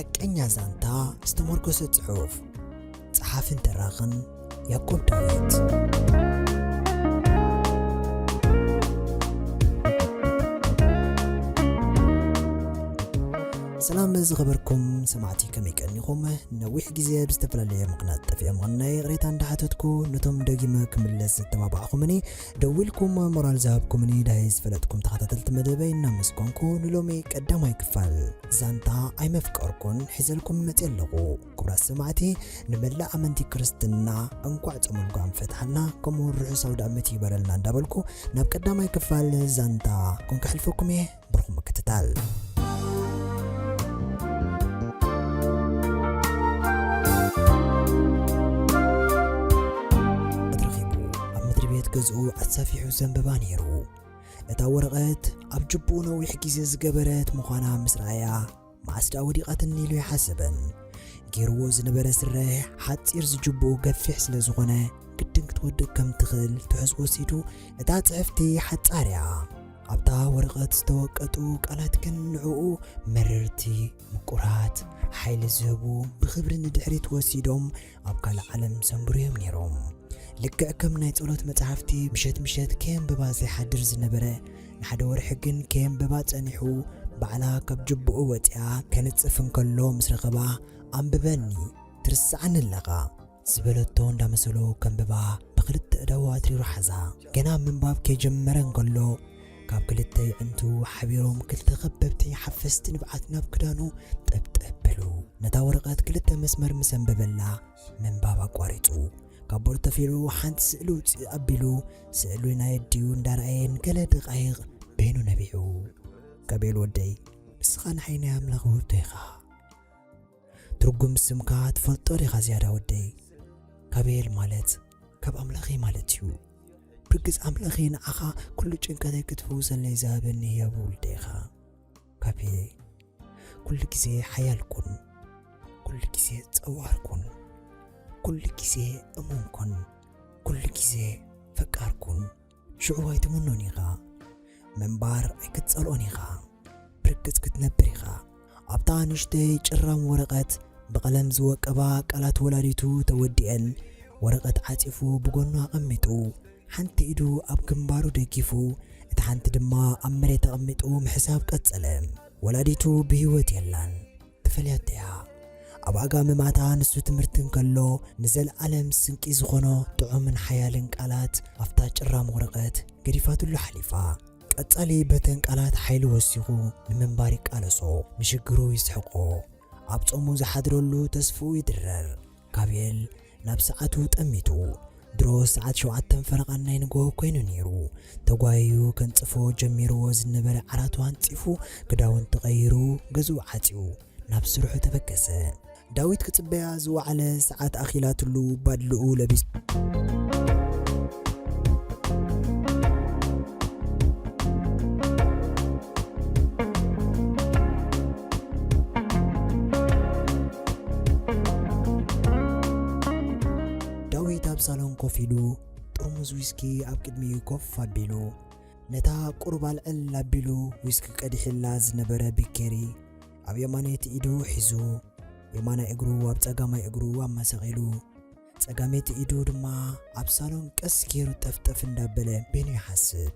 ሓቀኛ ዛንታ ዝተመርኮሰ ጽሑፍ። ጸሓፍን ተራኽን ያዕቆብ ዳዊት። ሰላም ዝኸበርኩም ሰማዕቲ፣ ከመይ ቀኒኹም? ነዊሕ ግዜ ብዝተፈላለየ ምኽንያት ጠፊኦም ምኽናይ ይቕሬታ እንዳሓተትኩ፣ ነቶም ደጊመ ክምለስ ዝተባባዕኹምኒ፣ ደዊልኩም ሞራል ዝሃብኩምኒ፣ ዳይ ዝፈለጥኩም ተኸታተልቲ መደበይ እናመስገንኩ፣ ንሎሚ ቀዳማይ ክፋል ዛንታ ኣይመፍቀርኩን ሒዘልኩም መፅየ ኣለኹ። ክቡራት ሰማዕቲ፣ ንመላእ ኣመንቲ ክርስትና እንኳዕ ጾመ ልጓም ፈትሓልና፣ ከምኡ እውን ርሑስ ኣውደ ዓመት ይበረልና እንዳበልኩ፣ ናብ ቀዳማይ ክፋል ዛንታ ኮን ከሕልፈኩም እየ። ብሩኽ ምክትታል። ኣትረኺቡ ኣብ ምድሪ ቤት ገዝኡ ኣሳፊሑ ዘንበባ ነይሩ። እታ ወረቐት ኣብ ጅቡኡ ነዊሕ ግዜ ዝገበረት ምዃና ምስ ረኣያ፣ መዓስ ደኣ ወዲቓትኒ ኢሉ ይሓሰበን። ገይርዎ ዝነበረ ስረ ሓጺር ዝጅቡኡ ገፊሕ ስለ ዝኾነ፣ ግድን ክትወድቕ ከም ትኽእል ትሕዝ ወሲዱ፣ እታ ጽሕፍቲ ሓጻር እያ። ኣብታ ወረቐት ዝተወቀጡ ቃላት ግን ንዕኡ መረርቲ፣ ምቁራት፣ ሓይሊ ዝህቡ፣ ብኽብሪ ንድሕሪት ወሲዶም ኣብ ካልእ ዓለም ሰንብርዮም ነይሮም። ልክዕ ከም ናይ ጸሎት መጻሕፍቲ ምሸት ምሸት ከየንበባ ዘይሓድር ዝነበረ፣ ንሓደ ወርሒ ግን ከየንበባ ጸኒሑ፣ ባዕላ ካብ ጅቡኡ ወጺኣ ከንጽፍ እንከሎ ምስ ረኸባ፣ "ኣንብበኒ፣ ትርስዓኒ ኣለኻ" ዝበለቶ እንዳመሰሎ ከንብባ ብኽልተ እዳዉ ኣትሪሩ ሓዛ። ገና ምንባብ ከይጀመረ እንከሎ፣ ካብ ክልተ የዕንቱ ሓቢሮም ክልተ ከበብቲ ሓፈስቲ ንብዓት ናብ ክዳኑ ጠብጠብ በሉ። ነታ ወረቐት ክልተ መስመር ምስ ኣንበበላ፣ ምንባብ ኣቋሪጹ። ካብ ቦርተፊሉ ሓንቲ ስእሊ ውጽእ ኣቢሉ፣ ስእሊ ናይ ኣዲኡ እንዳረኣየ ንገለ ደቓይቕ በይኑ ነቢዑ። "ጋብኤል ወደይ፣ ንስኻ ንዓይ ናይ ኣምላኽ ውህብቶ ኢኻ። ትርጉም ስምካ ትፈልጦ ዲኻ ዝያዳ ወደይ? ጋብኤል ማለት ካብ ኣምላኸይ ማለት እዩ። ብርግጽ ኣምላኸይ ንዓኻ ኩሉ ጭንቀተይ ክትፍውሰለይ ዝሃበኒ ህያብ ውልደ ኢኻ። ጋብኤል፣ ኩሉ ግዜ ሓያል ኩን፣ ኩሉ ግዜ ጸዋር ኩን፣ ኩሉ ግዜ እሙን ኩን፣ ኩሉ ግዜ ፈቃር ኩን። ሽዑ ኣይትምኖን ኢኻ፣ ምንባር ኣይክትጸልኦን ኢኻ፣ ብርግጽ ክትነብር ኢኻ።" ኣብታ ንእሽተይ ጭራም ወረቐት ብቐለም ዝወቀባ ቃላት ወላዲቱ ተወዲአን፣ ወረቐት ዓጺፉ ብጎኑ ኣቐሚጡ፣ ሓንቲ ኢዱ ኣብ ግንባሩ ደጊፉ፣ እታ ሓንቲ ድማ ኣብ መሬት ኣቐሚጡ ምሕሳብ ቀጸለ። ወላዲቱ ብህይወት የላን፣ ተፈልያቶ እያ። ኣብ ኣጋ ምማታ ንሱ ትምህርቲ እንከሎ ንዘለዓለም ስንቂ ዝኾኖ ጥዑምን ሓያልን ቃላት ኣብታ ጭራም ወረቐት ገዲፋትሉ ሓሊፋ። ቀጻሊ በተን ቃላት ሓይሊ ወሲኹ ንምንባር ይቃለሶ፣ ንሽግሩ ይስሕቆ። ኣብ ጾሙ ዝሓድረሉ ተስፍኡ ይድረር። ጋብኤል ናብ ሰዓቱ ጠሚቱ። ድሮ ሰዓት ሸውዓተን ፈረቓን ናይ ንግሆ ኮይኑ ነይሩ። ተጓይዩ ከንጽፎ ጀሚርዎ ዝነበረ ዓራቱ ኣንጺፉ፣ ክዳውንቲ ቀይሩ፣ ገዝኡ ዓጽዩ፣ ናብ ስርሑ ተበገሰ። ዳዊት ክጽበያ ዝወዓለ ሰዓት ኣኺላትሉ ባድልኡ ለቢሱ። ዳዊት ኣብ ሳሎን ኮፍ ኢሉ፣ ጥርሙዝ ዊስኪ ኣብ ቅድሚኡ ኮፍ ኣቢሉ፣ ነታ ቁሩብ ኣልዕል ኣቢሉ ዊስኪ ቀዲሕላ ዝነበረ ቢኬሪ ኣብ የማነይቲ ኢዱ ሒዙ፣ የማናይ እግሩ ኣብ ጸጋማይ እግሩ ኣመሳቒሉ፣ ጸጋመይቲ ኢዱ ድማ ኣብ ሳሎን ቀስ ገይሩ ጠፍጠፍ እንዳበለ በይኑ ይሓስብ።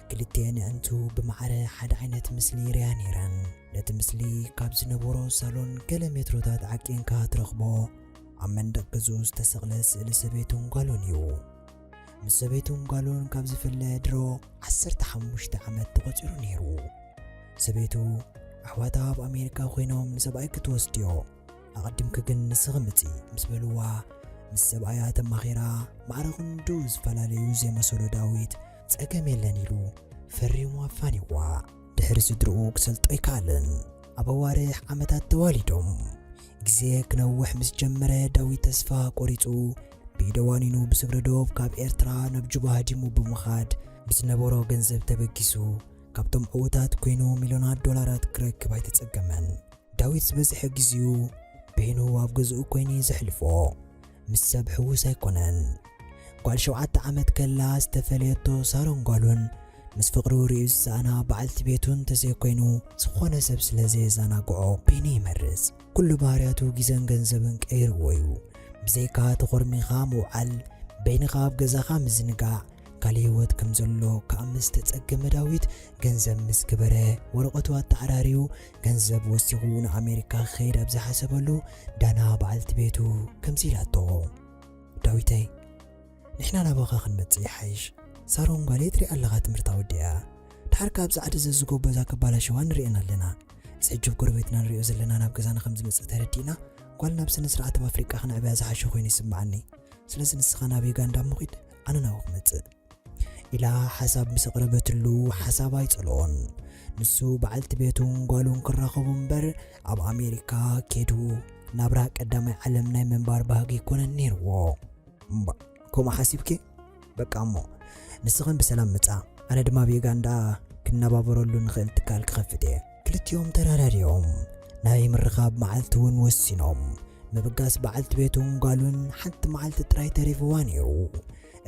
ክልቲኤን ኣዕንቱ ብማዕረ ሓደ ዓይነት ምስሊ ይርእያ ነይረን። ነቲ ምስሊ ካብ ዝነበሮ ሳሎን ገለ ሜትሮታት ዓቂንካ ትረኽቦ፣ ኣብ መንደቕ ገዝኡ ዝተሰቕለ ስእሊ ሰበይቱን ጓሉን እዩ። ምስ ሰበይቱን ጓሉን ካብ ዝፍለ ድሮ ዓሰርተ ሓሙሽተ ዓመት ተቖጺሩ ነይሩ። ሰበይቱ፣ "ኣሕዋታ ኣብ ኣሜሪካ ኮይኖም ንሰብኣይ ክትወስድዮ፣ ኣቐዲምኪ ግን ንስኺ ምጺ" ምስ በልዋ፣ ምስ ሰብኣያ ተማኺራ ማዕረ ክንድኡ ዝፈላለዩ ዘይመሰሎ ዳዊት፣ "ጸገም የለን" ኢሉ ፈሪሙ ኣፋኒዋ። ድሕሪ ስድርኡ ክሰልጦ ኣይከኣለን። ኣብ ኣዋርሕ ዓመታት ተዋሊዶም። ግዜ ክነውሕ ምስ ጀመረ ዳዊት ተስፋ ቆሪጹ ብኢደ ዋኒኑ ብስግረ ዶብ ካብ ኤርትራ ናብ ጁባ ሃዲሙ ብምኻድ ብዝነበሮ ገንዘብ ተበጊሱ ካብቶም ዕዉታት ኮይኑ ሚልዮናት ዶላራት ክረክብ ኣይተጸገመን። ዳዊት ዝበዝሐ ግዜኡ በይኑ ኣብ ገዝኡ ኮይኑ እዩ ዘሕልፎ። ምስ ሰብ ሕዉስ ኣይኮነን። ጓል ሸውዓተ ዓመት ከላ ዝተፈለየቶ ሳሮን ጓሉን ምስ ፍቕሩ ርእዩ ዝሰኣና በዓልቲ ቤቱ እንተዘይኮይኑ ዝኾነ ሰብ ስለ ዘየዘናግዖ በይኑ ይመርጽ። ኩሉ ባህርያቱ ግዜን ገንዘብን ቀይርዎ እዩ። ብዘይካ ተኾርሚኻ ምውዓል፣ በይንኻ ኣብ ገዛኻ ምዝንጋዕ፣ ካልእ ህይወት ከም ዘሎ ክኣምን ዝተጸገመ ዳዊት፣ ገንዘብ ምስ ገበረ፣ ወረቐቱ ኣተዓራርዩ፣ ገንዘብ ወሲኹ ንኣሜሪካ ክኸይድ ኣብ ዝሓሰበሉ፣ ዳና በዓልቲ ቤቱ ከምዚ ኢላቶ፣ "ዳዊተይ፣ ንሕና ናባኻ ክንመጽእ ይሓይሽ። ሳሮን ጓለይ ትሪኣ ኣለኻ ትምህርታ ወዲኣ። ድሓር ካብ ጻዕዲ ዘዝጎ በዛ ከባላሸዋ ንሪኤን ኣለና። እዚ ሕጂ ኣብ ጎረቤትና ንሪኦ ዘለና ናብ ገዛና ከም ዝመጽእ ተረዲእና፣ ጓል ናብ ስነ ስርዓት ኣብ ኣፍሪቃ ክነዕብያ ዝሓሸ ኮይኑ ይስምዓኒ። ስለዚ ንስኻ ናብ ዩጋንዳ እሞ ኺድ፣ ኣነ ናብኡ ክመጽእ" ኢላ ሓሳብ ምስ ኣቕረበትሉ፣ ሓሳብ ኣይጸልኦን። ንሱ በዓልቲ ቤቱን ጓሉን ክራኸቡ እምበር፣ ኣብ ኣሜሪካ ኬዱ ናብራ ቀዳማይ ዓለም ናይ ምንባር ባህጊ ኣይኮነን ነይርዎ። "እምባ፣ ከምኡ ሓሲብኪ? በቃ እሞ ንስኽን ብሰላም ምጻ፣ ኣነ ድማ ኣብ ዩጋንዳ ክነባበረሉ ንኽእል ትካል ክኸፍት እየ።" ክልቲኦም ተረዳዲኦም ናይ ምርኻብ መዓልቲ እውን ወሲኖም። ምብጋስ በዓልቲ ቤቱን ጓሉን ሓንቲ መዓልቲ ጥራይ ተሪፍዋ ነይሩ።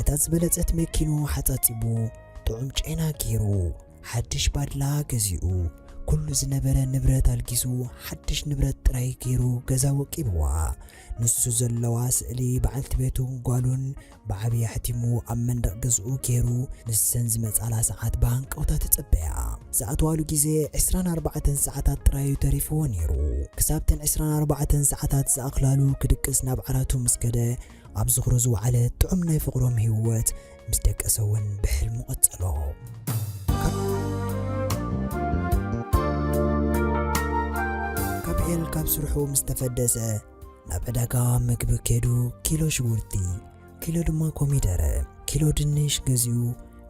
እታ ዝበለጸት መኪኑ ሓጻጺቡ፣ ጥዑም ጨና ገይሩ፣ ሓድሽ ባድላ ገዚኡ፣ ኩሉ ዝነበረ ንብረት ኣልጊሱ፣ ሓድሽ ንብረት ጥራይ ገይሩ ገዛ ወቂብዋ። ንሱ ዘለዋ ስእሊ በዓልቲ ቤቱን ጓሉን ብዓብዪ ኣሕቲሙ ኣብ መንደቕ ገዝኡ ገይሩ፣ ንሰን ዝመጻላ ሰዓት ብሃንቀውታ ትጽበያ። ዝኣትዋሉ ግዜ ዕስራን ኣርባዕተን ሰዓታት ጥራይ እዩ ተሪፍዎ ነይሩ። ክሳብ ተን ዕስራን ኣርባዕተን ሰዓታት ዝኣኽላሉ ክድቅስ ናብ ዓራቱ ምስ ከደ፣ ኣብ ዝኽሩ ዝወዓለ ጥዑም ናይ ፍቕሮም ህይወት ምስ ደቀሰ እውን ብሕልሙ ቀጸሎ። ካብ ኤል ካብ ስርሑ ምስ ተፈደሰ፣ ናብ ዕዳጋ ምግቢ ከይዱ ኪሎ ሽጉርቲ፣ ኪሎ ድማ ኮሚደረ፣ ኪሎ ድንሽ ገዚኡ፣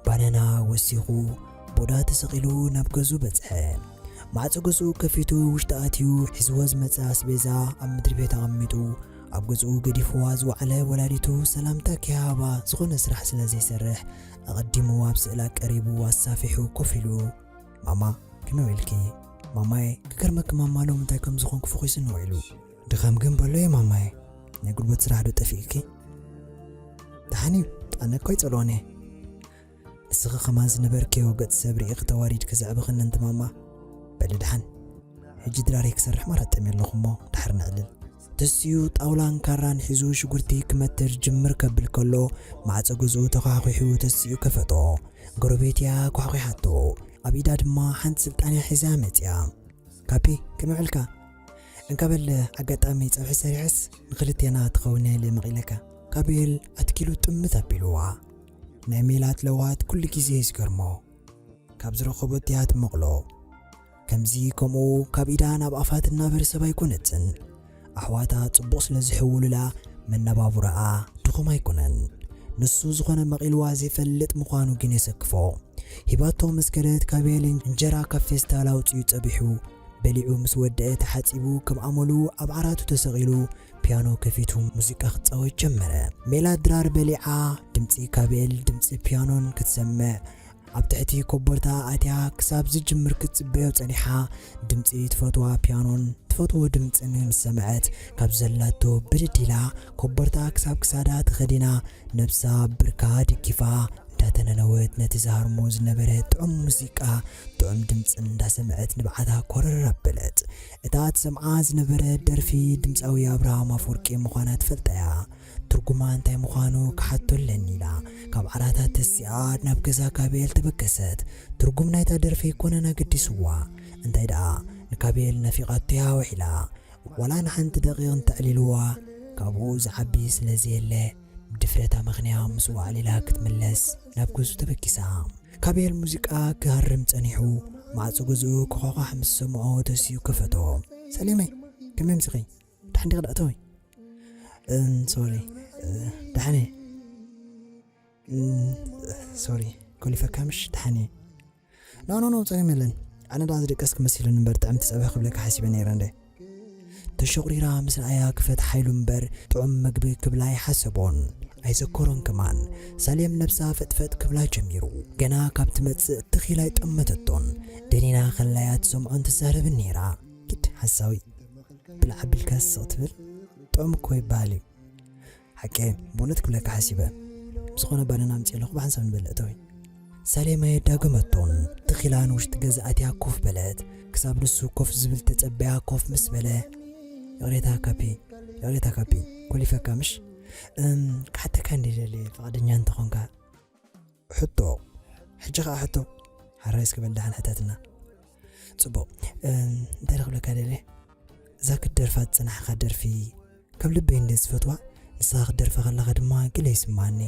ባናና ወሲኹ፣ ቦዳ ተሰቒሉ ናብ ገዝኡ በጽሐ። ማዕጾ ገዝኡ ከፊቱ ውሽጢ ኣትዩ፣ ሒዝዎ ዝመጸ ኣስቤዛ ኣብ ምድሪ ቤት ኣቐሚጡ፣ ኣብ ገዝኡ ገዲፍዋ ዝወዓለ ወላዲቱ ሰላምታ ከይሃባ ዝኾነ ስራሕ ስለ ዘይሰርሕ፣ ኣቐዲሙ ኣብ ስእላ ቀሪቡ ኣሳፊሑ ኮፍ ኢሉ፣ "ማማ፣ ከመይ ውዒልኪ?" "ማማይ፣ ክገርመኪ ማማ፣ ሎሚ እንታይ ከም ዝኾንኩ ፈኺሱኒ ውዒሉ። ድኻም ግን በሎ እዩ ማማይ። ናይ ጉልበት ስራሕ ዶ ጠፊእኪ?" "ደሓን እዩ፣ ኣነ እኮ ኣይጸልኦን እየ። ንስኺ ከማን ዝነበርክዮ ገጽ ሰብ ርኢኺ ተዋሪድኪ ዘዕበኽኒ እንቲ ማማ። በሊ ደሓን፣ ሕጂ ድራረይ ክሰርሕ ማራ ጠምየ ኣለኹ እሞ፣ ደሓር ነዕልል።" ተሲኡ ጣውላን ካራን ሒዙ ሽጉርቲ ክመትር ጅምር ከብል ከሎ፣ ማዕጾ ገዝኡ ተዃሒሑ ተሲኡ ከፈቶ። ጎረቤት እያ ኳሕኲሓቶ። ኣብ ኢዳ ድማ ሓንቲ ስልጣንያ ሒዛ መጽያ። "ካፒ፣ ከመይ ውዕልካ? እንካ በል፣ ኣጋጣሚ ጸብሒ ሰሪሐስ ንኽልቴና ትኸውን እያ ኢለ መቒለካ።" ካቤል ኣትኪሉ ጥምት ኣቢልዋ። ናይ ሜላት ለውሃት ኩሉ ግዜ እዩ ዝገርሞ። ካብ ዝረኸቦት እያ ትመቕሎ። ከምዚ ከምኡ ካብ ኢዳ ናብ ኣፋ ትናበር ሰብ ኣይኮነትን። ኣሕዋታ ጽቡቕ ስለ ዝሕውሉላ መነባብሮኣ ድኹም ኣይኮነን። ንሱ ዝኾነ መቒልዋ ዘይፈልጥ ምዃኑ ግን የሰክፎ። ሂባቶ ምስ ከደት ካቤል እንጀራ ካብ ፌስታል ኣውጺኡ ጸቢሑ በሊዑ ምስ ወደአ ተሓጺቡ ከም ኣመሉ ኣብ ዓራቱ ተሰቒሉ ፒያኖ ከፊቱ ሙዚቃ ክጻወት ጀመረ። ሜላት ድራር በሊዓ ድምጺ ካቤል ድምጺ ፒያኖን ክትሰምዕ ኣብ ትሕቲ ኮቦርታ ኣትያ ክሳብ ዝጅምር ክትጽበዮ ጸኒሓ። ድምጺ ትፈትዋ ፒያኖን ትፈትዎ ድምጽን ምስ ሰምዐት ካብ ዘላቶ ብድድ ኢላ ኮቦርታ ክሳብ ክሳዳ ተኸዲና ነብሳ ብርካ ድጊፋ እንዳተነነወት ነቲ ዝሃርሞ ዝነበረ ጥዑም ሙዚቃ ጥዑም ድምጽን እንዳሰምዐት ንብዓታ ኮረር ኣበለት። እታ ትሰምዓ ዝነበረት ደርፊ ድምጻዊ ኣብርሃም ኣፈወርቂ ምዃና ትፈልጣ እያ። ትርጉማ እንታይ ምዃኑ ክሓቶ ኣለኒ ኢላ ካብ ዓራታት ተሲኣ ናብ ገዛ ካቤል ተበገሰት። ትርጉም ናይታ ደርፊ ኣይኮነን ኣገዲስዋ። እንታይ ደኣ ንካቤል ናፊቓቶ እያ ውዒላ። ዋላ ንሓንቲ ደቂቕ እንተዕሊልዋ ካብኡ ዝዓቢ ስለ ዘየለ ብድፍረት ኣመኽንያ ምስኡ ኣዕሊላ ክትምለስ ናብ ገዝኡ ተበጊሳ። ካቤል ሙዚቃ ክሃርም ጸኒሑ ማዕጾ ገዝኡ ክዃዃሕ ምስ ሰምዖ ተሲኡ ከፈቶ። "ሰሌመይ፣ ከመይ ኣምሲኺ? ደሓን ዲኺ? ደኣ እተዊ። እም፣ ሶሪ፣ እ፣ ደሓን እየ። እም፣ ሶሪ፣ ኮሊፈካ ምሽ? ደሓን እየ። ኖ፣ ኖ፣ ኖ፣ ጸገም የለን። ኣነ ደኣ ዝደቀስኪ መሲሉኒ እምበር ጥዕምቲ ጸብሒ ክብለኪ ሓሲበ ነይረ እንደ። ተሸቑሪራ ምስ ረኣያ ክፈት ሓይሉ እምበር ጥዑም መግቢ ክብላ ኣይሓሰቦን። ኣይዘከሮን ከማን። ሳሌም ነብሳ ፈጥፈጥ ክብላ ጀሚሩ። ገና ካብ ትመጽእ ትኺል ኣይጠመተቶን። ደኒና ከላያ ትሰምዖን ትዛረብን ነይራ። ኪድ ሓሳዊ። ብላዕ ኣቢልካ ስቕ ትብል ጥዑም እኮ ይበሃል እዩ። ሓቂ ብእውነት ክብለካ ሓሲበ። ብዝኾነ ባናና ኣምፅእ ኣለኹ ብሓንሳብ ንበልዕ እተዊ። ሳሌማ የዳገመቶን ትኺላን ውሽጢ ገዛ ኣትያ ኮፍ በለት። ክሳብ ንሱ ኮፍ ዝብል ተጸበያ ኮፍ ምስ በለ ይቕሬታ ካፒ፣ ይቕሬታ ካፒ፣ ኮሊፈካ ምሽ? እም፣ ክሓተካ እንዲ ደልየ ፍቓደኛ እንተኾንካ። ሕቶ፣ ሕጂ ኸኣ ሕቶ። ሓራይ እስከ በል ደሓን ሕተትና። ጽቡቕ። እም፣ እንታይ ደ ክብለካ ደልየ? እዛ ክትደርፋ ዝጸናሕካ ደርፊ ካብ ልበይ እንደ ዝፈትዋ፣ ንስኻ ክትደርፋ ከለኻ ድማ ገለ ይስምዓኒ።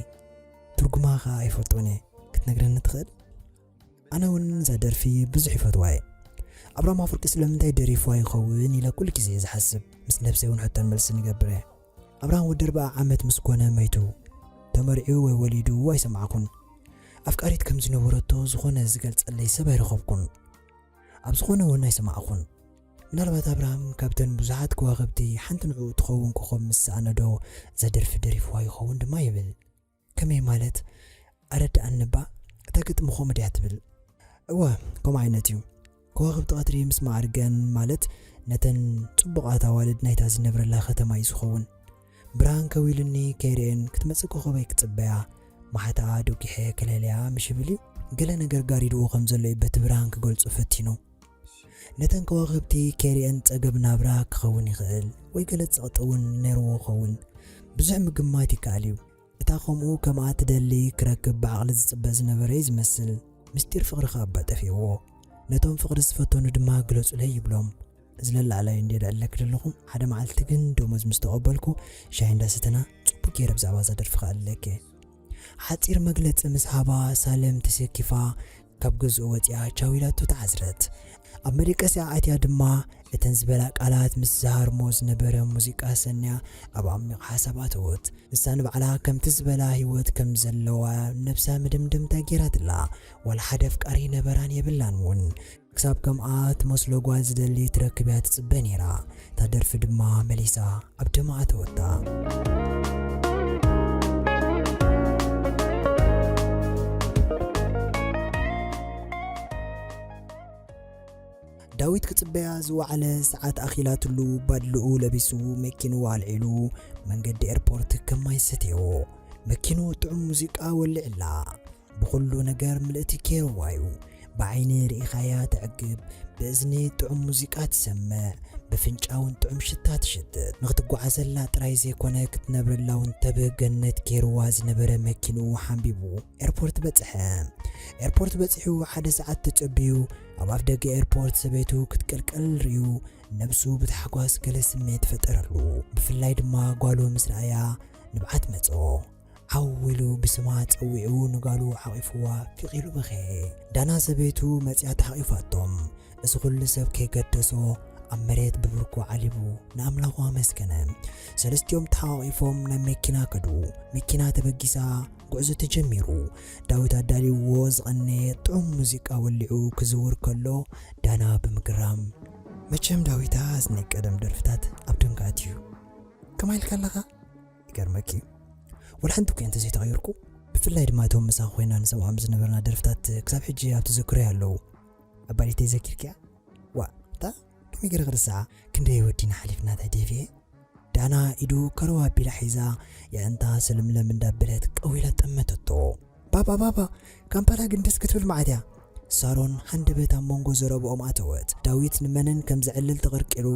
ትርጉማ ኸኣ ኣይፈልጦን እየ። ክትነግረኒ ትኽእል? ኣነ እውን እዛ ደርፊ ብዙሕ ይፈትዋ እየ። ኣብራም ኣፍወርቂ ስለምንታይ ደሪፍዋ ይኸውን ኢለ ኩሉ ግዜ እየ ዝሓስብ። ምስ ነብሰይ እውን ሕቶን መልስን ይገብር እየ። ኣብራም ወዲ ኣርብዓ ዓመት ምስ ኮነ መይቱ። ተመርዕዩ ወይ ወሊዱ ኣይሰማዕኩን። ኣፍቃሪት ከም ዝነበረቶ ዝኾነ ዝገልጸለይ ሰብ ኣይረኸብኩን። ኣብ ዝኾነ እውን ኣይሰማዕኩን። ምናልባት ኣብርሃም ካብተን ብዙሓት ከዋኽብቲ ሓንቲ ንዕኡ ትኸውን ኮኾብ ምስ ሰኣነ ዶ እዛ ደርፊ ደሪፍዋ ይኸውን ድማ ይብል። ከመይ ማለት? ኣረድኣኒ እባ፣ እታ ግጥሚ ከምኡ ድያ ትብል? እወ፣ ከምኡ ዓይነት እዩ። ከዋኽብቲ ቀትሪ ምስ ማዕርገን፣ ማለት ነተን ጽቡቓት ኣዋልድ ናይታ ዝነብረላ ከተማ እዩ ዝኸውን። ብርሃን ከዊሉኒ ከይርእየን ክትመጽእ ኮኾበይ ክጽበያ፣ ማሕታኣ ዶጊሐ ከለልያ ምሽ ይብል እዩ። ገለ ነገር ጋሪድዎ ከም ዘሎ እዩ በቲ ብርሃን ክገልጾ ፈቲኑ። ነተን ከዋኽብቲ ከይርእየን ጸገብ ናብራ ክኸውን ይኽእል፣ ወይ ገለ ጸቕጢ እውን ነይርዎ ይኸውን። ብዙሕ ምግማት ይከኣል እዩ። እታ ከምኡ ከምኣ ትደሊ ክረክብ ብዓቕሊ ዝጽበ ዝነበረ እዩ ዝመስል። ምስጢር ፍቕሪ ከኣ እባ ጠፊእዎ። ነቶም ፍቕሪ ዝፈተኑ ድማ ግለጹለይ ይብሎም። እዚ ለላዕላይ እንድየ ደዕለኪ ዘለኹ። ሓደ መዓልቲ ግን ደሞዝ ምስ ተቐበልኩ፣ ሻሂ እንዳሰተና ጽቡቕ ገይረ ብዛዕባ እዛ ደርፊ ከኣልለኪ። ሓጺር መግለጺ ምስ ሃባ፣ ሳለም ተሰኪፋ ካብ ገዝኡ ወጺኣ ቻው ኢላቶ ተዓዝረት። ኣብ መደቀሲኣ ኣትያ ድማ እተን ዝበላ ቃላት ምስ ዝሃርሞ ዝነበረ ሙዚቃ ሰንያ ኣብ ዓሚቕ ሓሳብ ኣተወት። ንሳ ንባዕላ ከምቲ ዝበላ ህይወት ከም ዘለዋ ነብሳ መደምደምታ ገይራትላ። ዋላ ሓደ ኣፍቃሪ ነበራን የብላን እውን። ክሳብ ከምኣ ትመስሎ ጓል ዝደሊ ትረክብ እያ ትጽበ ነይራ። እታ ደርፊ ድማ መሊሳ ኣብ ደማ ኣተወታ። ዳዊት ክጽበያ ዝወዓለ ሰዓት ኣኺላትሉ፣ ባድልኡ ለቢሱ መኪንኡ ኣልዒሉ መንገዲ ኤርፖርት ከም ማይ ሰትየዎ። መኪንኡ ጥዑም ሙዚቃ ወሊዕላ። ብኹሉ ነገር ምልእቲ ኬርዋ እዩ። ብዓይኒ ርኢኻያ ተዕግብ፣ ብእዝኒ ጥዑም ሙዚቃ ትሰምዕ፣ ብፍንጫ እውን ጥዑም ሽታ ትሽትት። ንኽትጓዓዘላ ጥራይ ዘይኮነ ክትነብረላ እውን ተብህ ገነት ኬርዋ ዝነበረ መኪንኡ ሓንቢቡ ኤርፖርት በጽሐ። ኤርፖርት በጺሑ ሓደ ሰዓት ተጸብዩ ኣብ ኣፍ ደገ ኤርፖርት ሰበይቱ ክትቅልቀል ርእዩ ነብሱ ብታሕጓስ ገለ ስምዒት ፈጠረሉ። ብፍላይ ድማ ጓሉ ምስ ረኣያ ንብዓት መጾ። ዓው ኢሉ ብስማ ጸዊዑ ንጋሉ ሓቒፍዋ ፊቕ ኢሉ በኸየ። ዳና ሰበይቱ መጺኣ ተሓቒፋቶም። እዚ ኩሉ ሰብ ከይገደሶ ኣብ መሬት ብብርኩ ዓሊቡ ንኣምላኹ ኣመስገነ። ሰለስቲኦም ተሓቋቒፎም ናብ መኪና ከዱ። መኪና ተበጊሳ፣ ጉዕዞ ተጀሚሩ። ዳዊት ኣዳልይዎ ዝቐነየ ጥዑም ሙዚቃ ወሊዑ ክዝውር ከሎ፣ ዳና ብምግራም፣ መቸም ዳዊታ፣ እዚ ናይ ቀደም ደርፍታት ኣብ ደምካ ኣትዩ። ከማይ ኢልካ ኣለኻ? ይገርመኪ፣ ወላ ሓንቲ እኮ እንተዘይተቐይርኩ። ብፍላይ ድማ እቶም ምሳኻ ኮይና ንሰምዖም ዝነበርና ደርፍታት ክሳብ ሕጂ ኣብ ተዘክሮይ ኣለዉ። ኣባዲተይ ዘኪርኪያ? ዋ፣ እታ ከመይ ገይረ ክርስዓ? ክንደይ ወዲና ሓሊፍና፣ እንታይ ደፊኤ? ዳና ኢዱ ከረው ኣቢላ ሒዛ፣ የዕንታ ስልምለም እንዳበለት ቀዊላ ጠመተቶ። ባባ፣ ባባ፣ ካምፓላ ግን ደስ ክትብል መዓት እያ። ሳሮን ሃንደበት ኣብ መንጎ ዘረብኦም ኣተወት። ዳዊት ንመነን ከም ዘዕልል ተቐርቂሩ፣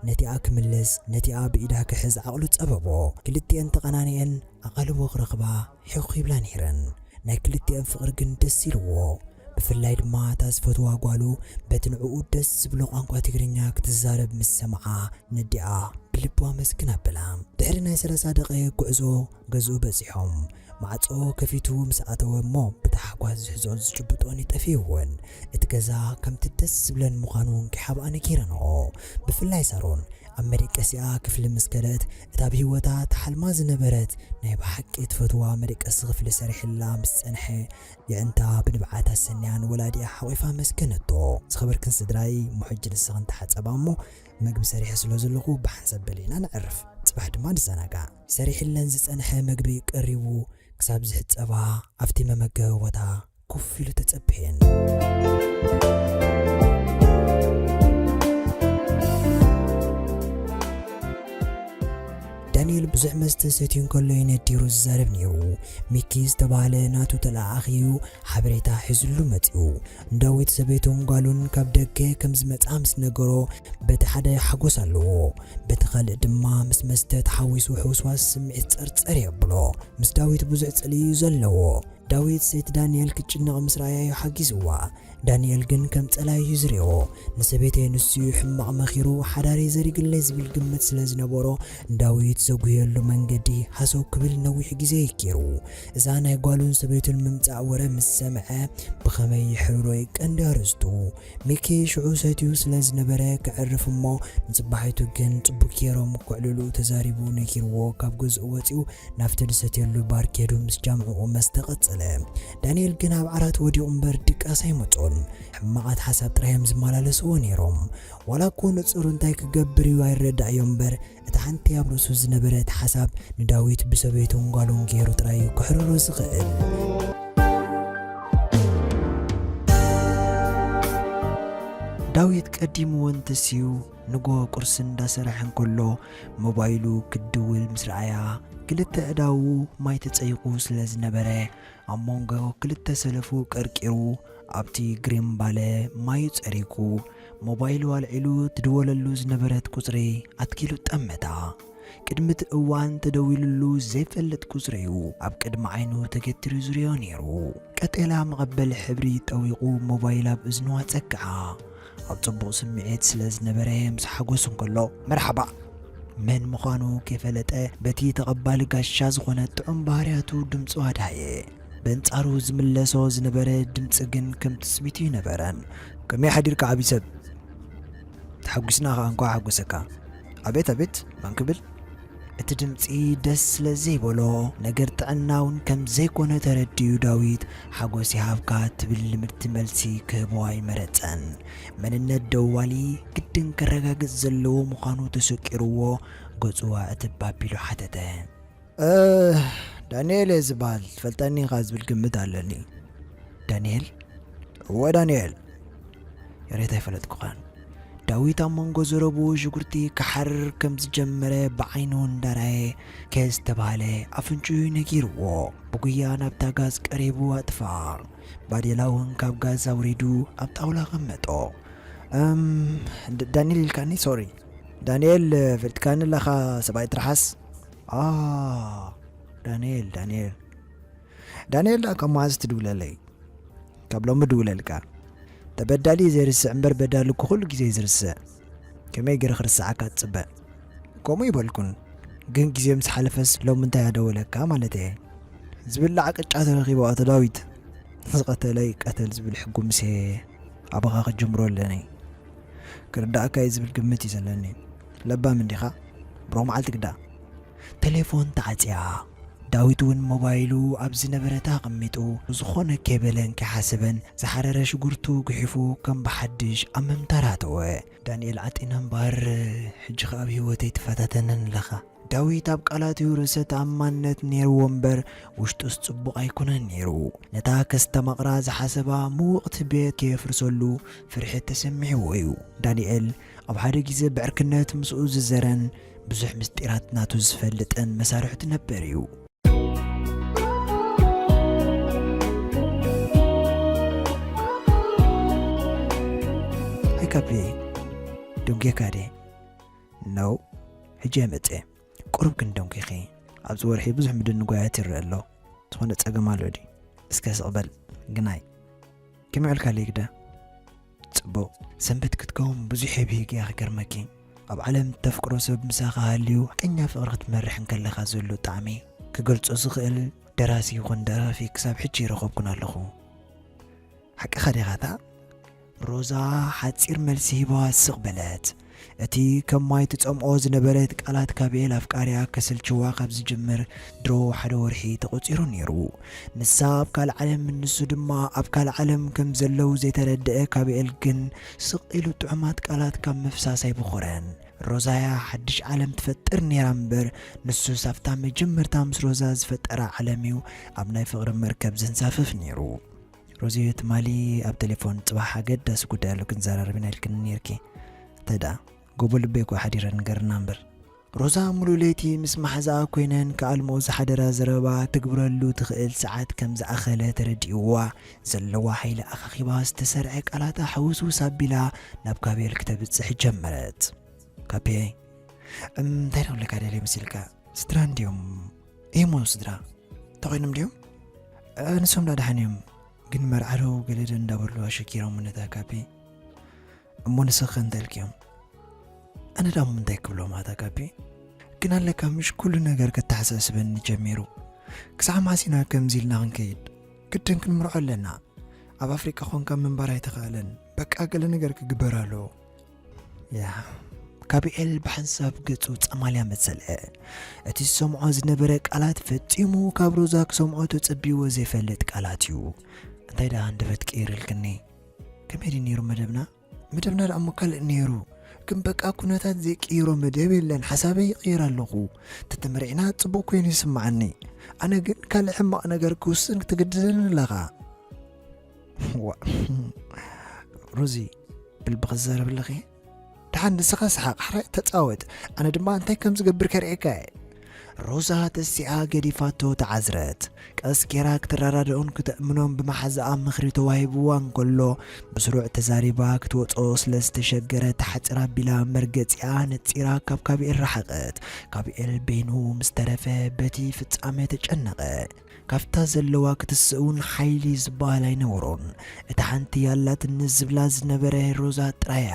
ነቲኣ ክምልስ፣ ነቲኣ ብኢዳ ክሕዝ ዓቕሉ ጸበቦ። ክልቲኤን ተቐናኒኤን ኣቓልቦ ክረኽባ ሒኹ ይብላ ነይረን። ናይ ክልቲኤን ፍቕሪ ግን ደስ ኢልዎ። ብፍላይ ድማ እታ ዝፈትዋ ጓሉ በቲ ንዕኡ ደስ ዝብሎ ቋንቋ ትግርኛ ክትዛረብ ምስ ሰምዓ ነዲኣ ብልቡ ኣመስግን ኣበላ። ድሕሪ ናይ ሰላሳ ደቒቕ ጉዕዞ ገዝኡ በጺሖም። ማዕጾ ከፊቱ ምስ ኣተወ እሞ ብታሕጓስ ዝሕዞን ዝጭብጦን ይጠፍእዎን። እቲ ገዛ ከምቲ ደስ ዝብለን ምዃኑ እውን ክሓብኣ ነጊረንኦ። ብፍላይ ሳሮን ኣብ መደቀሲኣ ክፍሊ ምስ ከደት፣ እታ ብህይወታ ተሓልማ ዝነበረት ናይ ብሓቂ ትፈትዋ መደቀሲ ክፍሊ ሰሪሕላ ምስ ጸንሐ፣ የዕንታ ብንብዓት ኣሰንያን ወላዲኣ ሓቒፋ ኣመስገነቶ። ዝኸበርክን ስድራይ፣ እሞ ሕጂ ንስኽን ተሓጸባ እሞ፣ ምግቢ ሰሪሐ ስለ ዘለኹ ብሓንሳብ በሊዕና ነዕርፍ። ጽባሕ ድማ ንዘናጋዕ። ሰሪሕለን ዝጸንሐ ምግቢ ቀሪቡ ክሳብ ዝሕጸባ ኣብቲ መመገቢ ቦታ ኮፍ ኢሉ ተጸበየን። ዳንኤል ብዙሕ መስተ ሰትዩ እንከሎ እዩ ነዲሩ ዝዛረብ ነይሩ። ሚኪ ዝተባህለ ናቱ ተለኣኣኺ እዩ ሓበሬታ ሒዙሉ መጺኡ። ንዳዊት ሰበይቱን ጓሉን ካብ ደገ ከም ዝመጽኣ ምስ ነገሮ፣ በቲ ሓደ ሓጎስ ኣለዎ፣ በቲ ካልእ ድማ ምስ መስተ ተሓዊሱ ሕውስዋስ ስምዒት ጸርጸር የብሎ። ምስ ዳዊት ብዙሕ ጽልኢ እዩ ዘለዎ። ዳዊት ሰይቲ ዳንኤል ክትጭነቕ ምስ ረኣያ እዩ ሓጊዝዋ። ዳንኤል ግን ከም ጸላኢ እዩ ዝርእዮ። ንሰበይተይ ንሱ እዩ ሕማቕ መኺሩ ሓዳረይ ዘሪግለይ ዝብል ግምት ስለ ዝነበሮ፣ ንዳዊት ዘጉህየሉ መንገዲ ሃሰው ክብል ነዊሕ ግዜ እዩ ገይሩ። እዛ ናይ ጓሉን ሰበይቱን ምምጻእ ወረ ምስ ሰምዐ፣ ብኸመይ የሕርሮ እዩ ቀንዲ ኣርእስቱ። ሚኪ ሽዑ ሰትዩ ስለ ዝነበረ ከዕርፍ እሞ፣ ንጽባሒቱ ግን ጽቡቕ ገይሮም ከዕልሉ ተዛሪቡ ነጊርዎ ካብ ገዝኡ ወጺኡ ናብቲ ዝሰትየሉ ባር ከይዱ ምስ ጃምዕኡ መስተ ቀጸለ። ዳንኤል ግን ኣብ ዓራት ወዲቑ እምበር ድቃስ ኣይመጾን። ሕማቓት ሓሳብ ጥራይ እዮም ዝመላለስዎ ነይሮም። ዋላ እኮ ንጹር እንታይ ክገብር እዩ ኣይረዳእዮ እምበር፣ እታ ሓንቲ ኣብ ርእሱ ዝነበረት ሓሳብ ንዳዊት ብሰበይቱን ጓሉን ገይሩ ጥራይ እዩ ክሕርሮ ዝኽእል። ዳዊት ቀዲምዎ እንተስዩ ንጎ ቁርሲ እንዳሰረሐ እንከሎ ሞባይሉ ክድውል ምስ ረኣያ ክልተ ኣእዳዉ ማይ ተጸይቑ ስለ ዝነበረ ኣብ መንጎ ክልተ ሰለፉ ቀርቂሩ ኣብቲ ግሪም ባለ ማዩ ጸሪጉ ሞባይሉ ኣልዒሉ ትድወለሉ ዝነበረት ቁጽሪ ኣትኪሉ ጠመታ። ቅድሚ እቲ እዋን ተደዊሉሉ ዘይፈልጥ ቁጽሪ እዩ ኣብ ቅድሚ ዓይኑ ተገቲሩ ዝርእዮ ነይሩ። ቀጤላ መቐበሊ ሕብሪ ጠዊቑ ሞባይል ኣብ እዝኑ ኣጸግዓ። ኣብ ጽቡቕ ስምዒት ስለ ዝነበረ ምስ ሓጎስ እንከሎ፣ "መርሓባ!" መን ምዃኑ ከይፈለጠ በቲ ተቐባሊ ጋሻ ዝኾነ ጥዑም ባህርያቱ ድምጹ ኣድሃየ። በንጻሩ ዝምለሶ ዝነበረ ድምጺ ግን ከም ትጽቢቱ ኣይነበረን። "ከመይ ሓዲርካ ዓቢ ሰብ?" "ተሓጒስና ኸኣ እንኳዕ ሓጎሰካ!" "ኣቤት ኣቤት፣ መን ክብል?" እቲ ድምጺ ደስ ስለ ዘይበሎ፣ ነገር ጥዕና እውን ከም ዘይኮነ ተረዲኡ ዳዊት፣ "ሓጎስ ይሃብካ" ትብል ልምድቲ መልሲ ክህቦ ኣይመረጸን። መንነት ደዋሊ ግድን ከረጋግጽ ዘለዎ ምዃኑ ተሰቂርዎ፣ ገጹ ኣዕትብ ኣቢሉ ሓተተ። "እ፣ ዳንኤል እየ ዝበሃል፣ ትፈልጠኒ ኢኻ ዝብል ግምት ኣለኒ።" "ዳንኤል?" "እወ፣ ዳንኤል። የሬት ኣይፈለጥኩኻን።" ዳዊት ኣብ መንጎ ዘረብኡ ሽጉርቲ ክሓርር ከም ዝጀመረ ብዓይኑ እንዳረኣየ፣ ከ ዝተባህለ ኣፍንጭኡ ነጊርዎ፣ ብጉያ ናብታ ጋዝ ቀሪቡ ኣጥፍኣ። ባዴላ እውን ካብ ጋዝ ኣውሪዱ ኣብ ጣውላ ኣቐመጦ። "እም፣ ድ-፣ ዳንኤል ኢልካኒ? ሶሪ። ዳንኤል፣ ፈሊጥካኒ ኣለኻ፣ ሰብኣይ ትርሓስ?" "ኣ፣ ዳንኤል፣ ዳንኤል። ዳንኤል ደኣ ካብ መዓዝ ትድውለለይ?" "ካብ ሎሚ ድውለልካ። ተበዳሊ ዘይርስዕ እምበር በዳሊ እኮ ኩሉ ግዜ እዩ ዝርስዕ። ከመይ ገይረ ክርስዓካ ትጽበ?" "ከምኡ ይበልኩን፣ ግን ግዜ ምስ ሓለፈስ ሎሚ እንታይ ኣደወለካ ማለት እየ?" "ዝብላዕ ቅጫ ተረኺቡ ኣቶ ዳዊት። ዝቐተለ ይቀተል ዝብል ሕጉ ምሴ ኣባኻ ክጅምሮ ኣለኒ። ክርዳእካ እዩ ዝብል ግምት እዩ ዘለኒ። ለባም እንዲኻ? ብሩኽ መዓልቲ ግዳ።" ተሌፎን ተዓጽያ። ዳዊት እውን ሞባይሉ ኣብ ዝነበረታ ኣቐሚጡ፣ ዝኾነ ከይበለን ከይሓሰበን ዝሓረረ ሽጉርቱ ጉሒፉ ከም ብሓድሽ ኣብ ምምታር ኣተወ። "ዳንኤል ዓጢነ እምበኣር፣ ሕጂ ኸኣ ኣብ ህይወተይ ትፈታተነኒ ኣለኻ?" ዳዊት ኣብ ቃላቱ ርእሰ ተኣማንነት ነይርዎ እምበር፣ ውሽጡስ ጽቡቕ ኣይኮነን ነይሩ። ነታ ከስተማቕራ ዝሓሰባ ምውቕቲ ቤት ከየፍርሰሉ ፍርሒ ተሰሚዕዎ እዩ። ዳንኤል ኣብ ሓደ ግዜ ብዕርክነት ምስኡ ዝዘረን ብዙሕ ምስጢራት ናቱ ዝፈልጥን መሳርሕቱ ነበር እዩ። "ሃይ ካፕሊ፣ ደንጉየካ ድየ?" "ነው፣ ሕጂ እየ መጽየ። ቁሩብ ግን ደንጒኺ። ኣብዚ ወርሒ ብዙሕ ምድንጓያት ይረአ ኣሎ። ዝኾነ ጸገም ኣሎ ድዩ? እስከ ስቕ በል፣ ግናይ። ከመይ ውዕልካ ልይግደ?" "ጽቡቕ። ሰንበት ክትከውን ብዙሕ የብህግ እያ ክገርመኪ። ኣብ ዓለም እተፍቅሮ ሰብ ምሳኻ ሃልዩ ሓቀኛ ፍቕሪ ክትመርሕ እንከለኻ ዘሎ ጣዕሚ ክገልጾ ዝኽእል ደራሲ ይኹን ደራፊ ክሳብ ሕጂ ይረኸብኩን ኣለኹ። ሓቅኻ ዲኻታ?" ሮዛ ሓጺር መልሲ ሂባ ስቕ በለት። እቲ ከም ማይ ትጸምኦ ዝነበረት ቃላት ካቤል ኣፍቃሪኣ ከሰልችዋ ካብ ዝጅምር ድሮ ሓደ ወርሒ ተቖጺሩ ነይሩ። ንሳ ኣብ ካልእ ዓለም፣ ንሱ ድማ ኣብ ካልእ ዓለም ከም ዘለዉ ዘይተረድአ ካቤል ግን ስቕ ኢሉ ጥዑማት ቃላት ካብ ምፍሳስ ኣይበኾረን። ሮዛያ ሓድሽ ዓለም ትፈጥር ነይራ እምበር፣ ንሱስ ኣብታ መጀመርታ ምስ ሮዛ ዝፈጠራ ዓለም እዩ ኣብ ናይ ፍቕሪ መርከብ ዘንሳፍፍ ነይሩ። ሮዚ፣ ትማሊ ኣብ ቴሌፎን ጽባሕ ኣገዳሲ ጉዳይ ኣሎ ክንዘራረብ ኢና ኢልክኒ ነይርኪ። እንታይ ደኣ? ጎቦ ልበይ እኮ ሓዲረ ንገርና እምበር። ሮዛ ሙሉ ለይቲ ምስ መሓዛኣ ኮይነን ክኣልሞ ዝሓደራ ዘረባ ትግብረሉ ትኽእል ሰዓት ከም ዝኣኸለ ተረዲእዋ፣ ዘለዋ ሓይሊ ኣኻኺባ ዝተሰርዐ ቃላት ኣሕውስውስ ኣቢላ ናብ ካቤል ክተብጽሕ ጀመረት። ካቤ፣ እም፣ እንታይ ደብለካ ደልየ መሲልካ? ስድራ እንድዮም? እሞ ስድራ እንተኾይኖም ድዮም? እ፣ ንሶም ዳ ደሓን እዮም፣ ግን መርዓዶ ገለደ እንዳበሉ ኣሸኪሮም ነታ ካቤ። እሞ ንስኺ እንታይ ኢልክዮም? ኣነ ዳሞ እንታይ ክብሎም ኣታ ካቤ? ግን ኣለካ ምሽ ኩሉ ነገር ከተሓሳስበኒ ጀሚሩ። ክሳዕ ማሲና ከምዚ ኢልና ክንከይድ? ግድን ክንምርዖ ኣለና። ኣብ ኣፍሪቃ ኾንካ ምንባር ኣይተኻእለን። በቃ ገለ ነገር ክግበር ኣለዎ። ያ፣ ካቢኤል ብሓንሳብ ገጹ ጸማልያ መሰለ። እቲ ዝሰምዖ ዝነበረ ቃላት ፈጺሙ ካብ ሮዛ ክሰምዖ ተጸቢዎ ዘይፈልጥ ቃላት እዩ። እንታይ ደኣ ኣንደበት ቀይርልክኒ? ከመይ ድዩ ነይሩ መደብና? መደብና ደኣ እሞ ካልእ ነይሩ። ግን በቃ ኩነታት ዘይቅይሮ መደብ የለን። ሓሳበይ ይቕይር ኣለኹ። ተተመሪዕና ጽቡቕ ኮይኑ ይስምዓኒ። ኣነ ግን ካልእ ሕማቕ ነገር ክውስን ክትግድደኒ ኣለኻ። ዋ፣ ሮዚ፣ ብልቢ ክዛረብ ኣለኺ? ደሓን ንስኻ ሰሓቕ፣ ሓራይ ተጻወት። ኣነ ድማ እንታይ ከም ዝገብር ከርእየካ እየ። ሮዛ ተሲኣ ገዲፋቶ ተዓዝረት። ቀስ ጌራ ክትረዳድኦን ክተእምኖን ብመሓዛኣ ምኽሪ ተዋሂብዋ እንከሎ፣ ብስሩዕ ተዛሪባ ክትወጾ ስለ ዝተሸገረ ተሓጽራ ኣቢላ መርገጺኣ ነጺራ ካብ ካቢኤል ረሓቐት። ካቢኤል በይኑ ምስ ተረፈ በቲ ፍጻመ ተጨነቐ። ካብታ ዘለዋ ክትስእ እውን ሓይሊ ዝበሃል ኣይነበሮን። እታ ሓንቲ ያላትኒ ዝብላ ዝነበረ ሮዛ ጥራያ።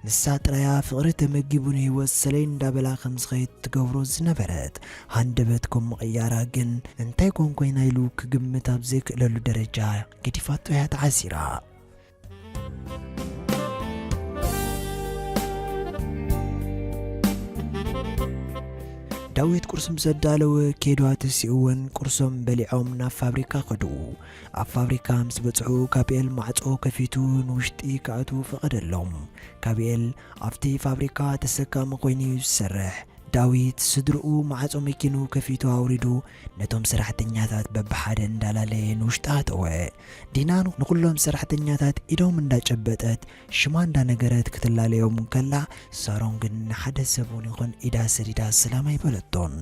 ንሳ ጥራያ ፍቕሪ ተመጊቡ ንህይወት ሰለይ እንዳበላ ከም ዝኸይድ ትገብሮ ዝነበረት። ሃንደበት ከም ምቕያራ ግን እንታይ ኮን ኮይና ኢሉ ክግምት ኣብ ዘይክእለሉ ደረጃ ገዲፋቶ እያ ተዓዚራ። ዳዊት ቁርሲ ምስ ኣዳለወ ኬዱ ኣተሲእወን ቁርሶም በሊዖም ናብ ፋብሪካ ከዱ። ኣብ ፋብሪካ ምስ በጽሑ ካቢኤል ማዕጾ ከፊቱ ንውሽጢ ክኣትዉ ፈቐደሎም። ካቢኤል ኣብቲ ፋብሪካ ተሰካሚ ኮይኑ እዩ ዝሰርሕ። ዳዊት ስድርኡ ማዕጾ መኪኑ ከፊቱ ኣውሪዱ ነቶም ሰራሕተኛታት በብሓደ እንዳላለየ ንውሽጢ ኣተወ። ዲና ንኹሎም ሰራሕተኛታት ኢዶም እንዳጨበጠት ሽማ እንዳነገረት ክትላለዮም እንከላ፣ ሳሮን ግን ንሓደ ሰብ እውን ይኹን ኢዳ ሰዲዳ ሰላም ኣይበለቶን።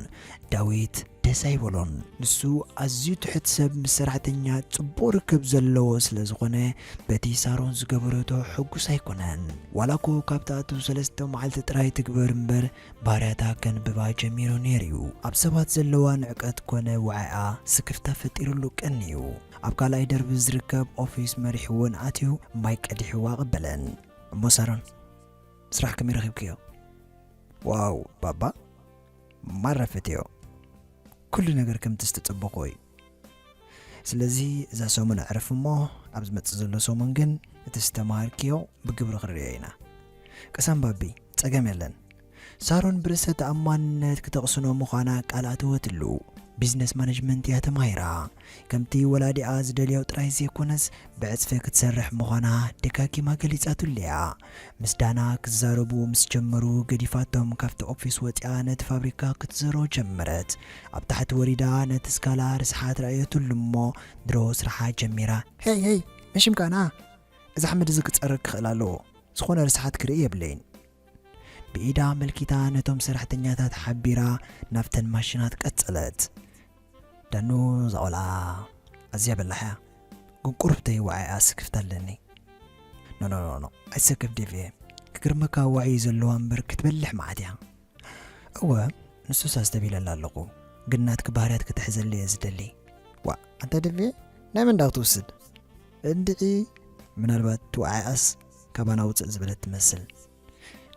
ዳዊት ደስ ኣይበሎን። ንሱ ኣዝዩ ትሑት ሰብ ምስ ሰራሕተኛ ጽቡቕ ርክብ ዘለዎ ስለ ዝኾነ፣ በቲ ሳሮን ዝገበረቶ ሕጉስ ኣይኮነን። ዋላ እኮ ካብ ትኣቱ ሰለስተ መዓልቲ ጥራይ ትግበር እምበር፣ ባህርያታ ከንብባ ጀሚሩ ነይሩ እዩ። ኣብ ሰባት ዘለዋ ንዕቀት ኮነ ውዓኣ ስክፍታ ፈጢሩሉ ቀንዩ። ኣብ ካልኣይ ደርቢ ዝርከብ ኦፊስ መሪሕወን ኣትዩ ማይ ቀዲሕዋ ኣቐበለን። እሞ ሳሮን፣ ስራሕ ከመይ ረኺብክዮ? ዋው ባባ፣ ማራ ፈትዮ። ኩሉ ነገር ከምቲ ዝተጸበኽዎ እዩ። ስለዚ እዛ ሰሙን ኣዕርፍ እሞ፣ ኣብ ዝመጽእ ዘሎ ሰሙን ግን እቲ ዝተማሃርክዮ ብግብሪ ክንርእዮ ኢና። ቅሰን ባቢ፣ ጸገም የለን። ሳሮን ብርእሰ ተኣማንነት ክተቕስኖ ምዃና ቃል ኣተወትሉ። ቢዝነስ ማኔጅመንት እያ ተማሂራ። ከምቲ ወላዲኣ ዝደልዮ ጥራይ ዘይኮነስ፣ ብዕጽፊ ክትሰርሕ ምዃና ደጋጊማ ገሊጻትሉ እያ። ምስ ዳና ክዛረቡ ምስ ጀመሩ፣ ገዲፋቶም ካብቲ ኦፊስ ወጺኣ ነቲ ፋብሪካ ክትዘሮ ጀመረት። ኣብ ታሕቲ ወሪዳ ነቲ ስካላ ርስሓት ረኣየትሉ እሞ፣ ድሮ ስርሓ ጀሚራ። ሄይ፣ ሄይ፣ መሽምካና፣ እዚ ሓመድ እዚ ክጸርግ ክኽእል ኣለዎ። ዝኾነ ርስሓት ክርኢ የብለይን። ብኢዳ ኣመልኪታ ነቶም ሰራሕተኛታት ሓቢራ ናብተን ማሽናት ቀጸለት። ዳኑ፣ እዛ ቆልዓ ኣዝያ በላሕ እያ፣ ግን ቁሩብ ተይወዓያ ስክፍታ ኣለኒ። ኖ፣ ኖ፣ ኖ፣ ኖ፣ ኣይትሰከፍ ዴቪ፣ ክግርመካ ዋዒ ዘለዋ እምበር ክትበልሕ መዓት እያ። እወ፣ ንሱስ ኣስተብሂለላ ኣለኹ፣ ግን ናትኪ ባህርያት ክትሕዘሉ እየ ዝደሊ። ዋእ፣ ኣንታ ዴቪ፣ ናይ መን ደኣ ክትውስድ? እንድዒ፣ ምናልባት ዋዓኣስ ካባና ውጽእ ዝበለት ትመስል።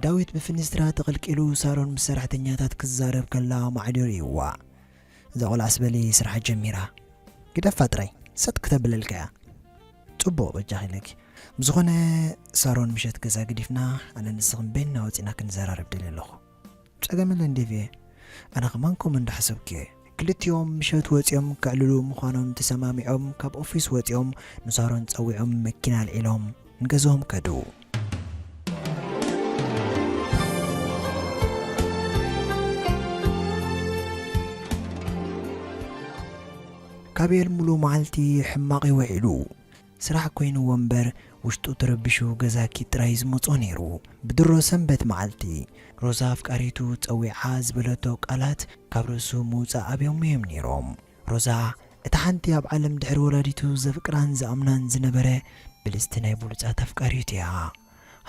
ዳዊት ብፍንስትራ ተቐልቂሉ ሳሮን ምስ ሰራሕተኛታት ክዛረብ ከላ ማዕዶ ርእይዋ። እዛ ቆልዓስ በሊ ስራሕ ጀሚራ። ግደፋ ጥራይ፣ ሰጥ ክተብለልካ እያ። ጽቡቕ በጃኺ ኢለኪ። ብዝኾነ ሳሮን ምሸት ገዛ ገዲፍና ኣነ ንስኽን በይንና ወጺና ክንዘራረብ ደልየ ኣለኹ። ጸገም የለን ዴቪ፣ ኣነ ከማን ከምኡ እንዳሓሰብኩ እየ። ክልቲኦም ምሸት ወጺኦም ከዕልሉ ምዃኖም ተሰማሚዖም ካብ ኦፊስ ወጺኦም ንሳሮን ጸዊዖም መኪና ኣልዒሎም ንገዝኦም ከዱ። ካቤል ሙሉ መዓልቲ ሕማቕ እዩ ውዒሉ። ስራሕ ኮይንዎ እምበር ውሽጡ ተረቢሹ ገዛኪ ጥራይ ዝመጾ ነይሩ። ብድሮ ሰንበት መዓልቲ ሮዛ ኣፍቃሪቱ ጸዊዓ ዝበለቶ ቃላት ካብ ርእሱ ምውጻእ ኣብዮም እዮም ነይሮም። ሮዛ እታ ሓንቲ ኣብ ዓለም ድሕሪ ወላዲቱ ዘፍቅራን ዝኣምናን ዝነበረ ብልጽቲ ናይ ብሉጻት ኣፍቃሪቱ እያ።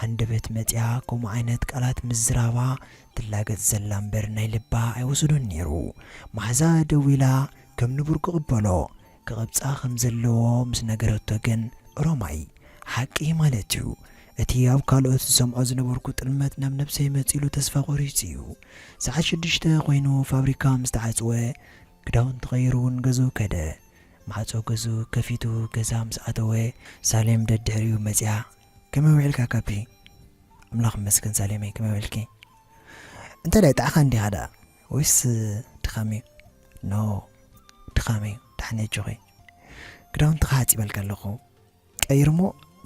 ሃንደበት መጽያ ከምኡ ዓይነት ቃላት ምዝራባ ትላገጽ ዘላ እምበር ናይ ልባ ኣይወሰዶን ነይሩ። መሓዛ ደዊላ ከም ንቡር ክቕበሎ ክቐብጻ ከም ዘለዎ ምስ ነገረቶ ግን ኦሮማይ ሓቂ ማለት እዩ። እቲ ኣብ ካልኦት ዝሰምዖ ዝነበርኩ ጥልመት ናብ ነብሰይ መጺሉ ተስፋ ቆሪጹ እዩ። ሰዓት ሽዱሽተ ኮይኑ ፋብሪካ ምስ ተዓጽወ ክዳውንቲ ቀይሩ እውን ገዝኡ ከደ። ማዕጾ ገዝኡ ከፊቱ ገዛ ምስ ኣተወ ሳሌም ደድሕሪኡ መጺኣ ከመይ ውዒልካ ካፒ? ኣምላኽ ይመስገን ሳሌመይ፣ ከመይ ውዒልኪ? እንታይ ደኣ ይጥዓኻ እንዲኻ ደኣ? ወይስ ድኻም እዩ? ኖ፣ ድኻም እዩ። ደሓን እየ ኣጆኺ። ክዳውንትኻ ሓጺበልካ ኣለኹ። ቀይር እሞ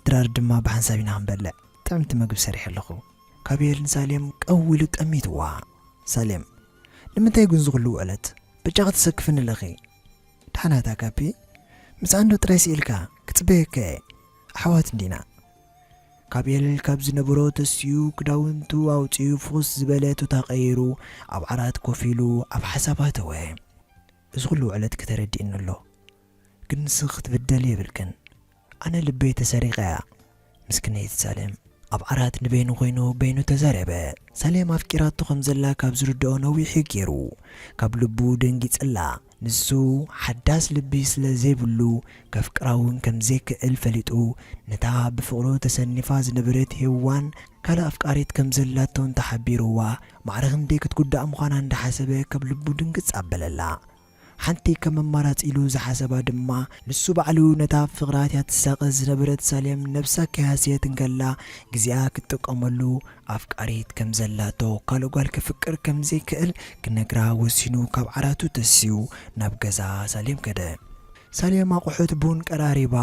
ድራር ድማ ብሓንሳብ ኢና ክንበልዕ። ጥዕምቲ መግቢ ሰሪሐ ኣለኹ። ካብየል ንሳሌም ቀው ኢሉ ጠሚትዋ። ሳሌም፣ ንምንታይ ግን ዝኹሉ ውዕለት? በጃኺ ተሰክፍኒ ኣለኺ። ደሓናታ ካፒ፣ ምጽኣንዶ ጥራይ ስኢልካ? ክጽበየካ እየ። ኣሕዋት እንዲና። ካብየል ካብ ዝነበሮ ተሲኡ ክዳውንቱ ኣውጺኡ ፍኹስ ዝበለ ቱታ ቀይሩ ኣብ ዓራት ኮፍ ኢሉ ኣብ ሓሳብ ኣተወ። እዚ ኩሉ ውዕለት ከተረድእኒ ኣሎ፣ ግን ንስኺ ክትብደል የብልክን። ኣነ ልበይ ተሰሪቐ እያ። ምስክነይቲ ሳሌም ኣብ ዓራት ንበይኑ ኮይኑ በይኑ ተዛረበ። ሳሌም ኣፍቂራቶ ከም ዘላ ካብ ዝርድኦ ነዊሕ እዩ ገይሩ። ካብ ልቡ ደንጊጽላ። ንሱ ሓዳስ ልቢ ስለ ዘይብሉ ከፍቅራ እውን ከም ዘይክእል ፈሊጡ፣ ነታ ብፍቕሩ ተሰኒፋ ዝነበረት ሄዋን ካልእ ኣፍቃሪት ከም ዘላቶ እንተሓቢርዋ፣ ማዕረ ክንደይ ክትጉዳእ ምዃና እንዳሓሰበ ካብ ልቡ ድንግጽ ኣበለላ። ሓንቲ ከም ኣማራጺ ኢሉ ዝሓሰባ ድማ፣ ንሱ ባዕሉ ነታ ፍቕራትያ ትሳቐ ዝነበረት ሳሌም ነብሳ ከይሃስየት እንከላ፣ ግዜኣ ክትጥቀመሉ ኣፍቃሪት ከም ዘላቶ፣ ካልእ ጓል ክፍቅር ከም ዘይክእል ክነግራ ወሲኑ ካብ ዓራቱ ተሲኡ ናብ ገዛ ሳሌም ከደ። ሳሌም ኣቑሑት ቡን ቀራሪባ፣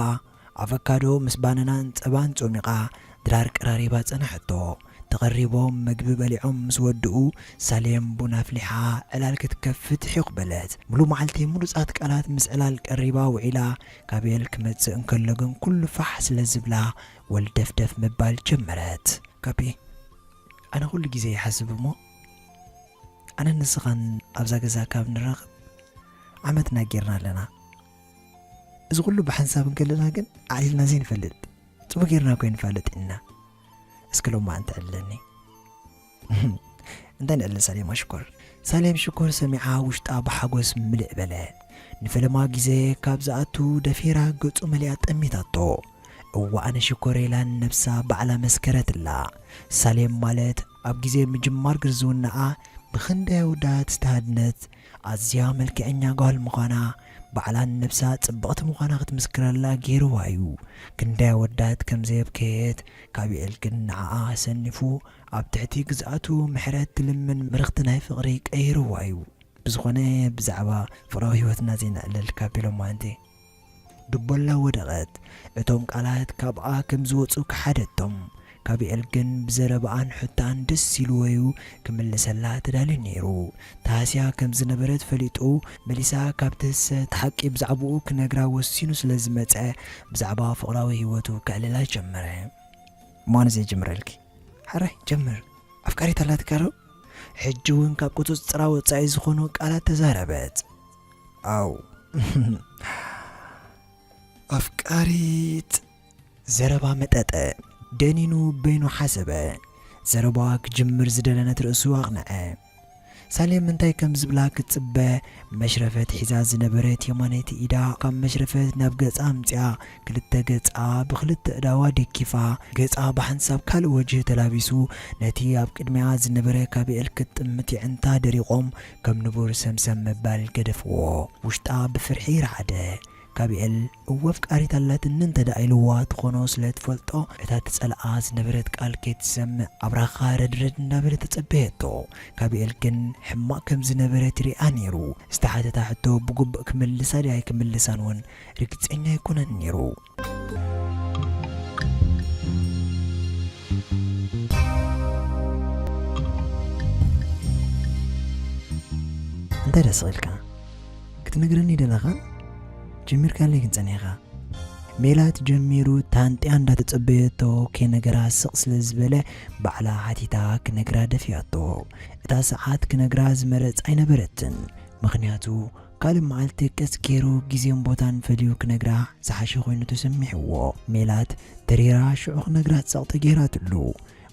ኣቨካዶ ምስ ባናናን ጸባን ጾሚቓ ድራር ቀራሪባ ጸንሐቶ። ተቐሪቦም መግቢ በሊዖም ምስ ወድኡ፣ ሳሌም ቡን ኣፍሊሓ ዕላል ክትከፍት ሒቕ በለት። ሙሉ መዓልቲ ምሩጻት ቃላት ምስ ዕላል ቀሪባ ውዒላ፣ ካቤል ክመጽእ እንከሎ ግን ኩሉ ፋሕ ስለ ዝብላ ወልደፍደፍ ምባል ጀመረት። ካፒ፣ ኣነ ኩሉ ግዜ ይሓስብ እሞ፣ ኣነን ንስኻን ኣብዛ ገዛ ካብ ንራኸብ ዓመትና ጌርና ኣለና። እዚ ኩሉ ብሓንሳብ እንከለና ግን ኣዕሊልና ዘይንፈልጥ፣ ጽቡቕ ጌርና እኮ ኣይንፋለጥን ኢና። እስኪ ሎማዓንቲ ዕለኒ። እንታይ ንዕልል ሳሌማ ሽኮር? ሳሌም ሽኮር ሰሚዓ ውሽጣ ብሓጎስ ምልእ በለ። ንፈለማ ግዜ ካብ ዝኣቱ ደፊራ ገጹ መሊኣ ጠሚታቶ። እዋ ኣነ ሽኮር ኢላን ነብሳ ባዕላ መስከረትላ። ሳሌም ማለት ኣብ ግዜ ምጅማር ግርዝውናኣ ብኽንደይ ኣወዳት ዝተሃድነት ኣዝያ መልክዐኛ ጓል ምዃና፣ ባዕላን ነብሳ ጽብቕቲ ምዃና ክትምስክረላ ገይርዋ እዩ። ክንደይ ኣወዳት ከም ዘየብከየት ካቢኤል ግን ንዓኣ ኣሰኒፉ ኣብ ትሕቲ ግዝኣቱ ምሕረት ትልምን ምርኽቲ ናይ ፍቕሪ ቀይርዋ እዩ። ብዝኾነ ብዛዕባ ፍቕራዊ ህይወትና ዘይነዕልል ካፒ ሎማንቲ። ድቦላ ወደቐት። እቶም ቃላት ካብኣ ከም ዝወጹ ከሓደቶም። ካቢኤል ግን ብዘረባኣን ሕቶኣን ደስ ኢልዎ እዩ ክምልሰላ ተዳልዩ ነይሩ። ተሃስያ ከም ዝነበረት ፈሊጡ መሊሳ ካብ ትህሰ እቲ ሓቂ ብዛዕባኡ ክነግራ ወሲኑ ስለ ዝመጸ ብዛዕባ ፍቕራዊ ህይወቱ ከዕልላ ጀመረ። እሞ ኣነ ዘይጅምረልኪ? ሕራይ ጀምር። ኣፍቃሪት ኣላትካ ዶ? ሕጂ እውን ካብ ቁጽጽራ ወጻኢ ዝኾኑ ቃላት ተዛረበት። ኣው ኣፍቃሪት። ዘረባ መጠጠ። ደኒኑ በይኑ ሓሰበ። ዘረባዋ ክጅምር ዝደለነት ርእሱ ኣቕንዐ። ሳሌም እንታይ ከም ዝብላ ክትጽበ መሽረፈት ሒዛ ዝነበረት የማነይቲ ኢዳ ካብ መሽረፈት ናብ ገጻ ኣምጺኣ ክልተ ገጻ ብክልተ እዳዋ ደኪፋ ገጻ ብሓንሳብ ካልእ ወጅህ ተላቢሱ ነቲ ኣብ ቅድሚኣ ዝነበረ ካቢኤል ክትጥምት የዕንታ ደሪቖም ከም ንቡር ሰምሰም ምባል ገደፍዎ። ውሽጣ ብፍርሒ ረዓደ። ካቢኤል እወ ኣፍቃሪት ኣላትኒ እንተ ደኣ ኢልዋ ትኾኖ ስለ ትፈልጦ፣ እታ ትጸልኣ ዝነበረት ቃል ከይትሰምዕ ኣብራኻ ረድረድ እንዳበለ ተጸበየቶ። ካቢኤል ግን ሕማቕ ከም ዝነበረ ትሪኣ ነይሩ። ዝተሓተታ ሕቶ ብግቡእ ክምልሳ ድያ ኣይክምልሳን እውን ርግጸኛ ኣይኮነን ነይሩ። እንታይ ደስ ኢልካ? ክትነግረኒ ደለኻ? ጀሚርካለይ ግን ጸኒኻ። ሜላት ጀሚሩ ታንጥያ እንዳተጸበየቶ ከይነገራ ስቕ ስለ ዝበለ፣ ባዕላ ሓቲታ ክነግራ ደፊኣቶ። እታ ሰዓት ክነግራ ዝመረጽ ኣይነበረትን። ምኽንያቱ ካልእ መዓልቲ ቀስ ገይሩ ግዜን ቦታን ፈልዩ ክነግራ ዝሓሸ ኮይኑ ተሰሚዕዎ። ሜላት ተሪራ ሽዑ ክነግራ ጸቕጢ ገይራትሉ።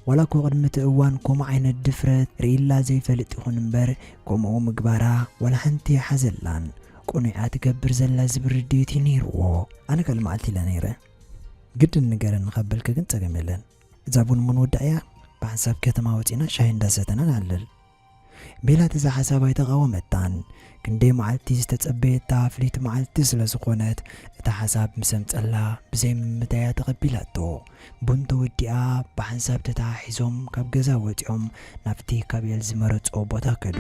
ዋላ እኮ ቅድሚ እቲ እዋን ከምኡ ዓይነት ድፍረት ርኢላ ዘይፈልጥ ይኹን እምበር፣ ከምኡ ምግባራ ዋላ ሓንቲ ኣይሓዘላን። ቅኑዕ እያ ትገብር ዘላ ዝብል ርድኢት እዩ ነይርዎ። ኣነ ካልእ መዓልቲ ኢለ ነይረ። ግድን ንገረኒ ካብ በልኪ ግን ጸገም የለን። እዛ ቡን ምንውዳእ እያ። ብሓንሳብ ከተማ ወጺና ሻሂ እንዳሰተና ንዕልል። ሜላት እዛ ሓሳብ ኣይተቓወመታን። ክንደይ መዓልቲ ዝተጸበየታ ፍልይቲ መዓልቲ ስለ ዝኾነት፣ እታ ሓሳብ ምስ ኣምጸላ ብዘይ ምምታያ ተቐቢላቶ። ቡን ተወዲኣ ብሓንሳብ ተተሓሒዞም ካብ ገዛ ወጺኦም ናብቲ ካቢኤል ዝመረጾ ቦታ ከዱ።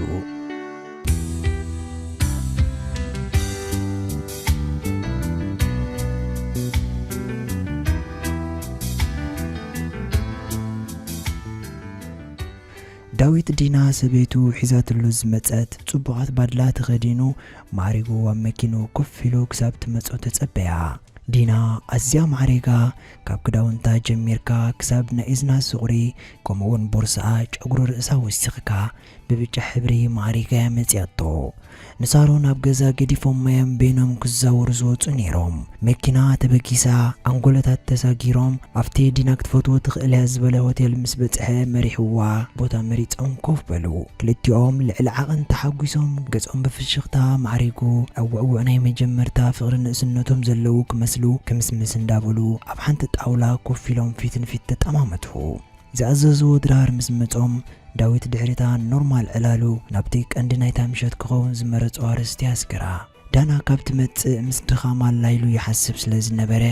ዳዊት ዲና ሰበይቱ ሒዛትሉ ዝመጸት ጽቡቓት ባድላ ተኸዲኑ ማዕሪጉ ኣብ መኪንኡ ኮፍ ኢሉ ክሳብ ትመጾ ተጸበያ። ዲና ኣዝያ ማዕሪጋ፣ ካብ ክዳውንታ ጀሚርካ ክሳብ ናይ እዝና ሱቕሪ፣ ከምኡ'ውን ቦርስኣ፣ ጨጉሪ ርእሳ ወሲኽካ ብብጫ ሕብሪ ማዕሪጋ እያ መጺኣቶ። ንሳሮን ኣብ ገዛ ገዲፎም እዮም በይኖም ክዛወሩ ዝወጹ ነይሮም። መኪና ተበጊሳ፣ ኣንጎሎታት ተሳጊሮም፣ ኣብቲ ዲና ክትፈትዎ ትኽእል እያ ዝበለ ሆቴል ምስ በጽሐ መሪሕዋ ቦታ መሪጾም ኮፍ በሉ። ክልቲኦም ልዕሊ ዓቐን ተሓጒሶም፣ ገጾም ብፍሽኽታ ማዕሪጉ፣ ኣብ ውዕዉዕ ናይ መጀመርታ ፍቕሪ ንእስነቶም ዘለዉ ክመስሉ ክምስምስ እንዳበሉ ኣብ ሓንቲ ጣውላ ኮፍ ኢሎም ፊት ንፊት ተጠማመቱ። ዝኣዘዝዎ ድራር ምስ መጾም፣ ዳዊት ድሕሪታ ኖርማል ዕላሉ ናብቲ ቀንዲ ናይታ ምሸት ክኸውን ዝመረጾ ኣርእስቲ ኣስገራ። ዳና ካብ ትመጽእ ምስ ድኻም ኣላ ኢሉ ይሓስብ ስለ ዝነበረ፣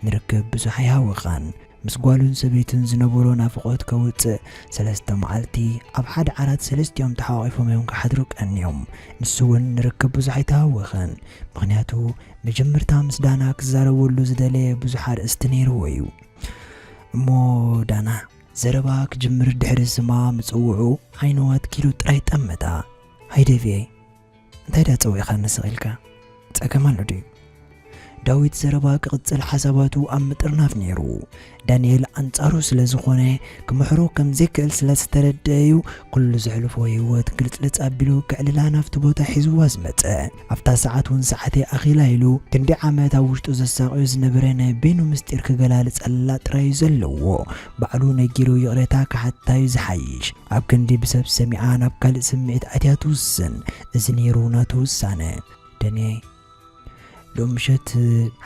ንርክብ ብዙሕ ኣይሃወኻን። ምስ ጓሉን ሰበይቱን ዝነበሮ ናፍቖት ከውጽእ፣ ሰለስተ መዓልቲ ኣብ ሓደ ዓራት ሰለስቲኦም ተሓቋቒፎም እዮም ክሓድሩ ቀንዮም። ንሱ እውን ንርክብ ብዙሕ ኣይተሃወኸን። ምኽንያቱ፣ መጀመርታ ምስ ዳና ክዛረበሉ ዝደለየ ብዙሕ ኣርእስቲ ነይርዎ እዩ። እሞ ዳና፣ ዘረባ ክጅምር ድሕሪ ስማ ምጽውዑ፣ ዓይኑ ኣትኪሉ ጥራይ ጠመታ። "ሃይ ዴቪየይ፣ እንታይ ደኣ ጸዊዕካኒ ስቕ ኢልካ? ጸገም ኣሎ ድዩ?" ዳዊት ዘረባ ክቕጽል ሓሳባቱ ኣብ ምጥርናፍ ነይሩ። ዳንኤል ኣንጻሩ ስለ ዝኾነ፣ ክምሕሮ ከም ዘይክእል ስለ ዝተረድአ እዩ፣ ኩሉ ዘሕልፎ ህይወት ግልጽልጽ ኣቢሉ ከዕልላ ናብቲ ቦታ ሒዝዋ ዝመጸ። ኣብታ ሰዓት እውን ሰዓተይ ኣኺላ ኢሉ፣ ክንዲ ዓመት ኣብ ውሽጡ ዘሳቕዮ ዝነበረ ናይ በይኑ ምስጢር ክገላልጸላ ጥራይ እዩ ዘለዎ። ባዕሉ ነጊሩ ይቕሬታ ክሓታ እዩ ዝሓይሽ። ኣብ ክንዲ ብሰብ ሰሚዓ ናብ ካልእ ስምዒት ኣትያ ትውስን። እዚ ነይሩ ናቱ ውሳነ። ደንየ፣ ሎም ምሸት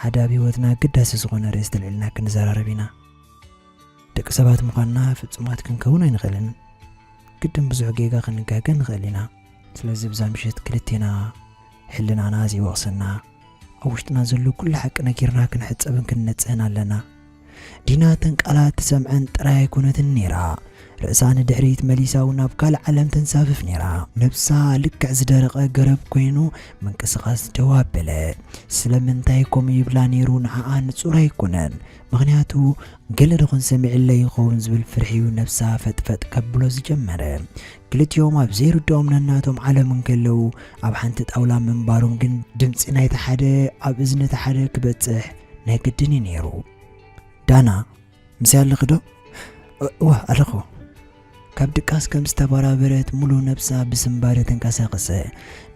ሓደ ኣብ ህይወትና ኣገዳሲ ዝኾነ ርእስቲ ኣልዒልና ክንዘራረብ ኢና። ደቂ ሰባት ምዃንና ፍጹማት ክንከውን ኣይንኽእልን። ግድን ብዙሕ ጌጋ ክንጋገ ንኽእል ኢና። ስለዚ ብዛ ምሸት ክልቴና ሕልናና ዘይወቕሰና፣ ኣብ ውሽጥና ዘሎ ኩሉ ሓቂ ነጊርና ክንሕጸብን ክንነጽህን ኣለና። ዲና እተን ቃላት ትሰምዐን ጥራይ ኣይኮነትን ነይራ። ርእሳ ንድሕሪት መሊሳ እውን ናብ ካልእ ዓለም ተንሳፍፍ ነይራ። ነብሳ ልክዕ ዝደረቐ ገረብ ኮይኑ ምንቅስቓስ ደው ኣበለ። ስለምንታይ ከምኡ ይብላ ነይሩ ንዓኣ ንጹር ኣይኮነን። ምኽንያቱ ገለ ደኹን ሰሚዕለይ ይኸውን ዝብል ፍርሒ እዩ ነብሳ ፈጥፈጥ ከብሎ ዝጀመረ። ክልቲኦም ኣብ ዘይርድኦም ነናቶም ዓለም እንከለዉ፣ ኣብ ሓንቲ ጣውላ ምንባሮም ግን ድምጺ ናይቲ ሓደ ኣብ እዝኒ እቲ ሓደ ክበጽሕ ናይ ግድን እዩ ነይሩ። "ዳና፣ ምስይ ኣለኺ ዶ?" "እወ፣ ኣለኹ።" ካብ ድቃስ ከም ዝተበራበረት ሙሉ ነብሳ ብስንባደ ተንቀሳቐሰ።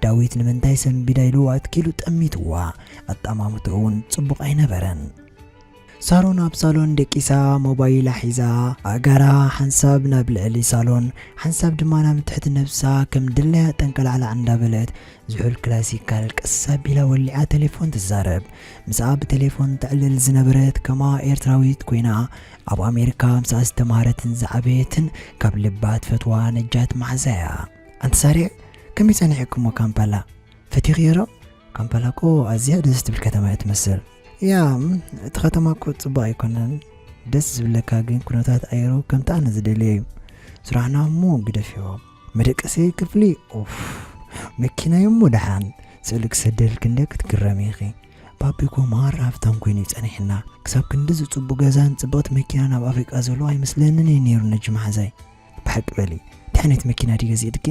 ዳዊት ንምንታይ ሰንቢዳ ኢሉ ኣትኪሉ ጠሚትዋ። ኣጠማምትኡ እውን ጽቡቕ ኣይነበረን። ሳሮን ኣብ ሳሎን ደቂሳ ሞባይላ ሒዛ፣ ኣእጋራ ሓንሳብ ናብ ልዕሊ ሳሎን፣ ሓንሳብ ድማ ናብ ትሕቲ ነብሳ ከም ድላያ ጠንቀላዕላዕ እንዳበለት፣ ዝሑል ክላሲካል ቀስ ኣቢላ ወሊዓ ቴሌፎን ትዛረብ። ምስኣ ብቴሌፎን ተዕልል ዝነበረት ከማ ኤርትራዊት ኮይና፣ ኣብ ኣሜሪካ ምስኣ ዝተማሃረትን ዝዓበየትን ካብ ልባ ትፈትዋ ነጃት መሓዛ እያ። ኣንቲ ሳሬዕ፣ ከመይ ጸኒሕክሞ ካምፓላ? ፈቲኽዮ ዶ? ካምፓላ እኮ ኣዝያ ደስ ትብል ከተማ እያ ትመስል። ያ፣ እም፣ እቲ ከተማ እኮ ጽቡቕ ኣይኮነን። ደስ ዝብለካ ግን ኩነታት ኣየሩ ከምቲ ኣነ ዝደልዮ እዩ። ስራሕና እሞ ግደፍዮ። መደቀሲ ክፍሊ፣ ኡፍ፣ መኪና እዩ እሞ ደሓን። ስእሊ ክሰደልክ እንደ ክትግረሚ ኢኺ። ባቢ እኮ ማራ ሃብታም ኮይኑ እዩ ጸኒሕና። ክሳብ ክንድዚ ጽቡቕ ገዛን ጽብቕቲ መኪናን ኣብ ኣፍሪቃ ዘሎ ኣይመስለንን እዩ ነይሩ ነጂ መሓዛይ። ብሓቂ በሊ፣ እንታይ ዓይነት መኪና ድዩ ገዚእልኪ?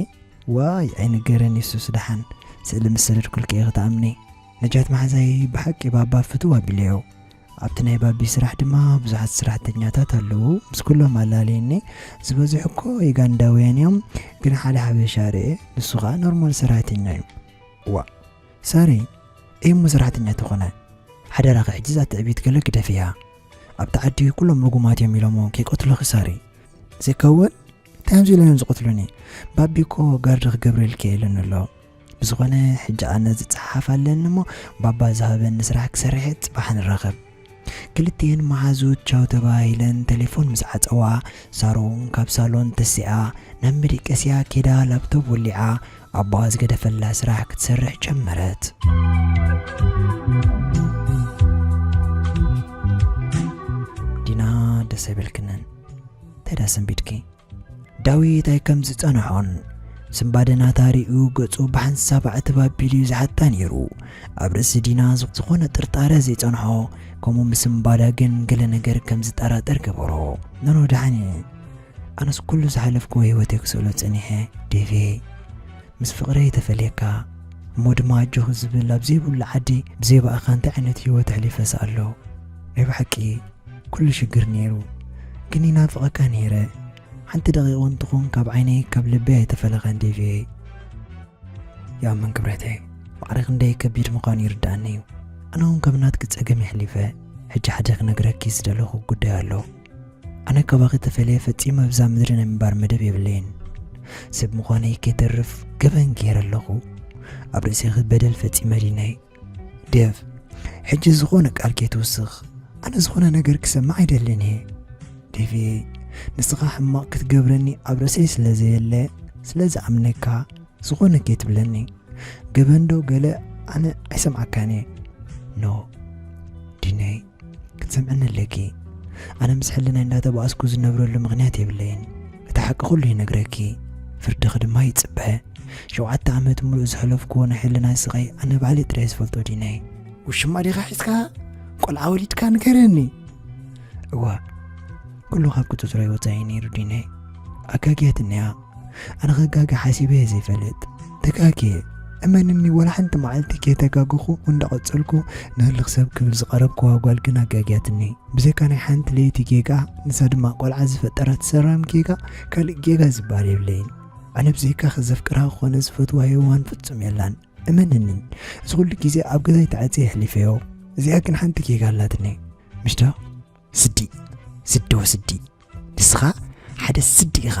ዋይ፣ ኣይንገርን የሱስ ደሓን። ስእሊ ምስ ሰደድኩልኪ ኢኺ ትኣምኒ። ነጃት መሓዛይ ብሓቂ ባባ ፍትው ኣቢለዮ። ኣብቲ ናይ ባቢ ስራሕ ድማ ብዙሓት ሰራሕተኛታት ኣለዉ። ምስ ኩሎም ኣላለየኒ። ዝበዝሑ እኮ ዩጋንዳውያን እዮም፣ ግን ሓደ ሓበሻ ርኤ፣ ንሱ ኸኣ ኖርማል ሰራሕተኛ እዩ። ዋ ሳሪ፣ እሞ ሰራሕተኛ ተኾነ? ሓደራኺ ሕጂ እዛ ትዕቢት ገለ ግደፍያ። ኣብቲ ዓዲ ኩሎም ርጉማት እዮም ኢሎሞ ከይቀትሉኺ ሳሪ። ዘይከውን እንታይ እዮም ኢሎም እዮም ዝቐትሉኒ? ባቢ እኮ ጋርድ ክገብረልኪ እየ ኢሉኒ ኣሎ። ብዝኾነ ሕጂ ኣነ ዝጸሓፍ ኣለኒ እሞ ባባ ዝሃበኒ ስራሕ ክሰርሕ እየ፣ ጽባሕ ንራኸብ። ክልቲኤን መሓዙት ቻው ተባሂለን ቴሌፎን ምስ ዓጸዋ፣ ሳሮን ካብ ሳሎን ተሲኣ ናብ መደቀስያ ኬዳ ላፕቶፕ ወሊዓ ኣቦኣ ዝገደፈላ ስራሕ ክትሰርሕ ጀመረት። ዲና ደስ ኣይበልክንን? እንታይ ደኣ ሰንቢድኪ? ዳዊት ኣይከም ዝጸንሖን ስምባደ ናታ ሪኡ ገጹ ብሓንሳብ ኣዕትብ ኣቢሉ እዩ ዝሓታ ነይሩ። ኣብ ርእሲ ዲና ዝኾነ ጥርጣረ ዘይጸንሖ፣ ከምኡ ምስምባዳ ግን ገለ ነገር ከም ዝጠራጠር ገበሮ። ኖኖ ደሓን እየ። ኣነስ ኩሉ ዝሓለፍክዎ ህይወተይ ክስእሎ ጸኒሐ ዴቪ። ምስ ፍቕረይ ተፈልየካ እሞ ድማ ኣጆኺ ዝብል ኣብ ዘይብሉ ዓዲ ብዘይ ብኣኻ እንታይ ዓይነት ህይወት ኣሕሊፈ ስኣሎ? ናይ ብሓቂ ኩሉ ሽግር ነይሩ፣ ግን ይናፍቐካ ነይረ። ሓንቲ ደቂቕ እውን ትኹን ካብ ዓይነይ ካብ ልበይ ኣይተፈለኸን ዴቪየይ። ይኣምን ክብረተይ፣ ፍቕሪ ክንደይ ከቢድ ምዃኑ ይርድኣኒ እዩ። ኣነ እውን ከም ናትኪ ጸገም የሕሊፈ፣ ሕጂ ሓደ ክነግረኪ ዝደለኹ ጉዳይ ኣሎ። ኣነ ካባኺ ተፈልየ ፈጺመ ኣብዛ ምድሪ ናይ ምንባር መደብ የብለይን። ሰብ ምዃነይ ከይተርፍ ገበን ገይረ ኣለኹ። ኣብ ርእሰይ በደል ፈጺመ ዲነይ? ዴቭ፣ ሕጂ ዝኾነ ቃል ከይትውስኽ። ኣነ ዝኾነ ነገር ክሰምዕ ኣይደልን እየ። ዴቪ፣ ንስኻ ሕማቕ ክትገብረኒ ኣብ ርእሰይ ስለ ዘየለ፣ ስለ ዝኣምነካ፣ ዝኾነ ከይትብለኒ። ገበን ዶ ገለ ኣነ ኣይሰምዓካን እየ። ኖ፣ ዲነይ፣ ክትሰምዕኒ ኣለኪ። ኣነ ምስ ሕልናይ እንዳተባኣስኩ ዝነብረሉ ምኽንያት የብለይን። እቲ ሓቂ ኩሉ ይነግረኪ፣ ፍርድኺ ድማ ይጽበ። ሸውዓተ ዓመት ሙሉእ ዘሕለፍክዎ ናይ ሕልናይ ስቓይ ኣነ ባዕለይ ጥራይ ዝፈልጦ ዲነይ። ውሽማ ዲኻ ሒዝካ? ቆልዓ ወሊድካ ንገረኒ። እዋ፣ ኩሉ ካብ ቁጽጽረይ ወጻኢ ነይሩ ዲነይ። ኣጋግያትኒ እያ። ኣነ ከጋግየ ሓሲበ እየ ዘይፈልጥ። ተጋግየ። እመንኒ፣ ወላ ሓንቲ መዓልቲ ከይተጋገኹ እንዳቐጸልኩ ንህልኽ ሰብ ክብል ዝቐረብክዋ ጓል ግን ኣጋግያትኒ። ብዘይካ ናይ ሓንቲ ለይቲ ጌጋ፣ ንሳ ድማ ቆልዓ ዝፈጠረት ሰራም ጌጋ፣ ካልእ ጌጋ ዝበሃል የብለይን። ኣነ ብዘይካ ዘፍቅራ ኮነ ዝፈትዋ ሄዋን ፍጹም የላን። እመንኒ፣ እዚ ኩሉ ግዜ ኣብ ገዛይ ተዓጽየ ኣሕሊፈዮ። እዚኣ ግን ሓንቲ ጌጋ ኣላትኒ። ምሽ ዶ? ስዲ፣ ስዲ ወስዲ። ንስኻ ሓደ ስዲ ኢኻ።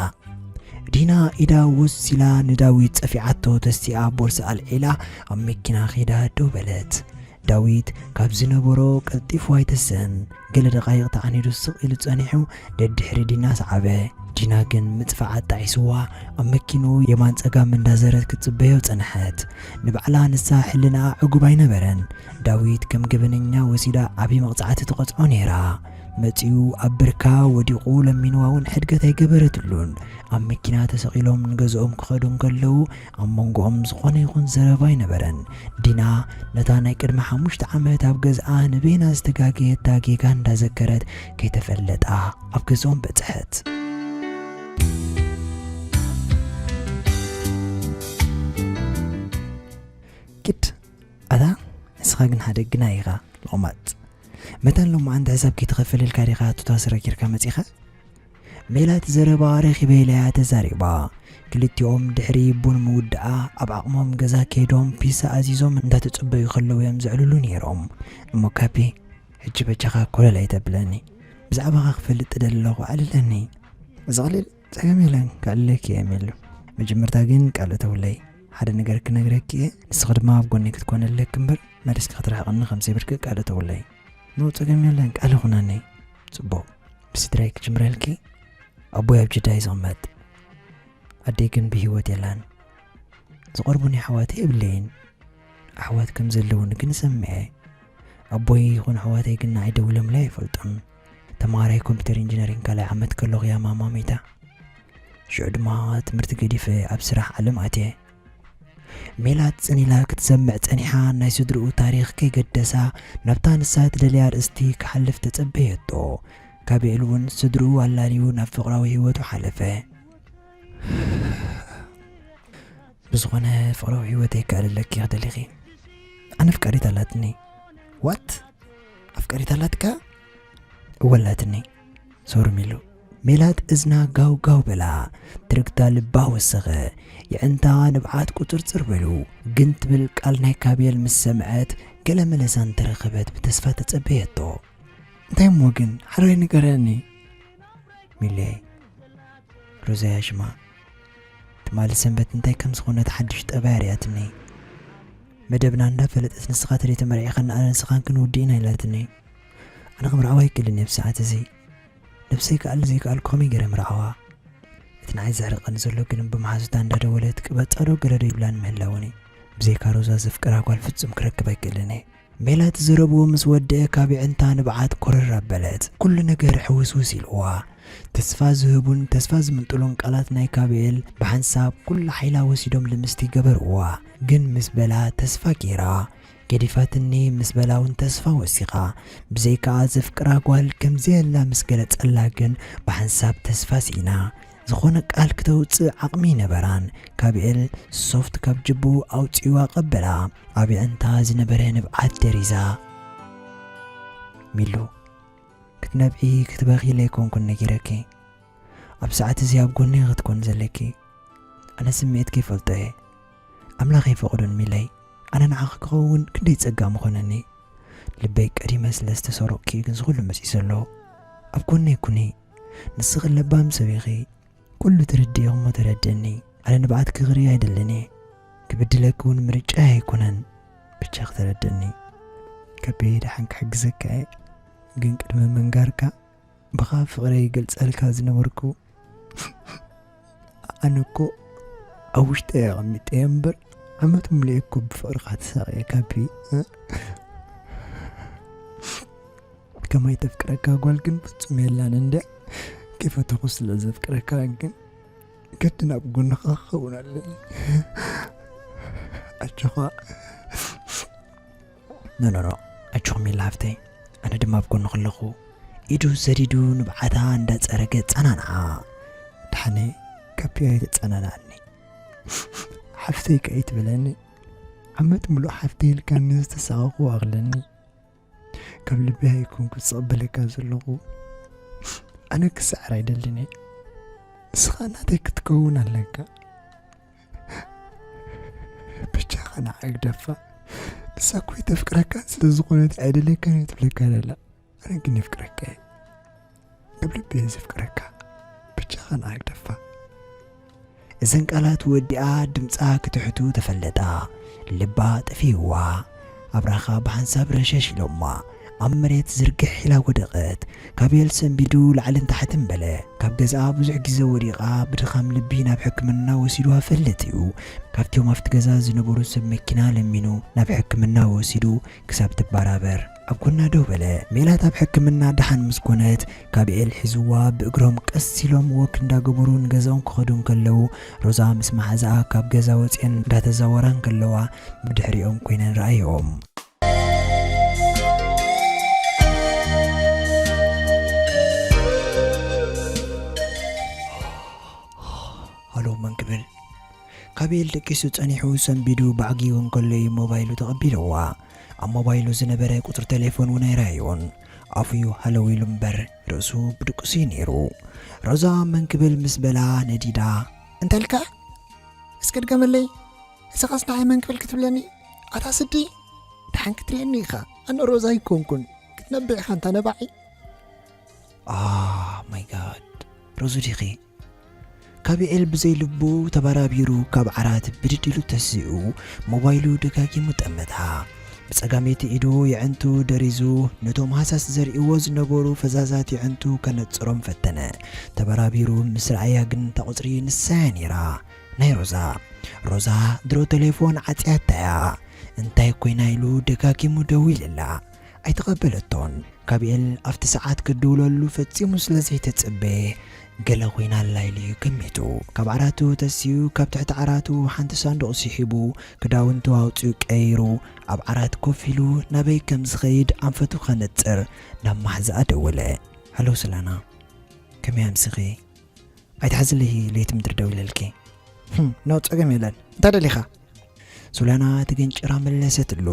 ዲና ኢዳ ወሲላ ንዳዊት ጸፊዓቶ ተሲኣ ቦርሳ ኣልዒላ ኣብ መኪና ኸይዳ ደው በለት። ዳዊት ካብ ዝነበሮ ቀልጢፉ ኣይተስእን። ገለ ደቓይቕ ተዓኒዱ ስቕ ኢሉ ጸኒሑ ደድሕሪ ዲና ሰዓበ። ዲና ግን ምጽፋዕ ኣጣዒስዋ ኣብ መኪንኡ የማን ጸጋም እንዳዘረት ክትጽበዮ ጸንሐት። ንባዕላ ንሳ ሕልናኣ ዕጉብ ኣይነበረን። ዳዊት ከም ገበነኛ ወሲዳ ዓቢ መቕጻዕቲ ትቐጽዖ ነይራ። መጺኡ ኣብ ብርካ ወዲቑ ለሚንዋ እውን ሕድገት ኣይገበረትሉን። ኣብ መኪና ተሰቒሎም ንገዝኦም ክኸዱ እንከለዉ ኣብ መንጎኦም ዝኾነ ይኹን ዘረባ ኣይነበረን። ዲና ነታ ናይ ቅድሚ ሓሙሽተ ዓመት ኣብ ገዝኣ ንበይና ዝተጋገየታ ጌጋ እንዳዘከረት ከይተፈለጣ ኣብ ገዝኦም በጽሐት። ኪድ ኣታ፣ ንስኻ ግን ሓደ ግናይ ኢኻ፣ ሎቕማጽ። መታን ሎማዓንቲ ሕሳብ ከይትኸፍል ኢልካ ዲኻ ቱታ ስረ ጌርካ መጺኻ? ሜላት ዘረባ ረኺበ ኢላ እያ ተዛሪባ። ክልቲኦም ድሕሪ ቡን ምውድኣ ኣብ ዓቕሞም ገዛ ከይዶም ፒሳ ኣዚዞም እንዳተጸበዩ ከለዉ እዮም ዘዕልሉ ነይሮም። እሞ ካፒ፣ ሕጂ በጃኻ ኮለል ኣይተብለኒ። ብዛዕባኻ ክፈልጥ እደሊ ኣለኹ፣ ኣዕልለኒ። ዘቕልል ጸገም የለን፣ ከዕልለኪ እየ ሜሉ። መጀመርታ ግን ቃል እተውለይ። ሓደ ነገር ክነግረኪ እየ፣ ንስኺ ድማ ኣብ ጎኒ ክትኮኒ ኣለኪ እምበር፣ መሊስኪ ክትርሕቕኒ ከም ዘይብልኪ ቃል እተውለይ። ኖ፣ ጸገም የለን፣ ቃል ይኹነኒ። ጽቡቕ። ብስድራይ ክጅምረልኪ? ኣቦይ ኣብ ጅዳ እዩ ዝቕመጥ። ኣደይ ግን ብህይወት የላን። ዝቐርቡኒ ኣሕዋተይ የብለይን። ኣሕዋት ከም ዘለዉኒ ግን እሰምዕ እየ። ኣቦይ ይኹን ኣሕዋተይ ግን ንዓይ ደዊሎምለይ ኣይፈልጡን። ተምሃራይ ኮምፒተር ኢንጂነሪንግ ካልኣይ ዓመት ከለኹ እያ ማማ ሞይታ። ሽዑ ድማ ትምህርቲ ገዲፈ ኣብ ስራሕ ዓለም ኣትየ። ሜላት ጽን ኢላ ክትሰምዕ ጸኒሓ፣ ናይ ስድርኡ ታሪኽ ከይገደሳ ናብታ ንሳ ትደልያ ኣርእስቲ ክሓልፍ ተጸበየቶ። ካቤል እውን ስድርኡ ኣላልዩ ናብ ፍቕራዊ ህይወቱ ሓለፈ። ብዝኾነ ፍቕራዊ ህይወተይ ከዕልለኪ ክደሊኺ? ኣነ ፍቃሪት ኣላትኒ። ዋት? ኣፍቀሪት ኣላትካ? እወ ኣላትኒ። ሶሪ ሚሉ። ሜላት እዝና ጋው ጋው በላ። ትርግታ ልባ ወሰኸ። የዕንታ ንብዓት ቁጽርጽር በሉ። ግን ትብል ቃል ናይ ካቤል ምስ ሰምዐት ገለ መለሳ እንተረኸበት ብተስፋ ተጸበየቶ። እንታይ እሞ ግን ሓራይ ንገረኒ። ሚለይ፣ ሮዛያ ሽማ። ትማሊ ሰንበት እንታይ ከም ዝኾነት ሓድሽ ጠባይ ኣርእያትኒ። መደብና እንዳፈለጠት ንስኻ ተደይ ተመርዒኻን ኣነ ንስኻን ክንውድእ ኢና ኢላትኒ። ኣነ ክምርዓዋ ኣይክእልን እየ ብሰዓት እዚ። ነብሰይ ክኣሊ ዘይከኣልኩ ከመይ ገይረ ምርዓዋ? እቲ ንዓይ ዘሕርቐኒ ዘሎ ግን ብመሓዙታ እንዳደወለት ቅበጻ ዶ ገለ ዶ ይብላን ምህላወን እዩ። ብዘይካ ሮዛ ዘፍቅራ ጓል ፍጹም ክረክብ ኣይክእልን እየ። ሜላት ዘረብኡ ምስ ወደአ ካብ የዕንታ ንብዓት ኮረር ኣበለት። ኩሉ ነገር ሕውስውስ ኢልዋ። ተስፋ ዝህቡን ተስፋ ዝምንጥሉን ቃላት ናይ ካቤል ብሓንሳብ ኩላ ሓይላ ወሲዶም ልምስቲ ገበርዋ። ግን ምስ በላ ተስፋ ገይራ። ገዲፋትኒ ምስ በላ እውን ተስፋ ወሲኻ። ብዘይከኣ ዘፍቅራ ጓል ከምዘየላ ምስ ገለጸላ ግን ብሓንሳብ ተስፋ ስኢና። ዝኾነ ቃል ክተውጽእ ዓቕሚ ይነበራን። ካቤል ሶፍት ካብ ጅቡ ኣውጺኡ ኣቐበላ። ኣብ የዕንታ ዝነበረ ንብዓት ደሪዛ። ሚሉ፣ ክትነብዒ ክትበኺ ኢለ ኣይኮንኩን ነጊረኪ። ኣብ ሰዓት እዚ ኣብ ጎነይ ክትኮን ዘለኪ። ኣነ ስምዒትኪ ይፈልጦ እየ። ኣምላኽ ይፈቕዶን ሚለይ። ኣነ ንዓኺ ክኸውን ክንደይ ጸጋ ምኾነኒ። ልበይ ቀዲመ ስለ ዝተሰረቕኪ ግን ዝኹሉ መጺሱ ኣሎ። ኣብ ጎነይ ኩኒ። ንስኺ ለባም ሰብ ኢኺ። ኩሉ ትርድእኺ እሞ ተረድእኒ። ኣነ ንብዓትኪ ክርኢ ኣይደልን እየ። ክብድለኪ እውን ምርጫ ኣይኮነን። ብቻ ክተረድእኒ። ከበይ ደሓን ክሕግዘካ እየ። ግን ቅድሚ ምንጋርካ ብኻ ፍቕረይ ይገልጸልካ ዝነበርኩ ኣነ እኮ ኣብ ውሽጠይ ኣቐሚጠ እየ እምበር ዓመት ሙሉእ እኮ ብፍቕርኻ ተሳቕየ ካቢ። ከማይ ተፍቅረካ ጓል ግን ፍጹም የላን እንድያ። ከይፈተኹ ስለ ዘፍቅረካ ግን ግድን ኣብ ጎንኻ ክኸውን ኣለኒ። ኣጆኻ። ኖ ኖ ኖ፣ ኣጆኹም ኢላ ሃፍተይ። ኣነ ድማ ኣብ ጎንኺ ኣለኹ። ኢዱ ሰዲዱ ንብዓታ እንዳጸረገ ጸናንዓ። ደሓነ፣ ካፒ ኣይተጸናንዓኒ። ሓፍተይ ከኣ ኣይትበለኒ። ዓመት ሙሉእ ሓፍተይ ኢልካኒ ዝተሳቐኹ ኣኽለኒ። ካብ ልቢ ኣይኮንኩ ዝቕበለካ ዘለኹ። ኣነ ክስዕር ኣይደልን እየ። ንስኻ ናተይ ክትከውን ኣለካ። ብቻኻ ንዓ ግደፋ። ንሳ እኮ ኣይተፍቅረካን ስለ ዝኾነት ኣይደልየካን እየ ትብለካ ዘላ። ኣነ ግን የፍቅረካ እየ። ካብ ልቢ እየ ዘፍቅረካ። ብቻኻ ንዓ ግደፋ። እዘን ቃላት ወዲኣ ድምጻ ክትሕቱ ተፈለጣ። ልባ ጠፊእዋ። ኣብራኻ ብሓንሳብ ረሸሽ ኢሎማ። ኣብ መሬት ዝርግሕ ኢላ ወደቐት። ካቤል ሰንቢዱ ላዕልን ታሕትን በለ። ካብ ገዝኣ ብዙሕ ግዜ ወዲቓ ብድኻም ልቢ ናብ ሕክምና ወሲድዋ ፈልጥ እዩ። ካብቲኦም ኣብቲ ገዛ ዝነበሩ ሰብ መኪና ለሚኑ ናብ ሕክምና ወሲዱ ክሳብ ትበራበር ኣብ ጎና ደው በለ። ሜላት ኣብ ሕክምና ደሓን ምስ ኮነት ካቤል ሒዝዋ ብእግሮም ቀስ ኢሎም ወክ እንዳገበሩ ንገዛኦም ክኸዱ እንከለዉ ሮዛ ምስ መሓዛኣ ካብ ገዛ ወፂአን እንዳተዛወራ እንከለዋ ብድሕሪኦም ኮይነን ረኣዮም። ሃሎ መን ክብል? ካቤል ደቂሱ ጸኒሑ ሰንቢዱ ባዕጊጉ እንከሎ እዩ ሞባይሉ ተቐቢልዋ። ኣብ ሞባይሉ ዝነበረ ቁጽሪ ቴሌፎን እውን ኣይረኣዮን። ኣፉ እዩ ሃለው ኢሉ እምበር ርእሱ ብድቁስ እዩ ነይሩ። ሮዛ መን ክብል ምስ በላ ነዲዳ፣ እንታይ ኢልካ? እስከ ድገመለይ። ንስኻስ ንዓይ መን ክብል ክትብለኒ? ኣታ ስዲ፣ ደሓን ክትርእየኒ ኢኻ። ኣነ ሮዛ ኣይኮንኩን። ክትነብዕ ኢኻ እንታ ነባዒ። Oh my God፣ ሮዙ ዲኺ? ካቢኤል ብዘይ ልቡ ተባራቢሩ ካብ ዓራት ብድድ ኢሉ ተሲኡ ሞባይሉ ደጋጊሙ ጠመታ። ብጸጋመይቲ ኢዱ የዕንቱ ደሪዙ ነቶም ሃሳስ ዘርእዎ ዝነበሩ ፈዛዛት የዕንቱ ከነጽሮም ፈተነ። ተባራቢሩ ምስ ረኣያ ግን እታ ቁጽሪ ንሳ እያ ነይራ፣ ናይ ሮዛ። ሮዛ ድሮ ቴሌፎን ዓጽያታ እያ። እንታይ ኮይና ኢሉ ደጋጊሙ ደዊልላ። ኣይተቐበለቶን። ካቢኤል ኣብቲ ሰዓት ክድውለሉ ፈጺሙ ስለ ዘይተጸበየ፣ ገለ ኮይና ኣላ ኢሉ እዩ ገሚቱ። ካብ ዓራቱ ተሲኡ፣ ካብ ትሕቲ ዓራቱ ሓንቲ ሳንዱቕ ስሒቡ፣ ክዳውንቱ ኣውጺኡ ቀይሩ፣ ኣብ ዓራት ኮፍ ኢሉ ናበይ ከም ዝኸይድ ኣንፈቱ ከነጽር ናብ ማሕዛኣ ደወለ። ሃሎ ሰላና፣ ከመይ ኣምሲኺ? ኣይትሓዝለይ፣ ለይቲ ምድሪ ደው ኢለልኪ። ህም፣ ኖ፣ ጸገም የለን። እንታይ ደሊኻ? ሶልያና ተገንጭራ መለሰትሉ።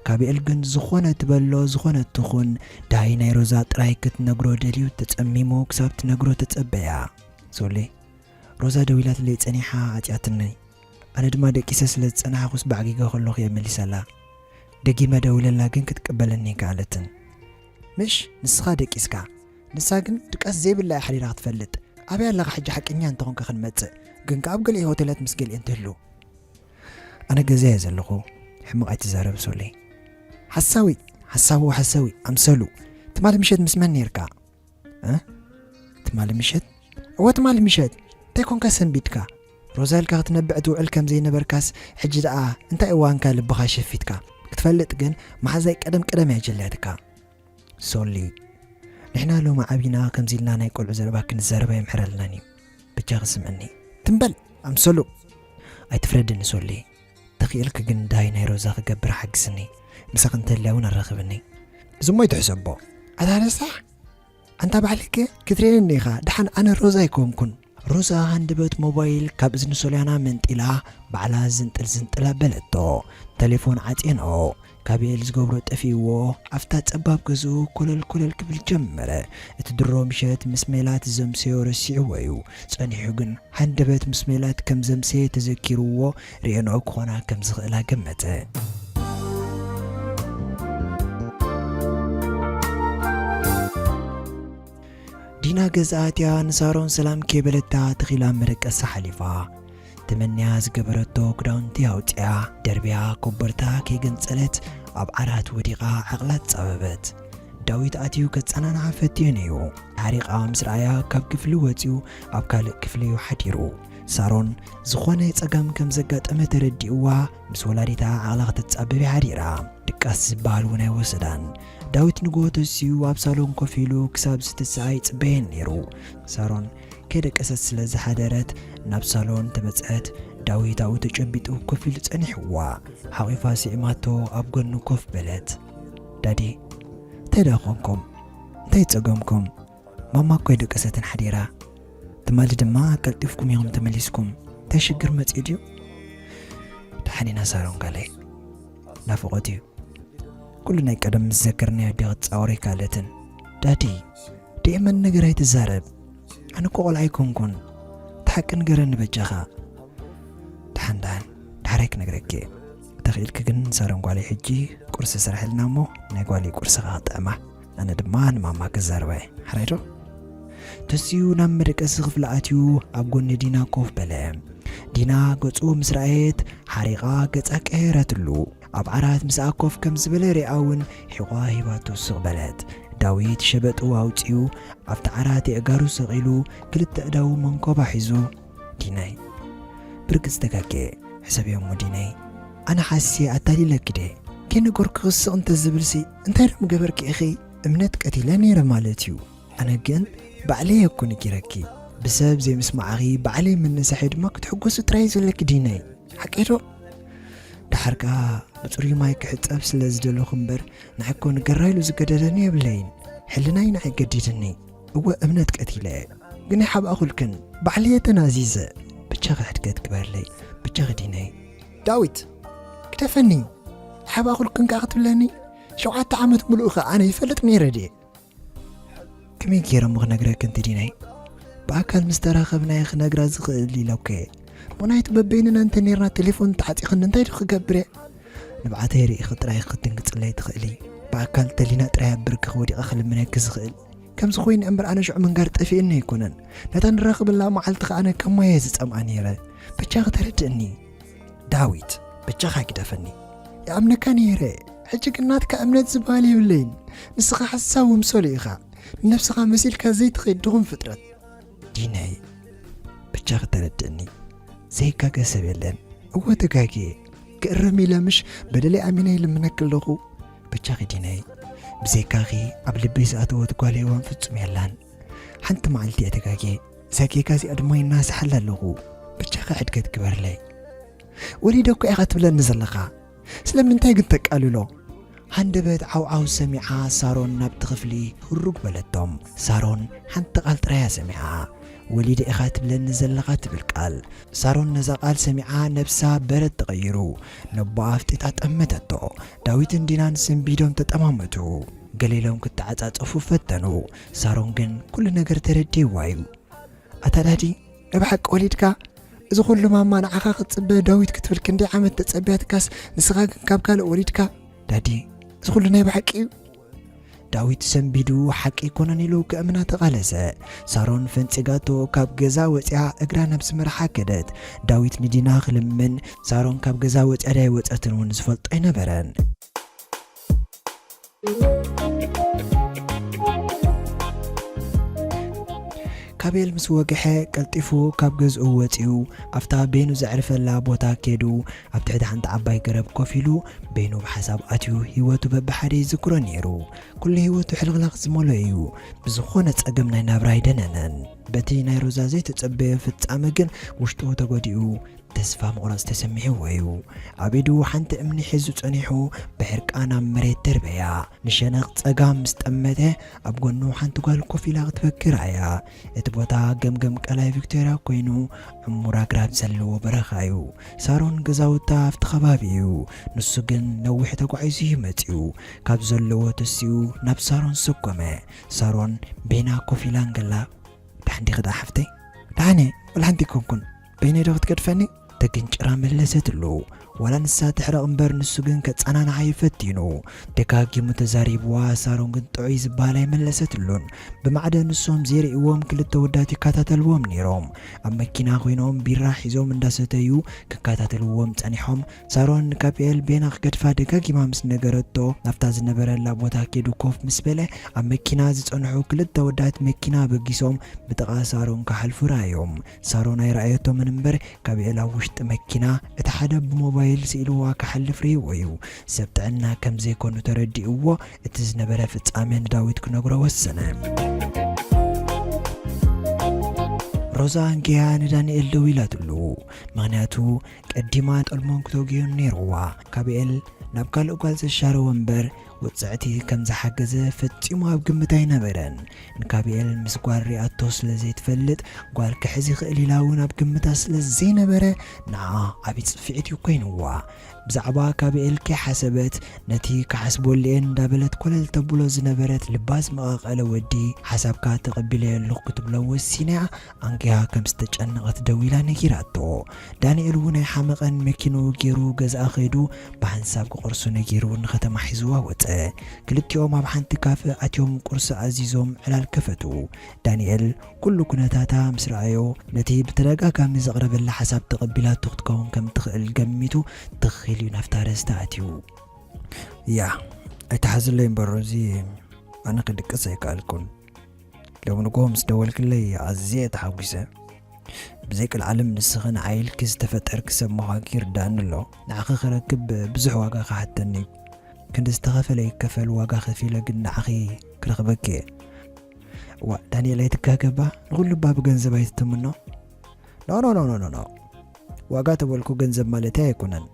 ካቢኤል ግን ዝኾነ ትበሎ ዝኾነ ትኹን፣ ዳይ ናይ ሮዛ ጥራይ ክትነግሮ ደልዩ ተጸሚሙ ክሳብ ትነግሮ ተጸበያ። ሶሊ፣ ሮዛ ደዊላትለይ ጸኒሓ ዓጽያትኒ። ኣነ ድማ ደቂሰ ስለ ዝጸናሕኩስ ባዕጊገ ከለኹ እየ መሊሰላ። ደጊመ ደዊለላ ግን ክትቅበለኒ ኣይከኣለትን። ምሽ ንስኻ ደቂስካ፣ ንሳ ግን ድቃስ ዘይብላ እያ ሓዲራ ክትፈልጥ። ኣበይ ኣለኻ ሕጂ ሓቀኛ እንተኾንካ ክንመጽእ፣ ግን ከኣ ኣብ ገሊኡ ሆቴላት ምስ ገሊኤን ትህሉ። ኣነ ገዛ እየ ዘለኹ። ሕማቕ ኣይትዛረብ ሶሊ። ሓሳዊ፣ ሓሳዊ፣ ሓሳዊ፣ ኣምሰሉ። ትማሊ ምሸት ምስ መን ነይርካ? እ? ትማሊ ምሸት? እወ ትማሊ ምሸት። እንታይ ኮንካ ሰንቢድካ? ሮዛ ኢልካ ክትነብዕ ትውዕል ከም ዘይነበርካስ ሕጂ ደኣ እንታይ እዋንካ ልብኻ ሸፊትካ? ክትፈልጥ ግን መሓዛይ ቀደም ቀደም እያ ጀልያትካ። ሶሊ፣ ንሕና ሎሚ ዓቢና ከምዚ ኢልና ናይ ቆልዑ ዘረባ ክንዛረብ ኣይምሕረልናን እዩ። ብቻ ክስምዕኒ። ትም በል ኣምሰሉ። ኣይትፍረድኒ ሶሊ። ተኽኢልክ ግን ዳይ ናይ ሮዛ ክገብር ሓግዝኒ። ምሳኽ እንተልያ እውን ኣራኽብኒ። እዚ እሞ ኣይትሕሰቦ። ኣታ ረሳሕ፣ ኣንታ ባዕልከ ክትርእየኒ ኢኻ። ደሓን ኣነ ሮዛ ኣይኮንኩን። ሮዛ ሃንደበት ሞባይል ካብ እዝኒ ሶልያና መንጢላ ባዕላ ዝንጥል ዝንጥል ኣበለቶ። ተሌፎን ዓጽየንኦ። ካቢኤል ዝገብሮ ጠፊእዎ ኣብታ ጸባብ ገዝኡ ኮለል ኮለል ክብል ጀመረ። እቲ ድሮ ምሸት ምስ ሜላት ዘምሰዮ ረሲዕዎ እዩ። ጸኒሑ ግን ሃንደበት ምስ ሜላት ከም ዘምሰየ ተዘኪርዎ ርእየንኦ ክኾና ከም ዝኽእላ ገመተ። ዲና ገዛ ኣትያ ንሳሮን ሰላም ከይበለታ ተኺላ መደቀሳ ሓሊፋ። ተመንያ ዝገበረቶ ክዳውንቲ ኣውጽያ ደርብያ ኮበርታ ከይገንጸለት ኣብ ዓራት ወዲቓ ዓቕላ ተጻበበት። ዳዊት ኣትዩ ከጸናንዓ ፈትዩ ነይሩ። ሓሪቓ ምስ ረኣያ ካብ ክፍሊ ወጺኡ ኣብ ካልእ ክፍሊ እዩ ሓዲሩ። ሳሮን ዝኾነ ጸገም ከም ዘጋጠመ ተረዲእዋ ምስ ወላዲታ ዓቕላ ክትጻበብ ሓዲራ። ድቃስ ዝበሃል እውን ኣይወሰዳን። ዳዊት ንግሆ ተሲኡ ኣብ ሳሎን ኮፍ ኢሉ ክሳብ ዝተስኣ ይጽበየን ነይሩ። ሳሮን ከይደቀሰት ስለ ዝሓደረት ናብ ሳሎን ተመጽአት። ዳዊት ኣብኡ ተጨቢጡ ኮፍ ኢሉ ጸኒሕዋ። ሓቒፋ ስዒማቶ ኣብ ጎኑ ኮፍ በለት። ዳዲ፣ እንታይ ደኣ ኾንኩም? እንታይ ጸገምኩም? ማማ እኮ ኣይደቀሰትን ሓዲራ። ትማሊ ድማ ቀልጢፍኩም ኢኹም ተመሊስኩም። እንታይ ሽግር መጺኡ ድዩ? ደሓን ኢና ሳሮን ጋለይ። ናፍቖት እዩ። ኩሉ ናይ ቀደም ምስ ዘከርናዮ ኣዴ ክትጻወር ኣይከኣለትን። ዳዲ፣ ደየመን ነገር ኣይትዛረብ። ኣነ እኮ ቆልዓ ኣይኮንኩን። እቲ ሓቂ ንገረኒ በጃኻ። ደሓን ደሓን፣ ዳሕራይ ክነግረኪ እየ። ተኽኢልኪ ግን ሳሮን ጓለይ ሕጂ ቁርሲ ስርሕልና እሞ ናይ ጓለይ ቁርሲ ኸዓ ክጥዕማ። ኣነ ድማ ንማማ ክዛረባ እየ። ሓራይ ዶ? ተሲኡ ናብ መደቀሲ ክፍሊ ኣትዩ ኣብ ጎኒ ዲና ኮፍ በለ። ዲና ገጹ ምስ ረኣየት ሓሪቓ ገጻ ቀየረትሉ። ኣብ ዓራት ምስኣ ኮፍ ከም ዝበለ ሪኣ እውን ሒቋ ሂባቶ ስቕ በለት። ዳዊት ሸበጡ ኣውጺኡ ኣብቲ ዓራት የእጋሩ ሰቒሉ ክልተ ኣእዳዉ መንኮባ ሒዙ፣ ዲናይ፣ ብርግጽ ተጋግየ። ሕሰብዮ እሞ ዲናይ፣ ኣነ ሓስየ ኣታሊለኪ ድየ? ከይነገርኩኺ ስቕ እንተ ዝብልሲ እንታይ ዶ ምገበርኪ ኢኺ? እምነት ቀቲለ ነይረ ማለት እዩ። ኣነ ግን ባዕለይ እኮ ነጊረኪ። ብሰብ ዘይምስማዕኺ ባዕለይ ምንሳሐይ ድማ ክትሕጎሲ ጥራይ እዩ ዘለኪ ዲናይ። ሓቀይ ዶ? ደሓር ከኣ ብጽሩይ ማይ ክሕጸብ ስለ ዝደለኹ እምበር፣ ንዓይ እኮ ንገራ ኢሉ ዝገደደኒ የብለይን። ሕልናይ ንዓይ ገዲድኒ። እወ እምነት ቀቲለ፣ ግን ኣይሓብኣኹልክን። ባዕለይ እየ ተናዚዘ። ብቻኺ ሕድገት ግበርለይ። ብቻኺ ዲነይ። ዳዊት፣ ግደፈኒ። ኣይሓብኣኹልክን ከኣ ክትብለኒ? ሸውዓተ ዓመት ሙሉእ ከኣ ኣነ ይፈልጥ ነይረ ድየ? ከመይ ገይረ እሞ ክነግረክን ዲነይ? ብኣካል ምስ ተራኸብና እየ ክነግራ ዝኽእል ኢለ እኮ እየ። ምኽንያቱ በበይንና እንተ ኔርና ቴሌፎን ተዓጺኽኒ እንታይ ዶ ክገብር እየ? ንብዓተይ ርኢኺ ጥራይ ክትድንግጽለይ ትኽእሊ። ብኣካል ተሊና ጥራይ ኣብ ብርክኺ ወዲቐ ክልምነኪ ዝኽእል። ከምዚ ኮይኑ እምበር ኣነ ሽዑ ምንጋር ጠፊእኒ ኣይኮነን። ነታ ንራኸበላ መዓልቲ ከኣ ኣነ ከም ማይ እየ ዝጸምኣ ነይረ። በጃኺ ተረድእኒ። ዳዊት፣ በጃኻ ግደፈኒ። ይኣምነካ ነይረ። ሕጂ ግን ናትካ እምነት ዝበሃል የብለይን። ንስኻ ሓሳዊ ምሰሉ ኢኻ። ንነብስኻ መሲልካ ዘይትኸይድ ድኹም ፍጥረት። ዲነይ፣ በጃኺ ተረድእኒ። ዘይጋገ ሰብ የለን። እወ ተጋግየ። ክእረም ኢለ ምሽ በደለይ ኣሚነ ይልምነኪ ኣለኹ። በጃኺ ዲነይ፣ ብዘይካኺ ኣብ ልበይ ዝኣተወት ጓል ሄዋን ፍጹም የላን። ሓንቲ መዓልቲ እየ ተጋግየ። እዛ ጌጋ እዚኣ ድማ ይናስሓላ ኣለኹ። በጃኻ ሕድገት ግበርለይ። ወሊደ እኮ ኢኻ ትብለኒ ዘለኻ። ስለምንታይ ግን ተቃልሎ? ሃንደበት ዓውዓው ሰሚዓ ሳሮን ናብቲ ክፍሊ ህሩግ በለቶም። ሳሮን ሓንቲ ቃል ጥራይ እያ ሰሚዓ። ወሊደ ኢኻ ትብለኒ ዘለኻ ትብል ቃል። ሳሮን ነዛ ቃል ሰሚዓ ነብሳ በረድ ተቐይሩ። ነቦኣ ኣፍጢጣ ጠመተቶ። ዳዊትን ዲናን ሰንቢዶም ተጠማመቱ። ገለ ኢሎም ክተዓጻጸፉ ፈተኑ። ሳሮን ግን ኩሉ ነገር ተረዲእዋ እዩ። ኣታ ዳዲ፣ ናይ ብሓቂ ወሊድካ? እዚ ኩሉ ማማ ንዓኻ ክትጽበ ዳዊት ክትብል ክንደይ ዓመት ተጸብያትካስ ንስኻ ግን ካብ ካልእ ወሊድካ? ዳዲ፣ እዚ ኩሉ ናይ ብሓቂ እዩ? ዳዊት ሰንቢዱ ሓቂ ኣይኮነን ኢሉ ክእምና ተቓለሰ። ሳሮን ፈንጺጋቶ ካብ ገዛ ወጺኣ እግራ ናብ ስመርሓ ከደት። ዳዊት ንዲና ክልምን ሳሮን ካብ ገዛ ወጺኣ ዳይ ወጸትን እውን ዝፈልጦ ኣይነበረን። ካቤል ምስ ወግሐ ቀልጢፉ ካብ ገዝኡ ወጺኡ ኣብታ ቤኑ ዘዕርፈላ ቦታ ከይዱ ኣብ ትሕቲ ሓንቲ ዓባይ ገረብ ኮፍ ኢሉ ቤኑ ብሓሳብ ኣትዩ ህይወቱ በብሓደ ይዝክሮ ነይሩ። ኩሉ ህይወቱ ሕልኽላኽ ዝመልኦ እዩ። ብዝኾነ ጸገም ናይ ናብራ ኣይደነነን። በቲ ናይ ሮዛ ዘይተጸበዮ ፍጻመ ግን ውሽጡ ተጎዲኡ ተስፋ ምቑራጽ ተሰሚዕዎ እዩ። ኣብ ኢዱ ሓንቲ እምኒ ሒዙ ጸኒሑ ብሕርቃን ኣብ መሬት ደርበያ። ንሸነኽ ጸጋም ምስ ጠመተ ኣብ ጎኑ ሓንቲ ጓል ኮፍ ኢላ ክትበኪ ረኣያ። እቲ ቦታ ገምገም ቀላይ ቪክቶርያ ኮይኑ ዕሙር ኣግራብ ዘለዎ በረኻ እዩ። ሳሮን ገዛውታ ኣብቲ ከባቢ እዩ። ንሱ ግን ነዊሕ ተጓዒዙ እዩ መጺኡ። ካብ ዘለዎ ተሲኡ ናብ ሳሮን ሰኮመ። ሳሮን ቤና ኮፍ ኢላ እንገላ፣ "ደሓን ዲኺ ደኣ ሓፍተይ?" "ደሓን እየ፣ ወላ ሓንቲ ኣይኮንኩን። በይነይ ዶ ክትገድፈኒ?" ተግንጭራ መለሰትሉ። ዋላ ንሳ ትሕረቕ እምበር ንሱ ግን ከጸናንዓ እዩ ፈቲኑ። ደጋጊሙ ተዛሪብዋ፣ ሳሮን ግን ጥዑይ ዝበሃል ኣይመለሰትሉን። ብማዕደ ንሶም ዘይርእይዎም ክልተ ወዳት ይከታተልዎም ነይሮም። ኣብ መኪና ኮይኖም ቢራ ሒዞም እንዳሰተዩ ክከታተልዎም ጸኒሖም። ሳሮን ንካብኤል ቤና ክገድፋ ደጋጊማ ምስ ነገረቶ፣ ናብታ ዝነበረላ ቦታ ከይዱ ኮፍ ምስ በለ፣ ኣብ መኪና ዝጸንሑ ክልተ ወዳት መኪና በጊሶም ብጥቓ ሳሮን ክሓልፉ ረኣዮም። ሳሮን ኣይረኣየቶምን እምበር፣ ካብኤል ኣብ ውሽጢ መኪና እቲ ሓደ ብሞባይል ስኢልዋ ክሓልፍ ርእይዎ እዩ። ሰብ ጥዕና ከም ዘይኮኑ ተረዲእዎ፣ እቲ ዝነበረ ፍጻሜ ንዳዊት ክነግሮ ወሰነ። ሮዛ ኣንጊያ ንዳንኤል ደዊላትሉ፣ ምኽንያቱ ቀዲማ ጠልሞን ክተጉዮን ነይርዋ። ካብኤል ናብ ካልእ ጓል ዘሻረወ እምበር ውጽዕቲ ከም ዝሓገዘ ፈጺሙ ኣብ ግምት ኣይነበረን። ንካብኤል ምስ ጓል ሪኣቶ ስለ ዘይትፈልጥ፣ ጓል ክሕዝ ይኽእል ኢላ እውን ኣብ ግምታ ስለ ዘይነበረ፣ ንዓ ዓቢ ጽፍዒት እዩ ኮይንዋ። ብዛዕባ ካብኤል ከይሓሰበት፣ ነቲ ክሓስበሉ እየ እንዳበለት ኮለል ተብሎ ዝነበረት ልባ ዝመቓቐለ ወዲ፣ ሓሳብካ ተቐቢለዮ ኣለኹ ክትብሎ ወሲና እያ። ኣንጊያ ከም ዝተጨነቐት ደዊላ ነጊራቶ። ዳንኤል እውን ኣይሓመቐን፣ መኪንኡ ገይሩ ገዝኣ ከይዱ ብሓንሳብ ክቑርሱ ነጊሩ ንከተማ ሒዝዋ ወጸ። ክልቲኦም ኣብ ሓንቲ ካፈ ኣትዮም ቁርሲ ኣዚዞም ዕላል ከፈቱ። ዳንኤል ኩሉ ኩነታታ ምስ ረኣዮ፣ ነቲ ብተደጋጋሚ ዘቕረበላ ሓሳብ ተቐቢላቶ ክትከውን ከም ትኽእል ገሚቱ ትኽ ኢሉ ናብታ ኣርእስቲ ኣትዩ። "ያ፣ ኣይትሓዝለይ እምበር ሮዚ፣ ኣነ ክድቅስ ኣይከኣልኩን። ሎሚ ንግሆ ምስ ደወልክለይ ኣዝየ ተሓጒሰ። ብዘይ ቀልዓለም ንስኺ ንዓይ ኢልኪ ዝተፈጠርኪ ሰብ ምዃንኪ ይርድኣኒ ኣሎ። ንዓኺ ክረክብ ብዙሕ ዋጋ ክሓተኒ እዩ። ክንዲ ዝተኸፈለ ይከፈል ዋጋ ከፊለ ግን ንዓኺ ክረኽበኪ እየ." "እዋ ዳንኤል ኣይትጋገባ፣ ንኹሉ እባ ብገንዘብ ኣይትተምኖ?" "ኖ፣ ኖ፣ ኖ፣ ኖ፣ ኖ፣ ኖ። ዋጋ ተበልኩ ገንዘብ ማለተይ ኣይኮነን።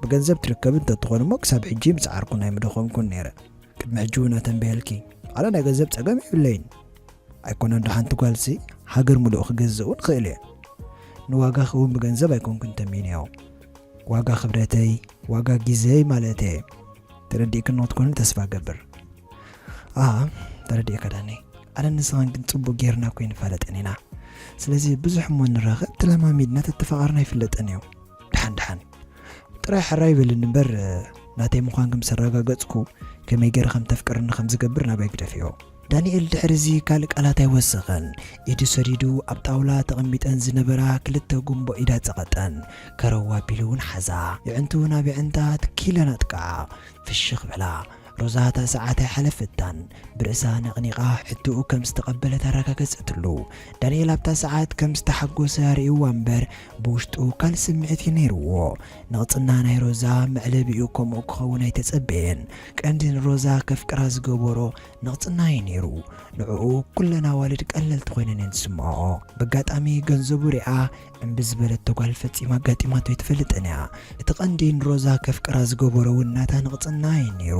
ብገንዘብ ትርከብ እንተትኾን እሞ ክሳብ ሕጂ ምጽዓርኩን ኣይምደኸምኩን ነይረ። ቅድሚ ሕጂ እውን ኣተንብየልኪ፣ ኣነ ናይ ገንዘብ ጸገም የብለይን። ኣይኮነን ዶ ሓንቲ ጓልሲ ሃገር ምሉእ ክገዝእ እውን ክእል እየ። ንዋጋ ክውን ብገንዘብ ኣይኮንኩን ተሚንዮ። ዋጋ ክብረተይ፣ ዋጋ ግዜይ ማለት እየ። ተረዲእክኖ ክትኮኒ ተስፋ እገብር።" "ኣ፣ ተረዲእካ ዳኒ። ኣነን ንስኻን ግን ጽቡቕ ጌርና እኮ ኣይንፋለጥን ኢና። ስለዚ ብዙሕ እሞ ንራኸብ፣ ተለማሚድና ተተፋቐርና ኣይፍለጥን እዩ። ደሓን ደሓን ጥራይ ሕራይ በልኒ እምበር፣ ናተይ ምዃንኪ ምስ ኣረጋገጽኩ፣ ከመይ ገይረ ከም ተፍቅርኒ ከም ዝገብር ናባይ ግደፍዮ።" ዳንኤል ድሕሪ እዚ ካልእ ቃላት ኣይወሰኸን። ኢዱ ሰዲዱ ኣብ ጣውላ ተቐሚጠን ዝነበራ ክልተ ጉንቦ ኢዳ ጸቐጠን። ከረው ኣቢሉ እውን ሓዛ። የዕንቱ ናብ የዕንታ ትኪለን ኣጥቅዓ። ፍሽኽ በላ። ሮዛ እታ ሰዓት ኣይሓለፈታን። ብርእሳ ነቕኒቓ ሕቶኡ ከም ዝተቐበለት ኣረጋገጸትሉ። ዳንኤል ኣብታ ሰዓት ከም ዝተሓጎሰ ኣርእይዋ እምበር፣ ብውሽጡ ካልእ ስምዒት እዩ ነይርዎ። ንቕጽና ናይ ሮዛ መዕለቢኡ ከምኡ ክኸውን ኣይተጸበየን። ቀንዲ ንሮዛ ከፍቅራ ዝገበሮ ንቕጽና እዩ ነይሩ። ንዕኡ ኩለን ኣዋልድ ቀለልቲ ኮይነን እየን ዝስምዖኦ። በጋጣሚ ገንዘቡ ሪኣ እምቢ ዝበለቶ ጓል ፈጺማ ኣጋጢማቶ ኣይትፈልጥን እያ። እቲ ቀንዲ ንሮዛ ከፍቅራ ዝገበሮ እውን ናታ ንቕጽና እዩ ነይሩ።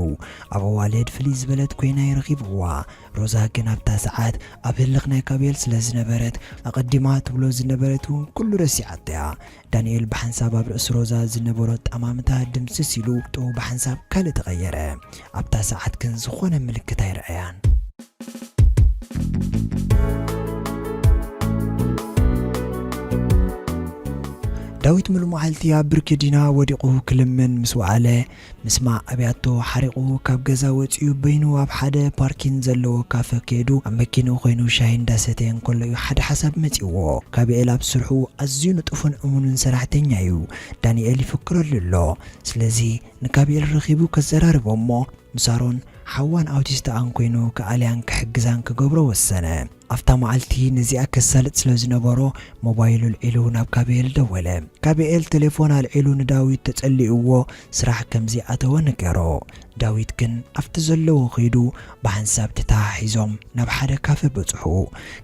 ኣብ ኣዋልድ ፍልይ ዝበለት ኮይና ይረኺብዋ። ሮዛ ግን ኣብታ ሰዓት ኣብ ህልኽ ናይ ካቤል ስለ ዝነበረት፣ ኣቐዲማ ትብሎ ዝነበረት እውን ኩሉ ረሲዓቶ እያ። ዳንኤል ብሓንሳብ ኣብ ርእሲ ሮዛ ዝነበሮ ጠማምታ ድምስስ ኢሉ፣ ጡብ ብሓንሳብ ካልእ ተቐየረ። ኣብታ ሰዓት ግን ዝኾነ ምልክት ኣይረኣያን። ዳዊት ምሉእ መዓልቲ ኣብ ብርኪ ዲና ወዲቑ ክልምን ምስ ወዓለ፣ ምስማዕ ኣብያቶ ሓሪቑ ካብ ገዛ ወጺኡ በይኑ ኣብ ሓደ ፓርኪን ዘለዎ ካፈ ከይዱ ኣብ መኪንኡ ኮይኑ ሻሂ እንዳሰተየ እንከሎ እዩ ሓደ ሓሳብ መጺእዎ። ካቢኤል ኣብ ስርሑ ኣዝዩ ንጡፍን እሙንን ሰራሕተኛ እዩ። ዳንኤል ይፍክረሉ ኣሎ። ስለዚ ንካቢኤል ረኺቡ ከዘራርቦ እሞ ንሳሮን ሓዋን ኣውቲስታኣን ኮይኑ ክኣልያን ክሕግዛን ክገብሮ ወሰነ። ኣብታ መዓልቲ ነዚኣ ከሳልጥ ስለ ዝነበሮ ሞባይሉ ኣልዒሉ ናብ ካቢኤል ደወለ። ካቢኤል ቴሌፎን ኣልዒሉ ንዳዊት ተጸሊእዎ ስራሕ ከም ዘይኣተወ ነገሮ። ዳዊት ግን ኣብቲ ዘለዎ ከይዱ ብሓንሳብ ተተሓሒዞም ናብ ሓደ ካፈ በጽሑ።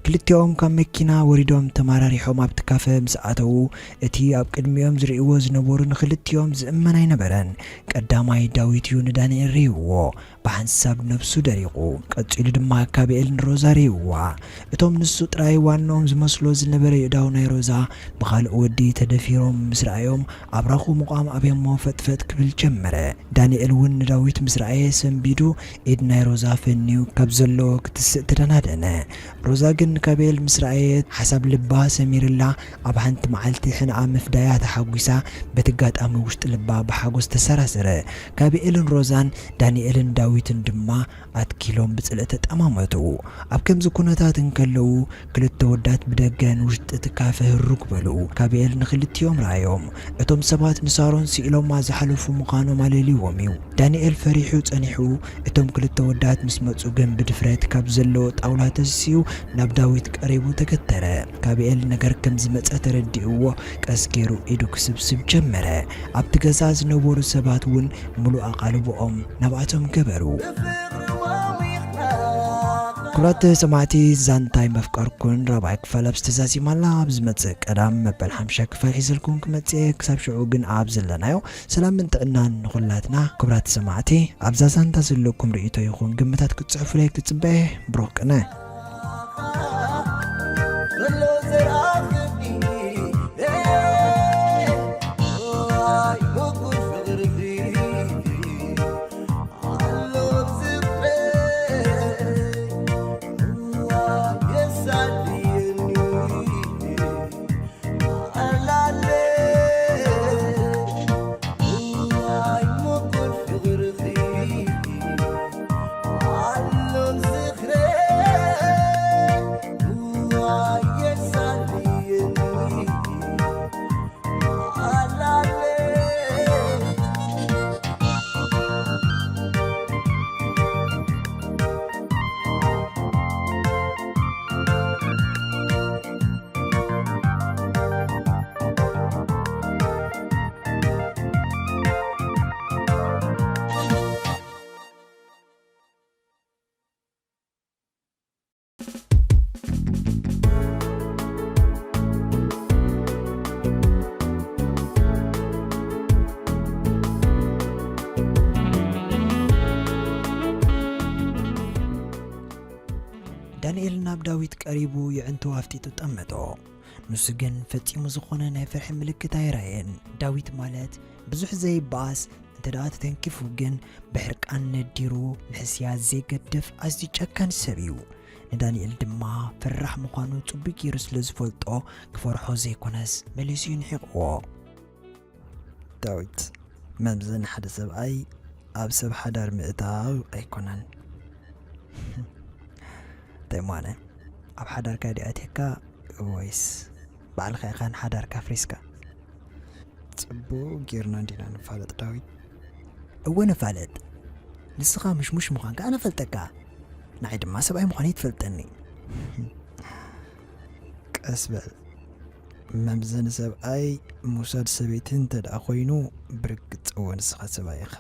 ክልቲኦም ካብ መኪና ወሪዶም ተመራሪሖም ኣብቲ ካፈ ምስ ኣተዉ፣ እቲ ኣብ ቅድሚኦም ዝርእይዎ ዝነበሩ ንክልቲኦም ዝእመን ኣይነበረን። ቀዳማይ ዳዊት እዩ ንዳንኤል ርእይዎ። ብሓንሳብ ነብሱ ደሪቑ። ቀጺሉ ድማ ካቢኤል ንሮዛ ርእይዋ። እቶም ንሱ ጥራይ ዋናኦም ዝመስሎ ዝነበረ የእዳው ናይ ሮዛ ብኻልእ ወዲ ተደፊሮም ምስ ረኣዮም ኣብራኹ ምቋም ኣብዮሞ ፈጥፈጥ ክብል ጀመረ። ዳንኤል እውን ንዳዊት ምስ ረኣየ ሰንቢዱ ኢድ ናይ ሮዛ ፈንዩ ካብ ዘለዎ ክትስእ ተደናደነ። ሮዛ ግን ንካቢኤል ምስ ረኣየት ሓሳብ ልባ ሰሚርላ ኣብ ሓንቲ መዓልቲ ሕንኣ ምፍዳያ ተሓጒሳ በቲ ኣጋጣሚ ውሽጢ ልባ ብሓጎስ ተሰራሰረ። ካቢኤልን ሮዛን ዳንኤልን ዳዊትን ድማ ኣትኪሎም ብጽልኢ ተጠማመቱ። ኣብ ከምዚ ኩነታት እንከለዉ ክልተ ወዳት ብደገ ንውሽጢ እቲ ካፈ ህሩግ በሉ። ካቢኤል ንክልቲኦም ረኣዮም። እቶም ሰባት ንሳሮን ስኢሎማ ዝሓለፉ ምዃኖም ኣለልይዎም እዩ። ዳንኤል ፈሪሑ ጸኒሑ። እቶም ክልተ ወዳት ምስ መጹ ግን ብድፍረት ካብ ዘለዎ ጣውላ ተሲኡ ናብ ዳዊት ቀሪቡ ተገተረ። ካቢኤል ነገር ከም ዝመጸ ተረዲእዎ ቀስ ገይሩ ኢዱ ክስብስብ ጀመረ። ኣብቲ ገዛ ዝነበሩ ሰባት እውን ምሉእ ኣቓልቦኦም ናብኣቶም ገበሩ። ክቡራት ሰማዕቲ ዛንታይ መፍቀርኩን ራብዓይ ክፋል ኣብ ዝተዛዚማላ ኣብ ዝመጽእ ቀዳም መበል ሓምሻይ ክፋል ሒዘልኩም ክመጽእ እየ። ክሳብ ሽዑ ግን ኣብ ዘለናዮ ሰላምን ጥዕናን ንኹላትና። ክቡራት ሰማዕቲ ኣብዛ ዛንታ ዘለኩም ርእይቶ ይኹን ግምታት ክትጽሕፉለይ ክጽበ እየ። ብሩኽ ቅነ። ዳንኤል ናብ ዳዊት ቀሪቡ የዕንቱ ኣፍጢጡ ጠመቶ። ንሱ ግን ፈጺሙ ዝኾነ ናይ ፍርሒ ምልክት ኣይረኣየን። ዳዊት ማለት ብዙሕ ዘይበኣስ፣ እንተ ደኣ ተተንኪፉ ግን ብሕርቃን ነዲሩ ንሕስያ ዘይገድፍ ኣዝዩ ጨካን ሰብ እዩ። ንዳንኤል ድማ ፈራሕ ምዃኑ ጽቡቕ ገይሩ ስለ ዝፈልጦ ክፈርሖ ዘይኮነስ መሊሱ እዩ ንሒቕዎ። ዳዊት፣ መምዘኒ ሓደ ሰብኣይ ኣብ ሰብ ሓዳር ምእታው ኣይኮነን። እንታይ ማነ? ኣብ ሓዳርካ ድዩ ኣትየካ ወይስ ባዕልኻ ኢኻ ንሓዳርካ ኣፍሪስካ? ጽቡቕ ጌርና እንዲና ንፋለጥ ዳዊት። እወ ንፋለጥ። ንስኻ ምሽሙሽ ምዃንካ ኣነ ፈልጠካ። ንዓይ ድማ ሰብኣይ ምዃነይ ትፈልጠኒ። ቀስ በል። መምዘኒ ሰብኣይ ምውሳድ ሰበይቲ እንተ ደኣ ኮይኑ ብርግጽ እወ ንስኻ ሰብኣይ ኢኻ።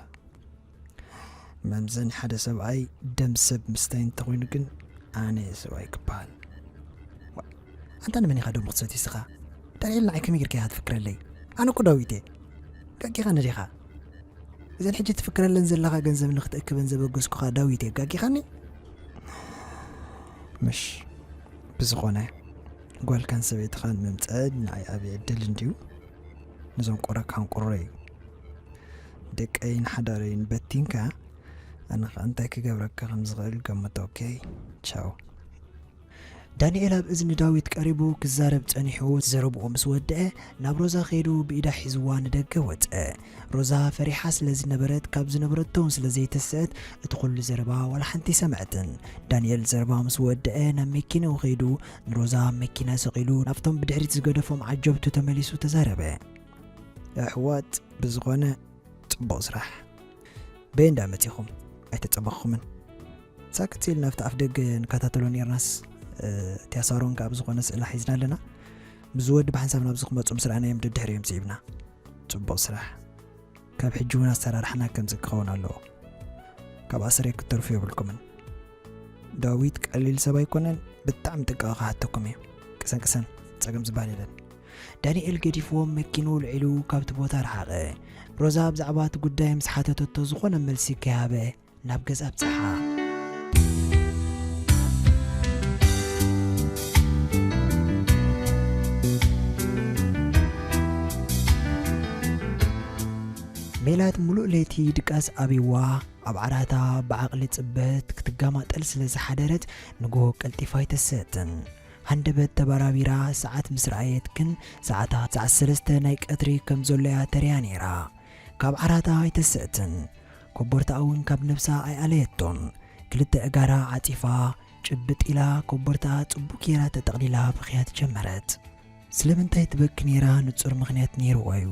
መምዘኒ ሓደ ሰብኣይ ደም ሰብ ምስታይ እንተኾይኑ ግን ኣነ እየ ሰብኣይ ክበሃል። ዋ፣ ኣንታ ንመን ኢኻ ደሙ ክትሰቲ ንስኻ? ዳንኤል፣ ንዓይ ከመይ ጌርካ ኢኻ ትፍክረለይ? ኣነ እኮ ዳዊት እየ። ጋጊኻ ነዲኻ? እዘን ሕጂ ትፍክረለን ዘለኻ ገንዘብ ንኽትእክበን ዘበገስኩኻ ዳዊት እየ። ጋጊኻኒ? ምሽ፣ ብዝኾነ፣ ጓልካን ሰበይትኻን ምምጻእ ንዓይ ዓቢ ዕድል እንድዩ። ንዞም ቆረካን ቁረ እዩ። ደቀይን ሓዳረይን በቲንካ፣ ኣነ ኸኣ እንታይ ክገብረካ ከም ዝኽእል ገምት። ኦኬ፣ ቻው። ዳንኤል ኣብ እዝኒ ዳዊት ቀሪቡ ክዛረብ ጸኒሑ፣ ዘረብኡ ምስ ወድአ፣ ናብ ሮዛ ከይዱ ብኢዳ ሒዝዋ ንደገ ወጸ። ሮዛ ፈሪሓ ስለ ዝነበረት፣ ካብ ዝነበረቶ እውን ስለ ዘይተስአት፣ እቲ ኩሉ ዘረባ ዋላ ሓንቲ ኣይሰምዐትን። ዳንኤል ዘረባ ምስ ወድአ፣ ናብ መኪንኡ ከይዱ፣ ንሮዛ ኣብ መኪና ሰቒሉ፣ ናብቶም ብድሕሪት ዝገደፎም ዓጀብቱ ተመሊሱ ተዛረበ። ኣሕዋት፣ ብዝኾነ ጽቡቕ ስራሕ። በይ እንዳ መጺኹም፣ ኣይተጸበኽኹምን። ሳክት ኢልና ኣብቲ ኣፍ ደገ ንከታተሎ ኔርናስ፣ እ፣ እቲያ ሳሮን ከኣ ብዝኾነ ስእላ ሒዝና ኣለና። ምስ ወዲ ብሓንሳብ ናብዚ ክመጹ ምስ ረኣናዮም ደድሕሪኦም ስዒብና። ጽቡቕ ስራሕ። ካብ ሕጂ እውን ኣሰራርሓና ከምዚ ክኸውን ኣለዎ። ካብ ኣሰረይ ክትተርፉ የብልኩምን። ዳዊት ቀሊል ሰብ ኣይኮነን፣ ብጣዕሚ ጥንቃቐ ክሓተኩም እዩ። ቅሰን ቅሰን፣ ጸገም ዝበሃል የለን። ዳንኤል ገዲፍዎም መኪንኡ ኣልዒሉ ካብቲ ቦታ ረሓቐ። ሮዛ ብዛዕባ እቲ ጉዳይ ምስ ሓተተቶ ዝኾነ መልሲ ከይሃበ ናብ ገዛ ኣብጽሓ። ሜላት ምሉእ ለይቲ ድቃስ ኣብይዋ ኣብ ዓራታ ብዓቕሊ ጽበት ክትገማጠል ስለ ዝሓደረት ንግሆ ቀልጢፋ ኣይተሰእትን። ሃንደበት ተበራቢራ ሰዓት ምስ ረኣየት ግን ሰዓታት ሰዓት ሰለስተ ናይ ቀትሪ ከም ዘሎ እያ ተሪያ ነይራ። ካብ ዓራታ ኣይተሰእትን። ኮቦርታኣ እውን ካብ ነብሳ ኣይኣለየቶን። ክልተ እጋራ ዓጺፋ ጭብጥ ኢላ ኮቦርታኣ ጽቡቕ ጌራ ተጠቕሊላ ብኽያት ጀመረት። ስለምንታይ ትበኪ ነይራ ንጹር ምኽንያት ነይርዋ እዩ።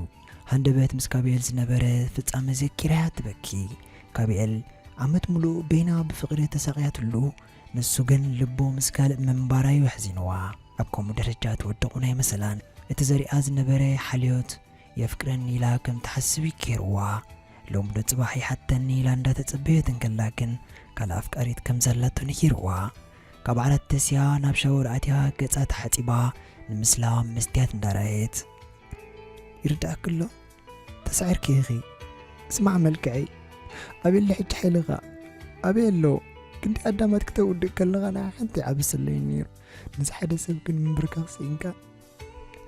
ሃንደበት ምስ ካቢኤል ዝነበረ ፍጻመ ዘኪራያ ትበኪ። ካቢኤል ዓመት ምሉእ በይና ብፍቕሪ ተሳቕያትሉ፣ ንሱ ግን ልቡ ምስ ካልእ ምንባራ እዩ ኣሕዚንዋ። ኣብ ከምኡ ደረጃ ትወድቑ ናይ መሰላን እቲ ዘሪኣ ዝነበረ ሓልዮት የፍቅረኒ ኢላ ከም ትሓስብ እዩ ገይርዋ። ሎሚ ዶ ጽባሕ ይሓተኒ ኢላ እንዳተጸበየት እንከላ ግን ካልእ ኣፍቃሪት ከም ዘላቶ ነጊርዋ። ካብ ዓራት ተስያ ናብ ሻወር ኣትያ ገጻ ተሓጺባ ንምስላ መስትያት እንዳረኣየት። ይርዳእኪ ኣሎ? ተሳዒርኪ ኢኺ። ስማዕ መልክዐይ፣ ኣበየለ ሕጂ ሓይልኻ? ኣበይ ኣሎ? ክንዲ ኣዳማት ክተውድእ ከለኻ ንዓ ሓንቲ ይዓብሰለይ ነይሩ። ምስ ሓደ ሰብ ግን ምንብርካኽ ስኢንካ።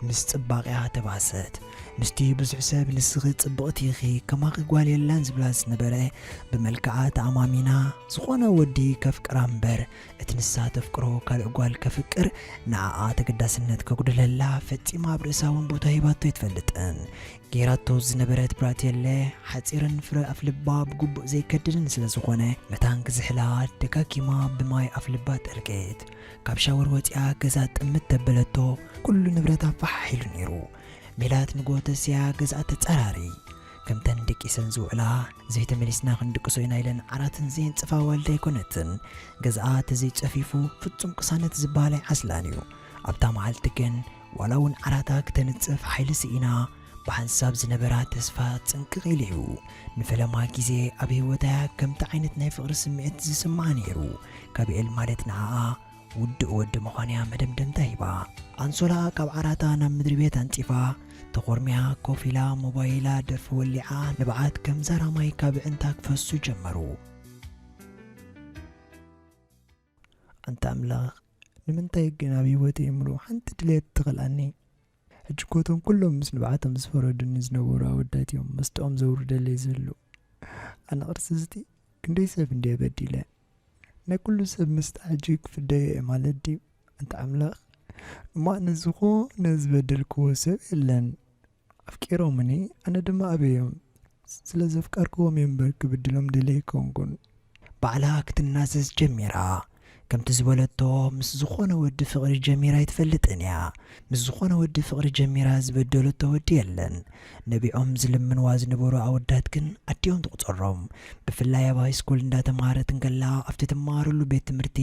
ምስ ጽባቐኣ ተባሰት። ምስቲ ብዙሕ ሰብ ንስኺ ጽብቕቲ ኢኺ፣ ከማኺ ጓል የላን ዝብላ ዝነበረ ብመልክዓ ተኣማሚና፣ ዝኾነ ወዲ ከፍቅራ እምበር እቲ ንሳ ተፍቅሮ ካልእ ጓል ከፍቅር ንዓኣ ተገዳስነት ከጉድለላ ፈጺማ ኣብ ርእሳ እውን ቦታ ሂባቶ ኣይትፈልጥን። ጌራቶ ዝነበረት ብራቴለ ሓጺርን ፍረ ኣፍልባ ብግቡእ ዘይከድንን ስለ ዝኾነ፣ መታን ክዝሕላ ደጋጊማ ብማይ ኣፍልባ ጠልቀት። ካብ ሻወር ወጺኣ ገዛ ጥምት ተበለቶ፣ ኩሉ ንብረታ ፋሕ ኢሉ ነይሩ። ሜላት ንግሆ ተስያ ገዝኣ ተጻራሪ። ከምተን ደቂሰን ዝውዕላ፣ ዘይተመሊስና ክንድቅሶ ኢና ኢለን ዓራተን ዘየንጽፋ ዋልዳ ኣይኮነትን። ገዝኣ ተዘይጸፊፉ ፍጹም ቅሳነት ዝበሃል ኣይዓስላን እዩ። ኣብታ መዓልቲ ግን ዋላ እውን ዓራታ ክተንጽፍ ሓይሊ ስኢና፣ ብሓንሳብ ዝነበራ ተስፋ ጽንቅቕ ኢሉ እዩ። ንፈለማ ግዜ ኣብ ህይወታ ከምቲ ዓይነት ናይ ፍቕሪ ስምዒት ዝስምዓ ነይሩ። ካቢኤል ማለት ንዓኣ ውዱእ ወዲ ምዃን'ያ መደምደምታ ሂባ። ኣንሶላኣ ካብ ዓራታ ናብ ምድሪ ቤት ኣንጺፋ፣ ተኾርሚያ ኮፍ ኢላ ሞባይላ ደርፊ ወሊዓ ንብዓት ከም ዛራ ማይ ካብ ኣዕንታ ክፈሱ ጀመሩ። ኣንታ ኣምላኽ፣ ንምንታይ ግን ኣብ ህይወተይ ምሉእ ሓንቲ ድሌት ትኸልኣኒ? ሕጂ እኮ እቶም ኩሎም ምስ ንብዓቶም ዝፈረዱኒ ዝነበሩ ኣወዳት እዮም መስጥኦም ዘውርደለይ ዘለዉ። ኣነ ቅርሲ ዝቲ ክንደይ ሰብ እንድየ በዲለ። ናይ ኩሉ ሰብ መስጣ ሕጂ ክፍደዮ እየ ማለት ድዩ? ኣንታ ኣምላኽ፣ እሞ ኣነ ዝኾነ ዝበደልክዎ ሰብ የለን። ኣፍቂሮምኒ፣ ኣነ ድማ ኣበዮም። ስለ ዘፍቀርክዎም እየ እምበር ክብድሎም ደልየ ኣይኮንኩን። ባዕላ ክትናዘዝ ጀሚራ። ከምቲ ዝበለቶ፣ ምስ ዝኾነ ወዲ ፍቕሪ ጀሚራ ኣይትፈልጥን እያ። ምስ ዝኾነ ወዲ ፍቕሪ ጀሚራ ዝበደለቶ ወዲ የለን። ነቢዖም ዝልምንዋ ዝነበሩ ኣወዳት ግን ኣዲኦም ትቑጸሮም። ብፍላይ ኣብ ሃይስኩል እንዳተማሃረት እንከላ፣ ኣብቲ ትመሃረሉ ቤት ትምህርቲ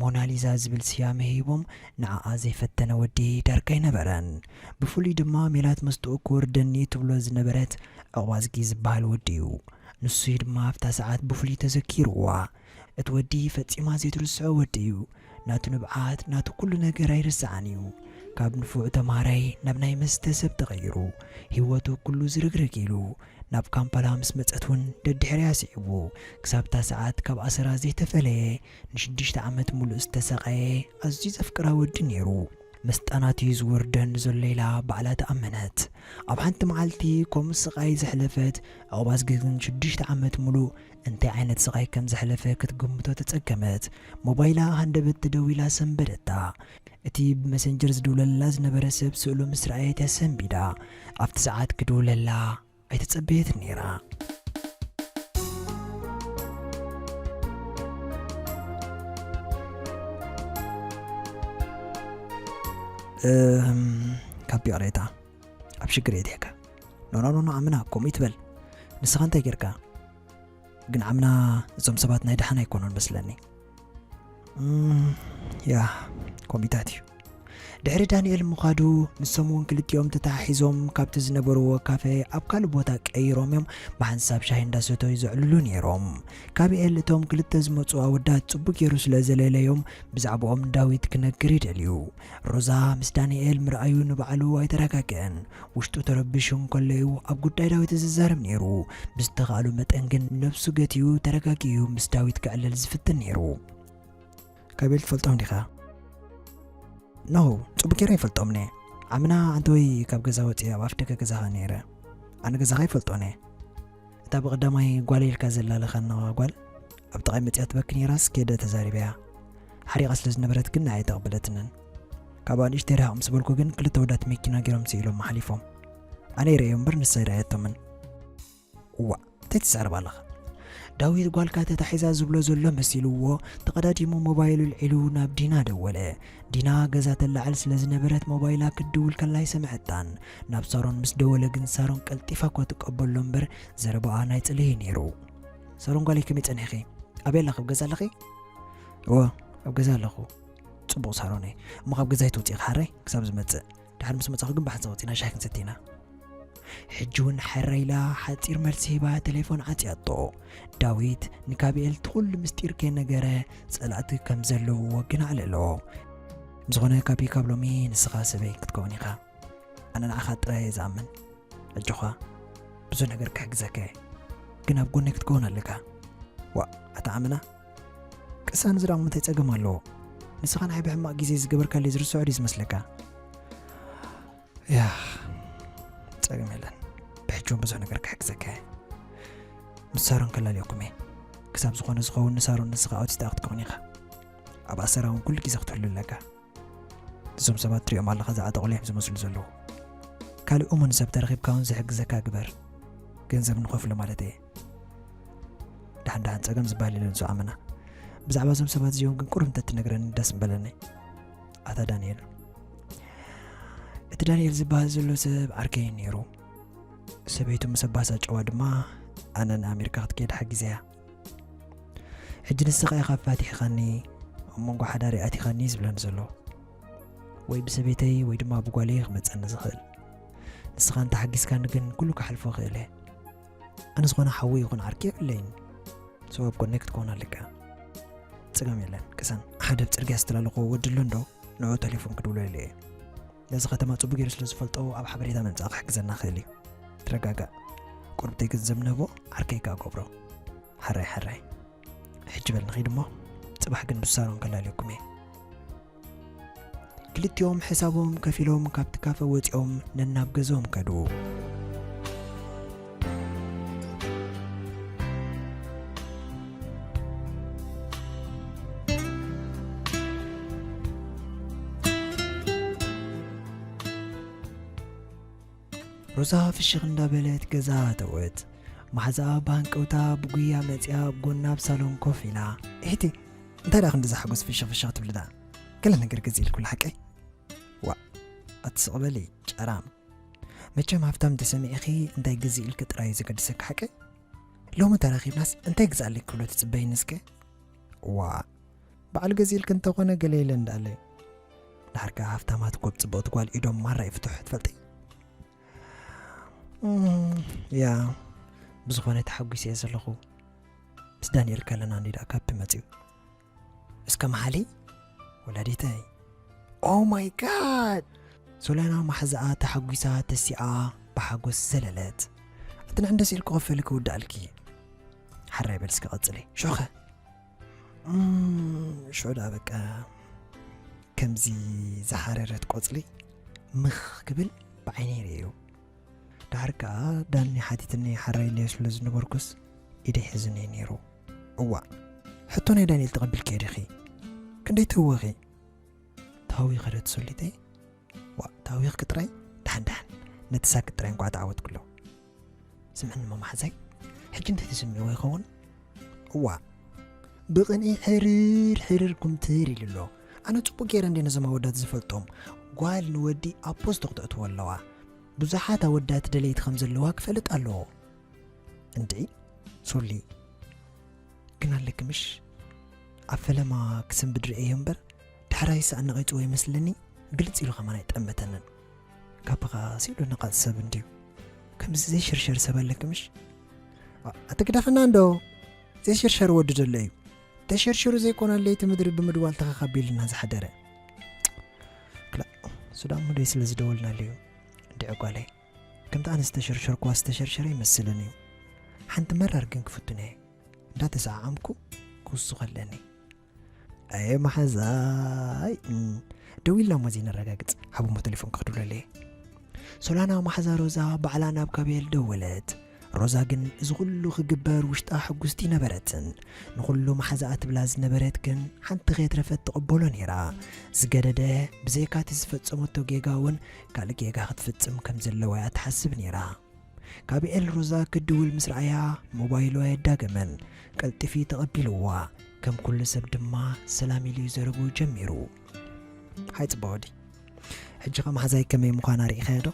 ሞናሊዛ ዝብል ስያመ ሂቦም ንዓኣ ዘይፈተነ ወዲ ዳርጋ ኣይነበረን። ብፍሉይ ድማ ሜላት መስጥኡ ክወርደኒ ትብሎ ዝነበረት ዕቑባዝጊ ዝበሃል ወዲ እዩ። ንሱ ድማ ኣብታ ሰዓት ብፍሉይ ተዘኪርዋ። እቲ ወዲ ፈጺማ ዘይትርስዖ ወዲ እዩ። ናቱ ንብዓት፣ ናቱ ኩሉ ነገር ኣይርስዓን እዩ። ካብ ንፉዕ ተምሃራይ ናብ ናይ መስተ ሰብ ተቐይሩ፣ ህይወቱ ኩሉ ዝርግርግ ኢሉ። ናብ ካምፓላ ምስ መጸት እውን ደድሕርያ ስዒቡ፣ ክሳብ እታ ሰዓት ካብ ኣሰራ ዘይተፈለየ፣ ንሽዱሽተ ዓመት ሙሉእ ዝተሰቐየ ኣዝዩ ዘፍቅራ ወዲ ነይሩ። መስጣናት እዩ ዝወርደን ዘሎ ኢላ ባዕላ ተኣመነት። ኣብ ሓንቲ መዓልቲ ከምኡ ስቓይ ዘሕለፈት ዕቑብ ኣዝጊ ግን ሽዱሽተ ዓመት ሙሉእ እንታይ ዓይነት ስቓይ ከም ዘሕለፈ ክትግምቶ ተጸገመት። ሞባይላ ሃንደበት ተደዊላ ሰንበደታ። እቲ ብመሰንጀር ዝድውለላ ዝነበረ ሰብ ስእሉ ምስ ረኣየት እያ ሰንቢዳ። ኣብቲ ሰዓት ክድውለላ ኣይተጸበየትን ነይራ። እም፣ ካብ ይቕሬታ፣ ኣብ ሽግር የእትየካ። ኖ፣ ኖ፣ ኖ፣ ኖ፣ ኣምና፣ ከምኡ ይትበል። ንስኻ እንታይ ጌርካ? ግን ዓምና፣ እዞም ሰባት ናይ ደሓን ኣይኮኑን መስለኒ። እም፣ ያ፣ ኮሚታት እዩ። ድሕሪ ዳንኤል ምዃዱ፣ ንሶም እውን ክልቲኦም ተተሓሒዞም ካብቲ ዝነበርዎ ካፌ ኣብ ካልእ ቦታ ቀይሮም እዮም ብሓንሳብ ሻሂ እንዳሰተዩ ዘዕልሉ ነይሮም። ካቢኤል እቶም ክልተ ዝመጹ ኣወዳት ጽቡቅ ገይሩ ስለ ዘለለዮም፣ ብዛዕባኦም ንዳዊት ክነግር ይደልዩ። ሮዛ ምስ ዳንኤል ምርኣዩ ንባዕሉ ኣይተረጋግአን። ውሽጡ ተረቢሹ እንከሎ እዩ ኣብ ጉዳይ ዳዊት ዝዛረብ ነይሩ። ብዝተኻእሉ መጠን ግን ነብሱ ገቲኡ ተረጋጊኡ ምስ ዳዊት ክዕልል ዝፍትን ነይሩ። ካቢኤል ትፈልጦም ዲኻ? ኖ፣ ጽቡቅ ገይረ ይፈልጦም እየ። ዓምና ኣንተወይ ካብ ገዛ ወጺአ ኣብ ኣፍ ደገ ገዛኻ ነይረ። ኣነ ገዛኻ ይፈልጦን እየ። እታ ብቐዳማይ ጓለይ ኢልካ ዘላለኻና ጓል ኣብ ጥቓይ መጺኣ ትበኪ ነይራስ ከይደ ተዛሪበያ። ሓሪቓ ስለ ዝነበረት ግን ንዓይ ኣይተቐበለትንን። ካብኣ ንእሽተይ ርሕቕ ምስ በልኩ ግን ክልተ ኣወዳት መኪና ገይሮም ስኢሎም ሓሊፎም። ኣነ ይርእዮም እምበር ንሳ ኣይረኣየቶምን። እዋእ፣ እንታይ ትዛረብ ኣለኻ? ዳዊት ጓልካ ተታሒዛ ዝብሎ ዘሎ መሲልዎ፣ ተቐዳዲሙ ሞባይሉ ኣልዒሉ ናብ ዲና ደወለ። ዲና ገዛ ተላዕል ስለ ዝነበረት ሞባይላ ክትድውል ከላ ኣይሰምዐታን። ናብ ሳሮን ምስ ደወለ ግን ሳሮን ቀልጢፋ እኳ ትቀበሎ እምበር ዘረባኣ ናይ ጽልኢ ነይሩ። ሳሮን ጓለይ ከመይ ጸኒሕኺ? ኣበይ ኣለኺ? ኣብ ገዛ ኣለኺ? እወ፣ ኣብ ገዛ ኣለኹ። ጽቡቕ ሳሮነይ፣ እሞ ካብ ገዛ ኣይትውጽኢ ሓራይ ክሳብ ዝመጽእ። ድሓር ምስ መጻኹ ግን ብሓንሳብ ወጺና ሻሂ ክንሰቲ ኢና። ሕጂ እውን ሕራይ ኢላ ሓጺር መልሲ ሂባ ቴሌፎን ዓጽያቶ። ዳዊት ንካቢኤል እቲ ኩሉ ምስጢር ከይነገረ ጸላእቲ ከም ዘለውዎ ግን ኣዕለሎ። ብዝኾነ ካቢ ካብ ሎሚ ንስኻ ሰበይ ክትከውን ኢኻ። ኣነ ንዓኻ ጥራይ እየ ዝኣምን። ኣጆኻ፣ ብዙሕ ነገር ክሕግዘካ እየ። ግን ኣብ ጎነይ ክትከውን ኣለካ። ዋእ፣ ኣታ ኣመና፣ ቅሳን እዚ ደኣ እንታይ ጸገም ኣለዎ? ንስኻ ንዓይ ብሕማቕ ግዜ ዝገበርካለይ ዝርስዖ ድዩ ዝመስለካ? ያ፣ ጸገም የለን። ብሕጂ እውን ብዙሕ ነገር ክሕግዘካ እየ። ምስ ሳሮን ከላልየኩም እየ። ክሳብ ዝኾነ ዝኸውን ንሳሮን ንስኻ ኣውቲስታ ክትከውን ኢኻ። ኣብ ኣሰራ እውን ኩሉ ግዜ ክትህሉ ኣለካ። እዞም ሰባት ትሪኦም ኣለኻ ዝዓጠቑሉ እዮም ዝመስሉ ዘለዉ። ካልእ እሙን ሰብ ተረኺብካ እውን ዝሕግዘካ ግበር። ገንዘብ ንኸፍሎ ማለት እየ። ደሓን ደሓን ጸገም ዝበሃል የለን፣ ንሱ ኣመና። ብዛዕባ እዞም ሰባት እዚኦም ግን ቁሩብ እንተትነግረኒ ደስ ምበለኒ። ኣታ ዳንኤል። እቲ ዳንኤል ዝበሃል ዘሎ ሰብ ዓርከይ እዩ ነይሩ። ሰበይቱ ምስ ኣባሳጨዋ ድማ ኣነ ንኣሜሪካ ክትከይድ ሓጊዘያ። ሕጂ ንስኻ ኢኻ ኣፋቲሕኻኒ፣ ኣብ መንጎ ሓዳረይ ኣቲኻኒ ዝብለኒ ዘሎ። ወይ ብሰበይተይ ወይ ድማ ብጓለይ ክመጸኒ ዝኽእል። ንስኻ እንተ ሓጊዝካኒ ግን ኩሉ ክሓልፎ እኽእል እየ። ኣነ ዝኾነ ሓዊ ይኹን ዓርኪ የብለይን። So ኣብ ጎነይ ክትከውን ኣለካ። ጸገም የለን። ቅሰን፣ ሓደ ኣብ ጽርግያ ዝተላለኽዎ ወዲ ኣሎ እንዶ? ንዑ ቴሌፎን ክድውለሉ እየ። ነዚ ከተማ ጽቡቅ ገይሩ ስለ ዝፈልጦ ኣብ ሓበሬታ ምምጻእ ክሕግዘና ክእል እዩ። ትረጋጋእ። ቁርብተይ ገንዘብ ንህቦ፣ ዓርከይ ከኣ ገብሮ። ሕራይ፣ ሕራይ። ሕጂ በል ንኺድ እሞ፣ ጽባሕ ግን ብሳሮን ከላልየኩም እየ። ክልቲኦም ሕሳቦም ከፊሎም ካብቲ ካፈ ወጺኦም ነናብ ገዝኦም ከዱ። ሮዛ ፍሽኽ እንዳበለት ገዛ ኣተወት። መሓዛኣ ብሃንቀውታ ብጉያ መጺኣ ኣብ ጎና ኣብ ሳሎን ኮፍ ኢላ። እሕቲ፣ እንታይ ደኣ ክንዲ ዝሓጎስ ፍሽኽ ፍሽኽ ትብሊ ደኣ? ገለ ነገር ገዚእልኩላ ሓቀይ? ዋእ፣ ኣትስቕ በሊ፣ ጨራም። መቸም ሃፍታም እንተሰሚዕኺ እንታይ ገዚእልኪ ጥራይ እዩ ዘገድሰኪ ሓቀይ? ሎሚ ተራኺብናስ እንታይ ግዝኣለኪ ክብሎ ትጽበይኒ እስከ? ዋእ፣ በዓል ገዚእልኪ እንተኾነ ገለ ኢለ እንዳኣለይ። ድሓር ከኣ ሃፍታማት እኮ ብጽብቕቲ ጓል ኢዶም ማራ ይፍትሑ ትፈልጢ? እም፣ ያ፣ ብዝኾነ ተሓጒሰ እየ ዘለኹ። ምስ ዳንኤል ከለና እንዲ ደኣ ካፕ መጺኡ። እስከ መሓሊ ወላዲተይ፣ Oh my god! ሶልያና ማሕዛኣ ተሓጒሳ ተሲኣ ብሓጎስ ዘለለት። እቲ ንዕንደስ ኢልኩ ክፈል ክውዳእልኪ። ሓራይ በል እስከ ቀጽሊ። ሾኸ። እም፣ ሽዑ ደኣ በቃ ከምዚ ዝሓረረት ቆጽሊ ምኽ ክብል ብዓይነይ ርእየዮ። ደሓር ከኣ ዳኒ ሓቲትኒ ሓራይ ኢለዮ ስለ ዝነበርኩስ ኢደይ ሒዙኒ ነይሩ። እዋእ፣ ሕቶ ናይ ዳንኤል ተቐቢልክዮ ዲኺ? ክንደይ ትህወኺ? ታዊ ኸደት ሶሊተይ። ዋእ፣ ታዊኽኪ ጥራይ? ደሓን ደሓን፣ ነቲ ሳክት ጥራይ እንቋዕ ተዓወትክሉ። ስምዕኒ እሞ መሓዛይ፣ ሕጂ እንታይ ተሰሚዕዎ ይኸውን? እዋእ፣ ብቕንኢ ሕርር ሕርር ኩምትር ኢሉ ኣሎ። ኣነ ጽቡቕ ገይረ እንድየ ነዞም ኣወዳት ዝፈልጦም። ጓል ንወዲ ኣብ ፖስቶ ክተእትዎ ኣለዋ። ብዙሓት ኣወዳት ደለይቲ ከም ዘለዋ ክፈልጥ ኣለዎ። እንድዒ ሶሊ፣ ግን ኣለኪ ምሽ? ኣብ ፈለማ ክስንብድ ርእየዮ እምበር፣ ዳሕራይስ ኣነቒጽዎ ይመስለኒ፣ ግልጽ ኢሉ ከማን ኣይጠመተንን። ካባኻ ስኢሉ ነቓጽ ሰብ እንድዩ። ከምዚ ዘይሽርሸር ሰብ ኣለኪ ምሽ? ኣ-፣ ኣቲ ግደፍና እንዶ፣ ዘይሽርሸር ወዲ ደሎ እዩ። ተሸርሽሩ ዘይኮነ ለይቲ ምድሪ ብምድዋል ተኸኻቢሉና ዝሓደረ። ክላእ፣ ሱዳን ሙደይ ስለ ዝደወልናሉ እዩ። እንድዒ ጓለይ፣ ከምቲ ኣነ ዝተሸርሸርኩዋ ዝተሸርሸረ ይመስልን እዩ። ሓንቲ መራር ግን ክፍቱን እየ። እንዳተሰዓዓምኩ ክውስኾ ኣለኒ። ኣየ መሓዛይ፣ እም፣ ደዊልና እሞ ዘይነረጋግጽ፣ ሃብሞ ቴሌፎን ክኽድብለለየ። ሶላና መሓዛ ሮዛ ባዕላ ናብ ካቤል ደወለት። ሮዛ ግን እዚ ኩሉ ክግበር ውሽጣ ሕጉስቲ ነበረትን። ንኹሉ መሓዛኣ ትብላ ዝነበረት ግን ሓንቲ ከየትረፈት ትቕበሎ ነይራ። ዝገደደ፣ ብዘይካቲ ዝፈጸመቶ ጌጋ እውን ካልእ ጌጋ ክትፍጽም ከም ዘለዋ እያ ትሓስብ ነይራ። ካቤል ሮዛ ክድውል ምስ ረኣያ ሞባይሉ ኣየዳገመን። ቀልጢፊ ተቐቢልዋ። ከም ኩሉ ሰብ ድማ ሰላም ኢሉ ዘረብኡ ጀሚሩ። ሃይ ጽቡቕ ወዲ፣ ሕጂ ኸ መሓዛይ ከመይ ምዃና ርኢኻዮ ዶ?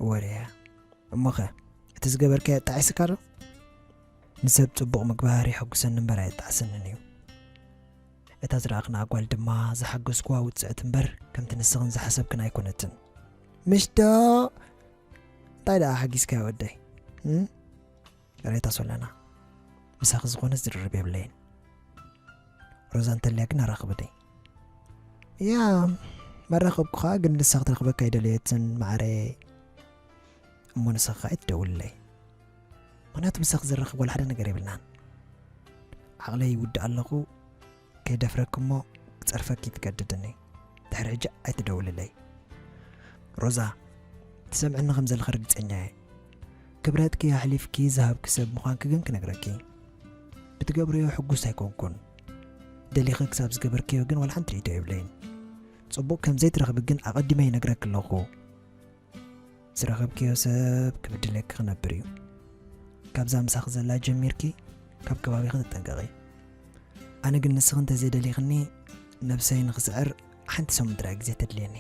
ወርያ። እሞኸ እቲ ዝገበርካዮ ኣጣዒስካ ዶ? ንሰብ ጽቡቕ ምግባር የሐጉሰኒ እምበር ኣየጣዕሰንን እዩ። እታ ዝረኣኽና ጓል ድማ ዝሓገዝኩዋ ውጽዕቲ እምበር ከምቲ ንስኽን ዝሓሰብክን ኣይኮነትን። ምሽ ዶ? እንታይ ደኣ ሓጊዝካዮ ወደይ? እም? ቅሬታ ሶለና፣ ምሳኺ ዝኾነ ዝድርብ የብለይን። ሮዛ እንተልያ ግን ኣራኽብኒ። ያ፣ መራኸብኩኻ ግን ንሳ ክትረኽበካ ኣይደለየትን፣ ማዕረየ። እሞ ንስኻ ከኣ ኣይትደውልለይ። ምኽንያቱ ምሳኺ ዘራኽብ ዋላ ሓደ ነገር የብልናን። ዓቕለይ ይውድእ ኣለኹ፣ ከይደፍረኪ እሞ ክጸርፈኪ ትገድድኒ። ድሕሪ ሕጂ ኣይትደውልለይ። ሮዛ፣ ትሰምዕኒ ከም ዘለኺ ርግጸኛ እየ። ክብረትኪ ኣሕሊፍኪ ዝሃብኪ ሰብ ምዃንኪ ግን ክነግረኪ። ብትገብርዮ ሕጉስ ኣይኮንኩን። ደሊኺ ክሳብ ዝገበርክዮ ግን ዋላ ሓንቲ ርእይቶ የብለይን። ጽቡቕ ከም ዘይትረኽቢ ግን ኣቐዲመ ይነግረኪ ኣለኹ። ዝረኸብክዮ ሰብ ክብድለኪ ክነብር እዩ። ካብዛ ምሳኺ ዘላ ጀሚርኪ ካብ ከባቢኺ ተጠንቀቒ። ኣነ ግን ንስኺ እንተዘይደሊኽኒ ነብሰይ ንኽስዕር ሓንቲ ሰሙን ጥራይ ግዜ ተድልየኒ።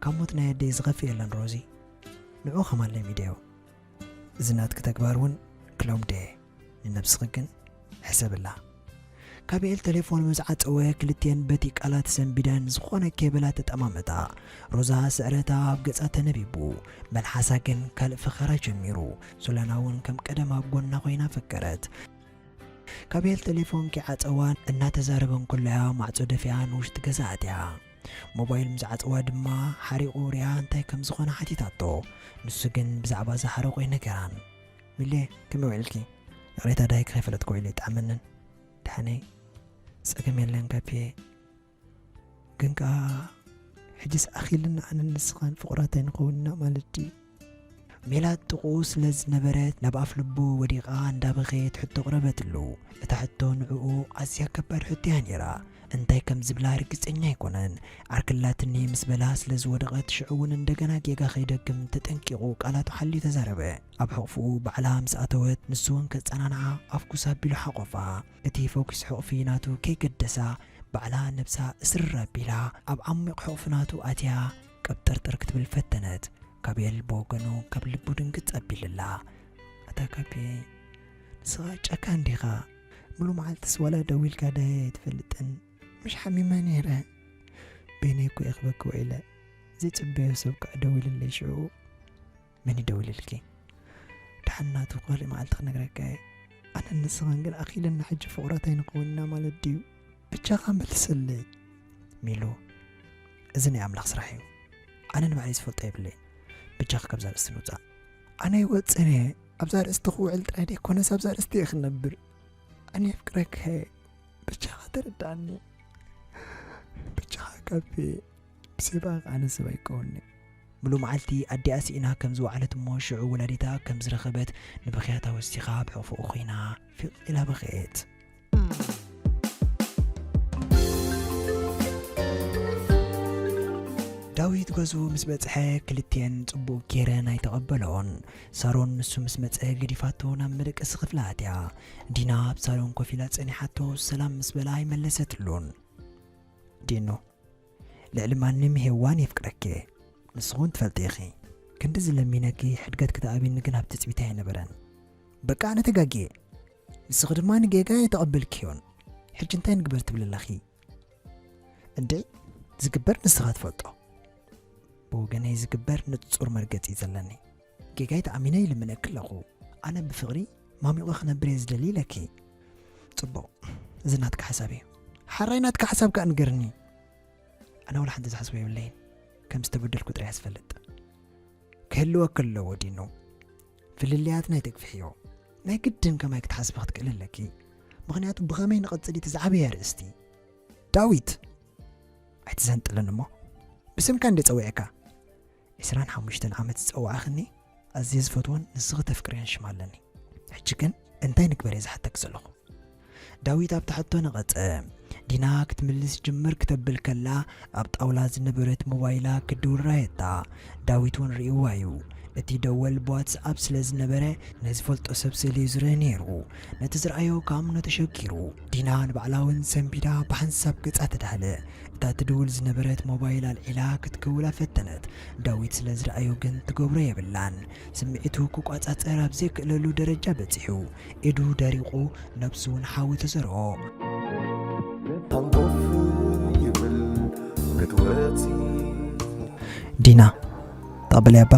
ካብ ሞት ናይ ኣደይ ዝኸፍእ የለን ሮዚ። ንዑ ከማን ለሚደዮ። እዚ ናትኪ ተግባር እውን ክለምዶ እየ። ንነብስኺ ግን ሕሰብላ። ካቤል ቴሌፎን ምስ ዓጸወ ክልቲኤን በቲ ቃላት ሰንቢደን ዝኾነ ኬብላ ተጠማመታ። ሮዛ ስዕረታ ኣብ ገጻ ተነቢቡ። መልሓሳ ግን ካልእ ፈኸራ ጀሚሩ። ሶላና እውን ከም ቀደም ኣብ ጎና ኮይና ፈከረት። ካቤል ቴሌፎን ከይዓጸዋ እናተዛረበ እንከሎ እያ ማዕጾ ደፊኣ ንውሽጢ ገዛ ኣትያ። ሞባይል ምስ ዓጸዋ ድማ ሓሪቑ ሪኣ እንታይ ከም ዝኾነ ሓቲታቶ። ንሱ ግን ብዛዕባ ዝሓረቑ ኣይነገራን። ሚሌ፣ ከመይ ውዒልኪ? ይቕሬታ ዳይክ ከይፈለጥኩ ውዒለ ኣይጠዓመንን። ደሓነይ፣ ጸገም የለን ጋብየ። ግን ከኣ ሕጅስ ኣኺልና ኣነን ንስኻን ፍቑራት ኣይንኸውን ኢና ማለት ድዩ? ሜላት ጥቕኡ ስለ ዝነበረት ናብ ኣፍ ልቡ ወዲቓ እንዳበኸየት ሕቶ ኣቕረበትሉ። እታ ሕቶ ንዕኡ ኣዝያ ከባድ ሕቶ እያ ነይራ። እንታይ ከም ዝብላ ርግጸኛ ኣይኮነን። ዓርክላትኒ ምስ በላ ስለ ዝወደቐት ሽዑ እውን እንደገና ጌጋ ከይደግም ተጠንቂቑ ቃላቱ ሓልዩ ተዛረበ። ኣብ ሕቕፍኡ ባዕላ ምስ ኣተወት ንሱ እውን ከጸናንዓ ኣፍኩስ ኣቢሉ ሓቖፋ። እቲ ፈኲስ ሕቕፊ ናቱ ከይገደሳ ባዕላ ነብሳ እስርር ኣቢላ ኣብ ዓሚቕ ሕቕፊ ናቱ ኣትያ ቀብጠርጠር ክትብል ፈተነት። ካቤል ብወገኑ ካብ ልቡ ድንግጽ ኣቢልላ። ኣታ ካቤ፣ ንስኻ ጨካን ዲኻ? ሙሉ መዓልትስ ዋላ ደዊልካ ዳይ ኣይትፈልጥን። ምሽ ሓሚመ ነይረ። በይነይ እኮ እየ ክበኪ ውዒለ። ዘይጽበዮ ሰብ ከኣ ደዊልለይ ሽዑ። መን ይደውልልኪ? ደሓን ናቱ ካልእ መዓልቲ ክነግረካ እየ። ኣነን ንስኻን ግን ኣኺልና ሕጂ ፍቑራት ኣይንኸውን ኢና ማለት ድዩ? በጃኻ መልሰለይ። ሚሉ፣ እዚ ናይ ኣምላኽ ስራሕ እዩ። ኣነ ንባዕለይ ዝፈልጦ የብለይን። ብጃኺ ካብዛ ኣርእስቲ ንውፃእ። ኣነ ይወፅን እየ። ኣብዛ ኣርእስቲ ክውዕል ጥራይ ደይኮነስ ኣብዛ ኣርእስቲ እየ ክነብር። ኣነ የፍቅረካ እየ። ብጃኻ ተረዳእኒ። ብጃኻ ካብ ብሴባ ኣነ ሰብ ኣይከውኒ። ሙሉ መዓልቲ ኣዲኣ ስኢና ከም ዝወዓለት እሞ ሽዑ ወላዲታ ከም ዝረኸበት ንብኽያታ ወሲኻ ኣብ ሕቕፍኡ ኮይና ፊቕ ኢላ በኸየት። ዳዊት ገዝኡ ምስ በጽሐ ክልቲኤን ጽቡቕ ጌረን ኣይተቐበሎን። ሳሮን ንሱ ምስ መጸ ገዲፋቶ ናብ መደቀሲ ክፍላ ኣትያ። ዲና ኣብ ሳሎን ኮፍ ኢላ ጸኒሓቶ ሰላም ምስ በላ ኣይመለሰትሉን። ዲኖ፣ ልዕሊ ማንም ሄዋን የፍቅረኪ እየ። ንስኹን ትፈልጢ ኢኺ። ክንዲ ዝለሚነኪ ሕድገት ክትኣቢኒ ግን ኣብ ትጽቢት ኣይነበረን። በቃ ኣነ ተጋግየ። ንስኺ ድማ ንጌጋ ኣይተቐበልክዮን። ሕጂ እንታይ ንግበር ትብል ኣለኺ? እንዴ ዝግበር ንስኻ ትፈልጦ። ብወገነይ ዝግበር ንጹር መርገጺ እዩ ዘለኒ። ጌጋይ ተኣሚነ ይልምነኪ ኣለኹ። ኣነ ብፍቕሪ ማሚቑ ክነብር እየ ዝደሊ ኢለኪ። ጽቡቕ፣ እዚ ናትካ ሓሳብ እዩ። ሓራይ ናትካ ሓሳብ ከኣ ንገርኒ። ኣነ ወላ ሓንቲ ዝሓስቦ የብለይን። ከም ዝተበደልኩ ጥራይ እየ ዝፈልጥ። ክህልወኪ ኣለዎ ዲኖ። ፍልልያትና ኣይተግፍሕዮ። ናይ ግድን ከማይ ክትሓስቢ ክትክእሊ ኣለኪ። ምኽንያቱ ብኸመይ ንቐጽል እቲ ዝዓበየ ኣርእስቲ። ዳዊት! ኣይትዘንጥለኒ እሞ። ብስምካ እንደ ጸዊዐካ። ዕስራን ሓሙሽተን ዓመት ዝጸዋዕኽኒ ኣዝየ ዝፈትዎን ንስኺ ተፍቅርዮን ሽም ኣለኒ። ሕጂ ግን እንታይ ንግበር እየ ዝሓተኪ ዘለኹ። ዳዊት ኣብታ ሕቶ ነቐጸ። ዲና ክትምልስ ጅምር ክተብል ከላ ኣብ ጣውላ ዝነበረት ሞባይላ ክድውል ራየታ። ዳዊት እውን ርእይዋ እዩ። እቲ ደወል ብዋትስኣፕ ስለ ዝነበረ ናይ ዝፈልጦ ሰብ ስእሊ እዩ ዝርኢ ነይሩ። ነቲ ዝረኣዮ ከኣምኖ ተሸጊሩ። ዲና ንባዕላ እውን ሰንቢዳ ብሓንሳብ ገጻ ተዳህለ። እታ ትድውል ዝነበረት ሞባይል ኣልዒላ ክትክውላ ፈተነት። ዳዊት ስለ ዝረኣዮ ግን ትገብሮ የብላን። ስምዒቱ ክቋጻጸር ኣብ ዘይክእለሉ ደረጃ በጺሑ። ኢዱ ደሪቑ፣ ነብሱ እውን ሓዊ ተዘርኦ። ሃንጎፍ ይብል ክትወጺ። ዲና፣ ተቐበልያ እባ?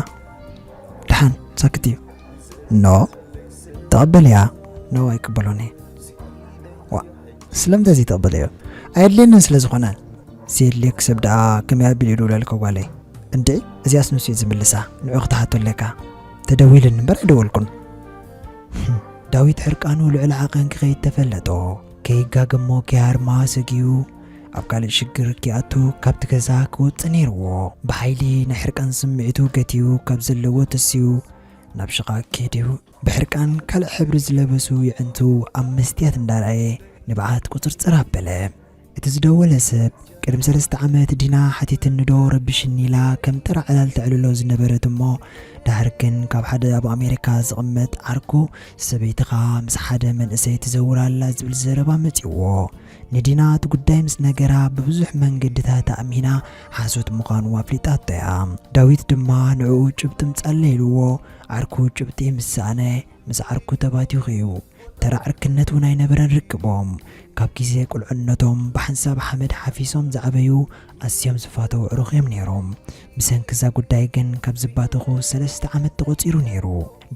ደሓን፣ ሳክት እዩ። ኖ፣ ተቐበልያ? ኖ፣ ኣይቅበሎን እየ። ዋ፣ ስለምንታይ ዘይትቕበልዮ? ኣየድልየንን ስለ ዝኾነ። ዘየድልየኪ ሰብ ደኣ ከመይ ኣቢሉ ይድውለልካ ጓለይ? እንድዒ፣ እዚኣስ ንሱ እዩ ዝምልሳ። ንዑ ክትሓቶ ኣለካ። ተደዊሉኒ እምበር ኣይደወልኩን። ዳዊት ሕርቃኑ ልዕሊ ዓቐን ክኸይድ ተፈለጦ። ከይጋገሞ ከይሃርማ ሰጊኡ ኣብ ካልእ ሽግር ከይኣቱ ካብቲ ገዛ ክወጽእ ነይርዎ። ብሓይሊ ናይ ሕርቃን ስምዒቱ ገቲኡ ካብ ዘለዎ ተሲኡ ናብ ሽቓ ከይዱ ብሕርቃን ካልእ ሕብሪ ዝለበሱ የዕንቱ ኣብ መስትያት እንዳረኣየ ንብዓት ቁጽርጽር ኣበለ። እቲ ዝደወለ ሰብ ቅድሚ ሰለስተ ዓመት ዲና ሓቲትኒ ዶ ረቢሽኒ ኢላ ከም ጥራ ዕላል ተዕልሎ ዝነበረት እሞ፣ ድሓር ግን ካብ ሓደ ኣብ ኣሜሪካ ዝቕመጥ ዓርኩ፣ ሰበይትኻ ምስ ሓደ መንእሰይ ትዘውር ኣላ ዝብል ዘረባ መጺእዎ። ንዲና እቲ ጉዳይ ምስ ነገራ ብብዙሕ መንገድታት ኣእሚና ሓሶት ምዃኑ ኣፍሊጣቶ እያ። ዳዊት ድማ ንዕኡ ጭብጢ ምጻለይ ኢልዎ፣ ዓርኩ ጭብጢ ምስ ሰኣነ ምስ ዓርኩ ተባቲኹ እዩ። ተራ ዕርክነት እውን ኣይነበረን ርክቦም። ካብ ግዜ ቁልዕነቶም ብሓንሳብ ሓመድ ሓፊሶም ዝዓበዩ ኣዝዮም ዝፋተዉ ኣዕሩኽ እዮም ነይሮም። ብሰንኪ እዛ ጉዳይ ግን ካብ ዝባተኹ ሰለስተ ዓመት ተቖጺሩ ነይሩ።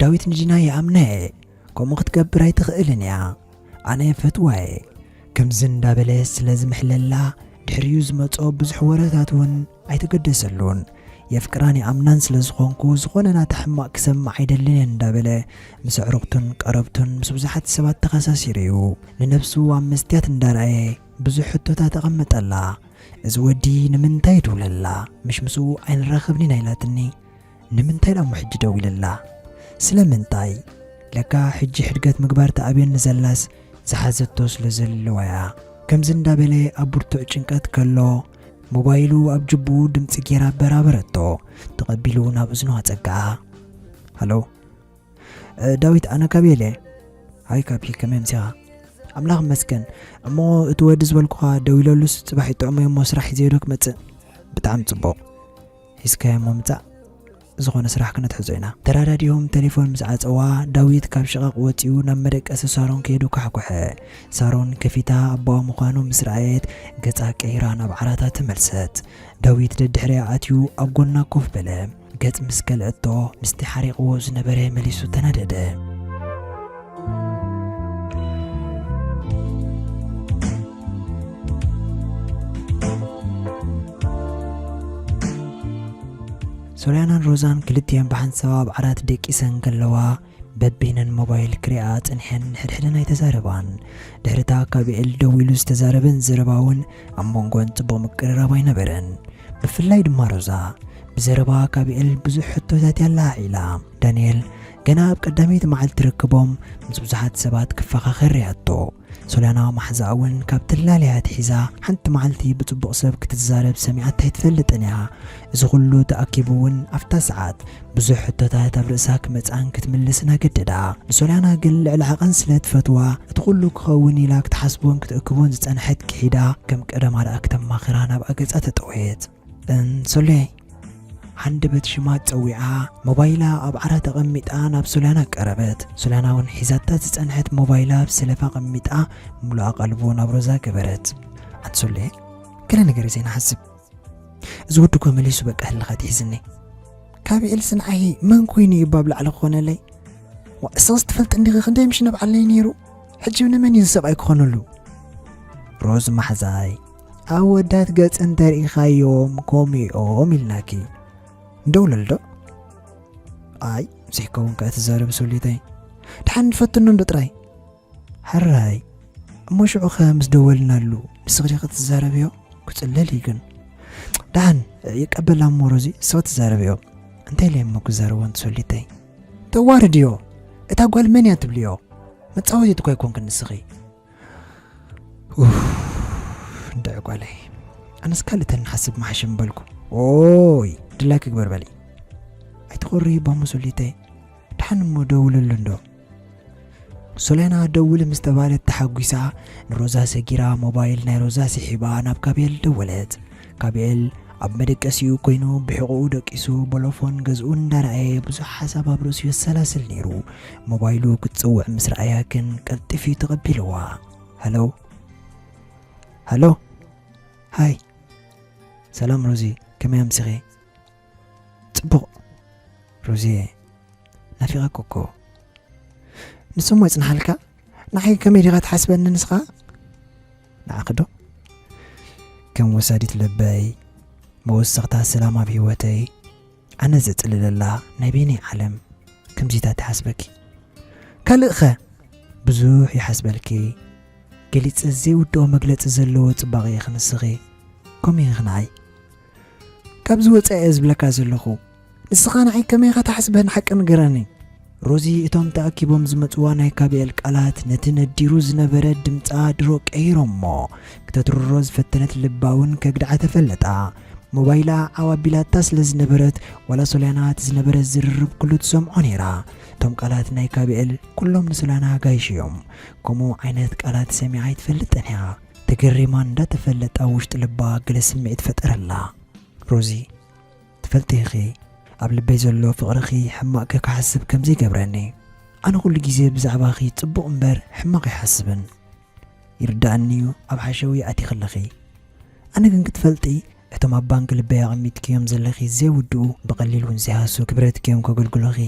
ዳዊት ንዲና ይኣምና እየ። ከምኡ ክትገብር ኣይትኽእልን እያ። ኣነ ፈትዋ እየ። ከምዚ እንዳበለ ስለ ዝምሕለላ ድሕሪኡ ዝመጾ ብዙሕ ወረታት እውን ኣይተገደሰሉን። የፍቅራን ይኣምናን ስለ ዝኾንኩ ዝኾነ ናታ ሕማቕ ክሰምዕ ኣይደልን እየ እንዳበለ ምስ ኣዕሩኽቱን ቀረብቱን ምስ ብዙሓት ሰባት ተኸሳሲሩ እዩ። ንነብሱ ኣብ መስትያት እንዳረኣየ ብዙሕ ሕቶታት ኣቐመጠላ። እዚ ወዲ ንምንታይ ይድውለላ? ምሽ ምስኡ ኣይንራኸብን ኢና ኢላትኒ። ንምንታይ ደኣ እሞ ሕጂ ደዊለላ? ስለምንታይ? ለካ ሕጂ ሕድገት ምግባር ተኣብየኒ ዘላስ ዝሓዘቶ ስለ ዘለዋ እያ። ከምዚ እንዳበለ ኣብ ብርቱዕ ጭንቀት ከሎ ሞባይሉ ኣብ ጅቡኡ ድምጺ ጌራ ኣበራበረቶ። ተቐቢሉ ናብ እዝኑ ኣጸግዓ። ሃሎ። እ፣ ዳዊት፣ ኣነ ካብ የለ። ሃይ ካፒ፣ ከመይ ኣምሲኻ? ኣምላኽ ይመስገን። እሞ እቲ ወዲ ዝበልኩኻ ደዊለሉስ ጽባሕ ይጥዕሞ እሞ ስራሕ ሒዘዮ ዶ ክመጽእ? ብጣዕሚ ጽቡቕ። ሒዝካዮ እሞ ምጻእ። ዝኾነ ስራሕ ክነትሕዞ ኢና። ተራዳዲኦም ቴሌፎን ምስ ዓጸዋ፣ ዳዊት ካብ ሽቓቕ ወጺኡ ናብ መደቀሲ ሳሮን ከይዱ ኳሕኮሐ። ሳሮን ከፊታ ኣቦኣ ምዃኑ ምስ ረኣየት፣ ገጻ ቀይራ ናብ ዓራታ ተመልሰት። ዳዊት ደድሕሪኣ ኣትዩ ኣብ ጎና ኮፍ በለ። ገጽ ምስ ከልአቶ፣ ምስቲ ሓሪቕዎ ዝነበረ መሊሱ ተናደደ። ሶልያናን ሮዛን ክልቲኤን ብሓንሳብ ኣብ ዓራት ደቂሰን ከለዋ፣ በበይነን ሞባይል ክሪኣ ጸኒሐን፣ ንሕድሕደን ኣይተዛረባን። ድሕሪታ ካብ ኤል ደዊሉ ዝተዛረበን ዘረባ እውን ኣብ መንጎን ጽቡቕ ምቅርራብ ኣይነበረን። ብፍላይ ድማ ሮዛ፣ ብዘረባ ካብ ኤል ብዙሕ ሕቶታት እያ ኣላዒላ። ዳንኤል ገና ኣብ ቀዳመይቲ መዓልቲ ርክቦም ምስ ብዙሓት ሰባት ክፈኻኸር ርኣቶ። ሶልያና ማሕዛኣ እውን ካብ ትላልያ ኣትሒዛ ሓንቲ መዓልቲ ብጽቡቕ ሰብ ክትዛረብ ሰሚዓታ ኣይትፈልጥን እያ። እዚ ኩሉ ተኣኪቡ እውን ኣብታ ሰዓት ብዙሕ ሕቶታት ኣብ ርእሳ ክመጽኣን ክትምልስን ኣገደዳ። ንሶልያና ግን ልዕሊ ዓቐን ስለ ትፈትዋ፣ እቲ ኩሉ ክኸውን ኢላ ክትሓስቦን ክትእክቦን ዝጸንሐት ክሒዳ ከም ቀደማ ደኣ ክተማኽራ ናብ ኣገጻ ተጠወየት። እን ሶልያይ፣ ሃንደበት ሽማ ጸዊዓ፣ ሞባይላ ኣብ ዓራት ኣቐሚጣ ናብ ሶልያና ቀረበት። ሶልያና እውን ሒዛታ ዝጸንሐት ሞባይላ ኣብ ሰለፋ ኣቐሚጣ፣ ምሉእ ኣቓልቦ ናብ ሮዛ ገበረት። ኣንቲ ሶልያይ፣ ገለ ነገር ዘይንሓስብ። እዚ ወዲ እኮ መሊሱ በቃ ህልኻ ትሒዝኒ። ካብ ኤልሲ ንዓይ መን ኮይኑ እዩ ባብ ላዕሊ ክኾነለይ? ዋ፣ እሰኽስ ትፈልጥ እንዲኺ ክንደይ ምሽ ነብዓለይ ነይሩ? ሕጂ ንመን እዩ ሰብኣይ ክኾነሉ? ሮዝ ማሕዛይ፣ ኣወዳት ገጽ እንተርኢኻዮም ከምኡ እዮም ኢልናኪ። እንደውለል ዶ? ኣይ፣ ዘይከውን ከኣ ትዛረብ ሶሊተይ። ድሓን ንፈትኖ እንዶ ጥራይ። ሕራይ፣ እሞ ሽዑኸ ምስ ደወልናሉ ንስኺ ዲኺ ትዛረብዮ? ክጽለል እዩ ግን። ደሓን ይቀበላ እሞ ሮዚ፣ ንስኺ ትዛረብዮ። እንታይ ኢለ እሞ ክዛረቦ ኣንቲ ሶሊተይ? ተዋርድዮ። እታ ጓል መን እያ ትብልዮ? መጻወቲት እኮ ኣይኮንክን ንስኺ። ኡፍ፣ እንድዒ ጓለይ። ኣነስ ካልእ ተንሓስብ ምሓሸ ምበልኩ። ኦይ፣ ድላይኪ ግበር በሊ። ኣይትኾሪ ባሞ ሶሊተይ። ደሓን እሞ ደውለሉ እንዶ። ሶልያና ደውል ምስ ተባህለት ተሓጒሳ፣ ንሮዛ ሰጊራ ሞባይል ናይ ሮዛ ስሒባ ናብ ካቤል ደወለት። ካቤል ኣብ መደቀሲኡ ኮይኑ ብሕቖኡ ደቂሱ ቦሎፎን ገዝኡ እንዳረኣየ ብዙሕ ሓሳብ ኣብ ርእሱ የሰላስል ነይሩ። ሞባይሉ ክትጽውዕ ምስ ረኣያ ግን ቀልጢፉ ተቐቢልዋ። ሃሎ? ሃሎ? ሃይ። ሰላም ሮዚ፣ ከመይ ኣምሲኺ? ጽቡቕ። ሮዚየ፣ ናፊቐኪ እኮ። ንሱ እሞ ይጽንሓልካ? ንዓይ ከመይ ዲኻ ትሓስበኒ ንስኻ? ንዓኺ ዶ? ከም ወሳዲት ልበይ፣ መወሰኽታ ሰላም ኣብ ህይወተይ፣ ኣነ ዘጽልለላ ናይ በይነይ ዓለም፣ ከምዚታት ይሓስበኪ። ካልእኸ? ብዙሕ ይሓስበልኪ። ገሊጸ ዘይውድኦ መግለጺ ዘለዎ ጽባቐ ኢኺ ንስኺ። ከምኡ ኢኺ ንዓይ። ካብዚ ወጻኢ እየ ዝብለካ ዘለኹ። ንስኻ ንዓይ ከመይ ኢኻ ትሓስበኒ ሓቂ ንገረኒ። ሮዚ እቶም ተኣኪቦም ዝመጽዋ ናይ ካቢኤል ቃላት ነቲ ነዲሩ ዝነበረ ድምጻ ድሮ ቀይሮሞ። ክተትርሮ ዝፈተነት ልባ እውን ከግድዓ ተፈለጣ። ሞባይላ ዓው ኣቢላታ ስለ ዝነበረት ዋላ ሶልያና እቲ ዝነበረ ዝርርብ ኩሉ ትሰምዖ ነይራ። እቶም ቃላት ናይ ካቢኤል ኩሎም ንሶልያና ኣጋይሽዮም። ከምኡ ዓይነት ቃላት ሰሚዓ ኣይትፈልጥን እያ። ተገሪማ እንዳተፈለጣ ውሽጢ ልባ ገለ ስምዒት ፈጠረላ። ሮዚ፣ ትፈልጢ ኢኺ፣ ኣብ ልበይ ዘሎ ፍቕርኺ ሕማቕ ክሓስብ ከም ዘይገብረኒ። ኣነ ኩሉ ግዜ ብዛዕባኺ ጽቡቕ እምበር ሕማቕ ኣይሓስብን። ይርድኣኒ እዩ ኣብ ሓሸዊ ኣቲኺ ኣለኺ። ኣነ ግን ክትፈልጢ፣ እቶም ኣብ ባንክ ልበይ ኣቐሚጥክዮም ዘለኺ ዘይውድኡ ብቐሊል እውን ዘይሃሱ ክብረትክዮም ከገልግሉኺ።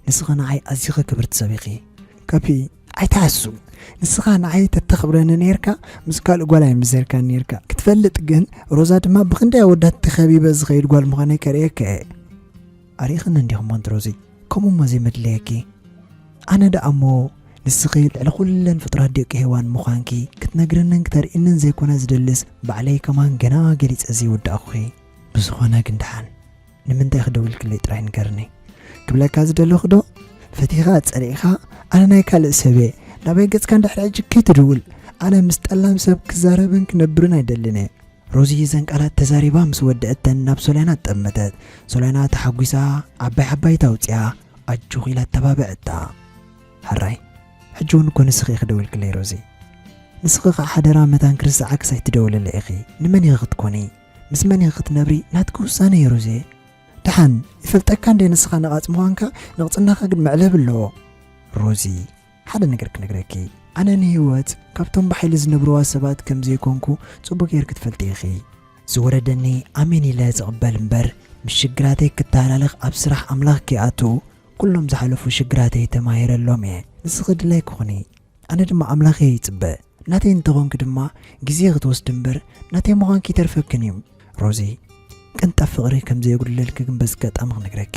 ንስኺ ንዓይ ኣዚኺ ክብርቲ ሰብ ኢኺ። ካፒ፣ ኣይትሓሱ። ንስኻ ንዓይ ተተኽብረኒ ነይርካ፣ ምስ ካልእ ጓል ኣይምዘርካን ነይርካ። ክትፈልጥ ግን፣ ሮዛ ድማ ብኽንደይ ኣወዳት ተኸቢበ ዝኸይድ ጓል ምዃነይ ከርእየካ እየ። ኣሪእኽኒ እንዲኹም ኣንቲ ሮዚ፣ ከምኡ እሞ ዘይመድለየኪ። ኣነ ደኣ እሞ ንስኺ ልዕሊ ኩለን ፍጡራት ደቂ ሄዋን ምዃንኪ ክትነግርንን ክተርእይንን ዘይኮነ ዝደልስ፣ ባዕለይ ከማን ገና ገሊጸ ዘይወዳእኩኺ። ብዝኾነ ግን ደሓን፣ ንምንታይ ክደውልክለይ ጥራይ ንገርኒ። ክብለካ ዝደለኹ ዶ፣ ፈቲኻ ጸሊእኻ፣ ኣነ ናይ ካልእ ሰብ እየ። ናበይ ገጽካ እንድሕር ሕጂ ከይትድውል። ኣነ ምስ ጠላም ሰብ ክዛረብን ክነብርን ኣይደልን እየ። ሮዚ እዘን ቃላት ተዛሪባ ምስ ወደአተን ናብ ሶልያና ጠመተት። ሶልያና ተሓጒሳ ዓባይ ዓባይቲ ኣውጺኣ ኣጆኺ ኢላ ኣተባብዐታ። ሕራይ፣ ሕጂ እውን እኮ ንስኺ ኢኺ ደዊልክለይ ሮዚ። ንስኺ ኸዓ ሓደራ መታን ክርስዓክስ ኣይትደውልለይ ኢኺ። ንመን ኢኺ ክትኮኒ? ምስ መን ኢኺ ክትነብሪ ናትኪ ውሳነ እዩ ሮዚ። ደሓን ይፈልጠካ እንደ ንስኻ ነቓጽ ምዃንካ፣ ንቕጽናኻ ግን መዕለቢ ኣለዎ። ሮዚ፣ ሓደ ነገር ክነግረኪ። ኣነ ንህይወት ካብቶም ብሓይሊ ዝነብርዋ ሰባት ከም ዘይኮንኩ ጽቡቕ ጌርኪ ትፈልጢ ኢኺ። ዝወረደኒ ኣሜን ኢለ ዝቕበል እምበር፣ ምስ ሽግራተይ ክተሃላለኽ ኣብ ስራሕ ኣምላኽ ከይኣቱ፣ ኩሎም ዝሓለፉ ሽግራተይ ተማሂረሎም እየ። ንስኺ ድላይኪ ኩኒ፣ ኣነ ድማ ኣምላኸይ ይጽበ። ናተይ እንተኾንኪ ድማ ግዜ ክትወስዲ እምበር፣ ናተይ ምዃንኪ ይተርፈክን እዩ። ሮዚ፣ ቅንጣብ ፍቕሪ ከም ዘየጉድለልኪ ግን በዚ ኣጋጣሚ ክነግረኪ።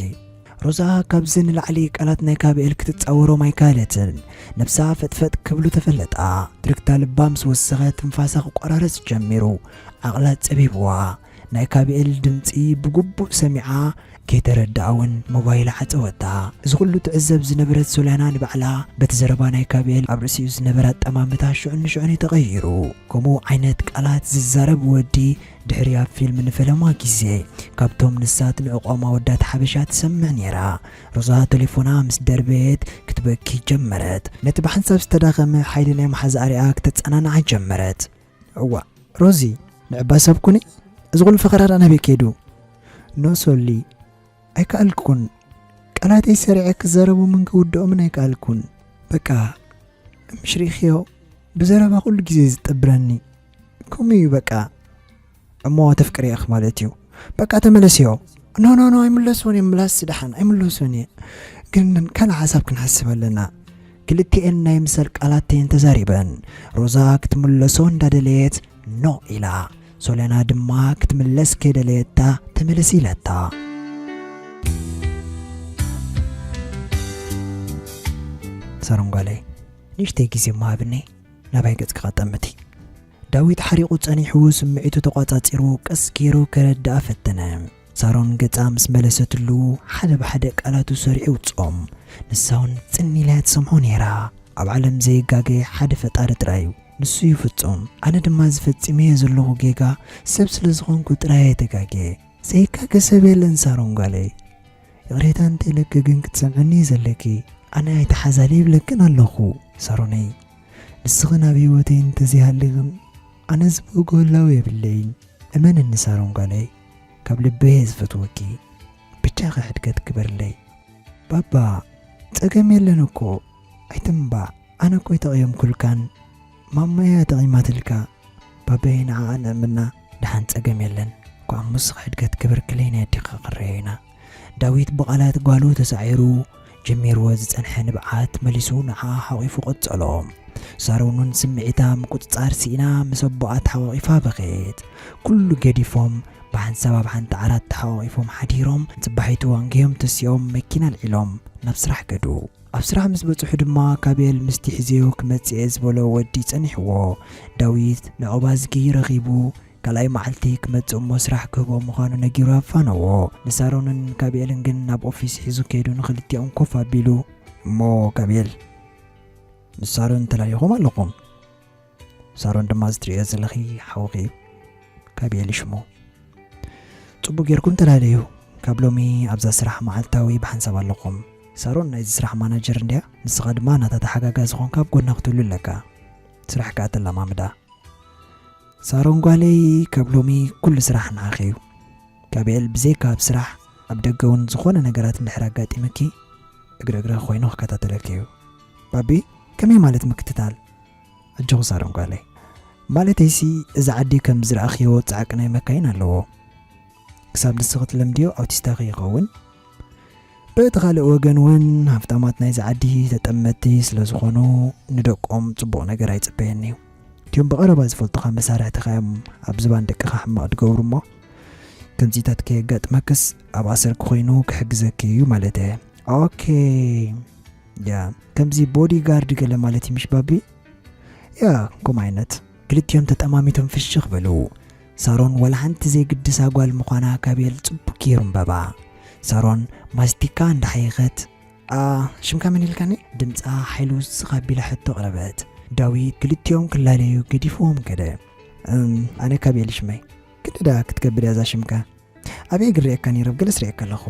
ሮዛ ካብዚ ንላዕሊ ቃላት ናይ ካቢኤል ክትጻወሮም ኣይከኣለትን። ነብሳ ፈጥፈጥ ክብሉ ተፈለጣ። ትርክታ ልባ ምስ ወሰኸ ትንፋሳ ክቆራረጽ ጀሚሩ። ዓቕላ ጸቢብዋ። ናይ ካቢኤል ድምጺ ብግቡእ ሰሚዓ ከይተረድኣ እውን ሞባይላ ዓጸወታ። እዚ ኩሉ ትዕዘብ ዝነበረት ሶልያና ንባዕላ በቲ ዘረባ ናይ ካቢኤል ኣብ ርእሲኡ ዝነበራ ኣጠማምታ ሽዑ ንሽዑ እዩ ተቐይሩ። ከምኡ ዓይነት ቃላት ዝዛረብ ወዲ ድሕሪ ኣብ ፊልም ንፈለማ ግዜ ካብቶም ንሳ ትንዕቖም ኣወዳት ሓበሻ ትሰምዕ ነይራ። ሮዛ ቴሌፎና ምስ ደርበየት ክትበኪ ጀመረት። ነቲ ብሓንሳብ ዝተዳኸመ ሓይሊ ናይ መሓዛ ኣርኣ ክተጸናንዓ ጀመረት። እዋ ሮዚ፣ ንዕባ ሰብ ኩኒ። እዚ ኩሉ ፈኸራ ደኣ ናበይ ከይዱ? ኖ ሶሊ፣ ኣይከኣልኩን። ቃላተይ ሰሪዐ ክዛረቦምን ክውድኦምን ኣይከኣልኩን። በቃ፣ ምሽ ርኢኽዮ፣ ብዘረባ ኩሉ ግዜ ዝጠብረኒ። ከምኡ እዩ በቃ። እሞ ተፍቅርያ ኢኺ ማለት እዩ። በቃ ተመለስዮ። ኖ፣ ኖ፣ ኖ፣ ኣይምለስዎን እየ፣ ምላስ ደሓን ኣይምለስዎን እየ። ግን ካልእ ሓሳብ ክንሓስብ ኣለና። ክልቲኤን ናይ ምሰል ቃላተን ተዛሪበን። ሮዛ ክትምለሶ እንዳደለየት ኖ ኢላ። ሶልያና ድማ ክትምለስ ከይደለየታ ተመለስ ኢላታ። ሳሮን ጓለይ፣ ንእሽተይ ግዜ እሞ ሃብኒ፣ ናባይ ገጽኪ ኸጠምቲ። ዳዊት ሓሪቑ ጸኒሑ ስምዒቱ ተቋጻጺሩ ቀስ ገይሩ ከረድኣ ፈተነ። ሳሮን ገጻ ምስ መለሰትሉ ሓደ ብሓደ ቃላቱ ሰሪዑ ይውጽኦም። ንሳ እውን ጽን ኢላ እያ ትሰምዖ ነይራ። ኣብ ዓለም ዘይጋገ ሓደ ፈጣሪ ጥራይ እዩ። ንሱ እዩ ፍጹም። ኣነ ድማ እዚ ፈጺመዮ ዘለኹ ጌጋ ሰብ ስለ ዝኾንኩ ጥራይ እየ ተጋግየ። ዘይጋገ ሰብ የለን ሳሮን ጓለይ። ይቕሬታ እንተ ኢለኪ ግን ክትሰምዕኒ እዩ ዘለኪ። ኣነ ኣይተሓዛሊ ይብለክን ኣለኹ። ሳሮነይ፣ ንስኽን ኣብ ህይወተይ እንተዘይሃሊኽን ኣነ ዝብህጎ ህላወ የብለይን። እመንኒ ሳሮን ጓለይ፣ ካብ ልበይ እየ ዝፈትወኪ። ብቻኺ ሕድገት ግበርለይ። ባባ፣ ጸገም የለን እኮ፣ ኣይትንባዕ። ኣነ እኮ ኣይተቐየምኩልካን፣ ማማይ እያ ተቐይማትልካ። ባባይ ንዓኣ ነእምና፣ ደሓን ጸገም የለን። እኳ እሞ ንስኺ ሕድገት ግበርክለይ፣ ናይ ኣዴኺ ክረዮ ኢና። ዳዊት ብቓላት ጓሉ ተሳዒሩ፣ ጀሚርዎ ዝጸንሐ ንብዓት መሊሱ ንዓኣ ሓቒፉ ቀጸሎ። ሳሮን እውን ስምዒታ ምቁጽጻር ስኢና ምስ ኣቦኣ ተሓቋቒፋ በኸየት። ኩሉ ገዲፎም ብሓንሳብ ኣብ ሓንቲ ዓራት ተሓቋቒፎም ሓዲሮም፣ ጽባሒቱ ኣንጊሆም ተሲኦም መኪና ኣልዒሎም ናብ ስራሕ ከዱ። ኣብ ስራሕ ምስ በጽሑ ድማ ካቤል ምስቲ ሒዘዮ ክመጽእ እየ ዝበሎ ወዲ ጸኒሕዎ። ዳዊት ንዕቑብ ኣዝጊ ረኺቡ ካልኣይ መዓልቲ ክመጽእ እሞ ስራሕ ክህቦ ምዃኑ ነጊሩ ኣፋነዎ። ንሳሮንን ካቤልን ግን ናብ ኦፊስ ሒዙ ከይዱ ንኽልቲኦም ኮፍ ኣቢሉ፣ እሞ ካቤል፣ ምስ ሳሮን ተላሊኹም ኣለኹም። ሳሮን ድማ እዚ ትርእዮ ዘለኺ ሓውኺ እዩ፣ ካቤል እዩ ሽሙ። ጽቡቕ ጌርኩም ተላለዩ። ካብ ሎሚ ኣብዛ ስራሕ መዓልታዊ ብሓንሳብ ኣለኹም። ሳሮን ናይዚ ስራሕ ማናጀር እንድያ፣ ንስኻ ድማ ናታ ተሓጋጋዚ ኾንካ ኣብ ጎና ክትህሉ ኣለካ። ስራሕ ከኣ ተለማምዳ። ሳሮን ጓለይ፣ ካብ ሎሚ ኩሉ ስራሕ ንዓኺ እዩ። ካቤል፣ ብዘይካ ኣብ ስራሕ፣ ኣብ ደገ እውን ዝኾነ ነገራት እንድሕር ኣጋጢምኪ፣ እግሪ እግሪ ኮይኑ ክከታተለኪ እዩ። ባቢ፣ ከመይ ማለት ምክትታል? ኣጆኺ ሳሮን ጓለይ። ማለተይሲ፣ እዚ ዓዲ ከም ዝረኣኽዮ ጻዕቂ ናይ መካይን ኣለዎ። ክሳብ ንስኺ ትለምድዮ ኣውቲስታ ከይኸውን። በቲ ካልእ ወገን እውን ሃፍታማት ናይዚ ዓዲ ተጠመትቲ ስለ ዝኾኑ ንደቆም ጽቡቕ ነገር ኣይጽበየን እዩ። እቲኦም ብቐረባ ዝፈልጡኻ መሳርሕትኻ እዮም ኣብ ዝባን ደቅኻ ሕማቕ ዝገብሩ እሞ ከምዚታት ከየጋጥመክስ ኣብ ኣሰርኪ ኮይኑ ክሕግዘኪ እዩ ማለት እየ። ኦኬ። ያ፣ ከምዚ ቦዲ ጋርድ ገለ ማለት እዩ ምሽ ባቢ? ያ፣ ከምኡ ዓይነት። ክልቲኦም ተጠማሚቶም ፍሽኽ በሉ። ሳሮን ዋላ ሓንቲ ዘይግድሳ ጓል ምዃና ካቤል ጽቡቕ ገይሩ ኣንበባ። ሳሮን ማስቲካ እንዳሓየኸት፣ "ኣ፣ ሽምካ መን ኢልካኒ?" ድምጻ ሓይሊ ውስኽ ኣቢላ ሕቶ ኣቕረበት። ዳዊት ክልቲኦም ክላለዩ ገዲፍዎም ከደ። "እም፣ ኣነ ካቤል ሽመይ። ክንዲ ደኣ ክትከብድ እያ እዛ ሽምካ። ኣበይ ግን ርእየካ ነይረ? ኣብ ገለስ ርእየካ ኣለኹ።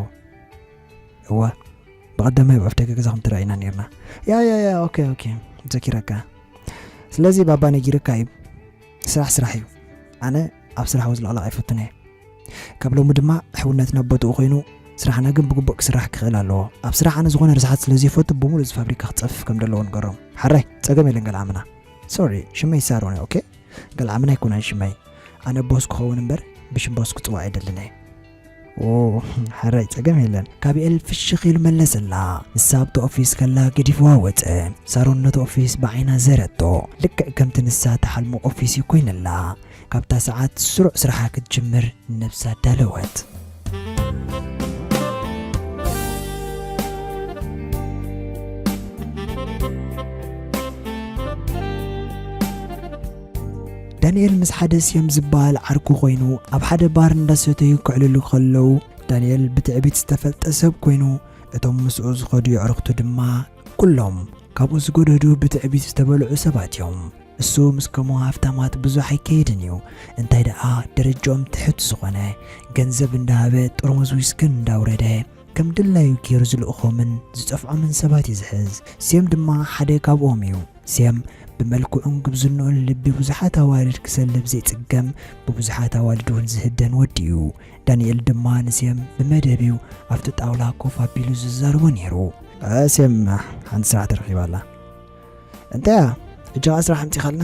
እወ፣ ብቐዳማይ ኣብ ኣፍደገ ገዛኹም ተራኢና ነይርና። ያ፣ ያ፣ ያ፣ ኦኬ፣ ኦኬ፣ ዘኪረካ። ስለዚ ባባ ነጊርካ እዩ። ስራሕ ስራሕ እዩ። ኣነ ኣብ ስራሕ ወዝለቕለቕ ኣይፈቱን እየ። ካብ ሎሚ ድማ ሕውነትና ቦትኡ ኮይኑ፣ ስራሕና ግን ብግቡእ ክስራሕ ክኽእል ኣለዎ። ኣብ ስራሕ ኣነ ዝኾነ ርስሓት ስለ ዘይፈቱ፣ ብምሉእ እዚ ፋብሪካ ክጸፍፍ ከም ዘለዎ ንገሮም። ሓራይ፣ ጸገም የለን ገልዓምና። ሶሪ፣ ሽመይ ሳሮን እየ፣ ኦኬ? ገልዓምና ኣይኮነን ሽመይ። ኣነ ቦስ ክኸውን እምበር፣ ብሽም ቦስ ክጽዋዕ ኣይደልን እየ። ኦ፣ ሕራይ ጸገም የለን። ካቢኤል ፍሽኽ ኢሉ መለሰላ። ንሳ ኣብቲ ኦፊስ ከላ ገዲፍዋ ወጸ። ሳሮን ነቲ ኦፊስ ብዓይና ዘረቶ። ልክዕ ከምቲ ንሳ ትሓልሞ ኦፊስ እዩ ኮይነላ። ካብታ ሰዓት ስሩዕ ስራሓ ክትጅምር ነብሳ ኣዳለወት። ዳንኤል ምስ ሓደ ስየም ዝበሃል ዓርኩ ኮይኑ ኣብ ሓደ ባር እንዳሰተዩ ክዕልሉ ከለዉ፣ ዳንኤል ብትዕቢት ዝተፈልጠ ሰብ ኮይኑ፣ እቶም ምስኡ ዝኸዱ የዕሩኽቱ ድማ ኩሎም ካብኡ ዝጎደዱ ብትዕቢት ዝተበልዑ ሰባት እዮም። እሱ ምስ ከምኡ ሃፍታማት ብዙሕ ኣይከይድን እዩ። እንታይ ደኣ ደረጃኦም ትሕት ዝኾነ፣ ገንዘብ እንዳሃበ ጥርሙዝ ዊስክን እንዳውረደ ከም ድላዩ ገይሩ ዝልእኾምን ዝጸፍዖምን ሰባት እዩ ዝሕዝ። ስየም ድማ ሓደ ካብኦም እዩ። ስየም ብመልክዑን ጉብዝንኡን ልቢ ብዙሓት ኣዋልድ ክሰልብ ዘይጽገም፣ ብብዙሓት ኣዋልድ እውን ዝህደን ወዲ እዩ። ዳንኤል ድማ ንስየም ብመደብ እዩ ኣብቲ ጣውላ ኮፍ ኣቢሉ ዝዛረቦ ነይሩ። "እ፣ ስየም፣ ሓንቲ ስራሕ ተረኺባ ኣላ። እንታይ እያ? ሕጂ ኸኣ ስራሕ ኣምጺኻልና?"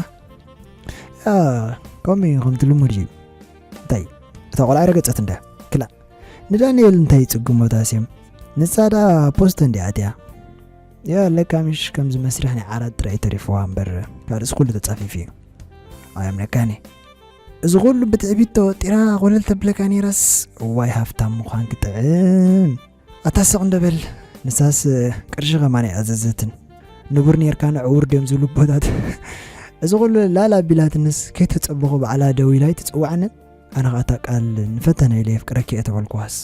"ያ፣ ከምኡ እዩ፣ ከምቲ ልሙድ እዩ። እንታይ፣ እታ ቆልዓ ረገጸት እንደ? ክላ፣ ንዳንኤል እንታይ ይጽግሞ እታ ስየም? ንሳ ደኣ ፖስቶ እንድያ ኣትያ። ያ፣ ለካ ምሽ ከምዚ መስርሕ ናይ ዓራት ጥራይ ተሪፍዋ እምበር፣ ካልእስ ኩሉ ተጻፊፉ እዩ። ኣየምነካኒ። እዚ ኩሉ ብትዕቢት ተወጢራ ኮለል ተብለካ ነይራስ፣ እዋይ ሃፍታም ምዃን ክጥዕም። ኣታ ስቕ እንደ በል፣ ንሳስ ቅርሺ ከማን ኣይኣዘዘትን። ንቡር ኔርካ ንዕውር ድዮም ዝብሉ ኣቦታት። እዚ ኩሉ ላላ ኣቢላትንስ ከይተጸበኹ ባዕላ ደው ኢላ ኣይትጽውዓንን?" ኣነ ኸኣ እታ ቃል ንፈተና ኢለ የፍቅረኪ እየ ተበልኩዋስ፣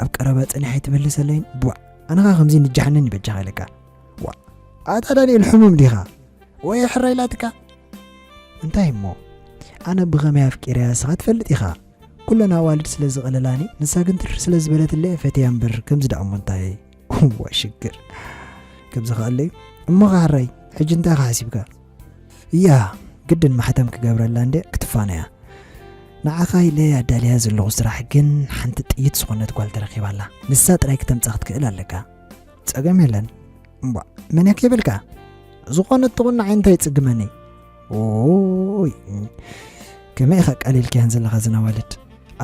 ኣብ ቀረባ ጸኒሓ ኣይትመልሰለይን? ቧዕ! ኣነ ኸኣ ከምዚ ንጃሓንን ይበጃኻ ኢለካ። ዋእ! ኣታ ዳንኤል ሕሙም ዲኻ? ወይ ሕራይ ኢላትካ? እንታይ እሞ? ኣነ ብኸመይ ኣፍቂረያ ንስኻ ትፈልጥ ኢኻ። ኩለን ኣዋልድ ስለ ዝቐለላኒ፣ ንሳ ግን ትርር ስለ ዝበለትለይ እየ ፈትያ እምበር፣ ከምዚ ደኣ እሞ እንታይ? እዋይ ሽግር። ከምዚ ከኣለዩ። እሞ ኸዓ ሕራይ፣ ሕጂ እንታይ ኢኻ ሓሲብካ? እያ፣ ግድን ማሕተም ክገብረላ እንዴ ክትፋነያ። ንዓኻ ኢለ ኣዳልያ ዘለኹ ስራሕ ግን ሓንቲ ጥይት ዝኾነት ጓል ተረኺባላ። ንሳ ጥራይ ክተምጻ ክትክእል ኣለካ። ጸገም የለን። እምቧ፣ መን እያ ከይበልካ? ዝኾነት ትኹን ንዓይ እንታይ ይጽግመኒ? ኦይ፣ ከመይ ኢኻ ቀሊልካየን ዘለኻ እዘን ኣዋልድ?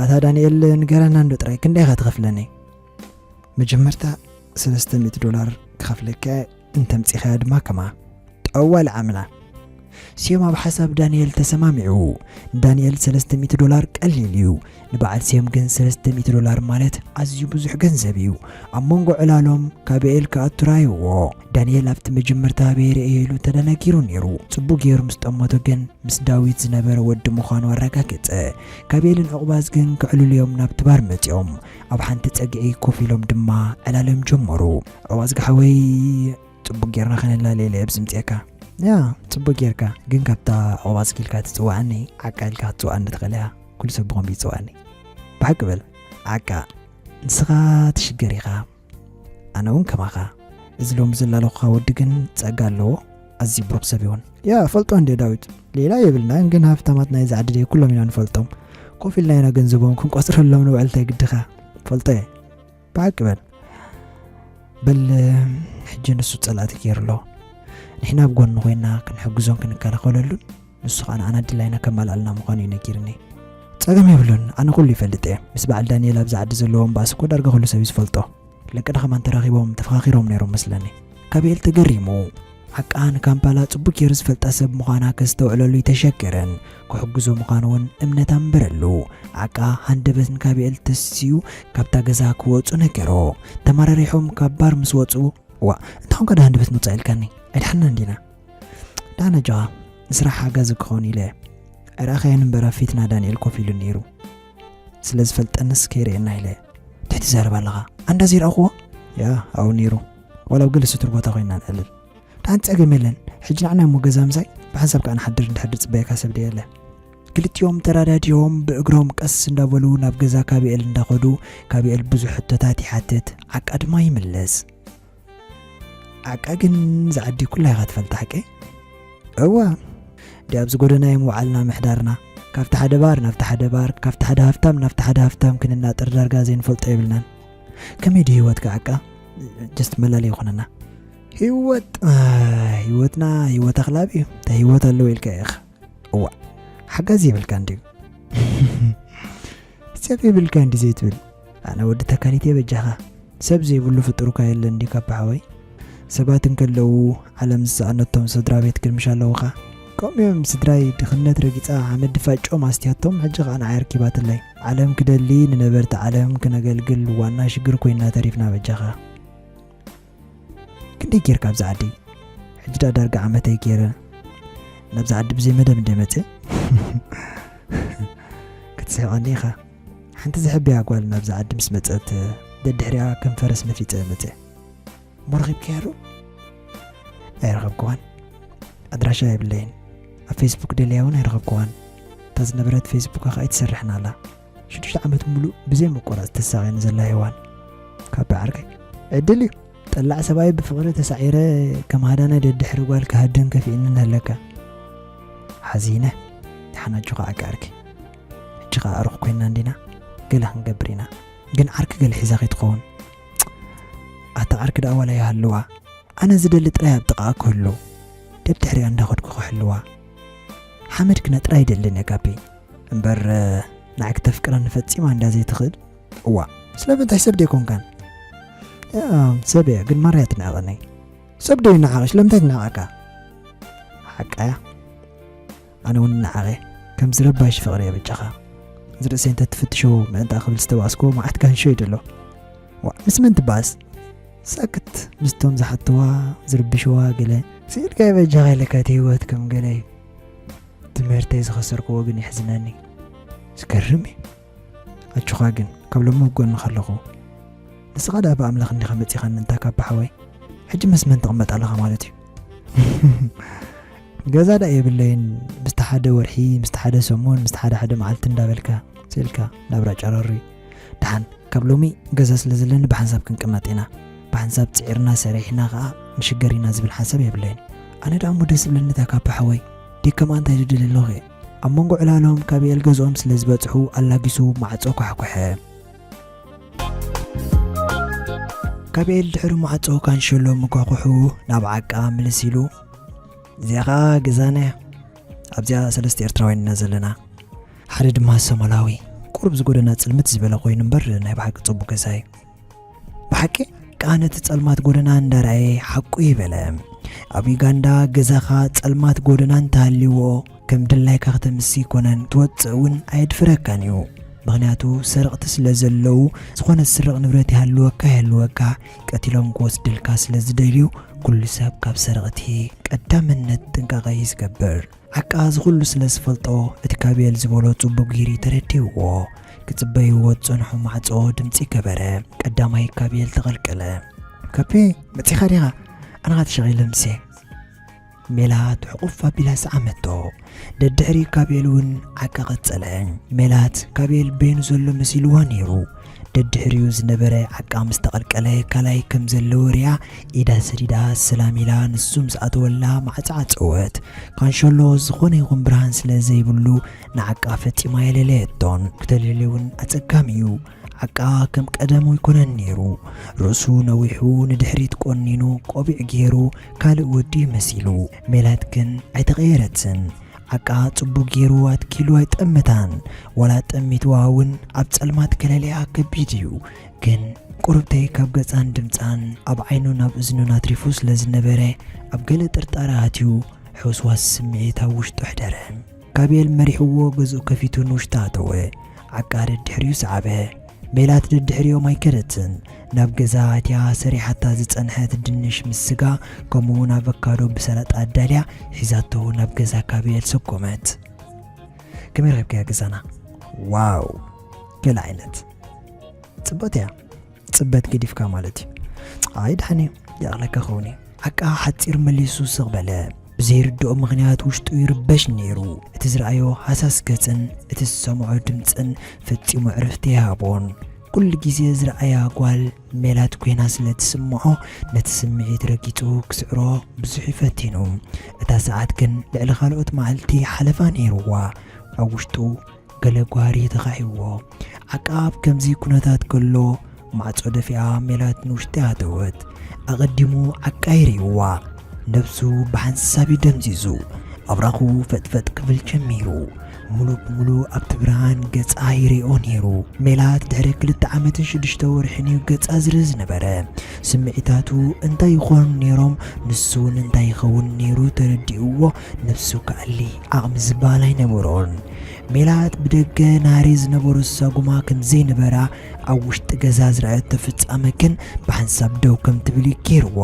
ኣታ ዳንኤል፣ ንገረና እንዶ ጥራይ፣ ክንደይ ኢኻ ትኸፍለኒ? መጀመርታ ሰለስተ ሚእቲ ዶላር ክኸፍለካ፣ እንተምጺኻያ ድማ ከማ። ጠዋል ዓምና። ስዮም ኣብ ሓሳብ ዳንኤል ተሰማሚዑ። ንዳንኤል ሰለስተ ሚእቲ ዶላር ቀሊል እዩ። ንበዓል ስዮም ግን ሰለስተ ሚእቲ ዶላር ማለት ኣዝዩ ብዙሕ ገንዘብ እዩ። ኣብ መንጎ ዕላሎም ካቢኤል ክኣቱ ራይዎ። ዳንኤል ኣብቲ መጀመርታ ኣበይ ርእየ ኢሉ ተደናጊሩ ነይሩ። ጽቡቕ ገይሩ ምስ ጠመቶ ግን ምስ ዳዊት ዝነበረ ወዲ ምዃኑ ኣረጋገጸ። ካቢኤልን ዑቕባዝ ግን ክዕልሉ እዮም ናብቲ ባር መጺኦም። ኣብ ሓንቲ ጸግዒ ኮፍ ኢሎም ድማ ዕላሎም ጀመሩ። ዑቕባዝ ግሓወይ፣ ጽቡቕ ጌርና ከነላልየለ እየ ብዝምጽኤካ። ያ፣ ጽቡቕ ጌርካ፣ ግን ካብታ ዑቕባዝ ኢልካ ትጽውዓኒ፣ ዓቃ ኢልካ ክትጽውዓኒ ትኽእል ኢኻ። ኩሉ ሰብ ብኸምኡ ይጽውዓኒ። ብሓቂ በል፣ ዓቃ፣ ንስኻ ትሽገር ኢኻ። ኣነ እውን ከማኻ። እዚ ሎሚ ዘላለኹኻ ወዲ ግን ጸጋ ኣለዎ። ኣዝዩ ብሩኽ ሰብ ይኹን። ያ፣ ፈልጦ እንድየ ዳዊት። ሌላ የብልናን፣ ግን ሃፍታማት ናይዚ ዓዲ ደይ ኩሎም ኢና ንፈልጦም። ኮፍ ኢልና ኢና ገንዘቦም ክንቆጽረሎም ንውዕል፣ እንታይ ግድኻ? ፈልጦ እየ። ብሓቂ በል። በል፣ ሕጂ ንሱ ጸላእቲ ገይሩ ኣሎ። ንሕና ኣብ ጎኑ ኮይና ክንሕግዞን ክንከላኸለሉን፣ ንሱ ኸኣ ንዓና ድላይና ከማልኣልና ምዃኑ እዩ ነጊርኒ። ጸገም የብሉን፣ ኣነ ኩሉ ይፈልጥ እየ። ምስ በዓል ዳንኤል ኣብዚ ዓዲ ዘለዎም ባእሲ እኮ ዳርጋ ኩሉ ሰብ እዩ ዝፈልጦ። ለቅዳ ከማን ተራኺቦም ተፈኻኺሮም ነይሮም መስለኒ። ካቢኤል ተገሪሙ። ዓቃ ንካምፓላ ጽቡቅ ገይሩ ዝፈልጣ ሰብ ምዃና ከስተውዕለሉ ኣይተሸገረን። ክሕግዞ ምዃኑ እውን እምነት ኣንበረሉ። ዓቃ ሃንደበት ንካቢኤል ተስዩ ካብታ ገዛ ክወጹ ነገሮ። ተመራሪሖም ካብ ባር ምስ ወጹ፣ "ዋ፣ እንታይ ኾንካ ደኣ ሃንደበት ምውጻእ ኢልካኒ? ኣይደሓንናን ዲና?" "ደሓን ኣጆኻ፣ ንስራሕ ሓጋዚ ክኸውን ኢለ እየ። ኣይረኣኻዮን እምበር ኣብ ፊትና ዳንኤል ኮፍ ኢሉ ነይሩ። ስለ ዝፈልጠንስ ከይርእየና ኢለ እየ። እንታይ ትዛረብ ኣለኻ? ኣንዳ ዘይረኣኹዎ?" "ያ፣ ኣብኡ ነይሩ። ዋላ ኣብ ገለ ስቱር ቦታ ኮይንና ንዕልል። ደሓን ጸገም የለን። ሕጂ ንዓና እሞ ገዛ ምሳይ፣ ብሓንሳብ ከኣ ንሓድር፣ እንድሕር ዝጽበየካ ሰብ ደየለ?" ክልቲኦም ተራዳዲኦም ብእግሮም ቀስ እንዳበሉ ናብ ገዛ ካቢኤል እንዳኸዱ፣ ካቢኤል ብዙሕ ሕቶታት ይሓትት፣ ዓቃ ድማ ይምልስ። "ዓቃ ግን እዛ ዓዲ ኩላ ኢኻ ትፈልጣ ሓቀይ?" "እዋ፣ እንዲ ኣብዚ ጎደና እዮም ውዓልና ምሕዳርና። ካብቲ ሓደ ባር ናብቲ ሓደ ባር፣ ካብቲ ሓደ ሃፍታም ናብቲ ሓደ ሃፍታም ክንናጠር ዳርጋ ዘይንፈልጦ የብልናን። ከመይ ድዩ ህይወትካ ዓቃ? ጀስት መላለይ ይኹነና። ህይወት፣ ኣይ፣ ህይወትና ህይወት ኣኽላብ እዩ። እንታይ ህይወት ኣለዎ ኢልካ ኢኻ? እዋ፣ ሓጋዚ የብልካ እንድዩ?" "ሰብ የብልካ እንዲ ዘይትብል?" ኣነ ወዲ ተካሊት እየ በጃኻ። ሰብ ዘይብሉ ፍጡርካ የለን ዲካ ኣባሓወይ? ሰባት እንከለዉ ዓለም ዝሰኣነቶም ስድራ ቤት ግን ምሽ ኣለዉኻ። ከምኡ እዮም ስድራይ ድኽነት ረጊጻ ሓመድ ድፋ ጮም ኣስትያቶም፣ ሕጂ ኸኣ ንዓይ ኣርኪባትለይ። ዓለም ክደሊ ንነበርቲ ዓለም ክነገልግል ዋና ሽግር ኮይና ተሪፍና በጃኻ። ክንደይ ጌርካ ኣብዛ ዓዲ? ሕጂ ደኣ ዳርጋ ዓመተይ ገይረ። ናብዛ ዓዲ ብዘይ መደብ እንደ መጽእ ክትስሕቐኒ ኢኻ። ሓንቲ ዝሕብያ ጓል ናብዛ ዓዲ ምስ መጸት ደድሕሪኣ ከም ፈረስ ነፊጸ መጽእ። እሞ ረኺብካያ ዶ? ኣይረኸብክዋን። ኣድራሻ የብለይን። ኣብ ፌስቡክ ደልያ እውን ኣይረኸብክዋን። እታ ዝነበረት ፌስቡካ ከኣ ኣይትሰርሕን ኣላ። ሽዱሽተ ዓመት ሙሉእ ብዘይ ምቁራጽ ተሳቒኒ ዘላ ሄዋን። ካብ ዓርከይ ዕድል እዩ። ጠላዕ ሰብኣይ ብፍቕሪ ተሳዒረ ከም ሃዳናይ ደድሕሪ ጓል ክሃድን ከፊእኒ እንተለካ። ሓዚነ። ደሓን ኣጆኻ ዓቂ ዓርኪ። ሕጂ ኸኣ ኣሩኽ ኮይንና እንዲና? ገለ ክንገብር ኢና። ግን ዓርኪ ገለ ሒዛ ከይትኸውን። ኣታ ዓርኪ ደኣ ዋላ ይሃልዋ። ኣነ ዝደሊ ጥራይ ኣብ ጥቓኣ ክህሉ። ደድሕሪኣ እንዳኸድኩ ክሕልዋ። ሓመድ ክነጥራ ኣይደልን እየ ጋቢ። እምበር፣ ንዓይ ክተፍቅረኒ ፈጺማ እንድያ ዘይትኽእል። እዋ፣ ስለምንታይ ሰብ ደይኮንካን? ያ፣ ሰብ እየ፣ ግን ማርያ ትንዕቐኒ። ሰብ ደይነዓቐ፣ ስለምንታይ ትንዕቐካ? ሓቃያ። ኣነ እውን ንዓቐ። ከምዚ ረባሽ ፍቕሪ እየ በጃኻ። እዚ ርእሰይ እንተትፍትሾ ምእንታ ክብል ዝተባእስክዎ መዓት ጋንሾ እዩ ዘሎ። ዋ፣ ምስ መን ትባእስ? ሳክት፣ ምስቶም ዝሓትዋ፣ ዝርብሽዋ ገለ። ስኢልካ በጃኻ ኢለካ እቲ ህይወት ከም ገለ እዩ። ትምህርተይ ዝኸሰርክዎ ግን የሕዝነኒ። ዝገርም እዩ። ኣጆኻ ግን፣ ካብ ሎሚ ኣብ ጎንኻ ኣለኹ። ንስኻ ደኣ ብኣምላኽ እንዲኻ መጺኻኒ እንታ ካባ ሓወይ። ሕጂ ምስ መን ትቕመጥ ኣለኻ ማለት እዩ? ገዛ ደኣ የብለይን። ምስቲ ሓደ ወርሒ፣ ምስቲ ሓደ ሰሙን፣ ምስቲ ሓደ ሓደ መዓልቲ እንዳበልካ፣ ስኢልካ ናብራ ጨረሪ። ደሓን፣ ካብ ሎሚ ገዛ ስለ ዘለኒ ብሓንሳብ ክንቅመጥ ኢና። ብሓንሳብ ጽዒርና ሰሪሕና ኸኣ ንሽገር ኢና ዝብል ሓንሳብ የብለይን። ኣነ ደኣ እሞ ደስ ዝብለኒ እታ ካባ ሓወይ። ዲከማ እንታይ ዝደሊ ኣለኹ እየ። ኣብ መንጎ ዕላሎም ካብ ኤል ገዝኦም ስለ ዝበጽሑ ኣላጊሱ ማዕጾ ኳሕኩሐ። ካብ ኤል ድሕሪ ማዕጾ ካንሸሎ ምኳኹሑ ናብ ዓቃ ምልስ ኢሉ፣ እዚኣ ኸኣ ገዛና እያ። ኣብዚኣ ሰለስተ ኤርትራውያን ኢና ዘለና። ሓደ ድማ ሶማላዊ። ቁሩብ ዝጎደና ጽልምት ዝበለ ኮይኑ እምበር ናይ ብሓቂ ጽቡቅ ገዛ እዩ። ብሓቂ ከኣ ነቲ ጸልማት ጎደና እንዳረኣየ ሓቁ እዩ በለ። ኣብ ዩጋንዳ ገዛኻ ጸልማት ጎደና እንተሃልይዎ ከም ድላይካ ከተምሲ ኣይኮነን፣ ትወጽእ እውን ኣየድፍረካን እዩ። ምኽንያቱ ሰረቕቲ ስለ ዘለዉ፣ ዝኾነ ዝስረቕ ንብረት ይሃልወካ ኣይሃልወካ ቀቲሎም ክወስድልካ ስለ ዝደልዩ፣ ኩሉ ሰብ ካብ ሰረቕቲ ቀዳምነት ጥንቃቐ እዩ ዝገብር። ዓቃ እዚ ኩሉ ስለ ዝፈልጦ፣ እቲ ካቤል ዝበሎ ጽቡቕ ገይሩ ተረዲእዎ። ክጽበይዎ ዝጸንሑ ማዕጾ ድምጺ ገበረ። ቀዳማይ ካቤል ተቐልቀለ። ካፔ፣ መጺኻ ዲኻ? ኣነ ኸኣ ተሸቒለ ምሴ። ሜላት ሕቑፍ ኣቢላ ሰዓመቶ። ደድሕሪ ካቤል እውን ዓቃ ቀጸለ። ሜላት ካቤል በይኑ ዘሎ መሲልዋ ነይሩ። ደድሕሪኡ ዝነበረ ዓቃ ምስ ተቐልቀለ ካልኣይ ከም ዘለዎ ሪኣ ኢዳ ሰዲዳ ሰላም ኢላ ንሱ ምስ ኣተወላ ማዕጾ ዓጸወት። ካንሸሎ ዝኾነ ይኹን ብርሃን ስለ ዘይብሉ ንዓቃ ፈጺማ የለለየቶን። ክተልህሊ እውን ኣጸጋሚ እዩ። ዓቃ ከም ቀደሙ ኣይኮነን ነይሩ። ርእሱ ነዊሑ ንድሕሪት ቆኒኑ ቆቢዕ ገይሩ ካልእ ወዲ መሲሉ። ሜላት ግን ኣይተቐየረትን። ዓቃ ጽቡቕ ገይሩ ኣትኪሉ ኣይጠመታን። ዋላ ጠሚትዋ እውን ኣብ ጸልማት ከለልያ ከቢድ እዩ። ግን ቁሩብተይ ካብ ገጻን ድምጻን ኣብ ዓይኑን ኣብ እዝኑን ኣትሪፉ ስለ ዝነበረ ኣብ ገለ ጥርጣረ ኣትዩ ሕውስዋስ ስምዒት ኣብ ውሽጡ ኣሕደረ። ካቤል መሪሕዎ ገዝኡ ከፊቱ ንውሽጢ ኣተወ። ዓቃ ደድሕሪኡ ሰዓበ። ሜላት ደድሕሪኦም ኣይከደትን። ናብ ገዛ ኣትያ ሰሪሓታ ዝጸንሐት ድንሽ ምስ ስጋ ከምኡ እውን ኣቨካዶ ብሰላጣ ኣዳልያ ሒዛቶ ናብ ገዛ ካቤል ሰጎመት። ከመይ ረኺብካያ ገዛና? ዋው! ገለ ዓይነት ጽብቕቲ እያ። ጽበት ገዲፍካ ማለት እዩ። ኣይ ደሓን እዩ፣ ይኣኽለካ ክኸውን እዩ። ዓቃ ሓጺር መሊሱ ስቕ በለ። ብዘይርድኦ ምኽንያት ውሽጡ ይርበሽ ነይሩ። እቲ ዝረኣዮ ሃሳስ ገጽን እቲ ዝሰምዖ ድምጽን ፈጺሙ ዕረፍቲ ኣይሃቦን። ኩሉ ግዜ ዝረኣያ ጓል ሜላት ኮይና ስለ ትስምዖ ነቲ ስምዒት ረጊጹ ክስዕሮ ብዙሕ እዩ ፈቲኑ። እታ ሰዓት ግን ልዕሊ ካልኦት መዓልቲ ሓለፋ ነይርዋ። ኣብ ውሽጡ ገለ ጓህሪ ተኻዒዎ። ዓቃ ኣብ ከምዚ ኩነታት ከሎ ማዕጾ ደፊኣ ሜላት ንውሽጢ ኣተወት። ኣቐዲሙ ዓቃ ይርእይዋ። ነብሱ ብሓንሳብ እዩ ደምዚዙ። ኣብራኹ ፈጥፈጥ ክብል ጀሚሩ። ሙሉ ብሙሉ ኣብቲ ብርሃን ገጻ ይሪኦ ነይሩ። ሜላት ድሕሪ ክልተ ዓመትን ሽዱሽተ ወርሕን እዩ ገጻ ዝርኢ ዝነበረ። ስምዒታቱ እንታይ ይኾኑ ነይሮም? ንሱ እውን እንታይ ይኸውን ነይሩ ተረዲእዎ፣ ነብሱ ክኣሊ ዓቕሚ ዝበሃል ኣይነበሮን። ሜላት ብደገ ናህሪ ዝነበሮ ሳጉማ ከም ዘይነበራ ኣብ ውሽጢ ገዛ ዝረኣየቶ ፍጻመ ግን ብሓንሳብ ደው ከም ትብል እዩ ገይርዋ።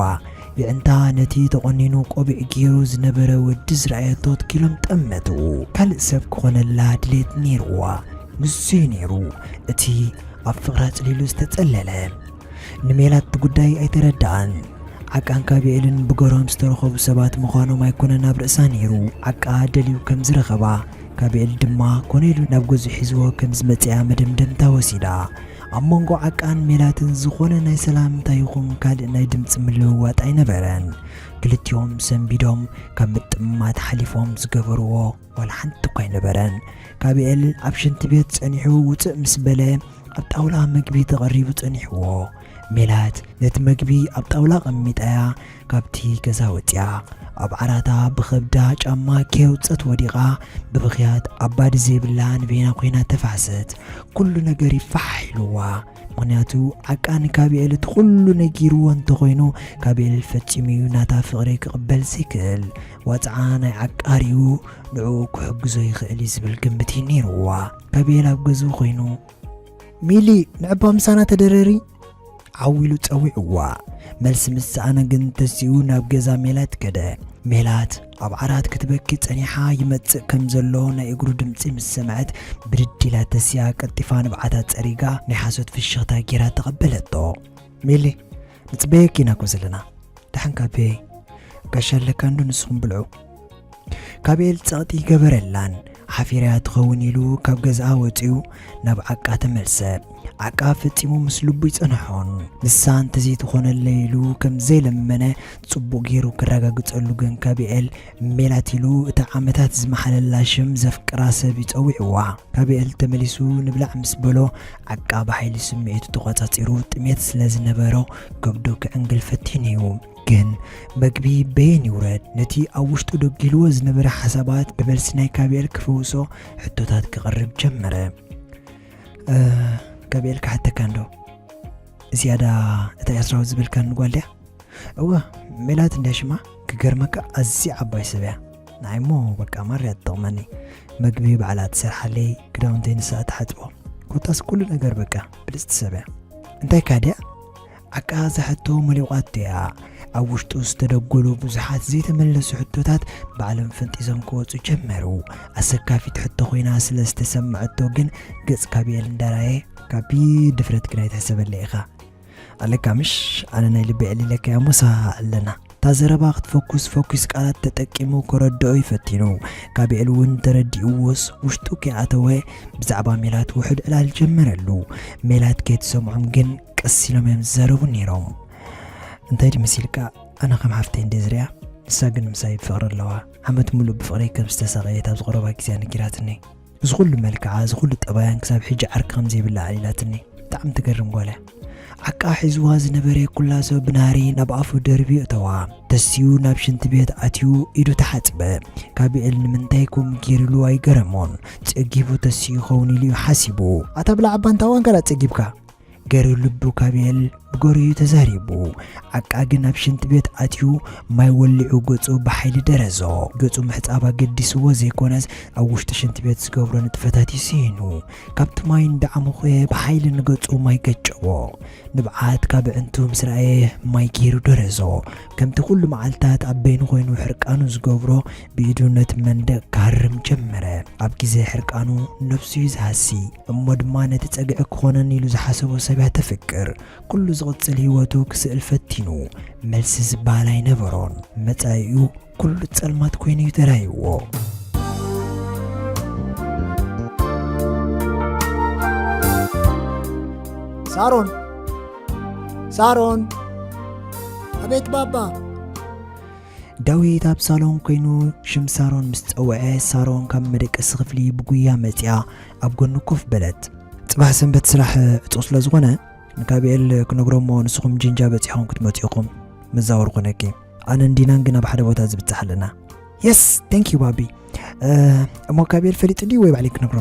የዕንታ ነቲ ተቖኒኑ ቆቢዕ ገይሩ ዝነበረ ወዲ ዝረኣየቶ ትኪሎም ጠመቱ። ካልእ ሰብ ክኾነላ ድሌት ነይርዋ። ንሱ እዩ ነይሩ እቲ ኣብ ፍቕራ ጽሊሉ ዝተጸለለ። ንሜላት እቲ ጉዳይ ኣይተረድኣን። ዓቃን ካቢኤልን ብገሮም ዝተረኸቡ ሰባት ምዃኖም ኣይኮነን ኣብ ርእሳ ነይሩ። ዓቃ ደልዩ ከም ዝረኸባ፣ ካቢኤል ድማ ኮነ ኢሉ ናብ ገዝኡ ሒዝዎ ከም ዝመጽኣ መደምደምታ ወሲዳ። ኣብ መንጎ ዓቃን ሜላትን ዝኾነ ናይ ሰላምታ ይኹን ካልእ ናይ ድምጺ ምልውዋጥ ኣይነበረን። ክልቲኦም ሰንቢዶም ካብ ምጥምማት ሓሊፎም ዝገበርዎ ዋላ ሓንቲ እኳ ኣይነበረን። ካቢኤል ኣብ ሽንቲ ቤት ጸኒሑ ውጽእ ምስ በለ፣ ኣብ ጣውላ መግቢ ተቐሪቡ ጸኒሕዎ። ሜላት ነቲ መግቢ ኣብ ጣውላ ኣቐሚጣያ ካብቲ ገዛ ወጺኣ። ኣብ ዓራታ ብኸብዳ ጫማ ከየውጸት ወዲቓ፣ ብብኽያት ኣባዲ ዘይብላ ንበይና ኮይና ተፋሰት። ኩሉ ነገር ይፋሕ ኢልዋ። ምኽንያቱ ዓቃ ንካቢኤል እቲ ኩሉ ነጊርዎ እንተኾይኑ፣ ካቢኤል ፈጺሙ እዩ ናታ ፍቕሪ ክቕበል ዘይክእል። ዋጽዓ ናይ ዓቃ ርእዩ ንዕኡ ክሕግዞ ይኽእል እዩ ዝብል ግምት እዩ ነይርዋ። ካቢኤል ኣብ ገዝኡ ኮይኑ፣ "ሚሊ፣ ንዕባ ምሳና ተደረሪ?" ዓው ኢሉ ጸዊዕዋ። መልሲ ምስ ሰኣነ ግን ተሲኡ ናብ ገዛ ሜላት ከደ። ሜላት ኣብ ዓራት ክትበኪ ጸኒሓ፣ ይመጽእ ከም ዘሎ ናይ እግሩ ድምጺ ምስ ሰምዐት፣ ብድድ ኢላ ተሲኣ ቀልጢፋ ንብዓታ ጸሪጋ ናይ ሓሶት ፍሽኽታ ጌራ ተቐበለቶ። "ሚሊ፣ ንጽበየኪ ኢና እኮ ዘለና። ደሓን ካቤ፣ ጋሻ ኣለካ እንዶ ንስኹም ብልዑ።" ካቤል ጸቕጢ ይገበረላን፣ ሓፊርያ ትኸውን ኢሉ ካብ ገዝኣ ወጺኡ ናብ ዓቃ ተመልሰ። ዓቃ ፈጺሙ ምስ ልቡ ይጸንሖን፣ ንሳ እንተዘይትኾነለይ ኢሉ ከም ዘይለመነ ጽቡቕ ገይሩ ክረጋግጸሉ ግን ካቢኤል ሜላት ኢሉ እታ ዓመታት ዝመሓለላ ሽም ዘፍቅራ ሰብ ይጸዊዕዋ። ካቢኤል ተመሊሱ ንብላዕ ምስ በሎ፣ ዓቃ ብሓይሊ ስምዒቱ ተቖጻጺሩ ጥሜት ስለ ዝነበሮ ከብዱ ክዕንግል ፈቲኑ እዩ። ግን መግቢ በየን ይውረድ? ነቲ ኣብ ውሽጡ ደጊልዎ ዝነበረ ሓሳባት ብመልሲ ናይ ካቢኤል ክፍውሶ ሕቶታት ክቐርብ ጀመረ። "እ፣ ካቢኤል ክሓተካ እንዶ? እዚኣ ዳ እታ ኤርትራዊት ዝበልካኒ ጓል ድያ?" "እወ፣ ሜላት እንድያ ሽማ። ክገርመካ ኣዝያ ዓባይ ሰብ እያ። ንዓይ እሞ በቃ ማርያ ትጠቕመኒ። መግቢ ባዕላ ትሰርሓለይ፣ ክዳውንተይ ንሳ ትሓጽቦ። ኮታስ ኩሉ ነገር በቃ ብልጽቲ ሰብ እያ። እንታይ ካድያ?" ዓቃ እዛ ሕቶ መሊቋቶ እያ። ኣብ ውሽጡ ዝተደጎሉ ብዙሓት ዘይተመለሱ ሕቶታት ባዕሎም ፈንጢዞም ክወጹ ጀመሩ። ኣሰካፊት ሕቶ ኮይና ስለ ዝተሰምዐቶ ግን ገጽ ካቢኤል እንዳራየ፣ "ካቢ ድፍረት ግን ኣይትሕሰበለይ ኢኻ። ኣለካ ምሽ? ኣነ ናይ ልበይ ዕሊለካ እያ ሞሳ ኣለና። እታ ዘረባ ክትፈኩስ ፈኩስ ቃላት ተጠቂሙ ከረድኦ ይፈቲኑ። ካቢኤል እውን ተረዲእዎስ ውሽጡ ከይኣተወ ብዛዕባ ሜላት ውሑድ ዕላል ጀመረሉ። ሜላት ከይትሰምዖም ግን ቀስ ኢሎም እዮም ዝዛረቡ ነይሮም። እንታይ ድመሲልካ? ኣነ ከም ሓፍተይ እንደ ዝሪኣ፣ ንሳ ግን ምሳይ ብፍቕሪ ኣለዋ። ዓመት ሙሉእ ብፍቕረይ ከም ዝተሳቐየት ኣብ ዝቐረባ ግዜ ነጊራትኒ። እዚ ኩሉ መልክዓ፣ እዚ ኩሉ ጠባያን ክሳብ ሕጂ ዓርኪ ከም ዘይብላ ኣዕሊላትኒ። ብጣዕሚ ትገርም ጓል እያ። ዓቃ ሒዝዋ ዝነበረ ኩላሶ ብናሪ ናብ ኣፉ ደርብዩ እተዋ። ተሲኡ ናብ ሽንቲ ቤት ኣትዩ ኢዱ ተሓጽበ። ካቢኤል ንምንታይ ከምኡ ገይሩሉ ኣይገረሞን። ጸጊቡ ተሲኡ ይኸውን ኢሉ እዩ ሓሲቡ። ኣታ ብላዕ እባ እንታይ ዋንካ ደኣ ጸጊብካ? ገሩ ልቡ ካቢኤል ብገሩ እዩ ተዛሪቡ። ዓቃ ግን ኣብ ሽንቲ ቤት ኣትዩ ማይ ወሊዑ ገጹ ብሓይሊ ደረዞ። ገጹ ምሕጻብ ኣገዲስዎ ዘይኮነስ ኣብ ውሽጢ ሽንቲ ቤት ዝገብሮ ንጥፈታት እዩ ስኢኑ። ካብቲ ማይ እንዳዓሞኸ ብሓይሊ ንገጹ ማይ ገጨቦ። ንብዓት ካብ ኣዕንቱ ምስ ረኣየ ማይ ገይሩ ደረዞ። ከምቲ ኩሉ መዓልታት ኣብ በይኑ ኮይኑ ሕርቃኑ ዝገብሮ ብኢዱ ነቲ መንደቕ ክሃርም ጀመረ። ኣብ ግዜ ሕርቃኑ ነብሱ እዩ ዝሃሲ። እሞ ድማ ነቲ ጸግዒ ክኾነኒ ኢሉ ዝሓሰቦ ሰብ እያ ተፍቅር። ኩሉ ዝቕጽል ህይወቱ ክስእል ፈቲኑ። መልሲ ዝበሃል ኣይነበሮን። መጻኢኡ ኩሉ ጸልማት ኮይኑ እዩ ተራእይዎ። ሳሮን! ሳሮን! ኣቤት ባባ! ዳዊት ኣብ ሳሎን ኮይኑ ሽም ሳሮን ምስ ጸውዐ፣ ሳሮን ካብ መደቀሲ ክፍሊ ብጉያ መጺኣ ኣብ ጎኑ ኮፍ በለት። ጽባሕ ሰንበት ስራሕ ዕጹው ስለ ዝኾነ፣ ንካቢኤል ክነግሮ እሞ ንስኹም ጅንጃ በጺሕኩም ክትመጹ ኢኹም። መዛወሪ ኮነኪ። ኣነን ዲናን ግን ኣብ ሓደ ቦታ ዝብጻሕ ኣለና። የስ! ታንክ ዩ ባቢ። እሞ ካቤል ፈሊጡ ድዩ ወይ ባዕለይ ክነግሮ?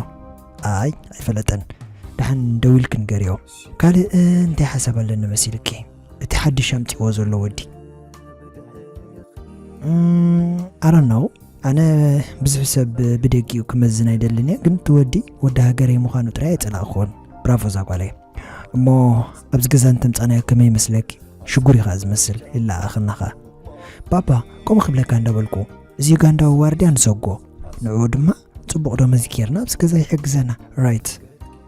ኣይ ኣይፈለጠን። ደሓን ደዊልኪ ንገርዮ። ካልእ እንታይ ሓሳብ ኣለኒ መሲልኪ? እቲ ሓድሽ ኣምጺዎ ዘሎ ወዲ ኣረናው። ኣነ ብዙሕ ሰብ ብደጊኡ ክመዝን ኣይደልን እየ፣ ግን እቲ ወዲ ወዲ ሃገረይ ምዃኑ ጥራይ ኣይጸላእክዎን። ብራቮ እዛ ጓለይ። እሞ ኣብዚ ገዛ እንተምጻናዮ ከመይ ይመስለኪ? ሽጉር እዩ ኸኣ ዝመስል፣ ይለኣኸና ኸኣ። ባባ፣ ከምኡ ክብለካ እንዳበልኩ፣ እዚ ዩጋንዳዊ ዋርድያ ንሰጎ። ንዕኡ ድማ ጽቡቕ ደሞዝ ጌርና ኣብዚ ገዛ ይሕግዘና። ራይት፣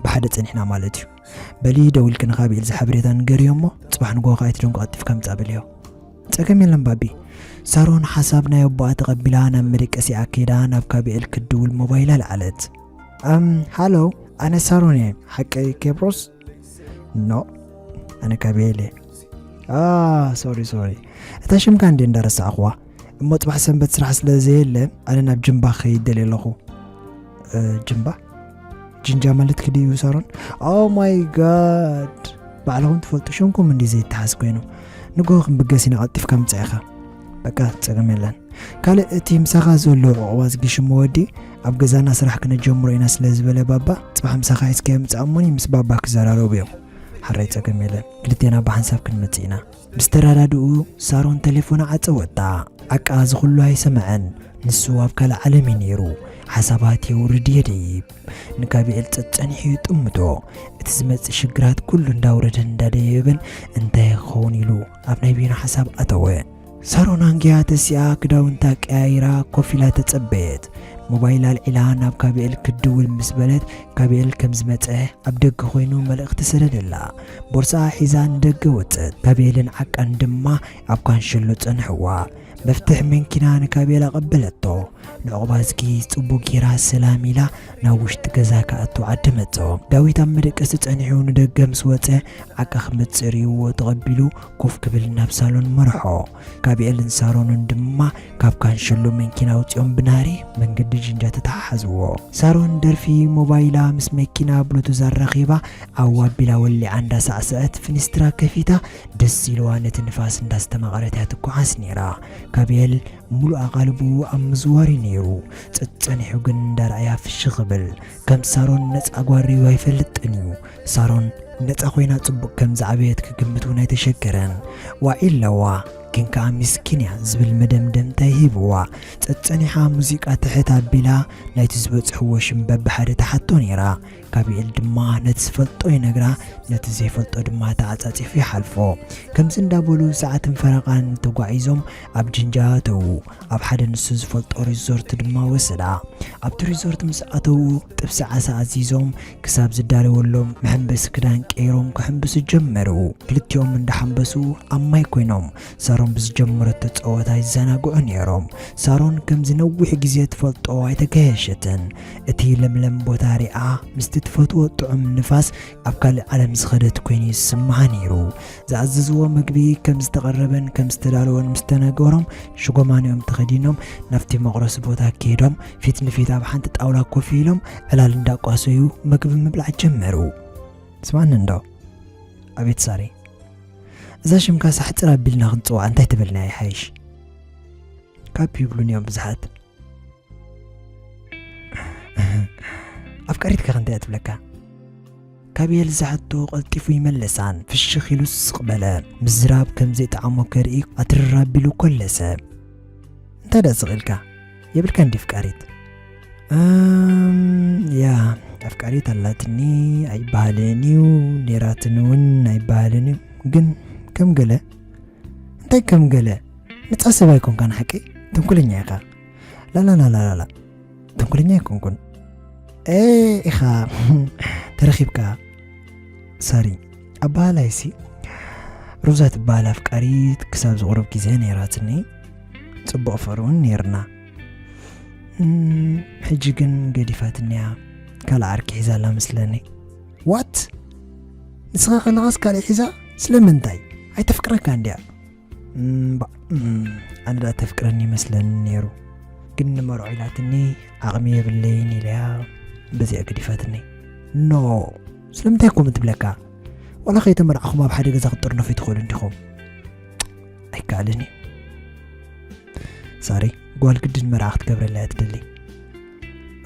ብሓደ ጸኒሕና ማለት እዩ። በሊ ደዊልኪ ንካቤል እዚ ሓበሬታ ንገርዮ እሞ ጽባሕ ንግሆ ኸኣ ኣይትደንጉ ቀልጢፍካ ምጻእ በልዮ። ጸገም የለን ባቢ። ሳሮን ሓሳብ ናይ ኣቦኣ ተቐቢላ ናብ መደቀሲኣ ከይዳ ናብ ካቤል ክትድውል ሞባይላ ለዓለት። ኣም ሃሎ፣ ኣነ ሳሮን እየ። ሓቀይ ኬብሮስ? ኖ፣ ኣነ ካቤል እየ። ሶሪ ሶሪ፣ እታ ሽምካ እንዴ እንዳረሳዕኽዋ። እሞ ጽባሕ ሰንበት ስራሕ ስለ ዘየለ ኣነ ናብ ጅምባ ክኸይድ ደልየ ኣለኹ። እ፣ ጅምባ? ጅንጃ ማለት ክድዩ ሳሮን? ኦ ማይ ጋድ፣ ባዕልኹም ትፈልጡ ሽምኩም እንዲ ዘይተሓዝ ኮይኑ። ንግሆ ክንብገስ ኢና፣ ቀልጢፍካ ምጻእ ኢኻ። በቃ ጸገም የለን። ካልእ እቲ ምሳኻ ዘሎ ዕቑባ ዝግሽሞ ወዲ ኣብ ገዛና ስራሕ ክነጀምሮ ኢና ስለ ዝበለ ባባ፣ ጽባሕ ምሳኻ ሒዝካዮ ምጻእ እሞኒ ምስ ባባ ክዘራረቡ እዮም። ሓራይ ጸገም የለን፣ ክልቴና ብሓንሳብ ክንመጽእ ኢና። ምስ ተረዳድኡ ሳሮን ተሌፎና ዓጸወታ። ዓቃ እዚ ኩሉ ኣይሰምዐን። ንሱ ኣብ ካልእ ዓለም እዩ ነይሩ። ሓሳባት የውርድ የደይብ። ንካቢኤል ጸጸኒሑ ይጥምቶ። እቲ ዝመጽእ ሽግራት ኩሉ እንዳውረደን እንዳደየበን እንታይ ክኸውን ኢሉ ኣብ ናይ በይኑ ሓሳብ ኣተወ። ሳሮን ኣንጊያ ተሲኣ ክዳውንታ ቀያይራ ኮፍ ኢላ ተጸበየት። ሞባይል ኣልዒላ ናብ ካቢኤል ክትድውል ምስ በለት፣ ካቢኤል ከም ዝመጸ ኣብ ደገ ኮይኑ መልእኽቲ ሰደደላ። ቦርሳኣ ሒዛ ንደገ ወጸት። ካቢኤልን ዓቃን ድማ ኣብ ካንሸሎ ጸንሕዋ። መፍትሕ መንኪና ንካቢኤል ኣቐበለቶ። ንዕቑባ እዝጊ ጽቡቕ ጌራ ሰላም ኢላ ናብ ውሽጢ ገዛ ክኣቱ ዓደመቶ። ዳዊት ኣብ መደቀሲ ጸኒሑ ንደገ ምስ ወጸ፣ ዓቃ ክመጽእ ርእይዎ ተቐቢሉ ኮፍ ክብል ናብ ሳሎን መርሖ። ካቢኤልን ሳሮንን ድማ ካብ ካንሸሎ መንኪና ኣውጺኦም ብናህሪ መንገዲ ጅንጃ ተተሓሓዝዎ። ሳሮን ደርፊ ሞባይላ ምስ መኪና ብሉቱዝ ኣራኺባ ዓው ኣቢላ ወሊዓ እንዳሳዕሰዐት ፍኒስትራ ከፊታ ደስ ኢልዋ ነቲ ንፋስ እንዳስተማቐረት እያ ትጓዓዝ ነይራ። ካቢኤል ምሉእ ኣቓልቡ ኣብ ምዝዋር እዩ ነይሩ። ጸጸኒሑ ግን እንዳረኣያ ፍሽኽ ይብል። ከም ሳሮን ነጻ ጓል ርእዩ ኣይፈልጥን እዩ። ሳሮን ነጻ ኮይና ጽቡቕ ከም ዝዓበየት ክግምት እውን ኣይተሸገረን። ዋዒ ኣለዋ፣ ግን ከኣ ሚስኪን እያ ዝብል መደምደምታ ይህብዋ። ጸጸኒሓ ሙዚቃ ትሕት ኣቢላ ናይቲ ዝበጽሕዎ ሽም በብሓደ ትሓቶ ነይራ። ካቢኤል ድማ ነቲ ዝፈልጦ ይነግራ፣ ነቲ ዘይፈልጦ ድማ ተዓጻጺፉ ይሓልፎ። ከምዚ እንዳበሉ ሰዓትን ፈረቓን ተጓዒዞም ኣብ ጅንጃ ኣተዉ። ኣብ ሓደ ንሱ ዝፈልጦ ሪዞርት ድማ ወሰዳ። ኣብቲ ሪዞርት ምስ ኣተዉ ጥብሲ ዓሳ ኣዚዞም ክሳብ ዝዳለወሎም መሐንበሲ ክዳን ቀይሮም ክሕንብሱ ጀመሩ። ክልቲኦም እንዳሓንበሱ ኣብ ማይ ኮይኖም ሳሮን ብዝጀመረቶ ጸወታ ይዘናግዑ ነይሮም። ሳሮን ከምዚ ነዊሕ ግዜ ትፈልጦ ኣይተገየሸትን። እቲ ለምለም ቦታ ሪኣ ምስቲ ትፈትዎ ጥዑም ንፋስ ኣብ ካልእ ዓለም ዝኸደት ኮይኑ ይስምዓ ነይሩ። ዝኣዘዝዎ ምግቢ ከም ዝተቐረበን ከም ዝተዳለወን ምስ ተነገሮም ሽጎማንኦም ተኸዲኖም ናብቲ መቑረሲ ቦታ ከይዶም ፊት ንፊት ኣብ ሓንቲ ጣውላ ኮፍ ኢሎም ዕላል እንዳቋሰዩ ምግቢ ምብላዕ ጀመሩ። ስማዕኒ እንዶ ኣቤት ሳሪ፣ እዛ ሽምካስ ኣሕጽር ኣቢልና ክንጽውዓ እንታይ ተበልናያ ይሓይሽ? ካብ ይብሉን እዮም ብዙሓት። ኣፍቃሪትካ ከ እንታይ እያ ትብለካ? ካቢኤል ዝሓቶ ቀልጢፉ ይመለሳን ፍሽኽ ኢሉ ስቕ በለ። ምዝራብ ከም ዘይጠዓሞ ከርኢ ኣትርር ኣቢሉ ኮለሰ። እንታይ ደኣ ስቕ ኢልካ? የብልካን ድዩ ኣፍቃሪት? እም፣ ያ፣ ኣፍቃሪት ኣላትኒ ኣይበሃልን እዩ፣ ኔራትኒ እውን ኣይበሃልን እዩ። ግን ከም ገለ፣ እንታይ ከም ገለ? ነጻ ሰብ ኣይኮንካን ሓቀይ? ተንኮለኛ ኢኻ። ላላላላላላ፣ ተንኮለኛ ኣይኮንኩን። ኤ፣ ኢኻ፣ ተረኺብካ። ሳሪ፣ ኣበሃላይሲ፣ ሮዛ ትበሃል ኣፍቃሪት ክሳብ ዝቑሩብ ግዜ ነይራትኒ። ጽቡቕ ፍቕሪ እውን ነይርና። እም፣ ሕጂ ግን ገዲፋትኒ እያ። ካልእ ዓርኪ ሒዛ ኣላ መስለኒ። ዋት? ንስኻ ከለኻስ ካልእ ሒዛ? ስለምንታይ? ኣይተፍቅረካን ድያ? እምባ-፣ እም፣ ኣነ ደኣ ተፍቅረኒ ይመስለኒ ነይሩ። ግን ንመርዖ ኢላትኒ፣ ዓቕሚ የብለይን ኢለያ፣ በዚኣ ገዲፋትኒ። ኖ፣ ስለምንታይ ከምኡ ትብለካ? ዋላ ከይተመርዓኹም ኣብ ሓደ ገዛ ክትጥርነፉ ትኽእሉ እንዲኹም። ኣይከኣልን እዩ። ሳሪ፣ ጓል ግድን መርዓ ክትገብረላ እያ ትደሊ።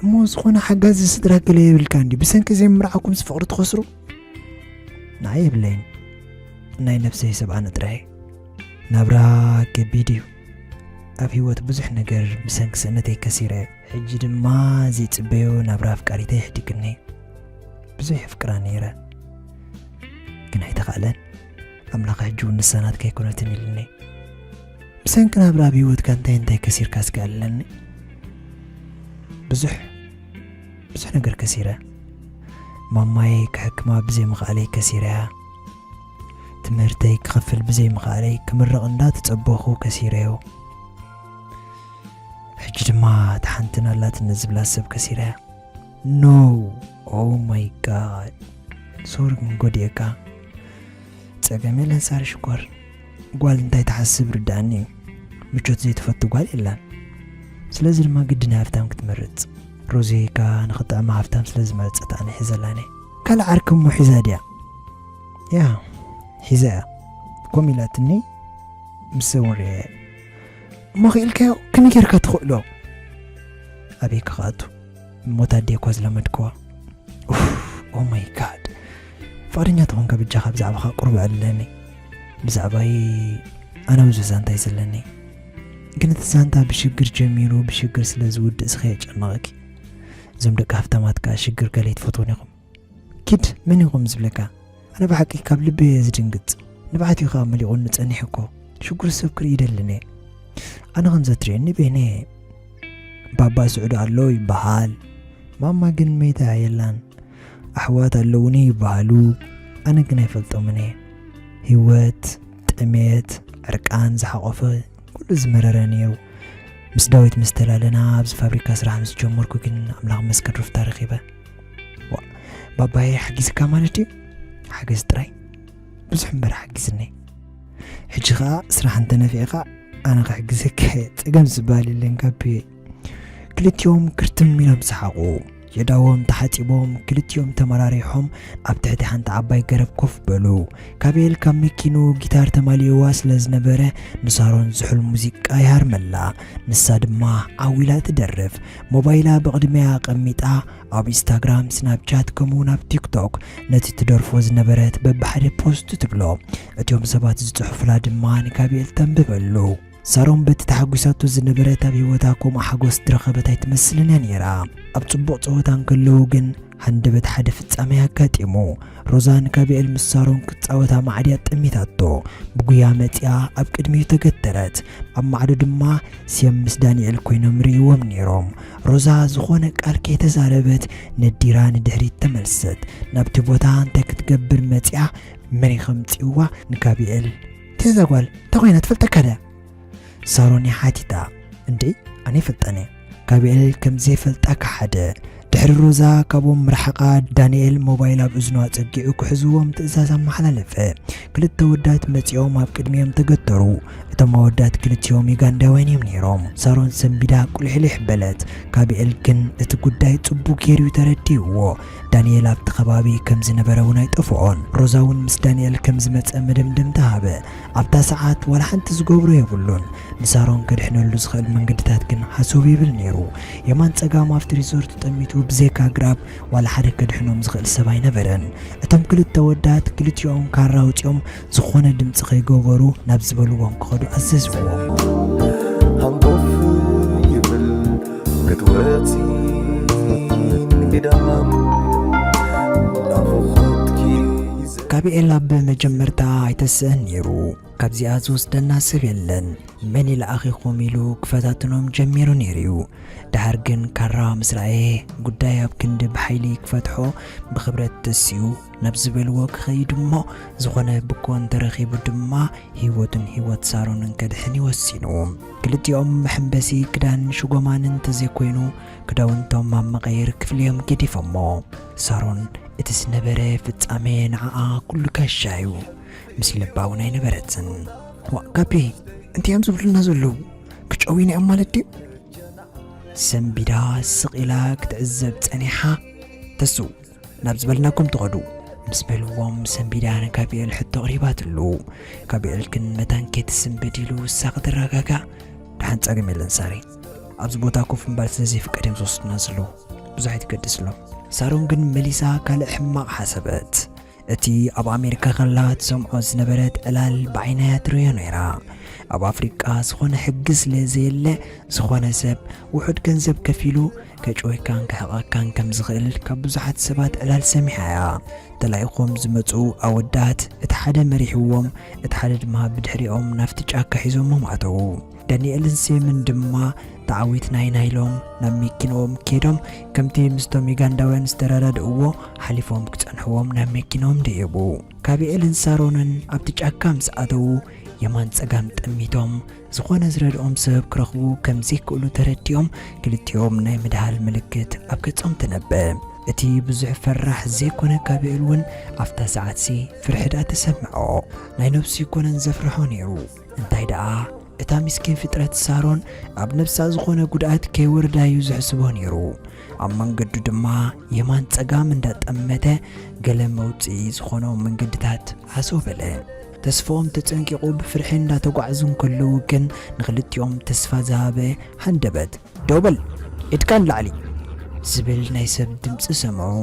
እሞ ዝኾነ ሓጋዚ ስድራ ገለ የብልካ እንዲ ብሰንኪ ዘይምርዓኩም ፍቕሪ ትኸስሩ? ንዓይ የብለይን። ናይ ነብሰይ ሰብ ኣነ ጥራይ። ናብራ ከቢድ እዩ። ኣብ ህይወት ብዙሕ ነገር ብሰንኪ ስእነተይ ከሲረ። ሕጂ ድማ ዘይጽበዮ ናብራ ኣፍቃሪተይ ኣሕዲግኒ። ብዙሕ የፍቅራ ነይረ፣ ግን ኣይተኻእለን። ኣምላኽ ሕጂ እውን ንሳ ናትካ ኣይኮነትን ኢሉኒ። ብሰንኪ ናብራ ኣብ ህይወትካ እንታይ እንታይ ከሲርካ እስኪ ኣለኒ። ብዙሕ ብዙሕ ነገር ከሲረ። ማማይ ክሕክማ ብዘይ ምኽኣለይ ከሲረያ። ትምህርተይ ክኸፍል ብዘይ ምኽኣለይ ክምረቕ እንዳተጸበኹ ከሲረዮ። ሕጂ ድማ እታ ሓንቲ ናላትነት ዝብላ ሰብ ከሲረያ። No! Oh my God! ሶሪ ግን ጎዲኤካ። ጸገም የለን ሳሪ ሽኮር። ጓል እንታይ ትሓስብ ርድኣኒ እዩ። ምቾት ዘይትፈቱ ጓል የላን። ስለዚ ድማ ግድን ሃብታም ክትመርጽ። ሮዚ ከኣ ንኽጥዕማ ሃብታም ስለ ዝመረጸት ኣነ ሒዘላኒ። ካልእ ዓርኪ እሞ ሒዛ ድያ? ያ፣ ሒዛ እያ። ኮም ኢላትኒ፣ ምስ እውን ርእየ። እሞ ክኢልካዮ ከመይ ጌርካ ትኽእሎ? ኣበይ ክኽኣቱ? ሞት ኣደይ እኳ ዝለመድክዋ። ኡፍ፣ oh my God። ፍቓደኛ ተኾንካ በጃኻ ብዛዕባኻ ቁሩብ ኣዕልለኒ። ብዛዕባይ ኣነ ብዙሕ ዛንታ እዩ ዘለኒ። ግን እቲ ዛንታ ብሽግር ጀሚሩ ብሽግር ስለ ዝውድእ እስኺ የጨንቐኪ። እዞም ደቂ ሃፍታማት ከኣ ሽግር ገለ ኣይትፈትዉን ኢኹም። ኪድ፣ መን ኢኹም ዝብለካ? ኣነ ብሓቂ ካብ ልበይ እየ ዝድንግጽ። ንብዓት እዩ ከኣ መሊቑኒ ጸኒሑ እኮ። ሽጉር ሰብ ክርኢ ይደልን እየ። ኣነ ከምዛ ትርእየኒ በይነ እየ። ባባ ስዑዲ ኣሎ ይበሃል። ማማ ግን መይታ የላን። ኣሕዋት ኣለዉኒ ይበሃሉ። ኣነ ግን ኣይፈልጦምን እየ። ህይወት፣ ጥሜት፣ ዕርቃን ዝሓቖፈ ኩሉ ዝመረረ ነይሩ። ምስ ዳዊት ምስ ተላለና ኣብዚ ፋብሪካ ስራሕ ምስ ጀመርኩ ግን ኣምላኽ መስገን ሩፍታ ረኺበ። ዋ፣ ባባየ ሓጊዝካ ማለት ድዩ? ሓገዝ ጥራይ? ብዙሕ እምበር ሓጊዝኒ። ሕጂ ኸኣ ስራሕ እንተነፊዕካ ኣነ ክሕግዘካ እየ። ጸገም ዝበሃል የለን ካፒ። ክልቲኦም ክርትም ኢሎም ሰሓቑ። የዳዎም ተሓጺቦም ክልቲኦም ተመራሪሖም ኣብ ትሕቲ ሓንቲ ዓባይ ገረብ ኮፍ በሉ። ካቤል ካብ መኪንኡ ጊታር ተማሊእዋ ስለ ዝነበረ ንሳሮን ዝሑል ሙዚቃ ይሃርመላ። ንሳ ድማ ዓው ኢላ ትደርፍ። ሞባይላ ብቕድሚኣ ኣቐሚጣ ኣብ ኢንስታግራም፣ ስናፕቻት ከምኡውን ኣብ ቲክቶክ ነቲ ትደርፎ ዝነበረት በብሓደ ፖስት ትብሎ። እቲኦም ሰባት ዝጽሑፉላ ድማ ንካቤል ተንብበሉ። ሳሮን በቲ ተሓጒሳቶ ዝነበረት ኣብ ህይወታ ከምኡ ሓጎስ ዝረኸበት ኣይትመስልን እያ ነይራ። ኣብ ጽቡቕ ጸወታ እንከለዉ ግን ሃንደበት ሓደ ፍጻሜ ኣጋጢሙ። ሮዛ ንካቤል ምስ ሳሮን ክትጻወታ ማዕድያ ጠሚታቶ። ብጉያ መጺኣ ኣብ ቅድሚኡ ተገተረት። ኣብ ማዕዶ ድማ ሴም ምስ ዳንኤል ኮይኖም ርእይዎም ነይሮም። ሮዛ ዝኾነ ቃል ከይተዛረበት ነዲራ ንድሕሪት ተመልሰት። ናብቲ ቦታ እንታይ ክትገብር መጺኣ መን እዩ ከምጺእዋ ንካቤል? ተዛ ጓል እንታይ ኮይና ትፈልጠካ ድያ? ሳሮን እያ ሓቲታ። እንዴ፣ ኣነ ይፈልጣን እየ። ካቤል ከም ዘይፈልጣ ከሓደ። ድሕሪ ሮዛ ካብኦም ምርሓቓ ዳንኤል ሞባይል ኣብ እዝኑ ኣጸጊዑ ክሕዝዎም ትእዛዝ ኣመሓላለፈ። ክልተ ወዳት መጺኦም ኣብ ቅድሚኦም ተገተሩ። እቶም ኣወዳት ክልቲኦም ዩጋንዳውያን እዮም ነይሮም። ሳሮን ሰንቢዳ ቁልሕልሕ በለት። ካቤል ግን እቲ ጉዳይ ጽቡቕ ገይሩ እዩ ተረዲእዎ። ዳንኤል ኣብቲ ከባቢ ከም ዝነበረ እውን ኣይጠፍኦን። ሮዛ እውን ምስ ዳንኤል ከም ዝመጸ መደምደምታ ሃበ። ኣብታ ሰዓት ዋላ ሓንቲ ዝገብሮ የብሉን። ንሳሮን ከድሕነሉ ዝኽእል መንገድታት ግን ሃሰው ይብል ነይሩ። የማን ጸጋም ኣብቲ ሪዞርት ጠሚቱ ብዘይካ ኣግራብ ዋላ ሓደ ከድሕኖም ዝኽእል ሰብ ኣይነበረን። እቶም ክልተ ወዳት ክልቲኦም ካራ ኣውጺኦም ዝኾነ ድምጺ ከይገበሩ ናብ ዝበልዎም ክኸዱ ኣዘዝዎም። ሃንጎፍ ይብል ክትወጺ ንግዳም ናፍቖትኪ ይዘ- ካቢኤል ኣብ መጀመርታ ኣይተስእን ነይሩ። ካብዚኣ ዝወስደና ሰብ የለን። መን ይልኣኺኹም ኢሉ ክፈታትኖም ጀሚሩ ነይሩ እዩ። ደሓር ግን ካራ ምስ ረኣየ ጉዳይ ኣብ ክንዲ ብሓይሊ ክፈትሖ ብኽብረት ተሲኡ ናብ ዝበልዎ ክኸይድ እሞ ዝኾነ ብኮ እንተረኺቡ ድማ ህይወቱን ህይወት ሳሮንን ከድሕን እዩ ወሲኑ። ክልቲኦም መሐንበሲ ክዳን ሽጎማን እንተዘይኮይኑ ክዳውንቶም ኣብ መቐየሪ ክፍሊ እዮም ገዲፎሞ። ሳሮን እቲ ዝነበረ ፍጻሜ ንዓኣ ኩሉ ጋሻ እዩ። ምስ ልባ እውን ኣይነበረትን። ዋእ ካፒ፣ እንታይ እዮም ዝብሉና ዘለዉ? ክጨውዩና እዮም ማለት ድዩ? ሰንቢዳ ስቕ ኢላ ክትዕዘብ ጸኒሓ። ተስው፣ ናብ ዝበልናኩም ትኸዱ ምስ በልዎም ሰንቢዳ ንካቢኤል ሕቶ ኣቕሪባትሉ። ካቢኤል ግን መታን ከይትስንብድ ኢሉ እሳ ክትረጋጋእ። ደሓን ጸገም የለን ሳሪ፣ ኣብዚ ቦታ ኮፍ ምባል ስለ ዘይፍቀድ እዮም ዝወስዱና ዘለዉ። ብዙሕ ኣይትገድስሎም። ሳሮን ግን መሊሳ ካልእ ሕማቕ ሓሰበት። እቲ ኣብ ኣሜሪካ ከላ ትሰምዖ ዝነበረት ዕላል ብዓይናያ ትርእዮ ነይራ። ኣብ ኣፍሪቃ ዝኾነ ሕጊ ስለ ዘየለ፣ ዝኾነ ሰብ ውሑድ ገንዘብ ከፊሉ ከጭወካን ክሕቐካን ከም ዝኽእል ካብ ብዙሓት ሰባት ዕላል ሰሚዓ እያ። ተላኢኾም ዝመጹ ኣወዳት እቲ ሓደ መሪሕዎም፣ እቲ ሓደ ድማ ብድሕሪኦም ናብቲ ጫካ ሒዞሞም ኣተዉ። ዳንኤልን ሴምን ድማ ተዓዊትና ኢና ኢሎም ናብ መኪንኦም ከይዶም፣ ከምቲ ምስቶም ዩጋንዳውያን ዝተረዳድእዎ ሓሊፎም ክጸንሕዎም ናብ መኪንኦም ደየቡ። ካቢኤልን ሳሮንን ኣብቲ ጫካ ምስ ኣተዉ፣ የማን ጸጋም ጠሚቶም፣ ዝኾነ ዝረድኦም ሰብ ክረኽቡ ከም ዘይክእሉ ተረዲኦም፣ ክልቲኦም ናይ ምድሃል ምልክት ኣብ ገጾም ተነበ። እቲ ብዙሕ ፈራሕ ዘይኮነ ካቢኤል እውን ኣብታ ሰዓትሲ ፍርሒ ደኣ ተሰምዖ። ናይ ነብሱ ይኮነን ዘፍርሖ ነይሩ። እንታይ ደኣ፣ እታ ምስኪን ፍጥረት ሳሮን ኣብ ነብሳ ዝኾነ ጉድኣት ከይወርዳ እዩ ዝሕስቦ ነይሩ። ኣብ መንገዱ ድማ የማን ጸጋም እንዳጠመተ ገለ መውጽኢ ዝኾኖ መንገድታት ሃሰው በለ። ተስፋኦም ተጸንቂቑ ብፍርሒ እንዳተጓዕዙ እንከለዉ ግን ንኽልቲኦም ተስፋ ዝሃበ ሃንደበት፣ "ደው በል! ኢድካ ንላዕሊ!" ዝብል ናይ ሰብ ድምጺ ሰምዑ።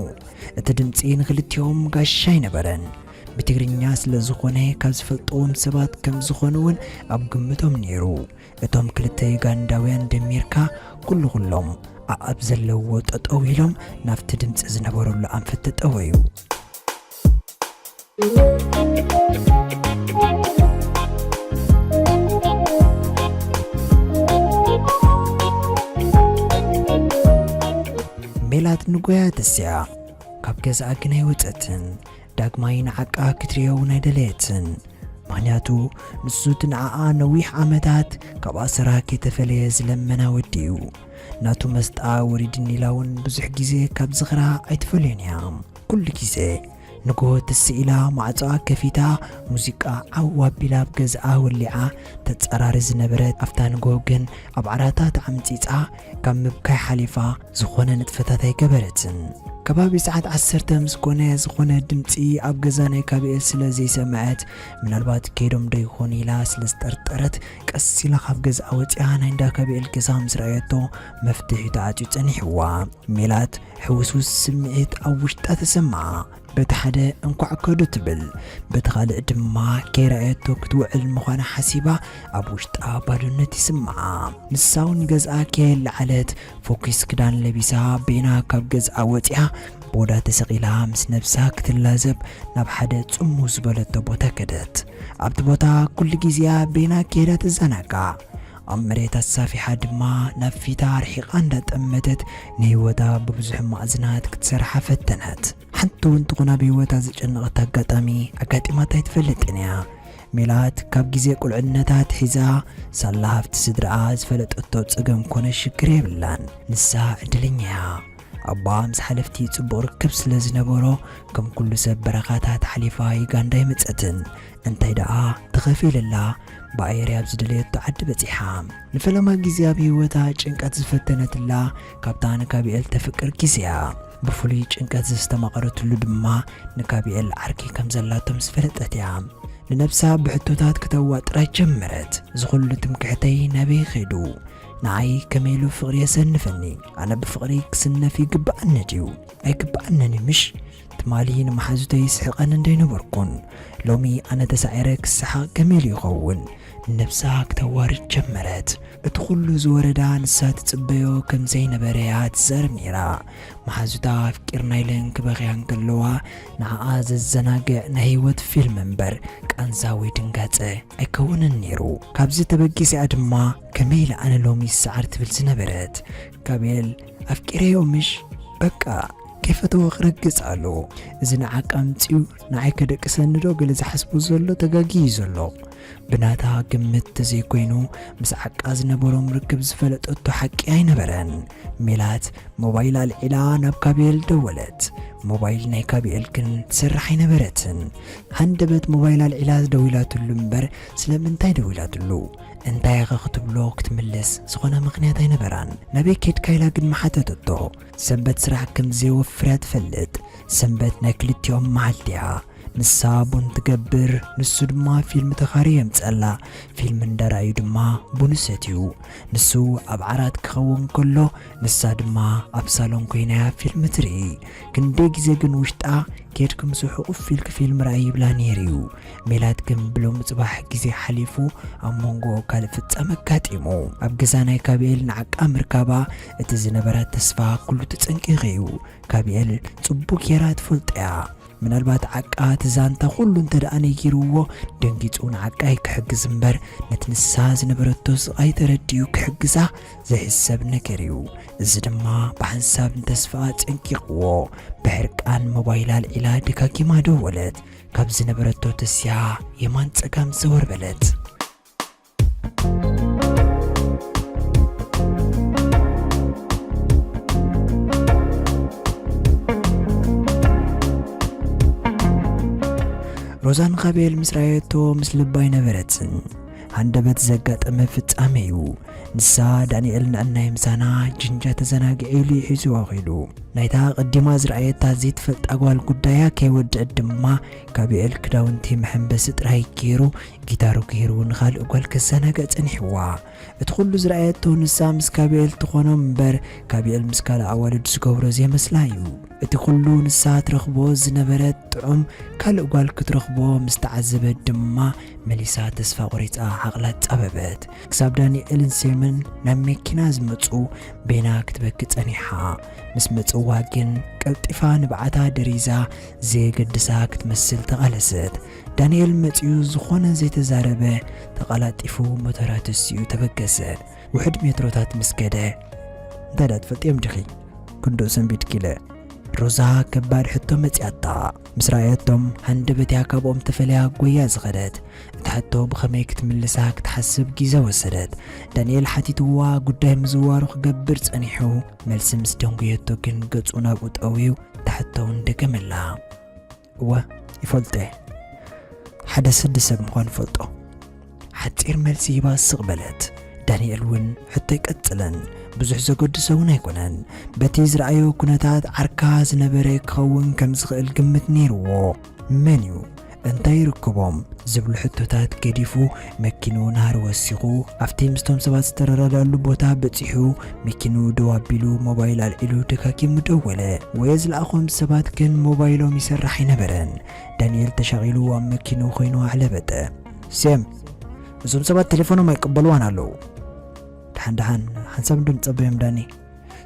እቲ ድምጺ ንኽልቲኦም ጋሻ ኣይነበረን። ብትግርኛ ስለ ዝኾነ ካብ ዝፈልጥዎም ሰባት ከም ዝኾኑ እውን ኣብ ግምቶም ነይሩ። እቶም ክልተ ዩጋንዳውያን ደሚርካ ኩሉ ኩሎም ኣኣብ ዘለዎ ጠጠው ኢሎም ናብቲ ድምጺ ዝነበረሉ ኣንፈት ተጠወዩ። ሜላት ንጎያ ተስያ ካብ ገዝኣ ግን ኣይወጸትን። ዳግማይ ንዓቃ ክትርእዮ እውን ኣይደለየትን። ምኽንያቱ ንሱ እቲ ንዓኣ ነዊሕ ዓመታት ካብ ኣሰራ ከይተፈለየ ዝለመና ወዲ እዩ። ናቱ መስጣ ወሪድኒ ኢላ እውን ብዙሕ ግዜ ካብ ዝኽራ ኣይትፈልዮን እያ። ኩሉ ግዜ ንግሆ ትስእ ኢላ ማዕጾኣ ከፊታ ሙዚቃ ዓው ኣቢላ ኣብ ገዝኣ ወሊዓ ተጸራሪ ዝነበረት ኣብታ ንግሆ ግን ኣብ ዓራታ ተዓምጺጻ ካብ ምብካይ ሓሊፋ ዝኾነ ንጥፈታት ኣይገበረትን። ከባቢ ሰዓት ዓሰርተ ምስ ኮነ ዝኾነ ድምጺ ኣብ ገዛ ናይ ካቢኤል ስለ ዘይሰምዐት፣ ምናልባት ከይዶም ዶ ይኾኑ ኢላ ስለ ዝጠርጠረት፣ ቀስ ኢላ ካብ ገዝኣ ወጺኣ ናይ እንዳ ካቢኤል ገዛ ምስ ረኣየቶ፣ መፍትሒ ተዓጽዩ ጸኒሕዋ። ሜላት ሕውስውስ ስምዒት ኣብ ውሽጣ ተሰምዓ። በቲ ሓደ እንኳዕ ከዱ ትብል፣ በቲ ካልእ ድማ ከይረኣየቶ ክትውዕል ምዃና ሓሲባ ኣብ ውሽጣ ባዶነት ይስምዓ። ንሳ እውን ገዝኣ ከየለዓለት ፎኪስ ክዳን ለቢሳ ቤና ካብ ገዝኣ ወጺኣ ቦዳ ተሰቒላ ምስ ነብሳ ክትላዘብ ናብ ሓደ ጽምው ዝበለቶ ቦታ ከደት። ኣብቲ ቦታ ኩሉ ግዜያ ቤና ከይዳ ትዘናጋዕ። ኣብ መሬት ኣሳፊሓ ድማ ናብ ፊታ ኣርሒቓ እንዳጠመተት ንህይወታ ብብዙሕ ማዕዝናት ክትሰርሓ ፈተነት። ሓንቲ እውን ትኹን ኣብ ህይወታ ዘጨነቐት ኣጋጣሚ ኣጋጢማታ ኣይትፈልጥን እያ። ሜላት ካብ ግዜ ቁልዕነታ ኣትሒዛ ሳላ ሃብቲ ስድራኣ ዝፈለጠቶ ጸገም ኮነ ሽግር የብላን። ንሳ ዕድለኛ እያ። ኣቦኣ ምስ ሓለፍቲ ጽቡቕ ርክብ ስለ ዝነበሮ፣ ከም ኩሉ ሰብ በረኻታት ሓሊፋ ዩጋንዳ ኣይመጸትን። እንታይ ደኣ ተኸፊልላ ብኣየር ኣብ ዝደለየቶ ዓዲ በጺሓ። ንፈለማ ግዜ ኣብ ህይወታ ጭንቀት ዝፈተነትላ ካብታ ንካቢኤል ተፍቅር ግዜያ። ብፍሉይ ጭንቀት ዘስተማቐረትሉ ድማ ንካቢኤል ዓርኪ ከም ዘላቶ ምስ ፈለጠት እያ። ንነብሳ ብሕቶታት ከተዋጥራ ጀመረት። "እዚ ኩሉ ትምክሕተይ ናበይ ኸይዱ? ንዓይ ከመይ ኢሉ ፍቕሪ የሰንፈኒ? ኣነ ብፍቕሪ ክስነፍ ይግብኣኒ ድዩ? ኣይግብኣንን እዩ ምሽ? ትማሊ ንመሓዙተይ ይስሕቐን እንዶ ኣይነበርኩን? ሎሚ ኣነ ተሳዒረ ክስሓቕ ከመይ ኢሉ ይኸውን?" ንነብሳ ክተዋርድ ጀመረት። እቲ ኩሉ ዝወረዳ ንሳ ትጽበዮ ከም ዘይነበረ እያ ትዛረብ ነይራ። መሓዙታ ኣፍቂርና ኢለን ክበኽያ እንከለዋ፣ ንዓኣ ዘዘናግዕ ናይ ህይወት ፊልም እምበር ቃንዛ ወይ ድንጋጸ ኣይከውንን ነይሩ። ካብዚ ተበጊሳ ድማ ከመይ ኢላ ኣነ ሎሚ ይሰዓር ትብል ዝነበረት። "ካቤል ኣፍቂረዮ ምሽ? በቃ ከይፈተወ ክረግጽ ኣለዎ። እዚ ንዓቃ ኣምጺኡ ንዓይ ከደቅሰኒ ዶ ገለ ዝሓስቦ ዘሎ ተጋግዩ ዘሎ?" ብናታ ግምት ተዘይኮይኑ፣ ምስ ዓቃ ዝነበሮም ርክብ ዝፈለጠቶ ሓቂ ኣይነበረን። ሜላት ሞባይል ኣልዒላ ናብ ካቤል ደወለት። ሞባይል ናይ ካቤል ግን ትሰርሕ ኣይነበረትን። ሃንደበት ሞባይል ኣልዒላ ደዊላትሉ እምበር ስለምንታይ ደዊላትሉ? እንታይ ኢኻ ክትብሎ ክትምልስ ዝኾነ ምኽንያት ኣይነበራን። ናበይ ከድካ ኢላ ግን ምሓተተቶ። ሰንበት ስራሕ ከም ዘየወፍር እያ ትፈልጥ። ሰንበት ናይ ክልቲኦም መዓልቲ እያ። ንሳ ቡን ትገብር፣ ንሱ ድማ ፊልም ተኻርዩ የምጸላ። ፊልም እንዳረኣዩ ድማ ቡን ይሰትዩ። ንሱ ኣብ ዓራት ክኸውን ከሎ፣ ንሳ ድማ ኣብ ሳሎን ኮይና እያ ፊልም ትርኢ። ክንደይ ግዜ ግን ውሽጣ፣ "ኬድኪ ምስኡ ሕቑፍ ኢልኪ ፊልም ረኣይ" ይብላ ነይሩ እዩ። ሜላት ግን ብሎሚ ጽባሕ ግዜ ሓሊፉ ኣብ መንጎ ካልእ ፍጻመ ኣጋጢሙ። ኣብ ገዛ ናይ ካቢኤል ንዓቃ ምርካባ እቲ ዝነበራ ተስፋ ኩሉ ተጸንቂቑ እዩ። ካቢኤል ጽቡቕ ጌራ ትፈልጦ እያ። ምናልባት ዓቃ እቲ ዛንታ ኩሉ እንተ ደኣ ነጊርዎ፣ ደንጊጹ ንዓቃ ክሕግዝ እምበር፣ ነቲ ንሳ ዝነበረቶ ስቓይ ተረዲኡ ክሕግዛ ዘይሕሰብ ነገር እዩ። እዚ ድማ ብሓንሳብ ንተስፋ ኣጸንቂቕዎ፣ ብሕርቃን ሞባይላ ኣልዒላ ደጋጊማ ደወለት። ካብ ዝነበረቶ ተስያ የማን ጸጋም ዘወር በለት። ሮዛ ንካቤል ምስ ረኣየቶ ምስ ልባ ኣይነበረትን። ሃንደበት ዘጋጠመ ፍጻመ እዩ። ንሳ ዳንኤል ንዕናይ ምሳና ጅንጃ ተዘናግዐ ኢሉ እዩ ሒዝዋ ኸይዱ። ናይታ ቀዲማ ዝረኣየታ ዘይትፈልጣ ጓል ጉዳያ ከይወድአት ድማ ካቤል ክዳውንቲ መሐንበሲ ጥራይ ገይሩ ጊታሩ ገይሩ ንኻልእ ጓል ከዘናግዕ ጸኒሕዋ። እቲ ኩሉ ዝረኣየቶ ንሳ ምስ ካቤል ትኾኖ እምበር ካቤል ምስ ካልእ ኣዋልድ ዝገብሮ ዘይመስላ እዩ። እቲ ኩሉ ንሳ ትረኽቦ ዝነበረት ጥዑም ካልእ ጓል ክትረኽቦ ምስ ተዓዘበት ድማ መሊሳ ተስፋ ቆሪጻ ዓቕላ ጻበበት። ክሳብ ዳንኤልን ሴምን ናብ መኪና ዝመጹ በይና ክትበኪ ጸኒሓ። ምስ መጽዋ ግን ቀልጢፋ ንብዓታ ደሪዛ ዘየገድሳ ክትመስል ተቓለሰት። ዳንኤል መጺኡ ዝኾነ ዘይተዛረበ ተቐላጢፉ ሞተራ ተሲኡ ተበገሰ። ውሑድ ሜትሮታት ምስ ከደ፣ "እንታይ ደኣ ትፈልጥዮም ዲኺ? ክንድኡ ሰንቢድኪ ኢለ?" ሮዛ ከባድ ሕቶ መጺኣታ። ምስ ረኣየቶም ሃንደበትያ ካብኦም ተፈልያ ጎያ ዝኸደት። እታ ሕቶ ብኸመይ ክትምልሳ ክትሓስብ ግዜ ወሰደት። ዳንኤል ሓቲትዋ ጉዳይ ምዝዋሩ ክገብር ጸኒሑ፣ መልሲ ምስ ደንጎየቶ ግን ገጹ ናብኡ ጠውዩ እታ ሕቶ እውን ደገመላ። "እወ፣ ይፈልጦ እየ። ሓደ ስዲ ሰብ ምዃኑ እፈልጦ።" ሓጺር መልሲ ሂባ ስቕ በለት። ዳንኤል እውን ሕቶ ኣይቀጽለን። ብዙሕ ዘገድሶ እውን ኣይኮነን። በቲ ዝረኣዮ ኩነታት ዓርካ ዝነበረ ክኸውን ከም ዝኽእል ግምት ነይርዎ። መን እዩ? እንታይ ይርክቦም? ዝብሉ ሕቶታት ገዲፉ መኪኑ ናህሪ ወሲኹ ኣብቲ ምስቶም ሰባት ዝተረዳድኣሉ ቦታ በጺሑ መኪኑ ደው ኣቢሉ ሞባይል ኣልዒሉ ደጋጊሙ ደወለ። ወየ ዝለኣኾም ሰባት ግን ሞባይሎም ይሰርሕ ኣይነበረን። ዳንኤል ተሻቒሉ ኣብ መኪኑ ኮይኑ ኣዕለበጠ። "ሴም፣ እዞም ሰባት ቴሌፎኖም ኣይቅበልዋን ኣለዉ። ደሓን ደሓን ሓንሳብ እንዶ ንጸበዮም ዳኒ።"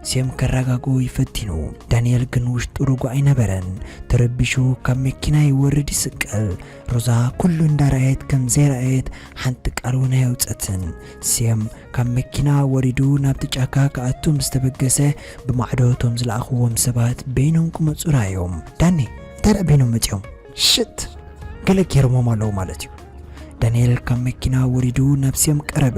ሴም ከረጋግኡ ይፈቲኑ። ዳንኤል ግን ውሽጡ ርጉእ ኣይነበረን። ተረቢሹ ካብ መኪና ይወርድ ይስቀል። ሮዛ ኩሉ እንዳረኣየት ከም ዘይረኣየት ሓንቲ ቃል እውን ኣየውጸትን። ሴም ካብ መኪና ወሪዱ ናብቲ ጫካ ክኣቱ ምስ ተበገሰ ብማዕዶ እቶም ዝለኣኽዎም ሰባት በይኖም ክመጹ ረኣዮም። "ዳኒ፣ እንታይ ደኣ በይኖም መጺኦም? ሽት! ገለ ገይሮሞም ኣለዉ ማለት እዩ።" ዳንኤል ካብ መኪና ወሪዱ ናብ ሴም ቀረበ።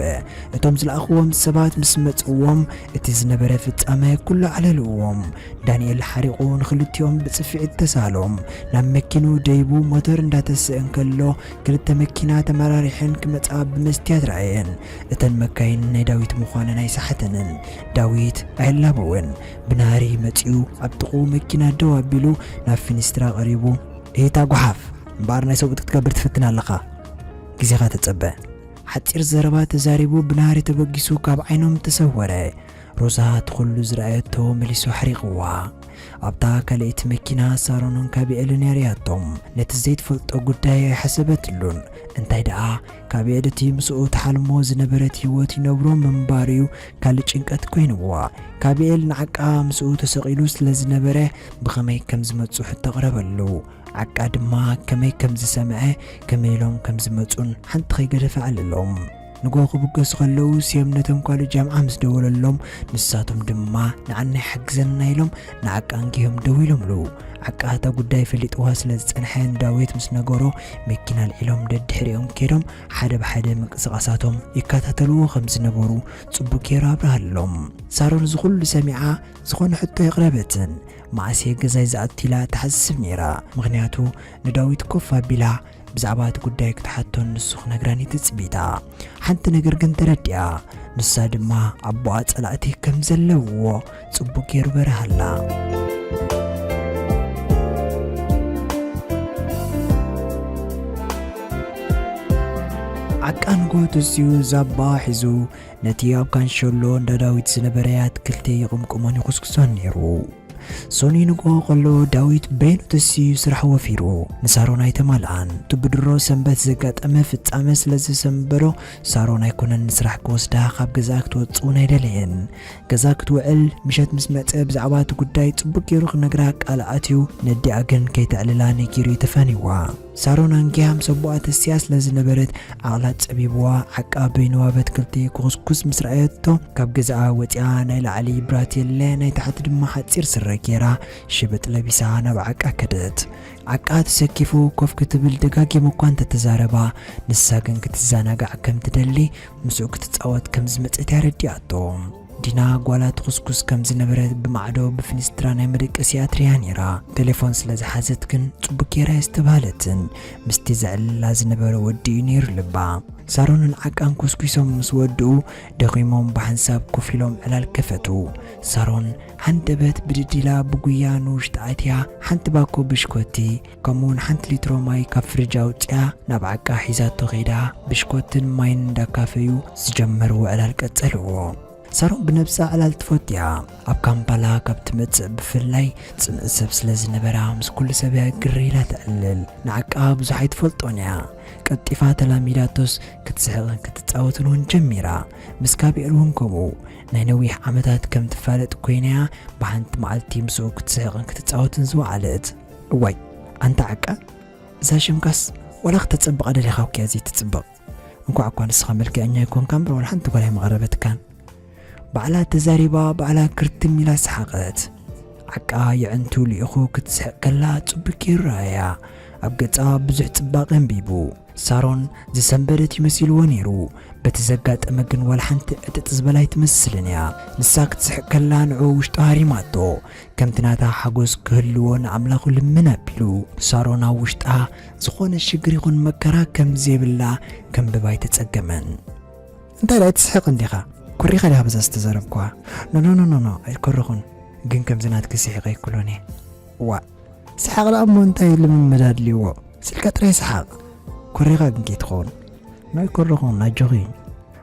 እቶም ዝለኣኽዎም ሰባት ምስ መጽእዎም፣ እቲ ዝነበረ ፍጻመ ኩሉ ኣዕለልዎም። ዳንኤል ሓሪቑ ንኽልቲኦም ብጽፍዒት ተሳሎም። ናብ መኪኑ ደይቡ ሞተር እንዳተስእ እንከሎ፣ ክልተ መኪና ተመራሪሐን ክመጻ ብመስትያት ረኣየን። እተን መካይን ናይ ዳዊት ምዃነን ኣይሰሓተንን። ዳዊት ኣየላበወን። ብናህሪ መጺኡ ኣብ ጥቕኡ መኪና ደው ኣቢሉ ናብ ፊኒስትራ ቀሪቡ፣ "እታ ጓሓፍ እምበኣር ናይ ሰብኡት ክትገብር ትፍትን ኣለኻ። ግዜኻ ተጸበ።" ሓጺር ዘረባ ተዛሪቡ ብናህሪ ተበጊሱ ካብ ዓይኖም ተሰወረ። ሮዛ እቲ ኩሉ ዝረኣየቶ መሊሱ ኣሕሪቕዋ። ኣብታ ካልኣይቲ መኪና ሳሮንን ካቢኤልን የርእያቶም። ነቲ ዘይትፈልጦ ጉዳይ ኣይሓሰበትሉን። እንታይ ደኣ፣ ካቢኤል እቲ ምስኡ ትሓልሞ ዝነበረት ህይወት ይነብሮ ምንባር እዩ ካልእ ጭንቀት ኮይንዋ። ካቢኤል ንዓቃ ምስኡ ተሰቒሉ ስለ ዝነበረ ብኸመይ ከም ዝመጹ ሕቶ ኣቕረበሉ። ዓቃ ድማ ከመይ ከም ዝሰምዐ፣ ከመይ ኢሎም ከም ዝመጹን ሓንቲ ከይገደፈ ኣዕለሎም። ንግሆ ክብገሱ ከለዉ ሴም ነቶም ካልእ ጃምዓ ምስ ደወለሎም፣ ንሳቶም ድማ ንዓና ይሓግዘና ኢሎም ንዓቃ ኣንጊሆም ደው ኢሎምሉ። ዓቃ እታ ጉዳይ ፈሊጥዋ ስለ ዝጸንሐ ንዳዊት ምስ ነገሮ መኪና ኣልዒሎም ደድሕሪኦም ከይዶም ሓደ ብሓደ ምንቅስቓሳቶም ይከታተልዎ ከም ዝነበሩ ጽቡቕ ገይሩ ኣብርሃሎም። ሳሮን እዚ ኩሉ ሰሚዓ ዝኾነ ሕቶ የቕረበትን። መዓስ እየ ገዛይ ዝኣቱ ኢላ ትሓስብ ነይራ። ምኽንያቱ ንዳዊት ኮፍ ኣቢላ ብዛዕባ እቲ ጉዳይ ክትሓቶን ንሱ ክነግራን እዩ ትጽቢታ። ሓንቲ ነገር ግን ተረዲኣ፣ ንሳ ድማ ኣቦኣ ጸላእቲ ከም ዘለውዎ ጽቡቕ ገይሩ በርሃላ። ዓቃ ንግሆ ተሲኡ ዛባ ሒዙ ነቲ ኣብ ካንሸሎ እንዳ ዳዊት ዝነበረ ኣትክልቲ ይቕምቅሞን ይኹስኩሶን ነይሩ። ሶኒ ንግሆ ከሎ ዳዊት በይኑ ተሲኡ ስራሕ ወፊሩ ንሳሮን ኣይተማልኣን። እቲ ብድሮ ሰንበት ዘጋጠመ ፍጻመ ስለ ዘሰንበዶ ሳሮን ኣይኮነን ንስራሕ ክወስዳ ካብ ገዛኣ ክትወጽእ እውን ኣይደለየን። ገዛ ክትውዕል ምሸት ምስ መጸ ብዛዕባ እቲ ጉዳይ ጽቡቕ ገይሩ ክነግራ ቃል ኣትዩ ነዲኣ ግን ከይተዕልላ ነጊሩ እዩ ተፈንይዋ። ሳሮን ኣንጊሃ ምስ ኣቦኣ ተሲኣ ስለ ዝነበረት ዓቕላ ጸቢብዋ ዓቃ በይንዋ በትክልቲ ክኹስኩስ ምስ ረኣየቶ ካብ ገዛኣ ወጺኣ ናይ ላዕሊ ብራቴለ ናይ ታሕቲ ድማ ሓጺር ስረ ገይራ ሽብጥ ለቢሳ ናብ ዓቃ ከደት። ዓቃ ተሰኪፉ ኮፍ ክትብል ደጋጊሙ እኳ እንተተዛረባ ንሳ ግን ክትዘናጋዕ ከም ትደሊ ምስኡ ክትጻወት ከም ዝመጸት ኣረዲኣቶ። ዲና ጓላ ትኹስኩስ ከም ዝነበረ ብማዕዶ ብፍኒስትራ ናይ መደቀሲኣ ትሪያ ነይራ። ቴሌፎን ስለ ዝሓዘት ግን ጽቡቅ ጌራ ኣየስተብሃለትን። ምስቲ ዘዕልላ ዝነበረ ወዲ እዩ ነይሩ ልባ። ሳሮንን ዓቃን ኮስኩሶም ምስ ወድኡ ደኺሞም ብሓንሳብ ኮፍ ኢሎም ዕላል ከፈቱ። ሳሮን ሃንደበት ብድድ ኢላ ብጉያ ንውሽጢ ኣትያ ሓንቲ ባኮ ብሽኮቲ ከምኡውን ሓንቲ ሊትሮ ማይ ካብ ፍሪጅ ኣውጺኣ ናብ ዓቃ ሒዛቶ ከይዳ ብሽኮትን ማይን እንዳካፈዩ ዝጀመርዎ ዕላል ቀጸልዎ። ሳሮን ብነብሳ ዕላል ትፈቱ እያ። ኣብ ካምፓላ ካብ ትመጽእ ብፍላይ ጽምእ ሰብ ስለ ዝነበራ ምስ ኩሉ ሰብ እያ ግር ኢላ ተዕልል። ንዓቃ ብዙሕ ኣይትፈልጦን እያ። ቀልጢፋ ተላሚዳቶስ ክትስሕቕን ክትጻወትን እውን ጀሚራ። ምስ ካቢኤል እውን ከምኡ። ናይ ነዊሕ ዓመታት ከም ትፋለጥ ኮይና እያ ብሓንቲ መዓልቲ ምስኡ ክትስሕቕን ክትጻወትን ዝወዓለት። እዋይ ኣንታ ዓቃ እዛ ሽምካስ ዋላ ክተጸብቓ ደሊኻ እኮ እያ ዘይትጽብቕ። እንኳዕ እኳ ንስኻ መልክዐኛ ኣይኮንካ እምበር ዋላ ሓንቲ ጓል ኣይመቐረበትካን። ባዕላ ተዛሪባ ባዕላ ክርትም ኢላ ሰሓቐት። ዓቃ የዕንቱ ልኢኹ ክትስሕቕ ከላ ጽቡቅ ይረኣያ። ኣብ ገጻ ብዙሕ ጽባቐ ኣንቢቡ። ሳሮን ዝሰንበደት ይመሲልዎ ነይሩ። በቲ ዘጋጠመ ግን ዋላ ሓንቲ ዕጥጥ ዝበላ ኣይትመስልን እያ። ንሳ ክትስሕቕ ከላ ንዕኡ ውሽጡ ሃሪማቶ። ከምቲ ናታ ሓጎስ ክህልዎ ንኣምላኹ ልምን ኣቢሉ። ሳሮን ኣብ ውሽጣ ዝኾነ ሽግር ይኹን መከራ ከም ዘይብላ ከንብብ ኣይተጸገመን። እንታይ ደኣ ትስሕቕ እንዲኻ? ኮሪኻ ዲኻ በዛ ዝተዛረብኳ? ኖ ኖ ኖ ኖ ኣይኮረኹን። ግን ከምዚ ናትኪ ስሒቐ ኣይክሎን እየ። ዋእ ሰሓቕ ደኣ እሞ እንታይ ልምምድ ኣድልይዎ? ስልካ ጥራይ ሰሓቕ። ኮሪኻ ግን ከይትኸውን። ኖ ኣይኮረኹን ኣጆኺ።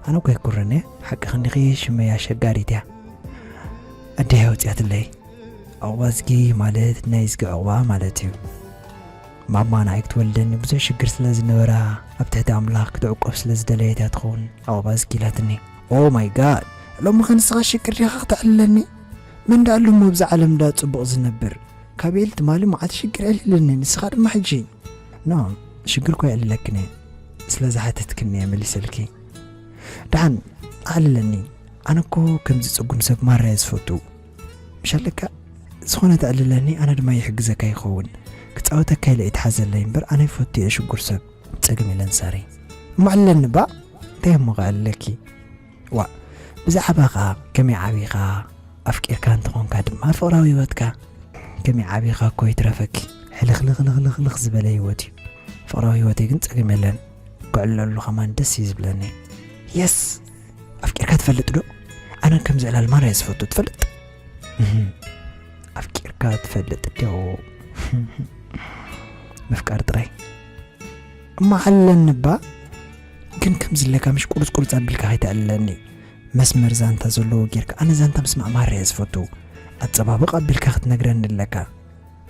ኣነ እኮ ኣይኩርን እየ። ሓቂ ክንዲኺ ሽመይ ኣሸጋሪት እያ። ኣደይ ኣውፅያትለይ። ዑቕባዝጊ ማለት ናይ እዝጊ ዑቕባ ማለት እዩ። ማማ ንዓይ ክትወልደኒ ብዙሕ ሽግር ስለ ዝነበራ ኣብ ትሕቲ ኣምላኽ ክትዕቆብ ስለ ዝደለየት እያ ትኸውን ዑቕባዝጊ ኢላትኒ። Oh my God! ሎሚ ኸ ንስኻ ሽግር ዲኻ ክተዕልለኒ? መን ደኣ ኣሎ እሞ ኣብዛ ዓለም ደኣ ጽቡቕ ዝነብር? ካቤል ትማሊ መዓት ሽግር ዕሊልኒ ንስኻ ድማ ሕጂ። ኖ ሽግር እኮ የዕልለክን እየ። ስለ ዝሓተትክኒ እየ መሊሰልኪ። ደሓን ኣዕልለኒ። ኣነ እኮ ከምዚ ጽጉም ሰብ ማራ እየ ዝፈቱ። ምሽ ኣለካ ዝኾነ ተዕልለኒ ኣነ ድማ ይሕግዘካ ይኸውን። ክጻወተካ ኢለ እየ ትሓዘለይ እምበር ኣነ ይፈቱ እየ ሽጉር ሰብ። ጸገም የለን ሳሪ። እሞ ኣዕልለኒ እባ እንታይ እሞ ከዕልለኪ? ዋእ ብዛዕባኻ ከመይ ዓቢኻ ኣፍቂርካ እንተኾንካ ድማ ፍቕራዊ ህይወትካ ከመይ ዓቢኻ እኮ ይትረፈኪ። ሕልኽልኽልኽልኽ ዝበለ ህይወት እዩ ፍቕራዊ ህይወተይ ግን ጸገም የለን። ክዕለሉ ከማን ደስ እዩ ዝብለኒ። የስ ኣፍቂርካ ትፈልጥ ዶ? ኣነ ከምዚ ዕላል ማራ እየ ዝፈቱ ትፈልጥ። እህም። ኣፍቂርካ ትፈልጥ ዶ? ምፍቃር ጥራይ እሞ ኣለኒ እባ። ግን ከምዚ ኣለካ ምሽ ቁርጽ ቁርጽ ኣቢልካ ከይተዕልለኒ። መስመር ዛንታ ዘለዎ ጌርካ ኣነ ዛንታ ምስማዕ ማራ እየ ዝፈቱ። ኣጸባብቕ ኣቢልካ ክትነግረኒ ኣለካ።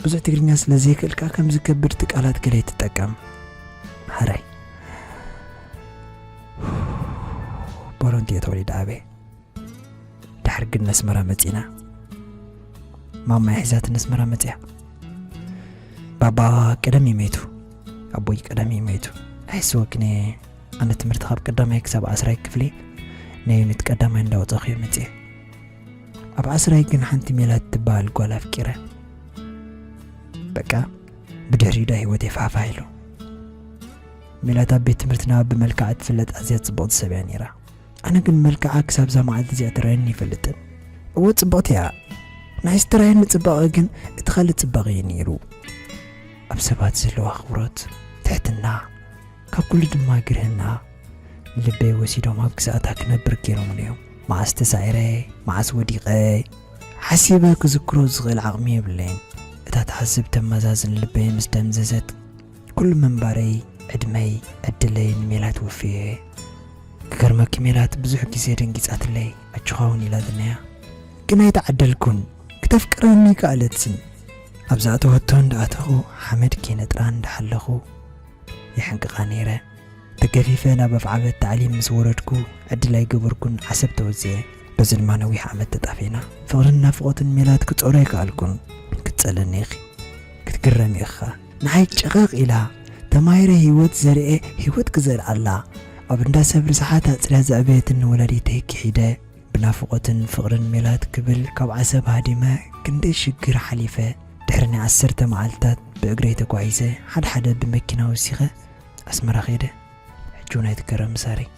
ብዙሕ ትግርኛ ስለ ዘይክእል ከኣ ከምዚ ከበድቲ ቃላት ገለ ኣይትጠቀም። ሕራይ ቦሎንቲ እየ ተወሊደ ዓብየ። ድሓር ግን ነስመራ መጺና። ማማይ ሒዛትኒ ኣስመራ መጺኣ። ባባ ቀደም እዩ መይቱ። ኣቦይ ቀደም እዩ መይቱ። ኣይስወክኒ ኣነ ትምህርቲ ካብ ቀዳማይ ክሳብ ዓስራይ ክፍሊ ናይ ዩኒት ቀዳማይ እንዳወጻኹ እየ መጺአ። ኣብ ዓስራይ ግን ሓንቲ ሜላት ትበሃል ጓል ኣፍቂረ። በቃ ብድሕሪኡ ዳ ህይወተይ ፋሕፋሕ ኢሉ። ሜላት ኣብ ቤት ትምህርትና ብመልክዓ እትፍለጥ ኣዝያ ጽብቕቲ ሰብ እያ ነይራ። ኣነ ግን መልክዓ ክሳብ እዛ መዓልቲ እዚኣ ተራእየኒ ኣይፈልጥን። እወ ጽብቕቲ እያ። ንዓይ ዝተራእየኒ ጽባቐ ግን እቲ ካልእ ጽባቐ እዩ ነይሩ። ኣብ ሰባት ዘለዋ ኣኽብሮት፣ ትሕትና፣ ካብ ኩሉ ድማ ግርህና ንልበይ ወሲዶም ኣብ ግዝኣታ ክነብር ገይሮምሉ እዮም። መዓስ ተሳዒረ፣ መዓስ ወዲቐ፣ ሓሲበ ክዝክሮ ዝኽእል ዓቕሚ የብለይን። እታ ትሓስብ ተመዛዝን ልበይ ምስ ደምዘዘት ኩሉ ምንባረይ ዕድመይ ዕድለይ ንሜላት ወፍየ። ክገርመኪ ሜላት ብዙሕ ግዜ ደንጊጻትለይ ኣጆኻውን ኢላትነያ። ግን ኣይተዓደልኩን። ክተፍቅረኒ ከኣለትስን። ኣብ ዝኣተወቶ እንዳኣተኹ ሓመድ ከይነጥራ እንዳሓለኹ ይሕንቅቓ ነይረ። ተገፊፈ ናብ ኣፍዓበት ታዕሊም ምስ ወረድኩ ዕድል ኣይገበርኩን ዓሰብ ተወዚዐ። በዚ ድማ ነዊሕ ዓመት ተጣፌና። ፍቕርን ናፍቖትን ሜላት ክጸሮ ኣይከኣልኩን። ክትጸለኒ ኢኺ። ክትግረሚ ኢኻ። ንዓይ ጨቐቕ ኢላ ተማሂረ ህይወት ዘርኤ ህይወት ክዘርኣላ ኣብ እንዳ ሰብ ርስሓት ኣጽርያ ዘዕበየትኒ ወላዲተይ ክሒደ ብናፍቖትን ፍቕርን ሜላት ክብል ካብ ዓሰብ ሃዲመ ክንደይ ሽግር ሓሊፈ ድሕሪ ናይ ዓሰርተ መዓልታት ብእግረይ ተጓዒዘ ሓደ ሓደ ብመኪና ወሲኸ ኣስመራ ኸይደ። ሕጂ እውን ኣይትገረም ምሳረይ።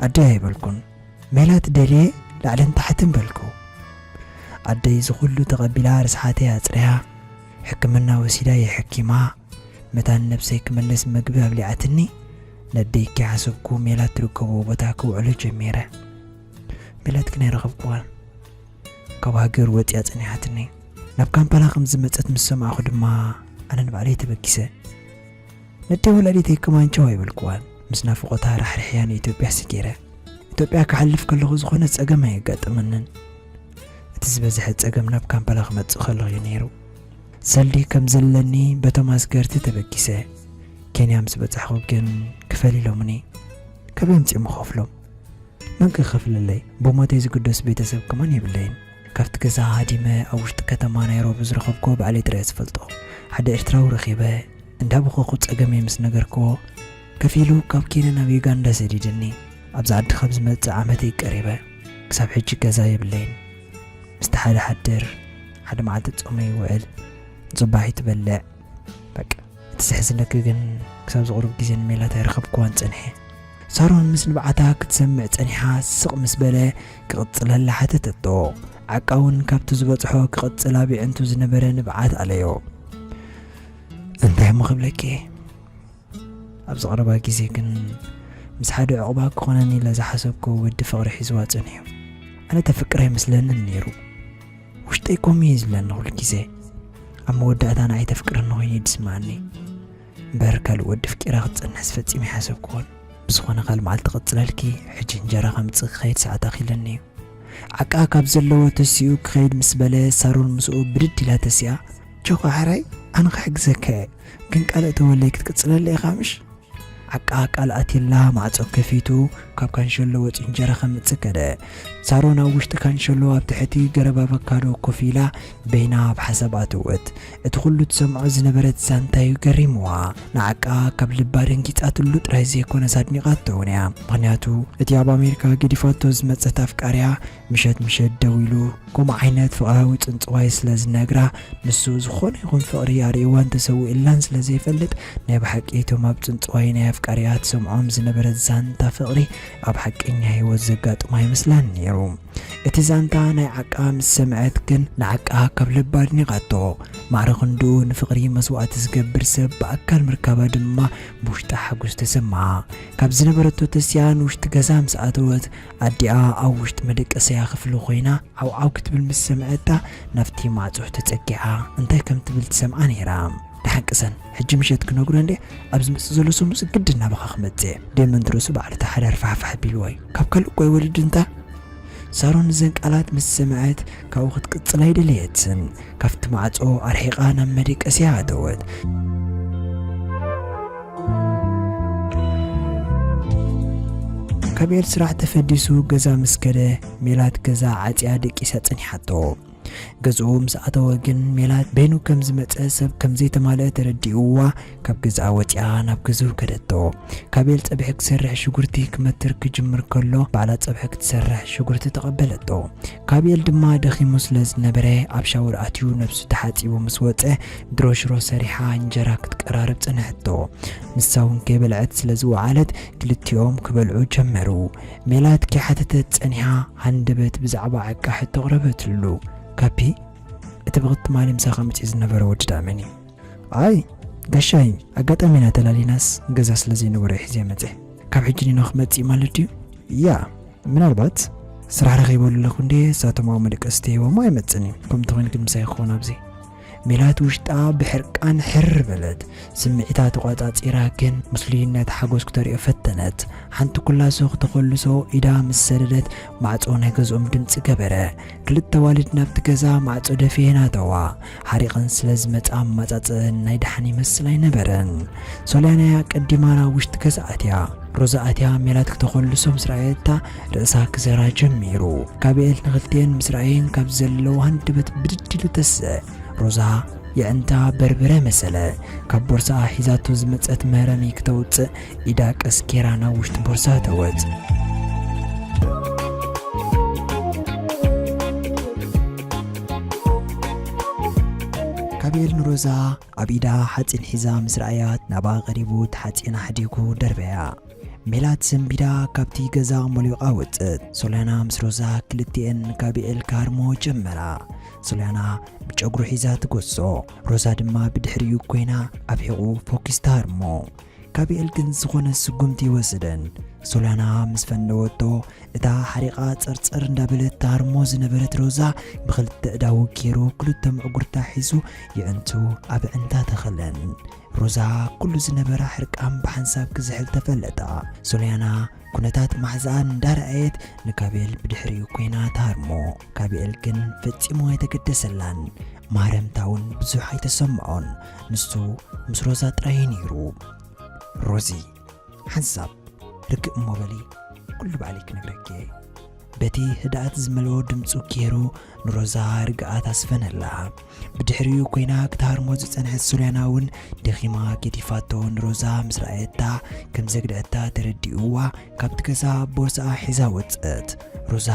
ኣደይ ኣይበልኩን። ሜላት ደልየ ላዕልን ታሕትን በልኩ። ኣደይ እዚ ኩሉ ተቐቢላ ርስሓተይ ኣጽርያ ሕክምና ወሲዳ የሐኪማ መታን ነብሰይ ክመልስ መግቢ ኣብሊዓትኒ። ነደይ ከይሓሰብኩ ሜላት ትርከቦ ቦታ ክውዕሎ ጀሚረ። ሜላት ግን ኣይረኸብኩዋን። ካብ ሃገር ወፂኣ ፀኒሓትኒ። ናብ ካምፓላ ከም ዝመፀት ምስ ሰማዕኹ ድማ ኣነ ንባዕለይ ተበጊሰ። ነደይ ወላዲተይ ከማንቸው ኣይበልኩዋን። ምስ ናፍቖታ ራሕሪሕያ ንኢትዮጵያ ስጊረ። ኢትዮጵያ ክሓልፍ ከለኹ ዝኾነ ፀገም ኣየጋጠመንን። እቲ ዝበዝሐ ፀገም ናብ ካምፓላ ክመፅእ ከለኹ እዩ ነይሩ። ሰልዲ ከም ዘለኒ በቶም ኣስገርቲ ተበጊሰ። ኬንያ ምስ በፃሕኹ ግን ክፈል ኢሎምኒ። ካበይ ኣምፂኦም ክኸፍሎም? መን ክኸፍለለይ? ብሞተይ ዝግደስ ቤተሰብ ከማን የብለይን። ካብቲ ገዛ ሃዲመ ኣብ ውሽጢ ከተማ ናይሮቢ ዝረኸብክዎ ባዕለይ ጥራይ ዝፈልጦ ሓደ ኤርትራዊ ረኺበ። እንዳበኸኹ ጸገመይ ምስ ነገርክዎ፣ ከፊሉ ካብ ኬንያ ናብ ዩጋንዳ ሰዲድኒ። ኣብዚ ዓዲ ካብ ዝመጽእ ዓመተይ ቀሪበ። ክሳብ ሕጂ ገዛ የብለይን። ምስቲ ሓደ ሓድር፣ ሓደ መዓልቲ ጾመይ ይውዕል፣ ጽባሕ ይትበልዕ። በቃ፣ እቲ ዘሕዝነኪ ግን ክሳብ ዝቕሩብ ግዜ ንሜላት ኣይረኸብክዋን ጸኒሐ። ሳሮን ምስ ንብዓታ ክትሰምዕ ጸኒሓ ስቕ ምስ በለ ክቕጽለላ ሓተተቶ። ዓቃ እውን ካብቲ ዝበጽሖ ክቕጽል ኣብ የዕንቱ ዝነበረ ንብዓት ኣለዮ። እንታይ እሞ ክብለኪ? ኣብዚ ቀረባ ግዜ ግን ምስ ሓደ ዕቑባ ክኾነኒ ኢለ ዝሓሰብኩ ወዲ ፍቕሪ ሒዝዋ ጸኒሑ። ኣነ ተፍቅር ኣይመስለንን ነይሩ። ውሽጠይ ከምኡ እዩ ዝብለኒ ኩሉ ግዜ። ኣብ መወዳእታ ንዓይ ተፍቅረኒ ኮይኑ እዩ ዝስምዓኒ። እምበር ካልእ ወዲ ኣፍቂራ ክትጸንሕስ ፈጺመ ኣይሓሰብኩዎን። ብዝኾነ ካልእ መዓልቲ ክቕጽለልኪ፣ ሕጂ እንጀራ ከምጽእ ክኸይድ ሰዓት ኣኺለኒ እዩ። ዓቃ ካብ ዘለዎ ተሲኡ ክኸይድ ምስ በለ ሳሮን ምስኡ ብድድ ኢላ ተሲኣ። ጆኻ ሕራይ፣ ኣነ ክሕግዘካ እየ፣ ግን ቃል እተወለይ ክትቅጽለለይ ኢኻ ምሽ? ዓቃ ቃል ኣትየላ ማዕጾ ከፊቱ ካብ ካንሸሎ ወጺኡ እንጀራ ከምጽእ ከደ። ሳሮን ኣብ ውሽጢ ካንሸሎ ኣብ ትሕቲ ገረብ ኣቮካዶ ኮፍ ኢላ በይና ኣብ ሓሳብ ኣተወት። እቲ ኩሉ ትሰምዖ ዝነበረት ዛንታ እዩ ገሪምዋ። ንዓቃ ካብ ልባ ደንጊጻትሉ ጥራይ ዘይኮነስ ኣድኒቓቶ እውን እያ። ምኽንያቱ እቲ ኣብ ኣሜሪካ ገዲፋቶ ዝመጸት ኣፍቃሪያ ምሸት ምሸት ደው ኢሉ ከምኡ ዓይነት ፍቕራዊ ጽንጽዋይ ስለ ዝነግራ፣ ንሱ ዝኾነ ይኹን ፍቕሪ ኣርእይዋን ተሰዊኡላን ስለ ዘይፈልጥ፣ ናይ ብሓቂ እቶም ኣብ ጽንጽዋይ ናይ ኣፍቃሪኣ ትሰምዖም ዝነበረት ዛንታ ፍቕሪ ኣብ ሓቀኛ ህይወት ዘጋጥሙ ኣይመስላን ነይሩ። እቲ ዛንታ ናይ ዓቃ ምስ ሰምዐት ግን ንዓቃ ካብ ልባ ኣድኒቓቶ። ማዕረ ክንድኡ ንፍቕሪ መስዋእቲ ዝገብር ሰብ ብኣካል ምርካባ ድማ ብውሽጣ ሓጎስ ተሰምዓ። ካብ ዝነበረቶ ተሲኣ ንውሽጢ ገዛ ምስ ኣተወት፣ ኣዲኣ ኣብ ውሽጢ መደቀስያ ክፍሊ ኮይና ዓውዓው ክትብል ምስ ሰምዐታ ናብቲ ማዕጾ ተጸጊዓ እንታይ ከም ትብል ትሰምዓ ነይራ። ደሓን ቅሰን፣ ሕጂ ምሸት ክነግሮ እንዴ ኣብ ዝመጽእ ዘሎ ሰሙስ ግድን ናባኻ ክመጽእ። ደመንትረሱ በዓል እቲ ሓዳር ፋሕፋሕ ቢልዎ እዩ። ካብ ካልእ እኮ ይወልድ እንታ። ሳሮን እዘን ቃላት ምስ ሰምዐት ካብኡ ክትቅጽል ኣይደለየትን። ካብቲ ማዕጾ ኣርሒቓ ናብ መደቀስያ ኣተወት። ካቤል ስራሕ ተፈዲሱ ገዛ ምስ ከደ ሜላት ገዛ ዓጽያ ደቂሳ ጸኒሓቶ። ገዝኡ ምስ ኣተወ ግን ሜላት በይኑ ከም ዝመጸ ሰብ ከም ዘይተማልአ ተረዲእዋ ካብ ገዝኣ ወጺኣ ናብ ገዝኡ ከደቶ። ካቤል ጸብሒ ክሰርሕ ሽጉርቲ ክመትር ክጅምር ከሎ ባዕላ ጸብሒ ክትሰርሕ ሽጉርቲ ተቐበለቶ። ካቤል ድማ ደኺሙ ስለ ዝነበረ ኣብ ሻወር ኣትዩ ነብሱ ተሓጺቡ ምስ ወጸ ድሮ ሽሮ ሰሪሓ እንጀራ ክትቀራርብ ጸንሐቶ። ንሳ እውን ከይበልዐት ስለ ዝወዓለት ክልቲኦም ክበልዑ ጀመሩ። ሜላት ከይሓተተት ጸኒሓ ሃንደበት ብዛዕባ ዓቃ ሕቶ ኣቕረበትሉ። ካፒ፣ እቲ ብኽትማሊ ምሳኻ መጺኡ ዝነበረ ወዲ ደኣ መን እዩ? ኣይ፣ ጋሻይ፣ ኣጋጣሚ ኢና ተላሊናስ ገዛ ስለ ዘይነበሮ እዩ ሒዘ መጺአ። ካብ ሕጂ ኒኖ ክመጽእ እዩ ማለት ድዩ? ያ፣ ምናልባት ስራሕ ረኺበሉ ኣለኹ እንዴ፣ ንሳቶም ኣብኡ መደቀሲ ተሂቦሞ ኣይመጽእን እዩ። ከምኡ እንተኾይኑ ግን ምሳይ ክኸውን ኣብዚ። ሜላት ውሽጣ ብሕርቃን ሕር በለት። ስምዒታ ተቋጻጺራ ግን ምስሉይነት ሓጎስ ክተርእዮ ፈተነት። ሓንቲ ኩላሶ ክተኾልሶ ኢዳ ምስ ሰደደት ማዕጾ ናይ ገዝኦም ድምጺ ገበረ። ክልተ ኣዋልድ ናብቲ ገዛ ማዕጾ ደፊኤን ኣተዋ። ሓሪቐን ስለ ዝመጻ ኣማጻጽእን ናይ ደሓን ይመስል ኣይነበረን። ሶልያና እያ ቀዲማ ናብ ውሽጢ ገዛ ኣትያ። ሮዛ ኣትያ ሜላት ክተኾልሶ ምስ ረኣየታ ርእሳ ክዘራ ጀሚሩ። ጋብኤል ንኽልቲኤን ምስ ረኣየን ካብ ዘለዎ ሃንደበት ብድድ ኢሉ ተስእ። ሮዛ የዕንታ በርበረ መሰለ። ካብ ቦርሳኣ ሒዛቶ ዝመጸት መህረሚ ክተውጽእ ኢዳ ቀስ ጌራ ናብ ውሽጢ ቦርሳ ተወጽ። ጋብኤል ንሮዛ ኣብ ኢዳ ሓጺን ሒዛ ምስ ረኣያ ናብኣ ቀሪቡ እቲ ሓጺን ኣሕዲጉ ደርበያ። ሜላት ሰንቢዳ ካብቲ ገዛ ሞሊቓ ወጸት። ሶልያና ምስ ሮዛ ክልቲኤን ንጋብኤል ክሃርሞ ጀመራ። ሶልያና ብጨጉሩ ሒዛ ትጎሶ፣ ሮዛ ድማ ብድሕሪኡ ኮይና ኣብ ሒቑ ፎኪስ ትሃርሞ። ጋብኤል ግን ዝኾነ ስጉምቲ ይወስደን። ሶልያና ምስ ፈነወቶ እታ ሓሪቓ ጸርጸር እንዳበለት ትሃርሞ ዝነበረት ሮዛ ብኽልተ እዳዉ ገይሩ ክልተ ምዕጉርታ ሒዙ የዕንቱ ኣብ ኣዕንታ ተኸለን። ሮዛ ኩሉ ዝነበራ ሕርቃን ብሓንሳብ ክዝሕል ተፈለጣ። ሶልያና ኩነታት ማሕዛኣ እንዳረኣየት ንጋብኤል ብድሕሪኡ ኮይና ትሃርሞ። ጋብኤል ግን ፈጺሙ ኣይተገደሰላን። ማህረምታ እውን ብዙሕ ኣይተሰምዖን። ንሱ ምስ ሮዛ ጥራይ እዩ ነይሩ። ሮዚ፣ ሓንሳብ ርግእ እሞ በሊ፣ ኩሉ ባዕለይ ክነግረኪ እየ። በቲ ህድኣት ዝመልኦ ድምጹ ገይሩ ንሮዛ ርግኣት ኣስፈነላ። ብድሕሪኡ ኮይና ክትሃርሞ ዝጸንሐት ሶልያና እውን ደኺማ ገዲፋቶ ንሮዛ ምስ ረኣየታ ከም ዘግደአታ ተረዲእዋ ካብቲ ገዛ ቦርሳኣ ሒዛ ወጸት። ሮዛ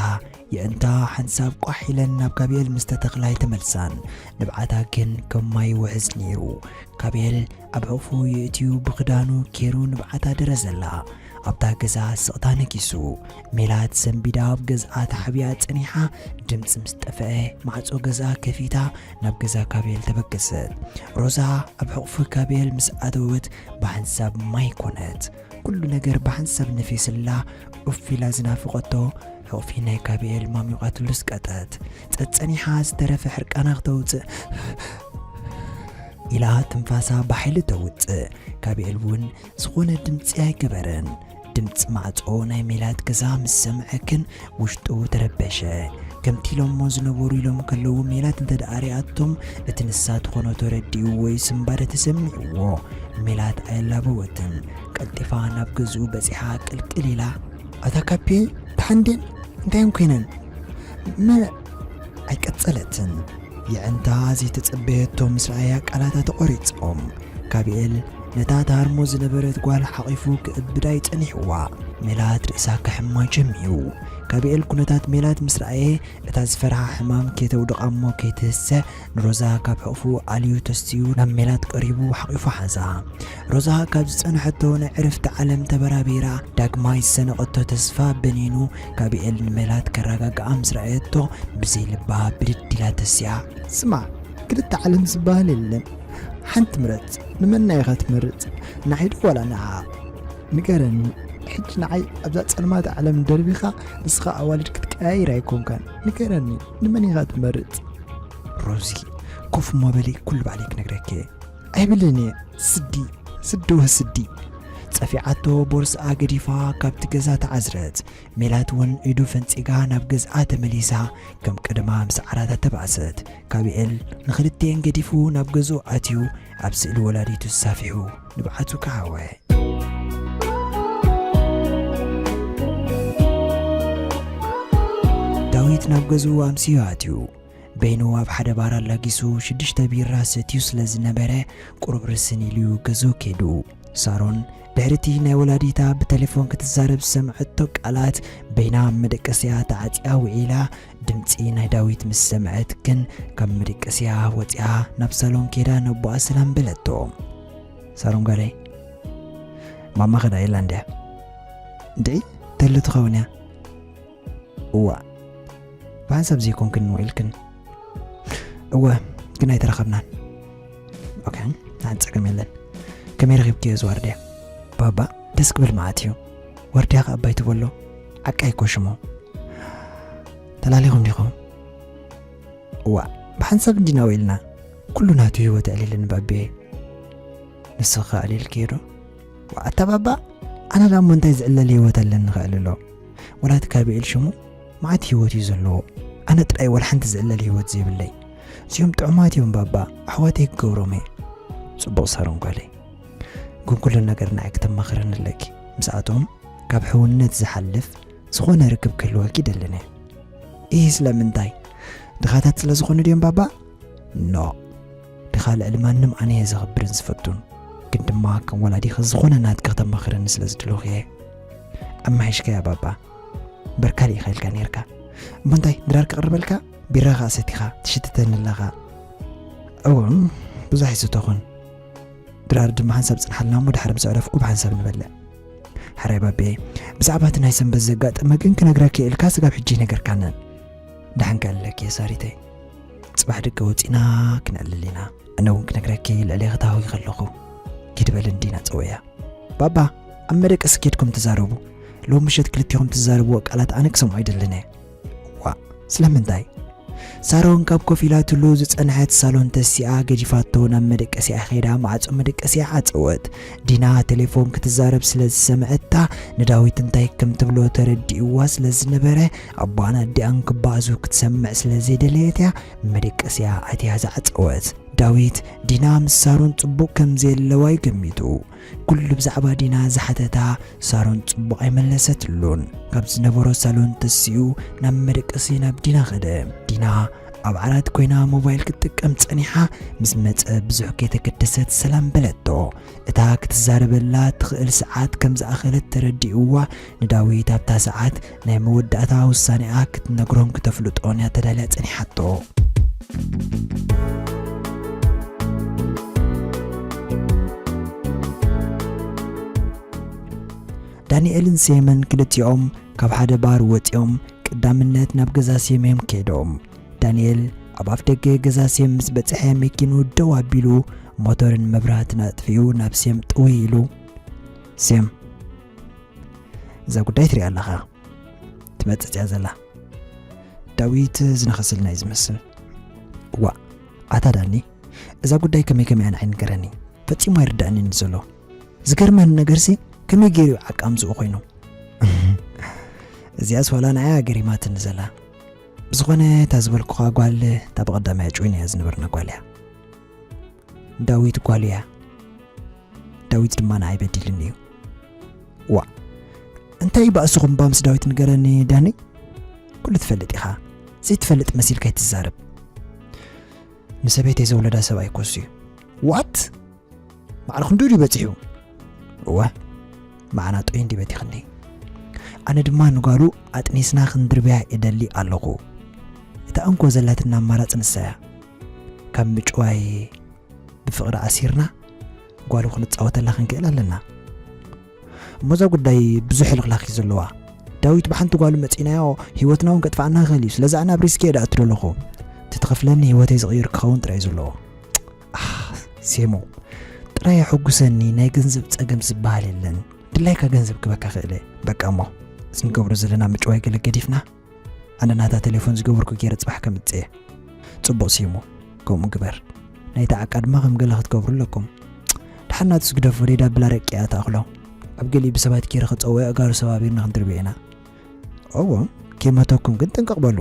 የእንታ ሓንሳብ ቋሕ ኢለን ናብ ጋብኤል ምስ ተተኽላ ኣይተመልሳን። ንብዓታ ግን ከም ማይ ይውሕዝ ነይሩ። ጋብኤል ኣብ ሕቑፉ የእትዩ ብኽዳኑ ገይሩ ንብዓታ ደረዘላ። ኣብታ ገዛ ስቕታ ነጊሱ። ሜላት ሰንቢዳ ኣብ ገዝኣ ተሓቢኣ ጸኒሓ፣ ድምጺ ምስ ጠፍአ ማዕጾ ገዝኣ ከፊታ ናብ ገዛ ጋብኤል ተበገሰት። ሮዛ ኣብ ሕቑፊ ጋብኤል ምስ ኣተወት ብሓንሳብ ማይ ኮነት። ኩሉ ነገር ብሓንሳብ ነፊስላ፣ ኡፍ ኢላ ዝናፈቐቶ ሕቑፊ ናይ ጋብኤል ማሚቋትሉ ስቀጠት። ጸጸኒሓ ዝተረፈ ሕርቃና ክተውጽእ ኢላ ትንፋሳ ብሓይሊ ተውጽእ። ጋብኤል እውን ዝኾነ ድምጺ ኣይገበረን። ድምጺ ማዕጾ ናይ ሜላት ገዛ ምስ ሰምዐ ግን ውሽጡ ተረበሸ። ከምቲ ኢሎሞ ዝነበሩ ኢሎም ከለዉ ሜላት እንተ ደኣ ሪኣቶም እቲ ንሳ ትኾኖ ተረዲኡ ወይ ስንባደ ተሰሚዕዎ። ሜላት ኣየላበወትን። ቀልጢፋ ናብ ገዝኡ በጺሓ ቅልቅል ኢላ፣ ኣታ ካፔ ተሓንዴን እንታይ እዮም ኮይነን? መ-፣ ኣይቀጸለትን። የዕንታ ዘይተጸበየቶ ምስ ረኣያ ቃላታ ተቖሪጾም። ጋብኤል ነታ ትሃርሞ ዝነበረት ጓል ሓቒፉ ክእብዳ ይጸኒሕዋ። ሜላት ርእሳ ክሕማ ጀሚሩ። ጋብኤል ኩነታት ሜላት ምስ ረኣየ እታ ዝፈርሓ ሕማም ከይተውድቓ እሞ ከይትህሰ ንሮዛ ካብ ሕቑፉ ኣልዩ ተስትዩ ናብ ሜላት ቀሪቡ ሓቒፉ ሓዛ። ሮዛ ካብ ዝጸንሐቶ ናይ ዕርፍቲ ዓለም ተበራቢራ ዳግማይ ዝሰነቐቶ ተስፋ በኒኑ ጋብኤል ንሜላት ከረጋግኣ ምስ ረኣየቶ ብዘይ ልባ ብድድ ኢላ ተሲኣ። ስማዕ፣ ክልተ ዓለም ዝበሃል የለን። ሓንቲ ምረጽ። ንመና ኢኻ ትመርጽ? ንዓይ ዶ ዋላ ንዓኣ? ንገረኒ። ሕጂ ንዓይ ኣብዛ ጸልማት ዓለም ደርቢኻ ንስኻ ኣዋልድ ክትቀያይር ኣይኮንካን። ንገረኒ፣ ንመን ኢኻ ትመርጽ? ሮዚ፣ ኮፍ እሞ በሊ፣ ኩሉ ባዕለይ ክነግረኪ እየ። ኣይብልን እየ። ስዲ፣ ስዲ ወስዲ። ጸፊዓቶ ቦርስኣ ገዲፋ ካብቲ ገዛ ተዓዝረት። ሜላት እውን ኢዱ ፈንጺጋ ናብ ገዝኣ ተመሊሳ፣ ከም ቀደማ ምስ ዓራታ ተባእሰት። ጋብኤል ንኽልቲኤን ገዲፉ ናብ ገዝኡ ኣትዩ፣ ኣብ ስእሊ ወላዲቱ ተሳፊሑ ንብዓቱ ከዓወ። ዳዊት ናብ ገዝኡ ኣምስዩ ኣትዩ። በይኑ ኣብ ሓደ ባር ኣላጊሱ ሽዱሽተ ቢራ ሰትዩ ስለ ዝነበረ፣ ቁሩብ ርስን ኢሉ ገዝኡ ከይዱ። ሳሮን ድሕሪ እቲ ናይ ወላዲታ ብቴሌፎን ክትዛረብ ዝሰምዐቶ ቃላት፣ በይና ኣብ መደቀስያ ተዓጽያ ውዒላ፣ ድምጺ ናይ ዳዊት ምስ ሰምዐት ግን ካብ መደቀስያ ወጺኣ ናብ ሳሎን ከይዳ ነቦኣ ሰላም በለቶ። ሳሮን ጓለይ፣ ማማ ኸዳ የላ እንድያ? እንድዒ፣ ተሎ ትኸውን እያ። እዋ፣ ብሓንሳብ ዘይኮንክን ውዒልክን? እወ፣ ግን ኣይተራኸብናን። ኦኬ፣ ሓንቲ ጸገም የለን። ከመይ ረኺብክዮ እዚ ዋርድያ? ባባ፣ ደስ ክብል መዓት እዩ። ዋርድያ ከኣ ኣባይ ትበሎ፣ ዓቃይ እኮ ሽሙ። ተላሊኹም ዲኹም? እዋ፣ ብሓንሳብ እንዲና ውዒልና። ኩሉ ናቱ ህይወት ኣዕሊልኒ ባቤ። ንስኻ ኣዕሊልክዮ ዶ? ዋዓታ ባባ፣ ኣነ ዳሞ እንታይ ዝዕለል ህይወት ኣለኒ ከዕልሎ? ወላ እቲ ካቢኤል ሽሙ መዓት ህይወት እዩ ዘለዎ። ኣነ ጥራይ ወላ ሓንቲ ዝዕለል ህይወት ዘይብለይ። እዚኦም ጥዑማት እዮም ባባ፣ ኣሕዋተይ ክገብሮም እየ። ጽቡቕ ሳሮን ጓለይ። ግን ኩሉ ነገር ንዓይ ክተማኽረኒ ኣለኪ። ምስኣቶም ካብ ሕውነት ዝሓልፍ ዝኾነ ርክብ ክህልወኪ ይደልን እየ። ኢሂ ስለምንታይ? ድኻታት ስለ ዝኾኑ ድዮም ባባ? ኖ። ድኻ ልዕሊ ማንም ኣነ እየ ዘኽብርን ዝፈቱን። ግን ድማ ከም ወላዲኺ ዝኾነ ናትኪ ክተማኽረኒ ስለ ዝደለኹ እየ። ኣማሒሽካያ ባባ። እምበር ካልእ ኢኻ ኢልካ ነይርካ። እሞ እንታይ ድራር ክቕርበልካ? ቢራ ኸኣ ሰቲኻ ትሽትተኒ ኣለኻ። እወ፣ ብዙሕ ኣይሰተኹን። ድራር ድማ ሓንሳብ ጽንሓልና እሞ ድሓር ምስ ኣዕረፍኩ ብሓንሳብ ንበልዕ። ሕራይ ባቤ፣ ብዛዕባ እቲ ናይ ሰንበት ዘጋጠመ ግን ክነግረኪ እየ ኢልካ ስጋብ ሕጂ ኣይነገርካንን። ደሓን ከዕልለኪ እየ ሳሪተይ። ጽባሕ ደገ ወጺና ክነዕልል ኢና። ኣነ እውን ክነግረኪ ልዕሌኺ ተሃዊኸ ኣለኹ። ኪድ በል እንዲና ጸውዕያ። ባባ፣ ኣብ መደቀሲ ኬድኩም ትዛረቡ። ሎም ምሸት ክልቴኹም ትዛረብዎ ቃላት ኣነ ክሰምዖ ኣይደልን እየ። ዋእ፣ ስለምንታይ? ሳሮን ካብ ኮፍ ኢላትሉ ዝጸንሐት ሳሎን ተሲኣ ገዲፋቶ ናብ መደቀሲኣ ከይዳ ማዕጾ መደቀሲኣ ዓጸወት። ዲና ቴሌፎን ክትዛረብ ስለ ዝሰምዐታ ንዳዊት እንታይ ከም ትብሎ ተረዲእዋ ስለ ዝነበረ ኣቦኣን ኣዲኣን ክበኣሱ ክትሰምዕ ስለ ዘይደለየት እያ መደቀሲኣ ኣትያ ዝዓጸወት። ዳዊት ዲና ምስ ሳሮን ጽቡቕ ከም ዘየለዋ እዩ ገሚቱ። ኩሉ ብዛዕባ ዲና ዝሓተታ ሳሮን ጽቡቕ ኣይመለሰትሉን። ካብ ዝነበሮ ሳሎን ተሲኡ ናብ መደቀሲ ናብ ዲና ኸደ። ዲና ኣብ ዓራት ኮይና ሞባይል ክትጥቀም ጸኒሓ ምስ መጸ ብዙሕ ከይተገደሰት ሰላም በለቶ። እታ ክትዛረበላ ትኽእል ሰዓት ከም ዝኣኸለት ተረዲእዋ ንዳዊት ኣብታ ሰዓት ናይ መወዳእታ ውሳኔኣ ክትነግሮን ክተፍልጦን እያ ተዳልያ ጸኒሓቶ። ዳንኤልን ሴምን ክልቲኦም ካብ ሓደ ባር ወጺኦም ቀዳምነት ናብ ገዛ ሴም እዮም ከይዶም። ዳንኤል ኣብ ኣፍ ደገ ገዛ ሴም ምስ በጽሐ መኪኑ ደው ኣቢሉ ሞተርን መብራህትን ኣጥፊኡ ናብ ሴም ጥውይ ኢሉ፣ ሴም፣ እዛ ጉዳይ ትሪኣ ኣለኻ፣ ትመጽጽ እያ ዘላ። ዳዊት ዝነኸሰልና እዩ ዝመስል። ዋእ፣ ኣታ ዳኒ፣ እዛ ጉዳይ ከመይ ከመይ እያ ንዓይ ንገረኒ። ፈጺሙ ኣይርዳእንን እዩ ዘሎ። ዝገርመኒ ነገርሲ ከመይ ገይሩ እዩ ዓቃ ምስኡ ኮይኑ? እዚኣስ ዋላ ንዓይ እያ ገሪማትኒ ዘላ። ብዝኾነ እታ ዝበልኩኻ ጓል እታ ብቐዳማይ ኣጭዊናያ ዝነበርና ጓል እያ። ዳዊት ጓሉ እያ። ዳዊት ድማ ንዓይ በዲሉኒ እዩ። ዋእ፣ እንታይ እዩ ባእስኹም እባ ምስ ዳዊት ንገረኒ ዳኒ? ኩሉ ትፈልጥ ኢኻ። ዘይትፈልጥ መሲልካ ኣይትዛረብ። ንሰበይተይ ዘውለዳ ሰብኣይ ኮሱ እዩ። ዋት? ማዕረ ክንድኡ ድዩ በጺሑ? እወ፣ መዓናጦይ እንዲ በቲኽኒ። ኣነ ድማ ንጓሉ ኣጥኒስና ክንድርብያ እደሊ ኣለኹ። እታ እንኮ ዘላትና ኣማራጺ ንሳ እያ። ካብ ምጭዋይ ብፍቕሪ ኣሲርና ጓሉ ክንጻወተላ ክንክእል ኣለና። እሞ እዛ ጉዳይ ብዙሕ ሕልኽላኽ እዩ ዘለዋ። ዳዊት ብሓንቲ ጓሉ መጺናዮ ህይወትና እውን ከጥፍኣና ይኽእል እዩ። ስለዚ ኣነ ኣብ ሪስክ እየ ደኣቱ ዘለኹ። እቲ ትኸፍለኒ ህይወተይ ዝቕይር ክኸውን ጥራይ እዩ ዘለዎ። ኣህ፣ ሴሞ፣ ጥራይ ኣሐጉሰኒ፣ ናይ ገንዘብ ጸገም ዝበሃል የለን። ድላይካ ገንዘብ ክበካ ክእለ። በቃ እሞ፣ እዚ ንገብሮ ዘለና ምጭዋይ ገለ ገዲፍና፣ ኣነ ናታ ቴሌፎን ዝገበርኩ ገይረ ጽባሕ ከምጽእ እየ። ጽቡቕ ሴሞ፣ ከምኡ ግበር። ናይታ ዓቃ ድማ ከም ገለ ክትገብሩ ኣለኩም። ድሓር ናቱስ ግደፎ፣ ደይዳ ብላ ረቂኣ ትኣኽሎ። ኣብ ገሊኡ ብሰባት ገይረ ክጸውዕ ኣእጋሩ ሰባቢርና ክንድርብዮ ኢና። እዎ፣ ከይመተኩም ግን ጥንቅቕ በሉ።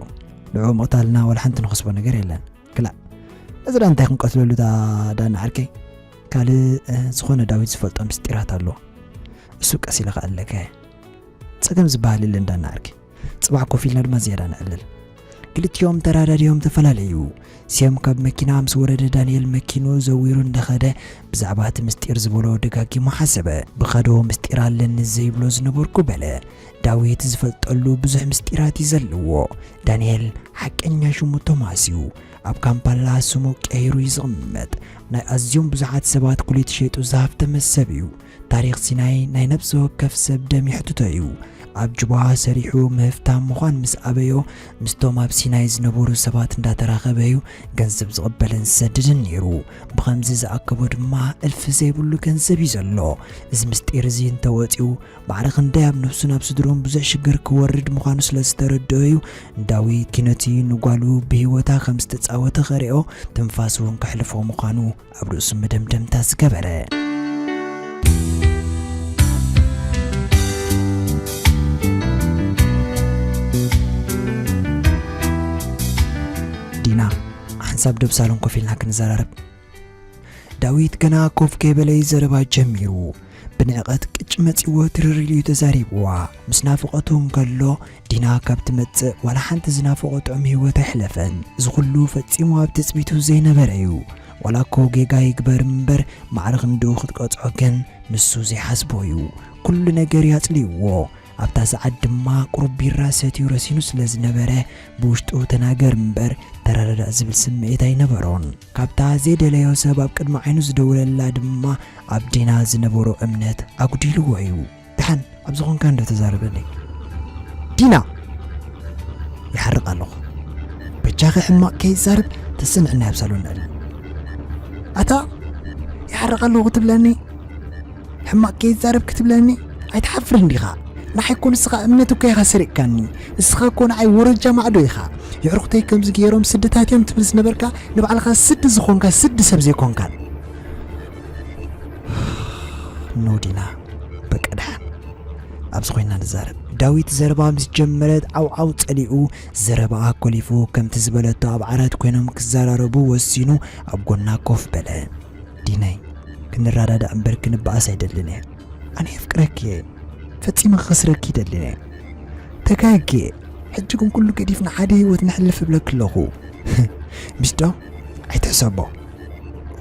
ንዕኡ ምቕታልና ዋላ ሓንቲ ንኸስቦ ነገር የለን። ክላእ፣ እዚ ደኣ እንታይ ክንቀትለሉ እታ ዳና ዓርከይ? ካልእ፣ እ፣ ዝኾነ ዳዊት ዝፈልጦ ምስጢራት ኣሎ። እሱ ቀስ ኢለ ክኣለካ እየ። ጸገም ዝበሃል የለን ዳና ዓርከይ። ጽባሕ ኮፍ ኢልና ድማ ዝያዳ ነዕልል። ክልቲኦም ተራዳድዮም ተፈላለዩ። ሴም ካብ መኪና ምስ ወረደ ዳንኤል መኪኑ ዘዊሩ እንዳኸደ ብዛዕባ እቲ ምስጢር ዝበሎ ደጋጊሙ ሓሰበ። ብኻዶ ምስጢር ኣለኒ ዘይብሎ ዝነበርኩ በለ። ዳዊት ዝፈልጠሉ ብዙሕ ምስጢራት እዩ ዘለዎ። ዳንኤል ሓቀኛ ሽሙ ቶማስ እዩ። ኣብ ካምፓላ ስሙ ቀይሩ እዩ ዝቕመጥ። ናይ ኣዝዮም ብዙሓት ሰባት ኩሊት ሸይጡ ዝሃብተመ ሰብ እዩ። ታሪኽ ሲናይ ናይ ነብሲ ወከፍ ሰብ ደም የሕትቶ እዩ። ኣብ ጁባ ሰሪሑ ምህፍታም ምዃን ምስ ኣበዮ፣ ምስቶም ኣብ ሲናይ ዝነበሩ ሰባት እንዳተራኸበ እዩ ገንዘብ ዝቕበልን ዝሰድድን ነይሩ። ብኸምዚ ዝኣከቦ ድማ እልፊ ዘይብሉ ገንዘብ እዩ ዘሎ። እዚ ምስጢር እዚ እንተወፂኡ፣ ማዕረ ክንደይ ኣብ ነብሱን ኣብ ስድርኡን ብዙሕ ሽግር ክወርድ ምዃኑ ስለ ዝተረድኦ እዩ ዳዊት ኪነቲ ንጓሉ ብህይወታ ከም ዝተጻወተ ከሪኦ ትንፋሱ እውን ከሕልፎ ምዃኑ ኣብ ርእሱ መደምደምታ ዝገበረ። ዲና፣ ሓንሳብ ዶብ ሳሎን ኮፍ ኢልና ክንዘራረብ። ዳዊት ገና ኮፍ ከይበለ እዩ ዘረባ ጀሚሩ። ብንዕቐት ቅጭ መጺዎ ትርር ኢሉ እዩ ተዛሪብዋ። ምስ ናፍቖቱ እንከሎ ዲና ካብ ትመጽእ ዋላ ሓንቲ ዝናፍቖ ጥዑም ህይወት ኣይሕለፈን። እዚ ኩሉ ፈጺሙ ኣብ ትጽቢቱ ዘይነበረ እዩ። ዋላ እኮ ጌጋ ይግበር እምበር ማዕረ ክንድኡ ክትቀጽዖ ግን ንሱ ዘይሓስቦ እዩ። ኩሉ ነገር እዩ ኣጽሊእዎ። ኣብታ ሰዓት ድማ ቁሩብ ቢራ ሰትዩ ረሲኑ ስለ ዝነበረ ብውሽጡ ተናገር እምበር ተረዳዳእ ዝብል ስምዒት ኣይነበሮን። ካብታ ዘይደለዮ ሰብ ኣብ ቅድሚ ዓይኑ ዝደውለላ ድማ ኣብ ዲና ዝነበሮ እምነት ኣጉዲልዎ እዩ። ደሓን ኣብ ዝኾንካ እንዶ ተዛረበኒ። ዲና! ይሓርቕ ኣለኹ። በጃኺ ሕማቕ ከይዛረብ ተስንዕና ኣብ ሳሎን ንዕልል። ኣታ ይሓርቕ ኣለኹ ትብለኒ? ሕማቕ ከይዛረብ ክትብለኒ? ኣይትሓፍርን ዲኻ? ንዓይ እኮ ንስኻ እምነት እኮ ኢኻ ሰሪቕካኒ። ንስኻ እኮ ንዓይ ወረጃ ማዕዶ ኢኻ። የዕሩኽተይ ከምዚ ገይሮም ስድታት እዮም ትብል ዝነበርካ፣ ንባዕልኻ ስዲ ዝኾንካ ስዲ ሰብ ዘይኮንካን። ኖ ዲና፣ በቃ ደሓን። ኣብዚ ኮይና ንዛረብ። ዳዊት ዘረባ ምስ ጀመረት ዓውዓው ጸሊኡ ዘረባኣ ኮሊፉ ከምቲ ዝበለቶ ኣብ ዓራት ኮይኖም ክዘራረቡ ወሲኑ ኣብ ጎና ኮፍ በለ። ዲነይ፣ ክንረዳዳእ እምበር ክንበኣስ ኣይደልን እየ። ኣነ የፍቅረኪ እየ። ፈጺመ ክኸስረኪ ይደልን እየ። ተጋግየ። ሕጂ ግን ኩሉ ገዲፍና ሓደ ህይወት ነሕልፍ እብለኪ ኣለኹ። ምሽ ዶ? ኣይትሕሰቦ።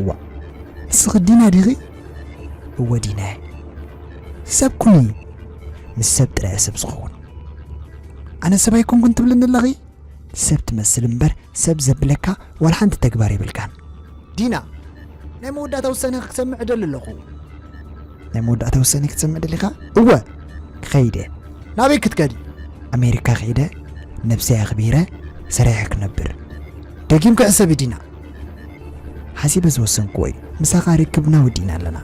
እዋ። ንስኺ ዲና ዲኺ? እወ ዲና እየ። ሰብ ኩኒ። ምስ ሰብ ጥራይ እየ ሰብ ዝኸውን። ኣነ ሰብ ኣይኮንኩን ትብልኒ ኣለኺ? ሰብ ትመስል እምበር ሰብ ዘብለካ ዋላ ሓንቲ ተግባር የብልካን። ዲና፣ ናይ መወዳእታ ውሳኔ ክትሰምዕ እደሊ ኣለኹ። ናይ መወዳእታ ውሳኔ ክትሰምዕ ደሊኻ? እወ፣ ክኸይድ እየ። ናበይ ክትከዲ? ኣሜሪካ ከይደ፣ ነብሰይ ኣኽቢረ፣ ሰሪሐ ክነብር። ደጊምኪ ሕሰቢ ዲና። ሓሲበ ዝወሰንኩዎ እዩ። ምሳኻ ርክብና ወዲእና ኣለና።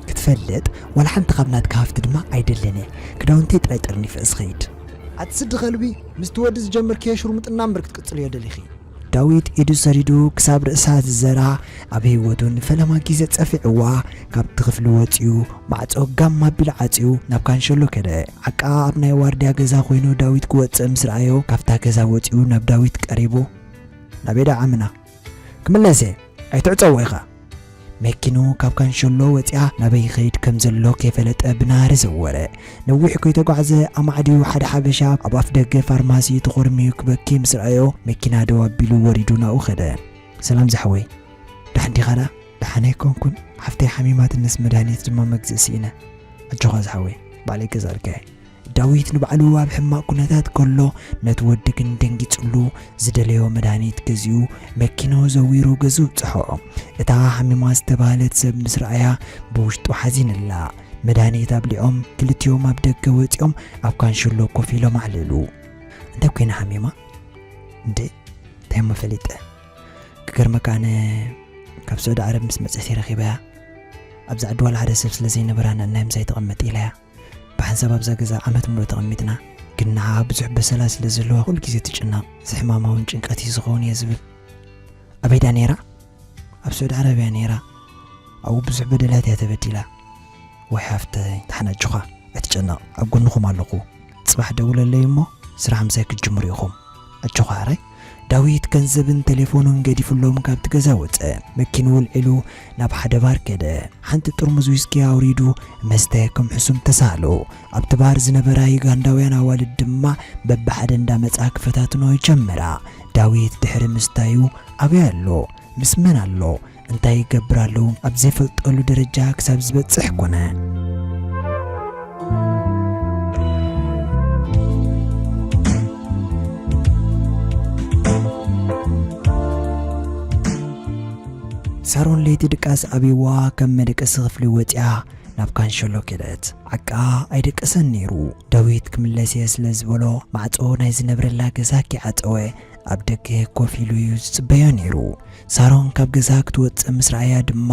ክትፈልጥ፣ ዋላ ሓንቲ ካብ ናትካ ሃፍቲ ድማ ኣይደልን እየ። ክዳውንተይ ጥራይ ጠርኒፈ እየ ዝኸይድ። ኣቲ ስዲ ከልቢ፣ ምስቲ ወዲ ዝጀመርክዮ ሽርሙጥና እምበር ክትቅጽልዮ ደሊኺ። ዳዊት ኢዱ ሰዲዱ ክሳብ ርእሳ ዝዘራ ኣብ ህይወቱ ንፈለማ ግዜ ጸፊዕዋ። ካብቲ ክፍሊ ወጺኡ ማዕጾ ጋም ኣቢሉ ዓጽዩ ናብ ካንሸሎ ከደ። ዓቃ ኣብ ናይ ዋርድያ ገዛ ኮይኑ ዳዊት ክወጽእ ምስ ረኣዮ ካብታ ገዛ ወጺኡ ናብ ዳዊት ቀሪቡ፣ ናበይ ደኣ ዓምና? ክምለስ እየ፣ ኣይትዕጸዎ ኢኻ። መኪኑ ካብ ካንሸሎ ወጺኣ ናበይ ይኸይድ ከም ዘሎ ከይፈለጠ ብናህሪ ዘወረ። ነዊሕ ከይተጓዕዘ ኣማዕድዩ ሓደ ሓበሻ ኣብ ኣፍ ደገ ፋርማሲ ተኾርምዩ ክበኪ ምስ ረኣዮ መኪና ደው ኣቢሉ ወሪዱ ናብኡ ከደ። ሰላም ዝሓወይ፣ ደሓን ዲኻ ደኣ? ደሓን ኣይኮንኩን፣ ሓፍተይ ሓሚማትነስ መድሃኒት ድማ መግዝእ ስኢነ። ኣጆኻ ዝሓወይ፣ ባዕለይ ገዛልካ እየ። ዳዊት ንባዕሉ ኣብ ሕማቕ ኩነታት ከሎ ነቲ ወዲ ግን ደንጊጽሉ ዝደለዮ መድሃኒት ገዚኡ መኪናኡ ዘዊሩ ገዝኡ ኣብጽሖ። እታ ሓሚማ ዝተባህለት ሰብ ምስ ረኣያ ብውሽጡ ሓዚንላ። መድሃኒት ኣብሊዖም ክልቲኦም ኣብ ደገ ወጺኦም ኣብ ካንሽሎ ኮፍ ኢሎም ኣዕለሉ። እንታይ ኮይና ሓሚማ? እንዴ እንታይ እሞ ፈሊጠ? ክገርመካ ኣነ ካብ ስዑዲ ዓረብ ምስ መጸት ረኺበያ። ኣብዚ ዓዲ ዋላ ሓደ ሰብ ስለ ዘይነበራ ንዕናይ ምሳይ ተቐመጥ ኢለያ። ብሓንሳብ ኣብዛ ገዛ ዓመት ምሉእ ተቐሚጥና። ግን ንዓኣ ብዙሕ በሰላ ስለ ዘለዋ ኩሉ ግዜ ትጭነቕ። እዚ ሕማማ እውን ጭንቀት እዩ ዝኸውን እየ ዝብል። ኣበይ ድኣ ነይራ? ኣብ ስዑዲ ዓረብያ ነይራ። ኣብኡ ብዙሕ በደላት እያ ተበዲላ። ወይ ሓፍተይ፣ ደሓን ኣጆኻ፣ ኣይትጨነቕ፣ ኣብ ጎንኹም ኣለኹ። ጽባሕ ደውለለይ እሞ ስራሕ ምሳይ ክትጅምሩ ኢኹም። ኣጆኻ ሕራይ። ዳዊት ገንዘብን ቴሌፎኑን ገዲፉሎም ካብቲ ገዛ ወጸ። መኪንኡ ኣልዒሉ ናብ ሓደ ባር ከደ። ሓንቲ ጥርሙዝ ዊስኪ ኣውሪዱ መስተ ከም ሕሱም ተሳሃሎ። ኣብቲ ባር ዝነበራ ዩጋንዳውያን ኣዋልድ ድማ በብሓደ እንዳመጻ ክፈታትኖ ጀመራ። ዳዊት ድሕሪ ምስታዩ ኣበይ ኣሎ? ምስ መን ኣሎ? እንታይ ይገብር ኣሎ? ኣብ ዘይፈልጠሉ ደረጃ ክሳብ ዝበጽሕ ኮነ። ሳሮን ለይቲ ድቃስ ኣብይዋ ከም መደቀሲ ክፍሊ ወጺኣ ናብ ካንሸሎ ከደት። ዓቃ ኣይደቀሰን ነይሩ። ዳዊት ክምለስ እየ ስለ ዝበሎ፣ ማዕጾ ናይ ዝነብረላ ገዛ ከይዓጸወ ኣብ ደገ ኮፍ ኢሉ እዩ ዝጽበዮ ነይሩ። ሳሮን ካብ ገዛ ክትወጽእ ምስ ረኣያ ድማ፣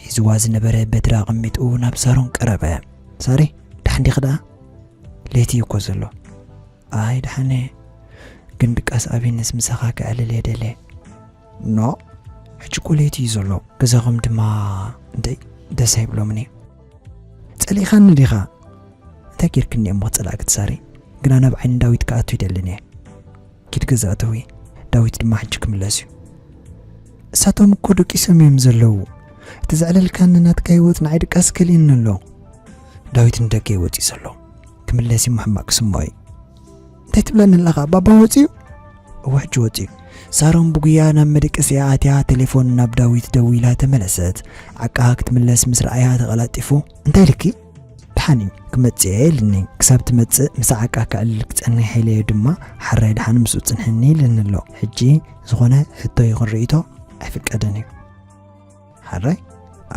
ሒዝዋ ዝነበረ በትሪ ኣቐሚጡ ናብ ሳሮን ቀረበ። ሳሪ፣ ደሓን ዲኺ ደኣ? ለይቲ እዩ እኮ ዘሎ። ኣይ ደሓን እየ፣ ግን ድቃስ ኣብይንስ ምሳኻ ከዕልል እየ ደልየ። ኖ፣ ሕጂ እኮ ለይቲ እዩ ዘሎ። ገዛኹም ድማ እንተይ ደስ ኣይብሎምን እዩ። ጸሊእኻኒ ዲኻ? እንታይ ጌርክኒ እሞ ክጸላእኪ ትሳሪ? ግና ናብ ዓይኒ ዳዊት ክኣቱ ይደልን እየ። ኪድ ገዛ እተዊ፣ ዳዊት ድማ ሕጂ ክምለስ እዩ። እሳቶም እኮ ደቂሶም እዮም ዘለዉ። እቲ ዘዕለልካኒ ናትካ ህይወት ንዓይ ድቃስ ከልእኒ ኣሎ። ዳዊት ንደገ እዩ ወጺኡ ዘሎ። ክምለስ እሞ ሕማቕ ክስምዖ እዩ። እንታይ ትብለኒ ኣለኻ? ባባ ወጺኡ? እወ፣ ሕጂ ወጺኡ። ሳሮን ብጉያ ናብ መደቀሲኣ ኣትያ ቴሌፎን ናብ ዳዊት ደዊላ ተመለሰት። ዓቃ ክትምለስ ምስ ረኣያ ተቐላጢፉ፣ እንታይ ኢልኪ? ደሓን እዩ፣ ክመጽእ እየ ኢልኒ። ክሳብ ትመጽእ ምስ ዓቃ ከዕልል ክጸንሕ ኢለዮ ድማ፣ ሓራይ ደሓን ምስኡ ጽንሕኒ ኢልኒ ኣሎ። ሕጂ ዝኾነ ሕቶ ይኹን ርእይቶ ኣይፍቀድን እዩ። ሓራይ፣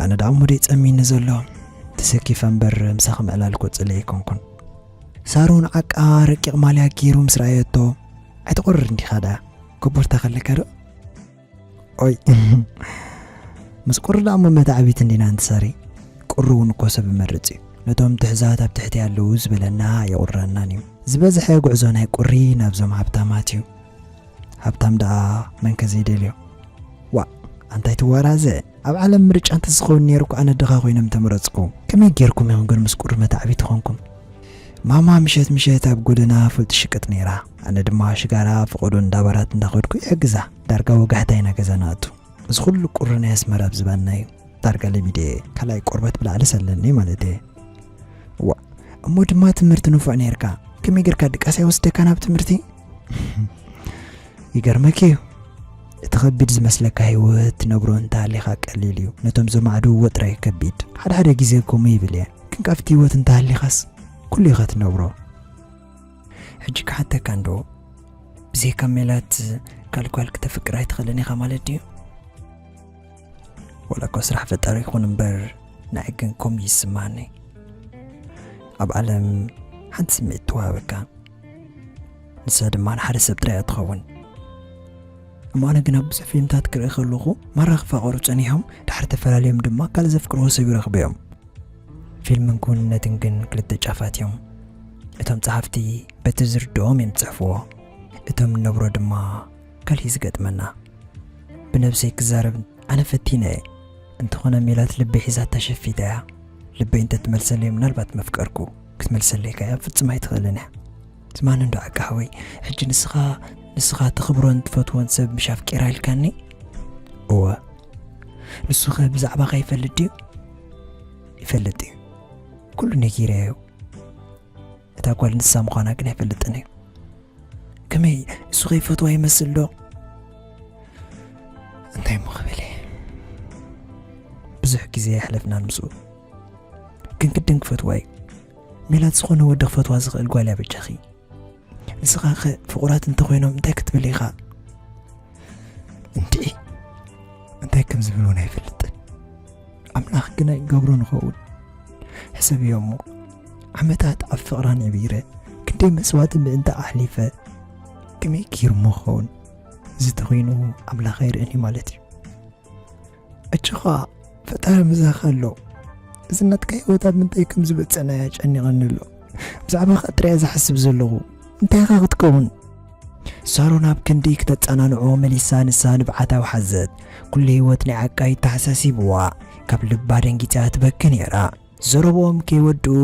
ኣነ ደኣ እሞ ደይ ጸሚኒ ዘሎ፣ ተሰኪፈ እምበር ምሳኺ ምዕላል እኮ ጽልኢ ኣይኮንኩን። ሳሮን ዓቃ ረቂቕ ማልያ ገይሩ ምስ ረኣየቶ፣ ኣይትቑርር እንዲኻ ደኣ፣ ኮቦርታ ከለካ ዶ? ኦይ፣ ምስ ቁሪ ደኣ እሞ መታዕቢት እንዲና እንትሳሪ፣ ቁሪ እውን እኮ ሰብ ይመርጽ እዩ። ነቶም ትሕዛት ኣብ ትሕቲ ኣለዉ ዝበለና የቑርረናን እዩ። ዝበዝሐ ጉዕዞ ናይ ቁሪ ናብዞም ሃብታማት እዩ። ሃብታም ደኣ መንከ ዘይደልዮ? ዋእ፣ ኣንታይ ትዋራዘ? ኣብ ዓለም ምርጫ እንተዝኸውን ነይሩ እኮ ኣነ ድኻ ኮይነ ምተመረጽኩ። ከመይ ጌርኩም ኢኹም ግን ምስ ቁሪ መታዕቢት ኾንኩም? ማማ ምሸት ምሸት ኣብ ጎደና ፉል ትሽቅጥ ነይራ። ኣነ ድማ ሽጋራ ፈቐዶ እንዳባራት እንዳኸድኩ ይሕግዛ። ዳርጋ ወጋሕታ ኢና ገዛ ንኣቱ። እዚ ኩሉ ቁሪ ናይ ኣስመራ ኣብ ዝባንና እዩ። ዳርጋ ለሚደ እየ። ካልኣይ ቆርበት ብላዕሊ ሰለኒ ማለት እየ። ዋ፣ እሞ ድማ ትምህርቲ ንፉዕ ነይርካ። ከመይ ጌርካ ድቃስ ኣይወስደካ ናብ ትምህርቲ? ይገርመኪ እዩ። እቲ ከቢድ ዝመስለካ ህይወት ትነብሮ እንተሃሊኻ ቀሊል እዩ። ነቶም ዘማዕድውዎ ጥራይ ከቢድ። ሓደ ሓደ ግዜ ከምኡ ይብል እየ። ግን ካብቲ ህይወት እንተሃሊኻስ ኩሉ ኢኻ ትነብሮ። ሕጂ ክሓተካ እንዶ፣ ብዘይካ ሜላት ካልእ ጓል ክተፍቅር ኣይትኽእልን ኢኻ ማለት ድዩ? ወላ እኳ ስራሕ ፈጣሪ ይኹን እምበር፣ ንዓይ ግን ከምኡ ይስምዓኒ። ኣብ ዓለም ሓንቲ ስምዒት ትወሃበካ፣ ንሳ ድማ ንሓደ ሰብ ጥራይ እያ ትኸውን። እሞ ኣነ ግና ብዙሕ ፊልምታት ክርኢ ከለኹ፣ ማራ ክፋቐሩ ጸኒሖም፣ ድሓር ተፈላለዮም ድማ ካልእ ዘፍቅርዎ ሰብ ይረኽቡ እዮም። ፊልምን ክውንነትን ግን ክልተ ጫፋት እዮም። እቶም ጸሓፍቲ በቲ ዝርድኦም እዮም ዝጽሕፍዎ፣ እቶም ንነብሮ ድማ ካልእ እዩ ዝገጥመና። ብነብሰይ ክዛረብ ኣነ ፈቲነ እየ። እንተኾነ ሜላት ልበይ ሒዛታ ሸፊታ እያ። ልበይ እንተትመልሰለይ ምናልባት መፍቀርኩ። ክትመልሰለይ ከኣ ፍጹም ኣይትኽእልን እያ። ስማኒ እንዶ ዓቃ ሓወይ፣ ሕጂ ንስኻ፣ ንስኻ ተኽብሮን ትፈትዎን ሰብ ምሽ ኣፍቂራ ኢልካኒ? እወ። ንሱኸ ብዛዕባኻ ይፈልጥ ድዩ? ይፈልጥ እዩ። ኩሉ ነጊረዮ። እታ ጓል ንሳ ምዃና ግን ኣይፈልጥን እዩ። ከመይ፣ እሱ ከይፈትዋ ይመስል ዶ? እንታይ እሞ ክብል እየ? ብዙሕ ግዜ የሕለፍናን ምስኡ። ግን ግድን ክፈትዋ እዩ። ሜላት ዝኾነ ወዲ ክፈትዋ ዝኽእል ጓል እያ በጃኺ። ንስኻ ኸ ፍቑራት እንተኾይኖም እንታይ ክትብል ኢኻ? እንድዒ፣ እንታይ ከም ዝብል እውን ኣይፈልጥን። ኣምላኽ ግና ይገብሮ ንኸውን። ሕሰብዮ እሞ፣ ዓመታት ኣብ ፍቕራ ነቢረ፣ ክንደይ መስዋእቲ ምእንታ ኣሕሊፈ፣ ከመይ ገይሩ እሞ ክኸውን? እዚ ተኾይኑ ኣምላኽ ኣይርእን እዩ ማለት እዩ። እቺ ኸኣ ፈጣሪ ምሳኻ ኣሎ። እዚ ናትካ ህይወት ኣብ ምንታይ ከም ዝበጸና እያ ጨኒቐኒ ኣሎ። ብዛዕባኻ ጥራይ እየ ዝሓስብ ዘለኹ። እንታይ ኢኻ ክትከውን? ሳሮን ኣብ ክንዲ ክተጸናንዖ መሊሳ ንሳ ንብዓት ኣውሓዘት። ኩሉ ህይወት ናይ ዓቃ እዩ ተሓሳሲብዋ። ካብ ልባ ደንጊጻ ትበኪ ነይራ። ዘረብኦም ከይወድኡ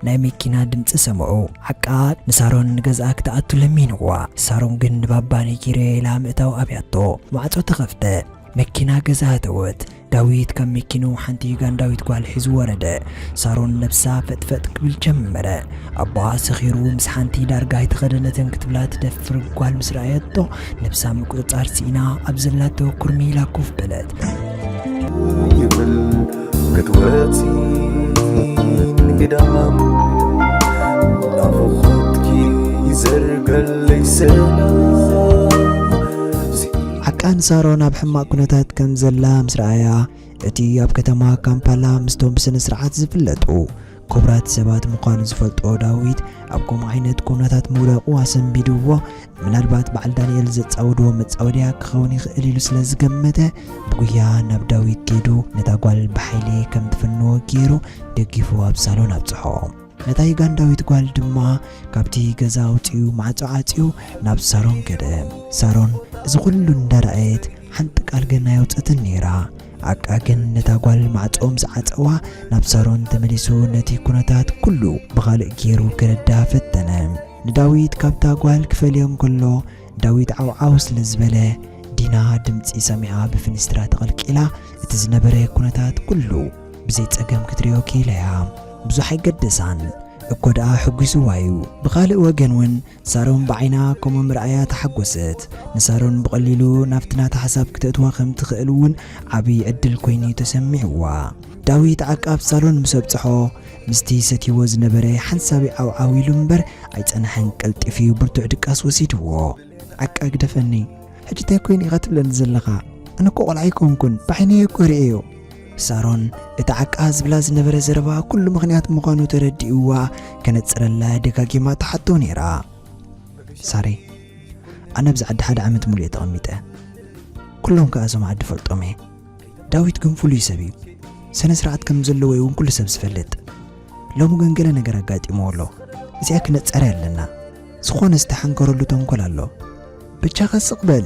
ናይ መኪና ድምጺ ሰምዑ። ዓቃ ንሳሮን ንገዝኣ ክትኣቱ ለሚንዋ። ሳሮን ግን ንባባ ነጊረ ኢላ ምእታው ኣብያቶ። ማዕጾ ተኸፍተ። መኪና ገዛ ኣተወት። ዳዊት ካብ መኪንኡ ሓንቲ ዩጋንዳዊት ጓል ሒዙ ወረደ። ሳሮን ነብሳ ፈጥፈጥ ክብል ጀመረ። ኣባኣ ሰኺሩ ምስ ሓንቲ ዳርጋ ኣይተኸደነትን ክትብላ ትደፍር ጓል ምስ ረኣየቶ፣ ነብሳ ምቁጽጻር ስኢና ኣብ ዘላቶ ኩርሚ ኢላ ኮፍ በለት። ይብል ክትወጺ ንግዳም ናፍቖትኪ ይዘርገለይ ሰላም። ዓቃ ኣንሳሮን ኣብ ሕማቕ ኩነታት ከም ዘላ ምስ ረኣያ፣ እቲ ኣብ ከተማ ካምፓላ ምስቶም ብስነ ስርዓት ዝፍለጡ ክቡራት ሰባት ምዃኑ ዝፈልጦ ዳዊት፣ ኣብ ከምኡ ዓይነት ኩነታት ምውዳቑ ኣሰንቢድዎ። ምናልባት በዓል ዳንኤል ዘጻወድዎ መጻወድያ ክኸውን ይኽእል ኢሉ ስለ ዝገመተ፣ ብጉያ ናብ ዳዊት ከይዱ ነታ ጓል ብሓይሊ ከም ትፍንዎ ገይሩ ደጊፉ ኣብ ሳሎን ኣብጽሖ። ነታ ዩጋንዳዊት ጓል ድማ ካብቲ ገዛ ኣውጺኡ ማዕጾ ዓጽዩ ናብ ሳሮን ከደ። ሳሮን እዚ ኩሉ እንዳረኣየት ሓንቲ ቃል ግን ኣየውጸትን ነይራ። ኣቃ ግን ነታ ጓል ማዕጾ ምስ ዓጸዋ ናብ ሳሮን ተመሊሱ ነቲ ኩነታት ኩሉ ብኻልእ ገይሩ ክረዳ ፈተነ። ንዳዊት ካብታ ጓል ክፈልዮ እንከሎ ዳዊት ዓውዓው ስለ ዝበለ ዲና ድምጺ ሰሚዓ ብፍንስትራ ተቐልቂላ እቲ ዝነበረ ኩነታት ኩሉ ብዘይ ጸገም ክትሪኦ ክኢላ እያ። ብዙሕ ኣይገደሳን እኮ ደኣ ሕጒስዋ እዩ። ብኻልእ ወገን እውን ሳሮን ብዓይና ከምኡ ምርኣያ ተሓጎሰት። ንሳሮን ብቐሊሉ ናብቲ ናታ ሓሳብ ክተእትዋ ከም ትኽእል እውን ዓብዪ ዕድል ኮይኑ ተሰሚዕዋ። ዳዊት ዓቃብ ሳሎን ምስ ኣብጽሖ ምስቲ ሰትይዎ ዝነበረ ሓንሳብ ዓውዓው ኢሉ እምበር ኣይጸንሐን። ቀልጢፉ ብርቱዕ ድቃስ ወሲድዎ። ዓቃ ግደፈኒ፣ ሕጂ እንታይ ኮይኑ ኢኻ ትብለኒ ዘለኻ? ኣነ እኮ ቆልዓ ኣይኮንኩን፣ ብዓይነይ እኮ ርእየዮ። ሳሮን እቲ ዓቃ ዝብላ ዝነበረ ዘረባ ኩሉ ምኽንያት ምዃኑ ተረዲእዋ ከነጽረላ ደጋጊማ ትሓቶ ነይራ። ሳሪ፣ ኣነ ኣብዚ ዓዲ ሓደ ዓመት ሙሉእ እየ ተቐሚጠ። ኩሎም ከኣ እዞም ዓዲ ፈልጦም እየ። ዳዊት ግን ፍሉይ ሰብ እዩ። ስነ ስርዓት ከም ዘለዎ እውን ኩሉ ሰብ ዝፈልጥ። ሎሚ ግን ገለ ነገር ኣጋጢምዎ ኣሎ። እዚኣ ክነጸራ ኣለና። ዝኾነ ዝተሓንከረሉ ተንኮል ኣሎ። በጃኻ ስቕ በል።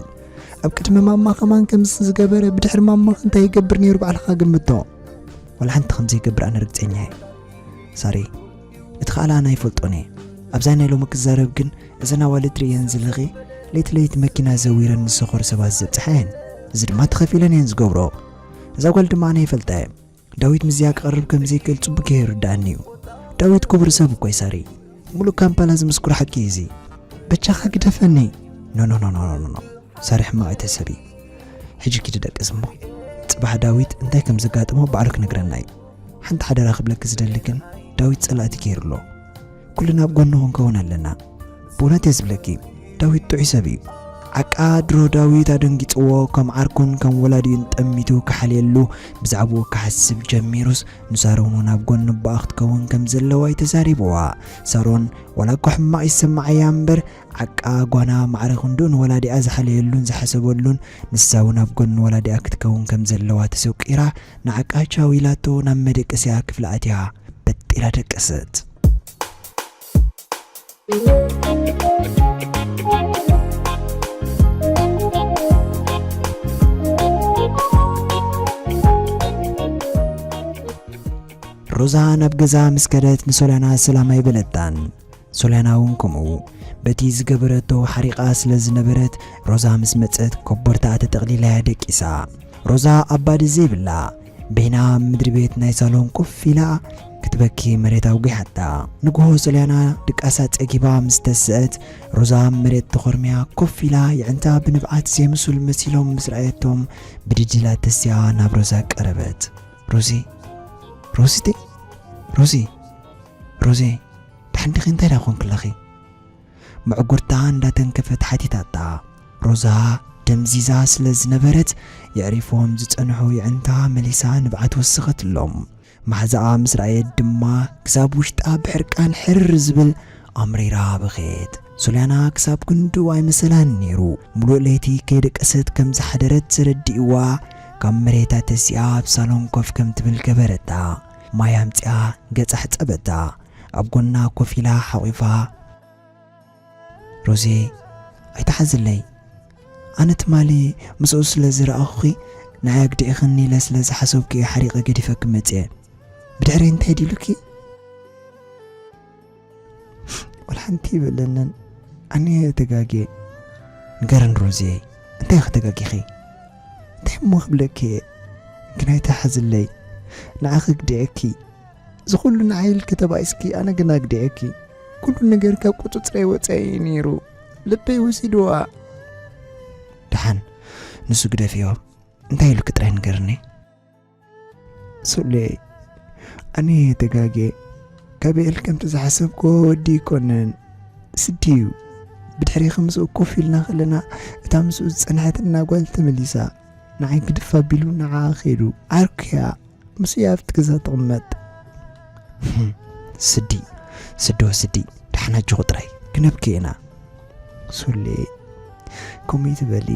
ኣብ ቅድሚ ማማ ከማን ከምዚ ዝገበረ ብድሕሪ ማማ እንታይ ይገብር ነይሩ ባዕልኻ ግምቶ። ዋላ ሓንቲ ከም ዘይገብር ኣነ ርግጸኛ እየ። ሳሪ፣ እቲ ኻልኣና ኣይፈልጦን እየ። ኣብዛ ናይ ሎሚ ክዛረብ ግን እዘን ኣዋልድ ርእየን ዝለኺ ለይቲ ለይቲ መኪና ዘዊረን ንሰኾር ሰባት ዘብጽሓ እየን። እዚ ድማ ተኸፊለን እየን ዝገብሮ። እዛ ጓል ድማ ኣነ ይፈልጣ እየ። ዳዊት ምስዚኣ ክቐርብ ከም ዘይክእል ጽቡቕ ገይሩ ይርድኣኒ እዩ። ዳዊት ክቡር ሰብ እኮ እዩ ሳሪ። ሙሉእ ካምፓላ ዝምስክሮ ሓቂ እዩ እዚ። በጃኻ ግደፈኒ። ኖ ኖ ኖ ኖ ኖ ኖ። ሳሪ ሕማቕ ኣይትሕሰቢ። ሕጂ ኪዲ ደቅስ እሞ ጽባሕ ዳዊት እንታይ ከም ዘጋጥሞ ባዕሉ ክነግረና እዩ። ሓንቲ ሓደራ ክብለኪ ዝደሊ ግን ዳዊት ጸላእቲ ገይሩ ኣሎ። ኩልና ኣብ ጎንኹ ክንከውን ኣለና። ብእውነት እየ ዝብለኪ፣ ዳዊት ጥዑይ ሰብ እዩ። ዓቃ ድሮ ዳዊት ኣደንጊጽዎ፣ ከም ዓርኩን ከም ወላዲኡን ጠሚቱ ክሓልየሉ ብዛዕባኡ ክሓስብ ጀሚሩስ፣ ንሳሮን እውን ኣብ ጎኒ ኣቦኣ ክትከውን ከም ዘለዋ እዩ ተዛሪብዋ። ሳሮን ዋላ እኳ ሕማቕ ይሰማዓያ እምበር፣ ዓቃ ጓና ማዕረ ክንድኡ ንወላዲኣ ዝሓለየሉን ዝሓሰበሉን፣ ንሳ እውን ኣብ ጎኒ ወላዲኣ ክትከውን ከም ዘለዋ ተሰቂራ፣ ንዓቃ ቻው ኢላቶ ናብ መደቀስያ ክፍሊ ኣትያ በጥ ኢላ ደቀሰት። ሮዛ ናብ ገዛ ምስ ከደት ንሶልያና ሰላም ኣይበለታን። ሶልያና እውን ከምኡ። በቲ ዝገበረቶ ሓሪቓ ስለ ዝነበረት ሮዛ ምስ መጸት ኮቦርታኣ ተጠቕሊላ እያ ደቂሳ። ሮዛ ኣባዲ ዘይብላ በይና ኣብ ምድሪ ቤት ናይ ሳሎን ኮፍ ኢላ ክትበኪ መሬት ኣውጊሓታ። ንግሆ ሶልያና ድቃሳ ጸጊባ ምስ ተስአት ሮዛ ኣብ መሬት ተኾርምያ ኮፍ ኢላ የዕንታ ብንብዓት ዘይምሱል መሲሎም ምስ ረኣየቶም ብድድ ኢላ ተሲኣ ናብ ሮዛ ቀረበት። ሮዚ፣ ሮዚቲ፣ ሮዚ፣ ሮዚ፣ ደሓን ዲኺ? እንታይ ደኣ ኮንክለኺ? መዕጉርታ እንዳተንከፈት ሓቲታታ። ሮዛ ደምዚዛ ስለ ዝነበረት የዕሪፎም ዝጸንሑ የዕንታ መሊሳ ንብዓት ወሰኸትሎም። ማሕዛኣ ምስ ረኣየት ድማ ክሳብ ውሽጣ ብሕርቃን ሕርር ዝብል ኣምሪራ በኸየት። ሶልያና ክሳብ ክንድኡ ኣይመሰላን ነይሩ። ሙሉእ ለይቲ ከይደቀሰት ከም ዝሓደረት ተረዲእዋ፣ ካብ መሬታ ተሲኣ ኣብ ሳሎን ኮፍ ከም ትብል ገበረታ። ማይ ኣምጺኣ ገጻ ሕጸበታ። ኣብ ጎና ኮፍ ኢላ ሓቒፋ፣ ሮዚ፣ ኣይትሓዝለይ። ኣነ ትማሊ ምስኡ ስለ ዝረኣኹኺ ንዓይ ኣግዲዕኽኒ ኢለ ስለ ዝሓሰብኩ እየ ሓሪቐ ገዲፈኪ መጽየ። ብድሕሪ እንታይ ድኢሉኪ? ወላ ሓንቲ ይበለንን። ኣነ እየ ተጋግየ። ንገረን ሮዝየይ፣ እንታይ ኢኺ ተጋጊኺ? እንታይ እሞ ክብለኪ እየ? ግን ኣይትሓዝለይ። ንዓኺ ኣግዲዐኪ። እዚ ኩሉ ንዓይ ኢልኪ ተባኢስኪ፣ ኣነ ግን ኣግዲዐኪ። ኩሉ ነገር ካብ ቁጽጽረይ ወጻኢ እዩ ነይሩ። ልበይ ወሲድዋ። ደሓን፣ ንሱ ግደፍዮ። እንታይ ኢሉኪ ጥራይ ንገርኒ። ሶልየይ፣ ኣነ እየ ተጋግየ። ጋብኤል ከምቲ ዝሓሰብክዎ ወዲ ኣይኮነን፣ ስዲ እዩ። ብድሕሪኺ ምስኡ ኮፍ ኢልና ከለና፣ እታ ምስኡ ዝጸንሐትና ጓል ተመሊሳ። ንዓይ ግድፍ ኣቢሉ ንዓኣ ከይዱ። ዓርኩያ፣ ምስኡ ኣብቲ ገዛ ትቕመጥ። ስዲ፣ ስዲ ወስዲ፣ ደሓን ኣጆኹ ጥራይ፣ ክነብኪ ኢና። ሶሌ፣ ከምኡ ይትበሊ።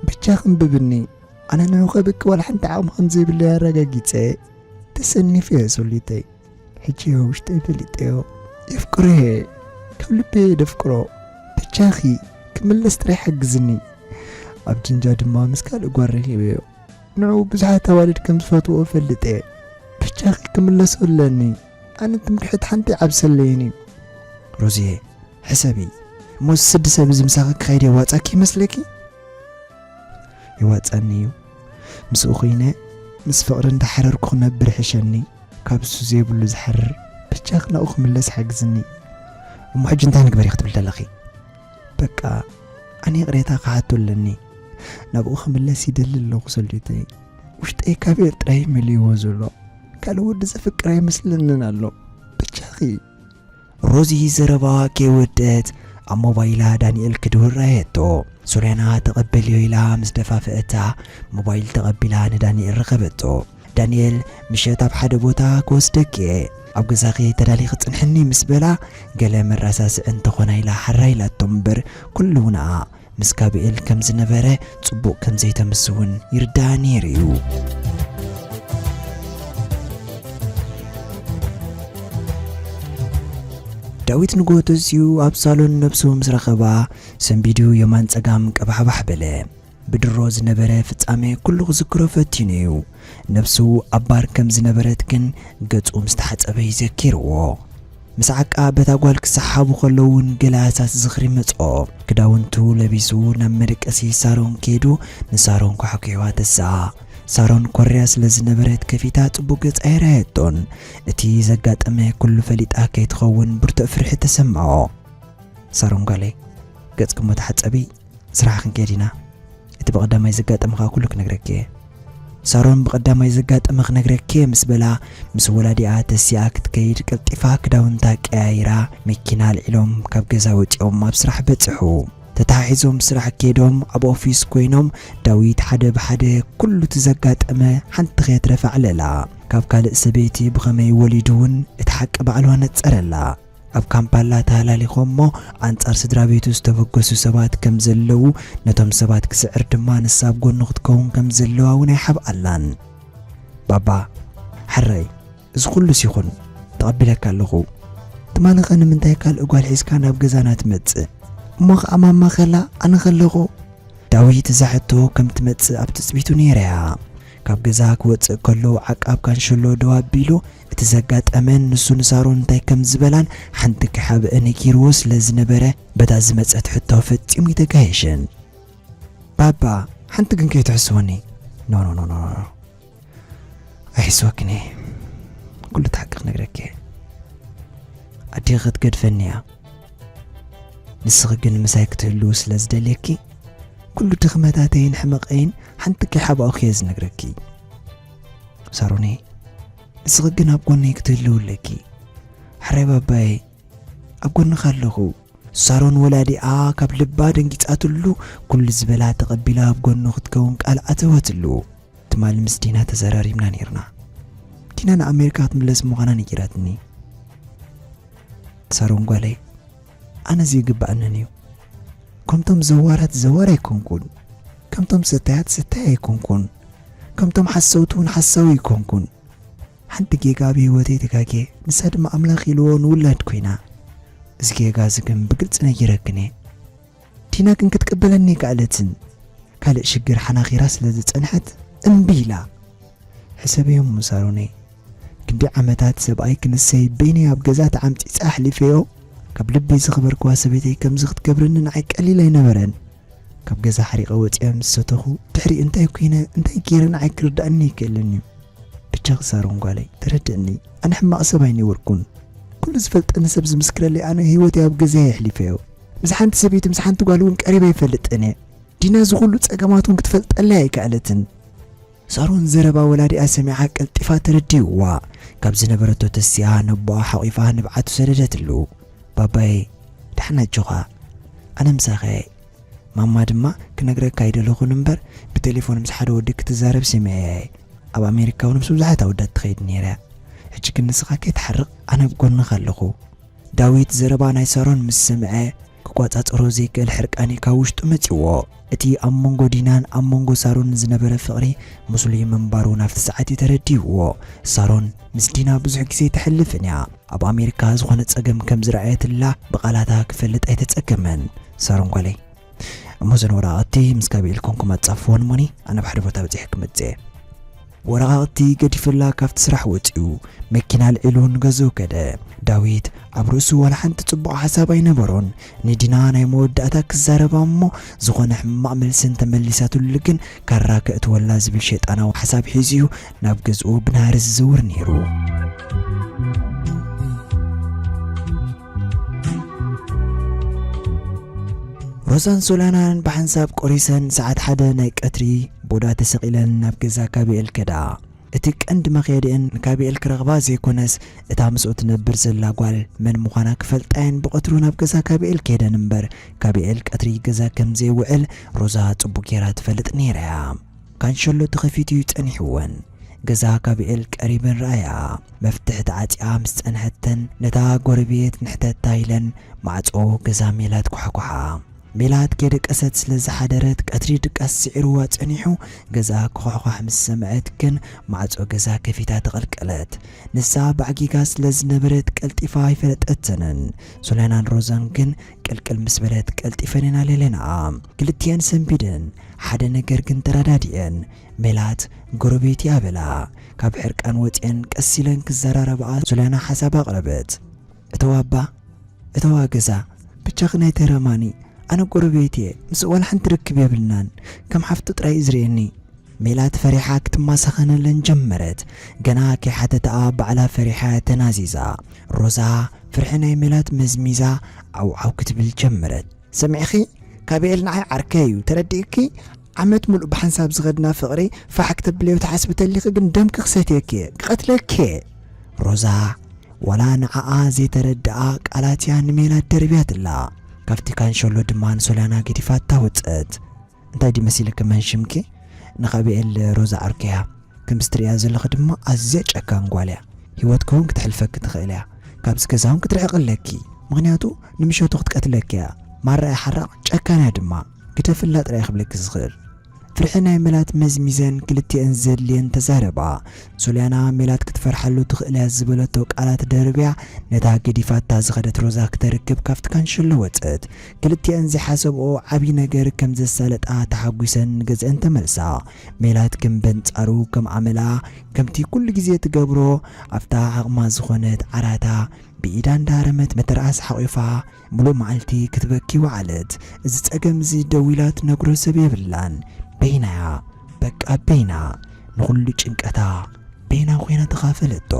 ብቻ ክንብብኒ፣ ኣነ ንዑ ከብኪ ዋላ ሓንቲ ዓቕሚ ከም ዘይብለይ ኣረጋጊጸ። ተሰኒፈ እየ ሶሊተይ። ሕጂ እየ ውሽጠይ ፈሊጠዮ። የፍቅሮ እየ። ካብ ልበይ እየ ደፍቅሮ። ብቻኺ ክምለስ ጥራይ ሓግዝኒ። ኣብ ጅንጃ ድማ ምስ ካልእ ጓል ረኺበዮ። ንዑ ብዙሓት ኣዋልድ ከም ዝፈትዎ እፈልጥ እየ። ብቻኺ ክምለሶ ኣለኒ። ኣነ ትምክሕቲ ሓንቲ ይዓብሰለይን እዩ። ሮዚየ፣ ሕሰቢ እሞ፣ እዚ ስዲ ሰብ እዚ ምሳኺ ክኸይድ የዋጻኪ ይመስለኪ? የዋጻኒ እዩ። ምስኡ ኮይነ ምስ ፍቕሪ እንዳሓረርኩ ክነብር ይሕሸኒ፣ ካብ እሱ ዘይብሉ ዝሓርር። ብቻኺ ናብኡ ክምለስ ሓግዝኒ። እሞ ሕጂ እንታይ ንግበር ኢኺ ትብሊ ዘለኺ? በቃ፣ ኣነ ይቕሬታ ክሓቶ ኣለኒ። ናብኡ ክምለስ ይደሊ ኣለኹ ሰልዲተይ። ውሽጠይ ካብ ኤርትራ እዩ መሊእዎ ዘሎ። ካልእ ወዲ ዘፍቅር ኣይመስለንን ኣሎ። ብቻኺ። ሮዚ ዘረባኣ ከይወደት ኣብ ሞባይላ ዳንኤል ክድውል ረኣየቶ። ሶልያና ተቐበልዮ ኢላ ምስ ደፋፍአታ፣ ሞባይል ተቐቢላ ንዳንኤል ረኸበቶ። ዳንኤል፣ ምሸት ኣብ ሓደ ቦታ ክወስደኪ እየ፣ ኣብ ገዛኺ ተዳሊኺ ጽንሕኒ ምስ በላ፣ ገለ መረሳስዒ እንተኾና ኢላ ሓራ ኢላቶ እምበር፣ ኩሉ ውንኣ ምስ ጋብኤል ከም ዝነበረ፣ ጽቡቕ ከም ዘይተምስ እውን ይርድኣ ነይሩ እዩ። ዳዊት ንግሆ ተሲኡ ኣብ ሳሎን ነብሱ ምስ ረኸባ፣ ሰንቢዱ የማን ጸጋም ቀባሕባሕ በለ። ብድሮ ዝነበረ ፍጻሜ ኩሉ ክዝክሮ ፈቲኑ እዩ። ነብሱ ኣብ ባር ከም ዝነበረት ግን ገጹ ምስ ተሓጸበ እዩ ዘኪርዎ። ምስ ዓቃ በታ ጓል ክሰሓሓቡ ከለዉ እውን ገለ ሃሳስ ዝኽሪ መጽኦ። ክዳውንቱ ለቢሱ ናብ መደቀሲ ሳሮን ከይዱ ንሳሮን ኳሕኲሕዋ ተስኣ። ሳሮን ኮርያ ስለ ዝነበረት ከፊታ ጽቡቕ ገጻ ኣይረኣየቶን። እቲ ዘጋጠመ ኩሉ ፈሊጣ ከይትኸውን ብርቱዕ ፍርሒ ተሰምዖ። ሳሮን ጓለይ፣ ገጽኪ እሞ ተሓጸቢ፣ ስራሕ ክንከይድ ኢና። እቲ ብቐዳማይ ዘጋጠመ ኸኣ ኩሉ ክነግረኪ እየ። ሳሮን ብቐዳማይ ዘጋጠመ ክነግረኪ እየ ምስ በላ፣ ምስ ወላዲኣ ተሲኣ ክትከይድ ቀልጢፋ ክዳውንታ ቀያይራ መኪና ኣልዒሎም ካብ ገዛ ወጺኦም ኣብ ስራሕ በጽሑ። ተተሓሒዞም ስራሕ ከይዶም ኣብ ኦፊስ ኮይኖም ዳዊት ሓደ ብሓደ ኩሉ እቲ ዘጋጠመ ሓንቲ ከየትረፈ ኣዕለላ። ካብ ካልእ ሰበይቲ ብኸመይ ወሊዱ እውን እቲ ሓቂ ባዕሉ ኣነጸረላ። ኣብ ካምፓላ ተሃላሊኾም እሞ ኣንጻር ስድራ ቤቱ ዝተበገሱ ሰባት ከም ዘለዉ፣ ነቶም ሰባት ክስዕር ድማ ንሳ ኣብ ጎኑ ክትከውን ከም ዘለዋ እውን ኣይሓብኣላን። ባባ፣ ሕራይ፣ እዚ ኩሉስ ይኹን፣ ተቐቢለካ ኣለኹ። ትማሊ ኸ ንምንታይ ካልእ ጓል ሒዝካ ናብ ገዛና ትመጽእ? እሞ ኸኣ ማማ ኸላ ኣነ ኸለኹ? ዳዊት እዛ ሕቶ ከም ትመጽእ ኣብ ትጽቢቱ ነይራ እያ። ካብ ገዛ ክወጽእ ከሎ ዓቃብ ካንሸሎ ደው ኣቢሉ፣ እቲ ዘጋጠመን ንሱ ንሳሮን እንታይ ከም ዝበላን ሓንቲ ከይሓብአ ነጊርዎ ስለ ዝነበረ፣ በታ ዝመጸት ሕቶ ፈጺሙ ኣይተጋየሸን። ባባ፣ ሓንቲ ግን ከይትሕስወኒ። ኖ፣ ኖ፣ ኖ፣ ኖ፣ ኖ። ኣይሕስወክን እየ። ኩሉ እቲ ሓቂ ክነግረኪ እየ። ኣዴኺ ክትገድፈኒ እያ። ንስኺ ግን ምሳይ ክትህልዊ ስለ ዝደልየኪ፣ ኩሉ ድኽመታተይን ሕመቐይን ሓንቲ ከይሓባእኹ እየ ዝነግረኪ። ሳሮነይ፣ ንስኺ ግን ኣብ ጎነይ ክትህልዊ ኣለኪ። ሕራይ ባባየ፣ ኣብ ጎንኻ ኣለኹ። ሳሮን ወላዲኣ ካብ ልባ ደንጊጻትሉ፣ ኩሉ ዝበላ ተቐቢላ ኣብ ጎኑ ክትከውን ቃል ኣተወትሉ። ትማሊ ምስ ዲና ተዘራሪብና ነይርና። ዲና ንኣሜሪካ ክትምለስ ምዃና ነጊራትኒ። ሳሮን ጓለይ፣ ኣነ ዘይግብኣንን እዩ። ከምቶም ዘዋራት ዘዋር ኣይኮንኩን። ከምቶም ሰታያት ሰታይ ኣይኮንኩን። ከምቶም ሓሰውቲ እውን ሓሳዊ ኣይኮንኩን። ሓንቲ ጌጋ ኣብ ህይወተይ ተጋግየ፣ ንሳ ድማ ኣምላኽ ኢልዎ ንውላድ ኮይና። እዚ ጌጋ እዚ ግን ብግልጺ ነጊረክን እየ። ዲና ግን ክትቅበለኒ ኣይከኣለትን። ካልእ ሽግር ሓናኺራ ስለ ዝጸንሐት እምቢ ኢላ። ሕሰብዮ እሞ ሳሮነይ፣ ክንደይ ዓመታት ሰብኣይ ክንሰይ በይነይ ኣብ ገዛ ተዓምጺጸ ኣሕሊፈዮ። ካብ ልበይ ዘኽበርክዋ ሰበይተይ ከምዚ ክትገብረኒ ንዓይ ቀሊል ኣይነበረን። ካብ ገዛ ሓሪቐ ወጺአ ምስ ሰተኹ፣ ድሕሪኡ እንታይ ኮይነ፣ እንታይ ገይረ ንዓይ ክርድኣኒ ኣይክእልን እዩ። ብቻኺ ሳሮን ጓለይ፣ ተረድእኒ። ኣነ ሕማቕ ሰብ ኣይነበርኩን። ኩሉ ዝፈልጠኒ ሰብ ዝምስክረለይ፣ ኣነ ህይወተይ ኣብ ገዛይ ኣሕሊፈዮ። ምስ ሓንቲ ሰበይቲ፣ ምስ ሓንቲ ጓል እውን ቀሪበ ኣይፈልጥን እየ። ዲና እዚ ኩሉ ጸገማት እውን ክትፈልጠለይ ኣይከኣለትን። ሳሮን ዘረባ ወላዲኣ ሰሚዓ ቀልጢፋ ተረዲእዋ። ካብ ዝነበረቶ ተሲኣ ነቦኣ ሓቒፋ ንብዓቱ ሰደደትሉ። ባባየ፣ ደሓን ኣጆኻ። ኣነ ምሳኸ እየ። ማማ ድማ ክነግረካ ኣይደለኹን እምበር፣ ብቴሌፎን ምስ ሓደ ወዲ ክትዛረብ ሰሚዐያ እየ። ኣብ ኣሜሪካ እውን ምስ ብዙሓት ኣወዳት ትኸይድ ነይራ እያ። ሕጂ ግን ንስኻ ከይትሓርቕ ኣነ ኣብ ጎንኻ ኣለኹ። ዳዊት ዘረባ ናይ ሳሮን ምስ ሰምዐ፣ ክቋጻጸሮ ዘይክእል ሕርቃን ካብ ውሽጡ መጺዎ። እቲ ኣብ መንጎ ዲናን ኣብ መንጎ ሳሮን ዝነበረ ፍቕሪ ምስሉይ ምንባሩ ናብቲ ሰዓት እዩ ተረዲእዎ። ሳሮን ምስ ዲና ብዙሕ ግዜ ተሕልፍን እያ። ኣብ ኣሜሪካ ዝኾነ ጸገም ከም ዝረኣየትላ ብቓላታ ክፈልጥ ኣይተጸገመን። ሳሮን ጓለይ፣ እሞ እዘን ወረቓቕቲ ምስ ካቢኤል ኮንኩም ኣጻፍወን እሞኒ፣ ኣነ ኣብ ሓደ ቦታ በጺሐ ክመጽእ እየ። ወረቓቕቲ ገዲፍላ ካብቲ ስራሕ ወጺኡ፣ መኪና ኣልዒሉ ንገዝኡ ከደ። ዳዊት ኣብ ርእሱ ዋላ ሓንቲ ጽቡቕ ሓሳብ ኣይነበሮን። ንዲና ናይ መወዳእታ ክዛረባ እሞ፣ ዝኾነ ሕማቕ መልሲ እንተመሊሳትሉ ግን ካራ ከእትወላ ዝብል ሸይጣናዊ ሓሳብ ሒዙ እዩ ናብ ገዝኡ ብናህሪ ዝዝውር ነይሩ። ሮዛን ሶላናን ብሓንሳብ ቆሪሰን ሰዓት ሓደ ናይ ቀትሪ ቦዳ ተሰቒለን ናብ ገዛ ካቢኤል ከዳ። እቲ ቀንዲ መኽየዲአን ንካቢኤል ክረኽባ ዘይኮነስ፣ እታ ምስኡ ትነብር ዘላ ጓል መን ምዃና ክፈልጣየን ብቐትሩ ናብ ገዛ ካቢኤል ከይደን እምበር፣ ካቢኤል ቀትሪ ገዛ ከም ዘይውዕል ሮዛ ጽቡቕ ጌራ ትፈልጥ ነይራ እያ። ካንሸሎ ተኸፊቱ እዩ ጸኒሕወን። ገዛ ካቢኤል ቀሪበን ረኣያ። መፍትሕ ተዓጽያ ምስ ጸንሐተን፣ ነታ ጎረቤት ንሕተታ ኢለን ማዕጾ ገዛ ሜላት ኳሕኳሓ። ሜላት ከይደቀሰት ስለ ዝሓደረት፣ ቀትሪ ድቃስ ስዒርዋ ጸኒሑ፣ ገዛ ክዃሕኳሕ ምስ ሰምዐት ግን ማዕጾ ገዛ ከፊታ ተቐልቀለት። ንሳ ባዕጊጋ ስለ ዝነበረት ቀልጢፋ ኣይፈለጠትንን። ሶልያናን ሮዛን ግን ቅልቅል ምስ በለት ቀልጢፈን ኢና ለለናኣ። ክልቲኤን ሰንቢደን፣ ሓደ ነገር ግን ተረዳዲኤን። ሜላት ጎረቤት እያ በላ። ካብ ሕርቃን ወጺኤን ቀስ ኢለን ክዘራረባኣ ሶልያና ሓሳብ ኣቕረበት። እተዋ እባ፣ እተዋ ገዛ፣ ብቻኺ ናይ ተረማኒ፣ ኣነ ጎረቤት እየ፣ ምስ ዋላ ሓንቲ ርክብ የብልናን፣ ከም ሓፍቱ ጥራይ እዩ ዝርእየኒ። ሜላት ፈሪሓ ክትማሳኸነለን ጀመረት። ገና ከይሓተተኣ ባዕላ ፈሪሓ ተናዚዛ። ሮዛ ፍርሒ ናይ ሜላት መዝሚዛ ዓው ዓው ክትብል ጀመረት። ሰሚዕኺ? ካቤል ንዓይ ዓርከይ እዩ፣ ተረዲእኪ? ዓመት ሙሉእ ብሓንሳብ ዝኸድና ፍቕሪ ፋሕ ክተብልዮ ትሓስቢ ተሊኺ ግን ደምኪ ክሰትየኪ እየ፣ ክቐትለኪ እየ። ሮዛ ዋላ ንዓኣ ዘይተረድኣ ቃላት እያ ንሜላት ደርብያትላ። ካብቲ ካንሸሎ ድማ ንሶልያና ገዲፋታ ወጸት። እንታይ ድዩ መሲልኪ መን ሽምኪ? ንኻቤኤል ሮዛ ዓርከያ። ከምዚ ትርእያ ዘለኺ ድማ ኣዝያ ጨካን ጓል እያ። ህይወትኪ እውን ክትሕልፈኪ ትኽእል እያ። ካብዚ ገዛ እውን ክትርሕቂ ኣለኪ። ምኽንያቱ ንምሸቱ ክትቀትለኪ እያ። ማራ እያ ሓራቕ፣ ጨካን እያ ድማ። ግደፍላ ጥራይ ክብለኪ ዝኽእል። ፍርሒ ናይ ሜላት መዝሚዘን ክልቲኤን ዘድልየን ተዛረባ። ሶልያና ሜላት ክትፈርሓሉ ትኽእል እያ ዝበለቶ ቃላት ደርብያ ነታ ገዲፋታ ዝኸደት ሮዛ ክተርክብ ካብቲ ካንሸሎ ወጸት። ክልቲኤን ዘይሓሰብኦ ዓቢ ነገር ከም ዘሳለጣ ተሓጒሰን ንገዝአን ተመልሳ። ሜላት ግን በንጻሩ ከም ኣመላ ከምቲ ኩሉ ግዜ ትገብሮ ኣብታ ዓቕማ ዝኾነት ዓራታ ብኢዳ እንዳረመት መተርኣስ ሓቒፋ ምሉእ መዓልቲ ክትበኪ ወዓለት። እዚ ጸገም እዚ ደው ኢላ ትነግሮ ሰብ የብላን። በይና እያ፣ በቃ በይና። ንኹሉ ጭንቀታ በይና ኮይና ተኻፈለቶ።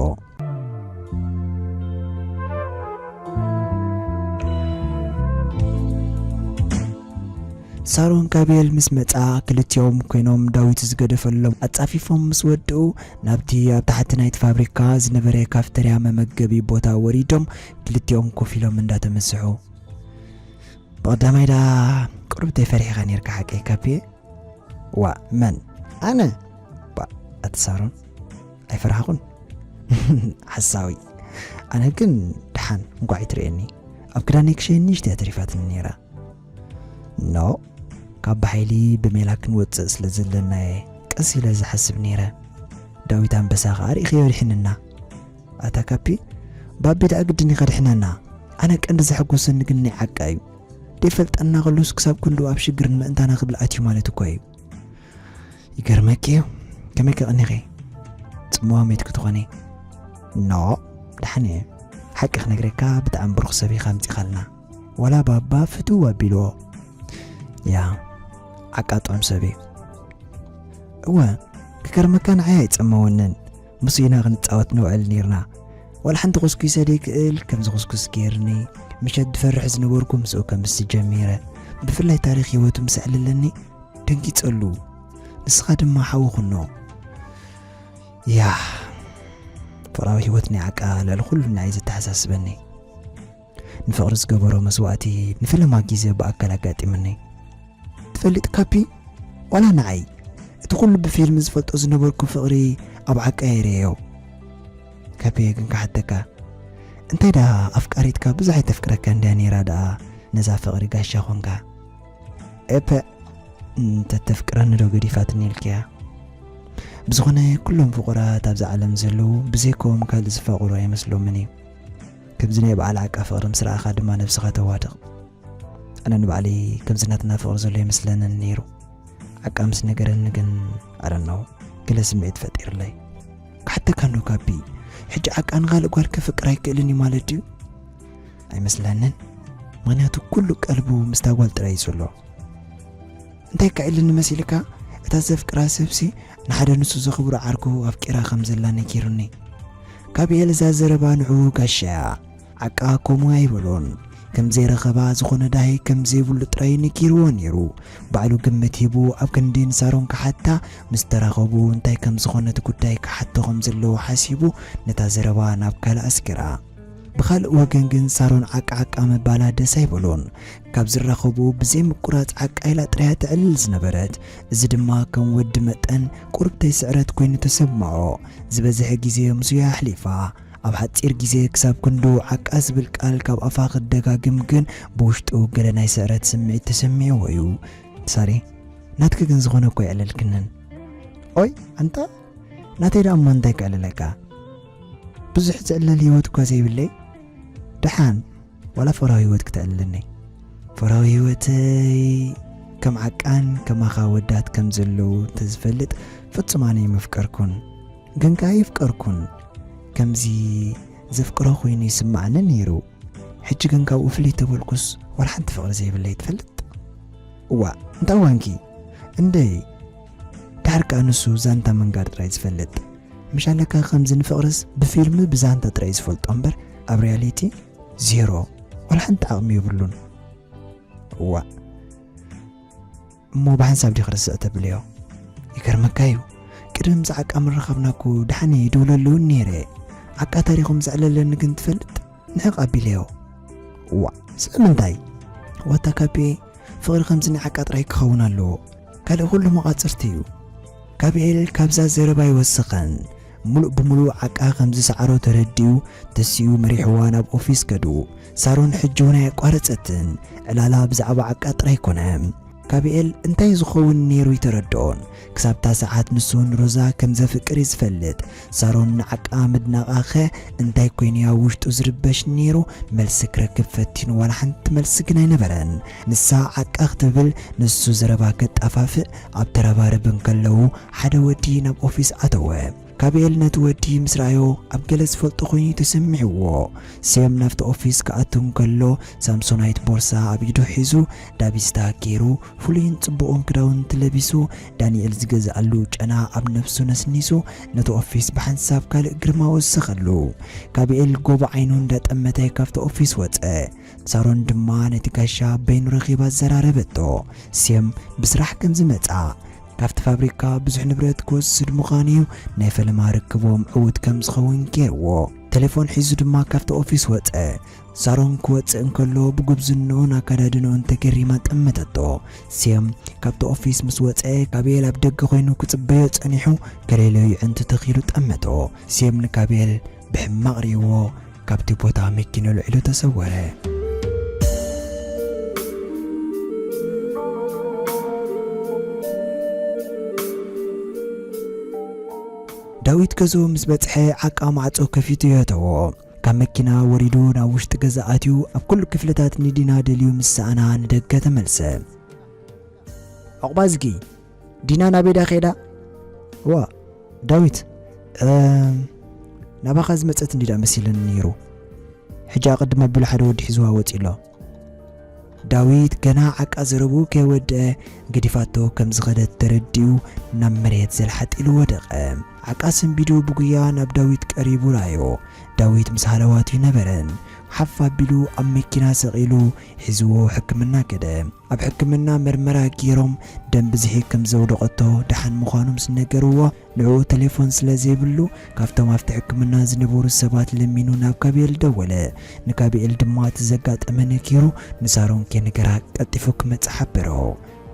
ሳሮን ካቤል ምስ መጻ ክልቲኦም ኮይኖም ዳዊት ዝገደፈሎም ኣጻፊፎም ምስ ወድኡ ናብቲ ኣብ ታሕቲ ናይቲ ፋብሪካ ዝነበረ ካፍተርያ መመገቢ ቦታ ወሪዶም ክልቲኦም ኮፍ ኢሎም እንዳተመስሑ። ብቐዳማይ ዳ ቁሩብ ተፈሪሕኻ ነርካ ሓቀይ ካፔ? ዋ መን? ኣነ? ባ ኣቲ ሳሮን ኣይፈራሕኹን። ሓሳዊ። ኣነ ግን ደሓን እንቋዕ ይትርእየኒ። ኣብ ክዳነይ ክሸይን ንእሽተይ ተሪፋትኒ ነይራ። ኖ ካብ ብሓይሊ ብሜላ ክንወፅእ ስለ ዘለናየ ቀስ ኢለ ዝሓስብ ነይረ። ዳዊት ኣንበሳ ኸዓ ርኢኸዮ ድሒንና። ኣታ ካፒ ባቢ ደኣ ግድን ኢኻ ድሕነና። ኣነ ቀንዲ ዘሐጎሰኒ ግን ናይ ዓቃ እዩ። ደይፈልጠና ከሎስ ክሳብ ክንድኡ ኣብ ሽግርን ምእንታና ክብል ኣትዩ ማለት እኮ እዩ። ይገርመኪ እዩ። ከመይ ከቐኒኺ? ጽምዋ መይትኪ ትኾኒ። ኖ ደሓን እየ። ሓቂ ክነግረካ ብጣዕሚ ብሩኽ ሰብ ኢኻ ኣምጺኻልና። ዋላ ባባ ፍትው ኣቢልዎ። ያ ዓቃ ጥዑም ሰብ እዩ። እወ ክገርመካ ንዓይ ኣይጸመወንን። ምስ ኢና ክንጻወት ንውዕል ኔርና። ዋላ ሓንቲ ኹስኩሰ ደይክእል ከም ዝኹስኩስ ገይርኒ። ምሸት ዝፈርሕ ዝነበርኩ ምስኡ ከምሲ ጀሚረ። ብፍላይ ታሪኽ ህይወቱ ምስ ኣዕለለኒ ደንጊጸሉ። ንስኻ ድማ ሓዊ ኩኖ። ያ ፍቕራዊ ህይወት ናይ ዓቃ ልዕሊ ኩሉ ንዓይ ዘተሓሳስበኒ። ንፍቕሪ ዝገበሮ መስዋእቲ ንፈለማ ግዜ ብኣካል ኣጋጢምኒ። ትፈልጥ ካፒ፣ ዋላ ንዓይ እቲ ኩሉ ብፊልም ዝፈልጦ ዝነበርኩ ፍቕሪ ኣብ ዓቃ የርእዮ። ካፒ ግን ክሓተካ፣ እንታይ ደኣ ኣፍቃሪትካ ብዙሕ ኣይተፍቅረካ እንድያ ነይራ ደኣ ነዛ ፍቕሪ ጋሻ ኾንካ? ኤፐ፣ እንተተፍቅረኒ ዶ ገዲፋትኒ ኢልክያ? ብዝኾነ ኩሎም ፍቑራት ኣብዛ ዓለም ዘለዉ ብዘይኮም ካልእ ዝፋቕሩ ኣይመስሎምን እዩ። ከምዚ ናይ በዓል ዓቃ ፍቕሪ ምስ ረኣኻ ድማ ነብስኻ ተዋድቕ። ኣነ ንባዕለይ ከምዚ ናትና ፍቕሪ ዘሎ ኣይመስለንን ነይሩ። ዓቃ ምስ ነገረኒ ግን ኣረነው ገለ ስምዒት ፈጢርለይ። ክሓተካ እንዶ ካፒ፣ ሕጂ ዓቃ ንኻልእ ጓል ከፍቅር ኣይክእልን እዩ ማለት ድዩ? ኣይመስለንን። ምኽንያቱ ኩሉ ቀልቡ ምስታ ጓል ጥራይ እዩ ዘሎ። እንታይ ክዕልኒ መሲልካ? እታ ዘፍቅራ ሰብሲ ንሓደ ንሱ ዘኽብሮ ዓርኩ ኣፍቂራ ከም ዘላ ነጊሩኒ። ካፒኤል እዛ ዘረባ ንዕኡ ጋሻ እያ። ዓቃ ከምኡ ኣይበሎን። ከም ዘይረኸባ ዝኾነ ዳሂ ከም ዘይብሉ ጥራይ ነጊርዎ ነይሩ። ባዕሉ ግምት ሂቡ ኣብ ክንዲ ንሳሮን ክሓታ ምስ ተራኸቡ እንታይ ከም ዝኾነ እቲ ጉዳይ ክሓቶ ከም ዘለዎ ሓሲቡ ነታ ዘረባ ናብ ካልእ ኣስጊራ። ብኻልእ ወገን ግን ሳሮን ዓቃ ዓቃ ምባላ ደስ ኣይበሎን። ካብ ዝራኸቡ ብዘይ ምቁራጽ ዓቃ ኢላ ጥራያ ተዕልል ዝነበረት። እዚ ድማ ከም ወዲ መጠን ቁርብተይ ስዕረት ኮይኑ ተሰምዖ። ዝበዝሐ ግዜ ምስኡ እያ ኣሕሊፋ። ኣብ ሓጺር ግዜ ክሳብ ክንዱ ዓቃ ዝብል ቃል ካብ ኣፋ ክደጋግም ግን ብውሽጡ ገለ ናይ ስዕረት ስምዒት ተሰሚዕዎ እዩ። ሳሪ፣ ናትኪ ግን ዝኾነ እኮ የዕለልክንን። ኦይ ኣንታ፣ ናተይ ደኣ እሞ እንታይ ከዕልለካ? ብዙሕ ዝዕለል ህይወት እኳ ዘይብለይ፣ ደሓን ዋላ ፍቕራዊ ህይወት ክተዕልለኒ? ፍቕራዊ ህይወተይ ከም ዓቃን ከማኻ ወዳት ከም ዘለዉ እንተዝፈልጥ ፍጹም ኣነ ኣይምፍቀርኩን። ግን ከኣ የፍቀርኩን። ከምዚ ዘፍቅሮ ኮይኑ ይስማዓኒ ነይሩ። ሕጂ ግን ካብኡ ፍልይ ተበልኩስ ዋላ ሓንቲ ፍቕሪ ዘይብለይ ትፈልጥ? እዋ፣ እንታይ ዋንኪ? እንደይ፣ ድሓር ከኣ ንሱ ዛንታ ምንጋር ጥራይ ዝፈልጥ። ምሽ ኣለካ ከምዚ ንፍቕርስ ብፊልም ብዛንታ ጥራይ ዝፈልጦ እምበር ኣብ ሪያሊቲ ዜሮ። ዋላ ሓንቲ ዓቕሚ የብሉን። እዋ፣ እሞ ብሓንሳብ ዲኺ ርስዕ ተብልዮ? ይገርመካ እዩ፣ ቅድሚ ምስ ዓቃ ምርኻብና እኮ ደሓን ይድውለሉ እውን ነይረ። ዓቃ ታሪኹም ዘዕለለኒ ግን ትፈልጥ? ንዕቕ ኣቢለዮ። እዋ፣ ስለምንታይ? ዋታ ካፒኤ፣ ፍቕሪ ከምዚ ናይ ዓቃ ጥራይ ክኸውን ኣለዎ። ካልእ ኩሉ መቓጽርቲ እዩ። ካፒኤል ካብዛ ዘረባ ኣይወሰኸን። ምሉእ ብምሉእ ዓቃ ከም ዝሰዓሮ ተረዲኡ፣ ተሲኡ መሪሕዋ ናብ ኦፊስ ከዱ። ሳሮን ሕጂ እውን ኣየቋረጸትን። ዕላላ ብዛዕባ ዓቃ ጥራይ ኮነ። ካፒኤል እንታይ ዝኸውን ነይሩ ኣይተረድኦን። ክሳብታ ሰዓት ንሱ ንሮዛ ከም ዘፍቅር እዩ ዝፈልጥ። ሳሮን ንዓቃ ምድናቓኸ እንታይ ኮይኑ ኣብ ውሽጡ ዝርበሽ ነይሩ፣ መልሲ ክረክብ ፈቲኑ ዋላ ሓንቲ መልሲ ግን ኣይነበረን። ንሳ ዓቃ ክትብል ንሱ ዘረባ ከጣፋፍእ ኣብ ተረባርብ እንከለዉ ሓደ ወዲ ናብ ኦፊስ ኣተወ። ካፒኤል ነቲ ወዲ ምስ ረኣዮ ኣብ ገለ ዝፈልጦ ኮይኑ ተሰሚዕዎ። ሴም ናብቲ ኦፊስ ክኣቱ እንከሎ ሳምሶናይት ቦርሳ ኣብ ኢዱ ሒዙ ዳቢስታ ገይሩ ፍሉይን ጽቡቕን ክዳውንቲ ለቢሱ ዳንኤል ዝገዝኣሉ ጨና ኣብ ነፍሱ ነስኒሱ ነቲ ኦፊስ ብሓንሳብ ካልእ ግርማ ወሰኸሉ። ካፒኤል ጎቦ ዓይኑ እንዳጠመተ ካብቲ ኦፊስ ወጸ። ሳሮን ድማ ነቲ ጋሻ በይኑ ረኺባ ኣዘራረበቶ። ሴም ብስራሕ ከም ዝመጻ ካብቲ ፋብሪካ ብዙሕ ንብረት ክወስድ ምዃኑ እዩ ናይ ፈለማ ርክቦም ዕዉት ከም ዝኸውን ገይርዎ። ቴሌፎን ሒዙ ድማ ካብቲ ኦፊስ ወጸ። ሳሮን ክወጽእ እንከሎ ብጉብዝንኡን ኣከዳድንኡን ተገሪማ ጠመተቶ። ሴም ካብቲ ኦፊስ ምስ ወጸ ካቤል ኣብ ደገ ኮይኑ ክጽበዮ ጸኒሑ ከሌሎ ይዕንቱ ተኺሉ ጠመቶ። ሴም ንካቤል ብሕማቕ ርእይዎ ካብቲ ቦታ መኪና ልዒሉ ተሰወረ። ዳዊት ገዝኡ ምስ በጽሐ ዓቃ ማዕጾ ከፊቱ የእተዎ። ካብ መኪና ወሪዱ ናብ ውሽጢ ገዛ ኣትዩ ኣብ ኩሉ ክፍልታት ንዲና ደልዩ ምስ ሰኣና ንደገ ተመልሰ። ዑቕባዝጊ፣ ዲና ናበይ ድያ ከይዳ? ዋ፣ ዳዊት፣ እም፣ ናባኻ ዝመጸት እንዲ ደኣ መሲለኒ ነይሩ። ሕጂ ኣቐድም ኣቢሉ ሓደ ወዲ ሒዝዋ ወጺኡ ኣሎ። ዳዊት ገና ዓቃ ዘረብኡ ከይወድአ ገዲፋቶ ከም ዝኸደት ተረዲኡ ናብ መሬት ዘልሓጥ ኢሉ ወደቐ። ዓቃ ሰንቢዱ ብጉያ ናብ ዳዊት ቀሪቡ ረኣዮ። ዳዊት ምስ ሃለዋቱ ኣይነበረን። ሓፍ ኣቢሉ ኣብ መኪና ሰቒሉ ሒዝዎ ሕክምና ከደ። ኣብ ሕክምና መርመራ ገይሮም ደም ብዝሒ ከም ዘውደቐቶ ደሓን ምዃኑ ምስ ነገርዎ፣ ንዕኡ ቴሌፎን ስለ ዘይብሉ፣ ካብቶም ኣብቲ ሕክምና ዝነበሩ ሰባት ለሚኑ ናብ ካቢኤል ደወለ። ንካቢኤል ድማ እቲ ዘጋጠመ ነጊሩ፣ ንሳሮን ከይነገራ ቀልጢፉ ክመጽእ ሓበሮ።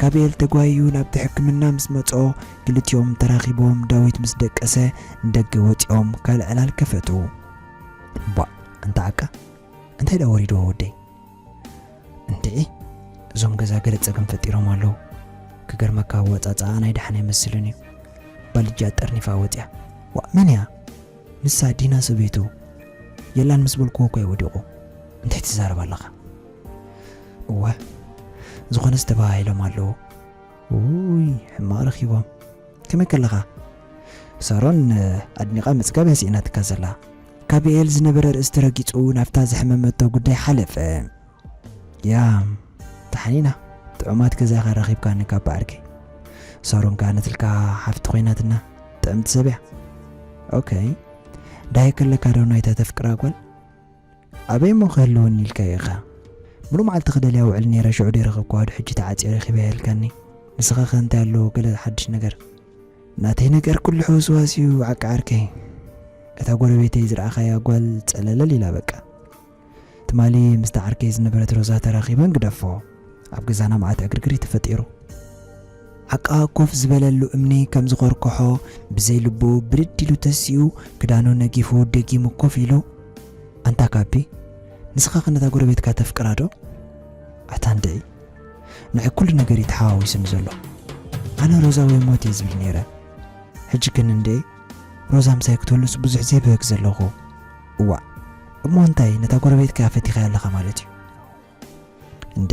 ካቢኤል ተጓይዩ ናብቲ ሕክምና ምስ መጽኦ፣ ክልቲኦም ተራኺቦም ዳዊት ምስ ደቀሰ ንደገ ወጺኦም ካልእ ዕላል ከፈቱ። ባ፣ ኣንታ ዓቃ፣ እንታይ ደኣ ወሪድዎ ወደይ? እንድዒ፣ እዞም ገዛ ገለ ጸገም ፈጢሮም ኣለዉ። ክገርመካ፣ ኣወጻጽኣ ናይ ደሓን ኣይመስልን እዩ። ባልጃ ጠርኒፋ ወጺኣ። ዋእ፣ መን እያ? ንሳ ዲና ሰበይቱ። የላን ምስ በልክዎ እኮ እዩ ወዲቑ። እንታይ ትዛረብ ኣለኻ? እወ፣ ዝኾነስ ተባሃሂሎም ኣለዉ። ውይ፣ ሕማቕ ረኺቦም። ከመይ ከለኻ? ሳሮን ኣድኒቓ ምጽጋብ እያ ስኢናትካ ዘላ። ካቢኤል ዝነበረ ርእሲ ተረጊጹ ናብታ ዘሕመመቶ ጉዳይ ሓለፈ። ያ፣ ተሓኒና፣ ጥዑማት ገዛኻ ረኺብካኒ ካብ ዓርከይ። ሳሮን ከኣ ነትልካ ሓፍቲ ኮይናትና፣ ጥዕምቲ ሰብ እያ። ኦኬ፣ ዳይ ከለካ ዶ ናይታ ተፍቅራ ጓል? ኣበይ እሞ ክህልወኒ ኢልካዮ ኢኻ? ሙሉእ መዓልቲ ክደልያ ውዕል ነይረ፣ ሽዑ ደይ ረኸብክዋ፣ ድሕጂ ተዓጽየ ረኺበያ ኢልካኒ። ንስኻ ከ እንታይ ኣሎ ገለ ሓድሽ ነገር? ናተይ ነገር ኩሉ ሕውስዋስ እዩ ዓቂ ዓርከይ። እታ ጎረቤተይ ዝረኣኻያ ጓል ጸለለል ኢላ በቃ። ትማሊ ምስታ ዓርከይ ዝነበረት ሮዛ ተራኺበን ግደፎ። ኣብ ገዛና መዓት ዕግርግር እዩ ተፈጢሩ። ዓቃ ኮፍ ዝበለሉ እምኒ ከም ዝኸርክሖ ብዘይ ልቡ ብድድ ኢሉ ተሲኡ ክዳኑ ነጊፉ ደጊሙ ኮፍ ኢሉ፣ ኣንታ ካቢ፣ ንስኻ ከ ነታ ጎረቤትካ ተፍቅራ ዶ? ኣታ እንድዒ፣ ንዓይ ኩሉ ነገር እዩ ተሓዋዊሱኒ ዘሎ። ኣነ ሮዛ ወይ ሞት እየ ዝብል ነይረ። ሕጂ ግን እንድዒ፣ ሮዛ ምሳይ ክትህሉስ ብዙሕ ዘይብህግ ዘለኹ። እዋእ፣ እሞ እንታይ ነታ ጎረቤትካ ፈቲኻያ ኣለኻ ማለት እዩ? እንዴ፣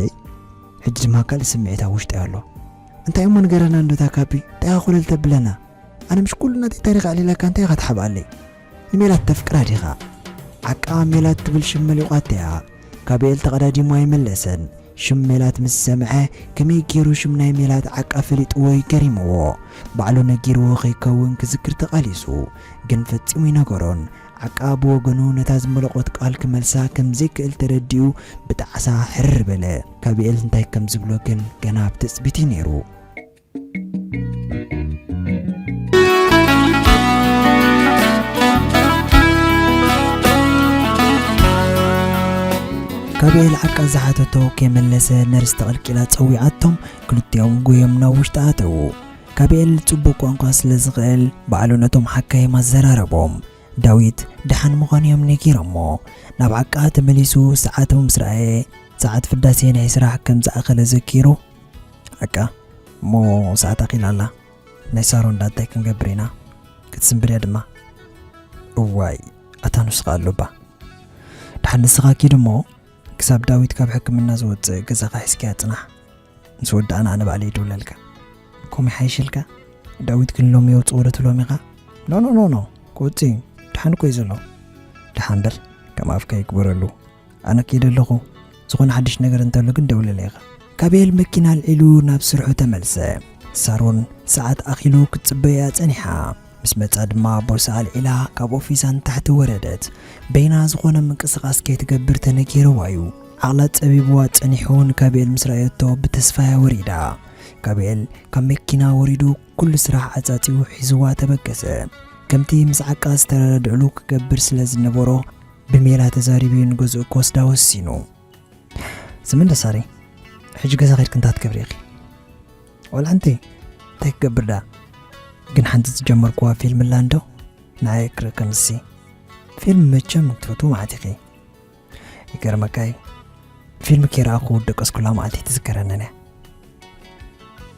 ሕጂ ድማ ካልእ ስምዒት ኣብ ውሽጢ ኣሎ። እንታይ እሞ ንገረና እንዶ እታ ካቢ፣ እንታይ ኮለል ተብለና? ኣነ ምሽ ኩሉ ናተይ ታሪኽ ኣዕሊለካ እንታይ ኢኻ ትሓብኣለይ? ንሜላት ተፍቅራ ዲኻ? ዓቃ ሜላት ትብል ሽም መሊቋታ እያ። ካቢኤል ተቐዳዲሙ ኣይመለሰን። ሽም ሜላት ምስ ሰምዐ ከመይ ገይሩ ሽም ናይ ሜላት ዓቃ ፈሊጥዎ እዩ ገሪምዎ። ባዕሉ ነጊርዎ ከይከውን ክዝክር ተቓሊሱ፣ ግን ፈጺሙ ይነገሮን። ዓቃ ብወገኑ ነታ ዝመለቖት ቃል ክመልሳ ከም ዘይክእል ተረዲኡ ብጣዕሳ ሕርር በለ። ካቢኤል እንታይ ከም ዝብሎ ግን ገና ኣብ ትጽቢት እዩ ነይሩ። ካቢኤል ዓቃ ዝሓተቶ ከይመለሰ ነርስ ተቐልቂላ ጸዊዓቶም ክልቲኦም ጎዮም ናብ ውሽጢ ኣተዉ። ካቢኤል ጽቡቕ ቋንቋ ስለ ዝኽእል ባዕሉ ነቶም ሓካይም ኣዘራረቦም። ዳዊት ደሓን ምዃኑ እዮም ነጊሮሞ። ናብ ዓቃ ተመሊሱ ሰዓቱ ምስ ረኣየ፣ ሰዓት ፍዳሴ ናይ ስራሕ ከም ዝኣኸለ ዘኪሩ፣ "ዓቃ፣ እሞ ሰዓት ኣኺላ ኣላ። ናይ ሳሮን ዳ እንታይ ክንገብር ኢና? ክትስንብድ እያ ድማ." "እዋይ፣ ኣታ ንሱ ኸኣ ኣሎባ። ደሓን ንስኻ ኪድ እሞ፣ ክሳብ ዳዊት ካብ ሕክምና ዝወጽእ ገዛኻ ሒዝካያ ጽናሕ። ምስ ወዳእና ኣነ ባዕለይ ይድውለልካ። ከምኡ ይሓይሸልካ? ዳዊት ግን ሎሚ የውጽኦ ዶ ትብሎም ኢኻ?" "ኖ፣ ኖ፣ ኖ፣ ኖ፣ ክወጽእ እዩ። ደሓን እኮ እዩ ዘሎ። ደሓን በል፣ ከም ኣፍካ ይግበረሉ። ኣነ ከይደ ኣለኹ። ዝኾነ ሓድሽ ነገር እንተሎ ግን ደውለለይ ኢኻ።" ካቤል መኪና ኣልዒሉ ናብ ስርሑ ተመልሰ። ሳሮን ሰዓት ኣኺሉ ክትጽበያ ጸኒሓ። ምስ መጻ ድማ ቦርሳ ኣልዒላ ካብ ኦፊሳ ንታሕቲ ወረደት። በይና ዝኾነ ምንቅስቓስ ከይትገብር ተነጊርዋ እዩ። ዓቕላ ጸቢብዋ ጸኒሑ ንካቤል ምስ ረኣየቶ ብተስፋ እያ ወሪዳ። ካቤል ካብ መኪና ወሪዱ ኩሉ ስራሕ ዓጻጺኡ ሒዝዋ ተበገሰ። ከምቲ ምስ ዓቃ ዝተረዳድዕሉ ክገብር ስለ ዝነበሮ ብሜላ ተዛሪቡ እዩ ንገዝኡ ክወስዳ ወሲኑ። ስምን ደሳሪ፣ ሕጂ ገዛ ኸድኪ እንታይ ትገብሪ ኢኺ? ዋላ ሓንቲ፣ እንታይ ክገብር ደኣ? ግን ሓንቲ ዝጀመርኩዋ ፊልም ኣላ እንዶ፣ ንዓይ ክርኢ ከምሲ። ፊልም መቸም ትፈትዉ መዓት ኢኺ። ይገርመካ እዩ፣ ፊልም ከይረኣኹ ደቀስኩላ መዓልቲ ኣይትዝከረንን እያ።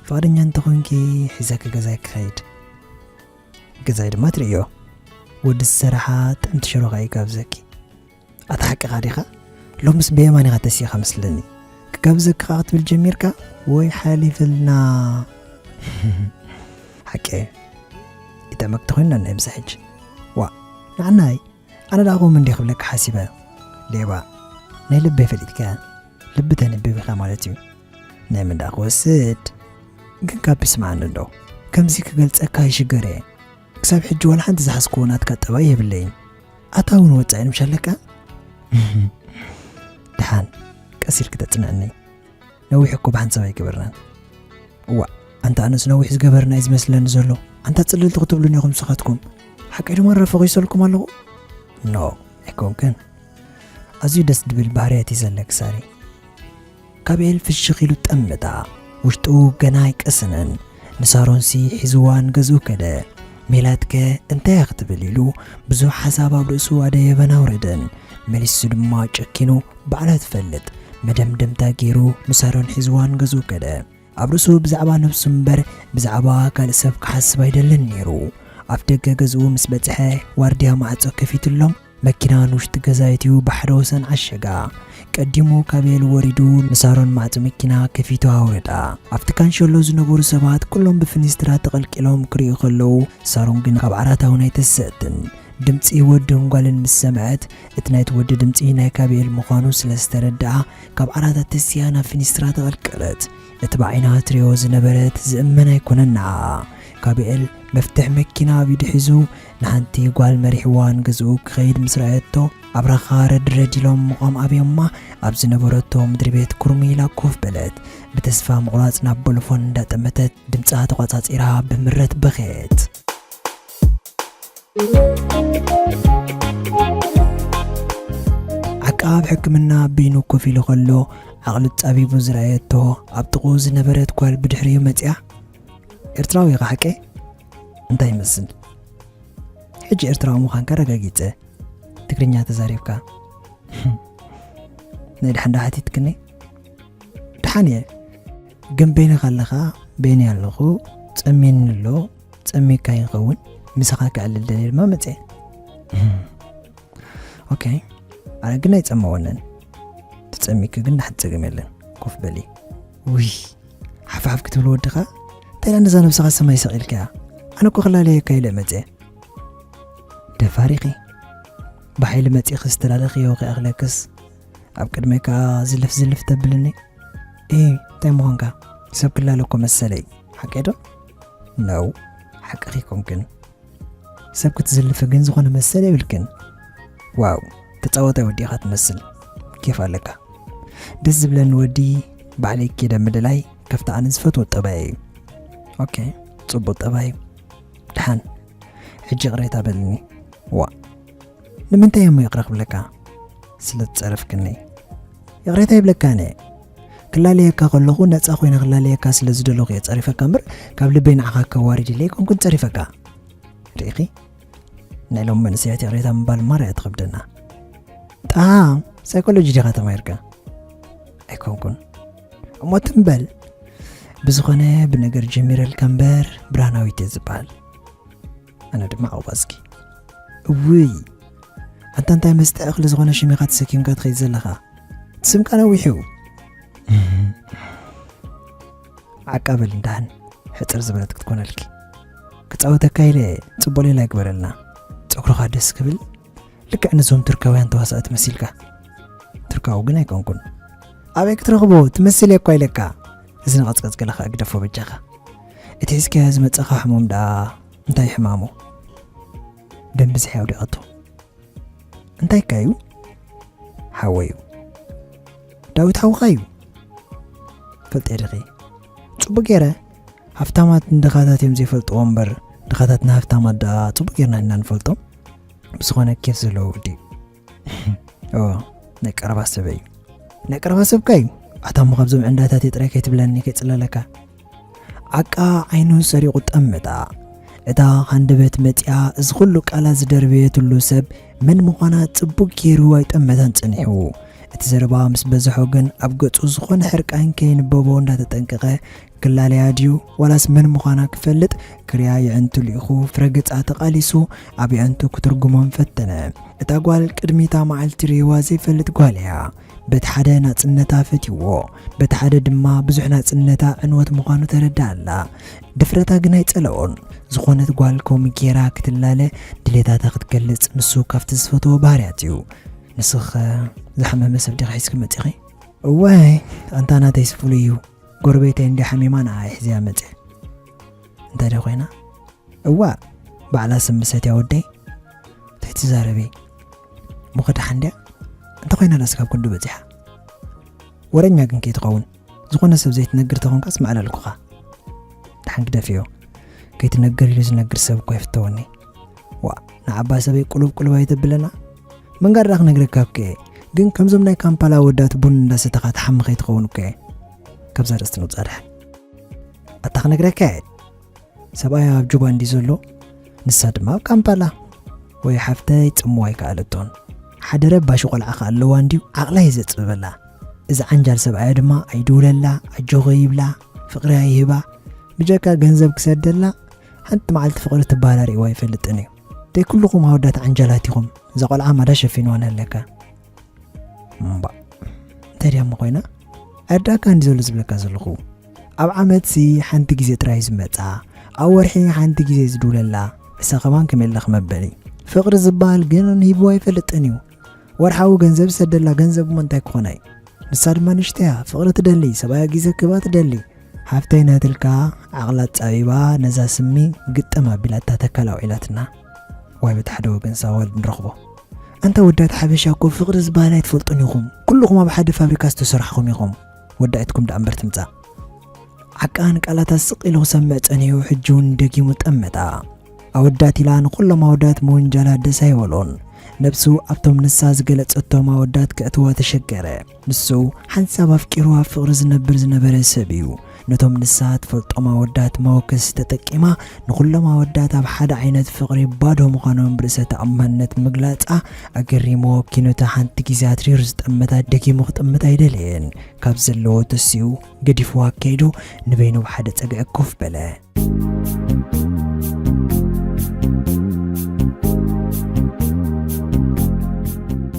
ፍቓደኛ እንተኾንኪ፣ ሒዘኪ ገዛይ ክኸይድ። ገዛይ ድማ ትርእዮ። ወዲ ዝሰረሓ ጥዕምቲ ሽሮ ኸኣ ይጋብዘኪ። ኣታ ሓቅኻ ዲኻ? ሎምስ ብየማን ኢኻ ተሲኻ መስለኒ። ክጋብዘኪ ኸኣ ክትብል ጀሚርካ? ወይ ሓሊፍልና። ሓቂ። ይጠመክቲ ኮይንና ናይ ምሳሕ ሕጂ። ዋእ፣ ንዓናይ፣ ኣነ ደኣ ከምኡ እንድየ ክብለካ ሓሲበ። ሌባ። ናይ ልበይ ፈሊጥካያ። ልቢ ተንብብ ኢኻ ማለት እዩ። ናይ ምን ደኣ ክወስድ? ግን ካብ ስምዓኒ እንዶ። ከምዚ ክገልጸካ ይሽገር እየ። ክሳብ ሕጂ ዋላ ሓንቲ ዝሓዝክዎ ናትካ ጠባይ የብለይን። ኣታ እውን ወጻኢ ንምሽ ኣለካ? ደሓን ቀስ ኢልኪ ተጽንዕኒ። ነዊሕ እኮ ብሓንሳብ ኣይገበርናን። እዋ፣ ኣንታ ኣነስ ነዊሕ ዝገበርና እዩ ዝመስለኒ ዘሎ። ኣንታ ጽልልቲ ክትብሉኒ ኢኹም ንስኻትኩም። ሓቀይ ድማ ረፈቑ ይሰልኩም ኣለኹ። ኖ፣ ኣይኮንክን። ኣዝዩ ደስ ድብል ባህርያት እዩ ዘለኪ ሳሪ። ካቤል ፍሽኽ ኢሉ ጠምታ። ውሽጡ ገና ኣይቀሰነን። ንሳሮንሲ ሒዝዋን ገዝኡ ከደ። ሜላትከ እንታይ እያ ክትብል ኢሉ ብዙሕ ሓሳብ ኣብ ርእሱ ኣደየበን ኣውረደን። መሊሱ ድማ ጨኪኑ ባዕላ ትፈልጥ መደምደምታ ገይሩ ንሳሮን ሒዝዋን ገዝኡ ከደ። ኣብ ርእሱ ብዛዕባ ነብሱ እምበር ብዛዕባ ካልእ ሰብ ክሓስብ ኣይደልን ነይሩ። ኣፍ ደገ ገዝኡ ምስ በጽሐ ዋርድያ ማዕጾ ከፊትሎም መኪና ንውሽጢ ገዛ የእትዩ ብሓደ ወሰን ዓሸጋ። ቀዲሙ ካቤል ወሪዱ ንሳሮን ማዕጾ መኪና ከፊቱ ኣውረዳ። ኣብቲ ካንሸሎ ዝነበሩ ሰባት ኩሎም ብፍኒስትራ ተቐልቂሎም ክርእዩ ከለዉ ሳሮን ግን ካብ ዓራት እውን ኣይተሰእትን። ድምጺ ወድን ጓልን ምስ ሰምዐት እቲ ናይቲ ወዲ ድምጺ ናይ ካቤል ምዃኑ ስለ ዝተረድኣ ካብ ዓራት ተስያ ናብ ፍኒስትራ ተቐልቀለት። እቲ ብዓይና ትሪኦ ዝነበረት ዝእመን ኣይኮነን ንዓኣ። ካቤል መፍትሕ መኪና ኣብ ኢዱ ሒዙ ንሓንቲ ጓል መሪሕዋ ንገዝኡ ክኸይድ ምስ ረኣየቶ ኣብራኻ ረድረድ ኢሎም ምቋም ኣብዮማ ኣብ ዝነበረቶ ምድሪ ቤት ኩርሚ ኢላ ኮፍ በለት። ብተስፋ ምቑራጽ ናብ ቦሎፎን እንዳጠመተት ድምጻ ተቋጻጺራ ብምረት በኸየት። ዓቃብ ሕክምና በይኑ ኮፍ ኢሉ ከሎ ዓቕሉ ጻቢቡ ዝረኣየቶ ኣብ ጥቕኡ ዝነበረት ጓል ብድሕሪኡ መጺኣ፣ ኤርትራዊ ኢኻ ሓቀይ? እንታይ ይመስል? ሕጂ ኤርትራዊ ምዃንካ ኣረጋጊጸ። ትግርኛ ተዛሪብካ። ናይ ደሓን ዶ ሓቲትክኒ? ደሓን እየ። ግን በይንኻ ኣለኻ፣ በይነይ ኣለኹ፣ ጸሚኒ ኣሎ፣ ጸሚካ ይኸውን፣ ምሳኻ ክዕልል ደልየ ድማ መጽየ። ኦኬ፣ ኣነ ግን ኣይጸመወንን። ትጸሚኪ ግን ንሓንቲ ጸገም የለን። ኮፍ በሊ። ውይ፣ ሓፍሓፍ ክትብል ወድኻ? እንታይ ኢላ ነዛ ነብስኻ ሰማይ ሰቒልካያ? ኣነ እኮ ክላለየካ ኢለ መጽየ። ደፋር ኢኺ። ብሓይሊ መጺእኺ ዝተላለኽዮ ከይኣኽለክስ ኣብ ቅድመይ ከኣ ዝልፍ ዝልፍ ተብልኒ። እ፣ እንታይ ምዃንካ? ሰብ ክላለ እኮ መሰለይ። ሓቀይ ዶ? ነው፣ ሓቅኺ ኣይኮንክን። ሰብ ክትዝልፊ ግን ዝኾነ መሰል የብልክን። ዋው፣ ተጻዋታይ ወዲ ኢኻ ትመስል። ኬፍ ኣለካ። ደስ ዝብለኒ ወዲ ባዕለይ ኬደ ምልላይ ከፍቲ ኣነ ዝፈትዎ ጠባይ እዩ። ኦኬ፣ ጽቡቕ ጠባይ። ደሓን፣ ሕጂ ይቕሬታ በልኒ። ዋ፣ ንምንታይ እሞ ይቕረ ክብለካ? ስለ ትጸረፍክኒ። ይቕሬታ ይብለካ ኣነ። ክላለየካ ከለኹ ነጻ ኮይነ ክላለየካ ስለ ዝደለኹ እየ ጸሪፈካ እምበር፣ ካብ ልበይ ንዓኻ ከዋርድ ኢለ ኣይኮንኩን ጸሪፈካ። ርኢኺ? ናይ ሎም መንእሰያት ይቕሬታ ምባል ማራ እያ ትኸብደና። ጣም ሳይኮሎጂ ዲኻ ተማሂርካ? ኣይኮንኩን። እሞ ትም በል። ብዝኾነ ብነገር ጀሚረልካ እምበር ብርሃናዊት እየ ዝበሃል። ኣነ ድማ ዓውባዝጊ። እውይ! ኣንታ እንታይ መስተ እኽሊ ዝኾነ ሽም ኢኻ ተሰኪምካ ትኸይድ ዘለኻ? እቲ ስምካ ነዊሕ እዩ። ዓቃ በል እንዳህን ሕጽር ዝበለት ክትኮነልኪ። ክጻወተካ ኢለ ጽቡቕ ሌላ ይግበረልና። ጸጉርኻ ደስ ክብል፣ ልክዕ ነዞም ቱርካውያን ተዋሳእቲ መሲልካ። ቱርካዊ ግን ኣይኮንኩን። ኣበይ ክትረኽቦ? ትመስል እየ እኳ ኢለካ። እዚ ንቐጽቀጽ ገለኻ እግደፎ በጃኻ። እቲ ሒዝካዮ ዝመጸኻ ሕሙም ደኣ እንታይ ሕማሙ? ደም ብዝሒ ኣውዲቐቶ። እንታይ ካዩ? ሓወዩ። ዳዊት ሓውኻዩ? ፈልጠ ዲኺ? ጽቡቕ ገይረ። ሃፍታማት ንድኻታት እዮም ዘይፈልጥዎ እምበር፣ ድኻታት ንሃፍታማት ደኣ ጽቡቕ ጌርና ኢና ንፈልጦም። ብዝኾነ ኬፍ ዘለዎ ወዲ እዩ። እዎ፣ ናይ ቀረባ ሰበይ እዩ። ናይ ቀረባ ሰብካ እዩ። ኣታ እሞ ካብዞም ዕንዳታት እየ ጥራይ ከይትብለኒ ከይጽለለካ። ዓቃ ዓይኑ ሰሪቑ ጠመታ። እታ ሃንደበት መጺኣ እዚ ኩሉ ቃላት ዝደርበየትሉ ሰብ መን ምዃና ጽቡቕ ገይሩ ኣይጠመታን ጸኒሑ። እቲ ዘረባ ምስ በዝሖ ግን ኣብ ገጹ ዝኾነ ሕርቃን ከይንበቦ እንዳተጠንቀቐ ክላለያ ድዩ ዋላስ መን ምዃና ክፈልጥ ክሪያ የዕንቱ ልኢኹ ፍረ ገጻ ተቓሊሱ ኣብ የዕንቱ ክትርጉሞም ፈተነ። እታ ጓል ቅድሚታ መዓልቲ ርእይዋ ዘይፈልጥ ጓል እያ። በቲ ሓደ ናጽነታ ፈትይዎ፣ በቲ ሓደ ድማ ብዙሕ ናጽነታ ዕንወት ምዃኑ ተረድኣላ። ድፍረታ ግን ኣይጸለኦን። ዝኾነት ጓል ከምኡ ጌራ ክትላለ ድሌታታ ክትገልጽ ንሱ ካብቲ ዝፈትዎ ባህርያት እዩ። ንስኺኸ ዝሓመመ ሰብ ዲኺ ሒዝኪ መጺኺ? እዋይ፣ ኣንታ ናተይስ ፍሉይ እዩ። ጎረቤተይ እንድያ ሓሚማ ንዓኣ ሒዘያ መጺአ። እንታይ ዶ ኮይና? እዋእ፣ ባዕላ ስሚ ሰትያ ወደይ። እንታይ ትዛረቢ? እሞ ከ ደሓን ድያ? እንተ ኮይና ዳስ ካብ ክንዱ በጺሓ? ወረኛ ግን ከይትኸውን። ዝኾነ ሰብ ዘይትነግር ተኾንካስ መዕለልኩኻ። ደሓን ግደፍዮ። ከይትነግር ኢሉ ዝነግር ሰብ እኮ የፍተወኒ። ዋ፣ ንዓባ ሰበይ ቁሉብ ቁሉብ ኣይተብለና። መንጋር ደኣ ክነግረካ እኮ እየ። ግን ከምዞም ናይ ካምፓላ ወዳት ቡን እንዳሰተኻ ትሓሚ ከይትኸውን እኮ እየ። ካብዛ ርእስቲ ንውጻእ ደሓን። ኣታ ክነግረካ እየ። ሰብኣያ ኣብ ጁባ እንዲ ዘሎ፣ ንሳ ድማ ኣብ ካምፓላ። ወይ ሓፍተይ ጽምዋ ኣይከኣለቶን። ሓደ ረባሺ ቆልዓ ከኣ ኣለዋ እንድዩ፣ ዓቕላ እዩ ዘጽብበላ። እዚ ዓንጃል ሰብኣያ ድማ ኣይድውለላ፣ ኣጆኺ ይብላ፣ ፍቕሪ ኣይህባ። ብጀካ ገንዘብ ክሰደላ፣ ሓንቲ መዓልቲ ፍቕሪ ትበሃል ርእይዋ ኣይፈልጥን እዩ። ደይ ኩልኹም ኣወዳት ዓንጃላት ኢኹም። እዛ ቆልዓ ማዳ ሸፊንዋ ነለካ። እምባ። እንታይ ድያ እሞ ኮይና? ኣዳካ እንዲ ዘሎ ዝብለካ ዘለኹ። ኣብ ዓመትሲ ሓንቲ ግዜ ጥራይ ዝመጻ፣ ኣብ ወርሒ ሓንቲ ግዜ ዝድውለላ፣ እሳ ከማን ከመይ ኢላ ክመበሊ። ፍቕሪ ዝበሃል ግን ሂብዋ ኣይፈልጥን እዩ። ወርሓዊ ገንዘብ ይሰደላ፣ ገንዘብ እሞ እንታይ ክኾና እዩ? ንሳ ድማ ንእሽተያ፣ ፍቕሪ ትደሊ፣ ሰብኣያ ግዜ ክህባ ትደሊ። ሓፍተይ ናትልካ ዓቕላ ጻቢባ፣ ነዛ ስሚ ግጥም ኣቢላታ ተካል ኣውዒላትና። ዋይ በቲ ሓደ ወገን ሳዋል ንረኽቦ። ኣንታ ወዳት ሓበሻ እኮ ፍቕሪ ዝበሃል ኣይትፈልጡን ኢኹም። ኩልኹም ኣብ ሓደ ፋብሪካ ዝተሰርሕኹም ኢኹም። ወዳኢትኩም ደኣ እምበር ትምጻእ። ዓቃን ቃላታ ስቕ ኢሉ ክሰምዕ ጸኒሑ ሕጂ እውን ደጊሙ ጠመታ። ኣወዳት ኢላ ንኹሎም ኣወዳት ምውንጃላ ደስ ኣይበሎን። ነብሱ ኣብቶም ንሳ ዝገለጸቶም ኣወዳት ከእትዋ ተሸገረ። ንሱ ሓንሳብ ኣፍቂሩ ኣብ ፍቕሪ ዝነብር ዝነበረ ሰብ እዩ። ነቶም ንሳ ትፈልጦም ኣወዳት መወከሲ ተጠቂማ ንኹሎም ኣወዳት ኣብ ሓደ ዓይነት ፍቕሪ ባዶ ምዃኖም ብርእሰ ተኣማንነት ምግላጻ ኣገሪሞ ኪኑታ ሓንቲ ግዜ ኣትሪሩ ዝጠመታ ደጊሙ ክጥምት ኣይደለየን። ካብ ዘለዎ ተሲኡ ገዲፍዋ ከይዱ ንበይኑ ብሓደ ጸግዒ ኮፍ በለ።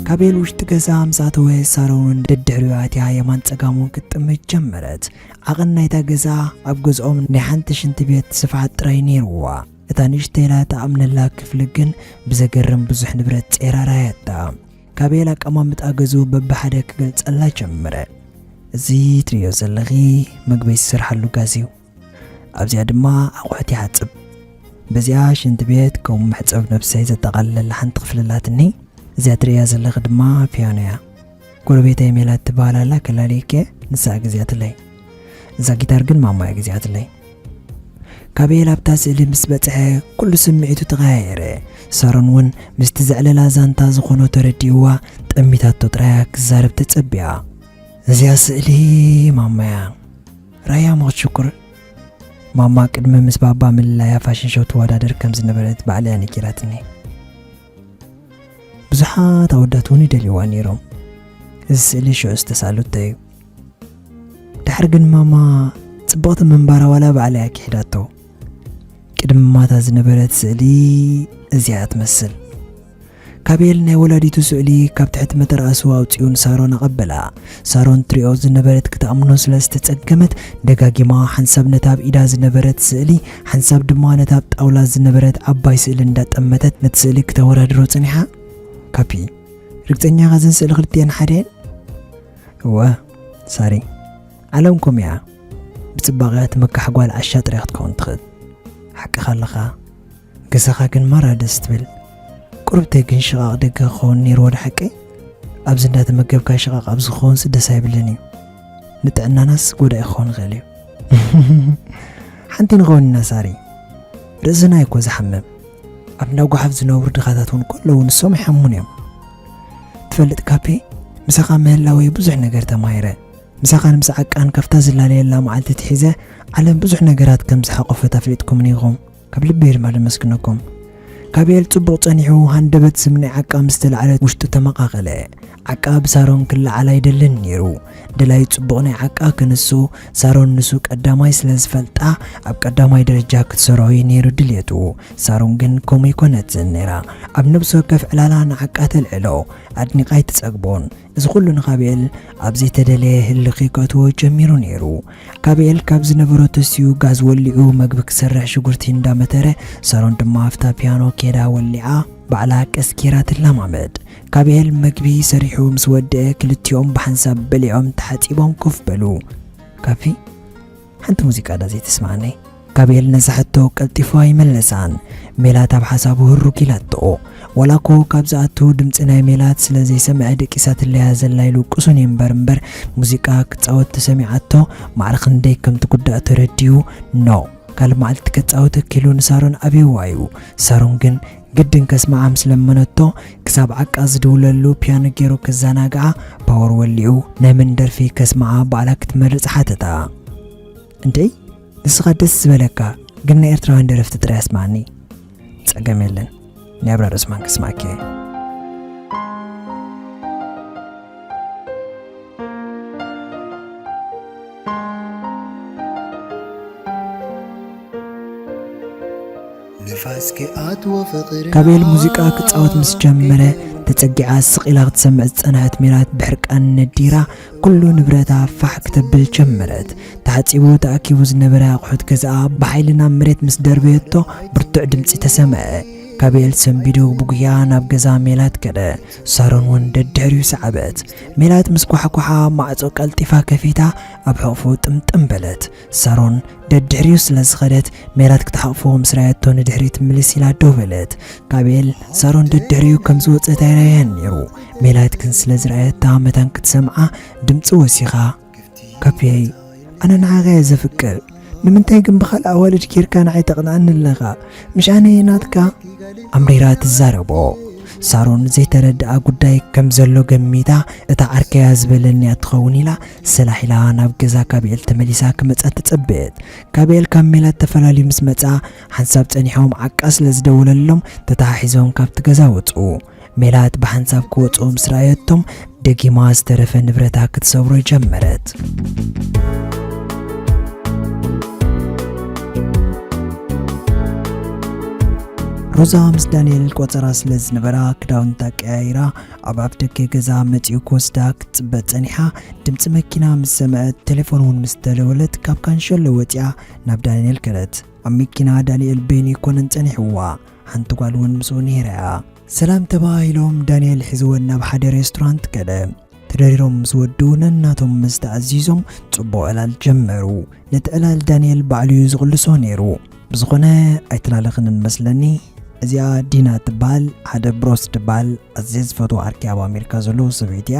ካቤል ውሽጢ ገዛ ምስ ኣተወ ሳሮን እውን ደድሕሪኡ ኣትያ የማን ጸጋሙን ክትጥምት ጀመረት። ዓቐን ናይታ ገዛ ኣብ ገዝኦም ናይ ሓንቲ ሽንቲ ቤት ስፍሓት ጥራይ ነይርዋ። እታ ንእሽተይ ኢላ ትኣምነላ ክፍሊ ግን ብዘገርም ብዙሕ ንብረት ጼራራያታ። ካቤል ኣቀማምጣ ገዝኡ በብሓደ ክገልጸላ ጀመረ። እዚ ትርእዮ ዘለኺ መግቢ ዝሰርሓሉ ጋዝ እዩ። ኣብዚኣ ድማ ኣቑሑት ይሓጽብ። በዚኣ ሽንቲ ቤት ከምኡ መሕጸብ ነብሰይ ዘጠቓለለ ሓንቲ ክፍሊ ኣላትኒ። እዚኣ ትርእያ ዘለኺ ድማ ፒያኖ እያ። ጎረቤተይ ሜላት ትበሃል ኣላ፣ ከላልየኪ እየ፣ ንሳ እያ ገዚኣትለይ። እዛ ጊታር ግን ማማ እያ ገዚኣትለይ። ካቤል ኣብታ ስእሊ ምስ በጽሐ ኩሉ ስምዒቱ ተቐያየረ። ሳሮን እውን ምስቲ ዘዕለላ ዛንታ ዝኾኖ ተረዲእዋ ጠሚታቶ ጥራያ ክዛረብ ተጸቢያ። እዚኣ ስእሊ ማማ እያ። ራያ ሞት ሽኩር። ማማ ቅድሚ ምስ ባባ ምልላያ ፋሽን ሾው ትወዳደር ከም ዝነበረት ባዕላ እያ ነጊራትኒ። ብዙሓት ኣወዳት እውን ይደልይዋ ነይሮም። እዚ ስእሊ ሽዑ ዝተሳእሉቶ እዩ። ድሕሪ ግን ማማ ጽብቕቲ ምንባራ ዋላ ባዕላ እያ ክሒዳቶ። ቅድሚ ማታ ዝነበረት ስእሊ እዚኣ ትመስል። ካቤል ናይ ወላዲቱ ስእሊ ካብ ትሕቲ መተርኣሱ ኣውጺኡ ንሳሮን ኣቐበላ። ሳሮን ትሪኦ ዝነበረት ክትኣምኖ ስለ ዝተጸገመት ደጋጊማ ሓንሳብ ነታ ኣብ ኢዳ ዝነበረት ስእሊ ሓንሳብ ድማ ነታ ኣብ ጣውላ ዝነበረት ዓባይ ስእሊ እንዳጠመተት ነቲ ስእሊ ክተወዳድሮ ጸኒሓ። ካፒ፣ ርግጸኛ ኢኻ እዘን ስእሊ ክልቲኤን ሓደ እየን? እወ ሳሪ፣ ዓለም ከምኡ እያ። ብጽባቐ ትምካሕ ጓል ዓሻ ጥራይ ክትከውን ትኽእል። ሓቅኻ ኣለኻ። ገዛኻ ግን ማራ ደስ ትብል። ቁሩብተይ ግን ሽቓቕ ደገ ክኸውን ነይርዎ ዶ ሓቀይ? ኣብዚ እንዳተመገብካ ሽቓቕ ኣብዚ ክኸውንስ ደስ ኣይብልን እዩ። ንጥዕናናስ ጎዳኢ ክኸውን ይኽእል እዩ። ሓንቲ ንኸውን ኢና ሳሪ። ርእስና እኮ ዝሓምም። ኣብ እንዳ ጓሓፍ ዝነብሩ ድኻታት እውን ከለዉ ንሶም ይሓሙን እዮም። ትፈልጥ ካፔ፣ ምሳኻ ምህላወይ ብዙሕ ነገር ተማሂረ። ምሳኻን ምስ ዓቃን ካብታ ዝላለየላ መዓልቲ ትሒዘ ዓለም ብዙሕ ነገራት ከም ዝሓቆፈት ኣፍሊጥኩምኒ ኢኹም። ካብ ልበይ ድማ ደመስግነኩም። ካቤል ጽቡቕ ጸኒሑ ሃንደበት ስም ናይ ዓቃ ምስ ተላዕለ ውሽጡ ተመቓቐለ። ዓቃ ብሳሮን ክለዓል ኣይደልን ነይሩ። ደላይ ጽቡቕ ናይ ዓቃ ክንሱ፣ ሳሮን ንሱ ቀዳማይ ስለ ዝፈልጣ ኣብ ቀዳማይ ደረጃ ክትሰርዖ እዩ ነይሩ ድልየቱ። ሳሮን ግን ከምኡ ኣይኮነትን ነይራ። ኣብ ነብሲ ወከፍ ዕላላ ንዓቃ ተልዕሎ፣ ኣድኒቓ ኣይትጸግቦን። እዚ ኩሉ ንኻቤል ኣብ ዘይተደለየ ህልኺ ከእትዎ ጀሚሩ ነይሩ። ካቤል ካብ ዝነበሮ ተሲኡ ጋዝ ወሊዑ መግቢ ክሰርሕ ሽጉርቲ እንዳመተረ፣ ሳሮን ድማ ኣብታ ፒያኖ ኬዳ ወሊዓ ባዕላ ቀስ ጌራ ትለማመድ። ካቤል መግቢ ሰሪሑ ምስ ወደአ ክልቲኦም ብሓንሳብ በሊዖም ተሓጺቦም ኮፍ በሉ። ካፊ፣ ሓንቲ ሙዚቃ ዳ ዘይትስማዓኒ? ካቤል ነዛ ሕቶ ቀልጢፉ ኣይመለሳን። ሜላት ኣብ ሓሳቡ ህሩግ ኢላቶ። ዋላ እኮ ካብ ዝኣቱ ድምፂ ናይ ሜላት ስለ ዘይሰምዐ ደቂሳትለያ ዘላ ኢሉ ቅሱን እዩ እምበር እምበር፣ ሙዚቃ ክፃወት ተሰሚዓቶ ማዕረ ክንደይ ከም ትጉዳእ ተረዲኡ። ኖ፣ ካልእ መዓልቲ ከፃወተኪ ኢሉ ንሳሮን ኣብይዋ እዩ። ሳሮን ግን ግድን ከስምዓ ምስ ለመነቶ፣ ክሳብ ዓቃ ዝድውለሉ ፒያኖ ገይሩ ከዘናግዓ ፓወር ወሊዑ ናይ መን ደርፊ ከስምዓ ባዕላ ክትመርፅ ሓተታ። እንዴ፣ ንስኻ ደስ ዝበለካ ግን ናይ ኤርትራውያን ደረፍቲ ጥራይ ኣስምዓኒ። ጸገም የለን፣ ናይ ኣብራር ዑስማን ከስምዓኪ እየ። ንፋስ ክኣትዎ ፍቕርና። ካቤል ሙዚቃ ክጻወት ምስ ጀመረ፣ ተጸጊዓ ስቕ ኢላ ክትሰምዕ ዝጸንሐት ሜላት ብሕርቃን ነዲራ፣ ኩሉ ንብረታ ፋሕ ክተብል ጀመረት። ተሓጺቡ ተኣኪቡ ዝነበረ ኣቑሑት ገዛኣ ብሓይሊ ናብ መሬት ምስ ደርበየቶ፣ ብርቱዕ ድምጺ ተሰምዐ። ካቤል ሰንቢዱ ብጉያ ናብ ገዛ ሜላት ከደ። ሳሮን እውን ደድሕሪኡ ሰዓበት። ሜላት ምስ ኳሕኳሓ ማዕጾ ቀልጢፋ ከፊታ ኣብ ሕቑፉ ጥምጥም በለት። ሳሮን ደድሕሪኡ ስለ ዝኸደት ሜላት ክትሓቕፎ ምስ ረኣየቶ ንድሕሪት ምልስ ኢላ ደው በለት። ካቤል ሳሮን ደድሕሪኡ ከም ዝወጸት ኣይረኣያን ነይሩ። ሜላት ግን ስለ ዝረኣየታ መታን ክትሰምዓ ድምጺ ወሲኻ፣ "ካቤይ፣ ኣነ ንዓኻ እየ ዘፍቅር። ንምንታይ ግን ብኻልእ ኣዋልድ ጌርካ ንዓይ ተቕንኣኒ ኣለኻ? ምሽ ኣነ እየ ናትካ?" ኣምሪራ ትዛረቦ። ሳሮን ዘይተረድኣ ጉዳይ ከም ዘሎ ገሚታ፣ "እታ ዓርከያ ዝበለኒ እያ ትኸውን" ኢላ ሰላሕ ኢላ ናብ ገዛ ካቤል ተመሊሳ ክመጻ ተጸበየት። ካቤል ካብ ሜላት ተፈላልዩ ምስ መጻ፣ ሓንሳብ ጸኒሖም ዓቃ ስለ ዝደወለሎም ተተሓሒዞም ካብቲ ገዛ ወጹ። ሜላት ብሓንሳብ ክወጹ ምስ ረኣየቶም፣ ደጊማ ዝተረፈ ንብረታ ክትሰብሮ ጀመረት። ሮዛ ምስ ዳንኤል ቆጸራ ስለ ዝነበራ፣ ክዳውንታ ቀያይራ ኣብ ኣፍደገ ገዛ መጺኡ ክወስዳ ክትጽበ ጸኒሓ፣ ድምጺ መኪና ምስ ሰምዐት፣ ቴሌፎን እውን ምስ ተደወለት፣ ካብ ካንሸሎ ወጺኣ ናብ ዳንኤል ከደት። ኣብ መኪና ዳንኤል በይኑ ይኮነን ጸኒሕዋ፣ ሓንቲ ጓል እውን ምስኡ ነይራ እያ። ሰላም ተባሂሎም ዳንኤል ሒዝወን ናብ ሓደ ሬስቶራንት ከደ። ተደሪሮም ምስ ወድኡ ነናቶም መስተ ኣዚዞም ጽቡቕ ዕላል ጀመሩ። ነቲ ዕላል ዳንኤል ባዕሉ እዩ ዝቕልሶ ነይሩ። ብዝኾነ ኣይተላለኽንን መስለኒ። እዚኣ ዲና ትበሃል፣ ሓደ ብሮስ ትበሃል ኣዝየ ዝፈትዎ ዓርኪ ኣብ ኣሜሪካ ዘለዉ ሰበይቲ እያ።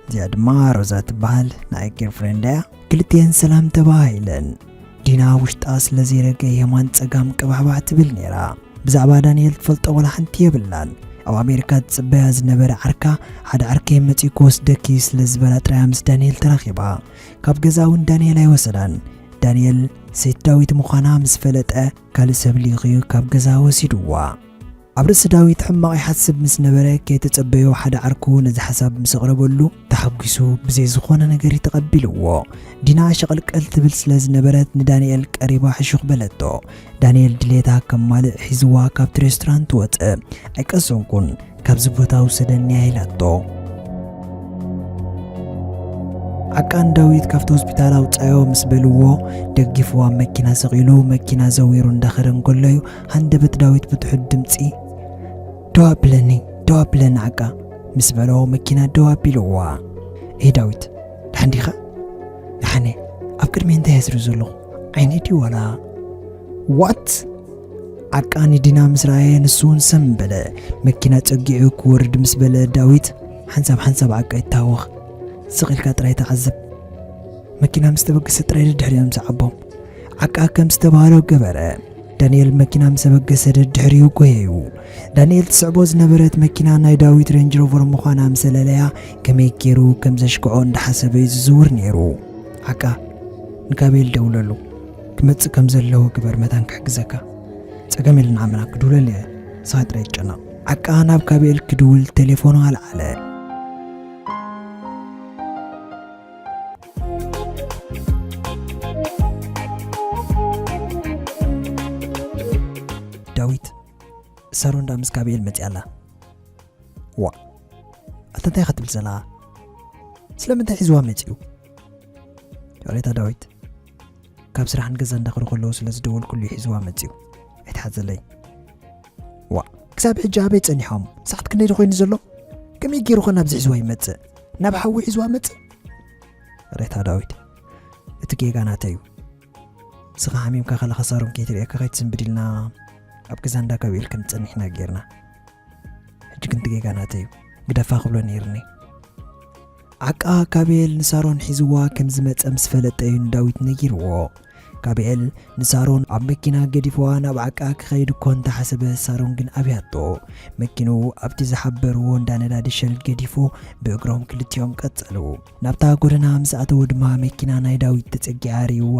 እዚኣ ድማ ሮዛ ትበሃል ናይ ጌርፍሬንድ እያ። ክልቲኤን ሰላም ተባሂለን። ዲና ውሽጣ ስለ ዘይረገ የማን ጸጋም ቅባሕባሕ ትብል ነይራ። ብዛዕባ ዳንኤል ትፈልጦ ዋላ ሓንቲ የብላን። ኣብ ኣሜሪካ ዝጽበያ ዝነበረ ዓርካ፣ ሓደ ዓርከይ መጺኡ ክወስደኪ ስለ ዝበላ ጥራያ ምስ ዳንኤል ተራኺባ። ካብ ገዛ እውን ዳንኤል ኣይወሰዳን። ዳንኤል ሰይቲ ዳዊት ምዃና ምስ ፈለጠ፣ ካልእ ሰብ ልኢኹ ካብ ገዛ ወሲድዋ። ኣብ ርእሲ ዳዊት ሕማቕ ይሓስብ ምስ ነበረ፣ ከይተጸበዮ ሓደ ዓርኩ ነዚ ሓሳብ ምስ ኣቕረበሉ፣ ተሓጒሱ ብዘይ ዝኾነ ነገር እዩ ተቐቢልዎ። ዲና ሸቐልቀል ትብል ስለ ዝነበረት፣ ንዳንኤል ቀሪባ ሕሹኽ በለቶ። ዳንኤል ድሌታ ከማልእ ሒዝዋ ካብቲ ሬስቶራንት ወጸ። "ኣይቀሰንኩን፣ ካብዚ ቦታ ውሰደኒ" ኢላቶ። ዓቃን ዳዊት ካብቲ ሆስፒታል ኣውጻዮ ምስ በልዎ፣ ደጊፉ ኣብ መኪና ሰቒሉ፣ መኪና ዘዊሩ እንዳኸደ እንከሎ እዩ፣ ሃንደበት ዳዊት ብትሑት ድምጺ፣ "ደው ኣብለኒ፣ ደው ኣብለኒ ዓቃ" ምስ በሎ፣ መኪና ደው ኣቢልዋ። "ኤ ዳዊት፣ ደሓን ዲኻ?" "ደሓን እየ። ኣብ ቅድመይ እንታይ እየ ዝርኢ ዘለኹ? ዓይነይ ድዩ ዋላ?" "ዋት?" ዓቃ ንዲና ምስ ረኣየ፣ ንሱ እውን ሰም በለ። መኪና ጸጊዑ ክወርድ ምስ በለ፣ ዳዊት፣ "ሓንሳብ ሓንሳብ ዓቃ ይታወኽ፣ ስቕ ኢልካ ጥራይ ተዓዘብ። መኪና ምስ ተበገሰ ጥራይ ደድሕሪኦም ሰዓቦም" ዓቃ ከም ዝተባህሎ ገበረ። ዳንኤል መኪና ምስ ኣበገሰ ደድሕሪኡ ጎየዩ። ዳንኤል ትስዕቦ ዝነበረት መኪና ናይ ዳዊት ሬንጅ ሮቨር ምዃና ምስ ኣለለያ፣ ከመይ ገይሩ ከም ዘሽክዖ እንዳሓሰበ እዩ ዝዝውር ነይሩ። "ዓቃ፣ ንካቤል ደውለሉ፣ ክመጽእ ከም ዘለዎ ግበር፣ መታን ክሕግዘካ። ጸገም የለን ዓመና፣ ክድውለሉ እየ፣ ንስኻ ጥራይ ኣይትጨነቕ።" ዓቃ ናብ ካቤል ክድውል ቴሌፎኑ ኣልዓለ። ዳዊት፣ ሳሮን ደኣ ምስ ካቤል መጺኣ ኣላ። "ዋ፣ ኣታ እንታይ ኢኻ ትብል ዘለኻ? ስለምንታይ ሒዝዋ መጺኡ?" "ይቕሬታ ዳዊት፣ ካብ ስራሕ ንገዛ እንዳኸዱ ከለዉ ስለ ዝደወልኩሉ እዩ ሒዝዋ መጺኡ። ኣይትሓዘለይ።" "ዋ፣ ክሳብ ሕጂ ኣበይ ጸኒሖም? ሰዓት ክንደይ ዶ ኮይኑ ዘሎ? ከመይ ገይሩ ኸ ናብዚ ሒዝዋ ይመጽእ? ናብ ሓዊ ሒዝዋ መጽእ?" "ይቕሬታ ዳዊት፣ እቲ ጌጋ ናተይ እዩ። ንስኻ ሓሚምካ ከለኻ ሳሮን ከይትርእየካ ከይትስንብድ ኢልና ኣብ ገዛ እንዳ ካቤል ከም ትጸንሕ ኢና ጌርና። እቲ ጌጋ ናተይ እዩ፣ ግደፋ ክብሎ ነይርኒ። ዓቃ ካቤል ንሳሮን ሒዝዋ ከም ዝመጸ ምስ ፈለጠ እዩ ንዳዊት ነጊርዎ። ካቤል ንሳሮን ኣብ መኪና ገዲፍዋ ናብ ዓቃ ክኸይድ እኮ እንተሓሰበ፣ ሳሮን ግን ኣብያቶ። መኪንኡ ኣብቲ ዝሓበርዎ እንዳ ነዳዲ ሸል ገዲፉ ብእግሮም ክልቲኦም ቀጸሉ። ናብታ ጎደና ምስ ኣተዉ ድማ መኪና ናይ ዳዊት ተጸጊዓ ርእይዋ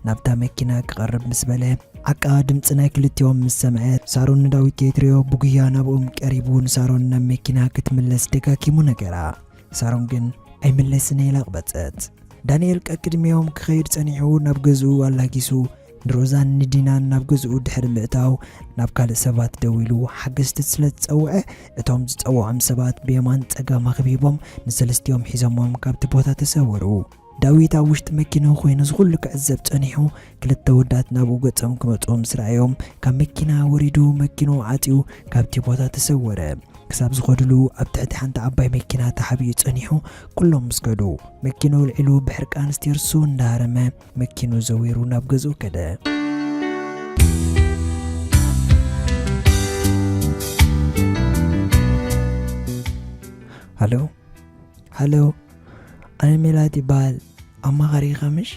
ናብታ መኪና ክቐርብ ምስ በለ፣ ዓቃ ድምጺ ናይ ክልቲኦም ምስ ሰምዐ፣ ሳሮን ንዳዊት ከይትርእዮ ብጉያ ናብኦም ቀሪቡ ንሳሮን ናብ መኪና ክትምለስ ደጋጊሙ ነገራ። ሳሮን ግን ኣይምለስን ኢላ ኣቕበጸት። ዳንኤል ቀቅድሚኦም ክኸይድ ጸኒሑ ናብ ገዝኡ ኣላጊሱ ንሮዛን ንዲናን ናብ ገዝኡ ድሕሪ ምእታው ናብ ካልእ ሰባት ደዊሉ ሓገዝቲ ስለ ዝጸውዐ እቶም ዝጸውዖም ሰባት ብየማን ጸጋም ኣኽቢቦም ንሰለስቲኦም ሒዞሞም ካብቲ ቦታ ተሰወሩ። ዳዊት ኣብ ውሽጢ መኪንኡ ኮይኑ ዝኹሉ ክዕዘብ ጸኒሑ ክልተ ወዳት ናብኡ ገጾም ክመጹ ምስ ረኣዮም ካብ መኪና ወሪዱ መኪንኡ ዓጽዩ ካብቲ ቦታ ተሰወረ። ክሳብ ዝኸድሉ ኣብ ትሕቲ ሓንቲ ዓባይ መኪና ተሓቢኡ ጸኒሑ። ኩሎም ምስ ከዱ፣ መኪንኡ ኣልዒሉ ብሕርቃን ስቴርሱ እንዳሃረመ መኪንኡ ዘዊሩ ናብ ገዝኡ ከደ። ሃሎ፣ ሃሎ፣ ኣነ ሜላት ይበሃል። ኣማኻሪ ኢኻ ምሽ?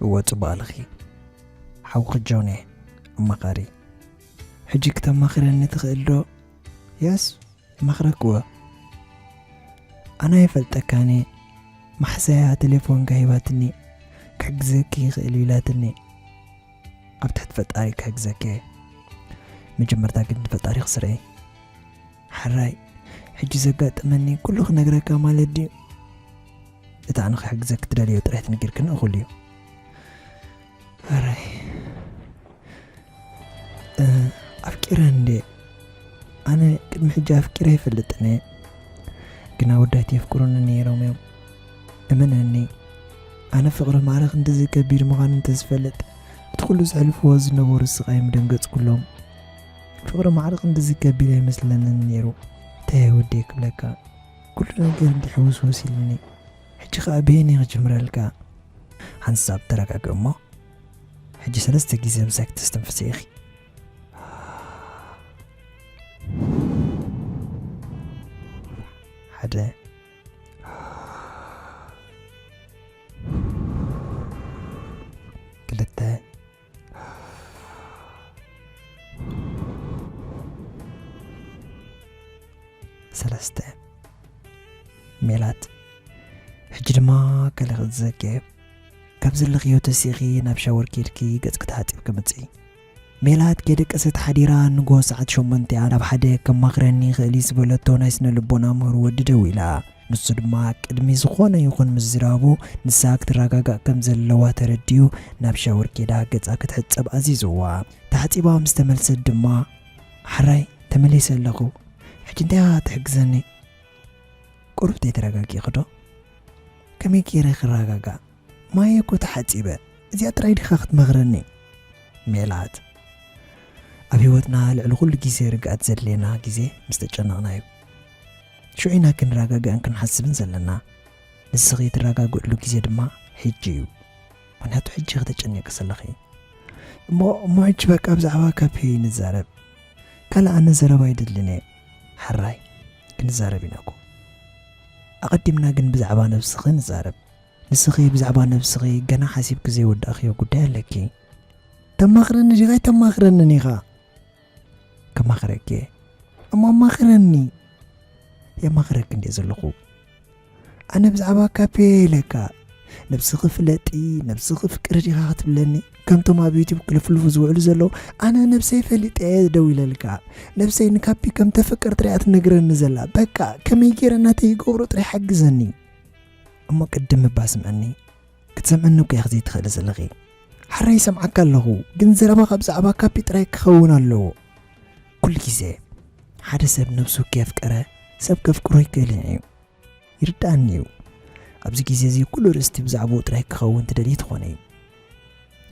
እወ፣ ጽቡቕ ኣለኺ። ሓውኺ ጆን እየ፣ ኣማኻሪ። ሕጂ ክተማኽረኒ ትኽእል ዶ? የስ፣ መኽረክዎ። ኣነ ኣይፈልጠካን እየ። ማሕሰያ ቴሌፎንካ ሂባትኒ፣ ክሕግዘኪ ይኽእል እዩ ኢላትኒ። ኣብ ትሕቲ ፈጣሪ ክሕግዘኪ እየ። መጀመርታ ግን ንፈጣሪ ክስርኤ። ሕራይ፣ ሕጂ ዘጋጠመኒ ኩሉ ክነግረካ ማለት ድዩ? እቲ ኣነ ክሕግዘኪ ትደልዮ ጥራይ ተነጊርክኒ እኹል እዩ። ሕራይ፣ እ፣ ኣፍቂረ እንዴ? ኣነ ቅድሚ ሕጂ ኣፍቂረ ኣይፈልጥን እየ። ግን ኣወዳት የፍቅሩኒ ነይሮም እዮም። እመነኒ፣ ኣነ ፍቕሪ ማዕረ ክንድዚ ከቢድ ምዃኑ እንተዝፈልጥ፣ እቲ ኩሉ ዘሕልፍዎ ዝነበሩ ስቓይ ምደንገጽኩሎም። ፍቕሪ ማዕረ ክንድዚ ከቢድ ኣይመስለንን ነይሩ። እንታይ ወደይ ክብለካ፣ ኩሉ ነገር እንዲሕ ውስውስ ኢሉኒ። ሕጂ ኸኣ በየን እየ ክጅምረልካ? ሓንሳብ ተረጋግእ እሞ፣ ሕጂ ሰለስተ ግዜ ምሳይ ክተስተንፍሲ ኢኺ። ሓደ፣ ክልተ፣ ሰለስተ። ሜላት፣ ሕጂ ድማ ገለ ክእዝዘኪ እየ። ካብ ዘለኽዮ ተሲእኺ ናብ ሻወር ኬድኪ ገጽኪ ተሓጺብኪ ምጺ። ሜላት ከይደቀሰት ሓዲራ ንግሆ ሰዓት ሸሞንተ እያ ናብ ሓደ ከማኽረኒ ይኽእል እዩ ዝበለቶ ናይ ስነ ልቦና ምህር ወዲ ደዊላ። ንሱ ድማ ቅድሚ ዝኾነ ይኹን ምዝራቡ ንሳ ክትረጋጋእ ከም ዘለዋ ተረዲኡ ናብ ሻወር ኬዳ ገጻ ክትሕጸብ ኣዚዝዋ። ተሓጺባ ምስ ተመልሰት ድማ፣ "ሓራይ፣ ተመሊሰ ኣለኹ። ሕጂ እንታይ ኢኻ ትሕግዘኒ?" "ቁሩብ ተይተረጋጊእኺ ዶ?" "ከመይ ገይረ ክረጋጋእ? ማየ እኮ ተሓጺበ። እዚኣ ጥራይ ዲኻ ክትመኽረኒ?" ሜላት፣ ኣብ ህይወትና ልዕሊ ኩሉ ግዜ ርግኣት ዘድልየና ግዜ ምስ ተጨነቕና እዩ። ሽዑ ኢና ክንረጋጋእን ክንሓስብን ዘለና። ንስኺ ትረጋግእሉ ግዜ ድማ ሕጂ እዩ። ምኽንያቱ ሕጂ ኢኺ ተጨኒቕኪ ዘለኺ። እሞ፣ እሞ ሕጂ በቃ ብዛዕባ ካፌ ንዛረብ። ካልእ ኣነ ዘረባ ኣይደልን እየ። ሕራይ፣ ክንዛረብ ኢና እኮ። ኣቐዲምና ግን ብዛዕባ ነብስኺ ንዛረብ። ንስኺ ብዛዕባ ነብስኺ ገና ሓሲብኪ ዘይወዳእክዮ ጉዳይ ኣለኪ። ተማኽረኒ ዲኻ ኣይተማኽረንን ኢኻ? ከማኽረኪ እየ። እሞ ኣማኽረኒ። የማኽረኪ እንድየ ዘለኹ። ኣነ ብዛዕባ ካፔ ኢለካ፣ ነብስኺ ፍለጢ፣ ነብስኺ ፍቅሪ ዲኻ ክትብለኒ? ከምቶም ኣብ ዩቱብ ክልፍልፉ ዝውዕሉ ዘለዉ፣ ኣነ ነብሰይ ፈሊጠ እየ ደው ኢለልካ። ነብሰይ ንካፒ ከም ተፍቅር ጥራይ እያ ትነግረኒ ዘላ። በቃ፣ ከመይ ገይረ ናተይ ይገብሮ ጥራይ ሓግዘኒ። እሞ ቅድም እባ ስምዐኒ። ክትሰምዐኒ እኮ ኢኺ ዘይትኽእሊ ዘለኺ። ሓራይ ይሰምዓካ ኣለኹ፣ ግን ዘረባኻ ብዛዕባ ካፒ ጥራይ ክኸውን ኣለዎ። ኩሉ ግዜ ሓደ ሰብ ነብሱ ከየፍቀረ ሰብ ከፍቅሮ ኣይክእልን እዩ። ይርድኣኒ እዩ። ኣብዚ ግዜ እዚ ኩሉ ርእስቲ ብዛዕባኡ ጥራይ ክኸውን ትደልዪ ትኾኒ።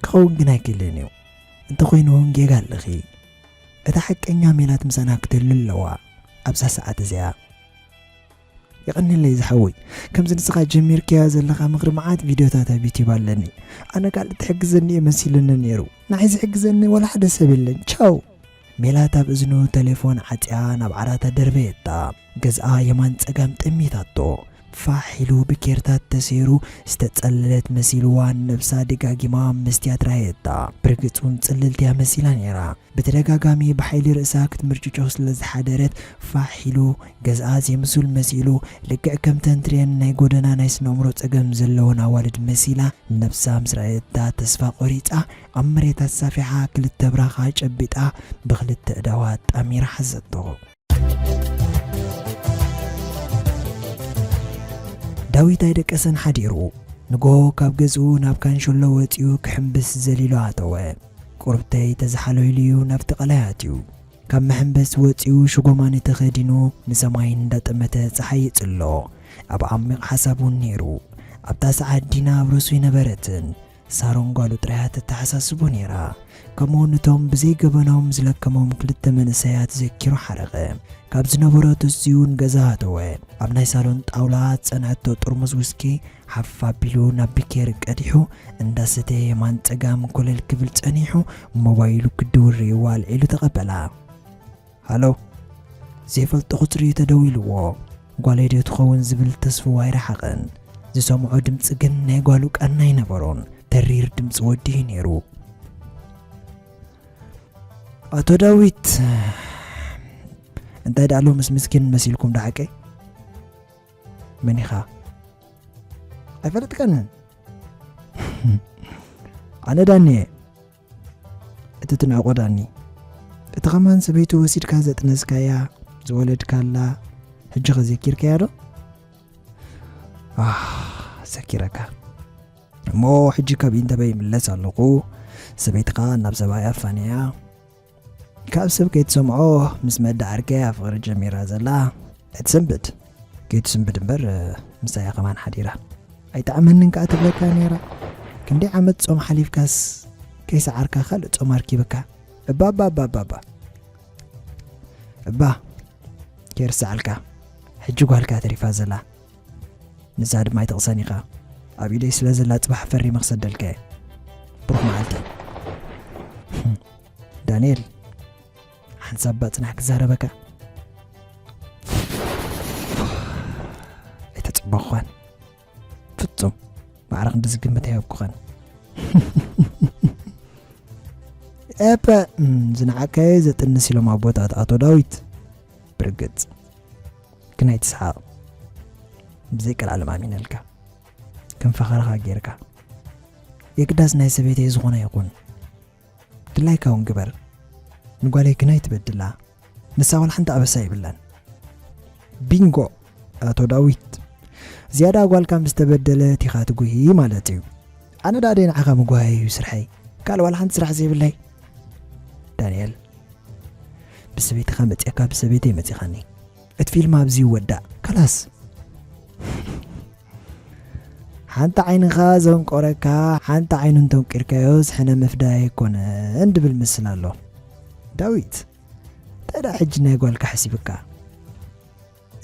ክኸውን ግን ኣይክእልን እዩ። እንተኾይኑ እውን ጌጋ ኣለኺ። እታ ሓቀኛ ሜላት ምሳና ክትህሉ ኣለዋ ኣብዛ ሰዓት እዚኣ። የቐንየለይ ዝሓወይ፣ ከምዚ ንስኻ ጀሚርካያ ዘለኻ ምኽሪ መዓት ቪድዮታት ኣብ ዩቲዩብ ኣለኒ። ኣነ ካልእ ትሕግዘኒ እየ መሲሉኒ ነይሩ። ንዓይ ዝሕግዘኒ ዋላ ሓደ ሰብ የለን። ቻው። ሜላት ኣብ እዝኑ ተሌፎን ዓጽያ ናብ ዓራታ ደርበየታ። ገዝኣ የማን ጸጋም ጠሚታቶ። ፋሕ ኢሉ ብኬርታት ተሰይሩ ዝተጸለለት መሲልዋ ነብሳ ደጋጊማ መስትያት ረኣየታ። ብርግጽ እውን ጽልልቲ እያ መሲላ ነይራ። ብተደጋጋሚ ብሓይሊ ርእሳ ክትምርጭጮ ስለ ዝሓደረት ፋሕ ኢሉ ገዝኣ ዘይምስል መሲሉ ልክዕ ከምተን ትርእየን ናይ ጎደና ናይ ስነ ኣእምሮ ጸገም ዘለወን ኣዋልድ መሲላ ነብሳ ምስ ረኣየታ ተስፋ ቆሪጻ ኣብ መሬት ኣሳፊሓ ክልተ ብራኻ ጨቢጣ ብኽልተ እዳዋ ኣጣሚራ ሓዘቶ። ዳዊት ኣይደቀሰን ሓዲሩ። ንግሆ ካብ ገዝኡ ናብ ካንሸሎ ወጺኡ ክሕምብስ ዘሊሉ ኣተወ። ቁርብተይ ተዝሓሎ ኢሉ እዩ ናብቲ ቀላይ ኣትዩ። ካብ መሐንበስ ወጺኡ ሽጎማኒ ተኸዲኑ ንሰማይ እንዳጠመተ ጸሓይ ይጽሎ። ኣብ ዓሚቕ ሓሳብ እውን ነይሩ። ኣብታ ሰዓት ዲና ኣብ ርእሱ ኣይነበረትን። ሳሮን ጓሉ ጥራይ እያ ተተሓሳስቦ ነይራ። ከምኡ እውን እቶም ብዘይ ገበኖም ዝለከሞም ክልተ መንእሰያት ዘኪሩ ሓረቐ። ካብ ዝነበሮ ተሲኡ ንገዛ ኣተወ። ኣብ ናይ ሳሎን ጣውላ ዝጸንሐቶ ጥርሙዝ ዊስኪ ሓፍ ኣቢሉ ናብ ቢኬሪ ቀዲሑ እንዳሰተየ የማን ጸጋም ኮለል ክብል ጸኒሑ ሞባይሉ ክድውል ርእይዋ ኣልዒሉ ተቐበላ። ሃሎ። ዘይፈልጦ ቁጽሪ እዩ ተደዊልዎ። ጓለይ ድዮ ትኸውን ዝብል ተስፍኡ ኣይረሓቐን። ዝሰምዖ ድምጺ ግን ናይ ጓሉ ቃና ኣይነበሮን። ተሪር ድምጺ ወዲ እዩ ነይሩ። ኣቶ ዳዊት፣ እንታይ ደኣ ሎምስ ምስኪን መሲልኩም ደሓቀይ? መን ኢኻ? ኣይፈለጥካንን? ኣነ ዳኒ እየ። እቲ ትንዕቆ ዳኒ። እቲ ኸማን ሰበይቱ ወሲድካ ዘጥነስካያ፣ ዝወለድካላ፣ ሕጂ ኸ ዘኪርካያ ዶ? ኣህ፣ ዘኪረካ። እሞ ሕጂ ካብ ኢንተበ ይምለስ ኣለኹ። ሰበይትኻ ናብ ሰብኣያ ኣፋንያ። ካብ ሰብ ከይትሰምዖ ምስ መዳ ዓርከይ ፍቕሪ ጀሚራ ዘላ። ኣይትሰንብድ። ከይትስንብድ እምበር፣ ምሳያ ከማን ሓዲራ። ኣይጠዓመንን ከኣ ትብለካ ነይራ። ክንደይ ዓመት ጾም ሓሊፍካስ ከይሰዓርካ ካልእ ጾም ኣርኪብካ። እባ፣ እባ፣ እባ፣ እባ፣ እባ። እባ፣ ከይርስዓልካ። ሕጂ ጓልካ ተሪፋ ዘላ። ንሳ ድማ ኣይትቕሰን ኢኻ። ኣብ ኢደይ ስለ ዘላ ጽባሕ ፈሪመ ክሰደልካ እየ። ብሩኽ መዓልቲ። ዳንኤል፣ ሓንሳብ እባ ጽናሕ ክዛረበካ። ኣይተጸበኽኳን። ፍጹም። ማዕረ ክንዲ ዝግምት ኣይሃብኩኻን። ኤፐ፣ እም፣ ዝነዓካዮ ዘጥንስ ኢሎም ኣቦታት ኣቶ ዳዊት። ብርግጽ። ግን ኣይትስሓቕ። ብዘይ ቀልዓለም ኣሚነልካ። ከም ፈኸራኻ ጌርካ። የግዳስ ናይ ሰበይተይ ዝኾነ ይኹን። ድላይካ እውን ግበር። ንጓለይ ግን ኣይትበድላ። ንሳ ዋላ ሓንቲ ኣበሳ የብላን። ቢንጎ! ኣቶ ዳዊት። ዝያዳ ጓልካ ምስ ተበደለት ኢኻ ትጉሂ ማለት እዩ። ኣነ ደኣ ደይ ንዓኻ ምጉሃይ እዩ ስርሐይ። ካልእ ዋላ ሓንቲ ስራሕ ዘይብለይ። ዳንኤል። ብሰበይትኻ መጺእካ ብሰበይተይ መጺኻኒ። እቲ ፊልም ኣብዚ ይወዳእ። ካላስ። ሓንቲ ዓይንኻ ዘንቆረካ፣ ሓንቲ ዓይኑ እንተንቂርካዮስ ሕነ ምፍዳይ ኣይኮነን ድብል ምስል ኣሎ። ዳዊት፣ እንታይ ደኣ ሕጂ ናይ ጓልካ ሓሲብካ?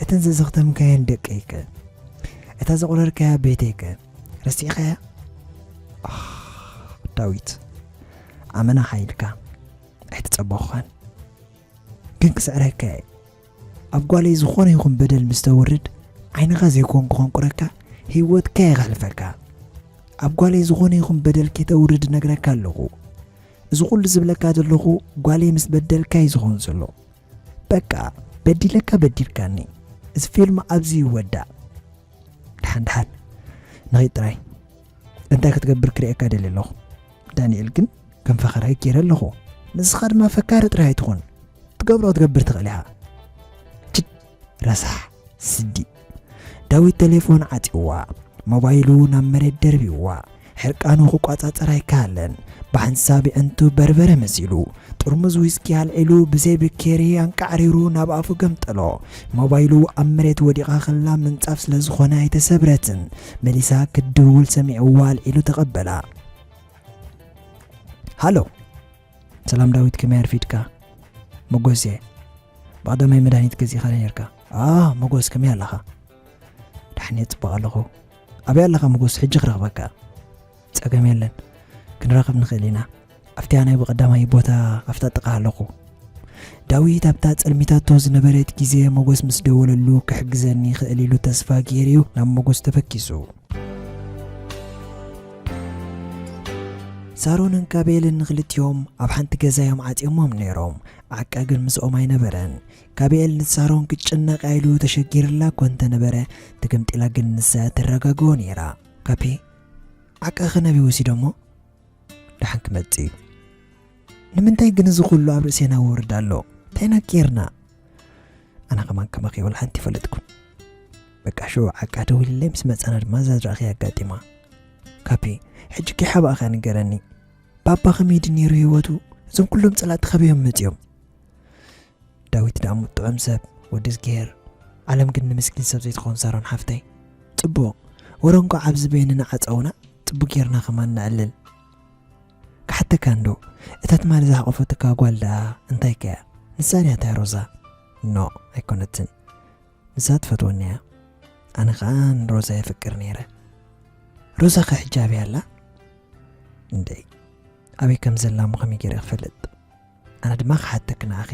እተን ዘዘኽተምካየን ደቀይከ? እታ ዘቑረርካያ ቤተይከ? ረሲዕኻያ? ኣኽ፣ ዳዊት፣ ኣመና ሓይልካ ኣይተጸበኹኻን። ግን ክስዕረካ እየ። ኣብ ጓለይ ዝኾነ ይኹን በደል ምስ ተውርድ፣ ዓይንኻ ዘይኮንኩ ከንቁረካ፣ ህይወትካ እየ ከሕልፈካ። ኣብ ጓለይ ዝኾነ ይኹን በደል ከይተውርድ እነግረካ ኣለኹ። እዚ ኩሉ ዝብለካ ዘለኹ፣ ጓለይ ምስ በደልካ እዩ ዝኸውን ዘሎ። በቃ፣ በዲለካ በዲልካኒ። እዚ ፊልም ኣብዚ ይወዳእ። ደሓን ደሓን፣ ንኺድ ጥራይ። እንታይ ክትገብር ክርእየካ ደልየ ኣለኹ። ዳንኤል ግን ከም ፈኸራይ ገይረ ኣለኹ። ንስኻ ድማ ፈካሪ ጥራይ ኣይትኹን። ትገብሮ ክትገብር ትኽእል ኢኻ። ችድ፣ ረሳሕ፣ ስዲ። ዳዊት ተሌፎን ዓጺዋ። ሞባይሉ ናብ መሬት ደርቢዋ። ሕርቃኑ ክቋጻጸር ኣይከኣለን። ብሓንሳብ የዕንቱ በርበረ መሲሉ። ጥርሙዝ ዊስኪ ኣልዒሉ ብዘይ ብኬሪ ኣንቃዕሪሩ ናብ ኣፉ ገምጠሎ። ሞባይሉ ኣብ መሬት ወዲቓ ከላ ምንጻፍ ስለ ዝኾነ ኣይተሰብረትን። መሊሳ ክትድውል ሰሚዕዋ ኣልዒሉ ተቐበላ። ሃሎ። ሰላም ዳዊት፣ ከመይ ኣርፊድካ? መጎስ እየ። ብቐዳማይ መድሃኒት ገዚእኻ ዶ ነርካ? ኣ፣ መጎስ፣ ከመይ ኣለኻ? ደሓን እየ፣ ጽቡቕ ኣለኹ። ኣበይ ኣለኻ መጎስ? ሕጂ ክረኽበካ? ጸገም የለን፣ ክንራኸብ ንኽእል ኢና። ኣብቲ ኣነ ብቐዳማይ ቦታ ኣብታ ጥቓ ኣለኹ። ዳዊት ኣብታ ጸልሚታቶ ዝነበረት ግዜ፣ ሞጎስ ምስ ደወለሉ ክሕግዘኒ ይኽእል ኢሉ ተስፋ ገይሩ እዩ ናብ ሞጎስ ተፈኪሱ። ሳሮንን ካቤልን ንኽልቲኦም ኣብ ሓንቲ ገዛ እዮም ዓጽዮሞም ነይሮም። ዓቃ ግን ምስኦም ኣይነበረን። ካቤል ንሳሮን ክትጭነቕ ኢሉ ተሸጊርላ እኮ እንተነበረ፣ ተገምጢላ ግን ንሳ እያ ተረጋግኦ ነይራ። ካፔ፣ ዓቃ ኸ ናበይ ወሲዶሞ? ደሓን ክመጽእ እዩ። ንምንታይ ግን እዚ ኩሉ ኣብ ርእሴና ወርድ ኣሎ? እንታይ ኢና ጌርና? ኣነ ከማን ከማኺ ወላ ሓንቲ ይፈልጥኩን። በቃ ሽዑ ዓቃ ደዊልለይ ምስ መጻና ድማ እዛ ዝረኣኺ ኣጋጢማ። ካፔ፣ ሕጂ ከይሓባእኻ ንገረኒ። ባባ ከመይ ድዩ ነይሩ ህይወቱ? እዞም ኩሎም ጸላእቲ ካበዮም መጺኦም? ዳዊት ደኣ ጥዑም ሰብ፣ ወዲ እዝግሄር። ዓለም ግን ንምስኪን ሰብ ዘይትኸውን ሳሮን ሓፍተይ። ጽቡቕ፣ ወረ እንቋዕ ኣብዚ በይንና ዓጸውና፣ ጽቡቕ ጌርና ከማን ነዕልል። ክሓተካ እንዶ፣ እታ ትማሊ ዝሓቖፈትካ ጓል ደኣ እንታይ ከያ? ንሳ ድያ እታ ሮዛ? ኖ፣ ኣይኮነትን። ንሳ ትፈትወኒ እያ። ኣነ ኸኣ ንሮዛ የፍቅር ነይረ። ሮዛ ኸ ሕጂ ኣበይ ኣላ? እንዴ፣ ኣበይ ከም ዘላ እሞ ከመይ ገይረ ክፈልጥ? ኣነ ድማ ክሓተኪ ንዓኺ።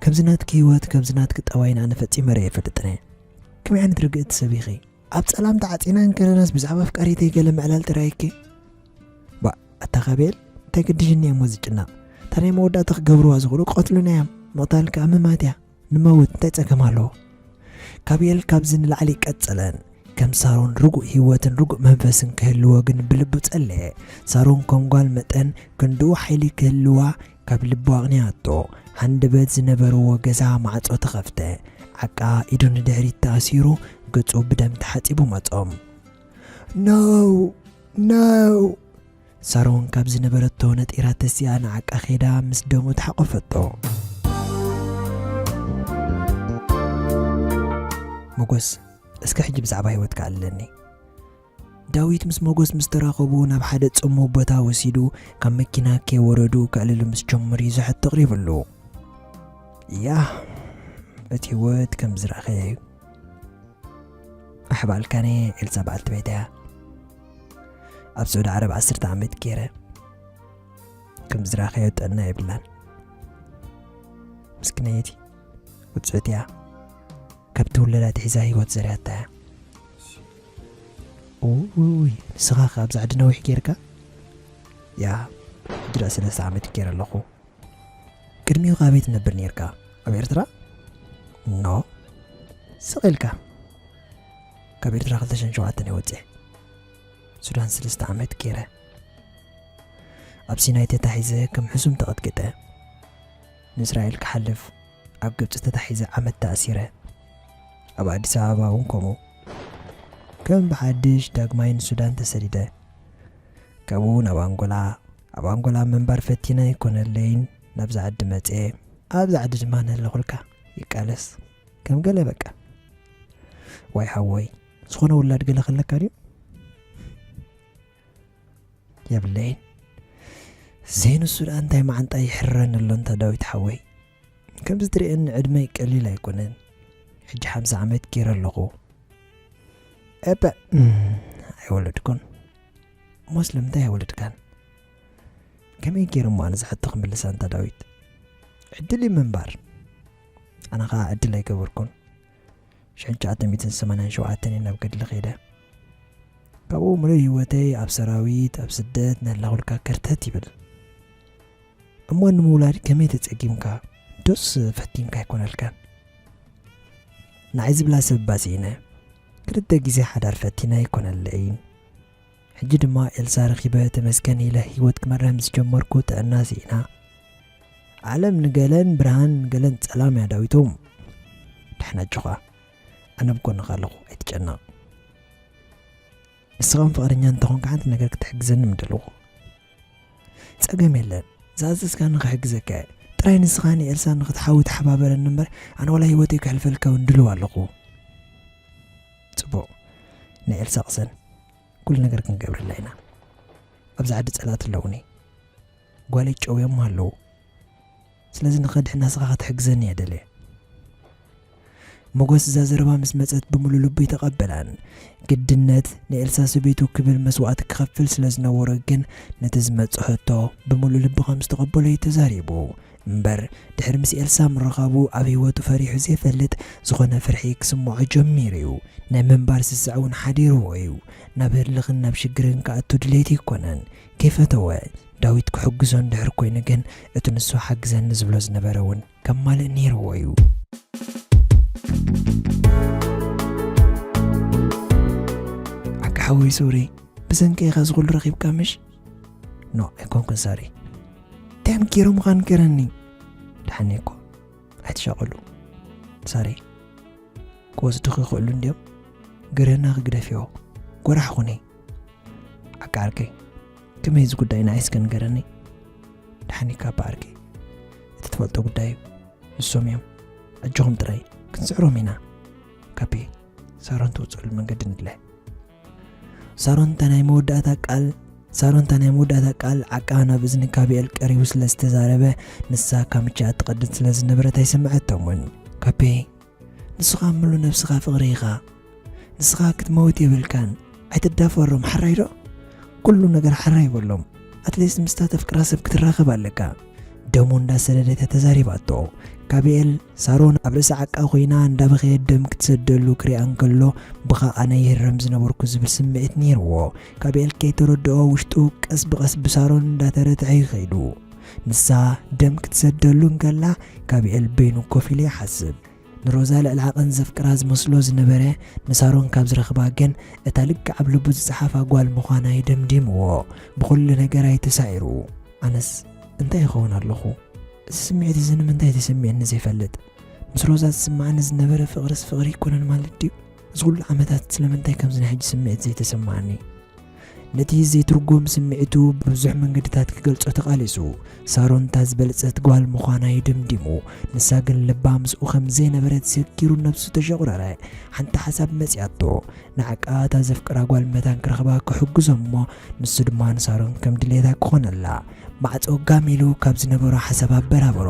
ከምዚ ናትኪ ህይወት፣ ከምዚ ናትኪ ጠባይን ኣነ ፈጺመ ርእየ ኣይፈልጥን እየ። ከመይ ዓይነት ርግእቲ ሰብ ኢኺ? ኣብ ጸላም ተዓጺና እንከለናስ ብዛዕባ ኣፍቃሪተይ ገለ ምዕላል ጥራይ እኪ። ባ፣ ኣታ ካቤል፣ እንታይ ገዲሽኒ እየ እሞ ዝጭነቕ? እታ ናይ መወዳእታ ክገብርዋ ዝኽእሉ ክቐትሉና እዮም። ምቕታል ከኣ ምማት እያ። ንመውት እንታይ ጸገም ኣለዎ? ካቤል ካብዚ ንላዕሊ ቀጸለን። ከም ሳሮን ርጉእ ህይወትን ርጉእ መንፈስን ክህልዎ ግን ብልቡ ጸለየ። ሳሮን ከም ጓል መጠን ክንድኡ ሓይሊ ክህልዋ ካብ ልቡ ኣቕኒኣቶ። ሃንደበት ዝነበርዎ ገዛ ማዕጾ ተኸፍተ። ዓቃ ኢዱ ንድሕሪት ተኣሲሩ፣ ገጹ ብደም ተሓጺቡ መጾም። No! No! ሳሮን ካብ ዝነበረቶ ነጢራ ተሲኣ ንዓቃ ኸይዳ ምስ ደሙ ተሓቆፈቶ። ሞጎስ፣ እስከ ሕጂ ብዛዕባ ህይወትካ ኣለኒ። ዳዊት ምስ ሞጎስ ምስ ተራኸቡ ናብ ሓደ ጽሙው ቦታ ወሲዱ ካብ መኪና ከይወረዱ ከዕልሉ ምስ ጀመሩ እዩ ዘሕቶ ኣቕሪብሉ። ያ፣ እቲ ህይወት ከም ዝረኣኸዮ እዩ። ኣሕባልካኒ ኤልሳ በዓልቲ ቤት እያ። ኣብ ስዑዲ ዓረብ ዓሰርተ ዓመት ገይረ። ከም ዝረኣኸዮ ጥዕና የብላን። ምስክነይቲ ውጽዕቲ እያ። ካብ ትውለድ ኣትሒዛ ህይወት ዘርያታ እያ። ኡይ፣ ንስኻ ከ ኣብዚ ዓዲ ነዊሕ ጌርካ? ያ፣ ሕጂ ደኣ ሰለስተ ዓመት ገይረ ኣለኹ። ቅድሚኡ ከ ኣበይ ትነብር ኔርካ? ኣብ ኤርትራ? ኖ። ስቕ ኢልካ። ካብ ኤርትራ ክልተ ሽሕን ሸውዓተን እየ ወጺኤ። ሱዳን ሰለስተ ዓመት ገይረ። ኣብ ሲናይ ተታሒዘ ከም ሕሱም ተቐጥቂጠ። ንእስራኤል ክሓልፍ ኣብ ግብጺ ተታሒዘ ዓመት ተኣሲረ። ኣብ ኣዲስ ኣበባ እውን ከምኡ። ከም ብሓድሽ ዳግማይ ንሱዳን ተሰዲደ። ካብኡ ናብ ኣንጎላ። ኣብ ኣንጎላ ምንባር ፈቲነ ኣይኮነለይን ናብዛ ዓዲ መጽየ። ኣብዛ ዓዲ ድማ ንህለኹልካ ይቃለስ። ከም ገለ በቃ። ዋይ ሓወይ፣ ዝኾነ ውላድ ገለ ከለካ ድዩ? የብለይን። ዘይንሱ ደኣ እንታይ መዓንጣ ይሕረኒ ኣሎ እንተ ዳዊት ሓወይ። ከምዚ ትርእየኒ ዕድመይ ቀሊል ኣይኮነን። ሕጂ ሓምሳ ዓመት ገይረ ኣለኹ። እበ፣ እም፣ ኣይወለድኩን። እሞ ስለምንታይ ኣይወለድካን? ከመይ ገይረ እሞ ኣነ ዝሕቶ ክምልሳ እንታ ዳዊት? ዕድል እዩ ምንባር። ኣነ ኸኣ ዕድል ኣይገበርኩን። ሽሕን ትሽዓተ ሚእትን ሰማንያን ሸውዓተን እየ ናብ ገድሊ ከይደ። ካብኡ ምሉእ ህይወተይ ኣብ ሰራዊት፣ ኣብ ስደት፣ ነላኹልካ ከርተት ይብል። እሞ ንምውላድ ከመይ ተጸጊምካ? ዶስ ፈቲንካ ኣይኮነልካን? ንዓይ ዝብላ ሰብ ባስኢነ። ክልተ ግዜ ሓዳር ፈቲነ ኣይኮነለይን። ሕጂ ድማ ኤልሳ ረኺበ ተመስገን ኢለ ህይወት ክመርሕ ምስ ጀመርኩ ጥዕና ስኢና። ዓለም ንገለን ብርሃን ንገለን ጸላም እያ ዳዊቶም። ደሕና ኣጆኻ። ኣነ ኣብ ጎንኻ ኣለኹ፣ ኣይትጨነቕ። ንስኻ እውን ፍቕረኛ እንተኾንካ ሓንቲ ነገር ክትሕግዘኒ ምደለኹ። ጸገም የለን፣ ዝኣዘዝካኒ ክሕግዘካ እየ። ጥራይ ንስኻ ንኤልሳ ንኽትሓዊ ተሓባበረኒ እምበር፣ ኣነ ዋላ ህይወተይ ከሕልፈልካ እውን ድሉው ኣለኹ። ጽቡቕ፣ ንኤልሳ ቅሰን፣ ኩሉ ነገር ክንገብረላ ኢና። ኣብዚ ዓዲ ጸላእቲ ኣለዉኒ። ጓለይ ጨውዮማ ኣለዉ። ስለዚ ንኸድሕና ንስኻ ክትሕግዘኒ እየ ደልየ። ሞጎስ እዛ ዘረባ ምስ መጸት ብምሉእ ልቡ ኣይተቐበላን። ግድነት ንኤልሳ ሰበይቱ ክብል መስዋእቲ ክኸፍል ስለ ዝነበሮ ግን ነቲ ዝመጽኦ ሕቶ ብምሉእ ልቢ ከም ዝተቐበሎ እዩ ተዛሪቡ። እምበር ድሕሪ ምስ ኤልሳ ምርኻቡ ኣብ ህይወቱ ፈሪሑ ዘይፈልጥ ዝኾነ ፍርሒ ክስምዖ ጀሚሩ እዩ። ናይ ምንባር ስስዕ እውን ሓዲርዎ እዩ። ናብ ህልኽን ናብ ሽግርን ክኣቱ ድሌት ኣይኮነን። ከይፈተወ ዳዊት ክሕግዞ እንድሕር ኮይኑ ግን እቲ ንሱ ሓግዘኒ ዝብሎ ዝነበረ እውን ከማልእ ነይርዎ እዩ። ዓቂ ሓወይ ሶሪ፣ ብሰንኪ ኢኻ ዝኹሉ ረኺብካ ምሽ? ኖ ኣይኮንኩን ሳሪ። እንታይ ምኪሮ ምዃን ገረኒ። ደሓን እኮ ኣይትሻቐሉ ሳሪ። ክወስዱኺ ይኽእሉ እንድዮም። ገረና ክግደፍዮ። ጎራሕ ኹኒ። ዓቂ ዓርከይ፣ ከመይ እዚ ጉዳይ ንዓይ እስከ ንገረኒ። ደሓን እካ ዓርከይ፣ እቲ ትፈልጦ ጉዳይ እዩ። ንሶም እዮም። ኣጆኹም ጥራይ ክንስዕሮም ኢና። ካፔ፣ ሳሮን ትወፅኣሉ መንገዲ ንድለ። ሳሮን እታ ናይ መወዳእታ ቃል ሳሮን እታ ናይ መወዳእታ ቃል ዓቃ ናብ እዝኒ ካቢኤል ቀሪቡ ስለ ዝተዛረበ፣ ንሳ ካምቻ ትቐድድ ስለ ዝነበረት ኣይሰምዐቶምን። ካፔ፣ ንስኻ ምሉ ነብስኻ ፍቕሪ ኢኻ። ንስኻ ክትመውት የብልካን። ኣይትዳፈሮም፣ ሓራይ ዶ? ኩሉ ነገር ሓራይ በሎም። ኣትሊስት ምስታ ተፍቅራ ሰብ ክትራኸብ ኣለካ። ደሙ እንዳሰደደት ተዛሪባቶ። ካቢኤል፣ ሳሮን ኣብ ርእሲ ዓቃ ኮይና እንዳበኸየት ደም ክትሰደሉ ክሪኣ እንከሎ፣ ብኻ ኣነ ይህረም ዝነበርኩ ዝብል ስምዒት ነይርዎ። ካቢኤል ከይተረድኦ ውሽጡ ቀስ ብቐስ ብሳሮን እንዳተረትዐ ይኸይዱ። ንሳ ደም ክትሰደሉ እንከላ፣ ካቢኤል በይኑ ኮፍ ኢሉ ይሓስብ። ንሮዛ ልዕሊ ዓቐን ዘፍቅራ ዝመስሎ ዝነበረ ንሳሮን ካብ ዝረኽባ ግን፣ እታ ልክዕ ኣብ ልቡ ዝጸሓፋ ጓል ምዃና እዩ ደምዲምዎ። ብኹሉ ነገራ እዩ ተሳዒሩ። ኣነስ እንታይ ይኸውን ኣለኹ? እዚ ስምዒት እዚ ንምንታይ ተሰሚዕኒ ዘይፈልጥ? ምስ ሮዛ ዝስምዓኒ ዝነበረ ፍቕርስ ፍቕሪ ኣይኮነን ማለት ድዩ? እዚ ኩሉ ዓመታት ስለምንታይ ከምዚ ናይ ሕጂ ስምዒት ዘይተሰማዓኒ? ነቲ ዘይትርጎም ስምዒቱ ብብዙሕ መንገድታት ክገልጾ ተቓሊሱ። ሳሮን እታ ዝበለጸት ጓል ምዃና እዩ ደምዲሙ። ንሳ ግን ልባ ምስኡ ከም ዘይነበረት ዘኪሩ ነብሱ ተሸቑረረ። ሓንቲ ሓሳብ መጺኣቶ። ንዓቃ እታ ዘፍቅራ ጓል መታን ክረኽባ ክሕግዞ እሞ ንሱ ድማ ንሳሮን ከም ድሌታ ክኾነላ። ማዕጾ ጋም ኢሉ ካብ ዝነበሮ ሓሳብ ኣበራበሮ።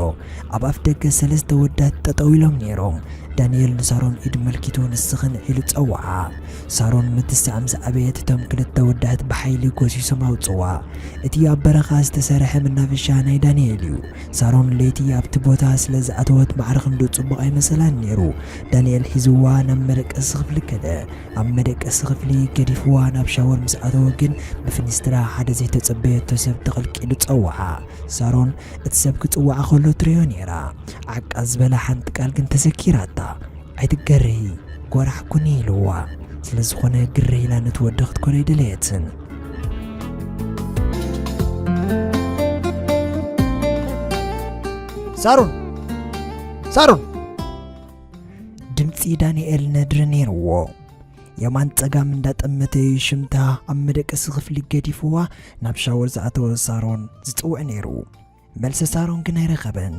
ኣብ ኣፍ ደገ ሰለስተ ወዳት ጠጠው ኢሎም ነይሮም። ዳንኤል ንሳሮን ኢድ መልኪቱ ንስኽን ኢሉ ጸውዓ። ሳሮን ምትሳዕ ምስ ኣበየት እቶም ክልተ ወዳት ብሓይሊ ጎሲሶም ኣውጽዋ። እቲ ኣብ በረኻ ዝተሰርሐ መናፈሻ ናይ ዳንኤል እዩ። ሳሮን ለይቲ ኣብቲ ቦታ ስለ ዝኣተወት ማዕረ ክንድኡ ጽቡቕ ኣይመሰላን ነይሩ። ዳንኤል ሒዝዋ ናብ መደቀሲ ክፍሊ ከደ። ኣብ መደቀሲ ክፍሊ ገዲፍዋ ናብ ሻወር ምስ ኣተወ ግን ብፍኒስትራ ሓደ ዘይተጸበየቶ ሰብ ተቐልቂሉ ጸውዓ። ሳሮን እቲ ሰብ ክጽውዓ ከሎ ትርእዮ ነይራ። ዓቃ ዝበላ ሓንቲ ቃል ግን ተዘኪራታ። "ኣይትገርሂ፣ ጎራሕ ኩኒ" ኢልዋ። ስለ ዝኾነ ግርህ ኢላ ነቲ ወዲ ክትኮኖ ኣይደለየትን። ሳሮን! ሳሮን! ድምጺ ዳንኤል ነድሪ ነይርዎ። የማን ጸጋም እንዳጠመተ እዩ ሽምታ ኣብ መደቀሲ ክፍሊ ገዲፍዋ ናብ ሻወር ዝኣተወ ሳሮን ዝጽውዕ ነይሩ። መልሲ ሳሮን ግን ኣይረኸበን።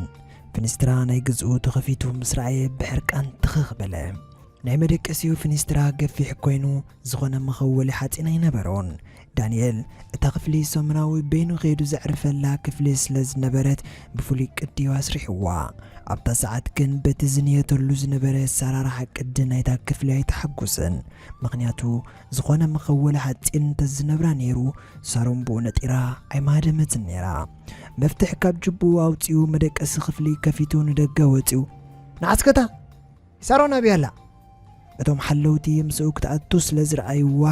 ፍንስትራ ናይ ገዝኡ ተኸፊቱ ምስ ረኣየ ብሕርቃን ትኽኽ በለ። ናይ መደቀሲኡ ፍንስትራ ገፊሕ ኮይኑ ዝኾነ መኸወሊ ሓጺን ኣይነበሮን። ዳንኤል እታ ክፍሊ ሰሙናዊ በይኑ ከይዱ ዘዕርፈላ ክፍሊ ስለ ዝነበረት ብፍሉይ ቅዲ እዩ ኣስሪሕዋ። ኣብታ ሰዓት ግን በቲ ዝንየተሉ ዝነበረ ኣሰራርሓ ቅዲ ናይታ ክፍሊ ኣይተሓጉስን። ምኽንያቱ ዝኾነ መኸወሊ ሓጺን እንተዝነብራ ነይሩ ሳሮን ብኡ ነጢራ ኣይማደመትን ነይራ። መፍትሕ ካብ ጅብኡ ኣውጺኡ መደቀሲ ክፍሊ ከፊቱ ንደገ ወጺኡ፣ "ንዓስከታ ሳሮን ኣበይ ኣላ?" እቶም ሓለውቲ ምስኡ ክትኣቱ ስለ ዝረኣይዋ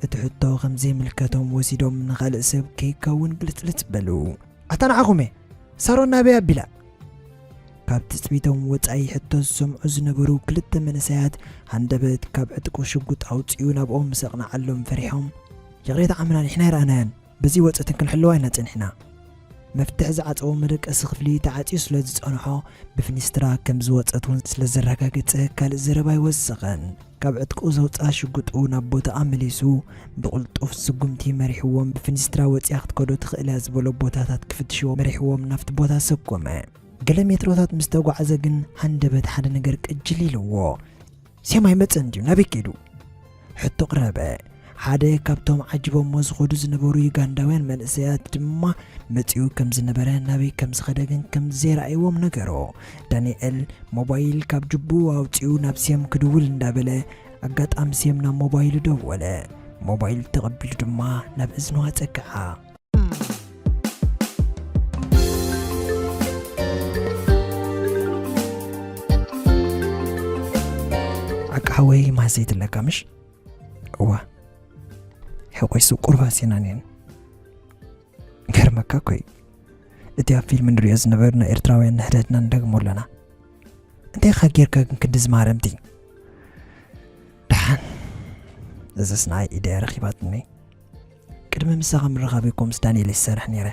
እቲ ሕቶ ከም ዘይምልከቶም ወሲዶም ንኻልእ ሰብ ከይከውን ግልጽልጽ በሉ። "ኣታ ንዓኹም እየ፣ ሳሮን ናበይ ኣቢላ?" ካብ ትጽቢቶም ወጻኢ ሕቶ ዝሰምዑ ዝነበሩ ክልተ መንእሰያት ሃንደበት ካብ ዕጥቁ ሽጉጥ ኣውጺኡ ናብኦም ምስ ኣቕንዓሎም ፈሪሖም፣ "ይቕሬታ ዓምና ንሕና ኣይረኣናያን፣ በዚ ወጸትን ክንሕልዋ ኢና ጸኒሕና።" መፍትሕ ዝዓጸዎ መደቀሲ ክፍሊ ተዓጽዩ ስለ ዝጸንሖ ብፍኒስትራ ከም ዝወጸት እውን ስለ ዘረጋገጸ ካልእ ዘረባ ኣይወሰኸን። ካብ ዕጥቁ ዘውጽኣ ሽጉጡ ናብ ቦታኣ መሊሱ ብቕልጡፍ ስጉምቲ መሪሕዎም ብፍኒስትራ ወጺኣ ክትከዶ ትኽእል እያ ዝበሎ ቦታታት ክፍትሽዎ መሪሕዎም ናብቲ ቦታ ሰጎመ። ገለ ሜትሮታት ምስ ተጓዓዘ ግን ሃንደበት ሓደ ነገር ቅጅል ኢልዎ። "ሴም ኣይመጸን ድዩ? ናበይ ከይዱ?" ሕቶ ቅረበ። ሓደ ካብቶም ዓጂቦሞ ዝኸዱ ዝነበሩ ዩጋንዳውያን መንእሰያት ድማ መጺኡ ከም ዝነበረ ናበይ ከም ዝኸደ ግን ከም ዘይረኣይዎም ነገሮ። ዳንኤል ሞባይል ካብ ጅብኡ ኣውጺኡ ናብ ሴም ክድውል እንዳበለ ኣጋጣሚ ሴም ናብ ሞባይሉ ደወለ። ሞባይል ተቐቢሉ ድማ ናብ እዝኑ ኣጸግዓ። ሓወይ ማህሰይቲ ኣለካ ምሽ? እዋ፣ ሕቆይ ሱብ ቁርብ ሃሲና እኒአን። ገርመካ እኮ እዩ። እቲ ኣብ ፊልም ንሪኦ ዝነበርና ኤርትራውያን ንሕድሕድና ንደግሞ ኣለና። እንታይ ኢኻ ጌርካ ግን ክንድዚ ማረምቲ? ደሓን፣ እዝስ ንዓይ ኢደያ ረኺባትኒ። ቅድሚ ምሳኻ ምርኻበይ እኮ ምስ ዳንኤል ይሰርሕ ነይረ።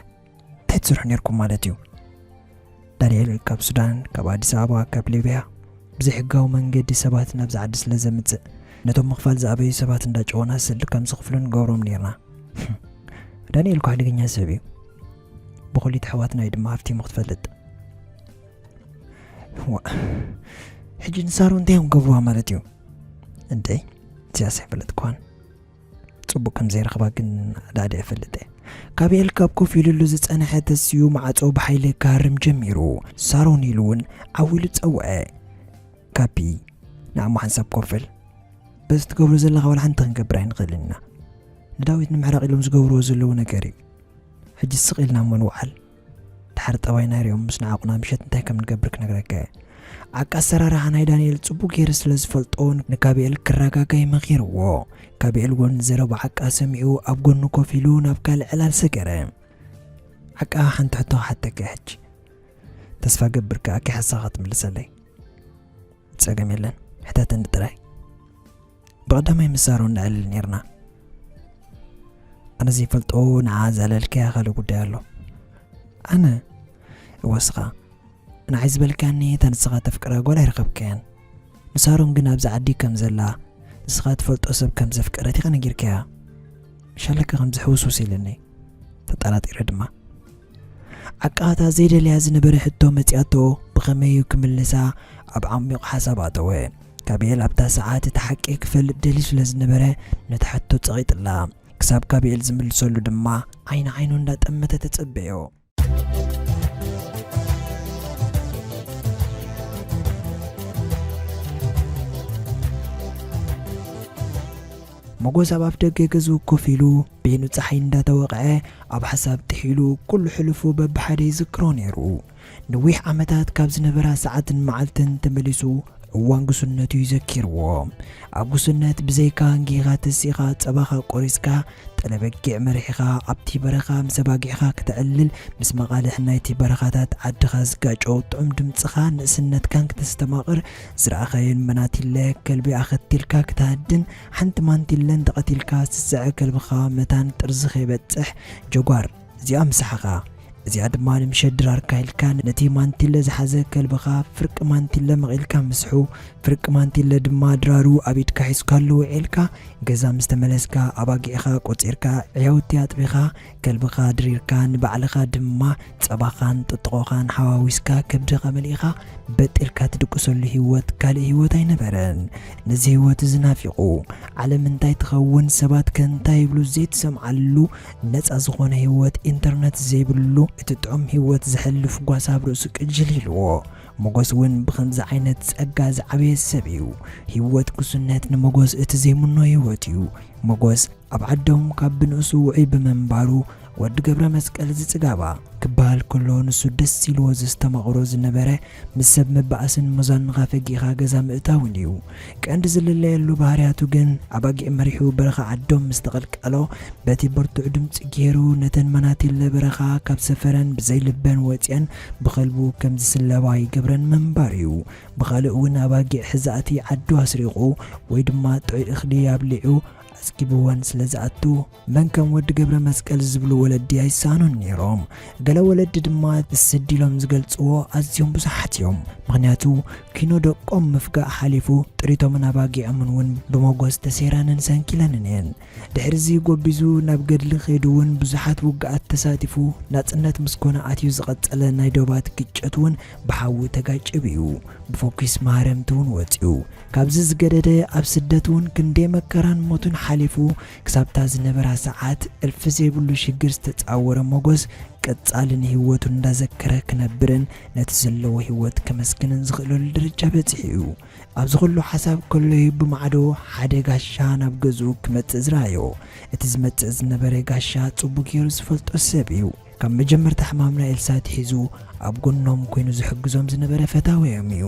እንታይ ትሰርሑ ነይርኩም ማለት እዩ? ዳንኤል ካብ ሱዳን፣ ካብ ኣዲስ ኣበባ፣ ካብ ሊብያ ብዘይሕጋዊ መንገዲ ሰባት ናብዚ ዓዲ ስለ ዘምጽእ፣ ነቶም ምኽፋል ዝኣበዩ ሰባት እንዳጨወና ስልዲ ከም ዝኽፍሉ ንገብሮም ነይርና። ዳንኤል እኮ ሓደገኛ ሰብ እዩ። ብኹሊት ኣሕዋትና እዩ ድማ ሃፍቲሙ ክትፈልጥ። ዋ፣ ሕጂ ንሳሮ እንታይ እዮም ገብርዋ ማለት እዩ? እንተይ፣ እዚኣስ ኣይፈለጥክዋን። ጽቡቕ ከም ዘይረኽባ ግን ኣዳዕደ እፈልጥ እየ። ካቤል ካብ ኮፍ ኢሉሉ ዝጸንሐ ተስዩ ማዕጾ ብሓይሊ ክሃርም ጀሚሩ። ሳሮን ኢሉ እውን ዓው ኢሉ ጸውዐ። ካፒ፣ ንኣሞ ሓንሳብ ኮፍ በል። በዚ ትገብሮ ዘለኻ ዋላ ሓንቲ ክንገብር ኣይንኽእልን ኢና። ንዳዊት ንምሕራቕ ኢሎም ዝገብርዎ ዘለዉ ነገር እዩ። ሕጂ ስቕ ኢልና እሞ ንውዓል። ድሓር ጠባይና ሪኦም ምስ ነዓቑና ምሸት እንታይ ከም ንገብር ክነግረካ እየ። ዓቃ ኣሰራርሓ ናይ ዳንኤል ጽቡቕ ገይሩ ስለ ዝፈልጦ ንካብኤል ክረጋጋይ መኺርዎ። ካብኤል እውን ዘረባ ዓቃ ሰሚዑ ኣብ ጎኑ ኮፍ ኢሉ ናብ ካልእ ዕላል ሰገረ። ዓቃ ሓንቲ ሕቶ ክሓተካ ሕጂ። ተስፋ ገብር ከኣ ከይሓሳኻ ትምልሰለይ። ጸገም የለን፣ ሕተተኒ ጥራይ። ብቐዳማይ ምስ ሳሮን ነዕልል ኔርና። ኣነ ዘይፈልጦ ንዓ ዘዕለልካያ ካልእ ጉዳይ ኣሎ። ኣነ? እወ እስኻ። ንዓይ ዝበልካኒ እታ ንስኻ ተፍቅራ ጓል ኣይረኸብካያን። ንሳሮን ግን ኣብዚ ዓዲ ከም ዘላ፣ ንስኻ ትፈልጦ ሰብ ከም ዘፍቀረት ኢኻ ነጊርካያ። ሻለካ ከም ዝሕውስውስ ኢልኒ። ተጠራጢረ ድማ። ዓቃ እታ ዘይደልያ ዝነበረ ሕቶ መጺኣቶ፣ ብኸመይ እዩ ክምልሳ ኣብ ዓሚቕ ሓሳብ ኣተወ። ካቤል ኣብታ ሰዓት እቲ ሓቂ ክፈልጥ ደልዩ ስለ ዝነበረ፣ ነታ ሕቶ ጸቒጥላ። ክሳብ ካቤል ዝምልሰሉ ድማ ዓይኒ ዓይኑ እንዳጠመተ ተጸበዮ። ሞጎስ ኣብ ኣፍ ደገ ገዝኡ ኮፍ ኢሉ፣ በይኑ ጸሓይ እንዳተወቕዐ፣ ኣብ ሓሳብ ጥሒሉ፣ ኩሉ ሕሉፉ በብሓደ ይዝክሮ ነይሩ። ነዊሕ ዓመታት ካብ ዝነበራ ሰዓትን መዓልትን ተመሊሱ፣ እዋን ጉስነቱ እዩ ዘኪርዎ። ኣብ ጉስነት ብዘይካ ኣንጊኻ ተሲኻ፣ ጸባኻ ቆሪስካ፣ ጠለበጊዕ መሪሕኻ፣ ኣብቲ በረኻ ምስ ኣባጊዕኻ ክተዕልል፣ ምስ መቓልሕ ናይቲ በረኻታት ዓድኻ ዝጋጮ ጥዑም ድምጽኻ ንእስነትካን ክተስተማቕር፣ ዝረኣኻዮን መናቲለ ከልቢ ኣኸቲልካ ክተሃድን፣ ሓንቲ ማንቲለ እንተቐቲልካ፣ ስስዐ ከልብኻ መታን ጥርዚ ከይበጽሕ፣ ጀጓር፣ እዚኣ ምሳሕኻ። እዚኣ ድማ ንምሸት ድራርካ ኢልካ ነቲ ማንቲለ ዝሓዘ ከልብኻ ፍርቂ ማንቲለ መቒልካ ምስሑ፣ ፍርቂ ማንቲለ ድማ ድራሩ ኣብ ኢድካ ሒዝካሉ ውዒልካ፣ ገዛ ምስ ተመለስካ ኣባጊዕኻ ቆጺርካ፣ ዕያውቲ ኣጥቢኻ፣ ከልብኻ ድሪርካ፣ ንባዕልኻ ድማ ጸባኻን ጥጥቖኻን ሓዋዊስካ፣ ከብድኻ መሊእኻ፣ በጥ ኢልካ ትድቅሰሉ ህይወት ካልእ ህይወት ኣይነበረን። ነዚ ህይወት እዚ ናፊቑ፣ ዓለም እንታይ ትኸውን፣ ሰባት ከ እንታይ ይብሉ ዘይትሰምዓሉ፣ ነጻ ዝኾነ ህይወት፣ ኢንተርነት ዘይብሉ፣ እቲ ጥዑም ህይወት ዘሕልፍ ጓሳ ኣብ ርእሱ ቅጅል ኢልዎ። ሞጎስ እውን ብኸምዚ ዓይነት ጸጋ ዝዓበየ ሰብ እዩ። ህይወት ጉስነት ንሞጎስ እቲ ዘይምኖ ህይወት እዩ። ሞጎስ ኣብ ዓዶም ካብ ብንእሱ ውዑይ ብምንባሩ፣ ወዲ ገብረ መስቀል ዝጽጋባ ክበሃል ከሎ፣ ንሱ ደስ ኢልዎ ዘስተማቕሮ ዝነበረ፣ ምስ ሰብ ምባኣስን መዛኑኻ ፈጊእኻ ገዛ ምእታውን እዩ። ቀንዲ ዝልለየሉ ባህርያቱ ግን፣ ኣባጊዕ መሪሑ በረኻ ዓዶም ምስ ተቐልቀሎ፣ በቲ ብርቱዕ ድምጺ ገይሩ፣ ነተን መናቲለ በረኻ ካብ ሰፈረን ብዘይልበን ወጺአን ብኸልቡ ከም ዝስለባ ይገብረን ምንባር እዩ። ብኻልእ እውን፣ ኣባጊዕ ሕዛእቲ ዓዱ ኣስሪቑ ወይ ድማ ጥዑይ እኽሊ ኣብሊዑ ኣጽጊብወን ስለ ዝኣቱ፣ መን ከም ወዲ ገብረ መስቀል ዝብሉ ወለዲ ኣይሰኣኑን ነይሮም። ገለ ወለዲ ድማ ስድ ኢሎም ዝገልጽዎ ኣዝዮም ብዙሓት እዮም። ምኽንያቱ፣ ኪኖ ደቆም ምፍጋእ ሓሊፉ፣ ጥሪቶምን ኣባጊዖምን እውን ብመጎስ ተሰይረንን ሰንኪለንን እየን። ድሕሪ እዚ ጎቢዙ ናብ ገድሊ ከይዱ እውን ብዙሓት ውግኣት ተሳቲፉ፣ ናጽነት ምስ ኮነ ኣትዩ ዝቐጸለ ናይ ዶባት ግጨት እውን ብሓዊ ተጋጭብ እዩ። ብፎኪስ ማህረምቲ እውን ወጺኡ። ካብዚ ዝገደደ ኣብ ስደት እውን ክንደይ መከራን ሞትን ሓሊፉ፣ ክሳብታ ዝነበራ ሰዓት እልፊ ዘይብሉ ሽግር ዝተጻወረ ሞጎስ፣ ቀጻሊ ንህይወቱ እንዳዘከረ ክነብርን ነቲ ዘለዎ ህይወት ከመስግንን ዝኽእለሉ ደረጃ በጺሑ እዩ። ኣብዚ ኩሉ ሓሳብ ከሎ እዩ ብማዕዶ ሓደ ጋሻ ናብ ገዝኡ ክመጽእ ዝረኣዮ። እቲ ዝመጽእ ዝነበረ ጋሻ ጽቡቕ ገይሩ ዝፈልጦ ሰብ እዩ። ካብ መጀመርታ ሕማም ናይ ኤልሳ ኣትሒዙ ኣብ ጎኖም ኮይኑ ዝሕግዞም ዝነበረ ፈታዊኦም እዩ።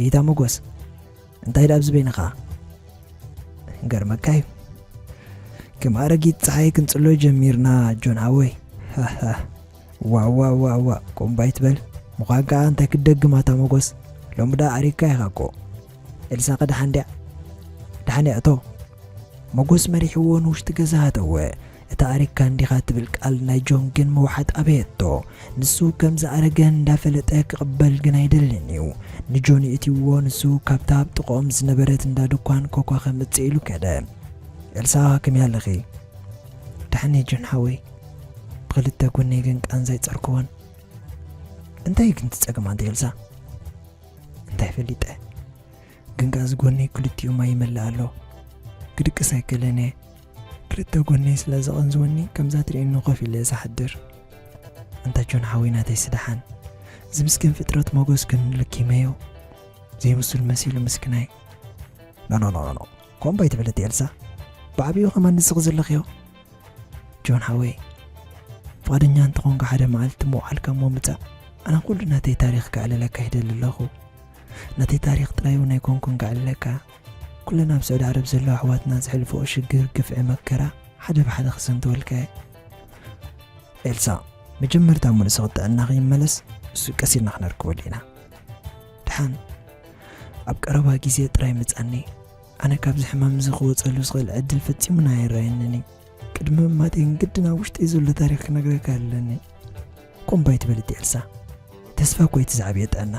"እይታ ሞጎስ፣ እንታይ ደኣ ኣብዚ በይንኻ? ገርመካ እዩ። ከም ኣረጊት ጸሓይ ክንጽሎ ጀሚርና ጆን ሓወይ። ዋዋ ዋዋ ኮምባይ ትበል። ምዃን ከኣ እንታይ ክትደግም ኣታ ሞጎስ? ሎሚ ደኣ ኣሪግካ ኢኻ እኮ። ኤልሳ ከ ደሓን ድያ? ደሓን እያ እቶ። ሞጎስ መሪሕዎ ንውሽጢ ገዛ ኣተወ። እታ ኣሪግካ እንዲኻ ትብል ቃል ናይ ጆን ግን ምውሓጥ ኣበየቶ። ንሱ ከም ዝኣረገ እንዳፈለጠ ክቕበል ግን ኣይደልን እዩ። ንጆን ይእትይዎ፣ ንሱ ካብታ ኣብ ጥቕኦም ዝነበረት እንዳ ድኳን ኮኳ ከምጽእ ኢሉ ከደ። ኤልሳ፣ ከመይ ኣለኺ? ደሓን እየ ጆን ሓወይ። ብኽልተ ጎነይ ግን ቃንዛ ኣይጸርክዎን። እንታይ ግን ትጸገም ኣንቲ ኤልሳ? እንታይ ፈሊጠ? ግን ከኣ እዚ ጎነይ ክልቲኡ ማይ ይመልእ ኣሎ። ክድቅስ ኣይክእልን እየ። ክልተ ጎነይ ስለ ዘቐንዝወኒ ከምዛ ትርእየኒ ኮፍ ኢለ እየ ዝሓድር። ኣንታ ጆን ሓወይ ናተይ ስደሓን። እዚ ምስኪን ፍጥረት ሞጎስ ግን ልኪመዮ። ዘይብሱል መሲሉ ምስክናይ። ኖ፣ ኖ፣ ኖ፣ ኖ፣ ኖ። ኮምባይ ትበለቲ ኤልሳ። ብዓቢኡ ከማን ንስኺ ዘለኽዮ። ጆን ሓወይ፣ ፍቓደኛ እንተኾንካ ሓደ መዓልቲ ምውዓልካ እሞ ምጻእ። ኣነ ኩሉ ናተይ ታሪኽ ከዕልለካ ይደሊ ኣለኹ። ናተይ ታሪኽ ጥራይ እውን ኣይኮንኩን ከዕልለካ። ኩለን ኣብ ስዑዲ ዓረብ ዘለዋ ኣሕዋትና ዘሕልፍኦ ሽግር፣ ግፍዒ፣ መከራ ሓደ ብሓደ ክሰንትወልካ እየ። ኤልሳ፣ መጀመርታ እሞ ንስኺ ጥዕናኺ ይመለስ፣ እሱ ቀስ ኢልና ክነርክበሉ ኢና። ደሓን፣ ኣብ ቀረባ ግዜ ጥራይ ምጻኒ። ኣነ ካብዚ ሕማም እዚ ክወጸሉ ዝኽእል ዕድል ፈጺሙ ኣይረኣየንን እዩ። ቅድሚ ምማተይ ግን ግድን ኣብ ውሽጠይ ዘሎ ታሪኽ ክነግረካ ኣለኒ። ኮምባይ ትበልቲ ኤልሳ፣ ተስፋ እኮ እቲ ዝዓብየ ጥዕና።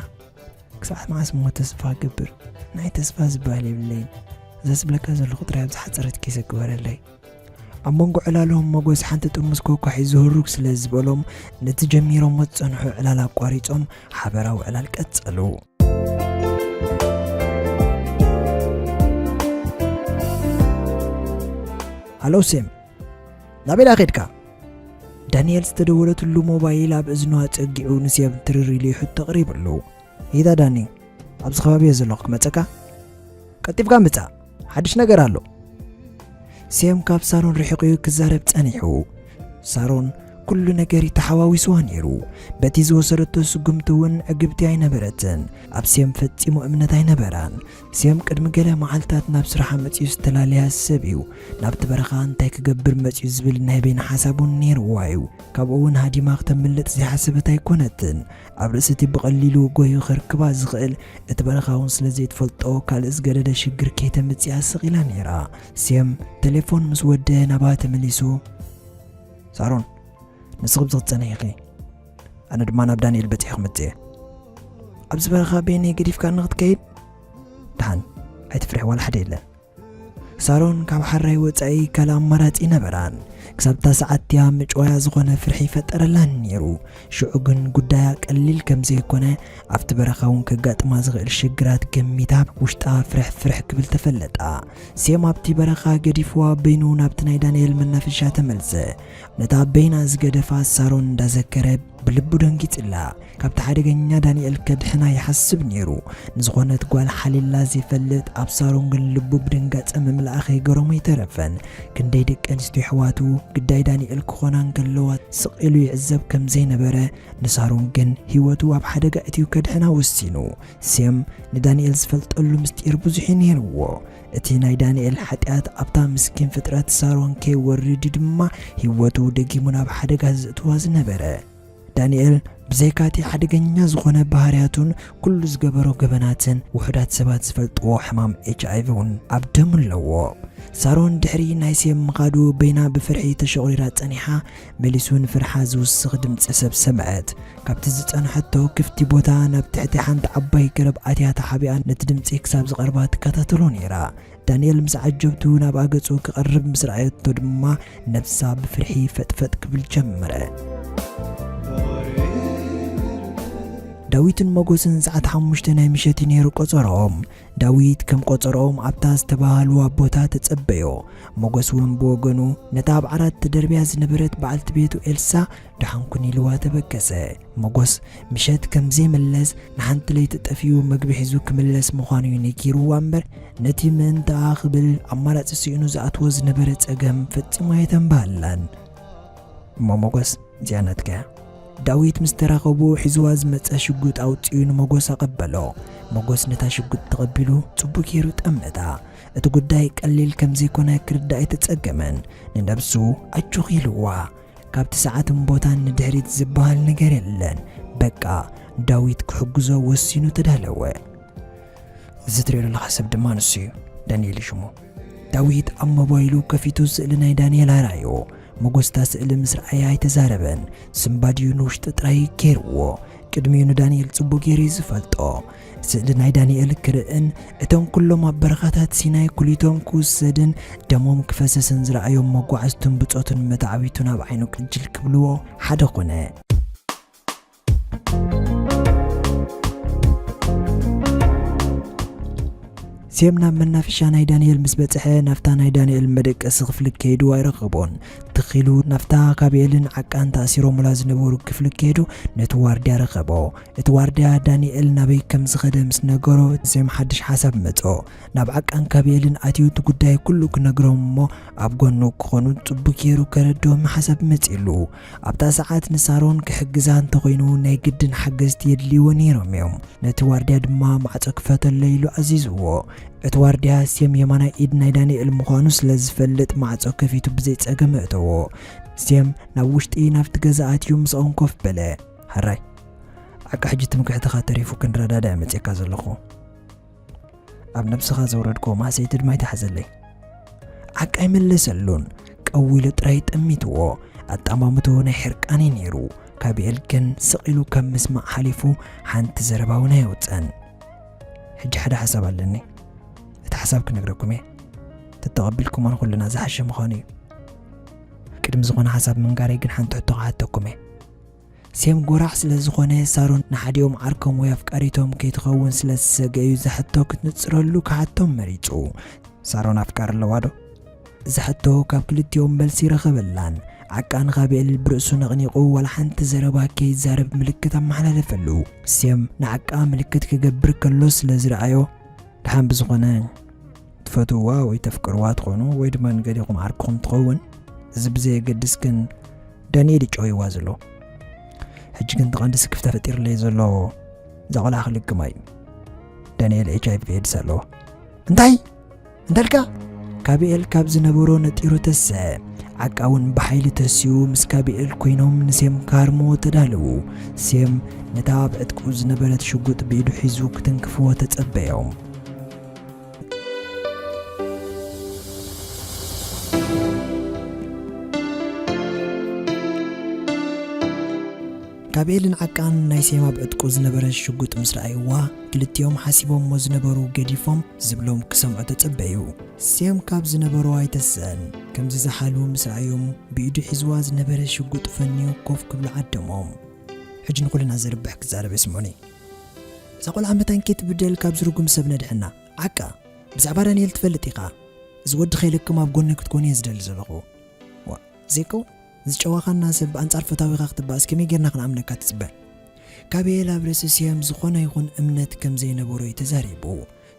ክሳዕ መዓስ እሞ ተስፋ ክገብር? ናይ ተስፋ ዝበሃል የብለይን። እዛ ዝብለካ ዘለኹ ጥራይ ኣብ ዝሓጸረት ኬሰ ግበረለይ። ኣብ መንጎ ዕላሎም ሞጎስ ሓንቲ ጥርሙዝ ኮካ ሒዙ ህሩግ ስለ ዝበሎም፣ ነቲ ጀሚሮሞ ዝጸንሑ ዕላል ኣቋሪጾም ሓበራዊ ዕላል ቀጸሉ። ሃሎ ሴም፣ ናበይ ደኣ ኬድካ? ዳንኤል ዝተደወለትሉ ሞባይል ኣብ እዝኑ ኣጸጊዑ ንሴም ትርር ኢሉ ሕቶ ኣቕሪብሉ። ይታ ዳኒ፣ ኣብዚ ከባቢ እየ ዘለኹ፣ ክመጸካ? ቀልጢፍካ ምጻእ፣ ሓድሽ ነገር ኣሎ። ሴም ካብ ሳሮን ርሒቑ ክዛረብ ጸኒሑ። ሳሮን ኩሉ ነገር ተሓዋዊስዋ ነይሩ። በቲ ዝወሰደቶ ስጉምቲ እውን ዕግብቲ ኣይነበረትን። ኣብ ሴም ፈጺሙ እምነት ኣይነበራን። ሴም ቅድሚ ገለ መዓልታት ናብ ስራሓ መጺኡ ዝተፈላለያ ሰብ እዩ። ናብቲ በረኻ እንታይ ክገብር መጺኡ ዝብል ናይ በይና ሓሳብ እውን ነይርዋ እዩ። ካብኡ እውን ሃዲማ ክተምልጥ ዘይሓሰበት ኣይኮነትን። ኣብ ርእሲ እቲ ብቐሊሉ ጎዩ ከርክባ ዝኽእል እቲ በረኻ እውን ስለ ዘይትፈልጦ ካልእ ዝገደደ ሽግር ከይተምጽእ ስቕ ኢላ ነይራ። ሴም ቴሌፎን ምስ ወደ ናብኣ ተመሊሱ፣ ሳሮን፣ ንስኺ ኣብዚ ክትጸንሒ ኢኺ፣ ኣነ ድማ ናብ ዳንኤል በጺሐ ክመጽእ እየ። ኣብዚ በረኻ በይነይ ገዲፍካኒ ክትከይድ? ደሓን፣ ኣይትፍርሒ፣ ዋላ ሓደ የለን። ሳሮን ካብ ሓራይ ወጻኢ ካልእ ኣማራጺ ነበራን። ክሳብ እታ ሰዓት እቲኣ ምጭዋያ ዝኾነ ፍርሒ ይፈጠረላን ነይሩ። ሽዑ ግን ጉዳያ ቀሊል ከም ዘይኮነ፣ ኣብቲ በረኻ እውን ከጋጥማ ዝኽእል ሽግራት ገሚታ ውሽጣ ፍርሕ ፍርሕ ክብል ተፈለጣ። ሴም ኣብቲ በረኻ ገዲፍዋ በይኑ ናብቲ ናይ ዳንኤል መናፈሻ ተመልሰ። ነታ በይና ዝገደፋ ሳሮን እንዳዘከረ ብልቡ ደንጊጽላ። ካብቲ ሓደገኛ ዳንኤል ከድሕና ይሓስብ ነይሩ። ንዝኾነት ጓል ሓሊላ ዘይፈልጥ ኣብ ሳሮን ግን ልቡ ብድንጋጸ ምምላኣ ከይገረሞ ኣይተረፈን። ክንደይ ደቂ ኣንስትዮ ኣሕዋቱ ግዳይ ዳንኤል ክኾና እንከለዋ ስቕ ኢሉ ይዕዘብ ከም ዘይነበረ ንሳሮን ግን ህይወቱ ኣብ ሓደጋ እትዩ ከድሕና ወሲኑ። ሴም ንዳንኤል ዝፈልጠሉ ምስጢር ብዙሕ እዩ ነይርዎ። እቲ ናይ ዳንኤል ሓጢኣት ኣብታ ምስኪን ፍጥረት ሳሮን ከይወርድ ድማ ህይወቱ ደጊሙ ናብ ሓደጋ ዘእትዋ ዝነበረ። ዳንኤል ብዘይካ እቲ ሓደገኛ ዝኾነ ባህርያቱን ኩሉ ዝገበሮ ገበናትን ውሑዳት ሰባት ዝፈልጥዎ ሕማም ኤች ኣይ ቪ እውን ኣብ ደሙ ኣለዎ። ሳሮን ድሕሪ ናይ ሴም ምኻዱ በይና ብፍርሒ ተሸቑሪራ ጸኒሓ፣ መሊሱ ንፍርሓ ዝውስኽ ድምጺ ሰብ ሰምዐት። ካብቲ ዝጸንሐቶ ክፍቲ ቦታ ናብ ትሕቲ ሓንቲ ዓባይ ገረብ ኣትያ ተሓቢኣ ነቲ ድምጺ ክሳብ ዝቐርባ ትከታተሎ ነይራ። ዳንኤል ምስ ዓጀብቱ ናብኣ ገጹ ክቐርብ ምስ ረኣየቶ ድማ ነብሳ ብፍርሒ ፈጥፈጥ ክብል ጀመረ። ዳዊትን መጎስን ሰዓት ሓሙሽተ ናይ ምሸት እዩ ነይሩ ቆጸሮኦም። ዳዊት ከም ቆጸሮኦም ኣብታ ዝተባህልዋ ቦታ ተጸበዮ። መጎስ እውን ብወገኑ ነታ ኣብ ዓራት ተደርብያ ዝነበረት በዓልቲ ቤቱ ኤልሳ ደሓንኩን ኢልዋ ተበገሰ። መጎስ ምሸት ከም ዘይምለስ ንሓንቲ ለይቲ ጠፊኡ መግቢ ሒዙ ክምለስ ምዃኑ እዩ ነጊርዋ እምበር ነቲ ምእንታኣ ክብል ኣማራጺ ስኢኑ ዝኣትዎ ዝነበረ ጸገም ፈጺሙ ኣየተንበሃላን። እሞ መጎስ እዚኣ ናትካ እያ። ዳዊት ምስ ተራኸቡ፣ ሒዝዋ ዝመጸ ሽጉጥ ኣውጺኡ ንመጎስ ኣቐበሎ። መጎስ ነታ ሽጉጥ ተቐቢሉ ጽቡቕ ገይሩ ጠመታ። እቲ ጉዳይ ቀሊል ከም ዘይኮነ ክርዳእ ኣይተጸገመን። ንነብሱ ኣጆኺ ኢልዋ። ካብቲ ሰዓትን ቦታን ንድሕሪት ዝበሃል ነገር የለን። በቃ፣ ዳዊት ክሕግዞ ወሲኑ ተዳለወ። እዚ ትሪኦ ዘለኻ ሰብ ድማ ንሱ እዩ፣ ዳንኤል እዩ ሽሙ። ዳዊት ኣብ ሞባይሉ ከፊቱ ስእሊ ናይ ዳንኤል ኣርኣዮ። መጎስ እታ ስእሊ ምስ ረኣያ ኣይተዛረበን። ስንባድዩ ንውሽጢ ጥራይ ገይርዎ። ቅድሚኡ ንዳንኤል ጽቡቕ ገይሩ እዩ ዝፈልጦ። ስእሊ ናይ ዳንኤል ክርእን እቶም ኩሎም ኣብ በረኻታት ሲናይ ኩሊቶም ክውሰድን ደሞም ክፈሰስን ዝረኣዮም መጓዕዝቱን ብጾቱን መታዕቢቱን ኣብ ዓይኑ ቅጅል ክብልዎ ሓደ ኾነ። ሴም ናብ መናፈሻ ናይ ዳንኤል ምስ በጽሐ፣ ናብታ ናይ ዳንኤል መደቀሲ ክፍሊ ከይዱ ኣይረኸቦን። ትኺሉ ናብታ ካቤልን ዓቃን ተኣሲሮምላ ዝነበሩ ክፍሊ ከይዱ ነቲ ዋርድያ ረኸቦ። እቲ ዋርድያ ዳንኤል ናበይ ከም ዝኸደ ምስ ነገሮ፣ ሴም ሓድሽ ሓሳብ መጾ። ናብ ዓቃን ካቤልን ኣትዩ እቲ ጉዳይ ኩሉ ክነግሮም እሞ፣ ኣብ ጎኑ ክኾኑ ጽቡቕ ገይሩ ከረድኦም ሓሳብ መጺሉ። ኣብታ ሰዓት ንሳሮን ክሕግዛ እንተኾይኑ፣ ናይ ግድን ሓገዝቲ የድልይዎ ነይሮም እዮም። ነቲ ዋርድያ ድማ ማዕጾ ክፈተሎ ኢሉ ኣዚዝዎ። እቲ ዋርድያ ሴም የማናይ ኢድ ናይ ዳንኤል ምዃኑ ስለ ዝፈልጥ፣ ማዕጾ ከፊቱ ብዘይ ጸገም ኣእተዎ። ሴም ናብ ውሽጢ ናብቲ ገዛ ኣትዩ ምስኦም ኮፍ በለ። "ሕራይ፣ ዓቃ፣ ሕጂ ትምክሕትኻ ተሪፉ ክንረዳዳእ መጺእካ ዘለኹ። ኣብ ነብስኻ ዘውረድክዎ ማህሰይቲ ድማ ኣይትሓዘለይ።" ዓቃ ኣይመለሰሉን። ቀው ኢሉ ጥራይ ጠሚትዎ። ኣጠማምትኡ ናይ ሕርቃን እዩ ነይሩ። ካቢኤል ግን ስቕ ኢሉ ካብ ምስማዕ ሓሊፉ ሓንቲ ዘረባ እውን ኣየውፀን። "ሕጂ ሓደ ሓሳብ ኣለኒ። እቲ ሓሳብ ክነግረኩም እየ። ተተቐቢልኩሞን ኩልና ዝሓሸ ምዃኑ እዩ። ቅድሚ ዝኾነ ሓሳብ ምንጋረይ ግን ሓንቲ ሕቶ ክሓተኩም እየ።" ሴም ጎራሕ ስለ ዝኾነ፣ ሳሮን ንሓዲኦም ዓርኮም ወይ ኣፍቃሪቶም ከይትኸውን ስለ ዝሰገ እዩ፣ እዛ ሕቶ ክትንጽረሉ ክሓቶም መሪጹ። ሳሮን ኣፍቃሪ ኣለዋ ዶ? እዛ ሕቶ ካብ ክልቲኦም መልሲ ረኸበላን። ዓቃ ንኻቤል ብርእሱ ነቕኒቑ ዋላ ሓንቲ ዘረባ ከይዛረብ ምልክት ኣመሓላለፈሉ። ሴም ንዓቃ ምልክት ክገብር ከሎ ስለ ዝረኣዮ፣ "ደሓን ብዝኾነ ትፈትውዋ ወይ ተፍቅርዋ ትኾኑ ወይ ድማ ንገሊኹም ዓርክኹም ትኸውን፣ እዚ ብዘየገድስ ግን ዳንኤል እዩ ጨውይዋ ዘሎ። ሕጂ ግን እቲ ቀንዲ ስክፍታ ፈጢርለይ ዘሎ እዛ ቆልዓ ክልግማ እዩ። ዳንኤል ኤች ኣይ ቪ ኤድስ ኣለዎ።" "እንታይ? እንታይ ኢልካ?" ካቢኤል ካብ ዝነበሮ ነጢሩ ተሰ። ዓቃ እውን ብሓይሊ ተሲኡ ምስ ካቢኤል ኮይኖም ንሴም ክሃርምዎ ተዳለዉ። ሴም ነታ ኣብ ዕጥቁ ዝነበረት ሽጉጥ ብኢዱ ሒዙ ክትንክፍዎ ተጸበዮም። ካቤልን ዓቃን ናይ ሴም ኣብ ዕጥቁ ዝነበረ ሽጉጥ ምስ ረኣይዋ፣ ክልቲኦም ሓሲቦሞ ዝነበሩ ገዲፎም ዝብሎም ክሰምዑ ተጸበዩ። ሴም ካብ ዝነበሮ ኣይተስእን። ከምዚ ዝሓልዉ ምስ ረኣዮም፣ ብኢዱ ሒዝዋ ዝነበረ ሽጉጥ ፈንዩ ኮፍ ክብሉ ዓደሞም። "ሕጂ ንኹልና ዘርብሕ ክዛረብ ስምዑኒ። እዛ ቆልዓ መታን ከይትብደል ካብ ዝርጉም ሰብ ነድሕና። ዓቃ፣ ብዛዕባ ዳንኤል ትፈልጥ ኢኻ። እዚ ወዲ ከይለቅም ኣብ ጎኒ ክትኮን እየ ዝደሊ ዘለኹ። ዋ፣ ዘይከውን፣ እዚ ጨዋኻና ሰብ ኣንጻር ፈታዊኻ ክትባእስ ከመይ ጌርና ክንኣምነካ ትጽበ?" ካቤል ኣብ ርእሲ ሴም ዝኾነ ይኹን እምነት ከም ዘይነበሮ እዩ ተዛሪቡ።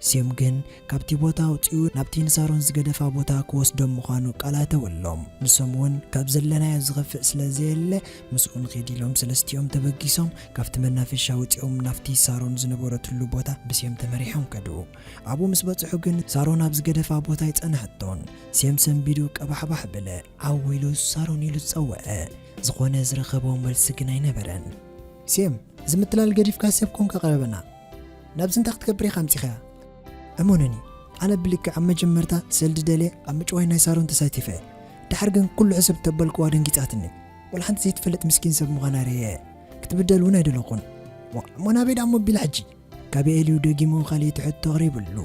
ሴም ግን ካብቲ ቦታ ኣውጺኡ ናብቲ ንሳሮን ዝገደፋ ቦታ ክወስዶም ምዃኑ ቃል ኣተወሎም። ንሶም እውን ካብ ዘለናዮ ዝኸፍእ ስለ ዘየለ ምስኡ ንኺድ ኢሎም ሰለስቲኦም ተበጊሶም ካብቲ መናፈሻ ወጺኦም ናብቲ ሳሮን ዝነበረትሉ ቦታ ብሴም ተመሪሖም ከዱ። ኣብኡ ምስ በጽሑ ግን ሳሮን ኣብ ዝገደፋ ቦታ ኣይጸንሐቶን። ሴም ሰንቢዱ ቀባሕባሕ በለ። ዓው ኢሉ ሳሮን ኢሉ ጸውዐ። ዝኾነ ዝረኸቦ መልሲ ግን ኣይነበረን። "ሴም፣ እዚ ምትላል ገዲፍካ ሰብ ኮንካ ቀረበና። ናብዚ እንታይ ክትገብር ኢኻ ኣምጺኻያ? እመኑኒ፣ ኣነ ብልክዕ ኣብ መጀመርታ ሰልዲ ደልየ ኣብ ምጭዋይ ናይ ሳሮን ተሳቲፈ። ድሓር ግን ኩሉ ሕስብ ተበልክዋ ደንጊጻትኒ። ወላ ሓንቲ ዘይትፈልጥ ምስኪን ሰብ ምዃና ርእየ ክትብደል እውን ኣይደለኹን። ዋ፣ እሞ ናበይ ደኣ እሞ ኣቢላ ሕጂ?" ካቢኤል እዩ ደጊሙ ካልኣይቲ ሕቶ ኣቕሪብሉ።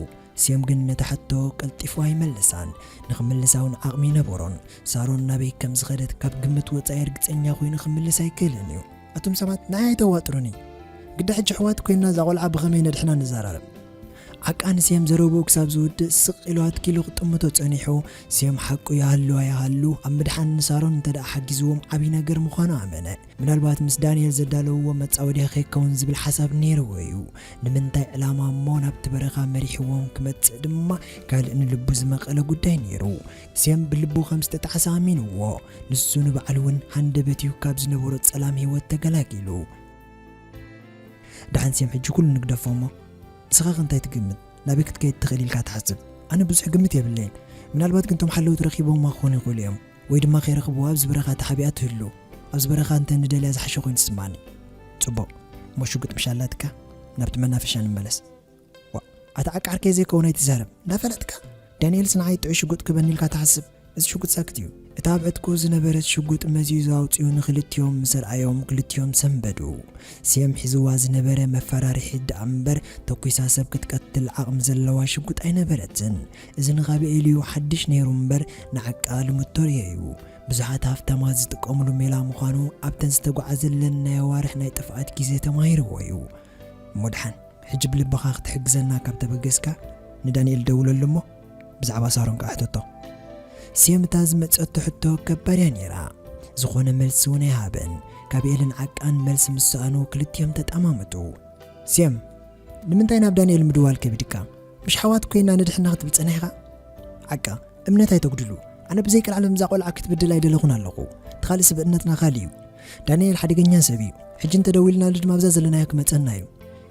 ሴም ግን ነታ ሕቶ ቀልጢፉ ኣይመለሳን። ንኽምልሳ እውን ዓቕሚ ኣይነበሮን። ሳሮን ናበይ ከም ዝኸደት ካብ ግምት ወጻኢ ርግጸኛ ኮይኑ ክምልስ ኣይክእልን እዩ። "ኣቱም ሰባት ንዓይ ኣይተዋጥሩኒ። ግዳ ሕጂ ኣሕዋት ኮይንና እዛ ቆልዓ ብኸመይ ነድሕና ንዘራረብ። ዓቃን ሴም ዘረብኡ ክሳብ ዝውድእ ስቕ ኢሉ ኣትኪሉ ክጥምቶ ጸኒሑ። ሴም ሓቁ ይሃሉ ኣይሃሉ ኣብ ምድሓን ንሳሮን እንተ ደኣ ሓጊዝዎም ዓብዪ ነገር ምዃኑ ኣመነ። ምናልባት ምስ ዳንኤል ዘዳለውዎ መጻወድያ ከይከውን ዝብል ሓሳብ ነይርዎ እዩ። ንምንታይ ዕላማ እሞ ናብቲ በረኻ መሪሕዎም ክመጽእ ድማ ካልእ ንልቡ ዝመቐለ ጉዳይ ነይሩ። ሴም ብልቡ ከም ዝተጣዕሰ ኣሚንዎ። ንሱ ንባዕሉ እውን ሃንደበት እዩ ካብ ዝነበሮ ጸላም ህይወት ተገላጊሉ። ደሓን ሴም ሕጂ ኩሉ ንግደፎ እሞ ንስኻ ከ እንታይ ትግምት? ናበይ ክትከይድ ትኽእል ኢልካ ትሓስብ? ኣነ ብዙሕ ግምት የብለይን። ምናልባት ግን ቶም ሓለውቲ ረኺቦማ ክኾኑ ይኽእሉ እዮም። ወይ ድማ ከይረኽብዋ ኣብዚ በረኻ ተሓቢኣ ትህሉ። ኣብዚ በረኻ እንተ ንደልያ ዝሓሸ ኮይኑ ትስማኒ። ጽቡቕ። እሞ ሽጉጥ ምሽ ኣላትካ? ናብቲ መናፈሻ ንመለስ። ዋ፣ ኣታ ዓቃ ዓርከይ ዘይከውን ኣይትዛረብ። እናፈለጥካ ዳንኤልስ ንዓይ ጥዑይ ሽጉጥ ክበኒ ኢልካ ትሓስብ? እዚ ሽጉጥ ሳክት እዩ። እታ ኣብ ዕጥቁ ዝነበረት ሽጉጥ መዚዙ ኣውጺኡ ንክልቲኦም ምስ ኣርኣዮም ክልቲኦም ሰንበዱ። ሴም ሒዝዋ ዝነበረ መፈራርሒ ደኣ እምበር ተኲሳ ሰብ ክትቀትል ዓቕሚ ዘለዋ ሽጉጥ ኣይነበረትን። እዚ ንኻብኤል እዩ ሓድሽ ነይሩ እምበር ንዓቃ ልሙድ ተርእዮ እዩ። ብዙሓት ሃፍታማት ዝጥቀምሉ ሜላ ምዃኑ ኣብተን ዝተጓዓዘለን ናይ ኣዋርሕ ናይ ጥፍኣት ግዜ ተማሂርዎ እዩ። እሞ ደሓን ሕጂ ብልብኻ ክትሕግዘና ካብ ተበገስካ ንዳንኤል ደውለሉ እሞ ብዛዕባ ሳሮን ከኣ ሕተቶ። ሴም እታ ዝመጸቶ ሕቶ ከባድ እያ ነይራ። ዝኾነ መልሲ እውን ኣይሃበን። ካብ ኤልን ዓቃን መልሲ ምስ ሰኣኑ ክልቲኦም ተጠማመቱ። ሴም፣ ንምንታይ ናብ ዳንኤል ምድዋል ከቢድካ? ምሽ ሓዋት ኮይና ንድሕና ክትብል ጸኒሕካ? ዓቃ፣ እምነት ኣይተጉድሉ። ኣነ ብዘይቀልዓለም እዛ ቆልዓ ክትብድል ኣይደለኹን ኣለኹ። እቲ ካልእ ስብእነትና ካልእ እዩ። ዳንኤል ሓደገኛ ሰብ እዩ። ሕጂ እንተደዊልናሉ ድማ ኣብዛ ዘለናዮ ክመጸና እዩ።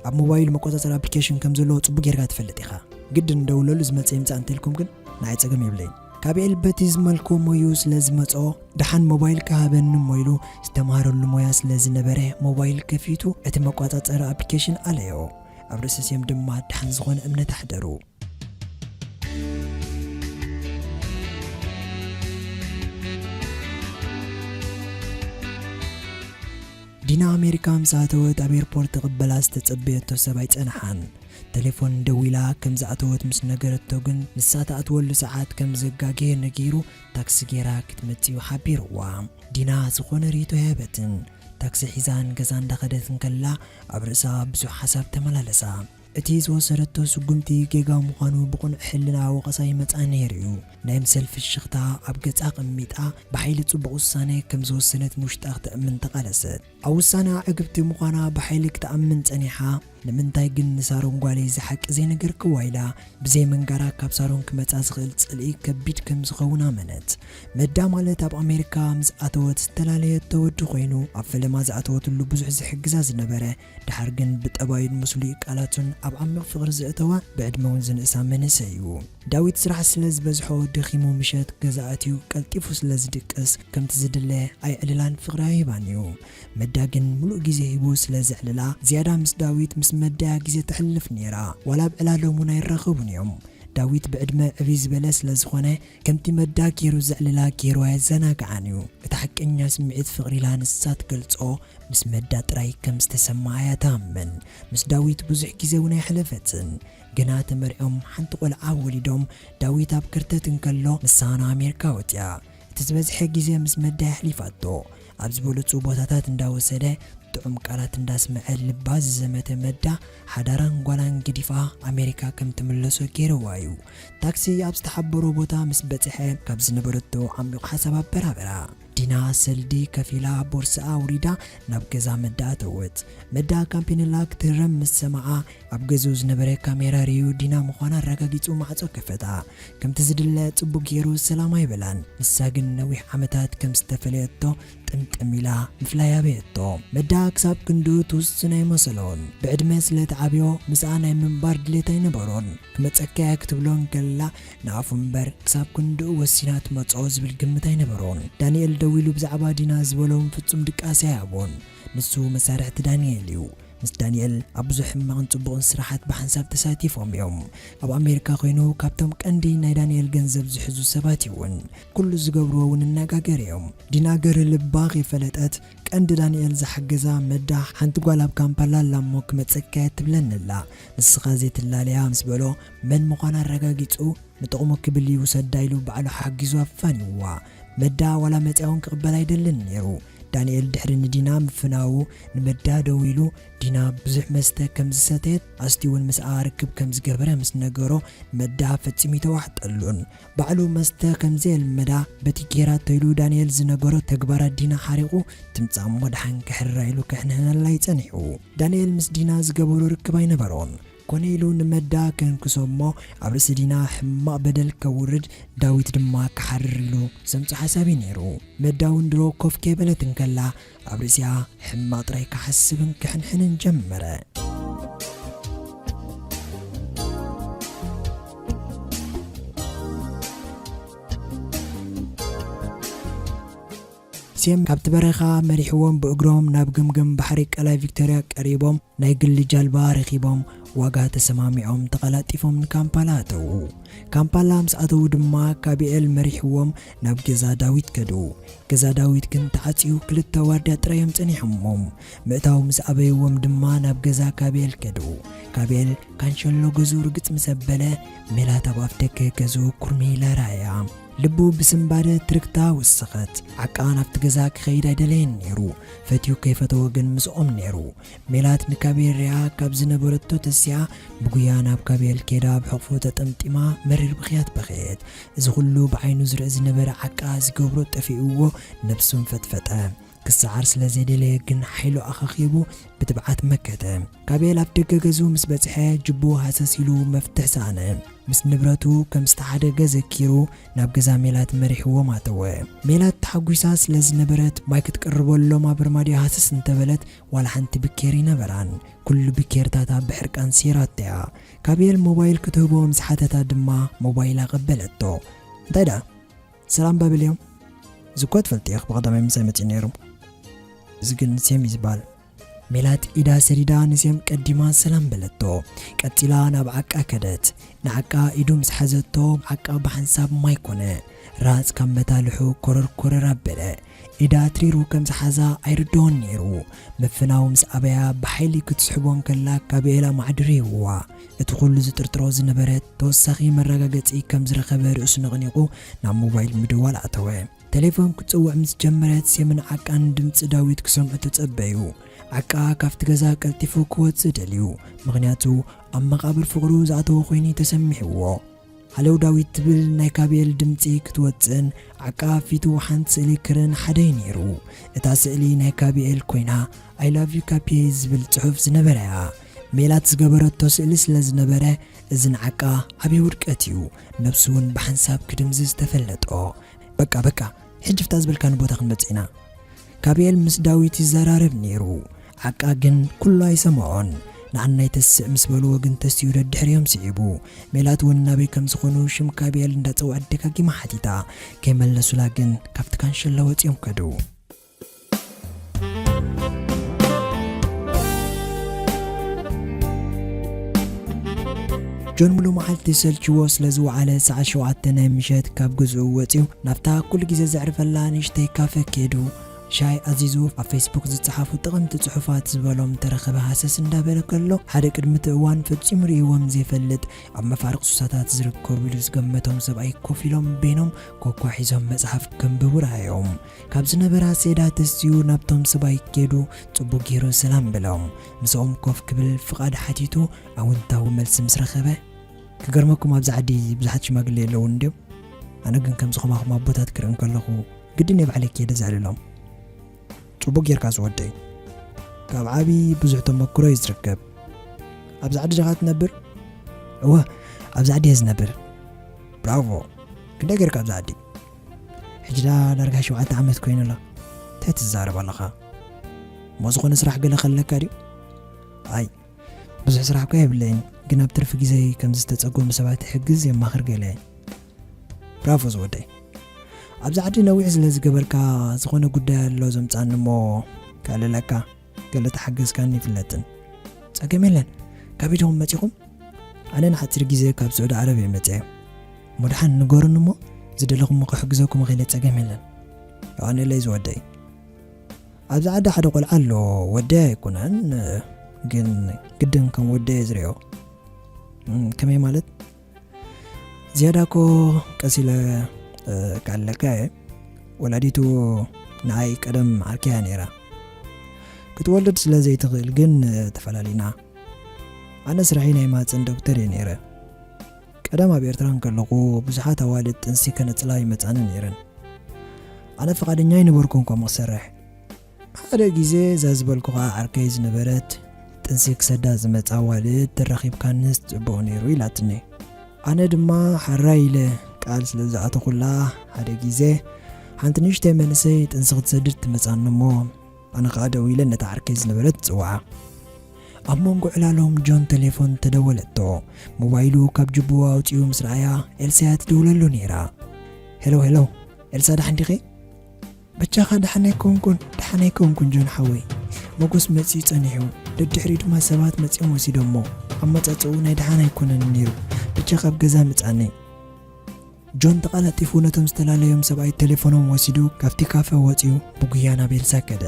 ኣብ ሞባይል መቆጻጸሪ ኣፕሊኬሽን ከም ዘለዎ ጽቡቅ ጌርካ ትፈልጥ ኢኻ። ግድን እንደውለሉ ዝመጸ ይምጻእ እንተልኩም ግን ንዓይ ጸገም የብለይን። ካብ ኤል በቲ ዝመልኮ ሞዩ ስለ ዝመጾ ደሓን ሞባይል ክሃበኒ እሞ ኢሉ ዝተማሃረሉ ሞያ ስለ ዝነበረ ሞባይል ከፊቱ እቲ መቆጻጸሪ ኣፕሊኬሽን ኣለዮ። ኣብ ርእሲ ሴም ድማ ደሓን ዝኾነ እምነት ኣሕደሩ። ዲና ኣሜሪካ ምስ ኣተወት ኣብ ኤርፖርት ተቐበላ ዝተጸበየቶ ሰብ ኣይጸንሓን። ቴሌፎን ደዊላ ከም ዝኣተወት ምስ ነገረቶ ግን ንሳ ትኣትወሉ ሰዓት ከም ዘጋገየ ነጊሩ ታክሲ ጌራ ክትመጽእ እዩ ሓቢርዋ። ዲና ዝኾነ ርእይቶ ኣይሃበትን። ታክሲ ሒዛ ንገዛ እንዳኸደት እንከላ ኣብ ርእሳ ብዙሕ ሓሳብ ተመላለሳ። እቲ ዝወሰደቶ ስጉምቲ ጌጋ ምዃኑ ብቕኑዕ ሕልና ወቐሳ ይመጽኣ ነይሩ እዩ። ናይ ምሰል ፍሽኽታ ኣብ ገጻ ኣቐሚጣ ብሓይሊ ጽቡቕ ውሳነ ከም ዝወሰነት ንውሽጣ ክተእምን ተቓለሰት። ኣብ ውሳነኣ ዕግብቲ ምዃና ብሓይሊ ክትኣምን ጸኒሓ። ንምንታይ ግን ንሳሮን ጓለይ እዚ ሓቂ ዘይነገርክዋ ኢላ ብዘይ ምንጋራ ካብ ሳሮን ክመጻ ዝኽእል ጽልኢ ከቢድ ከም ዝኸውን ኣመነት። መዳ ማለት ኣብ ኣሜሪካ ምስ ኣተወት ዝተፈላለየቶ ወዲ ኮይኑ ኣብ ፈለማ ዝኣተወትሉ ብዙሕ ዝሕግዛ ዝነበረ ድሓር ግን ብጠባዩን ምስሉይ ቃላቱን ኣብ ዓሚቕ ፍቕሪ ዘእተዋ ብዕድመ እውን ዝንእሳ መንእሰይ እዩ። ዳዊት ስራሕ ስለ ዝበዝሖ ደኺሙ ምሸት ገዛ ኣትዩ ቀልጢፉ ስለ ዝድቅስ ከምቲ ዝድለ ኣይዕልላን ፍቕሪ ኣይህባን እዩ። መዳ ግን ምሉእ ግዜ ሂቡ ስለ ዘዕልላ ዝያዳ ምስ ዳዊት ምስ መዳያ ግዜ ተሕልፍ ነይራ። ዋላ ኣብ ዕላሎም እውን ኣይራኸቡን እዮም። ዳዊት ብዕድመ ዕብይ ዝበለ ስለ ዝኾነ ከምቲ መዳ ገይሩ ዘዕልላ ገይሩ ኣየዘናግዓን እዩ። እቲ ሓቀኛ ስምዒት ፍቕሪ ኢላ ንሳ ትገልጾ ምስ መዳ ጥራይ ከም ዝተሰምዓ እያ ትኣምን። ምስ ዳዊት ብዙሕ ግዜ እውን ኣይሓለፈትን። ግና ተመርዕዮም ሓንቲ ቆልዓ ወሊዶም ዳዊት ኣብ ከርተት እንከሎ ንሳ ንኣሜሪካ ወጽያ። እቲ ዝበዝሐ ግዜ ምስ መዳ የሕሊፋቶ። ኣብ ዝበለጹ ቦታታት እንዳወሰደ ጥዑም ቃላት እንዳስመዐ ልባ ዝዘመተ መዳ ሓዳራን ጓላን ገዲፋ ኣሜሪካ ከም ትምለሶ ገይርዋ እዩ። ታክሲ ኣብ ዝተሓበሮ ቦታ ምስ በጽሐ ካብ ዝነበረቶ ዓሚቑ ሓሳብ ኣበራበራ። ዲና ሰልዲ ከፊላ ቦርስኣ ኣውሪዳ ናብ ገዛ መዳ ኣተወት። መዳ ካምፒንላ ክትህረም ምስ ሰማዓ ኣብ ገዝኡ ዝነበረ ካሜራ ርእዩ ዲና ምዃና ኣረጋጊጹ ማዕጾ ከፈታ። ከምቲ ዝድለ ጽቡቕ ገይሩ ሰላም ኣይበላን። ንሳ ግን ነዊሕ ዓመታት ከም ዝተፈለየቶ ጥምጥም ኢላ ምፍላይ ኣበየቶ። መዳ ክሳብ ክንድኡ ትውስን ኣይመሰሎን። ብዕድመ ስለ ትዓብዮ ምስኣ ናይ ምንባር ድሌት ኣይነበሮን። ክመጸካ እየ ክትብሎ እንከላ ንኣፉ እምበር ክሳብ ክንድኡ ወሲና ትመጽኦ ዝብል ግምት ኣይነበሮን። ዳንኤል ደዊሉ ብዛዕባ ዲና ዝበሎም ፍጹም ድቃስ ኣይሃቦን። ንሱ መሳርሕቲ ዳንኤል እዩ። ምስ ዳንኤል ኣብ ብዙሕ ሕማቕን ጽቡቕን ስራሓት ብሓንሳብ ተሳቲፎም እዮም። ኣብ ኣሜሪካ ኮይኑ ካብቶም ቀንዲ ናይ ዳንኤል ገንዘብ ዝሕዙ ሰባት እዩ እውን። ኩሉ ዝገብርዎ እውን እናጋገረ እዮም። ዲና ገርህ ልባ ከይፈለጠት ቀንዲ ዳንኤል ዝሓገዛ መዳ ሓንቲ ጓል ኣብ ካምፓላ ኣላ እሞ ክመጸካ እየ ትብለኒ ኣላ። ንስኻ ዘይትላለያ ምስ በሎ መን ምዃና ኣረጋጊጹ ንጥቕሙ ክብል ይውሰዳ ኢሉ ባዕሉ ሓጊዙ ኣፋንይዋ። መዳ ዋላ መጺኣ እውን ክቕበላ ኣይደልን ነይሩ። ዳንኤል ድሕሪ ንዲና ምፍናዉ ንመዳ ደዊሉ፣ ዲና ብዙሕ መስተ ከም ዝሰተየት ኣስትዩ እውን ምስኣ ርክብ ከም ዝገበረ ምስ ነገሮ፣ መዳ ፈጺሙ ይተዋሕጠሉን። ባዕሉ መስተ ከም ዘየልመዳ በቲ ጌራቶ ኢሉ ዳንኤል ዝነገሮ ተግባራት ዲና ሓሪቑ፣ ትምጻእ እሞ ደሓን ክሕራ ኢሉ ክሕንሕነላ ይጸኒሑ። ዳንኤል ምስ ዲና ዝገበሮ ርክብ ኣይነበሮን። ኮነ ኢሉ ንመዳ ከንክሶ እሞ ኣብ ርእሲ ዲና ሕማቕ በደል ከውርድ፣ ዳዊት ድማ ክሓርር ኢሉ ዘምጾ ሓሳብ እዩ ነይሩ። መዳ እውን ድሮ ኮፍ ከይበለት እንከላ ኣብ ርእሲኣ ሕማቕ ጥራይ ክሓስብን ክሕንሕንን ጀመረ። ሴም ካብቲ በረኻ መሪሕዎም ብእግሮም ናብ ገምገም ባሕሪ ቀላይ ቪክቶርያ ቀሪቦም ናይ ግሊ ጃልባ ረኺቦም ዋጋ ተሰማሚዖም ተቐላጢፎም ንካምፓላ ኣተዉ። ካምፓላ ምስ ኣተዉ ድማ ካቢኤል መሪሕዎም ናብ ገዛ ዳዊት ከዱ። ገዛ ዳዊት ግን ተዓጽዩ ክልተ ዋርድያ ጥራይ እዮም ጸኒሖሞም። ምእታው ምስ ኣበይዎም ድማ ናብ ገዛ ካቢኤል ከዱ። ካቢኤል ካንሸሎ ገዝኡ ርግጽ ምስ ኣበለ ሜላት ኣብ ኣፍ ደገ ገዝኡ ኩርሚ ኢላ ረኣያ። ልቡ ብስንባደ ትርግታ ወሰኸት። ዓቃ ናብቲ ገዛ ክኸይድ ኣይደለየን ነይሩ። ፈትዩ ከይፈተወ ግን ምስኦም ነይሩ። ሜላት ንካቢኤል ሪኣ ካብ ዝነበረቶ ተሲኣ ብጉያ ናብ ካቢኤል ከይዳ ብሕቕፉ ተጠምጢማ መሪር ብኽያት በኸየት። እዚ ኩሉ ብዓይኑ ዝርኢ ዝነበረ ዓቃ ዝገብሮ ጠፊእዎ ነብሱ እንፈጥፈጠ። ክሰዓር ስለ ዘይደለየ ግን ሓይሉ ኣኻኺቡ ብትብዓት መከተ። ካቢኤል ኣብ ደገ ገዝኡ ምስ በጽሐ ጅቡ ሃሰስ ኢሉ መፍትሕ ሰኣነ። ምስ ንብረቱ ከም ዝተሓደገ ዘኪሩ ናብ ገዛ ሜላት መሪሕዎም ኣተወ። ሜላት ተሓጒሳ ስለ ዝነበረት ማይ ክትቅርበሎም ኣብ ኣርማድዮ ሃሰስ እንተበለት ዋላ ሓንቲ ብኬር ይነበራን። ኩሉ ብኬርታታ ብሕርቃን ሲራቶያ። ካቢኤል ሞባይል ክትህቦ ምስ ሓተታ ድማ ሞባይል ኣቐበለቶ። እንታይ ደኣ? ሰላም ባብል እዮም። እዚ እኮ ትፈልጥዮ ብቐዳማይ ምሳይ መጺኡ ነይሩ። እዚ ግን ሴም እዩ ዝበሃል። ሜላት ኢዳ ሰዲዳ ንሴም ቀዲማ ሰላም በለቶ። ቀጺላ ናብ ዓቃ ከደት። ንዓቃ ኢዱ ምስ ሓዘቶ ዓቃ ብሓንሳብ ማይ ኮነ። ራጽ ካብ መታልሑ ኮረር ኮረር ኣበለ። ኢዳ ትሪሩ ከም ዝሓዛ ኣይርድኦን ነይሩ። ምፍናው ምስ ኣበያ ብሓይሊ ክትስሕቦ እንከላ ካቢኤል ኣማዕድሩ ይህዋ። እቲ ኩሉ ዝጥርጥሮ ዝነበረ ተወሳኺ መረጋገጺ ከም ዝረኸበ ርእሱ ነቕኒቑ ናብ ሞባይል ምድዋል ኣተወ። ቴሌፎን ክትጽውዕ ምስ ጀመረት ሴምን ዓቃን ድምጺ ዳዊት ክሰምዑ ተጸበዩ። ዓቃ ካብቲ ገዛ ቀልጢፉ ክወጽእ ደልዩ። ምኽንያቱ ኣብ መቓብር ፍቕሩ ዝኣተወ ኮይኑ ተሰሚዕዎ። ሃለው ዳዊት ትብል ናይ ካቢኤል ድምጺ ክትወጽእን ዓቃ ፊቱ ሓንቲ ስእሊ ክርእን ሓደ እዩ ነይሩ። እታ ስእሊ ናይ ካቢኤል ኮይና፣ "I love you ካፒየ" ዝብል ጽሑፍ ዝነበረያ። ሜላት ዝገበረቶ ስእሊ ስለ ዝነበረ፣ እዚ ንዓቃ ዓብዪ ውድቀት እዩ። ነብሱ እውን ብሓንሳብ ክድምዝዝ ተፈለጦ። "በቃ፣ በቃ፣ ሕጂ ፍታ ዝበልካኒ ቦታ ክንመጽእ ኢና። ካቢኤል ምስ ዳዊት ይዘራረብ ነይሩ። ዓቃ ግን ኩሉ ኣይሰምዖን። ንዓናይ ተስእ ምስ በልዎ ግን ተሲኡ ደድሕሪኦም ስዒቡ። ሜላት እውን ናበይ ከም ዝኾኑ ሽም ካቢኤል እንዳጸውዐት ደጋጊማ ሓቲታ። ከይመለሱላ ግን ካብቲ ካንሸሎ ወጺኦም ከዱ። ጆን ሙሉ መዓልቲ ሰልችዎ ስለ ዝወዓለ፣ ሰዓት ሸውዓተ ናይ ምሸት ካብ ገዝኡ ወጺኡ ናብታ ኩሉ ግዜ ዘዕርፈላ ንእሽተይ ካፈ ከይዱ ሻይ ኣዚዙ፣ ኣብ ፌስቡክ ዝጸሓፉ ጠቐምቲ ጽሑፋት ዝበሎም ተረኸበ ሃሰስ እንዳበለ ከሎ፣ ሓደ ቅድሚ እቲ እዋን ፈጺሙ ርእይዎም ዘይፈልጥ ኣብ መፋርቕ ሱሳታት ዝርከቡ ኢሉ ዝገመቶም ሰብኣይ ኮፍ ኢሎም በይኖም ኮኳ ሒዞም መጽሓፍ ከንብቡ ረኣዮም። ካብ ዝነበራ ሴዳ ተስዩ ናብቶም ሰብኣይ ከይዱ ጽቡቕ ገይሩ ሰላም በሎም። ምስኦም ኮፍ ክብል ፍቓድ ሓቲቱ ኣውንታዊ መልሲ ምስ ረኸበ፣ ክገርመኩም ኣብዚ ዓዲ ብዙሓት ሽማግለ የለውን እንድዮም። ኣነ ግን ከምዚ ከማኹም ኣቦታት ክርኢ እንከለኹ ግድን እየ ባዕለይ ከይደ ዘዕልሎም። ጽቡቕ ጌርካ ዝወደይ። ካብ ዓቢ ብዙሕ ተመክሮ እዩ ዝርከብ። ኣብዚ ዓዲ ዲኻ ትነብር? እወ፣ ኣብዚ ዓዲ እየ ዝነብር። ብራቮ። ክንደይ ጌርካ ኣብዚ ዓዲ? ሕጂ ደኣ ዳርጋ ሸውዓተ ዓመት ኮይኑ ኣሎ። እንታይ ትዛረብ ኣለኻ? እሞ ዝኾነ ስራሕ ገለ ከለካ ድዩ? ኣይ፣ ብዙሕ ስራሕ እኳ የብለይን፣ ግን ኣብ ትርፊ ግዜይ ከም ዝተጸገሙ ሰባት እሕግዝ የማኽር ገለ። ብራቮ ዝወደይ። ኣብዚ ዓዲ ነዊሕ ስለ ዝገበርካ ዝኾነ ጉዳይ ኣሎ ዘምጻኒ እሞ ከዕልለካ፣ ገለ ተሓገዝካኒ ይፍለጥን። ጸገም የለን። ካብ ኢድኹም መጺኹም? ኣነ ንሓጺር ግዜ ካብ ስዑዲ ዓረብ እየ መጺኤ። እሞ ደሓን ንገሩኒ እሞ ዝደለኹም ክሕግዘኩም እኽእል እየ፣ ጸገም የለን። ዮሃንለይ ዝወደይ። ኣብዚ ዓዲ ሓደ ቆልዓ ኣሎ፣ ወደይ ኣይኮነን፣ ግን ግድን ከም ወደይ እየ ዝሪኦ። እም፣ ከመይ ማለት? ዝያዳ እኮ ቀስ ኢለ፣ እ፣ ክኣለካ እየ። ወላዲቱ ንኣይ ቀደም ዓርከያ ነይራ። ክትወልድ ስለ ዘይትኽእል ግን ተፈላሊና። ኣነ ስራሐይ ናይ ማህጸን ዶክተር እየ ነይረ። ቀደም ኣብ ኤርትራ እንከለኹ ብዙሓት ኣዋልድ ጥንሲ ከነጽላ ይመጻኒ ነይረን። ኣነ ፍቓደኛ ኣይነበርኩን ከምኡ ክሰርሕ። ሓደ ግዜ እዛ ዝበልኩኻ ዓርከይ ዝነበረት ጥንሲ ክሰዳ ዝመጻ ኣዋልድ ተራኺብካንስ ጽቡቕ ነይሩ ኢላትኒ። ኣነ ድማ ሓራይ ኢለ ቃል ስለ ዝኣተኹላ ሓደ ግዜ ሓንቲ ንእሽተይ መንእሰይ ጥንሲ ክትሰድድ ትመጻኒ እሞ ኣነ ኸኣ ደው ኢለ ነታ ዓርከይ ዝነበረት ጽውዓ። ኣብ መንጎ ዕላሎም ጆን ቴሌፎን ተደወለቶ። ሞባይሉ ካብ ጅብኡ ኣውጺኡ ምስ ረኣያ ኤልሳ እያ ትድውለሉ ነይራ። ሄሎ ሄሎ፣ ኤልሳ ደሓን ዲኺ? በጃኻ ደሓን ኣይኮንኩን፣ ደሓን ኣይኮንኩን ጆን ሓወይ። መጎስ መጺኡ ጸኒሑ፣ ደድሕሪኡ ድማ ሰባት መጺኦም ወሲዶሞ። ኣመጻጽኡ ናይ ደሓን ኣይኮነን ነይሩ። በጃኻ ኣብ ገዛ ምጻኒ። ጆን ተቐላጢፉ ነቶም ዝተፈላለዮም ሰብኣይ ቴሌፎኖም ወሲዱ ካብቲ ካፈ ወጺኡ ብጉያ ናብ ኤልሳ ከደ።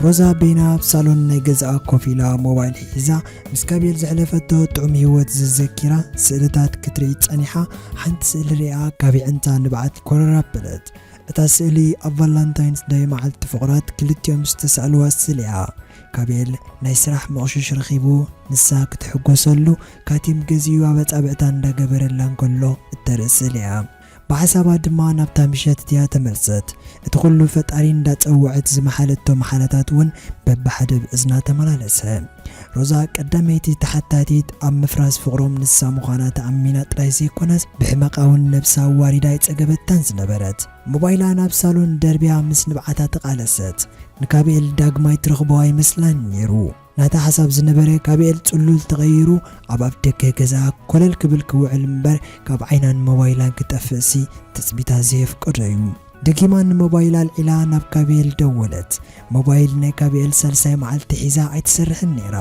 ሮዛ በይና ኣብ ሳሎን ናይ ገዛኣ ኮፍ ኢላ ሞባይል ሒዛ ምስ ካቤል ዘሕለፈቶ ጥዑም ህይወት ዝዘኪራ ስእልታት ክትርኢ ጸኒሓ፣ ሓንቲ ስእሊ ሪኣ ካብ የዕንታ ንብዓት ኮረር ኣበለት። እታ ስእሊ ኣብ ቫላንታይንስ ዳይ መዓልቲ ፍቑራት ክልቲኦም ዝተሳእልዋ ስእሊ እያ። ካቤል ናይ ስራሕ መቑሽሽ ረኺቡ፣ ንሳ ክትሕጎሰሉ ካቲም ገዚኡ ኣብ ኣጻብዕታ እንዳገበረላ እንከሎ እተርኢ ስእሊ እያ። ብሓሳባ ድማ ናብታ ምሸት እቲኣ ተመልሰት። እቲ ኩሉ ፈጣሪ እንዳጸወዐት ዝመሓለቶ መሓላታት እውን በብሓደ ኣብ እዝና ተመላለሰ። ሮዛ ቀዳመይቲ ተሓታቲት ኣብ ምፍራስ ፍቕሮም ንሳ ምዃና ተኣሚና ጥራይ ዘይኮነስ፣ ብሕመቓ እውን ነብሳ ኣዋሪዳ ኣይጸገበታን ዝነበረት። ሞባይላ ናብ ሳሎን ደርብያ ምስ ንብዓታ ተቓለሰት። ንካብኤል ዳግማይ ትረኽቦ ኣይመስላን ነይሩ። ናታ ሓሳብ ዝነበረ ካብኤል ጽሉል ተቐይሩ ኣብ ኣፍደገ ገዛ ኮለል ክብል ክውዕል እምበር ካብ ዓይናን ሞባይላን ክጠፍእሲ ትጽቢታ ዘየፍቀዶ እዩ። ደጊማ ንሞባይላ ኣልዒላ ናብ ካብኤል ደወለት። ሞባይል ናይ ካብኤል ሳልሳይ መዓልቲ ሒዛ ኣይትሰርሕን ነይራ።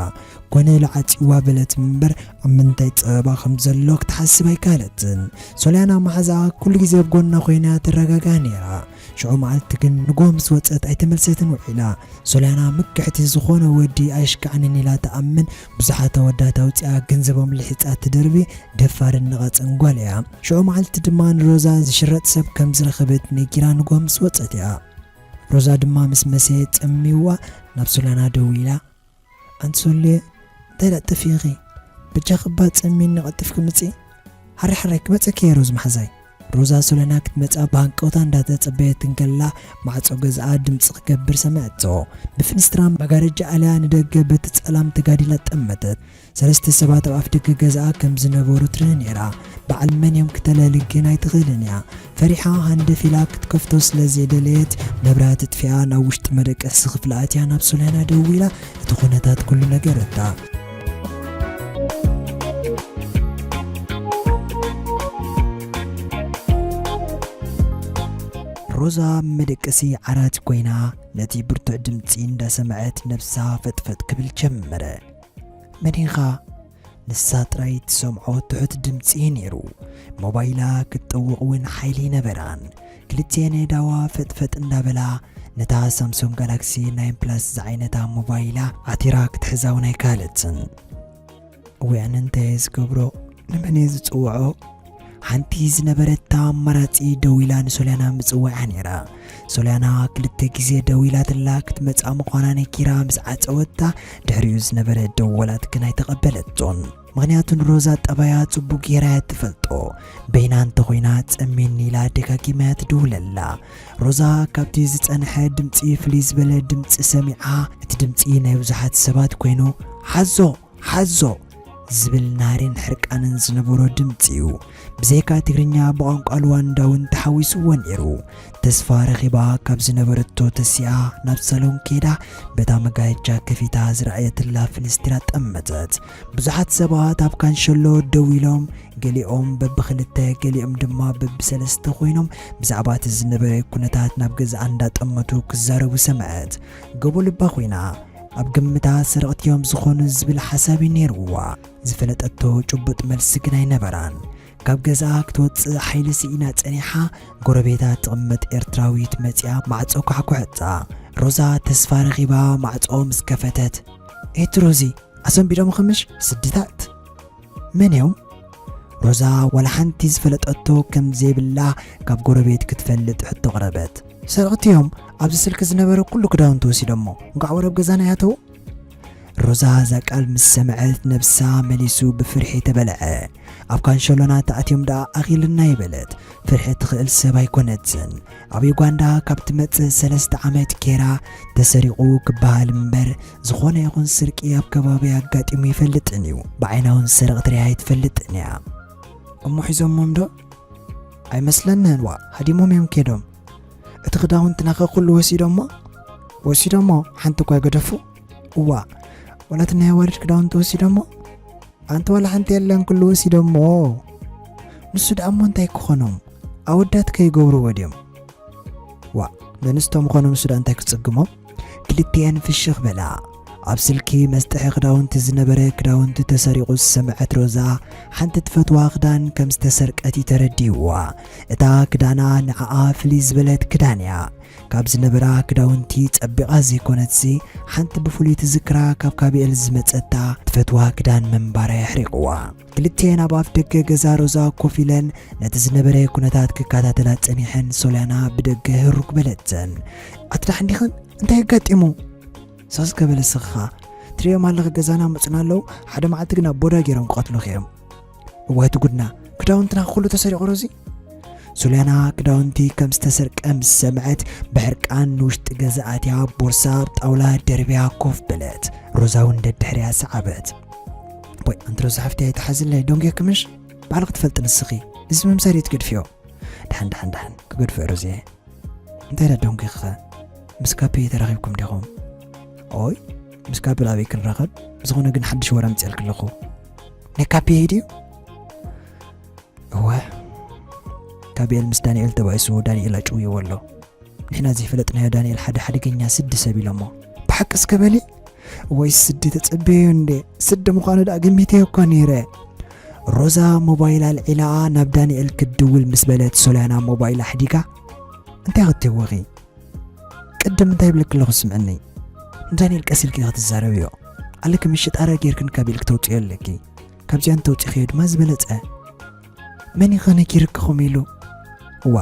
ኮነ ኢሉ ዓጺዋ በለት እምበር ኣብ ምንታይ ጸበባ ከም ዘሎ ክትሓስብ ኣይከኣለትን። ሶልያና መሓዛኣ ኩሉ ግዜ ኣብ ጎና ኮይና ተረጋግኣ ነይራ። ሽዑ መዓልቲ ግን ንግሆ ምስ ወጸት ኣይተመልሰትን ውዒላ። ሶልያና ምክሕቲ ዝኾነ ወዲ ኣየሽክዓንን ኢላ ትኣምን። ብዙሓት ኣወዳት ኣውጺኣ ገንዘቦም ልሒጻ ትደርቢ ደፋርን ነቓጽን ጓል እያ። ሽዑ መዓልቲ ድማ ንሮዛ ዝሽረጥ ሰብ ከም ዝረኸበት ነጊራ ንግሆ ምስ ወጸት እያ። ሮዛ ድማ ምስ መሰየ ጸሚዋ ናብ ሶልያና ደዊላ፣ ኣንቲ ሶልየ፣ እንታይ ደኣ ጠፊእኺ? በጃኺ እባ ጸሚኒ ቀልጢፍኪ ምጺ። ሓራይ ሓራይ ክመጸኪ እየ ሮዝ መሓዛይ። ሮዛ ሶልያና ክትመጻ ብሃንቀውታ እንዳተጸበየት እንከላ ማዕጾ ገዛኣ ድምጺ ክገብር ሰምዐቶ። ብፍንስትራ መጋረጃ ኣልያ ንደገ በቲ ጸላም ተጋዲላ ጠመተት። ሰለስተ ሰባት ኣብ ኣፍደገ ገዛኣ ከም ዝነበሩ ትርኢ ነይራ። በዓል መን እዮም ክተለሊ ግን ኣይትኽእልን እያ። ፈሪሓ ሃንደፍ ኢላ ክትከፍቶ ስለ ዘይደለየት መብራህቲ ኣጥፊኣ ናብ ውሽጢ መደቀሲ ክፍሊ ኣትያ ናብ ሶልያና ደዊላ እቲ ኩነታት ኩሉ ነገረታ። ሮዛ ኣብ መደቀሲ ዓራት ኮይና ነቲ ብርቱዕ ድምጺ እንዳሰምዐት ነብሳ ፈጥፈጥ ክብል ጀመረ። መን ኢኻ? ንሳ ጥራይ ትሰምዖ ትሑት ድምጺ እዩ ነይሩ። ሞባይላ ክትጠውቕ እውን ሓይሊ ኣይነበራን። ክልቲኤን ኣእዳዋ ፈጥፈጥ እንዳበላ ነታ ሳምሶንግ ጋላክሲ ናይን ፕላስ ዝዓይነታ ሞባይላ ዓቲራ ክትሕዛ እውን ኣይከኣለትን። እወ፣ ኣነ እንታይ እየ ዝገብሮ? ንመን እየ ዝጽውዖ? ሓንቲ ዝነበረታ ኣማራጺ ደዊላ ንሶልያና ምጽዋዓ ነይራ። ሶልያና ክልተ ግዜ ደዊላትላ ክትመጽኣ ምዃና ነጊራ ምስ ዓጸወታ፣ ድሕሪኡ ዝነበረ ደወላት ግን ኣይተቐበለቶን። ምኽንያቱ ንሮዛ ጠባያ ጽቡቕ ጌራ እያ ትፈልጦ። በይና እንተኾይና ጸሚኒ ኢላ ደጋጊማ እያ ትድውለላ። ሮዛ ካብቲ ዝጸንሐ ድምጺ ፍልይ ዝበለ ድምጺ ሰሚዓ፣ እቲ ድምጺ ናይ ብዙሓት ሰባት ኮይኑ፣ ሓዞ! ሓዞ! ዝብል ናህሪን ሕርቃንን ዝነበሮ ድምጺ እዩ። ብዘይካ ትግርኛ ብቋንቋ ሉዋንዳ እውን ተሓዊስዎ ነይሩ። ተስፋ ረኺባ ካብ ዝነበረቶ ተሲኣ ናብ ሳሎን ከይዳ በታ መጋረጃ ከፊታ ዝረኣየትላ ፍንስትራ ጠመተት። ብዙሓት ሰባት ኣብ ካንሸሎ ደው ኢሎም፣ ገሊኦም በብኽልተ ገሊኦም ድማ በብሰለስተ ኮይኖም ብዛዕባ እቲ ዝነበረ ኩነታት ናብ ገዛኣ እንዳጠመቱ ክዛረቡ ሰምዐት። ጎቦ ልባ ኮይና ኣብ ግምታ ሰረቕቲ እዮም ዝኾኑ ዝብል ሓሳብ እዩ ነይርዋ። ዝፈለጠቶ ጭቡጥ መልሲ ግን ኣይነበራን። ካብ ገዛኣ ክትወጽእ ሓይሊ ስኢና ጸኒሓ፣ ጎረቤታ ትቕመጥ ኤርትራዊት መጺኣ ማዕጾ ኳሕኩሐታ። ሮዛ ተስፋ ረኺባ ማዕጾ ምስ ከፈተት፣ "ኤቲ ሮዚ፣ ኣሰንቢዶምኺ ምሽ ስድታት? መን እዮም? ሮዛ ዋላ ሓንቲ ዝፈለጠቶ ከም ዘይብላ ካብ ጎረቤት ክትፈልጥ ሕቶ ኣቕረበት። ሰረቕቲ እዮም። ኣብዚ ስልኪ ዝነበረ ኩሉ ክዳውንቲ ወሲዶሞ። እንኳዕ ወረብ ገዛና ይኣተዉ። ሮዛ እዛ ቃል ምስ ሰምዐት ነብሳ መሊሱ ብፍርሒ ተበልዐ። ኣብ ካንሸሎና ተኣትዮም ደኣ ኣኺልና ይበለት። ፍርሒ ትኽእል ሰብ ኣይኮነትን። ኣብ ዩጋንዳ ካብ ትመጽእ ሰለስተ ዓመት ጌራ ተሰሪቑ ክበሃል እምበር ዝኾነ ይኹን ስርቂ ኣብ ከባቢ ኣጋጢሙ ይፈልጥን እዩ። ብዓይና እውን ሰረቕቲ ሪኣ ኣይትፈልጥን እያ። እሞ ሒዞሞም ዶ? ኣይመስለንን። ዋ ሃዲሞም እዮም ኬዶም። እቲ ክዳውንትና ከ ኩሉ ወሲዶሞ? ወሲዶሞ ሓንቲ እኳ ይገደፉ። እዋ ዋላ እቲ ናይ ኣዋልድ ክዳውንቲ ወሲዶሞ? ኣንቲ ዋላ ሓንቲ የለን ኩሉ ወሲዶሞ። ንሱ ደኣ እሞ እንታይ ክኾኖም? ኣወዳት ከይገብርዎ ድዮም? ዋ ነንስቶ ምኾኖም ንሱ ደኣ እንታይ ክጽግሞም? ክልቲኤን ፍሽኽ በላ። ኣብ ስልኪ መስጥሒ ክዳውንቲ ዝነበረ ክዳውንቲ ተሰሪቑ ዝሰምዐት ሮዛ ሓንቲ ትፈትዋ ክዳን ከም ዝተሰርቀት እዩ ተረዲእዋ። እታ ክዳና ንዓኣ ፍልይ ዝበለት ክዳን እያ። ካብ ዝነበራ ክዳውንቲ ጸቢቓ ዘይኮነትሲ ሓንቲ ብፍሉይ ትዝክራ ካብ ካቢኤል ዝመጸታ ትፈትዋ ክዳን ምንባራ የሕሪቕዋ። ክልቲኤን ኣብ ኣፍ ደገ ገዛ ሮዛ ኮፍ ኢለን ነቲ ዝነበረ ኩነታት ክከታተላ ጸኒሐን ሶልያና ብደገ ህሩግ በለተን። ኣቲ ደሓን ዲኽን? እንታይ ኣጋጢሙ? ሳስ ከበለ ስኻ ትሪኦም ኣለኺ ገዛና መጹና ኣለዉ። ሓደ መዓልቲ ግና ቦዳ ገይሮም ክቐትሉኺ እዮም። እዋይ እቲ ጉድና ክዳውንትና ኩሉ ተሰሪቑ ሮዚ። ሶልያና ክዳውንቲ ከም ዝተሰርቀ ምስ ሰምዐት ብሕርቃን ንውሽጢ ገዛ ኣትያ ቦርሳ ኣብ ጣውላ ደርብያ ኮፍ በለት። ሮዛ እውን ደድሕርያ ሰዓበት። ወይ ኣንቲ ሮዛ ሓፍቲ ኣይትሓዝለይ ደንጉየኪ ምሽ? ባዕልኺ ትፈልጢ ንስኺ። እዚ ምምሳል እዩ ትገድፍዮ። ደሓን ደሓን ደሓን ክገድፎ ሮዝየ። እንታይ ደደንጉኺኸ? ምስ ካፔ ተራኺብኩም ዲኹም? ኦይ ምስ ካፔ ኣበይ ክንራኸብ? ብዝኾነ ግን ሓድሽ ወረ ኣምፅኤልኪ ኣለኹ። ናይ ካፔ ድዩ? እወ ካቤል ምስ ዳንኤል ተባኢሱ ዳንኤል ኣጭውይዎ ኣሎ። ንሕና ዘይፈለጥናዮ ዳንኤል ሓደ ሓደገኛ ስዲ ሰብ ኢሎሞ። ብሓቂ እስከ በሊ። ወይ ስዲ ተጸበዮ እንዴ? ስዲ ምዃኑ ደኣ ገሚተዮ እኮ ነይረ። ሮዛ ሞባይል ኣልዒላ ናብ ዳንኤል ክትድውል ምስ በለት ሶልያና ሞባይል ኣሕዲጋ እንታይ ክትህወኺ? ቅድም እንታይ ይብለኪ ኣለኹ ስምዕኒ። ንዳንኤል ቀስ ኢልኪ ኢኺ ትዛረብዮ። ኣለኪ ምሽ ጣራ ጌርክን ካብ ኢልኪ ተውፅዮ ኣለኪ። ካብዚኣን ተውፂኽዮ ድማ ዝበለፀ። መን ኢኸ ነጊርኪ ከምኡ ኢሉ? እዋ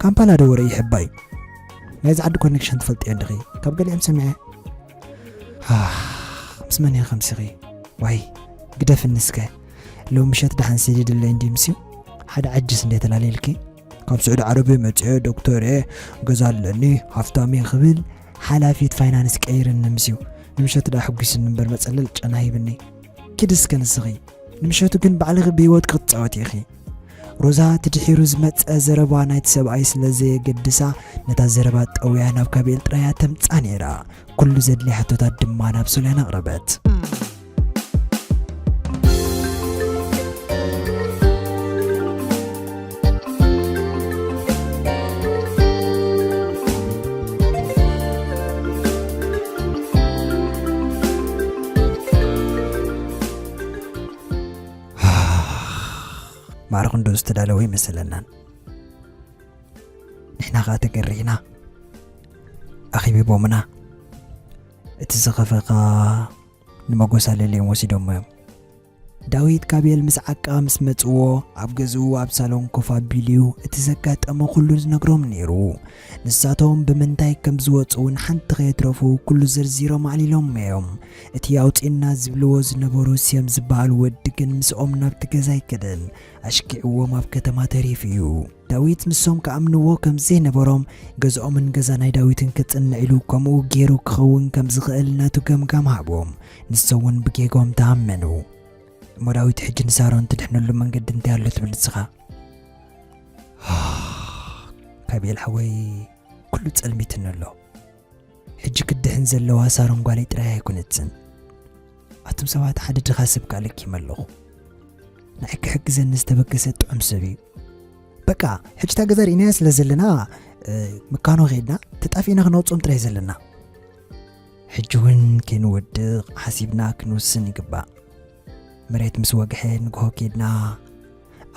ካምፓላ ዶ ወረ ይሕባይ። ናይዚ ዓዲ ኮኔክሽን ትፈልጥዮ እንዲኺ? ካብ ገሊኦም ሰሚዐ። ኣህ፣ ምስ መን ኢኺ ከምሲኺ? ዋይ ግደፍኒ እስከ። ሎም ምሸት ደሓን ሰዲድለይ እንዲ ምስዩ ሓደ ዓጅስ እንደ ተላለየልኪ። ካብ ስዑዲ ዓረብ መፅአ ዶክተር እየ፣ ገዛ ኣለኒ፣ ሃፍታም እየ ክብል ሓላፊት ፋይናንስ ቀይርኒ ምስዩ። ንምሸት ደኣ ሕጒስኒ እምበር መፀለል ጨና ሂብኒ። ኪድ እስከ ንስኺ። ንምሸቱ ግን ባዕልኺ ብህይወትኪ ክትፃወቲ ኢኺ። ሮዛ እቲ ድሒሩ ዝመፀ ዘረባ ናይቲ ሰብኣይ ስለ ዘየገድሳ ነታ ዘረባ ጠውያ ናብ ካቤል ጥራያ ተምፃ ነይራ። ኩሉ ዘድልያ ሕቶታት ድማ ናብ ሶልያን ኣቕረበት። ማዕረ ክንዶ ዝተዳለወ ይመሰለናን ንሕና ኸኣ ተገሪዕና ኣኺቢቦምና። እቲ ዝኸፈኻ ንመጎስ ኣለልዮም ወሲዶሞ እዮም። ዳዊት ካቤል ምስ ዓቃ ምስ መጽዎ ኣብ ገዝኡ ኣብ ሳሎን ኮፍ ኣቢሉ እቲ ዘጋጠመ ኩሉ ዝነግሮም ነይሩ። ንሳቶም ብምንታይ ከም ዝወጹ እውን ሓንቲ ከየትረፉ ኩሉ ዘርዚሮም ኣዕሊሎም እዮም። እቲ ኣውጺእና ዝብልዎ ዝነበሩ ስዮም ዝበሃል ወዲ ግን ምስኦም ናብቲ ገዛ ኣይከደን። ኣሽኪዕዎም ኣብ ከተማ ተሪፉ እዩ። ዳዊት ንሶም ክኣምንዎ ከም ዘይነበሮም ገዝኦምን ገዛ ናይ ዳዊትን ክጽንዕ ኢሉ ከምኡ ገይሩ ክኸውን ከም ዝኽእል ናቱ ገምጋም ሃቦም። ንሶም እውን ብጌጎም ተኣመኑ። እሞ ዳዊት ሕጂ ንሳሮን ትድሕነሉ መንገዲ እንታይ ኣሎ ትብል ንስኻ? ካቤል ሓወይ ኩሉ ጸልሚትኒ ኣሎ። ሕጂ ክትድሕን ዘለዋ ሳሮን ጓለይ ጥራይ ኣይኮነትን። ኣቱም ሰባት ሓደ ድኻ ሰብ ከኣ ለኪመ ኣለኹ። ንዓይ ክሕግዘኒ ዝተበገሰ ጥዑም ሰብ እዩ። በቃ ሕጂ እታ ገዛ ርኢናያ ስለ ዘለና ምካኖ ከይድና ተጣፊእና ክነውፅኦም ጥራይ ዘለና። ሕጂ እውን ከይንወድቕ ሓሲብና ክንውስን ይግባእ። መሬት ምስ ወግሐ ንግሆ ከይድና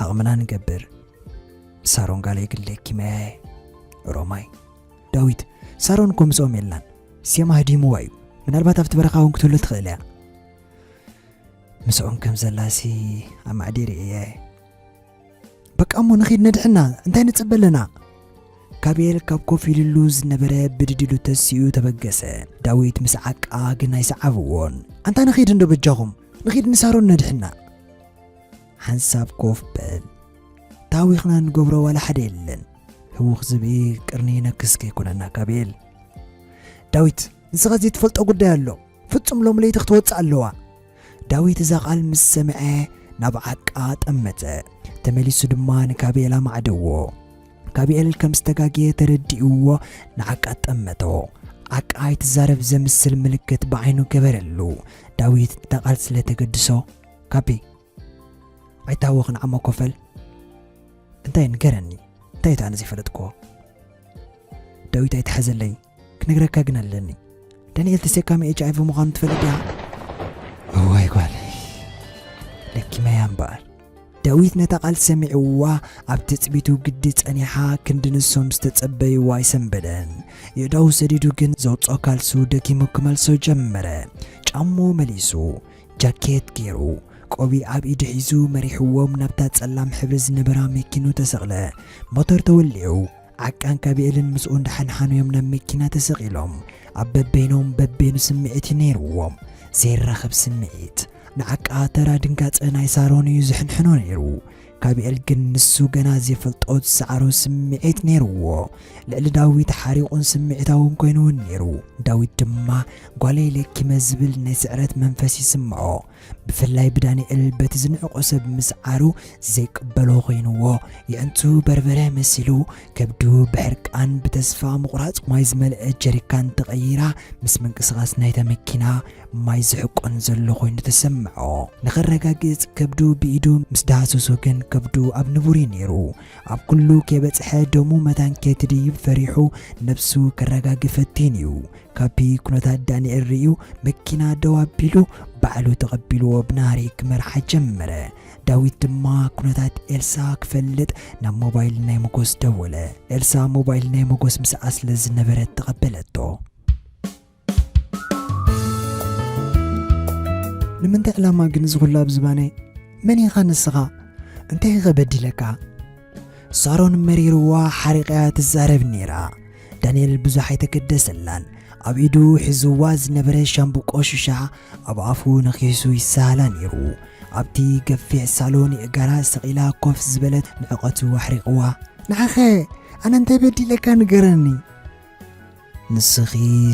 ዓቕምና ንገብር። ሳሮን ጋለይ ግን ለኪመ። ሮማይ ዳዊት ሳሮን እኮ ምስኦም የላን። ስዮም ኣህዲምዋ እዩ። ምናልባት ኣብቲ በረኻ እውን ክትህሉ ትኽእል እያ። ምስኦም ከም ዘላሲ ኣማዕዲር እየ። በቃ እሞ ንኺድ ነድሕና፣ እንታይ ንጽበ ኣለና? ካቤል ካብ ኮፍ ኢልሉ ዝነበረ ብድድሉ ተሲኡ ተበገሰ። ዳዊት ምስ ዓቃ ግን ኣይሰዓብዎን። ኣንታ ንኺድ እንዶ በጃኹም፣ ንኺድ ንሳሮን ነድሕና። ሓንሳብ ኮፍ በል። ታዊኽና ንገብሮ ዋላ ሓደ የለን። ህውኽ ዝብኢ ቅርኒ ነክስ ከይኮነና ካቤል። ዳዊት፣ ንስኻ ዘይትፈልጦ ጉዳይ ኣሎ። ፍጹም ሎም ለይቲ ክትወጽእ ኣለዋ። ዳዊት እዛ ቃል ምስ ሰምዐ ናብ ዓቃ ጠመተ። ተመሊሱ ድማ ንካቤል ኣማዕደዎ። ካቤል ከም ዝተጋግየ ተረዲእዎ ንዓቃ ጠመቶ። ዓቃ ኣይትዛረብ ዘምስል ምልክት ብዓይኑ ገበረሉ። ዳዊት እታ ቃል ስለ ተገድሶ፣ ካቢ፣ ኣይታወኽን ዓሞ ኮፈል። እንታይ ንገረኒ? እንታይ እቲ ኣነ ዘይፈለጥክዎ? ዳዊት ኣይትሓዘለይ፣ ክነግረካ ግን ኣለኒ። ዳንኤል ተሰካሚ ኤች ኣይ ቪ ምዃኑ ትፈልጥ ዲኻ? እዋይ ጓለይ፣ ለኪመያ እምበኣር። ዳዊት ነታ ቃል ሰሚዕዋ ኣብ ትጽቢቱ ግዲ ጸኒሓ ክንዲ ንሶም ዝተጸበይዋ ኣይሰንበደን። የእዳዉ ሰዲዱ ግን ዘውጽኦ ካልሱ ደጊሙ ክመልሶ ጀመረ። ጫምኡ መሊሱ፣ ጃኬት ገይሩ፣ ቆቢዕ ኣብ ኢዱ ሒዙ መሪሕዎም ናብታ ጸላም ሕብሪ ዝነበራ መኪኑ ተሰቕለ። ሞተር ተወሊዑ። ዓቃን ካቢኤልን ምስኡ እንዳሓንሓኑ እዮም ናብ መኪና ተሰቒሎም። ኣብ በበይኖም በበይኑ ስምዒት እዩ ነይርዎም። ዘይራኸብ ስምዒት። ንዓቃ ተራ ድንጋጸ ናይ ሳሮን እዩ ዝሕንሕኖ ነይሩ። ካቢኤል ግን ንሱ ገና ዘይፈልጦ ዝሰዓሮ ስምዒት ነይርዎ። ልዕሊ ዳዊት ሓሪቑን ስምዒታውን ኮይኑ እውን ነይሩ። ዳዊት ድማ ጓለይ ለኪመ ዝብል ናይ ስዕረት መንፈስ ይስምዖ። ብፍላይ ብዳንኤል በቲ ዝንዕቆ ሰብ ምስዓሩ ዘይቅበሎ ኮይንዎ፣ የዕንቱ በርበረ መሲሉ፣ ከብዱ ብሕርቃን ብተስፋ ምቑራጽ ማይ ዝመልአ ጀሪካን ተቐይራ ምስ ምንቅስቓስ ናይታ መኪና ማይ ዝሕቆን ዘሎ ኮይኑ ተሰምዖ። ንኸረጋግጽ ከብዱ ብኢዱ ምስ ዳህሰሶ ግን ከብዱ ኣብ ንቡር እዩ ነይሩ። ኣብ ኩሉ ከይበጽሐ ደሙ መታን ከይትድይብ ፈሪሑ ነብሱ ከረጋግእ ፈቲኑ እዩ። ካቢ ኩነታት ዳንኤል ርእዩ መኪና ደው ኣቢሉ ባዕሉ ተቐቢልዎ ብናህሪ ክመርሓ ጀመረ። ዳዊት ድማ ኩነታት ኤልሳ ክፈልጥ ናብ ሞባይል ናይ ሞጎስ ደወለ። ኤልሳ ሞባይል ናይ ሞጎስ ምስኣ ስለ ዝነበረት ተቐበለቶ። ንምንታይ ዕላማ ግን እዚ ኩሉ ኣብ ዝባነይ? መን ኢኻ ንስኻ? እንታይ ኢኸ በዲለካ? ሳሮን መሪርዋ ሓሪቓ ትዛረብ ነይራ። ዳንኤል ብዙሕ ኣይተገደሰላን። ኣብ ኢዱ ሒዝዋ ዝነበረ ሻምብቆ ሽሻ ኣብ ኣፉ ነኺሱ ይሰሃላ ነይሩ። ኣብቲ ገፊሕ ሳሎን የእጋራ ሰቒላ ኮፍ ዝበለት ንዕቐቱ ኣሕሪቕዋ። ንዓኸ ኣነ እንታይ በዲለካ ንገረኒ? ንስኺ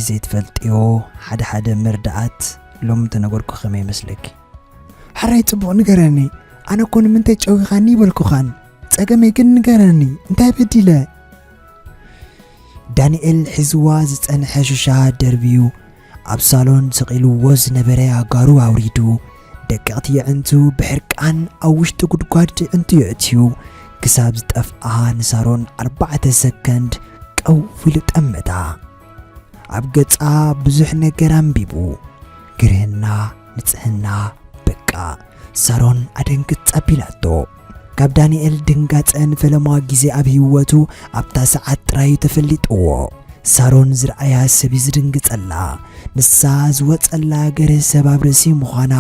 ዘይትፈልጥዮ ሓደ ሓደ መርድኣት ሎም ተነገርኩ ከመይ ይመስለኪ? ሕራይ ጽቡቕ ንገረኒ። ኣነ እኮ ንምንታይ ጨዊኻኒ ይበልኩኻን። ጸገመይ ግን ንገረኒ፣ እንታይ በዲለ? ዳንኤል ሒዝዋ ዝጸንሐ ሹሻ ደርብዩ፣ ኣብ ሳሎን ሰቒልዎ ዝነበረ ኣጋሩ ኣውሪዱ፣ ደቀቕቲ የዕንቱ ብሕርቃን ኣብ ውሽጢ ጉድጓድ የዕንቱ የእትዩ፣ ክሳብ ዝጠፍኣ ንሳሮን ኣርባዕተ ሰከንድ ቀው ኢሉ ጠመታ። ኣብ ገጻ ብዙሕ ነገር ኣንቢቡ። ግርህና፣ ንጽህና፣ በቃ። ሳሮን ኣደንግጽ ኣቢላቶ። ካብ ዳንኤል ድንጋጸ ንፈለማ ግዜ ኣብ ህይወቱ ኣብታ ሰዓት ጥራይ ተፈሊጥዎ። ሳሮን ዝረኣያ ሰብ እዩ ዝድንግጸላ። ንሳ ዝወጸላ ገርህ ሰብ ኣብ ርእሲ ምዃና፣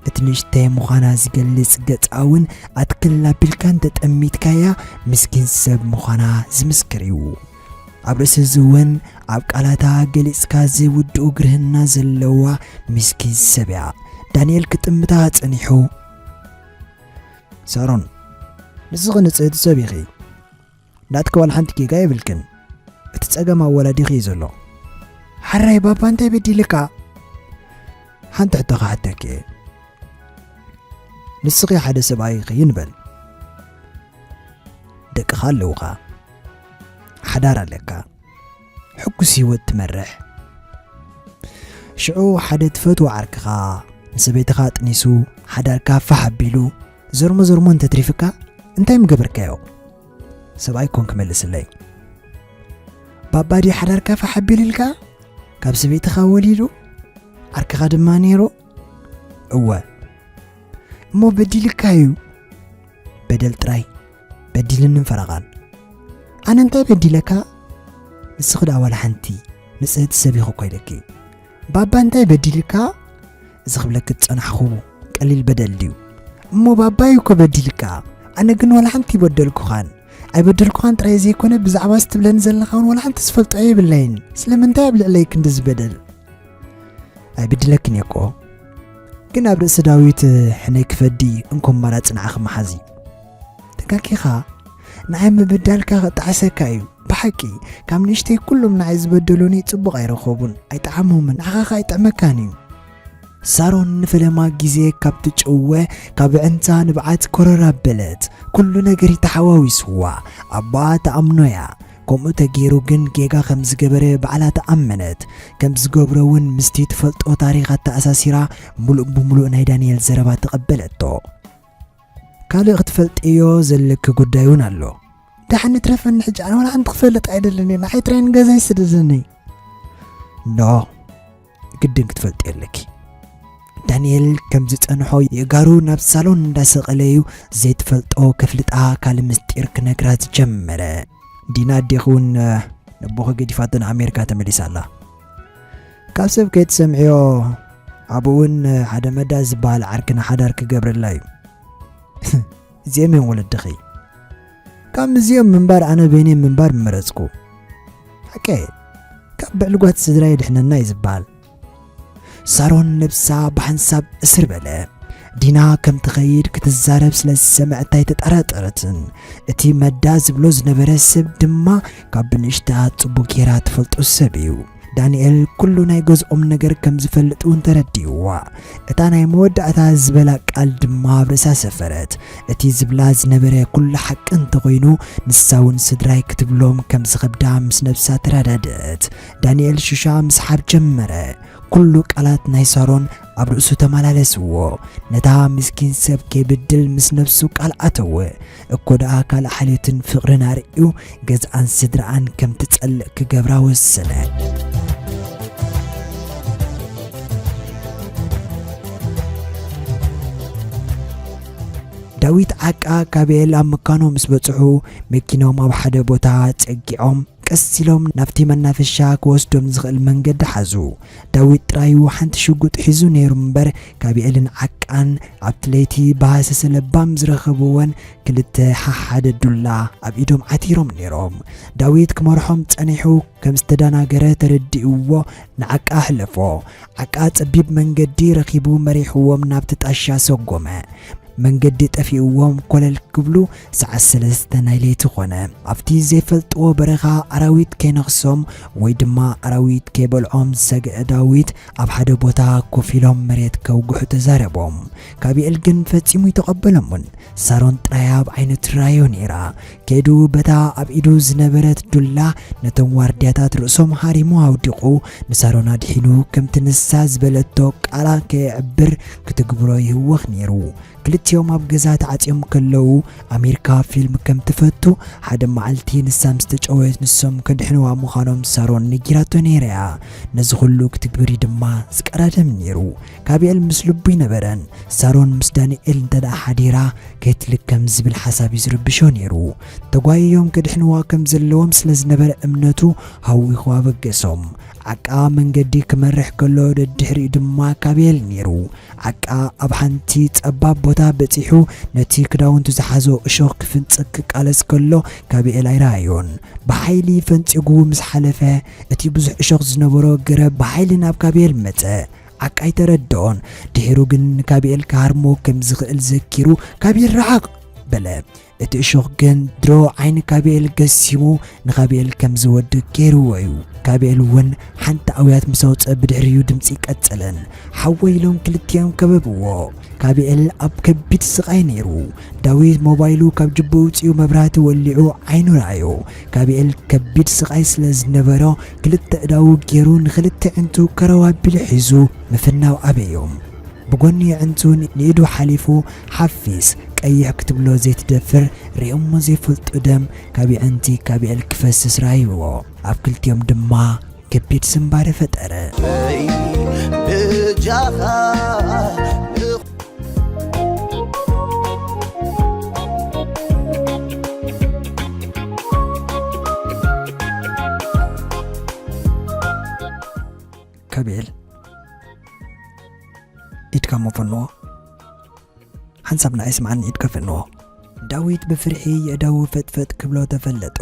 እቲ ንእሽተይ ምዃና ዝገልጽ ገጻ እውን ኣትክል ኣቢልካ እንተጠሚትካያ ምስኪን ሰብ ምዃና ዝምስክር እዩ። ኣብ ርእሲ እዚ እውን ኣብ ቃላታ ገሊጽካ ዘይውድኡ ግርህና ዘለዋ ምስኪን ሰብ እያ። ዳንኤል ክጥምታ ጸኒሑ፣ ሳሮን፣ ንስኺ ንጽህቲ ሰብ ኢኺ። ናትኪ ዋላ ሓንቲ ጌጋ የብልክን። እቲ ጸገም ኣብ ወላዲኺ እዩ ዘሎ። ሓራይ ባባ እንታይ በዲልካ? ሓንቲ ሕቶ ክሓተኪ እየ። ንስኺ ሓደ ሰብኣይ ኢኺ ንበል። ደቅኻ ኣለውኻ። ሓዳር ኣለካ። ሕጉስ ህይወት ትመርሕ። ሽዑ ሓደ ትፈትዎ ዓርክኻ ንሰበይትኻ ኣጥኒሱ ሓዳርካ ፋሕ ኣቢሉ ዘርሞ ዘርሞ እንተትሪፍካ እንታይ ምገበርካዮ? ሰብኣይ ኮን ክመልስለይ። ባባ ድዩ ሓዳርካ ፋሕ ኣቢሉልካ? ካብ ሰበይትኻ ወሊዱ? ዓርክኻ ድማ ነይሩ? እወ። እሞ በዲልካ እዩ። በደል ጥራይ። በዲልንን ፈረቓን። ኣነ እንታይ በዲለካ? ንስኺ ደኣ ዋላ ሓንቲ ንጽህቲ ሰብ ኢኺ እኮ ኢለኪ። ባባ እንታይ በዲልካ? እዚ ክብለኪ ዝጸናሕኹ ቀሊል በደል ድዩ? እሞ ባባይ እኮ በዲልካ። ኣነ ግን ዋላ ሓንቲ ይበደልኩኻን። ኣይበደልኩኻን ጥራይ ዘይኮነ፣ ብዛዕባ እዚ ትብለኒ ዘለኻ እውን ዋላ ሓንቲ ዝፈልጦ የብለይን። ስለምንታይ ኣብ ልዕለይ ክንድዚ በደል? ኣይብድለክን እየ እኮ። ግን ኣብ ርእሲ ዳዊት ሕነይ ክፈዲ እንኮ ኣማራጺ ንዓኺ ምሓዝ እዩ። ተጋጊኻ። ንዓይ ምብዳልካ ከጣዕሰካ እዩ። ብሓቂ፣ ካብ ንእሽተይ ኩሎም ንዓይ ዝበደሉኒ ጽቡቕ ኣይረኸቡን፣ ኣይጠዓሞምን፣ ንዓኻ ኸኣ ኣይጥዕመካን እዩ። ሳሮን ንፈለማ ግዜ ካብቲ ጭወ፣ ካብ ኣዕንታ ንብዓት ኮረር ኣበለት። ኩሉ ነገር እዩ ተሓዋዊስዋ። ኣቦኣ ትኣምኖ እያ። ከምኡ ተገይሩ ግን ጌጋ ከም ዝገበረ ባዕላ ተኣመነት። ከም ዝገብሮ እውን ምስቲ ትፈልጦ ታሪኽ ኣተኣሳሲራ፣ ምሉእ ብምሉእ ናይ ዳንኤል ዘረባ ተቐበለቶ። ካልእ ክትፈልጥዮ ዘለኪ ጉዳይ እውን ኣሎ። ደሓን ይትረፈኒ፣ ሕጂ ኣነ ዋላ ሓንቲ ክፈልጥ ኣይደልን እየ። ንዓይ ጥራይ ንገዛይ ስደደኒ። ኖ፣ ግድን ክትፈልጥዮ ኣለኪ። ዳንኤል ከም ዝጸንሖ የእጋሩ ናብ ሳሎን እንዳሰቐለ እዩ ዘይትፈልጦ ከፍልጣ ካልእ ምስጢር ክነግራ ዝጀመረ። ዲና ኣዴኺ እውን ነቦኺ ገዲፋቶ ንኣሜሪካ ተመሊሳ ኣላ። ካብ ሰብ ከይትሰምዕዮ፣ ኣብኡ እውን ሓደ መዳ ዝበሃል ዓርክና ሓዳር ክገብረላ እዩ። እዚኦም እዮም ወለድኺ። ካብ ምስዚኦም ምንባር ኣነ በይነይ ምንባር ምመረጽኩ። ሓቀይ፣ ካብ ብዕልጓት ስድራ የድሕነና እዩ ዝበሃል። ሳሮን ነብሳ ብሓንሳብ እስር በለ። ዲና ከም ትኸይድ ክትዛረብ ስለ ዝሰምዐት ኣይተጠራጠረትን። እቲ መዳ ዝብሎ ዝነበረ ሰብ ድማ ካብ ብንእሽታ ጽቡቕ ጌራ ትፈልጦ ሰብ እዩ። ዳንኤል ኩሉ ናይ ገዝኦም ነገር ከም ዝፈልጥ እውን ተረዲእዋ። እታ ናይ መወዳእታ ዝበላ ቃል ድማ ኣብ ርእሳ ሰፈረት። እቲ ዝብላ ዝነበረ ኩሉ ሓቂ እንተኾይኑ፣ ንሳ እውን ስድራይ ክትብሎም ከም ዝኸብዳ ምስ ነብሳ ተረዳድእት። ዳንኤል ሽሻ ምስሓብ ጀመረ። ኩሉ ቃላት ናይ ሳሮን ኣብ ርእሱ ተመላለስዎ። ነታ ምስኪን ሰብ ከይብድል ምስ ነብሱ ቃል ኣተወ። እኮ ደኣ ካልእ ሓልዮትን ፍቕርን ኣርእዩ ገዝኣን ስድራኣን ከም ትጸልእ ክገብራ ወሰነ። ዳዊት ዓቃ ካቤል ኣብ መካኖ ምስ በጽሑ፣ መኪኖም ኣብ ሓደ ቦታ ጸጊዖም፣ ቀስ ኢሎም ናብቲ መናፈሻ ክወስዶም ዝኽእል መንገዲ ሓዙ። ዳዊት ጥራዩ ሓንቲ ሽጉጥ ሒዙ ነይሩ እምበር፣ ካቤልን ዓቃን ኣብቲ ለይቲ ብሃሰሰ ለባም ዝረኸብወን ክልተ ሓሓደ ዱላ ኣብ ኢዶም ዓቲሮም ነይሮም። ዳዊት ክመርሖም ጸኒሑ ከም ዝተደናገረ ተረዲእዎ ንዓቃ ኣሕለፎ። ዓቃ ጸቢብ መንገዲ ረኺቡ መሪሕዎም ናብቲ ጣሻ ሰጎመ። መንገዲ ጠፊእዎም ኮለል ክብሉ ሰዓት ሰለስተ ናይ ለይቲ ኾነ። ኣብቲ ዘይፈልጥዎ በረኻ ኣራዊት ከይነኽሶም ወይ ድማ ኣራዊት ከይበልዖም ዝሰግአ ዳዊት ኣብ ሓደ ቦታ ኮፍ ኢሎም መሬት ከውግሑ ተዛረቦም። ካቢኤል ግን ፈጺሙ ይተቐበሎምን። ሳሮን ጥራይ ኣብ ዓይኑ ትራዮ ነይራ። ከይዱ በታ ኣብ ኢዱ ዝነበረት ዱላ ነቶም ዋርድያታት ርእሶም ሃሪሙ ኣውዲቑ ንሳሮን ኣድሒኑ ከምቲ ንሳ ዝበለቶ ቃላ ከየዕብር ክትግብሮ ይህወኽ ነይሩ። ክልቲኦም ኣብ ገዛ ተዓጽዮም ከለዉ ኣሜሪካ ፊልም ከም ትፈቱ ሓደ መዓልቲ ንሳ ምስ ተጨወየት ንሶም ከድሕንዋ ምዃኖም ሳሮን ነጊራቶ ነይራ እያ። ነዚ ኩሉ ክትግብሪ ድማ ዝቀዳደም ነይሩ። ካቢኤል ምስ ልቡ ይነበረን። ሳሮን ምስ ዳንኤል እንተ ደኣ ሓዲራ ከይትልከም ዝብል ሓሳብ እዩ ዝርብሾ ነይሩ። ተጓይዮም ከድሕንዋ ከም ዘለዎም ስለ ዝነበረ እምነቱ ሃዊኹ ኣበገሶም። ዓቃ መንገዲ ክመርሕ ከሎ ደድሕሪኡ ድማ ካቤል ነይሩ። ዓቃ ኣብ ሓንቲ ጸባብ ቦታ በጺሑ ነቲ ክዳውንቱ ዝሓዞ እሾኽ ክፍንጽግ ክቃለስ ከሎ ካቤል ኣይረኣዮን። ብሓይሊ ፈንጺጉ ምስ ሓለፈ እቲ ብዙሕ እሾኽ ዝነበሮ ገረብ ብሓይሊ ናብ ካቤል መጸ። ዓቃ ኣይተረድኦን። ድሒሩ ግን ንካቤል ክሃርሞ ከም ዝኽእል ዘኪሩ፣ "ካቤል ርሓቕ!" በለ። እቲ እሾኽ ግን ድሮ ዓይኒ ካቤል ገሲሙ ንካቤል ከም ዝወድቅ ገይርዎ እዩ። ካቤል እውን ሓንቲ ኣውያት ምስ ኣውጸ ብድሕሪኡ ድምጺ ቀጸለን። ሓወይ ኢሎም ክልቲኦም ከበብዎ። ካቤል ኣብ ከቢድ ስቓይ ነይሩ። ዳዊት ሞባይሉ ካብ ጅቡ ኣውጺኡ መብራህቲ ወሊዑ ዓይኑ ረኣዮ። ካቤል ከቢድ ስቓይ ስለ ዝነበሮ ክልተ እዳዉ ገይሩ ንክልተ ዕንቱ ከረው ኣቢሉ ሒዙ ምፍናው ኣበዮም። ብጎኒ ኣዕንቱ ንኢዱ ሓሊፉ ሓፊስ ቀይሕ ክትብሎ ዘይትደፍር ርእዮሞ ዘይፈልጡ ደም ካብ ኣዕንቲ ካቤል ክፈስስ ረኣይዎ። ኣብ ክልቲኦም ድማ ከቢድ ስንባደ ፈጠረ። በይ በጃኻ ካቤል ኢድካ መፈንዎ ሓንሳብ ንዓይ ስምዓኒ፣ ኢድካ ፈንዎ። ዳዊት ብፍርሒ የእዳዉ ፈጥፈጥ ክብሎ ተፈለጦ።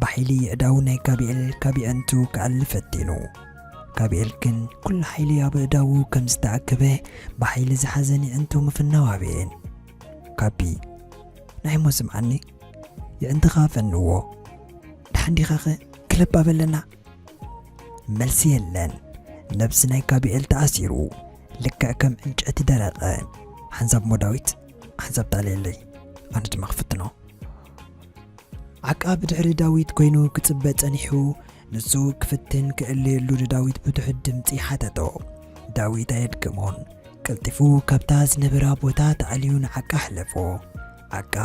ብሓይሊ የእዳዉ ናይ ካቢኤል ካብ የዕንቱ ክኣሊ ፈቲኑ። ካቢኤል ግን ኩሉ ሓይሊ ኣብ ኣእዳዉ ከም ዝተኣከበ ብሓይሊ ዝሓዘን የዕንቱ ምፍናው ኣበየን። ካቢ፣ ንዓይ እሞ ስምዓኒ፣ የዕንትኻ ፈንዎ። ደሓን ዲኻኸ? ክለብ ኣበለና። መልሲ የለን። ነብሲ ናይ ካቢኤል ተኣሲሩ፣ ልክዕ ከም ዕንጨቲ ደረቐ። ሓንሳብ እሞ ዳዊት፣ ሓንሳብ ተኣልየለይ፣ ኣነ ድማ ክፍትኖ። ዓቃ ብድሕሪ ዳዊት ኮይኑ ክጽበ ጸኒሑ፣ ንሱ ክፍትን ክእለየሉ ንዳዊት ብትሑት ድምጺ ሓተቶ። ዳዊት ኣየድገሞን። ቀልጢፉ ካብታ ዝነበራ ቦታ ተኣልዩ ንዓቃ ኣሕለፎ። ዓቃ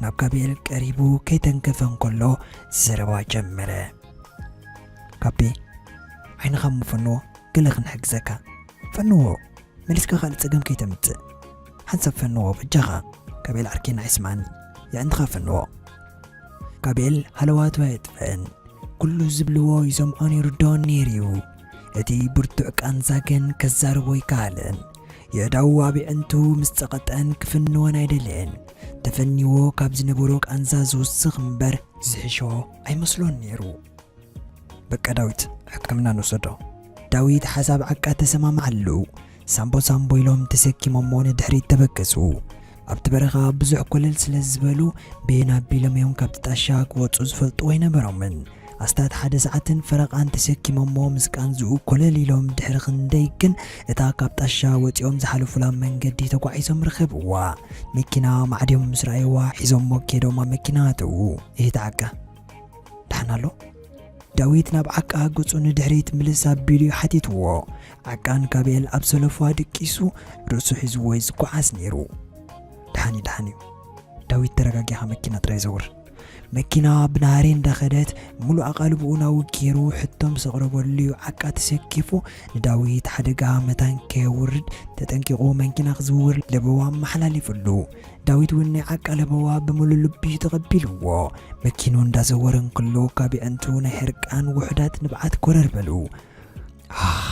ናብ ካቢኤል ቀሪቡ ከይተንከፈ እንከሎ ዘረባ ጀመረ። ካቢ፣ ዓይንኻ እሞ ፈንዎ፣ ገለ ክንሕግዘካ። ፈንዎ፣ መሊስካ ካልእ ጸገም ከይተምጽእ። ሓንሳብ ፈንዎ በጃኻ። ካቢኤል ዓርከይ ንዓይ ስምዓኒ፣ የዕንትኻ ፈንዎ። ካቢኤል ሃለዋቱ ኣየጥፈአን። ኩሉ ዝብልዎ ይሰምዖን ይርድኦን ነይሩ እዩ። እቲ ብርቱዕ ቃንዛ ግን ከዛርቦ ኣይከኣለን። የእዳዉ ኣብ የዕንቱ ምስ ጸቐጠን ክፍንወን ኣይደለየን። ተፈኒዎ ካብ ዝነበሮ ቃንዛ ዝውስኽ እምበር ዝሕሾ ኣይመስሎን ነይሩ። በቃ ዳዊት፣ ሕክምና ንውሰዶ። ዳዊት ሓሳብ ዓቃ ተሰማምዓሉ። ሳምቦ ሳምቦ ኢሎም ተሰኪሞሞ ንድሕሪት ተበገሱ። ኣብቲ በረኻ ብዙሕ ኮለል ስለ ዝበሉ፣ በየን ኣቢሎም እዮም ካብቲ ጣሻ ክወጹ ዝፈልጥዎ ኣይነበሮምን። ኣስታት ሓደ ሰዓትን ፈረቓን ተሰኪሞሞ ምስ ቃንዝኡ ኮለል ኢሎም ድሕሪ ክንደይ ግን እታ ካብ ጣሻ ወጺኦም ዝሓለፉላ መንገዲ ተጓዒዞም ረኸብዋ። መኪና ማዕድዮም ምስ ረኣይዋ ሒዞሞ ኬዶም ኣብ መኪና ኣተዉ። እሂ ተዓቀ። ደሓን ኣሎ? ዳዊት ናብ ዓቃ ገጹ ንድሕሪት ምልስ ኣቢሉ እዩ ሓቲትዎ። ዓቃን ካቢኤል ኣብ ሰለፏ ድቂሱ ርእሱ ሒዝዎ እዩ ዝጓዓዝ ነይሩ። ደሓን እዩ፣ ደሓን እዩ። ዳዊት ተረጋጊኻ መኪና ጥራይ ዘውር። መኪና ብናህሪ እንዳኸደት ሙሉእ ኣቓልብኡ ናውኪሩ ሕቶ ምስ ኣቕረበሉ እዩ ዓቃ ተሰኪፉ ንዳዊት ሓደጋ መታን ከየውርድ ተጠንቂቑ መኪና ክዝውር ለበዋ ኣመሓላሊፍሉ። ዳዊት እውን ናይ ዓቃ ለበዋ ብምሉእ ልቢ እዩ ተቐቢልዎ። መኪኑ እንዳዘወረ እንከሎ ካብ የዕንቱ ናይ ሕርቃን ውሑዳት ንብዓት ኮረር በሉ። ኣህ፣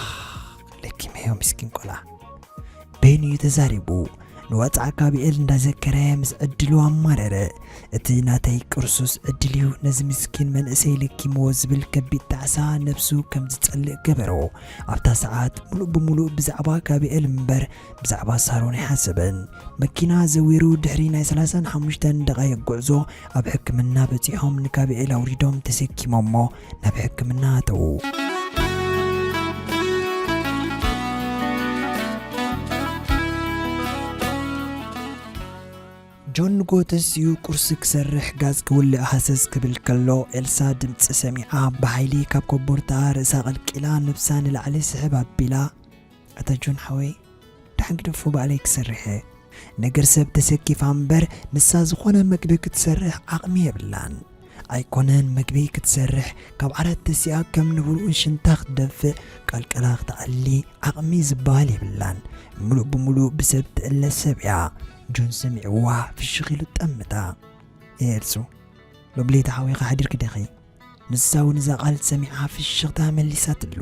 ለኪመዮ ምስኪን ቆልዓ። በይኑ እዩ ተዛሪቡ። ንዋጽዓ ካቢኤል እንዳዘከረ ምስ ዕድሉ ኣማረረ። እቲ ናተይ ቅርሱስ ዕድል እዩ ነዚ ምስኪን መንእሰይ ለኪምዎ ዝብል ከቢድ ጣዕሳ ነብሱ ከም ዝጸልእ ገበሮ። ኣብታ ሰዓት ሙሉእ ብሙሉእ ብዛዕባ ካቢኤል እምበር ብዛዕባ ሳሮን ኣይሓሰበን። መኪና ዘዊሩ ድሕሪ ናይ ሰላሳን ሓሙሽተን ደቓይቕ ጉዕዞ ኣብ ሕክምና በጺሖም ንካቢኤል ኣውሪዶም ተሰኪሞሞ ናብ ሕክምና ኣተዉ። ጆን ንጎ ተሲኡ ቁርሲ ክሰርሕ ጋዝ ክውልዕ ሃሰስ ክብል ከሎ ኤልሳ ድምጺ ሰሚዓ ብሓይሊ ካብ ኮቦርታኣ ርእሳ ቀልቂላ ነብሳ ንላዕሊ ስሕብ ኣቢላ፣ ኣታ ጆን ሓወይ፣ ደሓን ግደፎ፣ ባዕለይ ክሰርሕ እየ። ነገር ሰብ ተሰኪፋ እምበር ንሳ ዝኾነ መግቢ ክትሰርሕ ዓቕሚ የብላን። ኣይኮነን መግቢ ክትሰርሕ፣ ካብ ዓራት ተሲኣ ከም ንብርኡ ሽንታ ክትደፍእ፣ ቀልቀላ ክትኣሊ ዓቕሚ ዝበሃል የብላን። ምሉእ ብምሉእ ብሰብ ትእለ ሰብ እያ። ጆን ሰሚዕዋ ፍሽኽ ኢሉ ጠምታ። ኤልሱ፣ ሎሚ ለይቲ ሓዊኻ ሓዲርኪ ዲኺ? ንሳ እውን እዛ ቃል ሰሚዓ ፍሽኽታ መሊሳትሉ።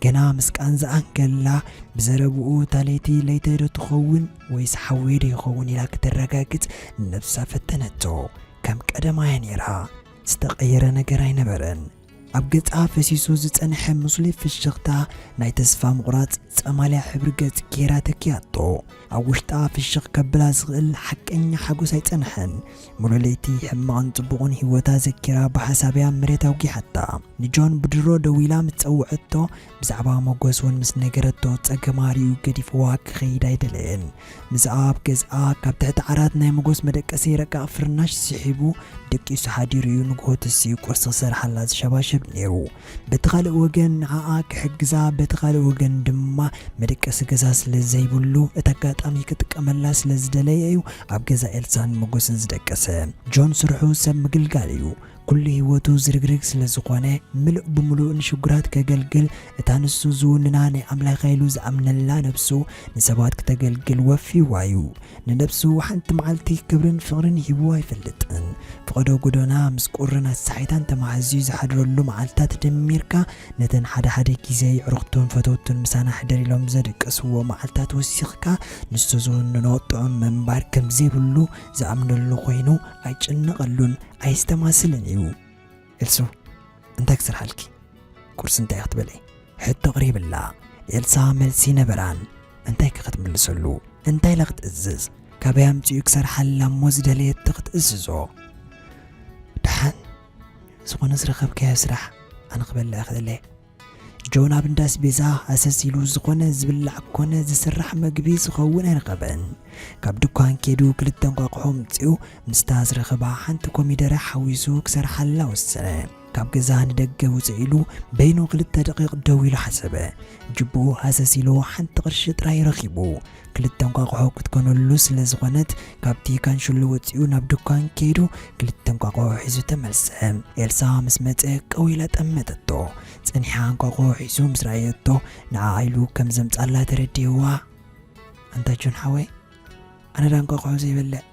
ገና ምስ ቃንዝኣ እንከላ ብዘረብኡ እታ ለይቲ ለይተይ ዶ ትኸውን ወይስ ሓወይ ዶ ይኸውን ኢላ ክተረጋግጽ ንነብሳ ፈተነቶ። ከም ቀደማ እያ ነይራ። ዝተቐየረ ነገር ኣይነበረን። ኣብ ገጻ ፈሲሱ ዝጸንሐ ምስሉይ ፍሽኽታ ናይ ተስፋ ምቑራጽ ጸማልያ ሕብሪ ገጽ ጌራ ተኪያቶ። ኣብ ውሽጣ ፍሽኽ ከብላ ዝኽእል ሓቀኛ ሓጎስ ኣይጸንሐን። ሙሉ ለይቲ ሕማቕን ጽቡቕን ህይወታ ዘኪራ ብሓሳብ እያ መሬት ኣውጊሓታ። ንጆን ብድሮ ደዊላ ምስ ጸውዐቶ፣ ብዛዕባ መጎስ እውን ምስ ነገረቶ፣ ጸገማ ርእዩ ገዲፍዋ ክኸይድ ኣይደለየን። ምስኣ ኣብ ገዝኣ ካብ ትሕቲ ዓራት ናይ መጎስ መደቀሲ ረቃቕ ፍርናሽ ስሒቡ ደቂሱ ሓዲሩ እዩ ንግሆ ተሲኡ ቁርሲ ክሰርሓላ ዝሸባሸብ ነይሩ። በቲ ካልእ ወገን ንዓኣ ክሕግዛ፣ በቲ ካልእ ወገን ድማ መደቀሲ ገዛ ስለ ዘይብሉ እቲ ኣጋጣሚ ክጥቀመላ ስለ ዝደለየ እዩ ኣብ ገዛ ኤልሳን መጎስን ዝደቀሰ። ጆን ስርሑ ሰብ ምግልጋል እዩ። ኩሉ ህይወቱ ዝርግርግ ስለ ዝኾነ፣ ምሉእ ብምሉእ ንሽጉራት ከገልግል፣ እታ ንሱ ዝውንና ናይ ኣምላኽ ኢሉ ዝኣምነላ ነብሱ ንሰባት ክተገልግል ወፊዋ እዩ። ንነብሱ ሓንቲ መዓልቲ ክብርን ፍቕርን ሂቡ ኣይፈልጥን። ፍቐዶ ጎደና ምስ ቁርን ኣሳሒታን ተማሕዝዩ ዝሓድረሉ መዓልታት ደሚርካ፣ ነተን ሓደ ሓደ ግዜ የዕሩኽቱን ፈተውቱን ምሳና ሕደር ኢሎም ዘደቀስዎ መዓልታት ወሲኽካ፣ ንሱ ዝውንኖ ጥዑም ምንባር ከም ዘይብሉ ዝኣምነሉ ኮይኑ ኣይጭነቐሉን ኣይስተማስልን እዩ። ኤልሱ፣ እንታይ ክሰርሓልኪ? ቁርሲ እንታይ ክትበልዒ? ሕቶ ኣቕሪብላ። ኤልሳ መልሲ ነበራን። እንታይ ከ ክትምልሰሉ? እንታይ ኢላ ክትእዝዝ? ካበይ ኣምጺኡ ክሰርሓላ እሞ ዝደለየቶ ክትእዝዞ? ደሓን፣ ዝኾነ ዝረኸብካዮ ስራሕ ኣነ ክበልዕ እኽእል እየ። ጆን ኣብ እንዳ ኣስቤዛ ሃሰስ ኢሉ ዝኾነ ዝብላዕ ኮነ ዝስራሕ መግቢ ዝኸውን ኣይረኸበን። ካብ ድኳን ከይዱ ክልተ እንቋቑሖ ኣምጺኡ ምስታ ዝረኸባ ሓንቲ ኮሚደረ ሓዊሱ ክሰርሓላ ወሰነ። ካብ ገዛ ንደገ ውፅእ ኢሉ በይኑ ክልተ ደቂቕ ደው ኢሉ ሓሰበ። ጅብኡ ሃሰስ ኢሉ ሓንቲ ቅርሺ ጥራይ ረኺቡ። ክልተ እንቋቑሖ ክትኮነሉ ስለ ዝኾነት ካብቲ ካንሽሎ ወፂኡ ናብ ድኳን ከይዱ ክልተ እንቋቑሖ ሒዙ ተመልሰ። ኤልሳ ምስ መፀ ቀው ኢላ ጠመተቶ። ፀኒሓ እንቋቑሖ ሒዙ ምስ ረኣየቶ ንዓኣ ኢሉ ከም ዘምፃላ ተረዲእዋ። ኣንታ ጆን ሓወይ፣ ኣነ ዳ እንቋቑሖ ዘይበልዕ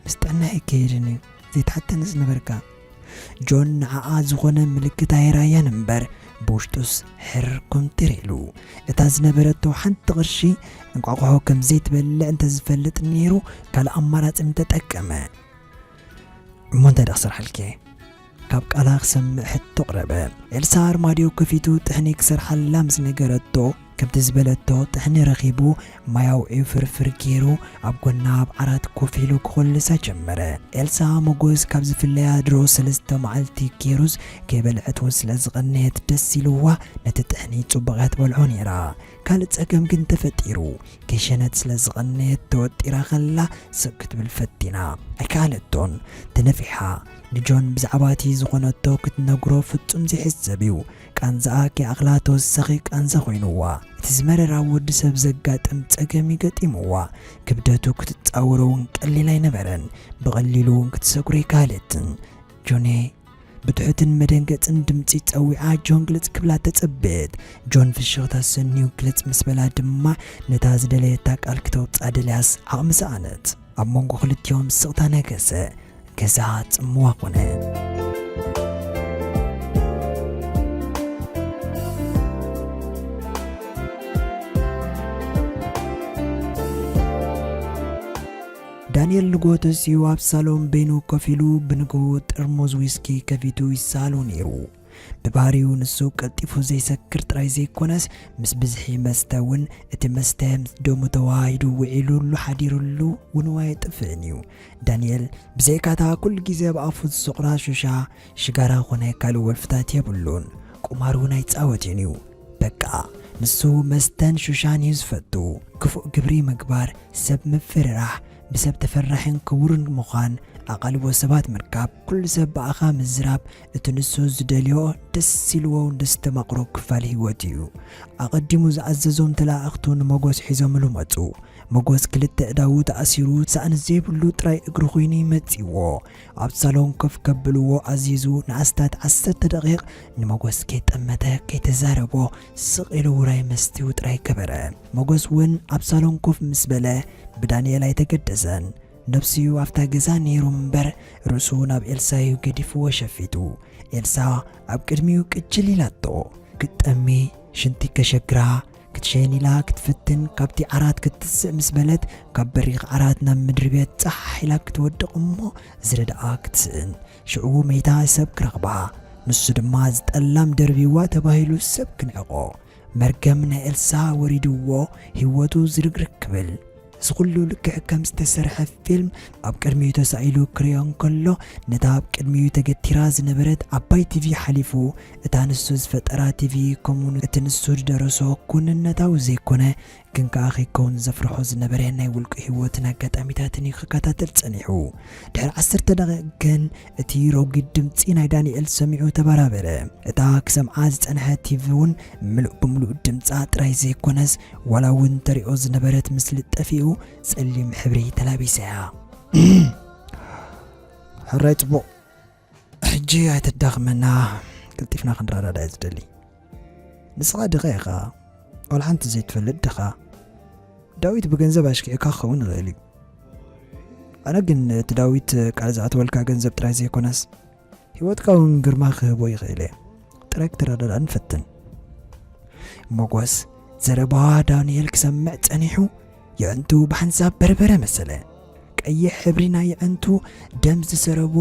ምስ ጥዕና ኣይከይድን እዩ፣ ዘይትሓተኒ ዝነበርካ። ጆን ንዓኣ ዝኾነ ምልክት ኣይራያን እምበር ብውሽጡስ ሕር ኩምትር ኢሉ። እታ ዝነበረቶ ሓንቲ ቅርሺ እንቋቑሖ ከም ዘይትበልዕ እንተዝፈልጥ ነይሩ ካልእ ኣማራጺ ምተጠቀመ። እሞ እንታይ ደኣ ክሰርሓልኪ? ካብ ቃላ ክሰምዕ ሕቶ ኣቕረበ። ኤልሳ ኣርማድዮ ከፊቱ ጥሕኒ ክሰርሓላ ምስ ነገረቶ፣ ከምቲ ዝበለቶ ጥሕኒ ረኺቡ ማይ ኣውዒዩ ፍርፍር ገይሩ ኣብ ጎና ኣብ ዓራት ኮፍ ኢሉ ክኹልሳ ጀመረ። ኤልሳ ሞጎስ ካብ ዝፍለያ ድሮ ሰለስተ መዓልቲ ገይሩስ ከይበልዐት እውን ስለ ዝቐነየት ደስ ኢልዋ ነቲ ጥሕኒ ጽቡቕ እያ ትበልዖ ነይራ። ካልእ ጸገም ግን ተፈጢሩ። ከይሸነት ስለ ዝቐነየት ተወጢራ ከላ ስቕ ክትብል ፈቲና ኣይከኣለቶን። ተነፊሓ። ንጆን ብዛዕባ እቲ ዝኾነቶ ክትነግሮ ፍጹም ዘይሕሰብ እዩ። ቃንዛኣ ከይኣኽላ ተወሳኺ ቃንዛ ኮይኑዋ። እቲ ዝመረራ ወዲ ሰብ ዘጋጥም ጸገም እዩ ገጢሙዋ። ክብደቱ ክትጻወሮ እውን ቀሊል ኣይነበረን። ብቐሊሉ እውን ክትሰግሮ ኣይከኣለትን። ጆኔ፣ ብትሑትን መደንገጽን ድምጺ ጸዊዓ ጆን ግልጽ ክብላ ተጸበየት። ጆን ፍሽኽታ ሰንዩ ግልጽ ምስ በላ ድማ ነታ ዝደለየታ ቃል ክተውጽኣ ደልያስ ዓቕሚ ሰኣነት። ኣብ መንጎ ክልቲኦም ስቕታ ነገሰ። ገዛ ጽምዋ ኮነ። ዳንኤል ንግሆ ተሲኡ ኣብ ሳሎን በይኑ ኮፍ ኢሉ ብንግሆ ጥርሙዝ ዊስኪ ከፊቱ ይሳሎ ነይሩ። ብባህሪኡ ንሱ ቀልጢፉ ዘይሰክር ጥራይ ዘይኮነስ፣ ምስ ብዝሒ መስተ እውን እቲ መስተ ምስ ደሙ ተዋሃሂዱ ውዒሉሉ ሓዲሩሉ ውንዋ የጥፍእን እዩ። ዳንኤል ብዘይካታ ኩሉ ግዜ ኣብ ኣፉ ዝስቑራ ሹሻ፣ ሽጋራ ኮነ ካልእ ወልፍታት የብሉን። ቁማር እውን ኣይጻወትን እዩ። በቃ፣ ንሱ መስተን ሹሻን እዩ ዝፈቱ። ክፉእ ግብሪ ምግባር፣ ሰብ ምፍርራሕ፣ ብሰብ ተፈራሒን ክቡርን ምዃን፣ ኣቓልቦ ሰባት ምርካብ፣ ኩሉ ሰብ ብኣኻ ምዝራብ፣ እቲ ንሱ ዝደልዮ ደስ ኢልዎ ንዝተማቕሮ ክፋል ህይወት እዩ። ኣቐዲሙ ዝኣዘዞም ተላእኽቱ ንመጎስ ሒዞምሉ መጹ። መጎስ ክልተ ኣእዳዉ ተኣሲሩ፣ ሳእኒ ዘይብሉ ጥራይ እግሪ ኮይኑ እዩ መጺእዎ። ኣብ ሳሎን ኮፍ ከብልዎ ኣዚዙ ንኣስታት ዓሰርተ ደቂቕ ንመጎስ ከይጠመተ ከይተዛረቦ ስቕ ኢሉ ውራይ መስትዩ ጥራይ ገበረ። መጎስ እውን ኣብ ሳሎን ኮፍ ምስ በለ ብዳንኤል ኣይተገደሰን። ነብስዩ ኣብታ ገዛ ነይሩ እምበር ርእሱ ናብ ኤልሳ እዩ ገዲፍዎ ሸፊቱ። ኤልሳ ኣብ ቅድሚኡ ቅጅል ኢላቶ። ክትጠሚ፣ ሽንቲ ከሸግራ፣ ክትሸይን ኢላ ክትፍትን ካብቲ ዓራት ክትስእ ምስ በለት፣ ካብ በሪኽ ዓራት ናብ ምድሪ ቤት ጻሕ ኢላ ክትወድቕ እሞ ዝረድኣ ክትስእን። ሽዑ መይታ ሰብ ክረኽባ፣ ንሱ ድማ ዝጠላም ደርቢዋ ተባሂሉ ሰብ ክንዕቖ። መርገም ናይ ኤልሳ ወሪድዎ ህይወቱ ዝርግርግ ክብል። እዚ ኩሉ ልክዕ ከም ዝተሰርሐ ፊልም ኣብ ቅድሚኡ ተሳኢሉ ክርእዮ እንከሎ፣ ነታ ኣብ ቅድሚኡ ተገቲራ ዝነበረት ዓባይ ቲቪ ሓሊፉ፣ እታ ንሱ ዝፈጠራ ቲቪ፣ ከምኡውን እቲ ንሱ ዝደረሶ ኩንነታዊ ዘይኮነ፣ ግን ከኣ ከይከውን ዘፍርሖ ዝነበረ ናይ ውልቂ ህይወትን ኣጋጣሚታትን እዩ ክከታተል ጸኒሑ። ድሕሪ ዓሰርተ ደቂቕ ግን እቲ ረጒድ ድምጺ ናይ ዳንኤል ሰሚዑ ተበራበረ። እታ ክሰምዓ ዝጸንሐ ቲቪ እውን ምሉእ ብምሉእ ድምጻ ጥራይ ዘይኮነስ፣ ዋላ እውን ተሪኦ ዝነበረት ምስሊ ጠፊኡ ጸሊም ሕብሪ ተላቢሳ እያ። ሕራይ ጽቡቕ። ሕጂ ኣይተዳኽመና፣ ቀልጢፍና ክንረዳዳ እየ ዝደሊ። ንስኻ ድኻ ኢኻ፣ ወላ ሓንቲ ዘይትፈልጥ ድኻ። ዳዊት ብገንዘብ ኣሽኪዕካ ክኸውን ይኽእል እዩ። ኣነ ግን እቲ ዳዊት ቃል ዝኣተወልካ ገንዘብ ጥራይ ዘይኮነስ፣ ህይወትካ እውን ግርማ ክህቦ ይኽእል እየ። ጥራይ ክትረዳዳእ ንፈትን። ሞጎስ ዘረባ ዳንኤል ክሰምዕ ጸኒሑ፣ የዕንቱ ብሓንሳብ በርበረ መሰለ። ቀይሕ ሕብሪ ናይ የዕንቱ ደም ዝሰረቡ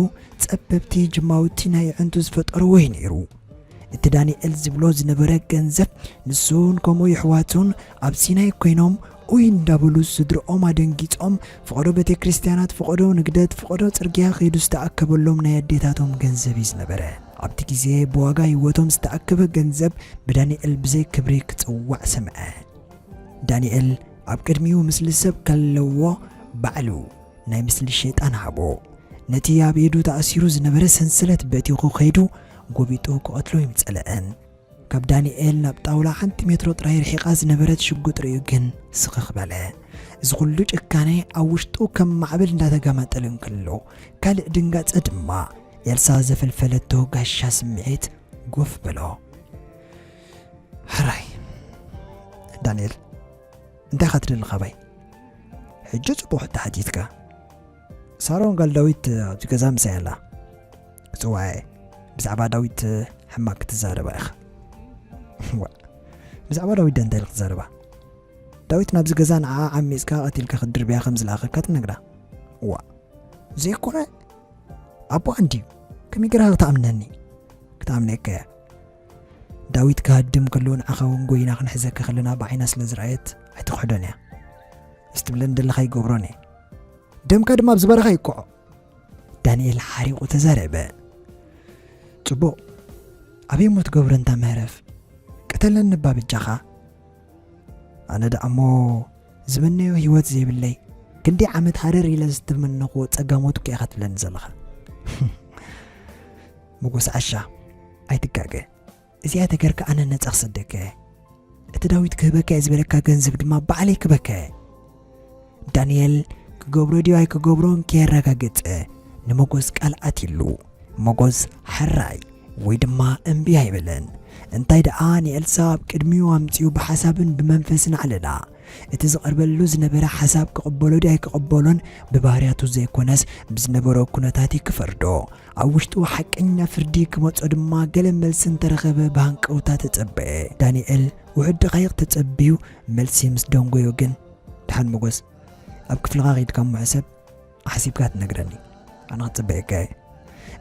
ጸበብቲ ጅማውቲ ናይ የዕንቱ ዝፈጠርዎ እዩ ነይሩ። እቲ ዳንኤል ዝብሎ ዝነበረ ገንዘብ፣ ንሱን ከምኡ የሕዋቱን ኣብ ሲናይ ኮይኖም ኡይ እንዳበሉ ስድርኦም ኣደንጊጾም፣ ፍቐዶ ቤተ ክርስቲያናት፣ ፍቐዶ ንግደት፣ ፍቐዶ ጽርግያ ከይዱ ዝተኣከበሎም ናይ ኣዴታቶም ገንዘብ እዩ ዝነበረ። ኣብቲ ግዜ ብዋጋ ህይወቶም ዝተኣከበ ገንዘብ ብዳንኤል ብዘይ ክብሪ ክጽዋዕ ሰምዐ። ዳንኤል ኣብ ቅድሚኡ ምስሊ ሰብ ከለዎ ባዕሉ ናይ ምስሊ ሸይጣን ሃቦ። ነቲ ኣብ ኢዱ ተኣሲሩ ዝነበረ ሰንሰለት በቲኹ ከይዱ ጎቢጡ ክቐትሎ ኣይምጸለአን። ካብ ዳንኤል ናብ ጣውላ ሓንቲ ሜትሮ ጥራይ ርሒቓ ዝነበረት ሽጉጥ ርእዩ ግን ስኽኽ በለ። እዚ ኩሉ ጭካኔ ኣብ ውሽጡ ከም ማዕበል እንዳተጋማጠለ እንከሎ፣ ካልእ ድንጋጸ ድማ ኤልሳ ዘፈልፈለቶ ጋሻ ስምዒት ጎፍ በሎ። ሕራይ ዳንኤል፣ እንታይ ኢኻ ትደሊ ካባይ? ሕጂ ጽቡቕ ሕቶ ሓቲትካ። ሳሮን ጋል ዳዊት ኣብዚ ገዛ ምሳይ ኣላ። ክጽውዓ እየ። ብዛዕባ ዳዊት ሕማቕ ክትዛረባ ኢኻ። ዋ፣ ብዛዕባ ዳዊት ዶ እንታይ ኢለ ክዛረባ? ዳዊት ናብዚ ገዛ ንዓ ዓሚጽካ ቀቲልካ ክትድርብያ ከም ዝለኣኸካ ትነግራ። ዋ፣ ዘይኮነ ኣቦ ኣንድዩ። ከመይ ጌርካ ክትኣምነኒ? ክትኣምነካ እያ። ዳዊት ክሃድም ከሎ ንዓኻ እውን ጎይና ክንሕዘካ ከለና ብዓይና ስለ ዝረኣየት ኣይትኽሕዶን እያ። ምስ ትብለኒ ዘለኻ ይገብሮን እየ። ደምካ ድማ ኣብዚ በረኻ ይኩዖ። ዳንኤል ሓሪቑ ተዛረበ። ጽቡቕ፣ ኣበይ እሞ ትገብሮ እንታ መህረፍ? ቅተለኒ እባ በጃኻ። ኣነ ደኣ እሞ ዝምነዮ ህይወት ዘይብለይ፣ ክንደይ ዓመት ሃረር ኢለ ዝተመነኽዎ ጸጋሞት እኮ ኢኻ ትብለኒ ዘለኻ። መጎስ ዓሻ፣ ኣይትጋገ። እዚኣ ተገርካ ኣነ ነጻ ክሰደካ እየ። እቲ ዳዊት ክህበካ እየ ዝበለካ ገንዘብ ድማ ባዕለይ ክበካ እየ። ዳንኤል ክገብሮ ድዩ ኣይክገብሮን ከየረጋገጸ ንመጎስ ቃል ኣትይሉ። መጎስ ሕራይ ወይ ድማ እምቢ ኣይበለን። እንታይ ደኣ ንኤልሳ ኣብ ቅድሚኡ ኣምጺኡ ብሓሳብን ብመንፈስን ኣዕለላ። እቲ ዝቐርበሉ ዝነበረ ሓሳብ ክቕበሎ ድዩ ኣይክቕበሎን ብባህርያቱ ዘይኮነስ ብዝነበሮ ኩነታት እዩ ክፈርዶ። ኣብ ውሽጡ ሓቀኛ ፍርዲ ክመጾ ድማ ገለ መልሲ እንተረኸበ ብሃንቀውታ ተጸበየ። ዳንኤል ውሑድ ደቓይቕ ተጸብዩ መልሲ ምስ ደንጎዮ ግን፣ ደሓን መጎስ፣ ኣብ ክፍልኻ ኸይድካ እሞ ሕሰብ፣ ሓሲብካ ትነግረኒ። ኣነ ክጽበየካ እየ።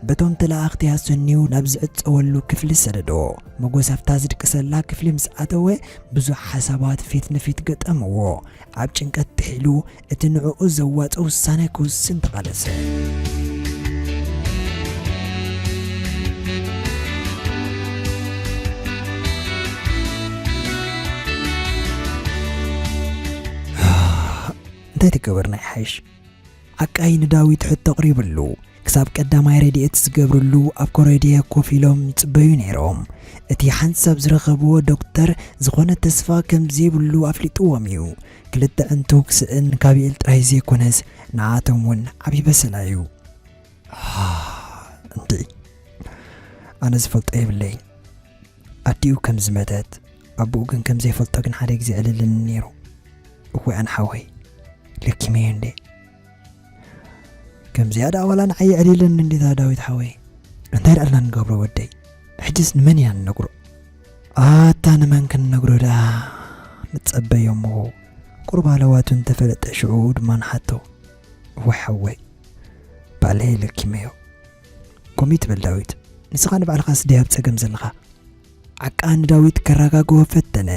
በቶም ተለኣኽቲ ኣሰንዩ ናብ ዝዕጸወሉ ክፍሊ ሰደዶ። መጎስ ኣብታ ዝድቅሰላ ክፍሊ ምስ ኣተወ፣ ብዙሕ ሓሳባት ፊት ንፊት ገጠምዎ። ኣብ ጭንቀት ጥሒሉ፣ እቲ ንዕኡ ዘዋጽእ ውሳነ ክውስን ተቓለሰ። እንታይ ትገብር ናይ ሓይሽ? ዓቃይ ንዳዊት ሕቶ ኣቕሪብሉ፣ ክሳብ ቀዳማይ ረድኤት ዝገብርሉ ኣብ ኮረድየ ኮፍ ኢሎም ይጽበዩ ነይሮም። እቲ ሓንሳብ ዝረኸብዎ ዶክተር ዝኾነ ተስፋ ከም ዘይብሉ ኣፍሊጥዎም እዩ። ክልተ ዕንቱ ክስእን ካቢኤል ጥራይ ዘይኮነስ ንዓቶም እውን ዓብዪ በሰላ እዩ። እንዲ ኣነ ዝፈልጦ የብለይን። ኣዲኡ ከም ዝመተት፣ ኣቦኡ ግን ከም ዘይፈልጦ ግን ሓደ ግዜ ዕልልኒ ነይሩ። እወ ኣነ ሓወይ፣ ለኪመዮ እንዴ። ከምዚኣ ደኣ ዋላ ንዓይ የዕሊለኒ እንዴታ ዳዊት ሓወይ። እንታይ ደኣልና ንገብሮ ወደይ? ሕጅስ ንመን ኢና ንነግሮ? ኣታ ንመን ክንነግሮ ደኣ? ንጸበዮ እሞ ቁሩብ ሃለዋቱ እንተፈለጠ ሽዑ ድማ ንሓቶ። እወ ሓወይ፣ ባዕለይ ለኪመዮ። ከምኡ ትበል ዳዊት፣ ንስኻ ንባዕልኻስ ድያ ኣብ ጸገም ዘለኻ? ዓቃ ንዳዊት ከረጋግኦ ፈተነ።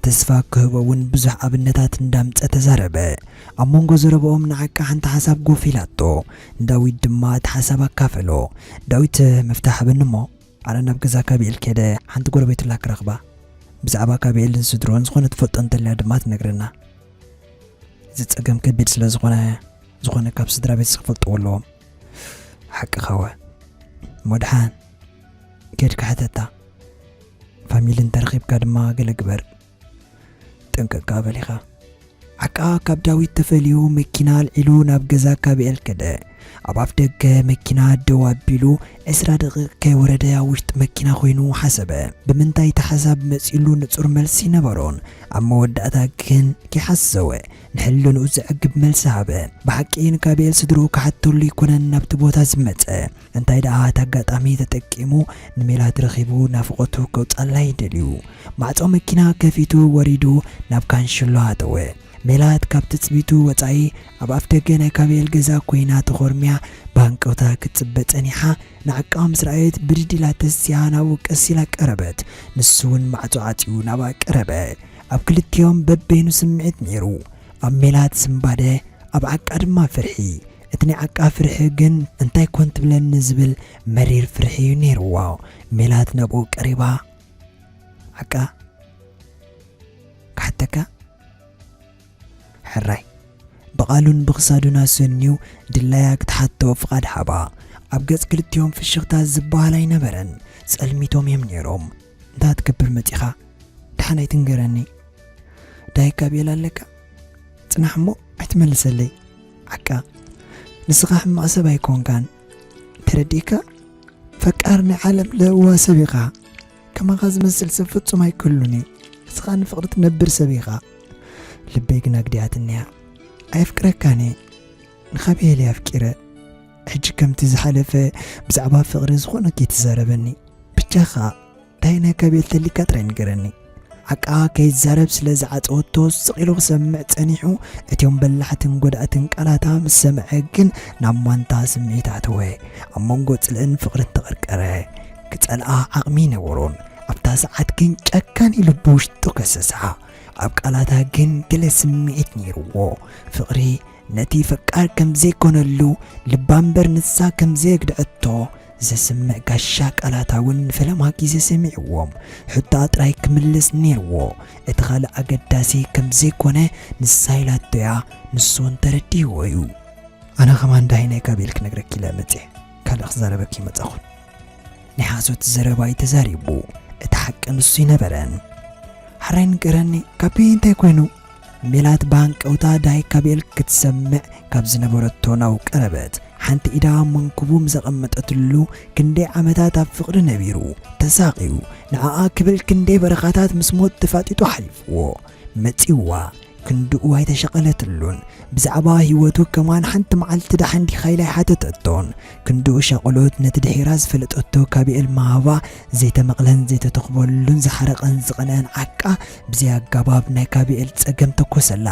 ተስፋ ክህቦ እውን ብዙሕ ኣብነታት እንዳምጸ ተዛረበ። ኣብ መንጎ ዘረባኦም ንዓቃ ሓንቲ ሓሳብ ጎፍ ኢላቶ። ንዳዊት ድማ እቲ ሓሳብ ኣካፈሎ። ዳዊት፣ መፍትሕ ሃበኒ እሞ፣ ኣነ ናብ ገዛ ካቢኤል ከይደ ሓንቲ ጎረቤትላ ክረኽባ። ብዛዕባ ካቢኤልን ስድሮን ዝኾነ ትፈልጦ እንተልያ ድማ ትነግረና። እዚ ጸገም ከቢድ ስለ ዝኾነ፣ ዝኾነ ካብ ስድራ ቤትስ ክፈልጥዎ ኣለዎም። ሓቅኻ ወ። እሞ ደሓን፣ ኬድካ ሕተታ። ፋሚሊ እንተረኺብካ ድማ ገለ ግበር። ጥንቅቕ ከኣ በል ኢኻ። ዓቃ ካብ ዳዊት ተፈልዩ መኪና ኣልዒሉ ናብ ገዛ ካቢኤል ከደ። ኣብ ኣፍ ደገ መኪና ደው ኣቢሉ ዕስራ ደቂቕ ከይወረደ ኣብ ውሽጢ መኪና ኮይኑ ሓሰበ። ብምንታይ እቲ ሓሳብ መጺሉ ንጹር መልሲ ነበሮን። ኣብ መወዳእታ ግን ከይሓሰወ ንሕልንኡ ዘዕግብ መልሲ ሃበ። ብሓቂ ንካቢኤል ስድርኡ ክሓተሉ ኣይኮነን ናብቲ ቦታ ዝመጸ። እንታይ ደኣ እቲ ኣጋጣሚ ተጠቂሙ ንሜላት ረኺቡ ናፍቖቱ ከውጻላ እዩ ደልዩ። ማዕጾ መኪና ከፊቱ ወሪዱ ናብ ካንሽሎ ኣተወ። ሜላት ካብ ትጽቢቱ ወጻኢ ኣብ ኣፍደገ ናይ ካቤል ገዛ ኮይና ተኾርምያ ብሃንቀውታ ክትጽበ ጸኒሓ። ንዓቃ ምስ ረኣየት ብድድ ኢላ ተሲኣ ናብኡ ቀስ ኢላ ቀረበት። ንሱ እውን ማዕጾ ዓጽዩ ናብኣ ቀረበ። ኣብ ክልቲኦም በበይኑ ስምዒት ነይሩ። ኣብ ሜላት ስምባደ፣ ኣብ ዓቃ ድማ ፍርሒ። እቲ ናይ ዓቃ ፍርሒ ግን እንታይ ኮን ትብለኒ ዝብል መሪር ፍርሒ እዩ ነይርዎ። ሜላት ናብኡ ቀሪባ፣ ዓቃ፣ ክሓተካ? ሕራይ። ብቓሉን ብኽሳዱን ኣሰንዩ ድላያ ክትሓቶ ፍቓድ ሃባ። ኣብ ገጽ ክልቲኦም ፍሽኽታ ዝበሃል ኣይነበረን። ጸልሚቶም እዮም ነይሮም። እንታይ ትገብር መጺኻ? ደሓን ኣይትንገረኒ። ዳይ ካቤል ኣለካ? ጽናሕ እሞ ኣይትመልሰለይ። ዓቃ፣ ንስኻ ሕማቕ ሰብ ኣይኮንካን። ተረዲእካ? ፈቃር ናይ ዓለም ለዋ ሰብ ኢኻ። ከማኻ ዝመስል ሰብ ፍጹም ኣይክህሉን እዩ። ንስኻ ንፍቕሪ ትነብር ሰብ ኢኻ። ልበይ ግና ግዲኣትኒ እያ። ኣየፍቅረካን እየ። ንኻቤል እየ ኣፍቂረ። ሕጂ ከምቲ ዝሓለፈ ብዛዕባ ፍቕሪ ዝኾነ ከይትዛረበኒ። ብጃኻ፣ እንታይ ናይ ካቤል ተሊካ ጥራይ ንገረኒ። ዓቃ ከይዛረብ ስለ ዝዓጸወቶ ስቕ ኢሉ ክሰምዕ ጸኒሑ። እቲኦም በላሕትን ጎዳእትን ቃላታ ምስ ሰምዐ ግን ናብ ማንታ ስምዒት ኣተወ። ኣብ መንጎ ጽልእን ፍቕርን ተቐርቀረ። ክጸልኣ ዓቕሚ ኣይነበሮን። ኣብታ ሰዓት ግን ጨካን ኢሉ ብውሽጡ ከሰሳ። ኣብ ቃላታ ግን ገለ ስምዒት ነይርዎ። ፍቕሪ ነቲ ፈቃር ከም ዘይኮነሉ፣ ልባ እምበር ንሳ ከም ዘየግድዐቶ ዘስምዕ ጋሻ ቃላታ እውን ንፈለማ ግዜ ሰሚዕዎም። ሕቶኣ ጥራይ ክምልስ ነይርዎ። እቲ ካልእ ኣገዳሲ ከም ዘይኮነ ንሳ ኢላቶ እያ፣ ንሱ እውን ተረዲእዎ እዩ። ኣነ ኸማን ዳሂ ናይ ካቤል ክነግረኪ ኢለ መጽየ። ካልእ ክዛረበኪ ይመጻኹን። ናይ ሓሶት ዘረባ እዩ ተዛሪቡ። እቲ ሓቂ ንሱ ኣይነበረን። ሕራይ ንገረኒ፣ ካቤ እንታይ ኮይኑ? ሜላት ብሃንቀውታ ዳይ ካቤል ክትሰምዕ ካብ ዝነበረቶ ናብኡ ቀረበት። ሓንቲ ኢዳ ኣብ መንኩቡ ምስ ኣቐመጠትሉ፣ ክንደይ ዓመታት ኣብ ፍቕሪ ነቢሩ፣ ተሳቕዩ፣ ንዓኣ ክብል ክንደይ በረኻታት ምስ ሞት ተፋጢጡ ሓሊፍዎ። መጺዋ፣ ክንድኡ ኣይተሸቐለትሉን። ብዛዕባ ህይወቱ ከማን ሓንቲ መዓልቲ ደሓን ዲኻ ኢላ ኣይሓተተቶን። ክንድኡ ሻቕሎት ነቲ ድሒራ ዝፈለጠቶ ካቢኤል ምሃባ ዘይተመቕለን ዘይተተኽበሉን ዝሓረቐን ዝቐንአን ዓቃ ብዘይ ኣገባብ ናይ ካቢኤል ጸገም ተኮሰላ።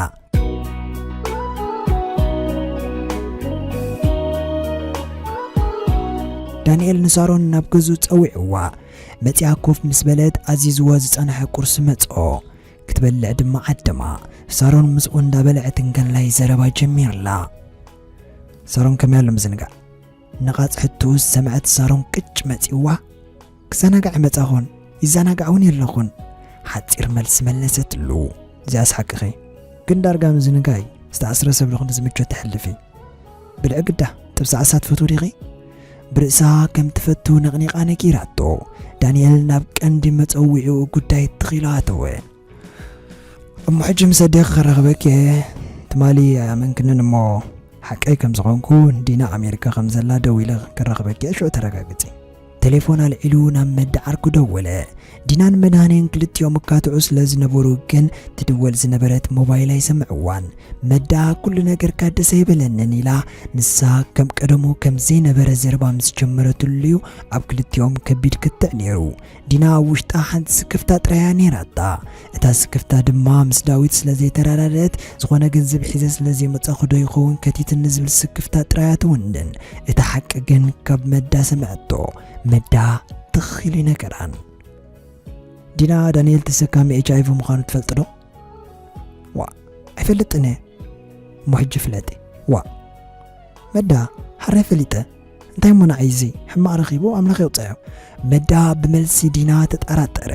ዳንኤል ንሳሮን ናብ ገዝኡ ጸዊዕዋ። መጺኣ ኮፍ ምስ በለት ኣዚዝዋ ዝጸንሐ ቁርሲ መጽኦ። ክትበልዕ ድማ ዓደማ። ሳሮን ምስኡ እንዳበልዐት እንከላይ ዘረባ ጀሚርላ። ሳሮን ከመይ ኣሎ ምዝንጋዕ? ነቓጽ ሕትኡ ዝሰምዐት ሳሮን ቅጭ መጺዋ። ክዘናጋዕ መጻኹን፣ ይዘናጋዕ እውን የለኹን። ሓጺር መልሲ መለሰትሉ። እዚኣስ ሓቅኺ። ግን ዳርጋ ምዝንጋይ፣ ዝተኣስረ ሰብ ልኹን ዝምቾት ተሕልፊ። ብልዒ ግዳ፣ ጥብሲ ዓሳ ትፈትዊ ዲኺ? ብርእሳ ከም ትፈቱ ነቕኒቓ ነጊራቶ። ዳንኤል ናብ ቀንዲ መጸውዒኡ ጉዳይ ትኺሉ ኣተወ። እሞ ሕጂ ምስ ኣዴኺ ክራኸበኪ እየ። ትማሊ ኣያመንክንን እሞ ሓቀይ ከም ዝኾንኩ ንዲና ኣሜሪካ ከም ዘላ ደዊለ ክራኸበኪ እየ፣ ሽዑ ተረጋግጺ። ቴሌፎን ኣልዒሉ ናብ መዳ ዓርኩ ደወለ። ዲናን መድሃኔን ክልቲኦም እካትዑ ስለ ዝነበሩ ግን ትድወል ዝነበረት ሞባይል ኣይሰምዕዋን። መዳ ኩሉ ነገርካ ደስ ኣይበለንን ኢላ ንሳ ከም ቀደሙ ከም ዘይነበረ ዘረባ ምስ ጀመረትሉ እዩ ኣብ ክልቲኦም ከቢድ ክትዕ ነይሩ። ዲና ኣብ ውሽጣ ሓንቲ ስክፍታ ጥራያ ነይራታ። እታ ስክፍታ ድማ ምስ ዳዊት ስለ ዘይተረዳደአት፣ ዝኾነ ገንዘብ ሒዘ ስለ ዘይመጻኹ ዶ ይኸውን ከቲትኒ ዝብል ስክፍታ ጥራያ ትውንን። እታ ሓቂ ግን ካብ መዳ ሰምዐቶ። መዳ ትኽ ኢሉ ይነገራን። ዲና፣ ዳንኤል ተሰካሚ ኤች ኣይ ቪ ምዃኑ ትፈልጥ ዶ? ዋ፣ ኣይፈልጥን እየ። እሞ ሕጂ ፍለጢ። ዋ፣ መዳ፣ ሓራይ ፈሊጠ። እንታይ እሞ ንዓይ እዚ ሕማቕ ረኺቡ ኣምላኽ የውፅኣዮ። መዳ ብመልሲ ዲና ተጠራጠረ።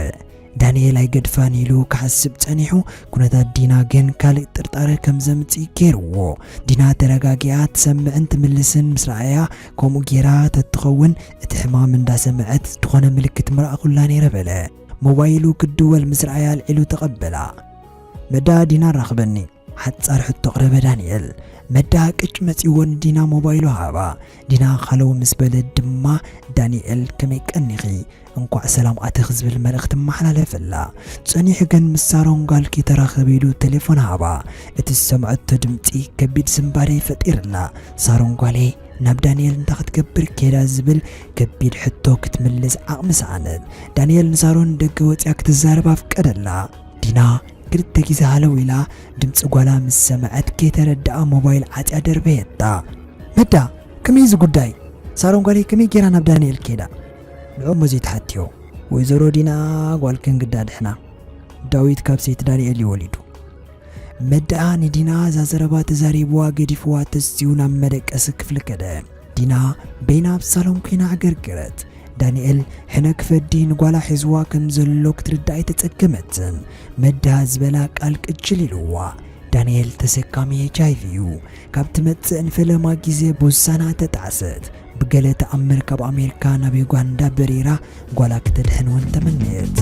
ዳንኤል ኣይገድፋን ኢሉ ክሓስብ ጸኒሑ፣ ኩነታት ዲና ግን ካልእ ጥርጣረ ከም ዘምጽእ ገይርዎ። ዲና ተረጋጊኣ ትሰምዕን ትምልስን ምስ ረኣያ፣ ከምኡ ገይራ ተትኸውን እቲ ሕማም እንዳሰምዐት ዝኾነ ምልክት ምረኣኹላ ነይረ በለ። ሞባይሉ ክድወል ምስ ረኣያ ኣልዒሉ ተቐበላ። መዳ፣ ዲና ኣራኽበኒ። ሓጻር ሕቶ ኣቕረበ ዳንኤል። መዳ ቅጭ መጺዎ ንዲና ሞባይሉ ሃባ። ዲና ሃለው ምስ በለት ድማ፣ ዳንኤል ከመይ ቀኒኺ? እንኳዕ ሰላም ኣተኺ ዝብል መልእኽቲ ኣመሓላለፈላ። ጸኒሑ ግን ምስ ሳሮን ጓልኪ ተራኸቢ ኢሉ ቴሌፎን ሃባ። እቲ ዝሰምዐቶ ድምጺ ከቢድ ስንባደ ፈጢርላ። ሳሮን ጓለይ፣ ናብ ዳንኤል እንታይ ክትገብር ከይዳ ዝብል ከቢድ ሕቶ ክትምልስ ዓቕሚ ሰኣነት። ዳንኤል ንሳሮን ደገ ወጽያ ክትዛረብ ኣፍቀደላ። ዲና ክልተ ግዜ ሃለው ኢላ ድምጺ ጓላ ምስ ሰምዐት ከይተረድኣ ሞባይል ዓጽያ ደርበየታ። መዳ፣ ከመይ እዚ ጉዳይ? ሳሮን ጓለይ ከመይ ጌራ ናብ ዳንኤል ከይዳ? ንዕኡ እሞ ዘይትሓትዮ። ወይዘሮ ዲና ጓልክን ግዳ ድሕና። ዳዊት ካብ ሰይቲ ዳንኤል እዩ ወሊዱ። መዳ ንዲና እዛ ዘረባ ተዛሪብዋ ገዲፍዋ ተሲኡ ናብ መደቀሲ ክፍሊ ከደ። ዲና በይና ኣብ ሳሎን ኮይና ኣገርገረት። ዳንኤል ሕነ ክፈዲ ንጓላ ሒዝዋ ከም ዘሎ ክትርዳእ ኣይተጸገመትን። መዳ ዝበላ ቃል ቅጭል ኢልዋ። ዳንኤል ተሰካሚ ኤች ኣይ ቪ እዩ። ካብ ትመጽእ ንፈለማ ግዜ ብውሳና ተጣዕሰት። ብገለ ተኣምር ካብ ኣሜሪካ ናብ ዩጋንዳ በሪራ ጓላ ክተድሕን እውን ተመነየት።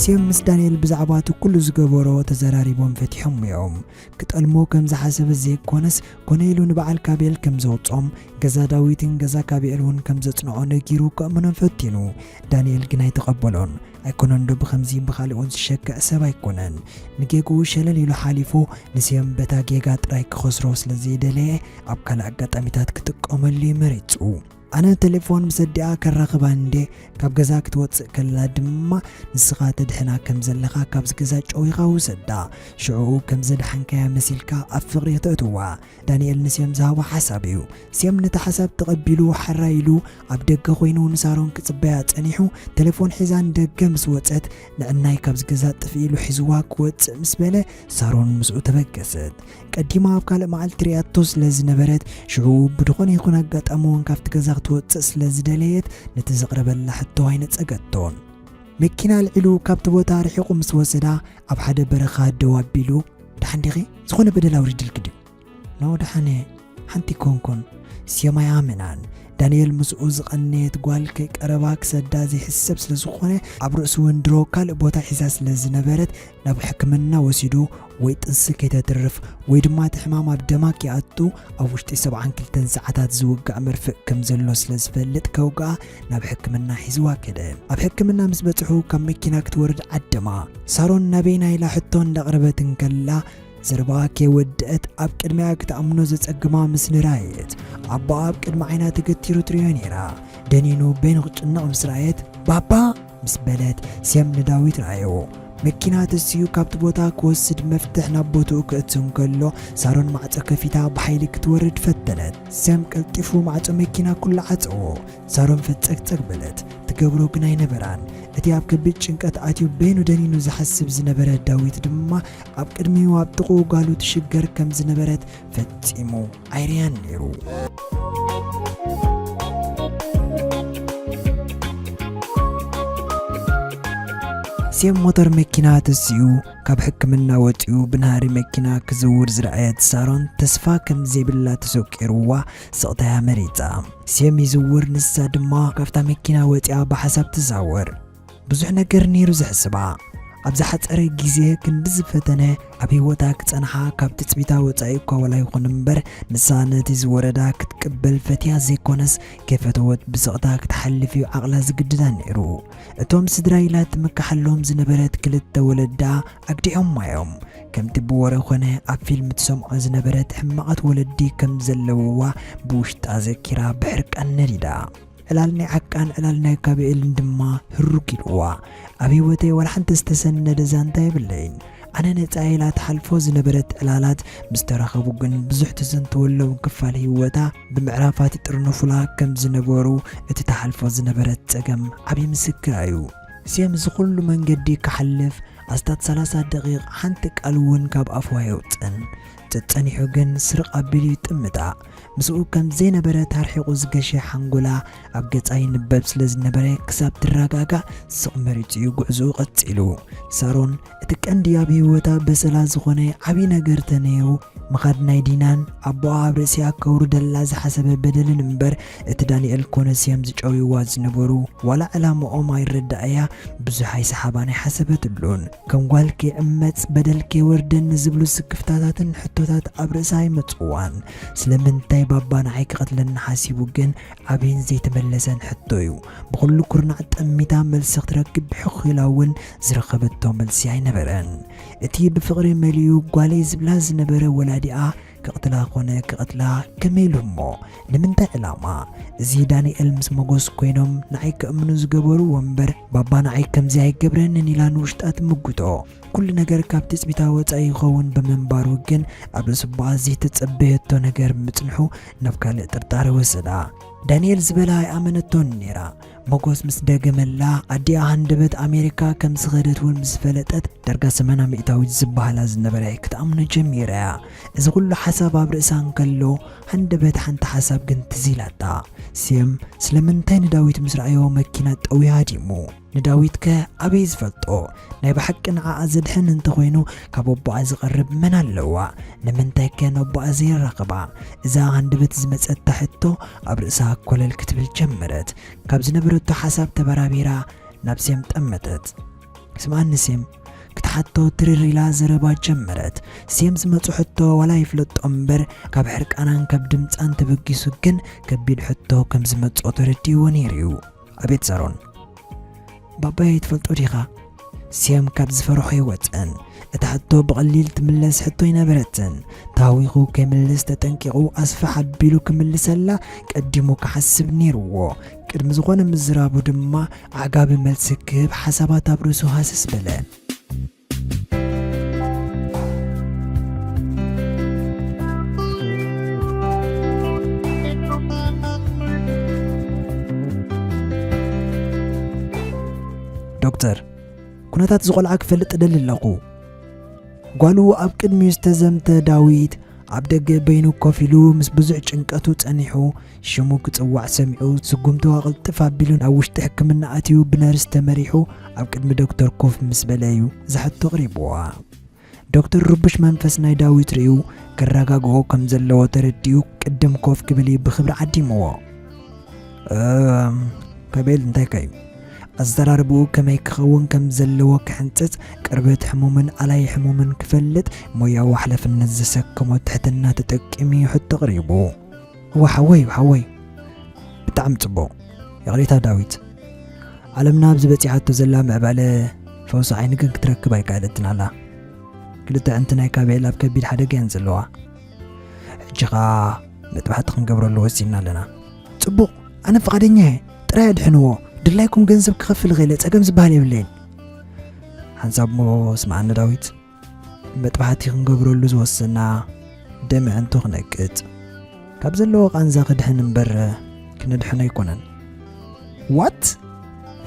ሴም ምስ ዳንኤል ብዛዕባ እቲ ኩሉ ዝገበሮ ተዘራሪቦም ፈቲሖም እዮም። ክጠልሞ ከም ዝሓሰበ ዘይኮነስ፣ ኮነ ኢሉ ንበዓል ካቤል ከም ዘውጾም፣ ገዛ ዳዊትን ገዛ ካቤል እውን ከም ዘጽንዖ ነጊሩ ከእምኖም ፈቲኑ። ዳንኤል ግን ኣይተቐበሎን። ኣይኮነን ዶ ብኸምዚ ብኻልኦት ዝሸክዕ ሰብ ኣይኮነን። ንጌግኡ ሸለል ኢሉ ሓሊፉ፣ ንሴም በታ ጌጋ ጥራይ ክኸስሮ ስለ ዘይደለየ፣ ኣብ ካልእ ኣጋጣሚታት ክጥቀመሉ እዩ መሪጹ። ኣነ ቴሌፎን ምስ ኣዲኣ ከራኽባ እንዴ፣ ካብ ገዛ ክትወጽእ ከላ ድማ ንስኻ ተድሕና ከም ዘለኻ ካብዚ ገዛ ጨዊኻ ውሰዳ። ሽዑኡ ከም ዘድሓንካያ መሲልካ ኣብ ፍቕሪ ክተእትዋ። ዳንኤል ንሴም ዝሃቦ ሓሳብ እዩ። ሴም ነቲ ሓሳብ ተቐቢሉ፣ ሓራይ ኢሉ ኣብ ደገ ኮይኑ ንሳሮን ክጽበያ ጸኒሑ፣ ቴሌፎን ሒዛ ንደገ ምስ ወጸት፣ ንዕናይ ካብዚ ገዛ ጥፍእ ኢሉ ሒዝዋ ክወጽእ ምስ በለ፣ ሳሮን ምስኡ ተበገሰት። ቀዲማ ኣብ ካልእ መዓልቲ ሪኣቶ ስለ ዝነበረት፣ ሽዑ ብድኾነ ይኹን ኣጋጣሚ እውን ካብቲ ገዛ ክትወጽእ ስለ ዝደለየት፣ ነቲ ዘቕረበላ ሕቶ ኣይነጸገቶን። መኪና ኣልዒሉ ካብቲ ቦታ ርሒቑ ምስ ወሰዳ፣ ኣብ ሓደ በረኻ ደው ኣቢሉ፣ "ደሓን ዲኺ? ዝኾነ በደል ኣውሪድልኪ ድዩ?" "ኖ፣ ደሓን እየ፣ ሓንቲ ኮንኩን." ሴም ኣይኣመናን። ዳንኤል ምስኡ ዝቐነየት ጓል ከይቀረባ ክሰዳ ዘይሕሰብ ስለ ዝኾነ፣ ኣብ ርእሱ እውን ድሮ ካልእ ቦታ ሒዛ ስለ ዝነበረት፣ ናብ ሕክምና ወሲዱ ወይ ጥንሲ ከይተትርፍ ወይ ድማ እቲ ሕማም ኣብ ደማ ከይኣቱ ኣብ ውሽጢ ሰብዓን ክልተን ሰዓታት ዝውጋእ መርፍእ ከም ዘሎ ስለ ዝፈልጥ ከውግኣ ናብ ሕክምና ሒዝዋ ከደ። ኣብ ሕክምና ምስ በጽሑ ካብ መኪና ክትወርድ ዓደማ። ሳሮን ናበይና ኢላ ሕቶ እንዳቕረበት እንከላ ዘረባኣ ከይወደአት ኣብ ቅድሚኣ ክትኣምኖ ዘጸግማ ምስሊ ረኣየት። ኣቦኣ ኣብ ቅድሚ ዓይና ተገቲሩ ትርእዮ ነይራ። ደኒኑ በይኑ ክጭነቕ ምስ ረኣየት፣ "ባባ!" ምስ በለት፣ ሴም ንዳዊት ረኣዮ። መኪና ተሲኡ ካብቲ ቦታ ክወስድ መፍትሕ ናብ ቦትኡ ክእቱ እንከሎ፣ ሳሮን ማዕጾ ከፊታ ብሓይሊ ክትወርድ ፈተነት። ሴም ቀልጢፉ ማዕጾ መኪና ኩሉ ዓጸዎ። ሳሮን ፈጸግጸግ በለት። ትገብሮ ግን ኣይነበራን። እቲ ኣብ ከቢድ ጭንቀት ኣትዩ በይኑ ደኒኑ ዝሓስብ ዝነበረ ዳዊት ድማ ኣብ ቅድሚኡ ኣብ ጥቕኡ ጓሉ ትሽገር ከም ዝነበረት ፈጺሙ ኣይርያን ነይሩ። ሴም ሞተር መኪና ተሲኡ ካብ ሕክምና ወጺኡ ብናህሪ መኪና ክዝውር ዝረኣየት ሳሮን ተስፋ ከም ዘይብላ ተሰቂርዋ ስቕታያ መሪጻ። ሴም ይዝውር፣ ንሳ ድማ ካብታ መኪና ወጺኣ ብሓሳብ ትዛወር። ብዙሕ ነገር ነይሩ ዘሕስባ። ኣብ ዝሓጸረ ግዜ ክንዲ ዝፈተነ ኣብ ህይወታ ክጸንሓ ካብ ትጽቢታ ወጻኢ እኳ ዋላ ይኹን እምበር፣ ንሳ ነቲ ዝወረዳ ክትቅበል ፈትያ ዘይኮነስ፣ ከይፈተወት ብስቕታ ክትሓልፍ እዩ ዓቕላ ዝግድዳ ነይሩ። እቶም ስድራ ኢላ ትምክሓሎም ዝነበረት ክልተ ወለዳ ኣግዲዖማ እዮም። ከምቲ ብወረ ኮነ ኣብ ፊልም ትሰምዖ ዝነበረት ሕማቓት ወለዲ ከም ዘለውዋ ብውሽጣ ዘኪራ ብሕርቃን ነዲዳ። ዕላል ናይ ዓቃን ዕላል ናይ ካቤኤልን ድማ ህሩግ ኢልዋ። ኣብ ህይወተይ ዋላ ሓንቲ ዝተሰነደ ዛንታ የብለይን። ኣነ ነጻ ኢላ ትሓልፎ ዝነበረት ዕላላት ምስ ተረኸቡ ግን ብዙሕ ትዘንትወሎም ክፋል ህይወታ ብምዕራፋት ይጥርንፉላ ከም ዝነበሩ፣ እቲ ትሓልፎ ዝነበረት ጸገም ዓቢ ምስክር እዩ። ሴም እዚ ኩሉ መንገዲ ክሓልፍ ኣስታት ሰላሳ ደቂቕ ሓንቲ ቃል እውን ካብ ኣፉ ኣየውጽእን። ተጸኒሑ ግን ስርቕ ኣቢሉ ይጥምታ። ምስኡ ከም ዘይነበረ ታርሒቑ ዝገሸ ሓንጎላ ኣብ ገጻ ይንበብ ስለ ዝነበረ፣ ክሳብ ትረጋጋእ ስቕ መሪጹ እዩ ጉዕዞኡ ቀጺሉ። ሳሮን እቲ ቀንዲ ኣብ ህይወታ በሰላ ዝኾነ ዓቢ ነገር ተነይሩ ምኻድ ናይ ዲናን ኣቦኣ ኣብ ርእሲኣ ከውርደላ ዝሓሰበ በደልን እምበር፣ እቲ ዳንኤል ኮነ ስየም ዝጨውይዋ ዝነበሩ ዋላ ዕላምኦም ኣይረዳእያ ብዙሕ ኣይሰሓባን ኣይሓሰበትሉን። ከም ጓል ከይዕመጽ በደል ከይወርደኒ ዝብሉ ስክፍታታትን ሕቶታት ኣብ ርእሳ ኣይመጽዋን። ስለምንታይ ባባ ንዓይ ክቐትለኒ ሓሲቡ ግን ዓብይን ዘይተመለሰን ሕቶ እዩ። ብኹሉ ኩርናዕ ጠሚታ መልሲ ክትረክብ ብሕኹ ኢላ እውን ዝረኸበቶ መልሲ ኣይነበረን። እቲ ብፍቕሪ መሊኡ ጓለይ ዝብላ ዝነበረ ወላዲኣ ክቕትላ ኮነ ክቐትላ ከመይ ኢሉ እሞ? ንምንታይ ዕላማ? እዚ ዳንኤል ምስ መጎስ ኮይኖም ንዓይ ከእምኑ ዝገበርዎ እምበር፣ ባባ ንዓይ ከምዚ ኣይገብረንን ኢላ ንውሽጣ ትምጉቶ። ኩሉ ነገር ካብ ትጽቢታ ወጻኢ ይኸውን ብምንባሩ ግን፣ ኣብ ርእሲ ኣቦኣ ዘይተጸበየቶ ነገር ብምጽንሑ ናብ ካልእ ጥርጣረ ወሰዳ። ዳንኤል ዝበላ ኣይኣመነቶን ነይራ። መጎስ ምስ ደገመላ፣ ኣዲኣ ሃንደበት ኣሜሪካ ከም ዝኸደት እውን ምስ ፈለጠት፣ ዳርጋ ሰማንያ ሚእታዊት ዝበሃላ ዝነበረ ክትኣምኖ ጀሚራ እያ። እዚ ኩሉ ሓሳብ ኣብ ርእሳ እንከሎ፣ ሃንደበት ሓንቲ ሓሳብ ግን ትዝ ኢላታ። ስየም ስለምንታይ ንዳዊት ምስ ረኣዮ መኪና ጠውዩ ሃዲሙ? ንዳዊትከ ኣበይ ዝፈልጦ? ናይ ብሓቂ ንዓኣ ዘድሕን እንተኾይኑ፣ ካብ ኣቦኣ ዝቐርብ መን ኣለዋ? ንምንታይከ ንኣቦኣ ዘይራኸባ? እዛ ሃንደበት ዝመጸታ ሕቶ ኣብ ርእሳ ኮለል ክትብል ጀመረት። ካብ ዝነበረቶ ሓሳብ ተበራቢራ ናብ ስየም ጠመተት። ስምዓኒ ስየም፣ ክትሓቶ ትርር ኢላ ዘረባ ጀመረት። ስየም ዝመጾ ሕቶ ዋላ ይፍለጦ እምበር፣ ካብ ሕርቃናን ካብ ድምጻን ተበጊሱ ግን ከቢድ ሕቶ ከም ዝመጾ ተረዲእዎ ነይሩ እዩ። ኣቤት ሳሮን፣ ባባይ ትፈልጦ ዲኻ? ስየም ካብ ዝፈርሖ ኣይወጸን። እታ ሕቶ ብቐሊል ትምለስ ሕቶ ኣይነበረትን። ተሃዊኹ ከይምልስ ተጠንቂቑ ኣስፍሕ ኣቢሉ ክምልሰላ ቀዲሙ ክሓስብ ነይርዎ። ቅድሚ ዝኾነ ምዝራቡ ድማ ኣዕጋቢ መልሲ ክህብ ሓሳባት ኣብ ርእሱ ሃሰስ በለ። ዶክተር፣ ኩነታት እዚ ቆልዓ ክፈልጥ እደሊ ኣለኹ። ጓሉ ኣብ ቅድሚኡ ዝተዘምተ ዳዊት ኣብ ደገ በይኑ ኮፍ ኢሉ ምስ ብዙሕ ጭንቀቱ ጸኒሑ ሽሙ ክጽዋዕ ሰሚዑ ስጉምቱ ኣቕልጥፍ ኣቢሉ ናብ ውሽጢ ሕክምና ኣትዩ ብነርስ ተመሪሑ ኣብ ቅድሚ ዶክተር ኮፍ ምስ በለ እዩ እዛ ሕቶ ኣቕሪብዋ። ዶክተር ርቡሽ መንፈስ ናይ ዳዊት ርእዩ ክረጋግኦ ከም ዘለዎ ተረዲኡ ቅድም ኮፍ ክብል እዩ ብኽብሪ ዓዲምዎ። እም፣ ካቤል እንታይካ እዩ? ኣዘራርብኡ ከመይ ክኸውን ከም ዘለዎ ክሕንጽጽ፣ ቅርበት ሕሙምን ኣላይ ሕሙምን ክፈልጥ፣ ሞያዊ ሓላፍነት ዘሰከሞ ትሕትና ተጠቂሙ እዩ ሕቶ ኣቕሪቡ። እዋ ሓወይ፣ ሓወይ። ብጣዕሚ ጽቡቕ። ይቕሬታ ዳዊት። ዓለምና ኣብዚ በጺሓቶ ዘላ ምዕባለ ፈውሲ ዓይኒ ግን ክትረክብ ኣይከኣለትን ኣላ። ክልተ ኣዕንቲ ናይ ካቤል ኣብ ከቢድ ሓደጋ እየን ዘለዋ። ሕጂ ኸኣ መጥባሕቲ ክንገብረሉ ወሲንና ኣለና። ጽቡቕ፣ ኣነ ፍቓደኛ እየ። ጥራይ ኣድሕንዎ። ድላይኩም ገንዘብ ክኸፍል እኽእል እየ፣ ጸገም ዝበሃል የብለይን። ሓንሳብ እሞ ስምዓኒ ዳዊት፣ መጥባሕቲ ክንገብረሉ ዝወሰና ደም ኣዕንቱ ክነቅጽ፣ ካብ ዘለዎ ቃንዛ ክድሕን እምበር ክነድሕኖ ኣይኮነን። ዋት?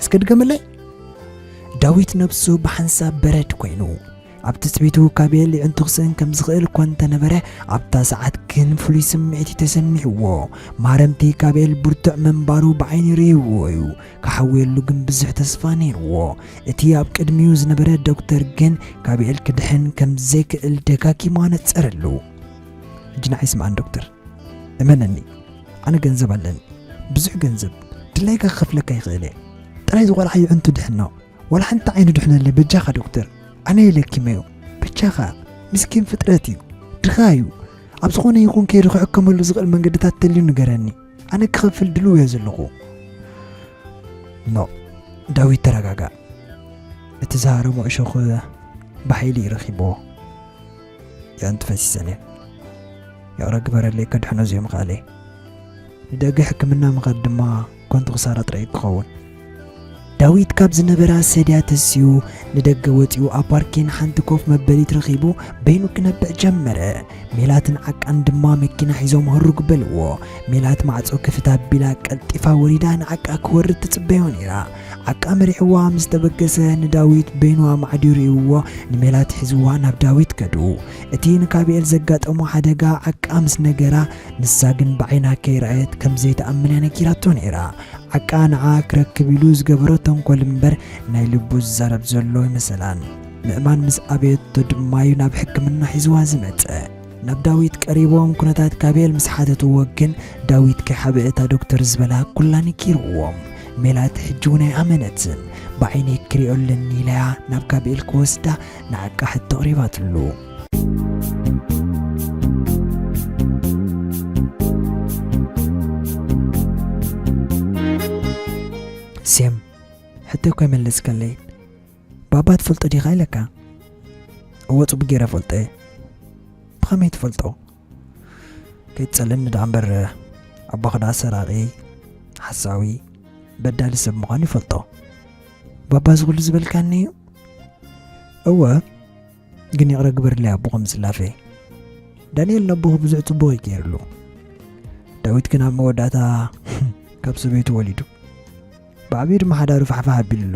እስከ ድገመለይ። ዳዊት ነብሱ ብሓንሳብ በረድ ኮይኑ፣ ኣብ ትጽቢቱ ካቤል የዕንቱ ክስእን ከም ዝኽእል እኳ እንተነበረ፣ ኣብታ ሰዓት ግን ፍሉይ ስምዒት እዩ ተሰሚዕዎ። ማረምቲ ካቤል ብርቱዕ ምንባሩ ብዓይኒ ርእይዎ እዩ። ክሓውየሉ ግን ብዙሕ ተስፋ ነይርዎ። እቲ ኣብ ቅድሚኡ ዝነበረ ዶክተር ግን ካቤል ክድሕን ከም ዘይክእል ደጋጊሙ ኣነጸረሉ። ሕጂ ንዓይ ስምዓኒ ዶክተር፣ እመነኒ፣ ኣነ ገንዘብ ኣለኒ፣ ብዙሕ ገንዘብ፣ ድላይካ ክኸፍለካ ይኽእል እየ። ጥራይ እዚ ቆልዓ የዕንቱ ድሕኖ፣ ዋላ ሓንቲ ዓይኑ ድሕነለይ በጃኻ ዶክተር። ኣነ እየ ለኪመዮ። በጃኻ። ምስኪን ፍጥረት እዩ። ድኻ እዩ። ኣብ ዝኾነ ይኹን ከይዱ ክሕከመሉ ዝኽእል መንገድታት ተልዩ ንገረኒ። ኣነ ክኸፍል ድሉው እየ ዘለኹ። ኖ፣ ዳዊት ተረጋጋእ። እቲ ዝሃረሞ እሾኽ ብሓይሊ እዩ ረኺብዎ። የዕንቱ ፈሲሰን እየን። ይቕረ ግበረለይ፣ ከድሕኖ ዘይምኽኣለይ። ንደገ ሕክምና ምኻድ ድማ ከንቱ ክሳራ ጥራይ እዩ ክኸውን። ዳዊት ካብ ዝነበራ ሰድያ ተሲኡ ንደገ ወጺኡ ኣብ ፓርኪን ሓንቲ ኮፍ መበሊት ረኺቡ በይኑ ክነብዕ ጀመረ። ሜላትን ዓቃን ድማ መኪና ሒዞም ህሩግ በልዎ። ሜላት ማዕጾ ክፍት ኣቢላ ቀልጢፋ ወሪዳ ንዓቃ ክወርድ ትጽበዮ ነይራ። ዓቃ መሪሕዋ ምስ ተበገሰ፣ ንዳዊት በይኑ ኣማዕዲሩ ርእይዎ፣ ንሜላት ሒዝዋ ናብ ዳዊት ከዱ። እቲ ንካብኤል ዘጋጠሞ ሓደጋ ዓቃ ምስ ነገራ፣ ንሳ ግን ብዓይና ከይረኣየት ከም ዘይትኣምን እያ ነጊራቶ ነይራ። ዓቃ ንዓ ክረክብ ኢሉ ዝገበሮ ተንኮል እምበር፣ ናይ ልቡ ዝዛረብ ዘሎ ኣይመሰላን። ምእማን ምስ ኣበየቶ ድማ እዩ ናብ ሕክምና ሒዝዋ ዝመጸ። ናብ ዳዊት ቀሪቦም ኩነታት ካቤል ምስ ሓተትዎ ግን፣ ዳዊት ከይሓበ እታ ዶክተር ዝበላ ኩላ ነጊርዎም። ሜላት ሕጂ እውን ኣይኣመነትን። ብዓይነይ ክሪኦ ኣለኒ ኢላያ ናብ ካቤል ክወስዳ ንዓቃ ሕቶ ኣቕሪባትሉ። ሴም፣ ሕቶ እኮ ኣይመለስካለይ። ባባ ትፈልጦ ዲኻ ኢለካ? እወ፣ ጽቡቕ ገይረ እፈልጦ እየ። ብኸመይ ትፈልጦ? ከይትጸልእኒ ደኣ እምበር፣ ኣቦኻ ደኣ ሰራቒ፣ ሓሳዊ፣ በዳሊ ሰብ ምዃኑ ይፈልጦ። ባባ እዚ ኩሉ ዝበልካኒ እዩ? እወ፣ ግን ይቕረ ግበርለይ ኣቦ፣ ከም ዝላፈ። ዳንኤል ነቦኹ ብዙሕ ጽቡቕ እዩ ገይርሉ። ዳዊት ግን ኣብ መወዳእታ ካብ ሰበይቱ ወሊዱ። ብዓብዩ ድማ ሓዳሩ ፋሕፋሕ ኣቢሉሉ።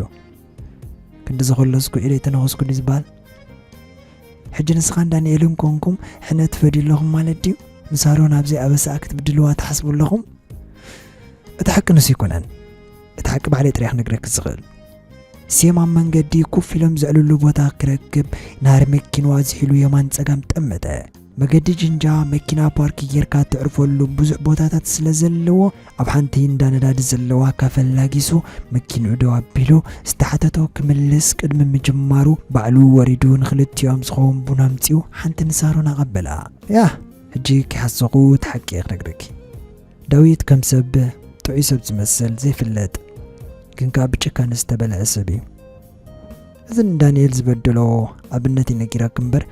ክንዲ ዝኸለስኩ ኢለ ኣይተነኸስኩን እዩ ዝበሃል። ሕጂ ንስኻን ዳንኤልን ኮንኩም ሕነ ትፈድዩ ኣለኹም ማለት ድዩ? ንሳሮን ኣብ ዘይኣበሳኣ ክትብድልዋ ትሓስቡ ኣለኹም? እቲ ሓቂ ንሱ ኣይኮነን። እቲ ሓቂ ባዕለይ ጥራይ ክነግረኪ ዝኽእል። ሴም ኣብ መንገዲ ኮፍ ኢሎም ዘዕልሉ ቦታ ክረክብ፣ ናህሪ መኪንዋ ዝሒሉ የማን ጸጋም ጠመተ። መገዲ ጅንጃ፣ መኪና ፓርክ ጌርካ ትዕርፈሉ ብዙሕ ቦታታት ስለ ዘለዎ፣ ኣብ ሓንቲ እንዳ ነዳዲ ዘለዋ ካፈ ላጊሱ፣ መኪንኡ ደው ኣቢሉ፣ ዝተሓተቶ ክምልስ ቅድሚ ምጅማሩ፣ ባዕሉ ወሪዱ ንኽልቲኦም ዝኸውን ቡን ኣምጺኡ፣ ሓንቲ ንሳሮን ኣቐበላ። ያ፣ ሕጂ ከይሓሰኹ እቲ ሓቂ እየ ክነግረኪ። ዳዊት ከም ሰብ ጥዑይ ሰብ ዝመስል ዘይፍለጥ፣ ግን ከኣ ብጭካነ ዝተበልዐ ሰብ እዩ። እዚ ንዳንኤል ዝበደሎ ኣብነት እዩ ነጊረኪ እምበር፣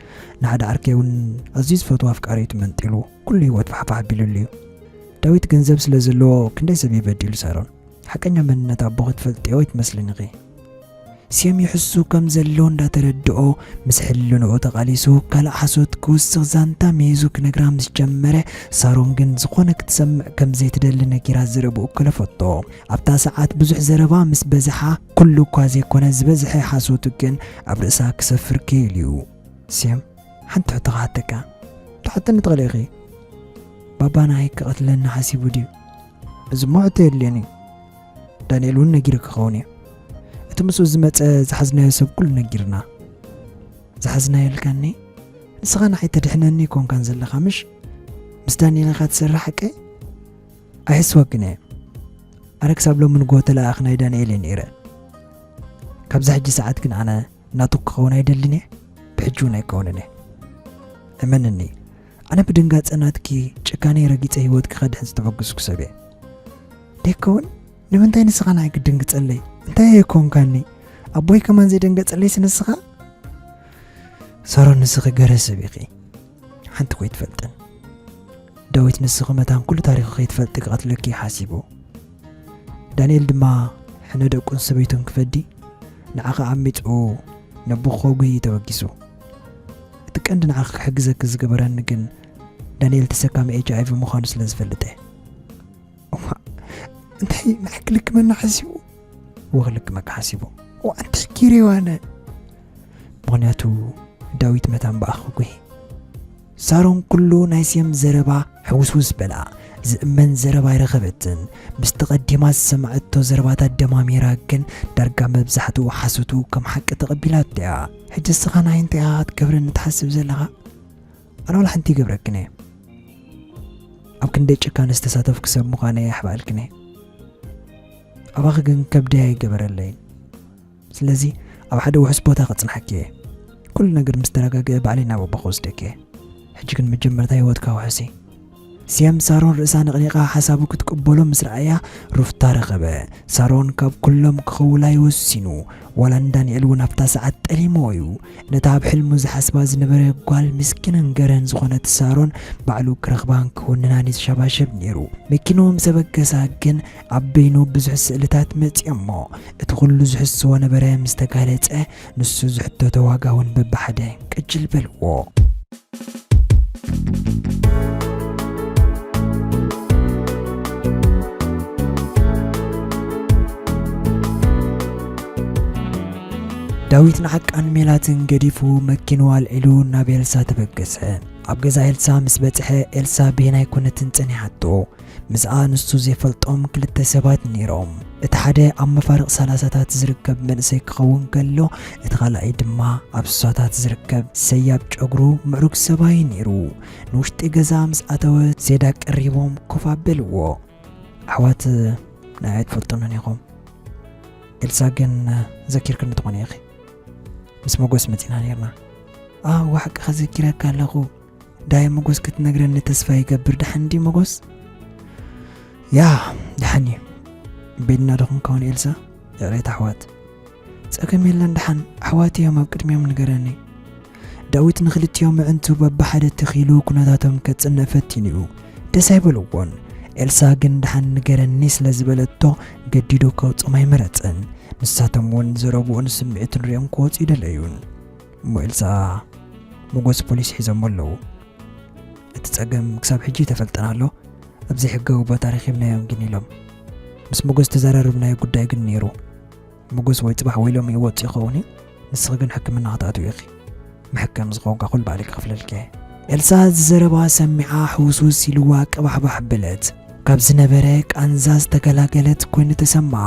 ንሓደ ዓርከይ እውን ኣዝዩ ዝፈትዎ ኣፍቃሪቱ መንጢሉ ኩሉ ህይወት ፋሕፋሕ ኣቢሉሉ እዩ። ዳዊት ገንዘብ ስለ ዘለዎ ክንደይ ሰብ እዩ በዲሉ ሳሮን። ሓቀኛ መንነት ኣቦኺ ትፈልጥዮ ኣይትመስልን ኢኺ። ሴም ይሕሱ ከም ዘሎ እንዳተረድኦ፣ ምስ ሕልንኡ ተቓሊሱ፣ ካልእ ሓሶት ክውስኽ ዛንታ ሚሂዙ ክነግራ ምስ ጀመረ፣ ሳሮን ግን ዝኾነ ክትሰምዕ ከም ዘይትደሊ ነጊራ ዘረብኡ ከለፈቶ። ኣብታ ሰዓት ብዙሕ ዘረባ ምስ በዝሓ፣ ኩሉ እኳ ዘይኮነ ዝበዝሐ ሓሶቱ ግን ኣብ ርእሳ ክሰፍር ክኢሉ እዩ። ሴም፣ ሓንቲ ሕቶ ክሓተካ። ትሓተኒ ትኽእሊ ኢኺ። ባባ ንዓይ ክቐትለኒ ሓሲቡ ድዩ? እዚ እሞ ሕቶ የድልዮን እዩ። ዳንኤል እውን ነጊሩ ክኸውን እዩ። እቲ ምስኡ ዝመጸ ዝሓዝናዮ ሰብ ኩሉ ነጊርና። ዝሓዝናዮ ኢልካኒ? ንስኻ ንዓይ ተድሕነኒ ኣይኮንካን ዘለኻ ምሽ? ምስ ዳንኤል ኢኻ ትሰርሕ ሓቀይ? ኣይሕስወክን እየ። ኣነ ክሳብ ሎሚ ንግሆ ተለኣኣኺ ናይ ዳንኤል እየ ነይረ። ካብዛ ሕጂ ሰዓት ግን ኣነ ናቱ ክኸውን ኣይደልን እየ። ብሕጂ እውን ኣይከውንን እየ። እመንኒ፣ ኣነ ብድንጋጸ ናትኪ ጭካኔ ረጊጸ ህይወትኪ ከድሕን ዝተበገስኩ ሰብ እየ። ደይከውን? ንምንታይ ንስኻ ንዓይ ክትድንግጸለይ? እንታይ እየ ኮንካኒ? ኣቦይ ከማን ዘይደንገጸለይስ ንስኻ? ሳሮን፣ ንስኺ ገረስብ ኢኺ። ሓንቲ እኮ ኣይትፈልጥን። ዳዊት ንስኺ መታን ኩሉ ታሪኹ ከይትፈልጢ ክቐትለኪ እዩ ሓሲቡ። ዳንኤል ድማ ሕነ ደቁን ሰበይቱን ክፈዲ ንዓኻ ዓሚጹ ነቦ ክኸጉ እዩ ተበጊሱ። እቲ ቀንዲ ንዓኺ ክሕግዘኪ ዝገበረኒ ግን ዳንኤል ተሰካሚ ኤች ኣይ ቪ ምዃኑ ስለ ዝፈልጥ እየ። እዋ፣ እንታይ ንዓይ ክልክመና ሓሲቡ? እወ፣ ክልክመካ ሓሲቡ። እዋ፣ እንታይ ገይረዮ ኣነ? ምኽንያቱ ዳዊት መታን ብኣኺ ጉሂ። ሳሮን ኩሉ ናይ ሴም ዘረባ ሕውስውስ በላ። ዝእመን ዘረባ ኣይረኸበትን። ምስቲ ቀዲማ ዝሰማዐቶ ዘረባታት ደማሚራ ግን ዳርጋ መብዛሕትኡ ሓሶቱ ከም ሓቂ ተቐቢላቶ እያ። ሕጂ ንስኻ ንዓይ እንታይ ኢኻ ክትገብረኒ ትሓስብ ዘለኻ? ኣነ ዋላ ሓንቲ ይገብረክን እየ። ኣብ ክንደይ ጭካነ ዝተሳተፍኩ ሰብ ምዃነይ የሕብኣልክን እየ። ኣባኺ ግን ከብደይ ኣይገበረለይን። ስለዚ ኣብ ሓደ ውሑስ ቦታ ከጽንሓኪ እየ። ኩሉ ነገር ምስ ተረጋግአ ባዕለይ ናብ ኣቦ ክወስደኪ እየ። ሕጂ ግን መጀመርታ ህይወትካ ውሕሲ። ሴም ሳሮን ርእሳ ነቕኒቓ ሓሳቡ ክትቅበሎ ምስ ረኣያ ሩፍታ ረኸበ። ሳሮን ካብ ኩሎም ክኽውላ እዩ ወሲኑ። ዋላ ንዳንኤል እውን ኣብታ ሰዓት ጠሊምዎ እዩ። ነታ ኣብ ሕልሙ ዝሓስባ ዝነበረ ጓል ምስኪንን ገረን ዝኾነት ሳሮን ባዕሉ ክረኽባን ክውንናን እዩ ዝሸባሸብ ነይሩ። መኪንኡ ምስ ኣበገሳ ግን ኣብ በይኑ ብዙሕ ስእልታት መጺኦሞ። እቲ ኩሉ ዝሕስዎ ነበረ ምስ ተጋለጸ፣ ንሱ ዝሕተቶ ዋጋ እውን በብሓደ ቅጅል በልዎ። ዳዊት ንዓቃን ሜላትን ገዲፉ መኪንኡ ኣልዒሉ ናብ ኤልሳ ተበገሰ። ኣብ ገዛ ኤልሳ ምስ በጽሐ፣ ኤልሳ በየናይ ኩነትን ጸኒሓቶ። ምስኣ ንሱ ዘይፈልጦም ክልተ ሰባት ነይሮም። እቲ ሓደ ኣብ መፋርቕ ሰላሳታት ዝርከብ መንእሰይ ክኸውን ከሎ፣ እቲ ካልኣይ ድማ ኣብ ስሳታት ዝርከብ ሰያብ ጨጉሩ ምዕሩግ ሰብኣይ ነይሩ። ንውሽጢ ገዛ ምስ ኣተወ፣ ዜዳ ቀሪቦም ኮፍ ኣበልዎ። ኣሕዋት ንዓይ ኣይትፈልጡንን ኢኹም። ኤልሳ ግን ዘኪርክኒ ትኾኒ ኢኺ። ምስ መጎስ መጺና ነይርና። ኣዎ፣ ሓቅኻ ዘኪረካ ኣለኹ። ዳይ መጎስ ክትነግረኒ ተስፋ ይገብር። ደሓን ድዩ መጎስ? ያ፣ ደሓን እዩ። ቤድና ዶ ኮንካ ውን ኤልሳ? ይቕሬታ ኣሕዋት። ጸገም የለን፣ ደሓን ኣሕዋት እዮም፣ ኣብ ቅድሚኦም ንገረኒ። ዳዊት ንኽልቲኦም ኣዕንቱ በብሓደ ተኺሉ ኩነታቶም ከጽንዕ ፈቲኑ እዩ። ደስ ኣይበልዎን። ኤልሳ ግን ደሓን ንገረኒ ስለ ዝበለቶ ገዲዱ ከውጽኦም ኣይመረጸን። ንሳቶም እውን ዘረብኡን ስምዒቱን ሪኦም ክወጹ ይደለዩን። እሞ ኤልሳ፣ መጎስ ፖሊስ ሒዞሞ ኣለዉ። እቲ ጸገም ክሳብ ሕጂ ተፈልጠና ኣሎ። ኣብ ዘይሕጋዊ ቦታ ረኺብናዮም ግን ኢሎም። ምስ መጎስ ተዘራረብናዮ ጉዳይ ግን ነይሩ። መጎስ ወይ ጽባሕ ወይ ሎሚ ይወጽእ ይኸውን እዩ። ንስኺ ግን ሕክምና ክትኣትዊ ኢኺ። መሐከሚ ዝኸውን ኩሉ ባዕለይ ክኸፍለልኪ እየ። ኤልሳ እዚ ዘረባ ሰሚዓ ሕውስውስ ኢልዋ ቅባሕባሕ በለት። ካብ ዝነበረ ቃንዛ ዝተገላገለት ኮይኑ ተሰምዓ።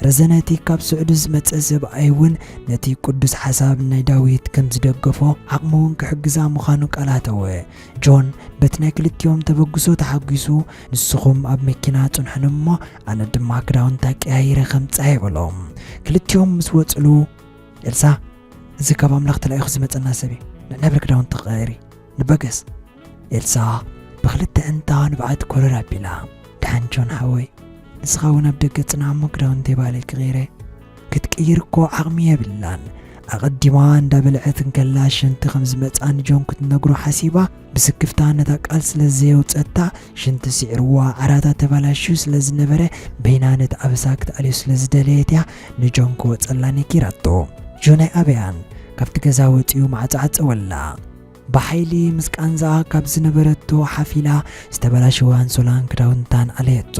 ረዘነ እቲ ካብ ስዑዲ ዝመጸ ሰብኣይ እውን ነቲ ቅዱስ ሓሳብ ናይ ዳዊት ከም ዝደገፎ፣ ዓቕሙ እውን ክሕግዛ ምዃኑ ቃል ኣተወ። ጆን በቲ ናይ ክልቲኦም ተበግሶ ተሓጒሱ፣ "ንስኹም ኣብ መኪና ጽንሑን እሞ ኣነ ድማ ክዳውንታ ቀያይረ ከምጽኣ" ይበሎም። ክልቲኦም ምስ ወጽሉ፣ "ኤልሳ፣ እዚ ካብ ኣምላኽ ተላኢኹ ዝመጸና ሰብ እዩ። ንዕናብሪ ክዳውንቲ ቀያይሪ፣ ንበገስ!" ኤልሳ ብኽልተ ኣዕንታ ንብዓት ኮረር ኣቢላ፣ "ደሓን ጆን ሓወይ፣ ንስኻ እውን ኣብ ደገ ጽናዕ እሞ ክዳውንተይ ባዕለይ ክቕይረ." ክትቅይር እኮ ዓቕሚ የብላን። ኣቐዲማ እንዳበልዐት እንከላ ሽንቲ ከም ዝመጽኣ ንጆን ክትነግሮ ሓሲባ፣ ብስክፍታ ነታ ቃል ስለ ዘየውጸታ፣ ሽንቲ ስዒርዋ ዓራታ ተባላሽዩ ስለ ዝነበረ፣ በይና ነቲ ኣበሳ ክትኣልዮ ስለ ዝደለየት እያ ንጆን ክወጸላ ነጊራቶ። ጆን ኣይኣበያን፣ ካብቲ ገዛ ወጺኡ ማዕጾ ዓጸወላ። ብሓይሊ ምስ ቃንዛኣ ካብ ዝነበረቶ ሓፍ ኢላ፣ ዝተበላሸወ ኣንሶላን ክዳውንታን ኣለየቶ።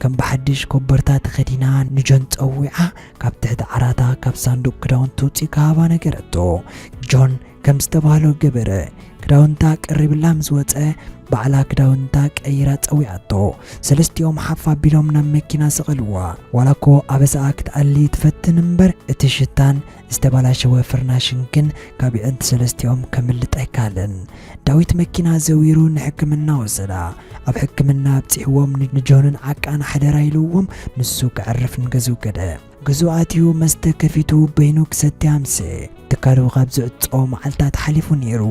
ከም ብሓድሽ ኮቦርታ ተኸዲና ንጆን ጸዊዓ፣ ካብ ትሕቲ ዓራታ ካብ ሳንዱቕ ክዳውንቲ ኣውጺኡ ክሃባ ነገረቶ። ጆን ከም ዝተባህሎ ገበረ። ክዳውንታ ቀሪብላ ምስ ወጸ፣ ባዕላ ክዳውንታ ቀይራ ጸዊዓቶ። ሰለስቲኦም ሓፍ ኣቢሎም ናብ መኪና ሰቐልዋ። ዋላ እኮ ኣበሳኣ ክትኣሊ ትፈትን እምበር፣ እቲ ሽታን ዝተበላሸወ ፍርናሽን ግን ካብ የዕንቲ ሰለስቲኦም ከምልጥ ኣይከኣለን። ዳዊት መኪና ዘዊሩ ንሕክምና ወሰዳ። ኣብ ሕክምና ኣብጺሕዎም ን-፣ ንጆንን ዓቃን ሓደራ ኢልዎም ንሱ ከዕርፍ ንገዝኡ ከደ። ገዝኡ ኣትዩ መስተ ከፊቱ በይኑ ክሰቲ ኣምሰ። ትካሉ ካብ ዝዕጾ መዓልታት ሓሊፉ ነይሩ።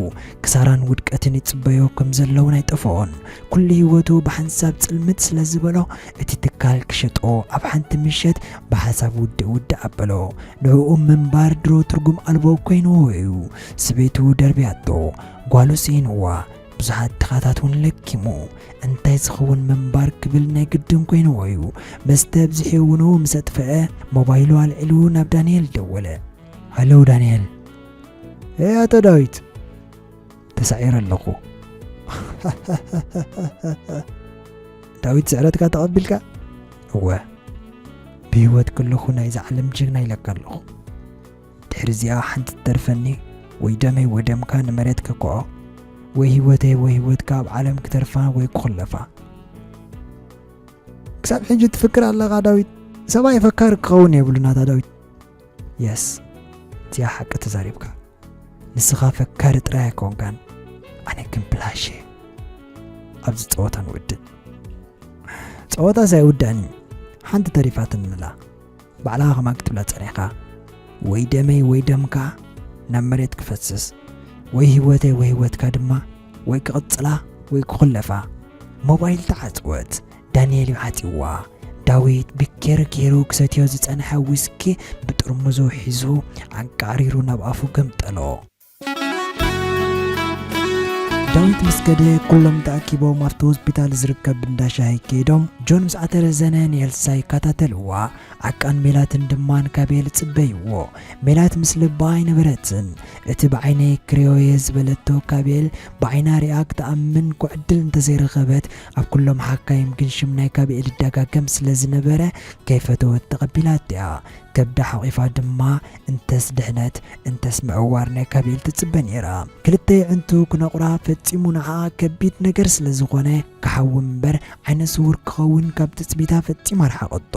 ክሳራን ውድቀትን ይጽበዮ ከም ዘለውን ኣይጠፍኦን። ኩሉ ህይወቱ ብሓንሳብ ጽልምት ስለ ዝበሎ እቲ ትካል ክሸጦ ኣብ ሓንቲ ምሸት ብሓሳብ ውድእ ውድእ ኣበሎ። ንዕኡ ምንባር ድሮ ትርጉም ኣልቦ ኮይንዎ እዩ። ስበይቱ ደርብያቶ፣ ጓሉ ስኢንዋ፣ ብዙሓት ድኻታት እውን ለኪሙ። እንታይ ዝኸውን ምንባር ክብል ናይ ግድን ኮይንዎ እዩ። መስተ ኣብዚሑ እውን ምስ ኣጥፍአ፣ ሞባይሉ ኣልዒሉ ናብ ዳንኤል ደወለ። ሃሎ ዳንኤል። "ኤ ኣቶ ዳዊት፣ ተሳዒረ ኣለኹ." "ዳዊት ስዕረትካ ተቐቢልካ?" "እወ፣ ብህይወት ከለኹ ናይዛ ዓለም ጅግና ኢለካ ኣለኹ። ድሕሪ እዚኣ ሓንቲ ትተርፈኒ፣ ወይ ደመይ ወይ ደምካ ንመሬት ከኩዖ፣ ወይ ህይወተይ ወይ ህይወትካ ኣብ ዓለም ክተርፋ ወይ ክኹለፋ." "ክሳብ ሕጂ ትፍክር ኣለኻ ዳዊት? ሰብኣይ ፈካሪ ክኸውን የብሉን ኣታ ዳዊት?" "የስ፣ እዚኣ ሓቂ ተዛሪብካ። ንስኻ ፈካሪ ጥራይ ኣይኮንካን፣ ኣነ ግን ፕላሽ እየ። ኣብዚ ጸወታ ንውድእ." "ጸወታስ ኣይውዳእን እዩ። ሓንቲ ተሪፋትኒ ኣላ። ባዕልኻ ከማን ክትብላ ጸኒሕካ። ወይ ደመይ ወይ ደምካ ናብ መሬት ክፈስስ፣ ወይ ህይወተይ ወይ ህይወትካ ድማ ወይ ክቕጽላ ወይ ክኹለፋ." ሞባይል ተዓጽወት። ዳንኤል እዩ ዓጺዋ። ዳዊት ብኬር ጌሩ ክሰትዮ ዝጸንሐ ዊስኪ ብጥርሙዙ ሒዙ ኣንቃዕሪሩ ናብ ኣፉ ገምጠሎ። ዳዊት ምስ ከደ፣ ኩሎም ተኣኪቦም ኣብቲ ሆስፒታል ዝርከብ እንዳ ሻሂ ከይዶም፣ ጆን ምስ ኣተረዘነ ንኤልሳ ይከታተልዋ። ዓቃን ሜላትን ድማ ንካቤል ይጽበይዎ። ሜላት ምስ ልባ ኣይነበረትን። እቲ ብዓይነይ ክሪኦ'የ ዝበለቶ ካቤል ብዓይና ሪኣ ክትኣምን እኮ ዕድል እንተዘይረኸበት፣ ኣብ ኩሎም ሓካይም ግን ሽም ናይ ካቤል ይደጋገም ስለ ዝነበረ፣ ከይፈተወት ተቐቢላቶ እያ። ከብዳ ሓቒፋ ድማ እንተስ ድሕነት እንተስ ምዕዋር ናይ ካቤል ትጽበ ነይራ። ክልተ የዕንቱ ክነቑራ ፈጺሙ ንዓኣ ከቢድ ነገር ስለ ዝኾነ፣ ክሓዊ እምበር ዓይነ ስዉር ክኸውን ካብ ትጽቢታ ፈጺማ ረሓቐቶ።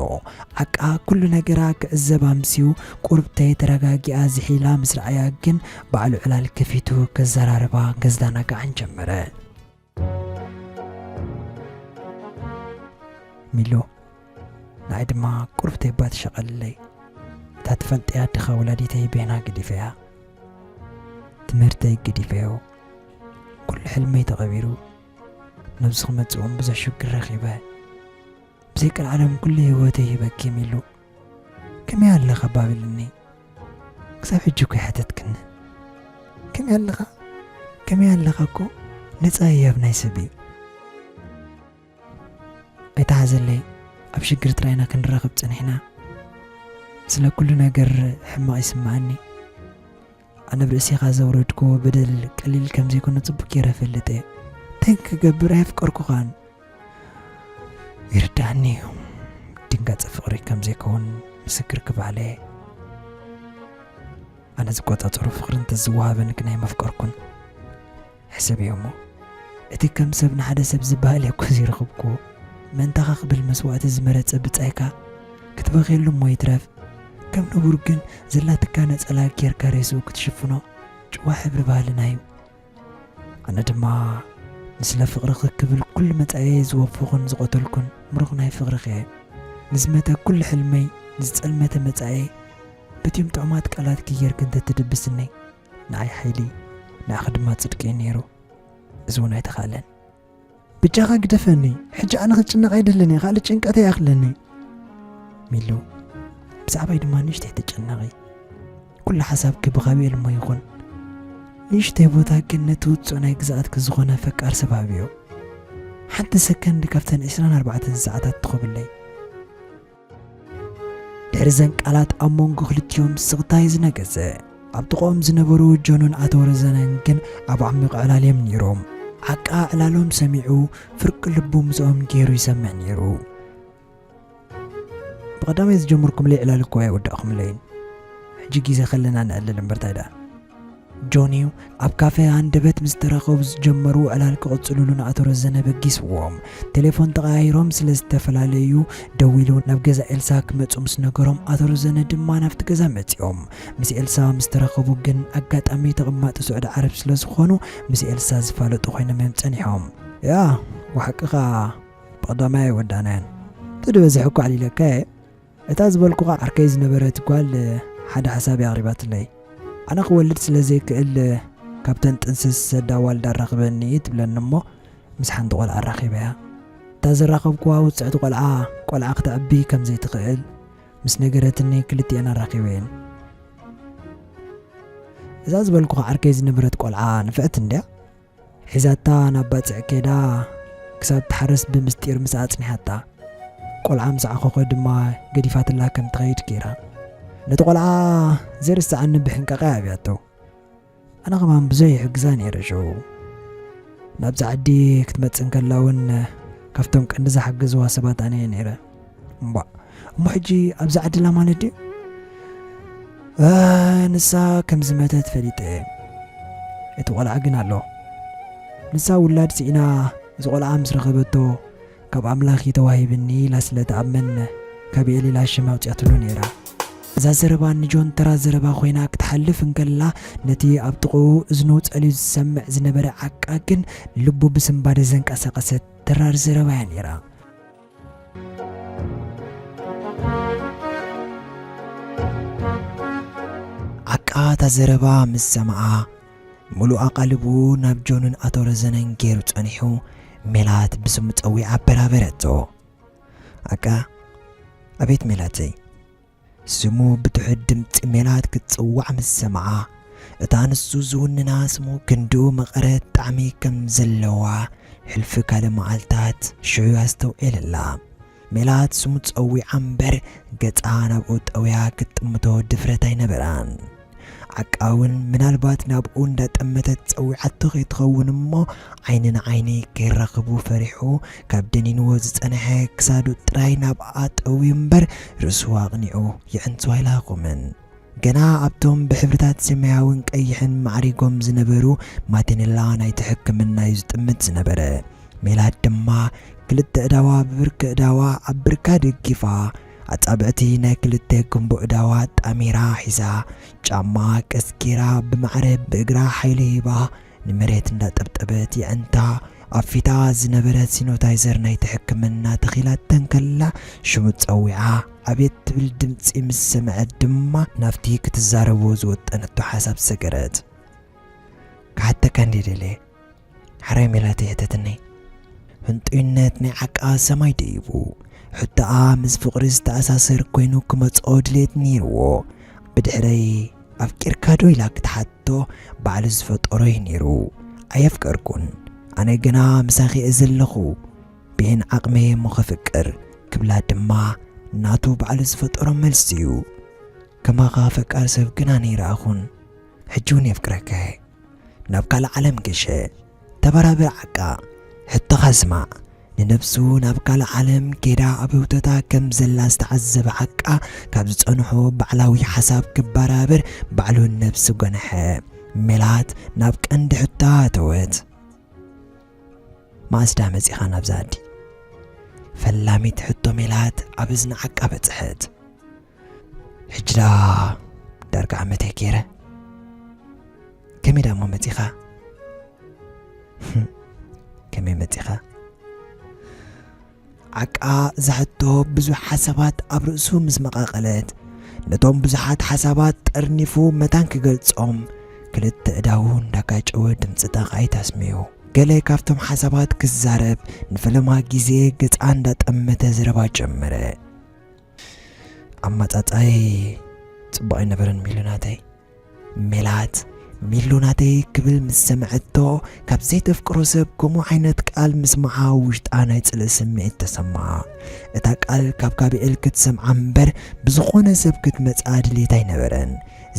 ዓቃ ኩሉ ነገራ ክዕዘብ ኣምስዩ፣ ቁሩብ ተረጋጊኣ ዝሒላ ምስ ረኣያ ግን ባዕሉ ዕላል ከፊቱ ከዘራርባ ከዝዳናግዓን ጀመረ። ሚሉ፣ ንዓይ ድማ ቁሩብ ተይባ ትሸቐልለይ። እታ ትፈልጥያ ኣድኻ ወላዲተይ ቤና ገዲፈያ። ትምህርተይ ገዲፈዮ። ኩሉ ሕልመይ ተቐቢሩ። ነብዚ ክመጽእ እውን ብዙሕ ሽግር ረኺበ። ብዘይ ቀልዓለም ኩሉ ህይወተይ ሂበኪ ሚሉ። ከመይ ኣለኻ ባብልኒ? ክሳብ ሕጂ እኮ ይሓተትክኒ። ከመይ ኣለኻ? ከመይ ኣለኻ እኮ ነጻ ህያብ ናይ ሰብ እዩ። ኣይትሓዘለይ፣ ኣብ ሽግር ጥራይና ክንራኸብ ጸኒሕና። ስለ ኩሉ ነገር ሕማቕ ይስምዓኒ። ኣነ ኣብ ርእሲኻ ዘውረድክዎ በደል ቀሊል ከም ዘይኮነ ጽቡቕ ገይረ እፈልጥ እየ። እንታይ ክገብር ኣየፍቀርኩኻን። ይርድኣኒ እዩ። ድንጋጸ ፍቕሪ ከም ዘይከውን ምስክር ክበሃል እየ። ኣነ ዝቆጻጸሮ ፍቕሪ እንተዝወሃበኒ ግን ኣይመፍቀርኩን። ሕሰብዮ እሞ፣ እቲ ከም ሰብ ንሓደ ሰብ ዝበሃል እየ እኮ ዘይረኸብኩዎ። ምእንታኻ ክብል መስዋእቲ ዝመረጸ ብጻይካ ክትበኽየሉ እሞ ይትረፍ። ከም ንቡር ግን ዘላትካ ነጸላ ጌርካ ሬስኡ ክትሽፍኖ ጭዋ ሕብሪ ባህልና እዩ። ኣነ ድማ ንስለ ፍቕርኺ ክብል ኩሉ መጻኢየይ ዝወፈኹን ዝቐተልኩን ምሩኽ ናይ ፍቕርኺ እየ። ንዝመተ ኩሉ ሕልመይ፣ ንዝጸልመተ መጻኢየይ በቲዮም ጥዑማት ቃላትኪ ጌርኪ እንተትድብስኒ፣ ንዓይ ሓይሊ፣ ንዓኺ ድማ ጽድቂ እዩ ነይሩ። እዚ እውን ኣይተኻእለን። በጃኻ ግደፈኒ፣ ሕጂ ኣነ ክጭነቕ ኣይደልን እየ፣ ካልእ ጭንቀት ኣይኣኽለኒ። ሚሉ፣ ብዛዕባይ ድማ ንእሽተይ ተጨነቒ። ኩሉ ሓሳብኪ ብኻብኤል እሞ ይኹን። ንእሽተይ ቦታ ግን ነቲ ውጹእ ናይ ግዝኣትኪ ዝኾነ ፈቃር ሰብ ሃብዮ። ሓንቲ ሰከንድ ካብተን ዕስራን ኣርባዕተን ሰዓታት ትኹብለይ። ድሕሪ ዘን ቃላት ኣብ መንጎ ክልቲኦም ስቕታ እዩ ዝነገሰ። ኣብ ጥቕኦም ዝነበሩ ጆንን ኣቶ ረዘነን ግን ኣብ ዓሚቕ ዕላል እዮም ነይሮም። ዓቃ ዕላሎም ሰሚዑ ፍርቂ ልቡ ምስኦም ገይሩ ይሰምዕ ነይሩ። ብቐዳማይ ዝጀመርኩምለይ ዕላል እኮ ኣይወዳእኩምለይን። ሕጂ ግዜ ከለና ነዕልል እምበር ታይ ደኣ። ጆኒ ኣብ ካፈ ሃንደበት ምስ ተራኸቡ ዝጀመሩ ዕላል ክቕጽሉሉ ንኣቶ ረዘነ በጊስዎም። ቴሌፎን ተቐያይሮም ስለ ዝተፈላለዩ ደዊሉ ናብ ገዛ ኤልሳ ክመጹ ምስ ነገሮም ኣቶ ረዘነ ድማ ናብቲ ገዛ መጺኦም። ምስ ኤልሳ ምስ ተራኸቡ ግን ኣጋጣሚ ተቐማጢ ስዑዲ ዓረብ ስለ ዝኾኑ ምስ ኤልሳ ዝፋለጡ ኮይኖም እዮም ጸኒሖም። ያ፣ ብሓቂ ኸኣ ብቐዳማይ ኣይወዳእናዮን። እቲ ዝበዝሐ እኮ ኣዕሊለካ እየ። እታ ዝበልኩኻ ዓርከይ ዝነበረት ጓል ሓደ ሓሳብ እያ ኣቕሪባትለይ። ኣነ ክወልድ ስለ ዘይክእል ካብተን ጥንስስ ዝሰዳ ኣዋልድ ኣራኽበኒ ትብለኒ እሞ ምስ ሓንቲ ቆልዓ ኣራኺበያ። እታ ዘራኸብኩዋ ውጽዕቲ ቆልዓ ቆልዓ ክተዕቢ ከም ዘይትኽእል ምስ ነገረትኒ ክልቲኤን ኣራኺበየን። እዛ ዝበልኩኻ ዓርከይ ዝነበረት ቆልዓ ንፍዕቲ እንድያ። ሒዛታ ናብ ባጽዕ ከይዳ ክሳብ ትሓርስ ብምስጢር ምስኣ ኣጽኒሓታ። ቆልዓ ምስ ዓኾኸ ድማ ገዲፋትላ ከም ትኸይድ ገይራ። ነቲ ቆልዓ ዘይርስዓኒ ብሕንቃቐ ኣብያቶ። ኣነ ከማን ብዙሕ ይሕግዛ ነይረ ሽዑ። ናብዚ ዓዲ ክትመጽእ እንከላ እውን ካብቶም ቀንዲ ዝሓገዝዋ ሰባት ኣነ እየ ነይረ። እምቧእ፣ እሞ ሕጂ ኣብዛ ዓድላ ማለት ድዩ? እ፣ ንሳ ከም ዝመተት ፈሊጠ እየ። እቲ ቆልዓ ግን ኣሎ። ንሳ ውላድ ስኢና፣ እዚ ቆልዓ ምስ ረኸበቶ፣ ካብ ኣምላኽ እዩ ተዋሂብኒ ኢላ ስለ ትኣምን፣ ካብ ኤል ኢላ ሽም ኣውጺኣትሉ ነይራ። እዛ ዘረባ ንጆን ተራ ዘረባ ኮይና ክትሓልፍ እንከላ፣ ነቲ ኣብ ጥቕኡ እዝኑ ጸልዩ ዝሰምዕ ዝነበረ ዓቃ ግን ልቡ ብስንባደ ዘንቀሳቐሰት ተራር ዘረባ እያ ነይራ። ዓቃ እታ ዘረባ ምስ ሰምዓ፣ ምሉእ ኣቓልቡ ናብ ጆንን ኣቶ ረዘነን ገይሩ ጸኒሑ፣ ሜላት ብስሙ ጸዊዓ ኣበራበረቶ። ዓቃ፣ ኣቤት ሜላተይ። ስሙ ብትሑት ድምጺ ሜላት ክትጽዋዕ ምስ ሰምዓ፣ እታ ንሱ ዝውንና ስሙ ክንድኡ መቐረት ጣዕሚ ከም ዘለዋ፣ ሕልፊ ካልእ መዓልታት ሽዑ ኣስተውዒለላ። ሜላት ስሙ ጸዊዓ እምበር፣ ገጻ ናብኡ ጠውያ ክትጥምቶ ድፍረት ኣይነበራን። ዓቃ እውን ምናልባት ናብኡ እንዳጠመተት ጸዊዓቶ ከይትኸውን እሞ፣ ዓይኒ ንዓይኒ ከይራኸቡ ፈሪሑ፣ ካብ ደኒንዎ ዝጸንሐ ክሳዱ ጥራይ ናብኣ ጠውዩ እምበር፣ ርእሱ ኣቕኒዑ የዕንቱ ኣይላኸኹምን። ገና ኣብቶም ብሕብርታት ሰማያውን ቀይሕን ማዕሪጎም ዝነበሩ ማቴኔላ ናይቲ ሕክምና እዩ ዝጥምት ዝነበረ። ሜላት ድማ ክልተ እዳዋ ብብርኪ እዳዋ ኣብ ብርካ ደጊፋ፣ ኣጻብዕቲ ናይ ክልተ ግንቦ እዳዋ ጣሚራ ሒዛ፣ ጫማ ቀስቂራ ብማዕረ ብእግራ ሓይሊ ሂባ ንመሬት እንዳጠብጠበት የዕንታ ኣብ ፊታ ዝነበረ ሲኖታይዘር ናይቲ ሕክምና ተኺላተን ከላ ሽሙ ጸዊዓ ኣቤት ትብል ድምጺ ምስ ሰምዐት ድማ ናብቲ ክትዛረቦ ዝወጠነቶ ሓሳብ ሰገረት። ክሓተካ እንዴ ደልየ? ሓራይ ሜላተይ ሕተትኒ። ህንጡይነት ናይ ዓቃ ሰማይ ደይቡ። ሕቶኣ ምስ ፍቕሪ ዝተኣሳሰር ኮይኑ ክመጽኦ ድሌት ነይርዎ። ብድሕረይ ኣፍቂርካ ዶ ኢላ ክትሓቶ ባዕሉ ዝፈጠሮ እዩ ነይሩ። ኣየፍቀርኩን። ኣነ ግና ምሳኺ እየ ዘለኹ። ብኤን ዓቕመይ እሞ ከፍቅር ክብላ ድማ ናቱ ባዕሉ ዝፈጠሮ መልሲ እዩ። ከማኻ ፈቃር ሰብ ግና ነይረኣኹን። ሕጂ እውን የፍቅረካ እየ። ናብ ካልእ ዓለም ገሸ። ተበራብር ዓቃ። ሕቶኻ ስማዕ። ንነብሱ ናብ ካልእ ዓለም ኬዳ ኣብ ህውተታ ከም ዘላ ዝተዓዘበ ዓቃ ካብ ዝጸንሖ ባዕላዊ ሓሳብ ክበራብር ባዕሉ ነብሱ ገንሐ። ሜላት ናብ ቀንዲ ሕታ ኣተወት። መኣስ ደኣ መጺኻ ናብዛ ዓዲ? ፈላሚት ሕቶ ሜላት ኣብ እዝኒ ዓቃ በጽሐት። ሕጂ ደኣ ዳርጋ ዓመት እየ ገይረ። ከመይ ደኣ እሞ መጺኻ? ከመይ መጺኻ? ዓቃ እዛ ሕቶ ብዙሕ ሓሳባት ኣብ ርእሱ ምስ መቓቐለት፣ ነቶም ብዙሓት ሓሳባት ጠርኒፉ መታን ክገልጾም ክልተ እዳዉ እንዳጋጨወ ድምጺ ጠቓይት ኣስሚዑ። ገለ ካብቶም ሓሳባት ክዛረብ ንፈለማ ግዜ ገጻ እንዳጠመተ ዘረባ ጀመረ። ኣመጻጽኣይ ጽቡቕ ኣይነበረን ሚሉ ናተይ። ሜላት፣ ሚሉ ናተይ ክብል ምስ ሰምዐቶ፣ ካብ ዘይተፍቅሮ ሰብ ከምኡ ዓይነት ቃል ምስማዓ ውሽጣ ናይ ጽልኢ ስምዒት ተሰምዓ። እታ ቃል ካብ ጋብኤል ክትሰምዓ እምበር ብዝኾነ ሰብ ክትመጽኣ ድሌት ኣይነበረን።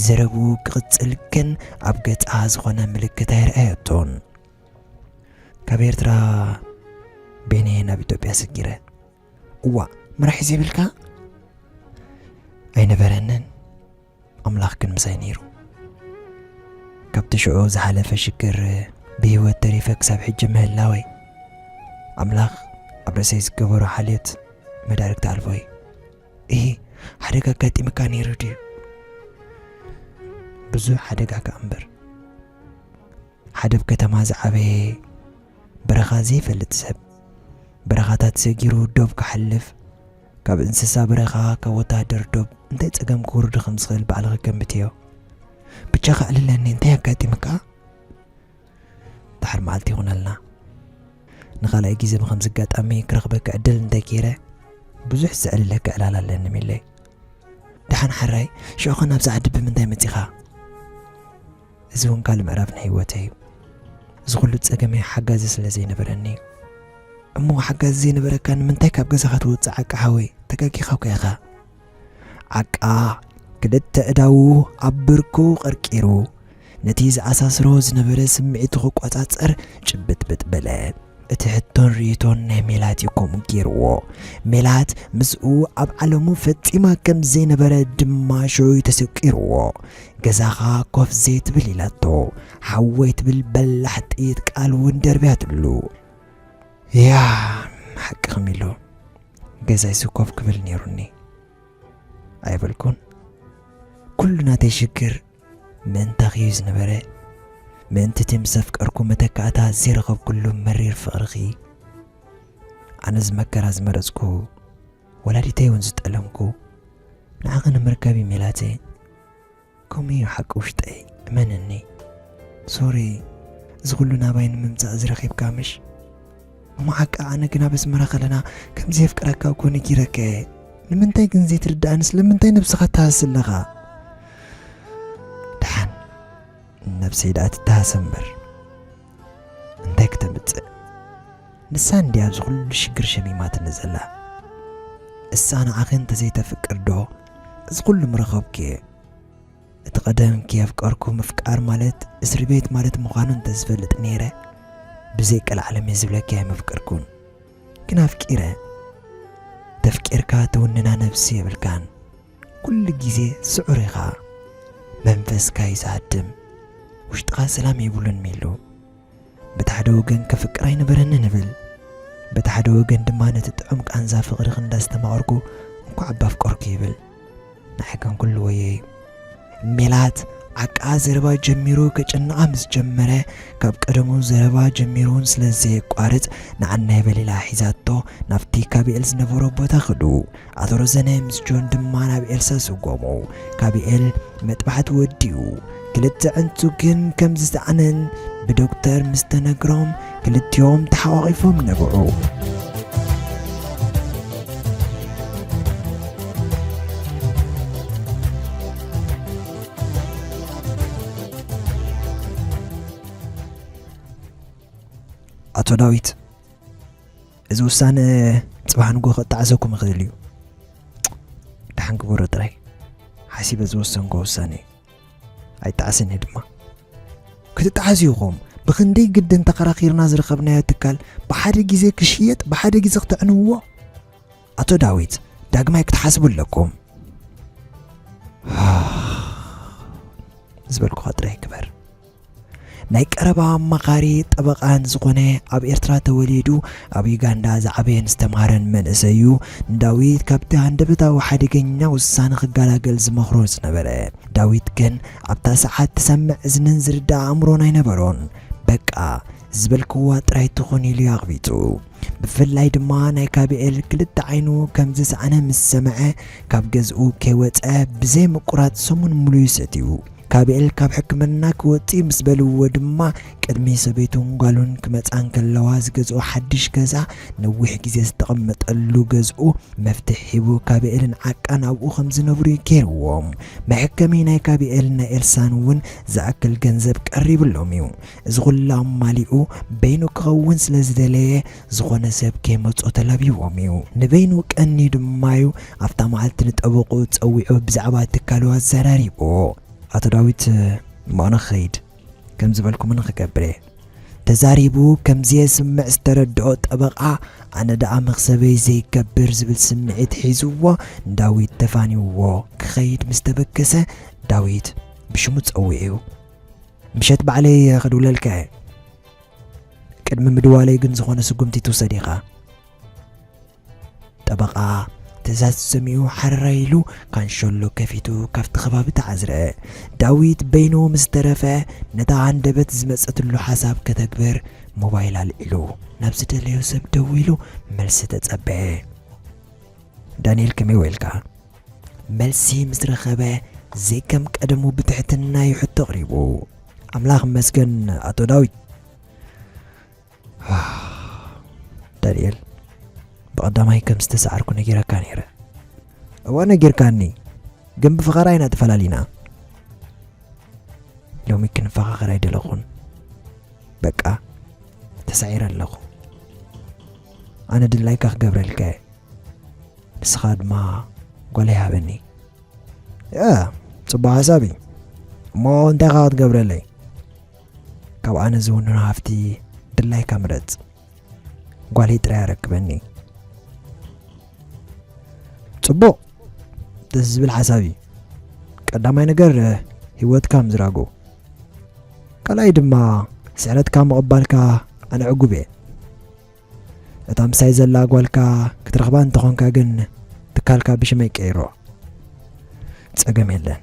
ዘረብኡ ክቕጽል ግን ኣብ ገጻ ዝኾነ ምልክት ኣይረኣየቶን። ካብ ኤርትራ ቤኔ ናብ ኢትዮጵያ ሰጊረ። እዋ፣ መራሒ ዘይብልካ? ኣይነበረንን። ኣምላኽ ግን ምሳይ ነይሩ። ካብቲ ሽዑ ዝሓለፈ ሽግር ብህይወት ተሪፈ ክሳብ ሕጂ ምህላወይ፣ ኣምላኽ ኣብ ርእሰይ ዝገበሮ ሓልዮት መዳርግቲ ኣልቦ እዩ። እሂ፣ ሓደጋ ኣጋጢምካ ነይሩ ድዩ? ብዙሕ ሓደጋ ከኣ እምበር። ሓደ ኣብ ከተማ ዝዓበየ በረኻ ዘይፈልጥ ሰብ፣ በረኻታት ሰጊሩ ዶብ ክሓልፍ፣ ካብ እንስሳ በረኻ፣ ካብ ወተሃደር ዶብ እንታይ ጸገም ክወርዶ ከም ዝኽእል ባዕልኺ ገምትዮ። ብቻ ከዕልለኒ እንታይ ኣጋጢምካ? ድሓር መዓልቲ ይኹነልና። ንኻልኣይ ግዜ ብኸምዚ ኣጋጣሚ ክረኽበካ ዕድል እንተገይረ፣ ብዙሕ ዘዕልለካ ዕላል ኣለኒ ሚለይ። ደሓን ሓራይ፣ ሽዑ ኸ ናብዚ ዓዲ ብምንታይ መጺኻ? እዚ እውን ካልእ ምዕራፍ ናይ ህይወተይ እዩ። እዚ ኹሉ ጸገመይ ሓጋዚ ስለ ዘይነበረኒ እዩ። እሞ ሓጋዚ ዘይነበረካ ንምንታይ ካብ ገዛኻ ትወጽእ ዓቃ ሓወይ? ተጋጊኻ እኮ ኢኻ። ዓቃ ክልተ እዳዉ ኣብ ብርኩ ቀርቂሩ፣ ነቲ ዝኣሳስሮ ዝነበረ ስምዒቱ ክቆጻጸር ጭብጥብጥ በለ። እቲ ሕቶን ርእይቶን ናይ ሜላት እዩ ከምኡ ገይርዎ። ሜላት ምስኡ ኣብ ዓለሙ ፈጺማ ከም ዘይነበረ ድማ ሽዑ እዩ ተሰቂርዎ። ገዛኻ ኮፍ ዘይትብል ኢላቶ። ሓወይ ትብል በላሕ ጥይት ቃል እውን ደርብያትሉ። ያ፣ ሓቅኺ ሚሉ፣ ገዛይሲ ኮፍ ክብል ነይሩኒ ኣይበልኩን? ኩሉ ናተይ ሽግር ምእንታኺ እዩ ዝነበረ። ምእንቲ እቲ ምስ ኣፍቀርኩ መተካእታ ዘይረኸብኩሉ መሪር ፍቕርኺ። ኣነ እዚ መከራ ዝመረጽኩ ወላዲተይ እውን ዝጠለምኩ ንዓኺ ንምርካብ እዩ ሜላተይ። ከምኡ እዩ ሓቂ ውሽጠይ፣ እመንኒ። ሶሪ፣ እዚ ኩሉ ናባይ ንምምጻእ ዝረኺብካ ምሽ? እሞ ሓቂ ኣነ ግን ኣብ ኣስመራ ከለና ከም ዘየፍቅረካ እኮ ነጊረካ እየ። ንምንታይ ግን ዘይትርድኣኒ? ስለምንታይ ነብስኻ ትሃሲ ኣለኻ? ደሓን ነብሰይ ደኣ ትተሃሰ እምበር እንታይ ክተምጽእ? ንሳ እንድያ ኣብዚ ኩሉ ሽግር ሸሚማትኒ ዘላ። እሳ ንዓኺ እንተዘይተፍቅር ዶ እዚ ኩሉ ምረኸብኩ እየ? እቲ ቀደም ከየፍቀርኩ ምፍቃር ማለት እስሪ ቤት ማለት ምዃኑ እንተዝፈልጥ ነይረ፣ ብዘይ ቀልዓለም እየ ዝብለኪ ኣይመፍቀርኩን። ግን ኣፍቂረ። ተፍቂርካ ትውንና ነብሲ የብልካን። ኩሉ ግዜ ስዑር ኢኻ። መንፈስካ እዩ ዝሃድም። ውሽጥኻ ሰላም የብሉን ሚሉ። በቲ ሓደ ወገን ከፍቅር ኣይነበረንን እብል። በቲ ሓደ ወገን ድማ ነቲ ጥዑም ቃንዛ ፍቕሪ ክንዳስተማቐርኩ እንኳዕ እባ ኣፍቀርኩ ይብል። ንዓይ ግን ኩሉ ወየ እዩ። ሜላት ዓቃ ዘረባ ጀሚሩ ከጨንቓ ምስ ጀመረ፣ ካብ ቀደሙ ዘረባ ጀሚሩ እውን ስለ ዘየቋርጽ፣ ንዓናይ በሊላ ሒዛቶ ናብቲ ካቢኤል ዝነበሮ ቦታ ከዱ። ኣቶ ረዘነ ምስ ጆን ድማ ናብ ኤልሳ ሰጎሙ። ካቢኤል መጥባሕቲ ወዲኡ። ክልተ ዕንቱ ግን ከም ዝሰኣነን ብዶክተር ምስ ተነግሮም፣ ክልቲኦም ተሓቋቒፎም ነብዑ። ኣቶ ዳዊት፣ እዚ ውሳነ ጽባሕ ንግሆ ከጣዕሰኩም ይኽእል እዩ። ደሓን ግበሮ ጥራይ። ሓሲበ ዝወሰንኩ ውሳነ እዩ። ኣይጣዕስን እየ ድማ። ክትጣዕሱ ኢኹም። ብኽንደይ ግድን ተኸራኺርና ዝረኸብናዮ ትካል ብሓደ ግዜ ክሽየጥ፣ ብሓደ ግዜ ክተዕንውዎ? ኣቶ ዳዊት፣ ዳግማይ ክትሓስቡ ኣለኩም። ዝበልኩኻ ጥራይ ግበር። ናይ ቀረባ ኣማኻሪ ጠበቓን ዝኾነ፣ ኣብ ኤርትራ ተወሊዱ ኣብ ዩጋንዳ ዝዓበየን ዝተማህረን መንእሰይ እዩ። ንዳዊት ካብቲ ሃንደበታዊ ሓደገኛ ውሳነ ክገላገል ዝመኽሮ ዝነበረ። ዳዊት ግን ኣብታ ሰዓት ትሰምዕ እዝንን ዝርዳእ ኣእምሮን ኣይነበሮን። በቃ ዝበልክዋ ጥራይ ትኹን ኢሉ እዩ ኣቕቢጹ። ብፍላይ ድማ ናይ ካቢኤል ክልተ ዓይኑ ከም ዝሰኣነ ምስ ሰምዐ፣ ካብ ገዝኡ ከይወጸ ብዘይ ምቁራጽ ሰሙን ሙሉእ እዩ ሰትዩ። ካቢኤል ካብ ሕክምና ክወጽእ ምስ በልዎ ድማ፣ ቅድሚ ሰበይቱን ጓሉን ክመጻ እንከለዋ ዝገዝኦ ሓድሽ ገዛ፣ ነዊሕ ግዜ ዝተቐመጠሉ ገዝኡ መፍትሕ ሂቡ ካቢኤልን ዓቃን ኣብኡ ከም ዝነብሩ እዩ ገይርዎም። መሐከሚ ናይ ካቢኤልን ናይ ኤልሳን እውን ዝኣክል ገንዘብ ቀሪብሎም እዩ። እዚ ኩሉ ኣማሊኡ በይኑ ክኸውን ስለ ዝደለየ፣ ዝኾነ ሰብ ከይመጾ ተላቢዎም እዩ። ንበይኑ ቀንዩ ድማ እዩ ኣብታ መዓልቲ ንጠበቑ ጸዊዑ ብዛዕባ ትካሉ ኣዘራሪብዎ። ኣቶ ዳዊት፣ እሞ ኣነ ክኸይድ፣ ከም ዝበልኩምኒ ክገብር እየ። ተዛሪቡ ከም ዘየስምዕ ዝተረድኦ ጠበቓ፣ ኣነ ደኣ መኽሰበይ ዘይገብር ዝብል ስምዒት ሒዝዎ ንዳዊት ተፋኒውዎ ክኸይድ ምስ ተበገሰ፣ ዳዊት ብሽሙ ጸዊዑ፣ ምሸት ባዕለይ ክድውለልካ እየ። ቅድሚ ምድዋለይ ግን ዝኾነ ስጉምቲ ትውሰድ ኢኻ። ጠበቓ ትእዛዝ ሰሚዑ ሓረራይ ኢሉ ካንሸሎ ከፊቱ ካብቲ ከባቢ ተዓዝረ። ዳዊት በይኑ ምስ ተረፈ ነታ ሃንደበት ዝመጸትሉ ሓሳብ ከተግብር ሞባይል ኣልዒሉ ናብ ዝደለዮ ሰብ ደዊሉ መልሲ ተጸበየ። ዳንኤል ከመይ ውዒልካ? መልሲ ምስ ረኸበ ዘይከም ቀደሙ ብትሕትና እዩ ሕቶ ኣቕሪቡ። ኣምላኽ ይመስገን ኣቶ ዳዊት። ዳንኤል፣ ብቐዳማይ ከም ዝተሰዓርኩ ነጊረካ ነይረ። እወ ነጊርካኒ፣ ግን ብፍቐራ ኢና ተፈላሊና። ሎሚ ክንፈኻኸር ኣይደለኹን። በቃ ተሳዒረ ኣለኹ። ኣነ ድላይካ ክገብረልካ እየ። ንስኻ ድማ ጓለይ ሃበኒ። ያ፣ ጽቡቕ ሓሳብ እዩ። እሞ እንታይ ኢኻ ክትገብረለይ? ካብ ኣነ ዝውንኖ ሃፍቲ ድላይካ ምረጽ። ጓለይ ጥራይ ኣረክበኒ። ጽቡቕ፣ ደስ ዝብል ሓሳብ እዩ። ቀዳማይ ነገር፣ ህይወትካ ምዝራጉ። ካልኣይ ድማ፣ ስዕረትካ ምቕባልካ ኣነ ዕጉብ እየ። እታ ምሳይ ዘላ ጓልካ ክትረኽባ እንተኾንካ ግን፣ ትካልካ ብሽመይ ቀይሮ። ጸገም የለን።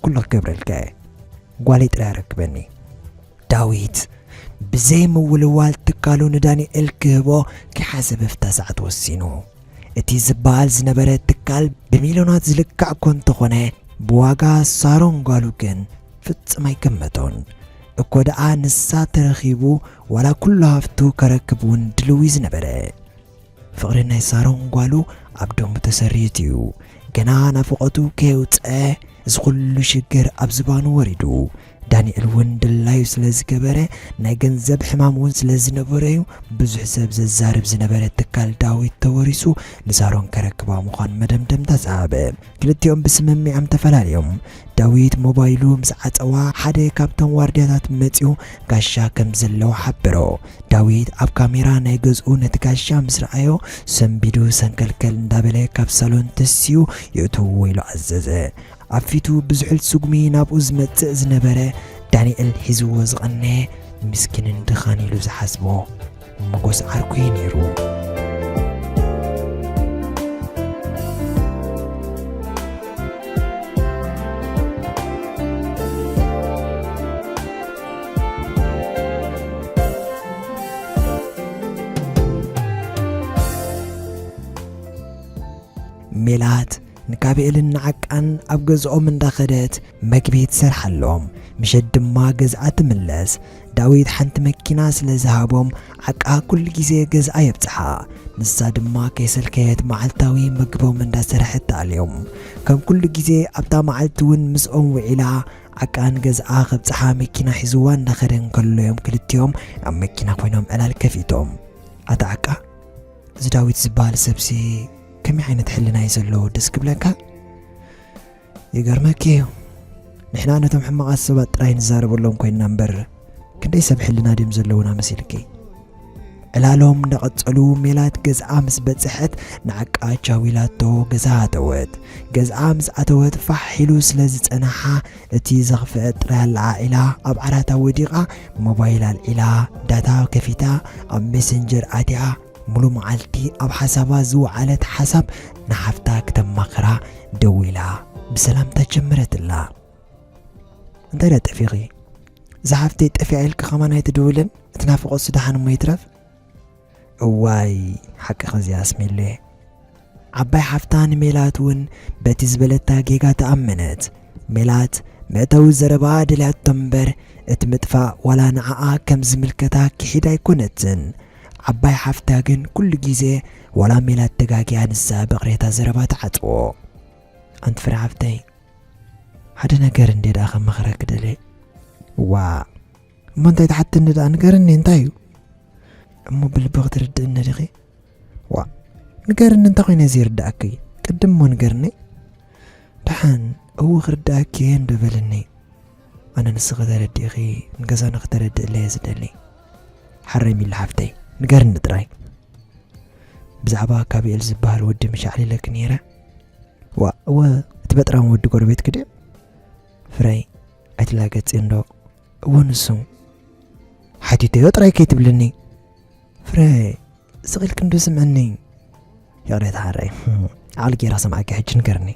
ኩሉ ክገብረልካ እየ። ጓለይ ጥራይ ኣረክበኒ። ዳዊት ብዘይ ምውልዋል ትካሉ ንዳንኤል ክህቦ ከይሓሰበ ኣብታ ሰዓት ወሲኑ። እቲ ዝበሃል ዝነበረ ትካል ብሚልዮናት ዝልካዕ እኮ እንተኾነ፣ ብዋጋ ሳሮን ጓሉ ግን ፍጹም ኣይገመቶን። እኮ ደኣ ንሳ ተረኺቡ ዋላ ኩሉ ሃፍቱ ከረክብ እውን ድልው እዩ ዝነበረ። ፍቕሪ ናይ ሳሮን ጓሉ ኣብ ደሙ ተሰሪቱ እዩ። ገና ናፍቖቱ ከየውጽአ፣ እዚ ኩሉ ሽግር ኣብ ዝባኑ ወሪዱ። ዳንኤል እውን ድላዩ ስለ ዝገበረ፣ ናይ ገንዘብ ሕማም እውን ስለ ዝነበረዩ፣ ብዙሕ ሰብ ዘዛርብ ዝነበረ ትካል ዳዊት ተወሪሱ ንሳሮን ከረክባ ምዃን መደምደምታ ሰዓበ። ክልቲኦም ብስምምዕም ተፈላለዮም። ዳዊት ሞባይሉ ምስ ዓጸዋ፣ ሓደ ካብቶም ዋርድያታት መጺኡ ጋሻ ከም ዘለዎ ሓበሮ። ዳዊት ኣብ ካሜራ ናይ ገዝኡ ነቲ ጋሻ ምስ ረኣዮ፣ ሰንቢዱ ሰንከልከል እንዳበለ ካብ ሳሎን ተሲኡ የእትውዎ ኢሉ ኣዘዘ። ኣብ ፊቱ ብዝሑል ስጉሚ ናብኡ ዝመጽእ ዝነበረ፣ ዳንኤል ሒዝዎ ዝቐነየ ምስኪንን ድኻን ኢሉ ዝሓስቦ መጎስ ዓርኩ እዩ ነይሩ። ሜላት ንካብኤልን ንዓቃን ኣብ ገዝኦም እንዳኸደት መግቢ ትሰርሓሎም፣ ምሸት ድማ ገዝኣ ትምለስ። ዳዊት ሓንቲ መኪና ስለ ዝሃቦም፣ ዓቃ ኩሉ ግዜ ገዝኣ የብጽሓ። ንሳ ድማ ከይሰልከየት መዓልታዊ መግቦም እንዳሰርሐት ትኣልዮም። ከም ኩሉ ግዜ ኣብታ መዓልቲ እውን ምስኦም ውዒላ፣ ዓቃ ንገዝኣ ከብጽሓ መኪና ሒዝዋ እንዳኸደ እንከሎ እዮም ክልቲኦም ኣብ መኪና ኮይኖም ዕላል ከፊቶም። ኣታ ዓቃ፣ እዚ ዳዊት ዝበሃል ሰብሲ ከመይ ዓይነት ሕልና እዩ ዘለዎ ደስ ክብለካ? ይገርመኪ እዩ። ንሕና ነቶም ሕማቓት ሰባት ጥራይ ንዛረበሎም ኮይንና እምበር፣ ክንደይ ሰብ ሕልና ድዮም ዘለውና መሲልኪ? ዕላሎም እንዳቐጸሉ፣ ሜላት ገዝኣ ምስ በጽሐት ንዓቃ ቻው ኢላቶ ገዝኣ ኣተወት። ገዝኣ ምስ ኣተወት ፋሕ ኢሉ ስለ ዝጸንሓ፣ እቲ ዘኽፍአ ጥራይ ኣለዓዒላ ኣብ ዓራታ ወዲቓ ሞባይል ኣልዒላ ዳታ ከፊታ ኣብ ሜሰንጀር ኣትያ ሙሉ መዓልቲ ኣብ ሓሳባ ዝወዓለት ሓሳብ ንሓፍታ ክተማኽራ ደዊላ ብሰላምታ ጀመረትላ። እንታይ ደኣ ጠፊኺ? እዛ ሓፍተይ ጠፊኣ ኢልኪ ከማን ኣይትድውልን? እቲ ናፍቖትሲ ደሓን እሞ ይትረፍ። እዋይ፣ ሓቅኺ እዚኣ ኣስሚሉየ። ዓባይ ሓፍታ ንሜላት እውን በቲ ዝበለታ ጌጋ ተኣመነት። ሜላት መእተዊ ዘረባ ደልያቶ እምበር፣ እቲ ምጥፋእ ዋላ ንዓኣ ከም ዝምልከታ ክሒድ ኣይኮነትን። ዓባይ ሓፍታ ግን ኩሉ ግዜ ዋላ ሜላት ተጋጊያ ንሳ ብቕሬታ ዘረባ ትዓጽዎ። ኣንቲ ፍረ ሓፍተይ፣ ሓደ ነገር እንዴ ደኣ ከመኽረኪ ደልየ። ዋ፣ እሞ እንታይ ትሓትኒ ደኣ ንገርኒ፣ እንታይ እዩ? እሞ ብልቢ ክትርድእኒ ዲኺ? ዋ፣ ንገርኒ፣ እንታይ ኮይነ ዘይርድኣኪ? ቅድም እሞ ንገርኒ። ደሓን፣ እው ክርድኣኪ እየ እንዶ በልኒ። ኣነ ንስኺ ተረዲእኺ ንገዛና ክተረድእለይ እየ ዝደሊ። ሓረይ ሚሊ ሓፍተይ፣ ንገርኒ ጥራይ። ብዛዕባ ካቢኤል ዝበሃል ወዲ ምሽ ኣዕሊለኪ ነይረ? ዋ፣ እወ፣ እቲ በጥራም ወዲ ጎረቤትኪ ድዩ? ፍረይ፣ ኣይትላገጺ እንዶ። እወ፣ ንሱ። ሓቲተዮ ጥራይ ከይትብልኒ። ፍረ፣ ስቕ ኢልኪ እንዶ ስምዕኒ። ይቕሬታ ሓረይ፣ ዓቕሊ ገይረ ክሰምዓኪ፣ ሕጂ ንገርኒ።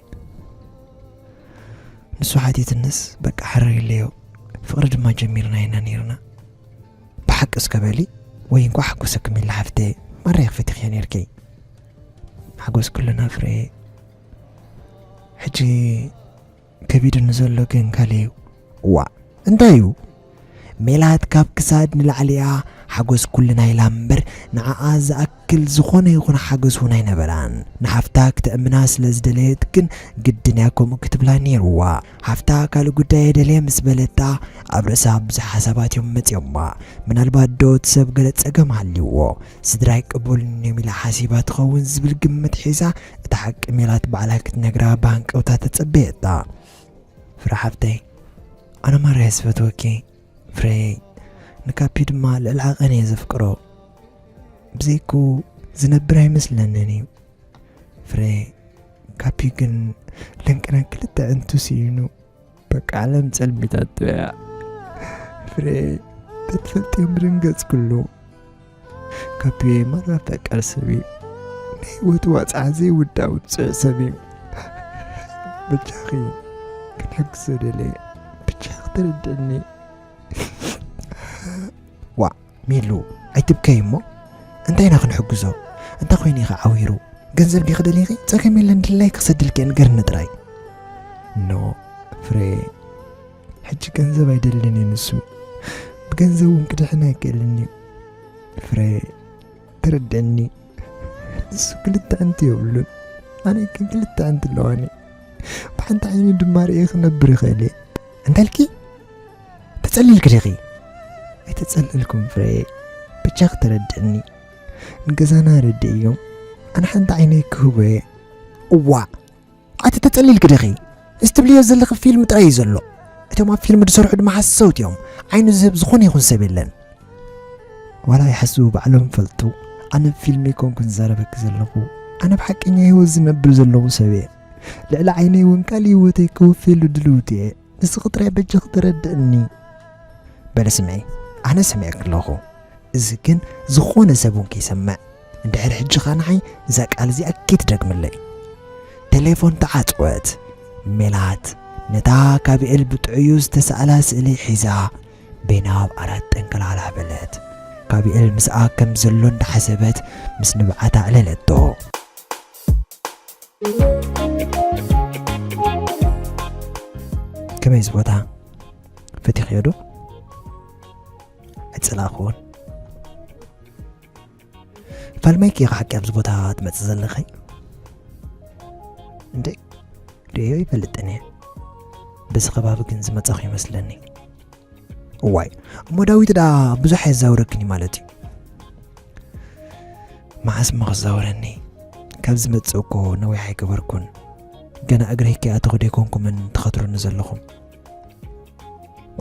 ንሱ ሓቲትንስ፣ በቃ ሓረይ ኢለዮ። ፍቕሪ ድማ ጀሚርና ኢና ነይርና። ብሓቂ እስከ በሊ፣ ወይ እንኳዕ ሓጎሰኪ ሚሊ ሓፍተይ፣ ማራ የኽፍትኽዮ ነይርኪ። ሓጎስ ኩልና ፍረ። ሕጂ ከቢድኒ ዘሎ ግን ካልእ እዩ። ዋእ፣ እንታይ እዩ? ሜላት ካብ ክሳድ ንላዕሊ እያ ሓጎስ ኩልና ኢላ እምበር፣ ንዓኣ ዝኣክል ዝኾነ ይኹን ሓጎስ እውን ኣይነበራን። ንሓፍታ ክተእምና ስለ ዝደለየት ግን ግድን እያ ከምኡ ክትብላ ነይርዋ። ሓፍታ ካልእ ጉዳይ እየ ደልየ ምስ በለታ፣ ኣብ ርእሳ ብዙሕ ሓሳባት እዮም መጺኦማ። ምናልባት ዶ እቲ ሰብ ገለ ጸገም ሃልይዎ፣ ስድራይ ቅቡልኒ እዮም ኢላ ሓሲባ ትኸውን ዝብል ግምት ሒዛ፣ እታ ሓቂ ሜላት ባዕላ ክትነግራ ብሃንቀውታ ተጸበየታ። ፍረ ሓፍተይ፣ ኣነ ማራ እየ ዝፈትወኪ። ፍረየይ፣ ንካፒ ድማ ልዕሊ ዓቐን እየ ዘፍቅሮ። ብዘይክኡ ዝነብር ኣይመስለንን እዩ። ፍረየይ፣ ካፒ ግን ለንቅና ክልተ ዕንቱ ስኢኑ። በቃ ዓለም ጸልሚታቶ እያ። ፍረየይ፣ ተትፈልጥዮ ምድንገጽ ኩሉ። ካፒ ማራ ፈቃር ሰብ እዩ። ናይ ህይወቱ ዋጽዓ ዘይውዳእ ውጹዕ ሰብ እዩ። በጃኺ ክንሕግዞ ደለየ። በጃኺ ተረድእኒ። ዋእ፣ ሚሉ፣ ኣይትብከይ እሞ። እንታይ ኢና ክንሕግዞ? እንታይ ኮይኑ ኢኻ ዓዊሩ? ገንዘብ ዲኺ ደሊኺ? ጸገም የለን፣ ድላይኪ ክሰደልኪ እየ፣ ንገርኒ ጥራይ። ኖ፣ ፍረ፣ ሕጂ ገንዘብ ኣይደልን እዩ ንሱ። ብገንዘብ እውን ክድሕን ኣይክእልን እዩ። ፍረ፣ ተረድእኒ። ንሱ ክልተ ዕንቲ የብሉን፣ ኣነ ግን ክልተ ዕንቲ ኣለዋኒ። ብሓንቲ ዓይኒ ድማ ርእየ ክነብር ይኽእል እየ። እንታይ ኢልኪ? ተጸሊልኪ ዲኺ? ኣይተጸለልኩም ፍሬ፣ ብቻ ክተረድእኒ። ንገዛና ረድእ እዮም። ኣነ ሓንቲ ዓይነይ ክህቦ እየ። እዋእ! ኣቲ ተጸሊልኪ ዲኺ? እዚ ትብልዮ ዘለኺ ፊልም ጥራይ እዩ ዘሎ። እቶም ኣብ ፊልም ዝሰርሑ ድማ ሓሰውቲ እዮም። ዓይኑ ዝህብ ዝኾነ ይኹን ሰብ የለን። ዋላ ይሓስቡ ባዕሎም ፈልጡ። ኣነ ፊልም ኣይኮንኩን ዝዛረበኪ ዘለኹ። ኣነ ብሓቀኛ ህይወት ዝነብር ዘለኹ ሰብ እየ። ልዕሊ ዓይነይ እውን ካልእ ህይወተይ ክወፍየሉ ድልውቲ እየ። ንስኺ ጥራይ በጃኺ ተረድእኒ። በለ ስምዒ፣ ኣነ ሰሚዐኪ ኣለኹ። እዚ ግን ዝኾነ ሰብ እውን ከይሰምዕ። እንድሕር ሕጂ ኸኣ ንዓይ እዛ ቃል እዚኣ ከይትደግምለይ። ቴሌፎን ተዓጽወት። ሜላት ነታ ካቢኤል ብጥዑዩ ዝተሳእላ ስእሊ ሒዛ በይና ኣብ ዓራት ጠንቀላላ በለት። ካቢኤል ምስኣ ከም ዘሎ እንዳሓሰበት ምስ ንብዓታ ኣዕለለቶ። ከመይ እዚ ቦታ? ፈቲኽዮ ዶ? ኣይጸላእኽዎን። ፋልማይኪ ኢኻ ሓቂ ኣብዚ ቦታ ትመጽእ ዘለኺ? እንዴ፣ ርእዮ ይፈልጥን እየ። በዚ ከባቢ ግን ዝመጻኹ ይመስለኒ። እዋይ፣ እሞ ዳዊት ደኣ ብዙሕ ኣየዛውረክን እዩ ማለት እዩ? መዓስ እሞ ክዛውረኒ? ካብ ዝመጽእ እኮ ነዊሕ ኣይገበርኩን። ገና እግረይ ከይኣተኹ ደይኮንኩምን ትኸትሩኒ ዘለኹም።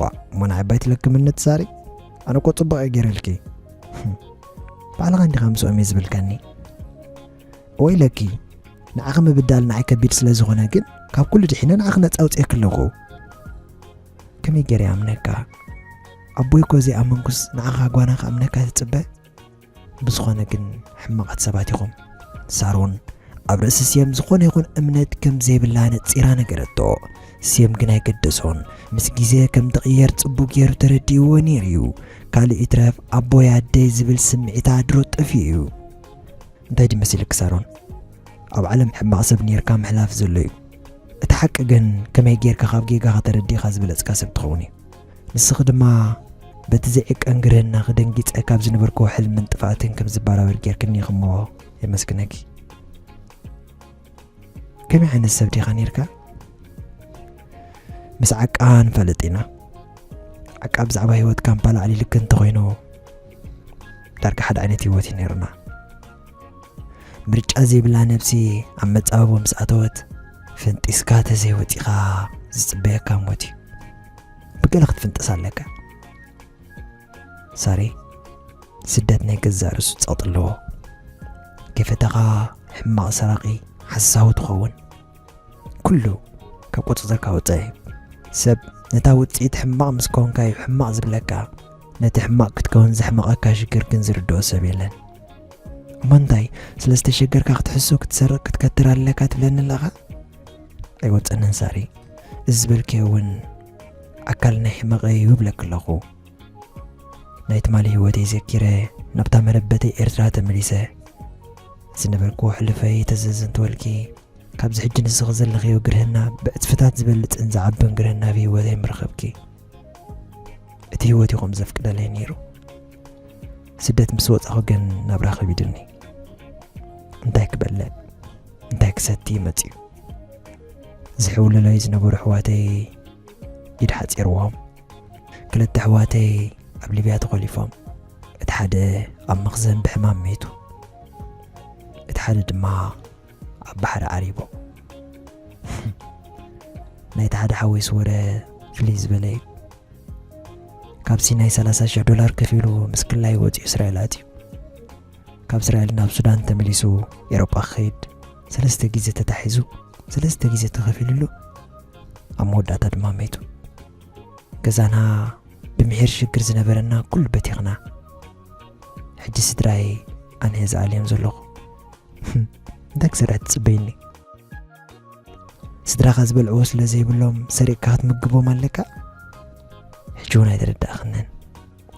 ዋ፣ እሞ ንዓይ ባይትለክምነት ሳሪ? ኣነ እኮ ጽቡቕ እየ ገይረልኪ። ህም። ባዕልኻ እንዲኻ ምስኦም እየ ዝብልካኒ። ወይለኪ፣ ንዓኺ ምብዳል ንዓይ ከቢድ ስለ ዝኾነ ግን፣ ካብ ኩሉ ድሒነ ንዓኺ ነጻ ኣውጽኤኪ ኣለኹ። ከመይ ገይረ ይኣምነካ? ኣቦይ እኮ ዘይኣመንኩስ ንዓኻ ጓና ክኣምነካ ትጽበ? ብዝኾነ ግን ሕማቓት ሰባት ኢኹም። ሳሮን ኣብ ርእሲ ስየም ዝኾነ ይኹን እምነት ከም ዘይብላ ነጺራ ነገረቶ። ስየም ግን ኣይገደሶን። ምስ ግዜ ከም ትቕየር ጽቡቕ ገይሩ ተረዲእዎ ነይሩ እዩ። ካልእ ይትረፍ ኣቦይ ኣደይ ዝብል ስምዒታ ድሮ ጠፊኡ እዩ። እንታይ ድዩ መሲልኪ ሳሮን? ኣብ ዓለም ሕማቕ ሰብ ኔርካ ምሕላፍ ዘሎ እዩ። እቲ ሓቂ ግን ከመይ ጌርካ ካብ ጌጋኻ ተረዲእካ ዝበለጽካ ሰብ ትኸውን እዩ። ንስኺ ድማ በቲ ዘይዕቀን ግርህናኺ ደንጊጸ ካብ ዝነበርክዎ ሕልምን ጥፍኣትን ከም ዝበራበር ጌርክኒ ኢኺ እሞ የመስግነኪ። ከመይ ዓይነት ሰብ ዲኻ ኔርካ? ምስ ዓቃ ንፈልጥ ኢና። ዓቃ ብዛዕባ ህይወት ካምፓላ ኣዕሊልኪ እንተኾይኑ ዳርጋ ሓደ ዓይነት ህይወት እዩ ኔርና። ምርጫ ዘይብላ ነብሲ ኣብ መጻብቦ ምስ ኣተወት፣ ፈንጢስካ ተዘይወጺኻ ዝጽበየካ ሞት እዩ። ብገለ ክትፍንጥስ ኣለካ። ሳሪ፣ ስደት ናይ ገዛእ ርእሱ ጸቕጢ ኣለዎ። ከይፈተኻ ሕማቕ ሰራቒ፣ ሓሳዊ ትኸውን። ኩሉ ካብ ቁጽጽርካ ወጻኢ እዩ። ሰብ ነታ ውጽኢት ሕማቕ ምስ ኮንካ እዩ ሕማቕ ዝብለካ። ነቲ ሕማቕ ክትከውን ዘሕመቐካ ሽግር ግን ዝርድኦ ሰብ የለን። እሞ እንታይ፣ ስለ ዝተሸገርካ ክትሕሱ፣ ክትሰርቕ፣ ክትከትር ኣለካ ትብለኒ ኣለኻ? ኣይወጸንን ሳሪ። እዚ ዝበልክዮ እውን ኣካል ናይ ሕመቐይ እዩ እብለኪ ኣለኹ። ናይ ትማሊ ህይወተይ ዘኪረ ናብታ መረበተይ ኤርትራ ተመሊሰ። ዝነበርክዎ ሕሉፈይ ተዘዘንትወልኪ። ካብዚ ሕጂ ንስኺ ዘለኽዮ ግርህና ብዕጽፍታት ዝበልጽን ዝዓብን ግርህና ኣብ ህይወተይ ምረኸብኪ። እቲ ህይወት እዩ ከምኡ ዘፍቅደለይ ነይሩ። ስደት ምስ ወጻኹ ግን ናብራ ከቢዱኒ። እንታይ ክበልዕ እንታይ ክሰቲ መጺኡ። ዝሕውለለይ ዝነበሩ ኣሕዋተይ ኢድ ሓጺርዎም። ክልተ ኣሕዋተይ ኣብ ሊብያ ተኾሊፎም። እቲ ሓደ ኣብ መኽዘን ብሕማም ሜቱ። እቲ ሓደ ድማ ኣብ ባሕሪ ዓሪቡ። ናይቲ ሓደ ሓወይስ ወረ ፍልይ ዝበለ እዩ። ካብ ሲናይ ሰላሳ ሽሕ ዶላር ከፊሉ ምስ ክላይ ወጺኡ እስራኤል ኣትዩ። ካብ እስራኤል ናብ ሱዳን ተመሊሱ ኤውሮጳ ክኸይድ ሰለስተ ግዜ ተታሒዙ፣ ሰለስተ ግዜ ተኸፊሉሉ፣ ኣብ መወዳእታ ድማ ሜቱ። ገዛና ብምሒር ሽግር ዝነበረና ኩሉ በቲኽና። ሕጂ ስድራይ ኣነ እየ ዝኣልዮም ዘለኹ። እንታይ ክሰርሕ ትጽበይኒ? ስድራኻ ዝበልዕዎ ስለ ዘይብሎም ሰሪቕካ ክትምግቦም ኣለካ? ሕጂ እውን ኣይተረዳእኽንን።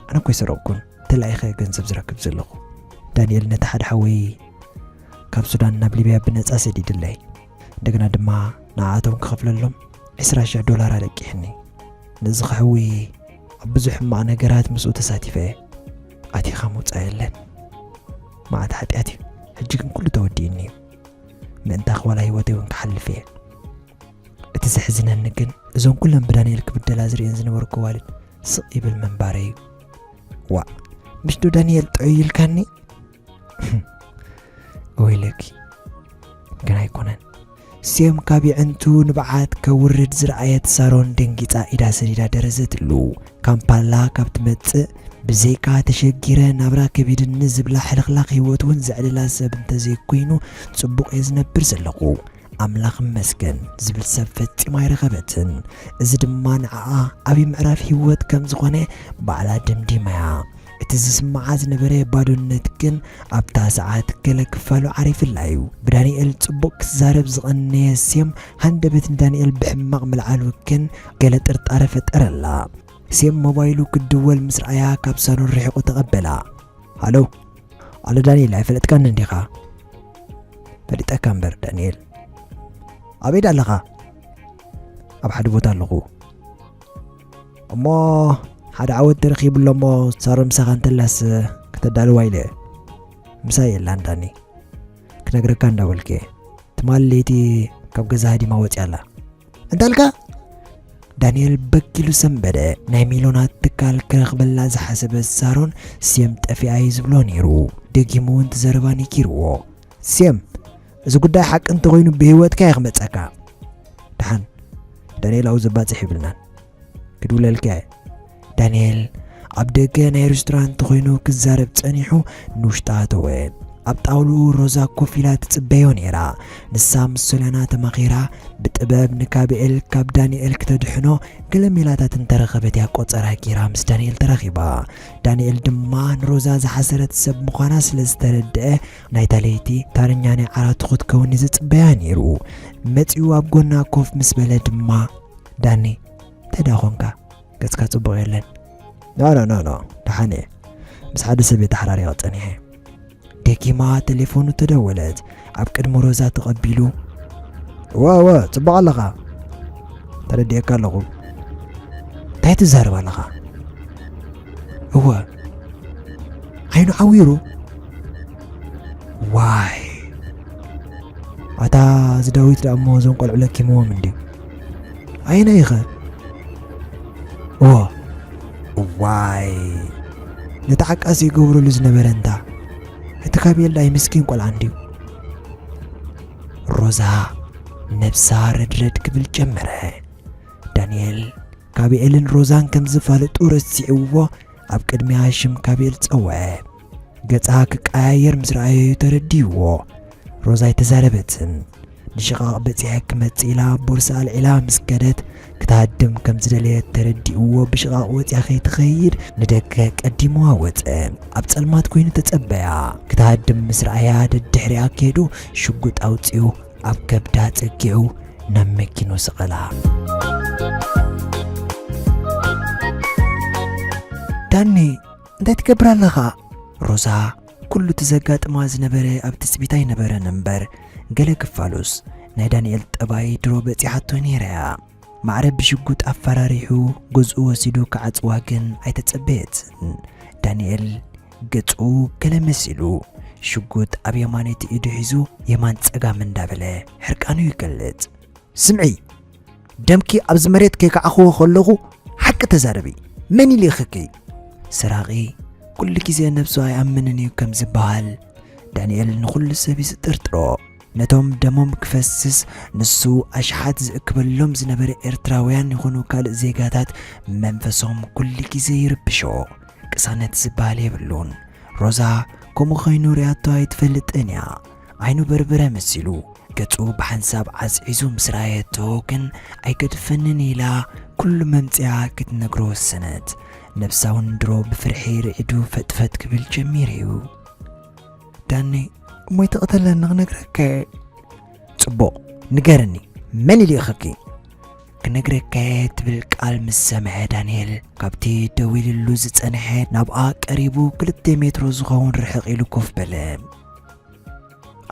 ኣነ እኮ ኣይሰረቕኩን፣ ተላኢኸ ገንዘብ ዝረክብ ዘለኹ። ዳንኤል ነቲ ሓደ ሓወይ ካብ ሱዳን ናብ ሊብያ ብነጻ ሰዲድለይ። እንደገና ድማ ንዓኣቶም ክኸፍለሎም ዕስራ ሽሕ ዶላር ኣለቂሕኒ። ነዚ ከሕዊ ኣብ ብዙሕ ሕማቕ ነገራት ምስኡ ተሳቲፈ እየ። ኣቲኻ ምውጻእ የለን። መዓት ሓጢኣት እዩ። ሕጂ ግን ኩሉ ተወዲእኒ እዩ። ምእንታኺ ዋላ ህይወተይ እውን ክሓልፍ እየ። እቲ ዘሕዝነኒ ግን እዞን ኩለን ብዳንኤል ክብደላ ዝርእየን ዝነበርኩ ኣዋልድ ስቕ ይብል ምንባረይ እዩ። ዋእ፣ ምሽ ዶ ዳንኤል ጥዑይ ኢልካኒ? ወይለኪ፣ ግን ኣይኮነን። ሴም ካብ የዕንቱ ንብዓት ከውርድ ዝረኣየት ሳሮን ደንጊጻ ኢዳ ሰዲዳ ደረዘትሉ። ካምፓላ ካብ ትመጽእ ብዘይካ ተሸጊረ ናብራ ከቢድኒ ዝብላ ሕልኽላኽ ህይወት እውን ዘዕልላ ሰብ እንተዘይኮይኑ ጽቡቕ እየ ዝነብር ዘለኹ። ኣምላኽ ይመስገን ዝብል ሰብ ፈጺማ ኣይረኸበትን። እዚ ድማ ንዓኣ ዓቢ ምዕራፍ ህይወት ከም ዝኾነ ባዕላ ደምዲማያ። እቲ ዝስምዓ ዝነበረ ባዶነት ግን ኣብታ ሰዓት ገለ ክፋሉ ዓሪፍላ እዩ። ብዳንኤል ጽቡቕ ክዛረብ ዝቐነየ ሴም ሃንደበት ንዳንኤል ብሕማቕ ምልዓሉ ግን ገለ ጥርጣረ ፈጠረላ። ሴም ሞባይሉ ክድወል ምስ ረኣያ ካብ ሳሎን ርሒቑ ተቐበላ። ሃሎ፣ ኣሎ ዳንኤል፣ ኣይፈለጥካን እንዲኻ? ፈሊጠካ እምበር ዳንኤል። ኣበይ ዳ ኣለኻ? ኣብ ሓደ ቦታ ኣለኹ። እሞ ሓደ ዓወት ተረኺቡ ኣሎ እሞ ሳሮን ምሳኻ እንተላስ ከተዳልዋ ኢለ። ምሳይ የላን ዳኒ። ክነግረካ እንዳበልኩ እየ። ትማሊ ለይቲ ካብ ገዛ ሃዲማ ወፂኣ ኣላ። እንታይ ኣልካ? ዳንኤል በኪሉ ሰንበደ። ናይ ሚልዮናት ትካል ክረኽበላ ዝሓሰበት ሳሮን ሴም ጠፊኣ እዩ ዝብሎ ነይሩ። ደጊሙ እውን እቲ ዘረባ ነኪርዎ። ሴም፣ እዚ ጉዳይ ሓቂ እንተኾይኑ ብህይወትካ እየ ክመፀካ። ደሓን፣ ዳንኤል ኣብኡ ዘባፅሕ ይብልናን። ክድውለልካ እየ። ዳንኤል ኣብ ደገ ናይ ሬስቶራንት ኮይኑ ክዛረብ ጸኒሑ ንውሽጢ ኣተወ። ኣብ ጣውልኡ ሮዛ ኮፍ ኢላ ትጽበዮ ነይራ። ንሳ ምስ ሶልያና ተማኺራ ብጥበብ ንካብኤል ካብ ዳንኤል ክተድሕኖ ገለ ሜላታት እንተረኸበት እያ ቆጸራ ገይራ ምስ ዳንኤል ተራኺባ። ዳንኤል ድማ ንሮዛ ዝሓሰረት ሰብ ምዃና ስለ ዝተረድአ ናይታ ለይቲ ታረኛ ናይ ዓራቱ ክትከውን እዩ ዝጽበያ ነይሩ። መጺኡ ኣብ ጎና ኮፍ ምስ በለ ድማ ዳኒ፣ እንታይ ደኣ ኾንካ? ገጽካ ጽቡቕ የለን። ኖ፣ ኖ፣ ኖ፣ ኖ፣ ደሓን እየ። ምስ ሓደ ሰብ እየ ተሓራሪቐ ጸኒሐ። ደጊማ ቴሌፎኑ ተደወለት። ኣብ ቅድሚ ሮዛ ተቐቢሉ፣ እወ፣ እወ፣ ጽቡቕ ኣለኻ። ተረዲኤካ ኣለኹ። እንታይ ትዛረብ ኣለኻ? እወ። ዓይኑ ዓዊሩ? ዋይ። ኣታ እዚ ዳዊት ደኣ እሞ እዞም ቆልዑ ለኪምዎም እንድዩ። ኣየናይ ኢኸ? እዎ። እዋይ። ነቲ ዓቃሲ ይገብረሉ ዝነበረ እንታ። እቲ ካብኤል ደኣ ምስኪን ቆልዓ እንድዩ። ሮዛ ነብሳ ረድረድ ክብል ጀመረ። ዳንኤል ካብኤልን ሮዛን ከም ዝፋለጡ ረሲዕዎ ኣብ ቅድሚያ ሽም ካብኤል ጸውዐ። ገጻ ክቀያየር ምስ ረኣዮ ተረዲእዎ። ሮዛ ኣይተዛረበትን። ንሽቓቕ በጺሐ ክመጽእ ኢላ ቦርሳ ኣልዒላ ምስ ከደት ክትሃድም ከም ዝደለየት ተረዲእዎ ብሽቓቕ ወጺኣ ከይትኸይድ ንደገ ቀዲምዋ ወጸ። ኣብ ጸልማት ኮይኑ ተጸበያ። ክትሃድም ምስ ረኣያ ደድሕሪኣ ከይዱ ሽጉጥ ኣውጺኡ ኣብ ከብዳ ጸጊዑ ናብ መኪኑ ሰቐላ። ዳኒ፣ እንታይ ትገብር ኣለኻ? ሮዛ፣ ኩሉ እቲ ዘጋጥማ ዝነበረ ኣብ ትጽቢት ኣይነበረን እምበር፣ ገለ ክፋሉስ ናይ ዳንኤል ጠባይ ድሮ በጺሓቶ ነይራ እያ። ማዕረ ብሽጉጥ ኣፈራሪሑ ገዝኡ ወሲዱ ክዓጽዋ ግን ኣይተጸበየትን። ዳንኤል ገጹ ገለ መሲሉ፣ ሽጉጥ ኣብ የማነይቲ ኢዱ ሒዙ የማን ጸጋም እንዳበለ ሕርቃኑ ይገልጽ። ስምዒ፣ ደምኪ ኣብዚ መሬት ከይከዓኽዎ ከለኹ ሓቂ ተዛረቢ። መን ይልእኸኪ? ሰራቒ ኩሉ ግዜ ነብሱ ኣይኣምንን እዩ ከም ዝበሃል፣ ዳንኤል ንኹሉ ሰብ እዩ ዝጥርጥሮ። ነቶም ደሞም ክፈስስ ንሱ ኣሽሓት ዝእክበሎም ዝነበረ ኤርትራውያን ይኹኑ ካልእ ዜጋታት መንፈሶም ኩሉ ግዜ ይርብሾ። ቅሳነት ዝበሃል የብሉን። ሮዛ ከምኡ ኸይኑ ሪኣቶ ኣይትፈልጥን እያ። ዓይኑ በርበረ መሲሉ፣ ገጹ ብሓንሳብ ዓዝዒዙ ምስ ረኣየቶ ግን ኣይገድፈንን ኢላ ኩሉ መምጽኣ ክትነግሮ ወሰነት። ነብሳ እውን ድሮ ብፍርሒ ርዒዱ ፈጥፈጥ ክብል ጀሚሩ እዩ። ዳኒ፣ እሞ ኣይትቕተለኒ ክነግረካ እየ። ጽቡቕ፣ ንገርኒ፣ መን ይልእኸኪ? ክነግረካ እየ ትብል ቃል ምስ ሰምዐ ዳንኤል ካብቲ ደው ኢልሉ ዝጸንሐ ናብኣ ቀሪቡ ክልተ ሜትሮ ዝኸውን ርሕቕ ኢሉ ኮፍ በለ።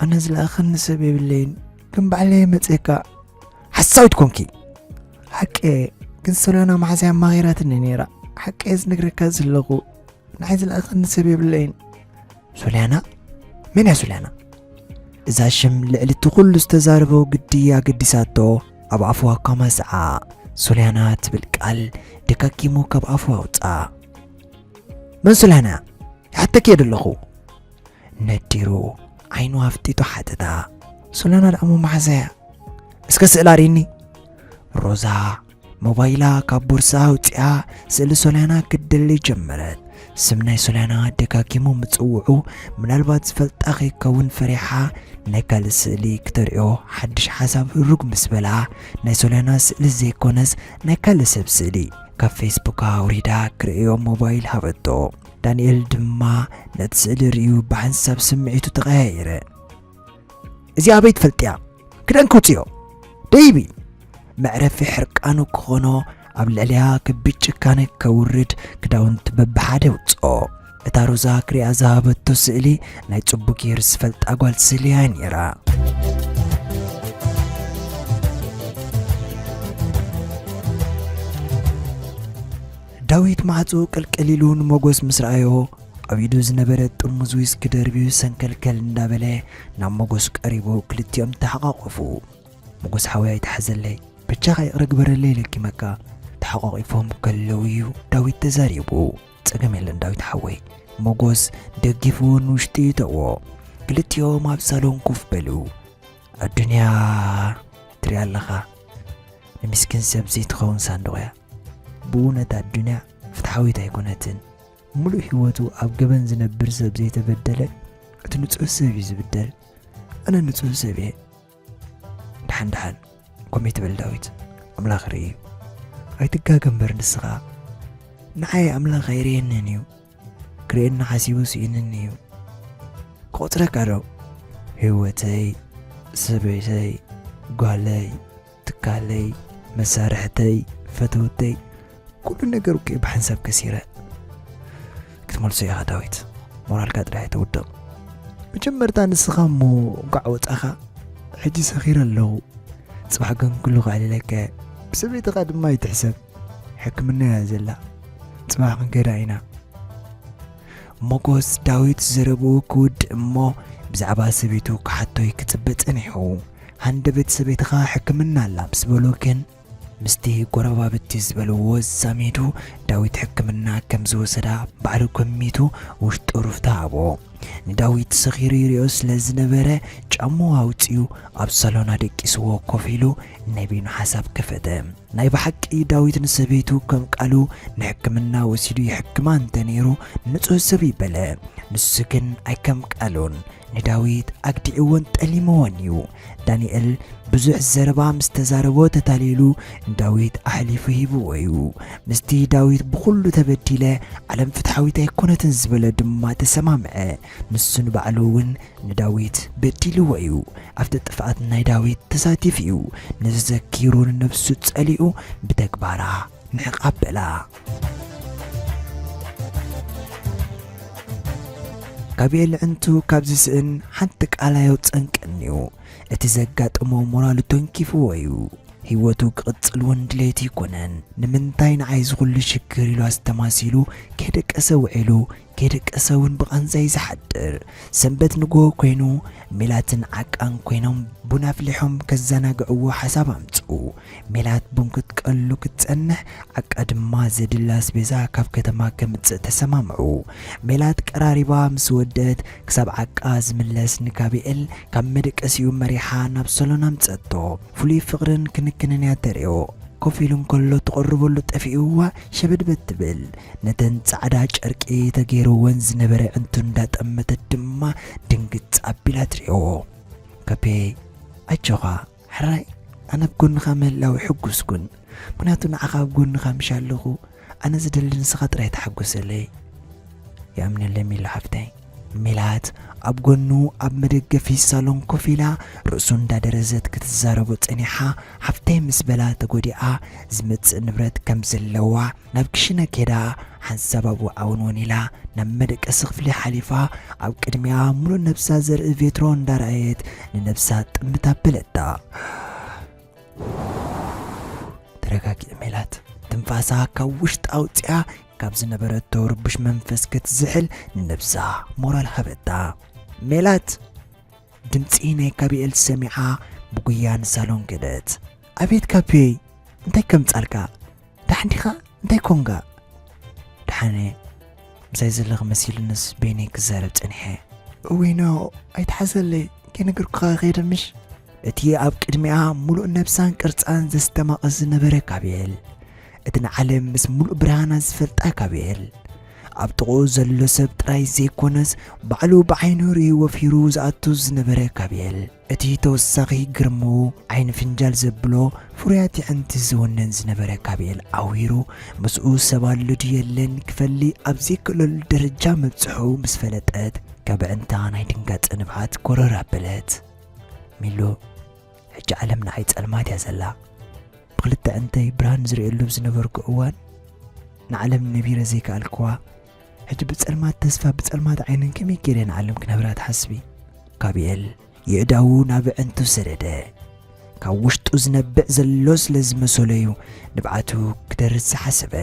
ኣነ ዝለኣኸኒ ሰብ የብለይን፣ ግን ባዕለይ እየ መጽየካ። ሓሳዊት ኮንኪ። ሓቂ እየ፣ ግን ሶልያና መሓዛይ ኣማኺራትኒ ነይራ። ሓቂ እየ ዝነግረካ ዘለኹ፣ ንዓይ ዝለኣኸኒ ሰብ የብለይን። ሶልያና? መን እያ ሶልያና? እዛ ሽም ልዕሊ እቲ ኩሉ ዝተዛረቦ ግዲ ኣገዲሳቶ። ኣብ ኣፉ ኣኳማስዓ። ሶልያና ትብል ቃል ደጋጊሙ ካብ ኣፉ ኣውጽኣ። መን ሶልያና? ይሓተኪ እየ ዘለኹ። ነዲሩ ዓይኑ ኣፍጢጡ ሓተታ። ሶልያና ደኣ እሞ መሓዛያ? እስከ ስእላ ኣርእኒ። ሮዛ ሞባይላ ካብ ቦርሳ ኣውጺኣ ስእሊ ሶልያና ክትደሊ ጀመረት። ስም ናይ ሶልያና ደጋጊሙ ምጽውዑ ምናልባት ዝፈልጣ ከይከውን ፈሪሓ ናይ ካልእ ስእሊ ክተርእዮ ሓድሽ ሓሳብ ህሩግ ምስ በላ ናይ ሶልያና ስእሊ ዘይኮነስ ናይ ካልእ ሰብ ስእሊ ካብ ፌስቡካ ኣውሪዳ ክርእዮ ሞባይል ሃበቶ። ዳንኤል ድማ ነቲ ስእሊ ርእዩ ብሓንሳብ ስምዒቱ ተቐያየረ። እዚ ኣበይ ትፈልጥያ? ክዳን ክውፅዮ ደይቢ መዕረፊ ሕርቃኑ ክኾኖ ኣብ ልዕሊያ ከቢድ ጭካነ ከውርድ ክዳውንቲ በብሓደ ውፅኦ። እታ ሮዛ ክሪኣ ዝሃበቶ ስእሊ ናይ ጽቡቅ ጌር ዝፈልጣ ጓል ስእሊ እያ ነይራ። ዳዊት ማዕጾ ቅልቅል ኢሉ ንሞጎስ ምስ ረኣዮ ኣብ ኢዱ ዝነበረ ጥርሙዝ ዊስኪ ደርብዩ ሰንከልከል እንዳበለ ናብ ሞጎስ ቀሪቡ ክልቲኦም ተሓቋቆፉ። ሞጎስ ሓወይ ኣይትሓዘለይ፣ በጃኻ ይቕረ ግበረለይ ኢለኪ መካ። ተሓቋቒፎም ከለዉ እዩ ዳዊት ተዛሪቡ። ጸገም የለን ዳዊት ሓወይ። ሞጎስ ደጊፉ ንውሽጢ ይተዎ። ክልቲኦም ኣብ ሳሎን ኮፍ በሉ። ኣዱንያ ትሪኣ ኣለኻ፣ ንምስኪን ሰብ ዘይትኸውን ሳንዱቕ እያ። ብእውነት ኣዱንያ ፍትሓዊት ኣይኮነትን። ሙሉእ ህይወቱ ኣብ ገበን ዝነብር ሰብ ዘይተበደለ፣ እቲ ንጹህ ሰብ እዩ ዝብደል። ኣነ ንጹህ ሰብ እየ። ደሓን ደሓን፣ ከምኡ ትበል ዳዊት፣ ኣምላኽ ርኢ እዩ። ኣይትጋገ እምበር ንስኻ። ንዓይ ኣምላኽ ኣይርእየንን እዩ። ክርእየኒ ሓሲቡ ስኢንኒ እዩ። ክቖጽረካ ዶ? ህይወተይ፣ ሰበይተይ፣ ጓለይ፣ ትካለይ፣ መሳርሕተይ፣ ፈተውተይ፣ ኩሉ ነገር እኮ ብሓንሳብ ከሲረ። ክትመልሶ ኢኻ ዳዊት፣ ሞራልካ ጥራይ ኣይተውድቕ። መጀመርታ ንስኻ እሞ እንቋዕ ወጻኻ፣ ሕጂ ሰኺረ ኣለኹ። ጽባሕ ግን ኩሉ ከዕልለካ እየ። ብሰበይትኻ ድማ ኣይትሕሰብ፣ ሕክምና እያ ዘላ። ጽባሕ ክንከዳ ኢና። ሞጎስ ዳዊት ዘረብኡ ክውድእ እሞ ብዛዕባ ሰበይቱ ክሓቶይ ክጽበ ጸኒሑ። ሃንደበት ሰበይትኻ ሕክምና ኣላ ምስ በሎ ግን ምስቲ ጎረባብቲ ዝበልዎ ዛሚዱ ዳዊት ሕክምና ከም ዝወሰዳ ባዕሉ ገሚቱ ውሽጡ ሩፍታ ሃቦ። ንዳዊት ሰኺሩ ይሪኦ ስለ ዝነበረ ጫምኡ ኣውጺኡ ኣብ ሳሎን ኣደቂስዎ ኮፍ ኢሉ ናይ በይኑ ሓሳብ ከፈተ። ናይ ብሓቂ ዳዊት ንሰበይቱ ከም ቃሉ ንሕክምና ወሲዱ ይሕክማ እንተ ነይሩ ንጹህ ሰብ ይበለ። ንሱ ግን ኣይከም ቃሉን ንዳዊት ኣግዲዕዎን ጠሊምዎን እዩ። ዳንኤል ብዙሕ ዘረባ ምስ ተዛረቦ ተታሊሉ ንዳዊት ኣሕሊፉ ሂብዎ እዩ። ምስቲ ዳዊት ብኹሉ ተበዲለ፣ ዓለም ፍትሓዊት ኣይኮነትን ዝበለ ድማ ተሰማምዐ። ንሱ ንባዕሉ እውን ንዳዊት በዲልዎ እዩ። ኣብቲ ጥፍኣት ናይ ዳዊት ተሳቲፉ እዩ። ነዚ ዘኪሩ ንነብሱ ጸሊኡ ብተግባራ ንዕቕ ኣበላ። ካብ የዕልዕንቱ ካብ ዝስእን ሓንቲ ቃል ኣየውጸን ቀንዩ። እቲ ዘጋጠሞ ሞራሉ ተንኪፍዎ እዩ። ህይወቱ ክቕጽል እውን ድሌት ኣይኮነን። ንምንታይ ንዓይ እዚ ኩሉ ሽግር ኢሉ ኣስተማሲሉ ከይደቀሰ ውዒሉ ከይደቀሰ እውን ብቓንዛ እዩ ዝሓድር። ሰንበት ንግሆ ኮይኑ ሜላትን ዓቃን ኮይኖም ቡን ኣፍሊሖም ከዘናግዕዎ ሓሳብ ኣምጽኡ። ሜላት ቡን ክትቀሉ ክትጸንሕ፣ ዓቃ ድማ ዘድላ ኣስቤዛ ካብ ከተማ ከምጽእ ተሰማምዑ። ሜላት ቀራሪባ ምስ ወደት ክሳብ ዓቃ ዝምለስ ንጋብኤል ካብ መደቀሲኡ መሪሓ ናብ ሰሎን ኣምጸቶ። ፍሉይ ፍቕርን ክንክንን እያ ተርእዮ። ኮፍ ኢሉ እንከሎ ትቐርበሉ ጠፊእዋ ሸበድበድ ትብል። ነተን ጻዕዳ ጨርቂ ተገይርወን ዝነበረ ዕንቱ እንዳጠመተት ድማ ድንግጽ ኣቢላ ትርእዮ። ከፔ፣ ኣጆኻ፣ ሕራይ ኣነ ኣብ ጎንኻ ምህላው ሕጉስኩን። ምኽንያቱ ንዓኻ ኣብ ጎንኻ ምሽ ኣለኹ፣ ኣነ ዝደሊ ንስኻ ጥራይ ተሓጎሰለይ። ይኣምነለይ ሚሉ ሓፍተይ። ሜላት ኣብ ጎኑ ኣብ መደገፊ ሳሎን ኮፍ ኢላ ርእሱ እንዳደረዘት ክትዛረቦ ጸኒሓ፣ ሓፍተይ ምስ በላ ተጎዲኣ ዝመጽእ ንብረት ከም ዘለዋ ናብ ክሽነ ኬዳ ሓንሳብ ኣብኡ ዓወንወን ኢላ ናብ መደቀሲ ክፍሊ ሓሊፋ ኣብ ቅድሚኣ ሙሉእ ነብሳ ዘርኢ ቬትሮ እንዳረኣየት ንነብሳ ጥምት ኣበለታ። ተረጋጊ ሜላት። ትንፋሳ ካብ ውሽጢ ኣውጺኣ ካብ ዝነበረቶ ርቡሽ መንፈስ ክትዝሕል ንነብሳ ሞራል ሃበታ። ሜላት ድምጺ ናይ ካቢኤል ሰሚዓ ብጉያ ንሳሎን ከደት። ኣቤት ካፔይ፣ እንታይ ከምጻልካ? ደሓን ዲኻ? እንታይ ኮንካ? ደሓን እየ። ምሳይ ዘለኺ መሲሉንስ በይነይ ክዛረብ ጸኒሐ። እወይ ኖ፣ ኣይትሓዘለይ፣ ከይነገርኩኻ ከይደ ምሽ? እቲ ኣብ ቅድሚኣ ምሉእ ነብሳን ቅርጻን ዘስተማቕር ዝነበረ ካቤል፣ እቲ ንዓለም ምስ ምሉእ ብርሃና ዝፈልጣ ካቤል፣ ኣብ ጥቕኡ ዘሎ ሰብ ጥራይ ዘይኮነስ፣ ባዕሉ ብዓይኑ ርእዩ ወፊሩ ዝኣቱ ዝነበረ ካቤል፣ እቲ ተወሳኺ ግርምኡ ዓይኒ ፍንጃል ዘብሎ ፍሩያት የዕንቲ ዝውንን ዝነበረ ካቤል ኣውሂሩ፣ ምስኡ ሰብ ኣሎ ድዩ የለን ክፈሊ ኣብ ዘይክእለሉ ደረጃ ምብጽሑ ምስ ፈለጠት፣ ካብ ኣዕንታ ናይ ድንጋጸ ንብዓት ኮረር ኣበለት። ሚሉ፣ ሕጂ ዓለም ንዓይ ጸልማት እያ ዘላ። ብኽልተ ኣዕንተይ ብርሃን ዝርእየሉ ኣብ ዝነበርኩ እዋን፣ ንዓለም ነቢረ ዘይከኣልክዋ፣ ሕጂ ብጸልማት ተስፋ፣ ብጸልማት ዓይንን ከመይ ገይረ ንዓለም ክነብራ ትሓስቢ? ካቤል የእዳዉ ናብ ኣዕንቱ ሰደደ። ካብ ውሽጡ ዝነብዕ ዘሎ ስለ ዝመሰሎ'ዩ ንብዓቱ ክደርስ ዝሓሰበ።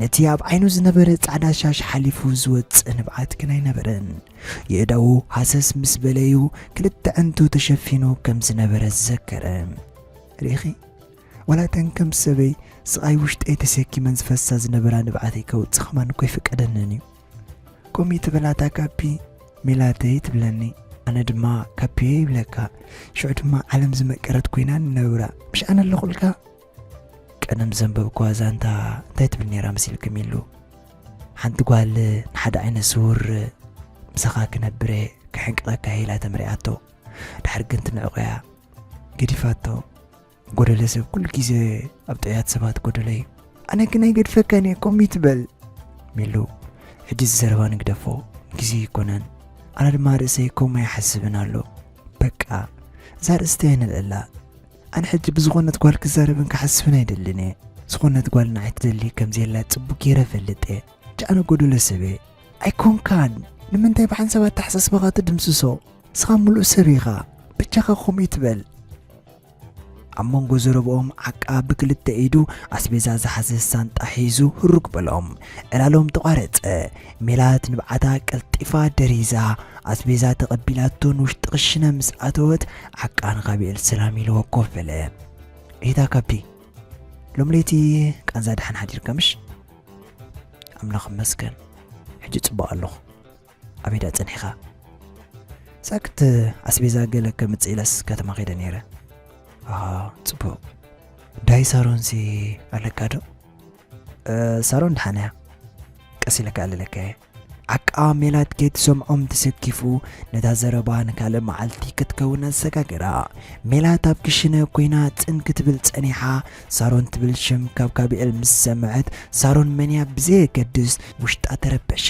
ነቲ ኣብ ዓይኑ ዝነበረ ጻዕዳ ሻሽ ሓሊፉ ዝወጽእ ንብዓት ግን ኣይነበረን። የእዳዉ ሃሰስ ምስ በለ'ዩ ክልተ ኣዕንቱ ተሸፊኑ ከም ዝነበረ ዝዘከረ። ርኢኺ? ዋላ እተን ከም ሰበይ ስቓይ ውሽጠይ ተሰኪመን ዝፈሳ ዝነበራ ንብዓተይ ከውጽእ ከማን እኮ ኣይፍቀደንን እዩ። ከምኡ ትበላታ ካፒ፣ ሜላተይ ትብለኒ። ኣነ ድማ ካፒየ ይብለካ። ሽዑ ድማ ዓለም ዝመቀረት ኮይና ንነብራ። ምሽ ኣነ ኣለኹልካ? ቀደም ዘንበብኩዋ ዛንታ እንታይ ትብል ነይራ መሲልኩም ኢሉ። ሓንቲ ጓል ንሓደ ዓይነ ስውር ምሳኻ ክነብረ ክሕንቅቐካ ኢላ ተመሪዓቶ። ድሓር ግን ትንዕቆያ ገዲፋቶ። ጎደለ ሰብ ኩሉ ግዜ ኣብ ጥዑያት ሰባት ጎደለ እዩ። ኣነ ግን ኣይገድፈካን እየ፣ ከምኡ ይትበል ሚሉ። ሕጂ እዚ ዘረባ ንግደፎ፣ ግዜ ኣይኮነን። ኣነ ድማ ርእሰይ ከምኡ ይሓስብን ኣሎ። በቃ፣ እዛ ርእስቲ ኣይነልዕላ። ኣነ ሕጂ ብዝኾነት ጓል ክዛረብን ክሓስብን ኣይደልን እየ። ዝኾነት ጓል ንዓይ ትደሊ ከም ዘየላ ጽቡቅ ገይረ እፈልጥ እየ። ጃዕነ ጎደሎ ሰብ እየ። ኣይኮንካን። ንምንታይ ብሓንሳብ ኣተሓሳስባኻ ትድምስሶ? ንስኻ ምሉእ ሰብ ኢኻ። በጃኻ ከምኡ ይትበል። ኣብ መንጎ ዘረብኦም ዓቃ ብክልተ ኢዱ ኣስቤዛ ዝሓዘ ሳንጣ ሒዙ ህሩግ በሎም። ዕላሎም ተቋረጸ። ሜላት ንብዓታ ቀልጢፋ ደሪዛ ኣስቤዛ ተቐቢላቶ ንውሽጢ ክሽነ ምስ ኣተወት ዓቃ ንኻብኤል ሰላም ኢልዎ ኮፍ በለ። እታ ካፒ፣ ሎም ለይቲ ቃንዛ ደሓን ሓዲርካ ምሽ? ኣምላኽ ይመስገን፣ ሕጂ ጽቡቕ ኣለኹ። ኣበይ ደኣ ጸኒሕካ? ሳክት ኣስቤዛ ገለ ከምጽእ ኢለስ ከተማ ከይደ ነይረ። ኣሃ፣ ጽቡቕ። ዳይ ሳሮንሲ ኣለካ ዶ? እ፣ ሳሮን ደሓን እያ። ቀስ ኢለ ከዕልለካ እየ። ዓቃ ሜላት ከይትሰምዖም ተሰኪፉ ነታ ዘረባ ንካልእ መዓልቲ ክትከውን ኣሰጋገራ። ሜላት ኣብ ክሽነ ኮይና ጽን ክትብል ጸኒሓ። ሳሮን ትብል ሽም ካብ ካቢኤል ምስ ሰምዐት፣ ሳሮን መን እያ ብዘየገድስ ውሽጣ ተረበሸ።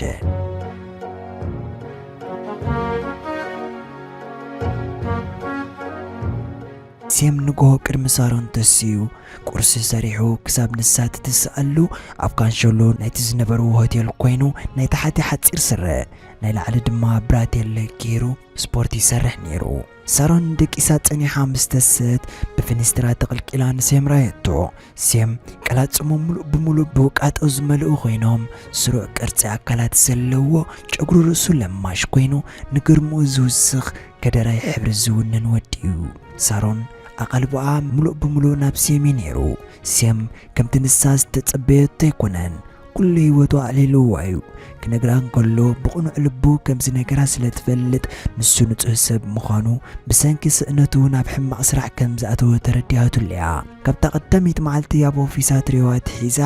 ሴም ንግሆ ቅድሚ ሳሮን ተሲኡ ቁርሲ ሰሪሑ ክሳብ ንሳ ትትስኣሉ ኣብ ካንሸሎ ናይቲ ዝነበርዎ ሆቴል ኮይኑ፣ ናይ ታሕቲ ሓጺር ስረ፣ ናይ ላዕሊ ድማ ብራቴለ ገይሩ ስፖርት ይሰርሕ ነይሩ። ሳሮን ደቂሳ ጸኒሓ ምስ ተሰት ብፍኒስትራ ተቐልቂላ ንሴም ራየቶ። ሴም ቀላጽሙ ምሉእ ብምሉእ ብውቃጦ ዝመልኡ ኮይኖም፣ ስሩዕ ቅርጺ ኣካላት ዘለዎ፣ ጨጉሪ ርእሱ ለማሽ ኮይኑ፣ ንግርምኡ ዝውስኽ ከደራይ ሕብሪ ዝውንን ወዲ እዩ። ሳሮን ኣቓልቦኣ ምሉእ ብምሉእ ናብ ሴም እዩ ነይሩ። ሴም ከምቲ ንሳ ዝተጸበየቶ ኣይኮነን። ኩሉ ህይወቱ ኣዕሊልዋ እዩ። ክነግራ እንከሎ ብቕኑዕ ልቡ ከም ዝነገራ ስለ ትፈልጥ፣ ንሱ ንጹህ ሰብ ምዃኑ፣ ብሰንኪ ስእነቱ ናብ ሕማቕ ስራሕ ከም ዝኣተወ ተረዲኣትሉ እያ። ካብታ ቀዳመይቲ መዓልቲ ኣብ ኦፊሳ ትሪዋ ኣትሒዛ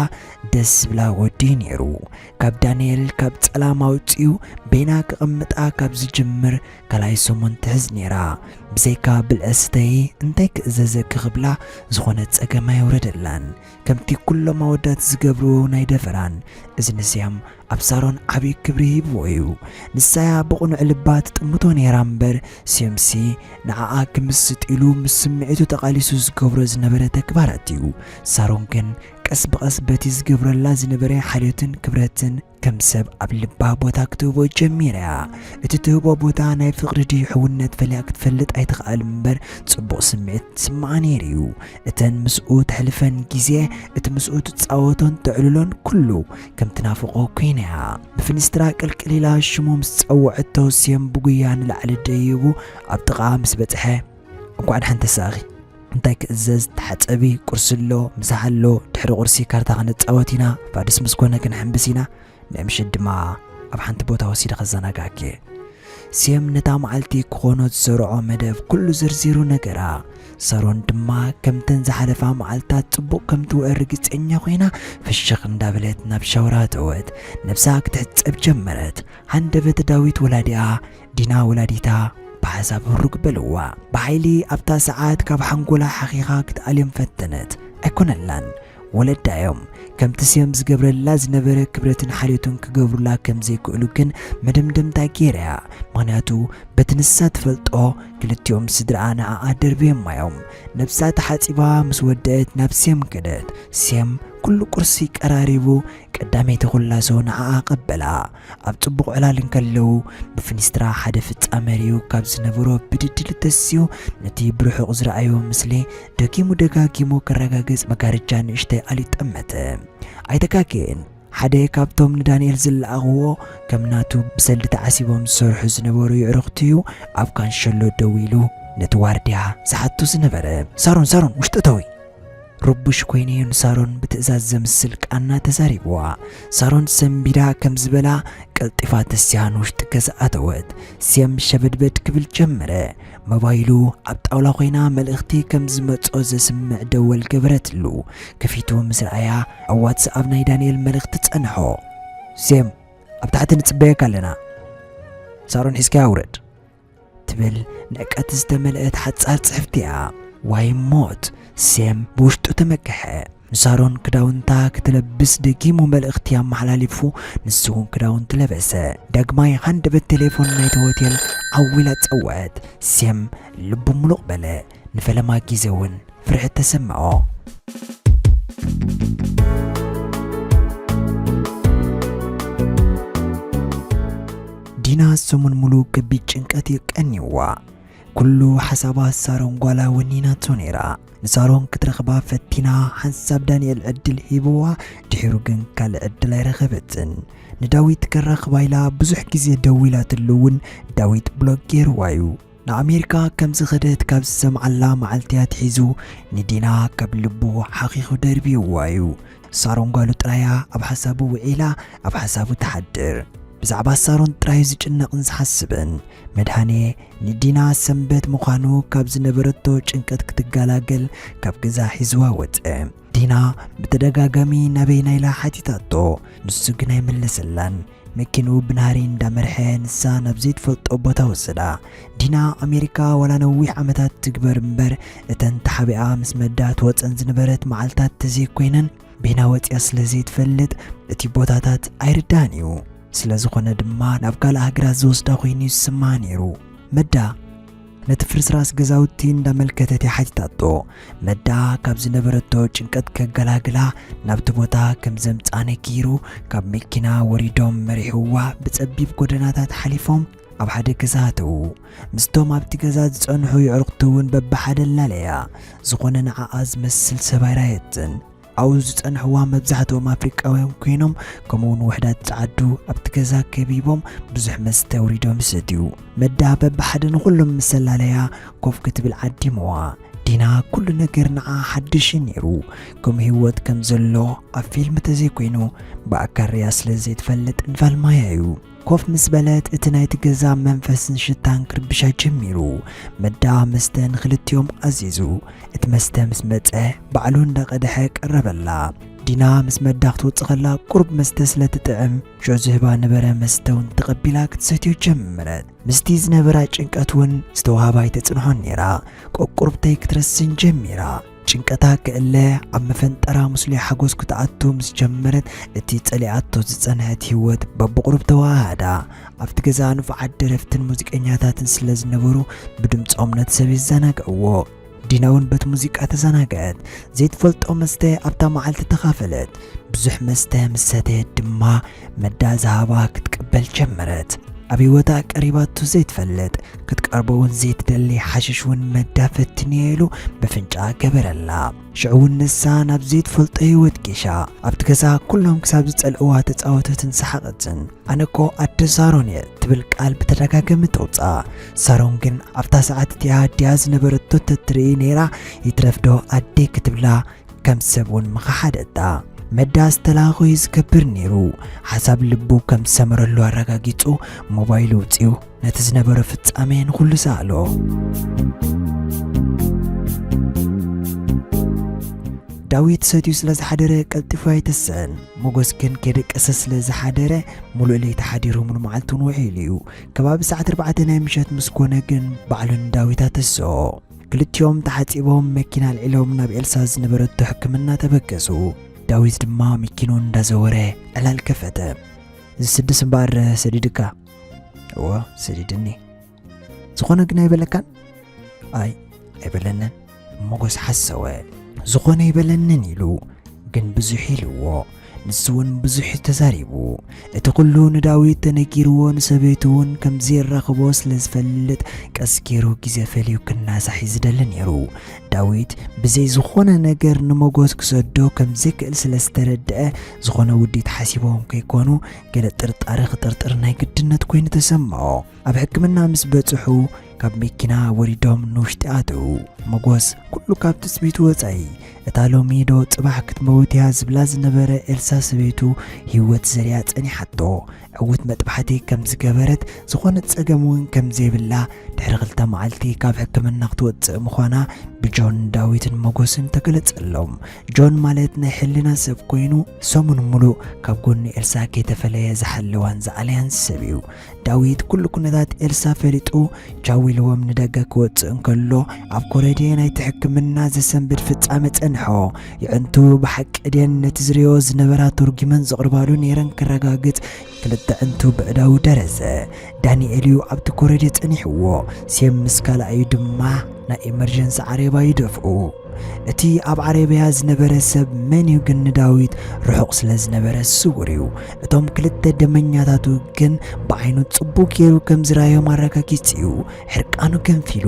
ደስ ዝብላ ወዲ እዩ ነይሩ። ካብ ዳንኤል ካብ ጸላም ኣውጺኡ በይና ከቐምጣ ካብ ዝጅምር ካልኣይ ሰሙን ትሕዝ ነይራ። ብዘይካ ብልዒ ስተዪ እንታይ ክእዘዘኪ ክብላ ዝኾነ ጸገም ኣየውረደላን። ከምቲ ኩሎም ኣወዳት ዝገብርዎ እውን ኣይደፈራን። እዚ ንሴም ኣብ ሳሮን ዓብዪ ክብሪ ሂብዎ እዩ። ንሳያ ብቕኑዕ ልባ ትጥምቶ ነይራ እምበር፣ ሴምሲ ንዓኣ ክምስጥ ኢሉ ምስ ስምዒቱ ተቓሊሱ ዝገብሮ ዝነበረ ተግባራት እዩ። ሳሮን ግን ቀስ ብቐስ በቲ ዝገብረላ ዝነበረ ሓልዮትን ክብረትን ከም ሰብ ኣብ ልባ ቦታ ክትህቦ ጀሚራ እያ። እቲ ትህቦ ቦታ ናይ ፍቕሪ ድዩ ሕውነት ፈሊያ ክትፈልጥ ኣይትኽኣል እምበር፣ ጽቡቕ ስምዒት ትስምዓ ነይሩ እዩ። እተን ምስኡ ተሕልፈን ግዜ፣ እቲ ምስኡ ትጻወቶን ተዕልሎን ኩሉ ከም ትናፍቖ ኮይና እያ። ብፍኒስትራ ቅልቅል ኢላ ሽሙ ምስ ጸውዐቶ፣ ሴም ብጉያ ንላዕሊ ደይቡ ኣብ ጥቓኣ ምስ በጽሐ፣ "እንኳዕ ደሓን ተሳእኺ፣ እንታይ ክእዘዝ? ተሓጸቢ፣ ቁርሲ ኣሎ፣ ምሳሕ ኣሎ፣ ድሕሪ ቁርሲ ካርታ ክንጻወት ኢና፣ ፋድስ ምስ ኮነ ክንሕምብስ ኢና፣ ናይ ምሸት ድማ ኣብ ሓንቲ ቦታ ወሲደ ከዘናግዓኪ። ሴም ነታ መዓልቲ ክኾኖ ዝሰርዖ መደብ ኩሉ ዘርዚሩ ነገራ። ሳሮን ድማ ከምተን ዝሓለፋ መዓልታት ጽቡቕ ከም ትውዕል ርግጸኛ ኮይና ፍሽኽ እንዳበለት ናብ ሻወር ኣተወት። ነብሳ ክትሕጸብ ጀመረት። ሃንደበት ዳዊት ወላዲኣ፣ ዲና ወላዲታ፣ ብሓሳብ ህሩግ በልዋ። ብሓይሊ ኣብታ ሰዓት ካብ ሓንጎላ ሓኺኻ ክትኣልዮም ፈተነት። ኣይኮነላን። ወለዳ እዮም። ከምቲ ሴም ዝገብረላ ዝነበረ ክብረትን ሓልዮትን ክገብሩላ ከም ዘይክእሉ ግን መደምደምታ ገይረያ። ምኽንያቱ በቲ ንሳ ትፈልጦ ክልቲኦም ስድራኣ ንዓኣ ደርብዮማ እዮም። ነብሳ ተሓጺባ ምስ ወደአት ናብ ሴም ከደት። ሴም ኩሉ ቁርሲ ቀራሪቡ ቀዳመይቲ ኩላሶ ንዓኣ ቀበላ። ኣብ ጽቡቕ ዕላል እንከለዉ ብፍኒስትራ ሓደ ፍጻመ ርእዩ ካብ ዝነበሮ ብድድል ተስዩ ነቲ ብርሑቕ ዝረኣዮ ምስሊ ደጊሙ ደጋጊሙ ከረጋግጽ መጋረጃ ንእሽተይ ኣልዩ ጠመተ። ኣይተጋግየን። ሓደ ካብቶም ንዳንኤል ዝለኣኽዎ ከም ናቱ ብሰልዲ ተዓሲቦም ዝሰርሑ ዝነበሩ የዕሩኽቱ እዩ ኣብ ካንሸሎ ደው ኢሉ ነቲ ዋርድያ ዝሓቶ ዝነበረ። ሳሮን፣ ሳሮን፣ ውሽጢ እተዊ! ርቡሽ ኮይኑ'ዩ ንሳሮን ብትእዛዝ ዘምስል ቃና ተዛሪብዋ። ሳሮን ሰንቢዳ ከም ዝበላ ቀልጢፋ ተስያ ንውሽጢ ገዛ ኣተወት። ሴም ሸበድበድ ክብል ጀመረ። ሞባይሉ ኣብ ጣውላ ኮይና መልእኽቲ ከም ዝመጾ ዘስምዕ ደወል ገበረትሉ። ከፊቱ ምስ ረኣያ ኣብ ዋትስኣፕ ናይ ዳንኤል መልእኽቲ ጸንሖ። ሴም፣ ኣብ ታሕቲ ንጽበየካ ኣለና። ሳሮን ሒዝካያ ውረድ። ትብል ንዕቀት ዝተመልአት ሓጻር ጽሕፍቲ እያ። ዋይ ሞት! ሴም ብውሽጡ ተመክሐ። ንሳሮን ክዳውንታ ክትለብስ ደጊሙ መልእኽቲ ኣመሓላሊፉ፣ ንሱ እውን ክዳውንቲ ለበሰ። ዳግማይ ሃንደበት ቴሌፎን ናይቲ ሆቴል ዓው ኢላ ጸውዐት። ሴም ልቡ ሙሉቕ በለ። ንፈለማ ግዜ እውን ፍርሒ ተሰምዖ። ዲና ሰሙን ሙሉእ ከቢድ ጭንቀት እዩ ቀንይዋ። ኩሉ ሓሳባ ሳሮን ጓላ ወኒናቶ ነይራ። ንሳሮን ክትረኽባ ፈቲና፣ ሓንሳብ ዳንኤል ዕድል ሂብዋ፣ ድሒሩ ግን ካልእ ዕድል ኣይረኸበትን። ንዳዊት ከራኽባ ኢላ ብዙሕ ግዜ ደዊላትሉ እውን ዳዊት ብሎክ ገይርዋ እዩ። ንኣሜሪካ ከም ዝኸደት ካብ ዝሰምዓላ መዓልቲ ኣትሒዙ ንዲና ካብ ልቡ ሓኺኹ ደርብይዋ እዩ። ሳሮን ጓሉ ጥራያ ኣብ ሓሳቡ ውዒላ ኣብ ሓሳቡ ትሓድር። ብዛዕባ ሳሮን ጥራይ ዝጭነቕን ዝሓስብን መድሃኔ ንዲና ሰንበት ምዃኑ ካብ ዝነበረቶ ጭንቀት ክትገላገል ካብ ገዛ ሒዝዋ ወጸ። ዲና ብተደጋጋሚ ናበይና ኢላ ሓቲታቶ፣ ንሱ ግን ኣይመለሰላን። መኪንኡ ብናህሪ እንዳመርሐ ንሳ ናብ ዘይትፈልጦ ቦታ ወሰዳ። ዲና ኣሜሪካ ዋላ ነዊሕ ዓመታት ትግበር እምበር እተን ተሓቢኣ ምስ መዳ ትወጸን ዝነበረት መዓልታት ተዘይኮይነን፣ ቤና ወጺኣ ስለ ዘይትፈልጥ እቲ ቦታታት ኣይርዳን እዩ። ስለ ዝኾነ ድማ ናብ ካልእ ሃገራት ዝወስዳ ኮይኑ እዩ ዝስምዓ ነይሩ። መዳ ነቲ ፍርስራስ ገዛውቲ እንዳመልከተት እያ ሓቲታቶ። መዳ ካብ ዝነበረቶ ጭንቀት ከገላግላ ናብቲ ቦታ ከም ዘምጽኣ ነጊሩ ካብ መኪና ወሪዶም መሪሕዋ ብጸቢብ ጎደናታት ሓሊፎም ኣብ ሓደ ገዛ ኣተዉ። ምስቶም ኣብቲ ገዛ ዝጸንሑ የዕሩኽቱ እውን በብሓደ ኣላለያ። ዝኾነ ንዓኣ ዝመስል ሰብ ኣይረኣየትን። ኣብኡ ዝጸንሕዋ መብዛሕትኦም ኣፍሪቃውያን ኮይኖም፣ ከምኡውን ውሑዳት ጸዓዱ ኣብቲ ገዛ ከቢቦም ብዙሕ መስተ ኣውሪዶም ይሰትዩ። መዳ በብሓደ ንኹሎም ምስ ኣላለያ ኮፍ ክትብል ዓዲምዋ። ዲና ኩሉ ነገር ንዓ ሓድሽ እዩ ነይሩ። ከምኡ ህይወት ከም ዘሎ ኣብ ፊልም ተዘይኮይኑ ብኣካል ሪኣ ስለ ዘይትፈልጥ ንፋልማያ እዩ። ኮፍ ምስ በለት እቲ ናይቲ ገዛ መንፈስን ሽታን ክርብሻ ጀሚሩ። መዳ መስተ ንኽልቲኦም ኣዚዙ። እቲ መስተ ምስ መጸ ባዕሉ እንዳቐድሐ ቀረበላ። ዲና ምስ መዳ ክትወጽእ ከላ ቁሩብ መስተ ስለ ትጥዕም ሽዑ ዝህባ ነበረ መስተ እውን ተቐቢላ ክትሰትዮ ጀመረት። ምስቲ ዝነበራ ጭንቀት እውን ዝተዋህባ ኣይተጽንሖን ነይራ። ቁሩብተይ ክትረስን ጀሚራ። ጭንቀታ ክእለ ኣብ መፈንጠራ ምስሉይ ሓጎስ ክትኣቱ ምስ ጀመረት እቲ ጸሊኣቶ ዝጸንሐት ህይወት በብቑሩብ ተዋሃሃዳ። ኣብቲ ገዛ ንፉዓት ደረፍትን ሙዚቀኛታትን ስለ ዝነበሩ ብድምጾም ነቲ ሰብ የዘናግዕዎ። ዲና እውን በቲ ሙዚቃ ተዘናግዐት። ዘይትፈልጦ መስተ ኣብታ መዓልቲ ተኻፈለት። ብዙሕ መስተ ምስ ሰተየት ድማ መዳ ዝሃባ ክትቅበል ጀመረት። ኣብ ህይወታ ቀሪባቶ ዘይትፈልጥ፣ ክትቀርቦ እውን ዘይትደሊ ሓሽሽ እውን መዳ ፈትንዮ ኢሉ በፍንጫ ገበረላ። ሽዑ እውን ንሳ ናብ ዘይትፈልጦ ህይወት ጌሻ። ኣብቲ ገዛ ኩሎም ክሳብ ዝጸልእዋ ተጻወተትን ሰሓቐትን። "ኣነ እኮ ኣደ ሳሮን እየ" ትብል ቃል ብተደጋጋሚ ተውጽኣ። ሳሮን ግን ኣብታ ሰዓት እቲኣ ድያ ዝነበረቶ ተትርኢ ነይራ፣ ይትረፍዶ ኣደይ ክትብላ ከም ሰብ እውን ምኸሓደታ። መዳ ዝተላእኾ እዩ ዝገብር ነይሩ። ሓሳብ ልቡ ከም ዝሰመረሉ ኣረጋጊጹ ሞባይሉ ኣውጺኡ ነቲ ዝነበሮ ፍጻሜ ንኹሉ ሰኣሎ። ዳዊት ሰትዩ ስለ ዝሓደረ ቀልጢፉ ኣይተስእን። ሞጎስ ግን ከይደቀሰ ስለ ዝሓደረ፣ ሙሉእ ለይቲ ሓዲሩ ሙሉእ መዓልቲ እውን ውዒሉ እዩ። ከባቢ ሰዓት ኣርባዕተ ናይ ምሸት ምስ ኮነ ግን ባዕሉ ንዳዊት ኣተስኦ። ክልቲኦም ተሓጺቦም መኪና ኣልዒሎም ናብ ኤልሳ ዝነበረቶ ሕክምና ተበገሱ። ዳዊት ድማ መኪንኡ እንዳዘወረ ዕላል ከፈተ። "እዚ ስድስ እምበኣር ሰዲድካ?" "እወ፣ ሰዲድኒ። ዝኾነ ግን ኣይበለካን?" "ኣይ፣ ኣይበለንን።" ሞጎስ ሓሰወ። "ዝኾነ ኣይበለንን" ኢሉ፣ ግን ብዙሕ ኢልዎ። ንሱ እውን ብዙሕ ተዛሪቡ። እቲ ኩሉ ንዳዊት ተነጊርዎ፣ ንሰበይቱ እውን ከም ዘየራኽቦ ስለ ዝፈልጥ፣ ቀስ ገይሩ ግዜ ፈልዩ ክናሳሕ እዩ ዝደሊ ነይሩ። ዳዊት ብዘይ ዝኾነ ነገር ንሞጎስ ክሰዶ ከም ዘይክእል ስለ ዝተረድአ፣ ዝኾነ ውዲት ሓሲቦም ከይኮኑ፣ ገለ ጥርጣረ ክጥርጥር ናይ ግድነት ኮይኑ ተሰምዖ። ኣብ ሕክምና ምስ በጽሑ፣ ካብ መኪና ወሪዶም ንውሽጢ ኣተዉ። ሞጎስ፣ ኩሉ ካብ ትጽቢቱ ወጻኢ፣ እታ ሎሚ ዶ ጽባሕ ክትመውት እያ ዝብላ ዝነበረ ኤልሳ ሰበይቱ፣ ህይወት ዘርያ ጸኒሓቶ። ዕዉት መጥባሕቲ ከም ዝገበረት፣ ዝኾነ ጸገም እውን ከም ዘይብላ፣ ድሕሪ ክልተ መዓልቲ ካብ ሕክምና ክትወጽእ ምዃና ብጆን ዳዊትን ሞጎስን ተገለጸሎም። ጆን ማለት ናይ ሕልና ሰብ ኮይኑ፣ ሰሙን ሙሉእ ካብ ጎኒ ኤልሳ ከይተፈለየ ዝሓለዋን ዝኣለያን ሰብ እዩ። ዳዊት ኩሉ ኩነታት ኤልሳ ፈሊጡ፣ ቻው ኢልዎም ንደገ ክወጽእ እንከሎ፣ ኣብ ኮረድየ ናይቲ ሕክምና ዘሰንብድ ፍጻመ ጸንሖ። የዕንቱ ብሓቂ ድየን ነቲ ዝርእዮ ዝነበራ ተርጒመን ዘቕርባሉ ነይረን ከረጋግጽ፣ ክልተ ዕንቱ ብዕዳዉ ደረዘ። ዳንኤል እዩ ኣብቲ ኮረድየ ጸኒሕዎ። ሴም ምስ ካልኣዩ ድማ ናይ ኤመርጀንሲ ዓሬባ ይደፍኡ። እቲ ኣብ ዓረብያ ዝነበረ ሰብ መን እዩ ግን ንዳዊት ርሑቕ ስለ ዝነበረ ስውር እዩ። እቶም ክልተ ደመኛታቱ ግን ብዓይኑ ጽቡቕ ገይሩ ከም ዝረኣዮም ኣረጋጊጹ እዩ። ሕርቃኑ ገንፊሉ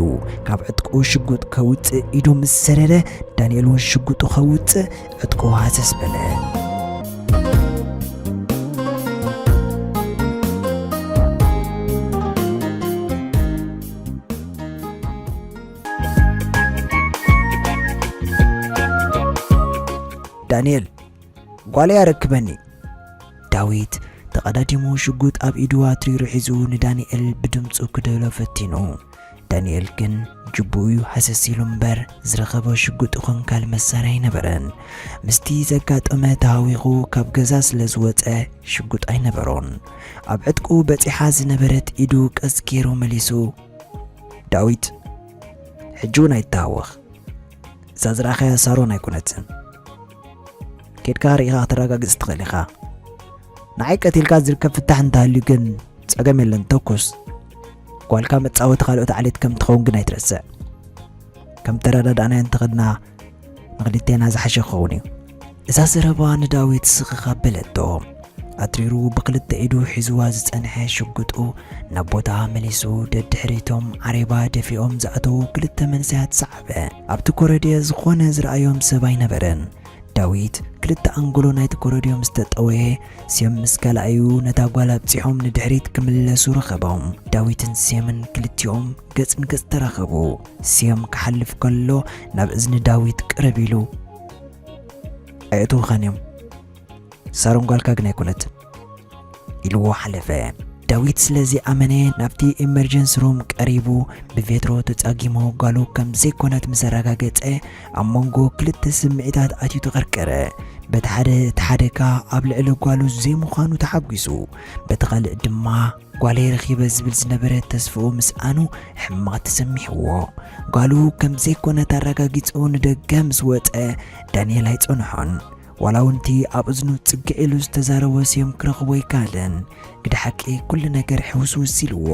ካብ ዕጥቁ ሽጉጥ ከውጽእ ኢዱ ምስ ሰደደ፣ ዳንኤል እውን ሽጉጡ ከውጽእ ዕጥቁ ሃሰስ በለ። ዳንኤል፣ ጓለይ ኣረክበኒ። ዳዊት ተቐዳዲሙ ሽጉጥ ኣብ ኢዱ ኣትሪሩ ሒዙ ንዳንኤል ብድምጹ ክደሎ ፈቲኑ። ዳንኤል ግን ጅቡኡ እዩ ሃሰስ ኢሉ እምበር ዝረኸቦ ሽጉጥ ይኹን ካልእ መሳርያ ኣይነበረን። ምስቲ ዘጋጠመ ተሃዊኹ ካብ ገዛ ስለ ዝወጸ ሽጉጥ ኣይነበሮን። ኣብ ዕጥቁ በጺሓ ዝነበረት ኢዱ ቀስ ገይሩ መሊሱ፣ "ዳዊት፣ ሕጂ እውን ኣይተሃወኽ። እዛ ዝረኣኻያ ሳሮን ኣይኮነትን። ኬድካ ርኢኻ ከተረጋግጽ ትኽእል ኢኻ። ንዓይ ቀቲልካ ዝርከብ ፍታሕ እንተሃልዩ ግን ጸገም የለን፣ ተኩስ። ጓልካ መጻወቲ ካልኦት ዓሌት ከም ትኸውን ግን ኣይትረስዕ። ከም ተረዳዳእናዮ እንተኸድና ንኽልቴና ዝሓሸ ክኸውን እዩ።" እዛ ዘረባ ንዳዊት ስኽኽ ኣበለቶ። ኣትሪሩ ብኽልተ ኢዱ ሒዝዋ ዝጸንሐ ሽጉጡ ናብ ቦታ መሊሱ፣ ደድሕሪቶም ዓሬባ ደፊኦም ዝኣተዉ ክልተ መንእሰያት ሰዓበ። ኣብቲ ኮረድየ ዝኾነ ዝረኣዮም ሰብ ኣይነበረን። ዳዊት ክልተ ኣንጎሎ ናይቲ ኮረድዮ ምስ ተጠወየ፣ ሴም ምስ ካልኣዩ ነታ ጓል ኣብጺሖም ንድሕሪት ክምለሱ ረኸቦም። ዳዊትን ሴምን ክልቲኦም ገጽ ንገጽ ተራኸቡ። ሴም ክሓልፍ ከሎ ናብ እዝኒ ዳዊት ቅርብ ኢሉ፣ "ኣየእትዉኻን እዮም። ሳሮን ጓልካ ግን ኣይኮነትን" ኢልዎ ሓለፈ። ዳዊት ስለዚ ኣመነ ናብቲ ኤመርጀንሲ ሩም ቀሪቡ ብቬትሮ ተጻጊሙ ጓሉ ከም ዘይኮነት ምስ ኣረጋገጸ ኣብ መንጎ ክልተ ስምዒታት ኣትዩ ተቐርቀረ። በቲ ሓደ እቲ ሓደጋ ኣብ ልዕሊ ጓሉ ዘይምዃኑ ተሓጒሱ፣ በቲ ካልእ ድማ ጓለይ ረኺበ ዝብል ዝነበረ ተስፍኡ ምስኣኑ ሕማቕ ተሰሚዕዎ። ጓሉ ከም ዘይኮነት ኣረጋጊጹ ንደገ ምስ ወጸ ዳንኤል ኣይጸንሖን። ዋላ እውን እቲ ኣብ እዝኑ ጽግዕ ኢሉ ዝተዛረቦ ስዮም ክረኽቦ ኣይከኣለን። ግደ ሓቂ ኩሉ ነገር ሕውስውስ ኢልዎ።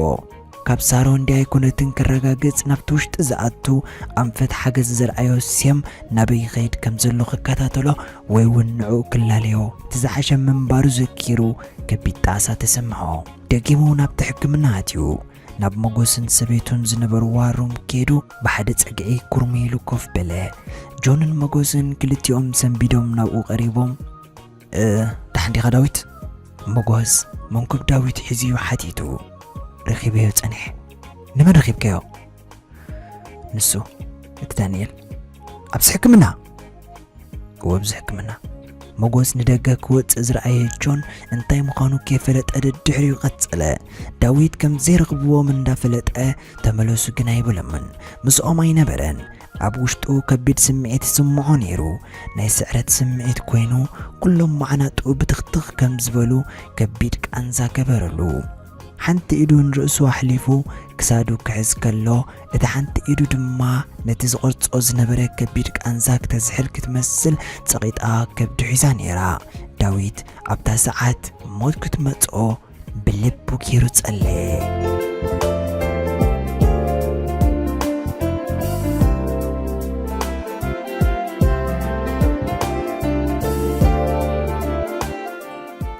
ካብ ሳሮን ድያ ኣይኮነትን ክረጋግጽ ናብቲ ውሽጢ ዝኣቱ ኣንፈት ሓገዝ ዘርኣዮ ሴም ናበይ ይኸይድ ከም ዘሎ ክከታተሎ ወይ እውን ንዕኡ ክላለዮ እቲ ዝሓሸ ምንባሩ ዘኪሩ ከቢድ ጣእሳ ተሰምዖ። ደጊሙ ናብቲ ሕክምና ኣትዩ። ናብ መጎስን ሰበይቱን ዝነበርዋ ሩም ከይዱ ብሓደ ጸግዒ ኩርሙ ኢሉ ኮፍ በለ። ጆንን መጎስን ክልቲኦም ሰንቢዶም ናብኡ ቀሪቦም፣ "እ፣ ደሓን ዲኻ ዳዊት?" መጎስ መንኩብ ዳዊት ሒዙ እዩ ሓቲቱ። "ረኺበዮ ጸኒሐ." "ንመን ረኺብካዮ?" "ንሱ፣ እቲ ዳንኤል። ኣብዚ ሕክምና?" "እወ፣ ኣብዚ ሕክምና።" መጎስ ንደገ ክወጽእ ዝረኣየ ጆን እንታይ ምዃኑ ከይፈለጠ ደድሕሪኡ ቀጸለ። ዳዊት ከም ዘይረኽብዎም እንዳፈለጠ ተመለሱ ግን ኣይበሎምን። ምስኦም ኣይነበረን። ኣብ ውሽጡ ከቢድ ስምዒት ይስምዖ ነይሩ። ናይ ስዕረት ስምዒት ኮይኑ፣ ኩሎም መዓናጥኡ ብትኽትኽ ከም ዝበሉ ከቢድ ቃንዛ ገበረሉ። ሓንቲ ኢዱ ንርእሱ ኣሕሊፉ ክሳዱ ክሕዝ ከሎ፣ እታ ሓንቲ ኢዱ ድማ ነቲ ዝቐርጾ ዝነበረ ከቢድ ቃንዛ ክተዝሕል ክትመስል ጸቒጣ ከብዱ ሒዛ ነይራ። ዳዊት ኣብታ ሰዓት ሞት ክትመጽኦ ብልቡ ገይሩ ጸለየ።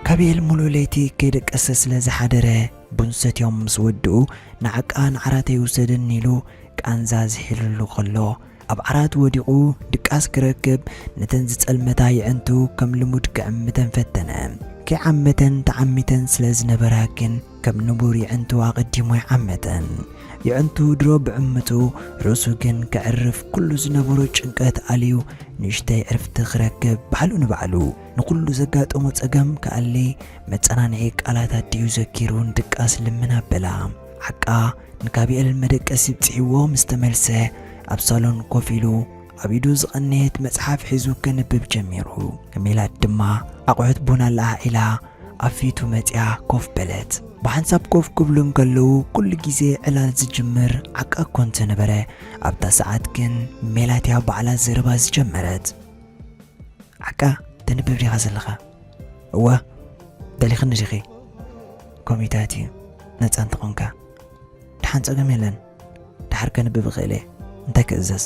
ካቢኤል ሙሉእ ለይቲ ከይደቀሰ ስለ ዝሓደረ፣ ቡን ሰትዮም ምስ ወድኡ፣ ንዓቃ ንዓራተይ ውሰደኒ ኢሉ ቃንዛ ዝሒልሉ ከሎ፣ ኣብ ዓራት ወዲቑ ድቃስ ክረክብ፣ ነተን ዝጸልመታ የዕንቱ ከም ልሙድ ክዕምተን ፈተነ። ከይዓመተን ተዓሚተን ስለ ዝነበራ ግን፣ ከም ንቡር የዕንቱ ኣቐዲሙ ኣይዓመተን። የዕንቱ ድሮ ብዕምቱ፣ ርእሱ ግን ከዕርፍ ኩሉ ዝነበሮ ጭንቀት ኣልዩ፣ ንእሽተይ ዕርፍቲ ክረክብ ባዕሉ ንባዕሉ ንኹሉ ዘጋጠሞ ጸገም ክኣሊ መጸናንዒ ቃላት ኣዲኡ ዘኪሩ ንድቃስ ልምን ኣበላ። ዓቃ ንካቢኤል መደቀሲ ብጽሕዎ ምስ ተመልሰ፣ ኣብ ሳሎን ኮፍ ኢሉ ኣብ ኢዱ ዝቐነየት መጽሓፍ ሒዙ ከንብብ ጀሚሩ። ሜላት ድማ ኣቑሑት ቡን ኣለዓዒላ ኣብ ፊቱ መጺኣ ኮፍ በለት። ብሓንሳብ ኮፍ ክብሉ እንከለዉ፣ ኩሉ ግዜ ዕላል ዝጅምር ዓቃ እኮ እንተነበረ፣ ኣብታ ሰዓት ግን ሜላት እያ ባዕላ ዘረባ ዝጀመረት። "ዓቃ፣ ተንብብ ዲኻ ዘለኻ?" "እወ፣ ደሊኽኒ ዲኺ?" "ኮሚታት እዩ፣ ነጻ እንተኾንካ?" "ደሓን፣ ጸገም የለን፣ ደሓር ከንብብ እኽእል እየ። እንታይ ክእዘዝ?"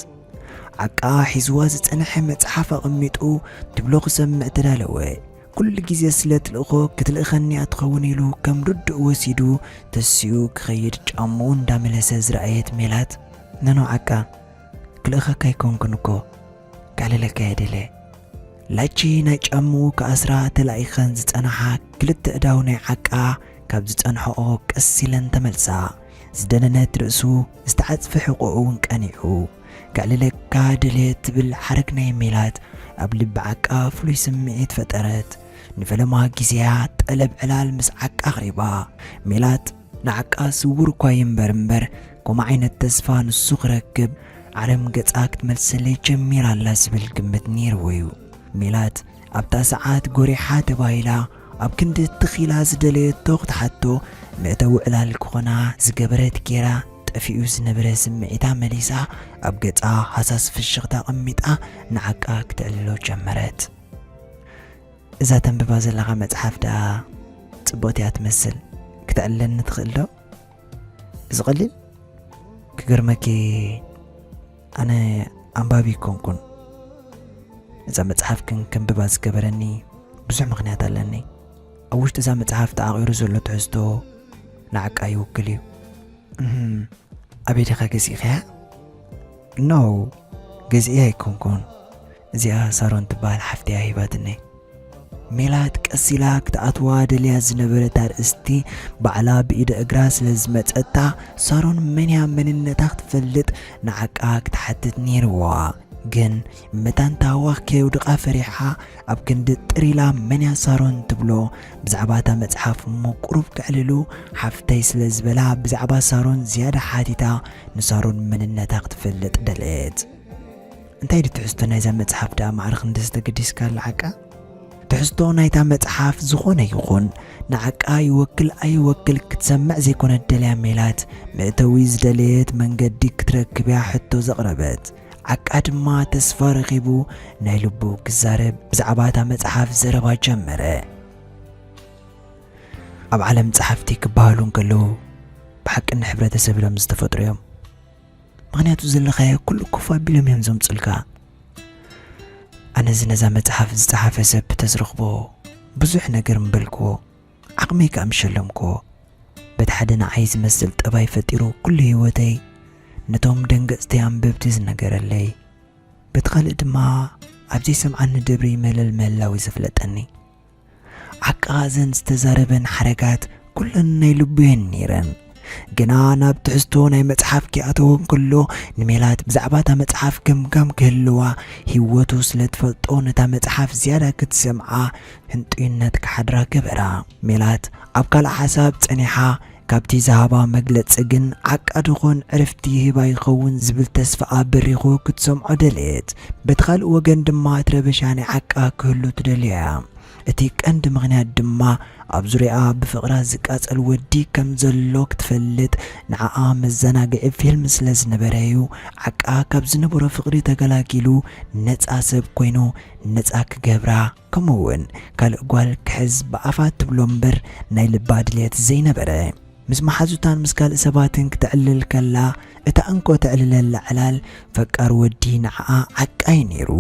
ዓቃ ሒዝዋ ዝጸንሐ መጽሓፍ ኣቐሚጡ ትብሎ ክሰምዕ ተዳለወ። ኩሉ ግዜ ስለ ትልእኾ፣ ክትልእኸኒ እያ ትኸውን ኢሉ ከም ርዱእ ወሲዱ ተሲኡ ክኸይድ ጫምኡ እንዳመለሰ ዝረኣየት ሜላት፣ "ነኖ ዓቃ፣ ክልእኸካ ኣይኮንኩን እኮ፣ ከዕልለካ እየ ደልየ።" ላቺ ናይ ጫምኡ ክኣስራ ተላኢኸን ዝጸንሓ ክልተ እዳው ናይ ዓቃ ካብ ዝጸንሕኦ ቀስ ኢለን ተመልሳ። ዝደነነት ርእሱ፣ ዝተዓጽፈ ሕቖኡ እውን ቀኒዑ። "ከዕልለካ ደልየ" ትብል ሓረግ ናይ ሜላት ኣብ ልቢ ዓቃ ፍሉይ ስምዒት ፈጠረት። ንፈለማ ግዜያ ጠለብ ዕላል ምስ ዓቃ ኣቕሪባ። ሜላት ንዓቃ ስውር እኳ ይንበር እምበር፣ ከምኡ ዓይነት ተስፋ ንሱ ክረክብ ዓለም ገጻ ክትመልሰለይ ጀሚራ ኣላ ዝብል ግምት ነይርዎ እዩ። ሜላት ኣብታ ሰዓት ጎሪሓ ተባሂላ ኣብ ክንዲ ትኽ ኢላ ዝደለየቶ ክትሓቶ መእተዊ ዕላል ክኾና ዝገበረት ጌራ፣ ጠፊኡ ዝነበረ ስምዒታ መሊሳ ኣብ ገጻ ሃሳስ ፍሽኽታ ኣቐሚጣ ንዓቃ ክተዕልሎ ጀመረት። "እዛ ተንብባ ዘለኻ መጽሓፍ ደኣ ጽብቕቲ እያ ትመስል፣ ክተዕልለኒ ትኽእል ዶ?" "እዚ ቀሊል? ክገርመኪ፣ ኣነ ኣንባቢ ኣይኮንኩን። እዛ መጽሓፍ ግን ከንብባ ዝገበረኒ ብዙሕ ምኽንያት ኣለኒ። ኣብ ውሽጢ እዛ መጽሓፍ ተዓቒሩ ዘሎ ትሕዝቶ ንዓቃ ይውክል እዩ።" "እህም፣ ኣበይ ዲኻ ገዚእኻያ?" "ኖ፣ ገዚኤ ኣይኮንኩን። እዚኣ ሳሮን ትበሃል ሓፍቲ እያ ሂባትኒ።" ሜላት ቀስ ኢላ ክትኣትዋ ደልያ ዝነበረት ኣርእስቲ ባዕላ ብኢደ እግራ ስለ ዝመጸታ፣ ሳሮን መን እያ መንነታ ክትፈልጥ ንዓቃ ክትሓትት ነይርዋ። ግን መታን ታህዋኽ ከየውድቓ ፈሪሓ፣ ኣብ ክንዲ ጥር ኢላ መን እያ ሳሮን ትብሎ፣ ብዛዕባ እታ መጽሓፍ እሞ ቁሩብ ከዕልሉ ሓፍተይ ስለ ዝበላ፣ ብዛዕባ ሳሮን ዝያዳ ሓቲታ ንሳሮን መንነታ ክትፈልጥ ደለየት። "እንታይ ድዩ ትሕዝቶ ናይዛ መጽሓፍ ደኣ ማዕረ ክንድዚ ተገዲስካላ ዓቃ?" ትሕዝቶ ናይታ መጽሓፍ ዝኾነ ይኹን ንዓቃ ይወክል ኣይወክል ክትሰምዕ ዘይኮነት ደልያ ሜላት፣ መእተዊ ዝደለየት መንገዲ ክትረክብ እያ ሕቶ ዘቕረበት። ዓቃ ድማ ተስፋ ረኺቡ ናይ ልቡ ክዛረብ ብዛዕባ እታ መጽሓፍ ዘረባ ጀመረ። ኣብ ዓለም ጸሓፍቲ ክበሃሉ እንከለዉ፣ ብሓቂ ንሕብረተሰብ ኢሎም ዝተፈጥሩ እዮም። ምኽንያቱ ዘለኻዮ ኩሉ ኮፍ ኣቢሎም እዮም ዘምፅልካ። ኣነዚ ነዛ መፅሓፍ ዝፀሓፈ ሰብ ተዝረኽቦ ብዙሕ ነገር ምበልክዎ፣ ዓቕመይ ከኣ ምሸለምክዎ። በቲ ሓደ ንዓይ ዝመስል ጠባይ ፈጢሩ ኩሉ ህይወተይ ነቶም ደንገፅቲ ኣንበብቲ ዝነገረለይ፣ በቲ ካልእ ድማ ኣብ ዘይሰምዓኒ ደብሪ መለል ምህላዊ ዘፍለጠኒ። ዓቃ እዘን ዝተዛረበን ሓረጋት ኩለን ናይ ልቡ እየን ነይረን። ግና ናብ ትሕዝቶ ናይ መጽሓፍ ኪኣተወ እንከሎ፣ ንሜላት ብዛዕባ እታ መጽሓፍ ገምጋም ክህልዋ፣ ህይወቱ ስለ ትፈልጦ ነታ መጽሓፍ ዝያዳ ክትሰምዓ ህንጡይነት ክሓድራ ገበራ። ሜላት ኣብ ካልእ ሓሳብ ጸኒሓ፣ ካብቲ ዝሃባ መግለጺ ግን ዓቃ ደኾን ዕርፍቲ ይህባ ይኸውን ዝብል ተስፋኣ በሪኹ ክትሰምዖ ደለየት። በቲ ካልእ ወገን ድማ እቲ ረበሻ ናይ ዓቃ ክህሉ ትደልዮ እያ። እቲ ቀንዲ ምኽንያት ድማ ኣብ ዙርያኣ ብፍቕራ ዝቃጸል ወዲ ከም ዘሎ ክትፈልጥ፣ ንዓኣ መዘናግዒ ፊልም ስለ ዝነበረ እዩ። ዓቃ ካብ ዝነበሮ ፍቕሪ ተገላጊሉ ነጻ ሰብ ኮይኑ ነጻ ክገብራ፣ ከምኡ እውን ካልእ ጓል ክሕዝ ብኣፋ ትብሎ እምበር ናይ ልባ ድልየት ዘይነበረ። ምስ መሓዙታን ምስ ካልእ ሰባትን ክተዕልል ከላ፣ እታ እንኮ ተዕልለላ ዕላል ፈቃር ወዲ ንዓኣ ዓቃ እዩ ነይሩ።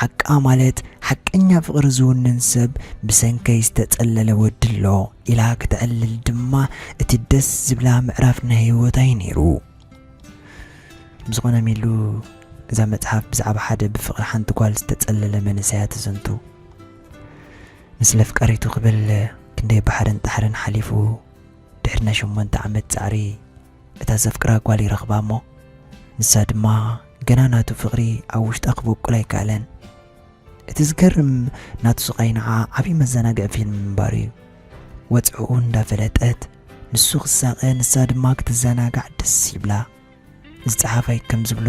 ዓቃ ማለት ሓቀኛ ፍቕሪ ዝውንን ሰብ ብሰንከይ ዝተጸለለ ወዲ ኣሎ ኢላ ክተዕልል ድማ እቲ ደስ ዝብላ ምዕራፍ ናይ ህይወታ እዩ ነይሩ። ብዝኾነ ሚሉ፣ እዛ መጽሓፍ ብዛዕባ ሓደ ብፍቕሪ ሓንቲ ጓል ዝተጸለለ መንእሰይ እያ ትዝንቱ። ንስለ ኣፍቃሪቱ ክብል ክንደይ ባሕርን ጣሕርን ሓሊፉ፣ ድሕሪ ናይ ሸሞንተ ዓመት ጻዕሪ እታ ዘፍቅራ ጓል ይረኽባ እሞ፣ ንሳ ድማ ገና ናቱ ፍቕሪ ኣብ ውሽጣ ክበቁል ኣይከኣለን። እቲ ዝገርም ናቱ ስቓይ ንዓ ዓብዪ መዘናግዒ ፊልም ምንባሩ እዩ። ወጽዕኡ እንዳፈለጠት ንሱ ክሳቐ፣ ንሳ ድማ ክትዘናጋዕ ደስ ይብላ። እዚ ጸሓፋይ ከም ዝብሎ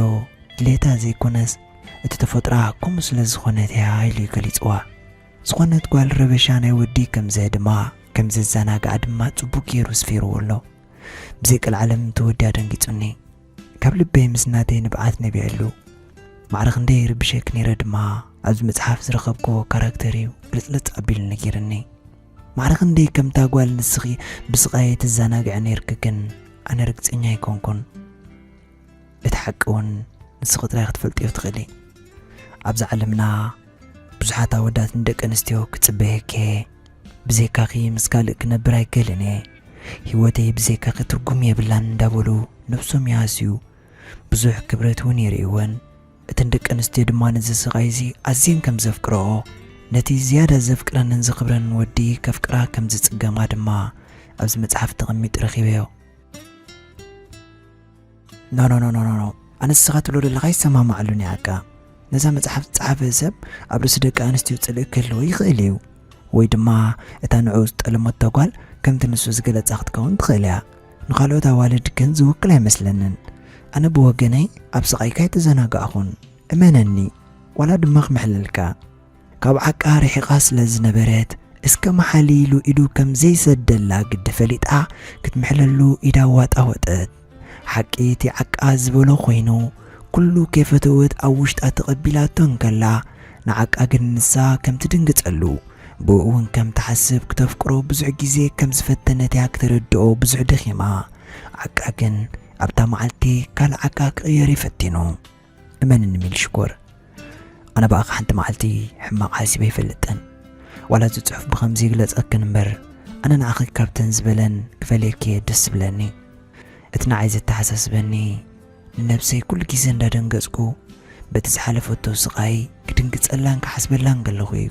ድሌታ ዘይኮነስ እቲ ተፈጥሮኣ ከምኡ ስለ ዝኾነት እያ ኢሉ እዩ ገሊጽዋ። ዝኾነት ጓል ረበሻ ናይ ወዲ ከም ዘህድማ፣ ከም ዘዘናግዓ ድማ ጽቡቕ ገይሩ ስፊርዎ ኣሎ። ብዘይ ቀልዓለም እቲ ወዲ ኣደንጊጹኒ። ካብ ልበይ ምስ ናተይ ንብዓት ነቢዐሉ። ማዕረ ክንደይ ይርብሸኪ ነይረ ድማ ኣብዚ መጽሓፍ ዝረኸብክዎ ካራክተር እዩ ግልጽልጽ ኣቢሉ ነጊርኒ። ማዕረ ክንደይ ከምታ ጓል ንስኺ ብስቓይ ትዘናግዒ ነይርኪ ግን ኣነ ርግጸኛ ኣይኮንኩን። እቲ ሓቂ እውን ንስኺ ጥራይ ክትፈልጥዮ ትኽእሊ። ኣብዛ ዓለምና ብዙሓት ኣወዳትን ደቂ ኣንስትዮ ክጽበየኪ እየ። ብዘይካኺ ምስ ካልእ ክነብር ኣይክእልን እየ። ህይወተይ ብዘይካኺ ትርጉም የብላን እንዳበሉ ነብሶም ይሃስዩ። ብዙሕ ክብረት እውን የርእይወን። እተን ደቂ ኣንስትዮ ድማ ነዚ ስቓይ እዚ ኣዝየን ከም ዘፍቅርኦ፣ ነቲ ዝያዳ ዘፍቅረንን ዘኽብረንን ወዲ ከፍቅራ ከም ዝጽገማ ድማ ኣብዚ መጽሓፍ ተቐሚጡ ረኺበዮ። ኖ፣ ኖ፣ ኖ፣ ኖ፣ ኖ፣ ኖ። ኣነ ንስኻ ትብሎ ዘለኻ ይሰማማዓሉን እየ። ዓቃ፣ ነዛ መጽሓፍ ዝጸሓፈ ሰብ ኣብ ርእሲ ደቂ ኣንስትዮ ጽልኢ ክህልዎ ይኽእል እዩ። ወይ ድማ እታ ንዕኡ ዝጠለመቶ ጓል ከምቲ ንሱ ዝገለጻ ክትከውን ትኽእል እያ። ንኻልኦት ኣዋልድ ግን ዝውክል ኣይመስለንን። ኣነ ብወገነይ ኣብ ስቓይካ ኣይተዘናጋዕኹን። እመነኒ፣ ዋላ ድማ ክምሕለልካ። ካብ ዓቃ ርሒቓ ስለ ዝነበረት፣ እስከ መሓሊ ኢሉ ኢዱ ከም ዘይሰደላ ግዲ ፈሊጣ ክትምሕለሉ ኢዳ ኣዋጣወጠት። ሓቂ እቲ ዓቃ ዝበሎ ኮይኑ፣ ኩሉ ከይፈተወት ኣብ ውሽጣ ተቐቢላቶ እንከላ፣ ንዓቃ ግን ንሳ ከም ትድንግጸሉ፣ ብኡ እውን ከም ትሓስብ፣ ክተፍቅሮ ብዙሕ ግዜ ከም ዝፈተነት እያ ክተረድኦ ብዙሕ ደኺማ። ዓቃ ግን ኣብታ መዓልቲ ካልእ ዓቃ ክቕየር እዩ ፈቲኑ። እመንኒ ሚል ሽኮር፣ ኣነ ብኣኺ ሓንቲ መዓልቲ ሕማቕ ሓሲበ ኣይፈልጥን። ዋላ እዚ ጽሑፍ ብኸምዚ ይግለጸክን እምበር፣ ኣነ ንኣኺ ካብተን ዝበለን ክፈልየኪ እየ ደስ ዝብለኒ። እቲ ንዓይ ዘተሓሳስበኒ፣ ንነብሰይ ኩሉ ግዜ እንዳደንገጽኩ፣ በቲ ዝሓለፈቶ ስቓይ ክድንግጸላን ክሓስበላን ከለኹ እዩ።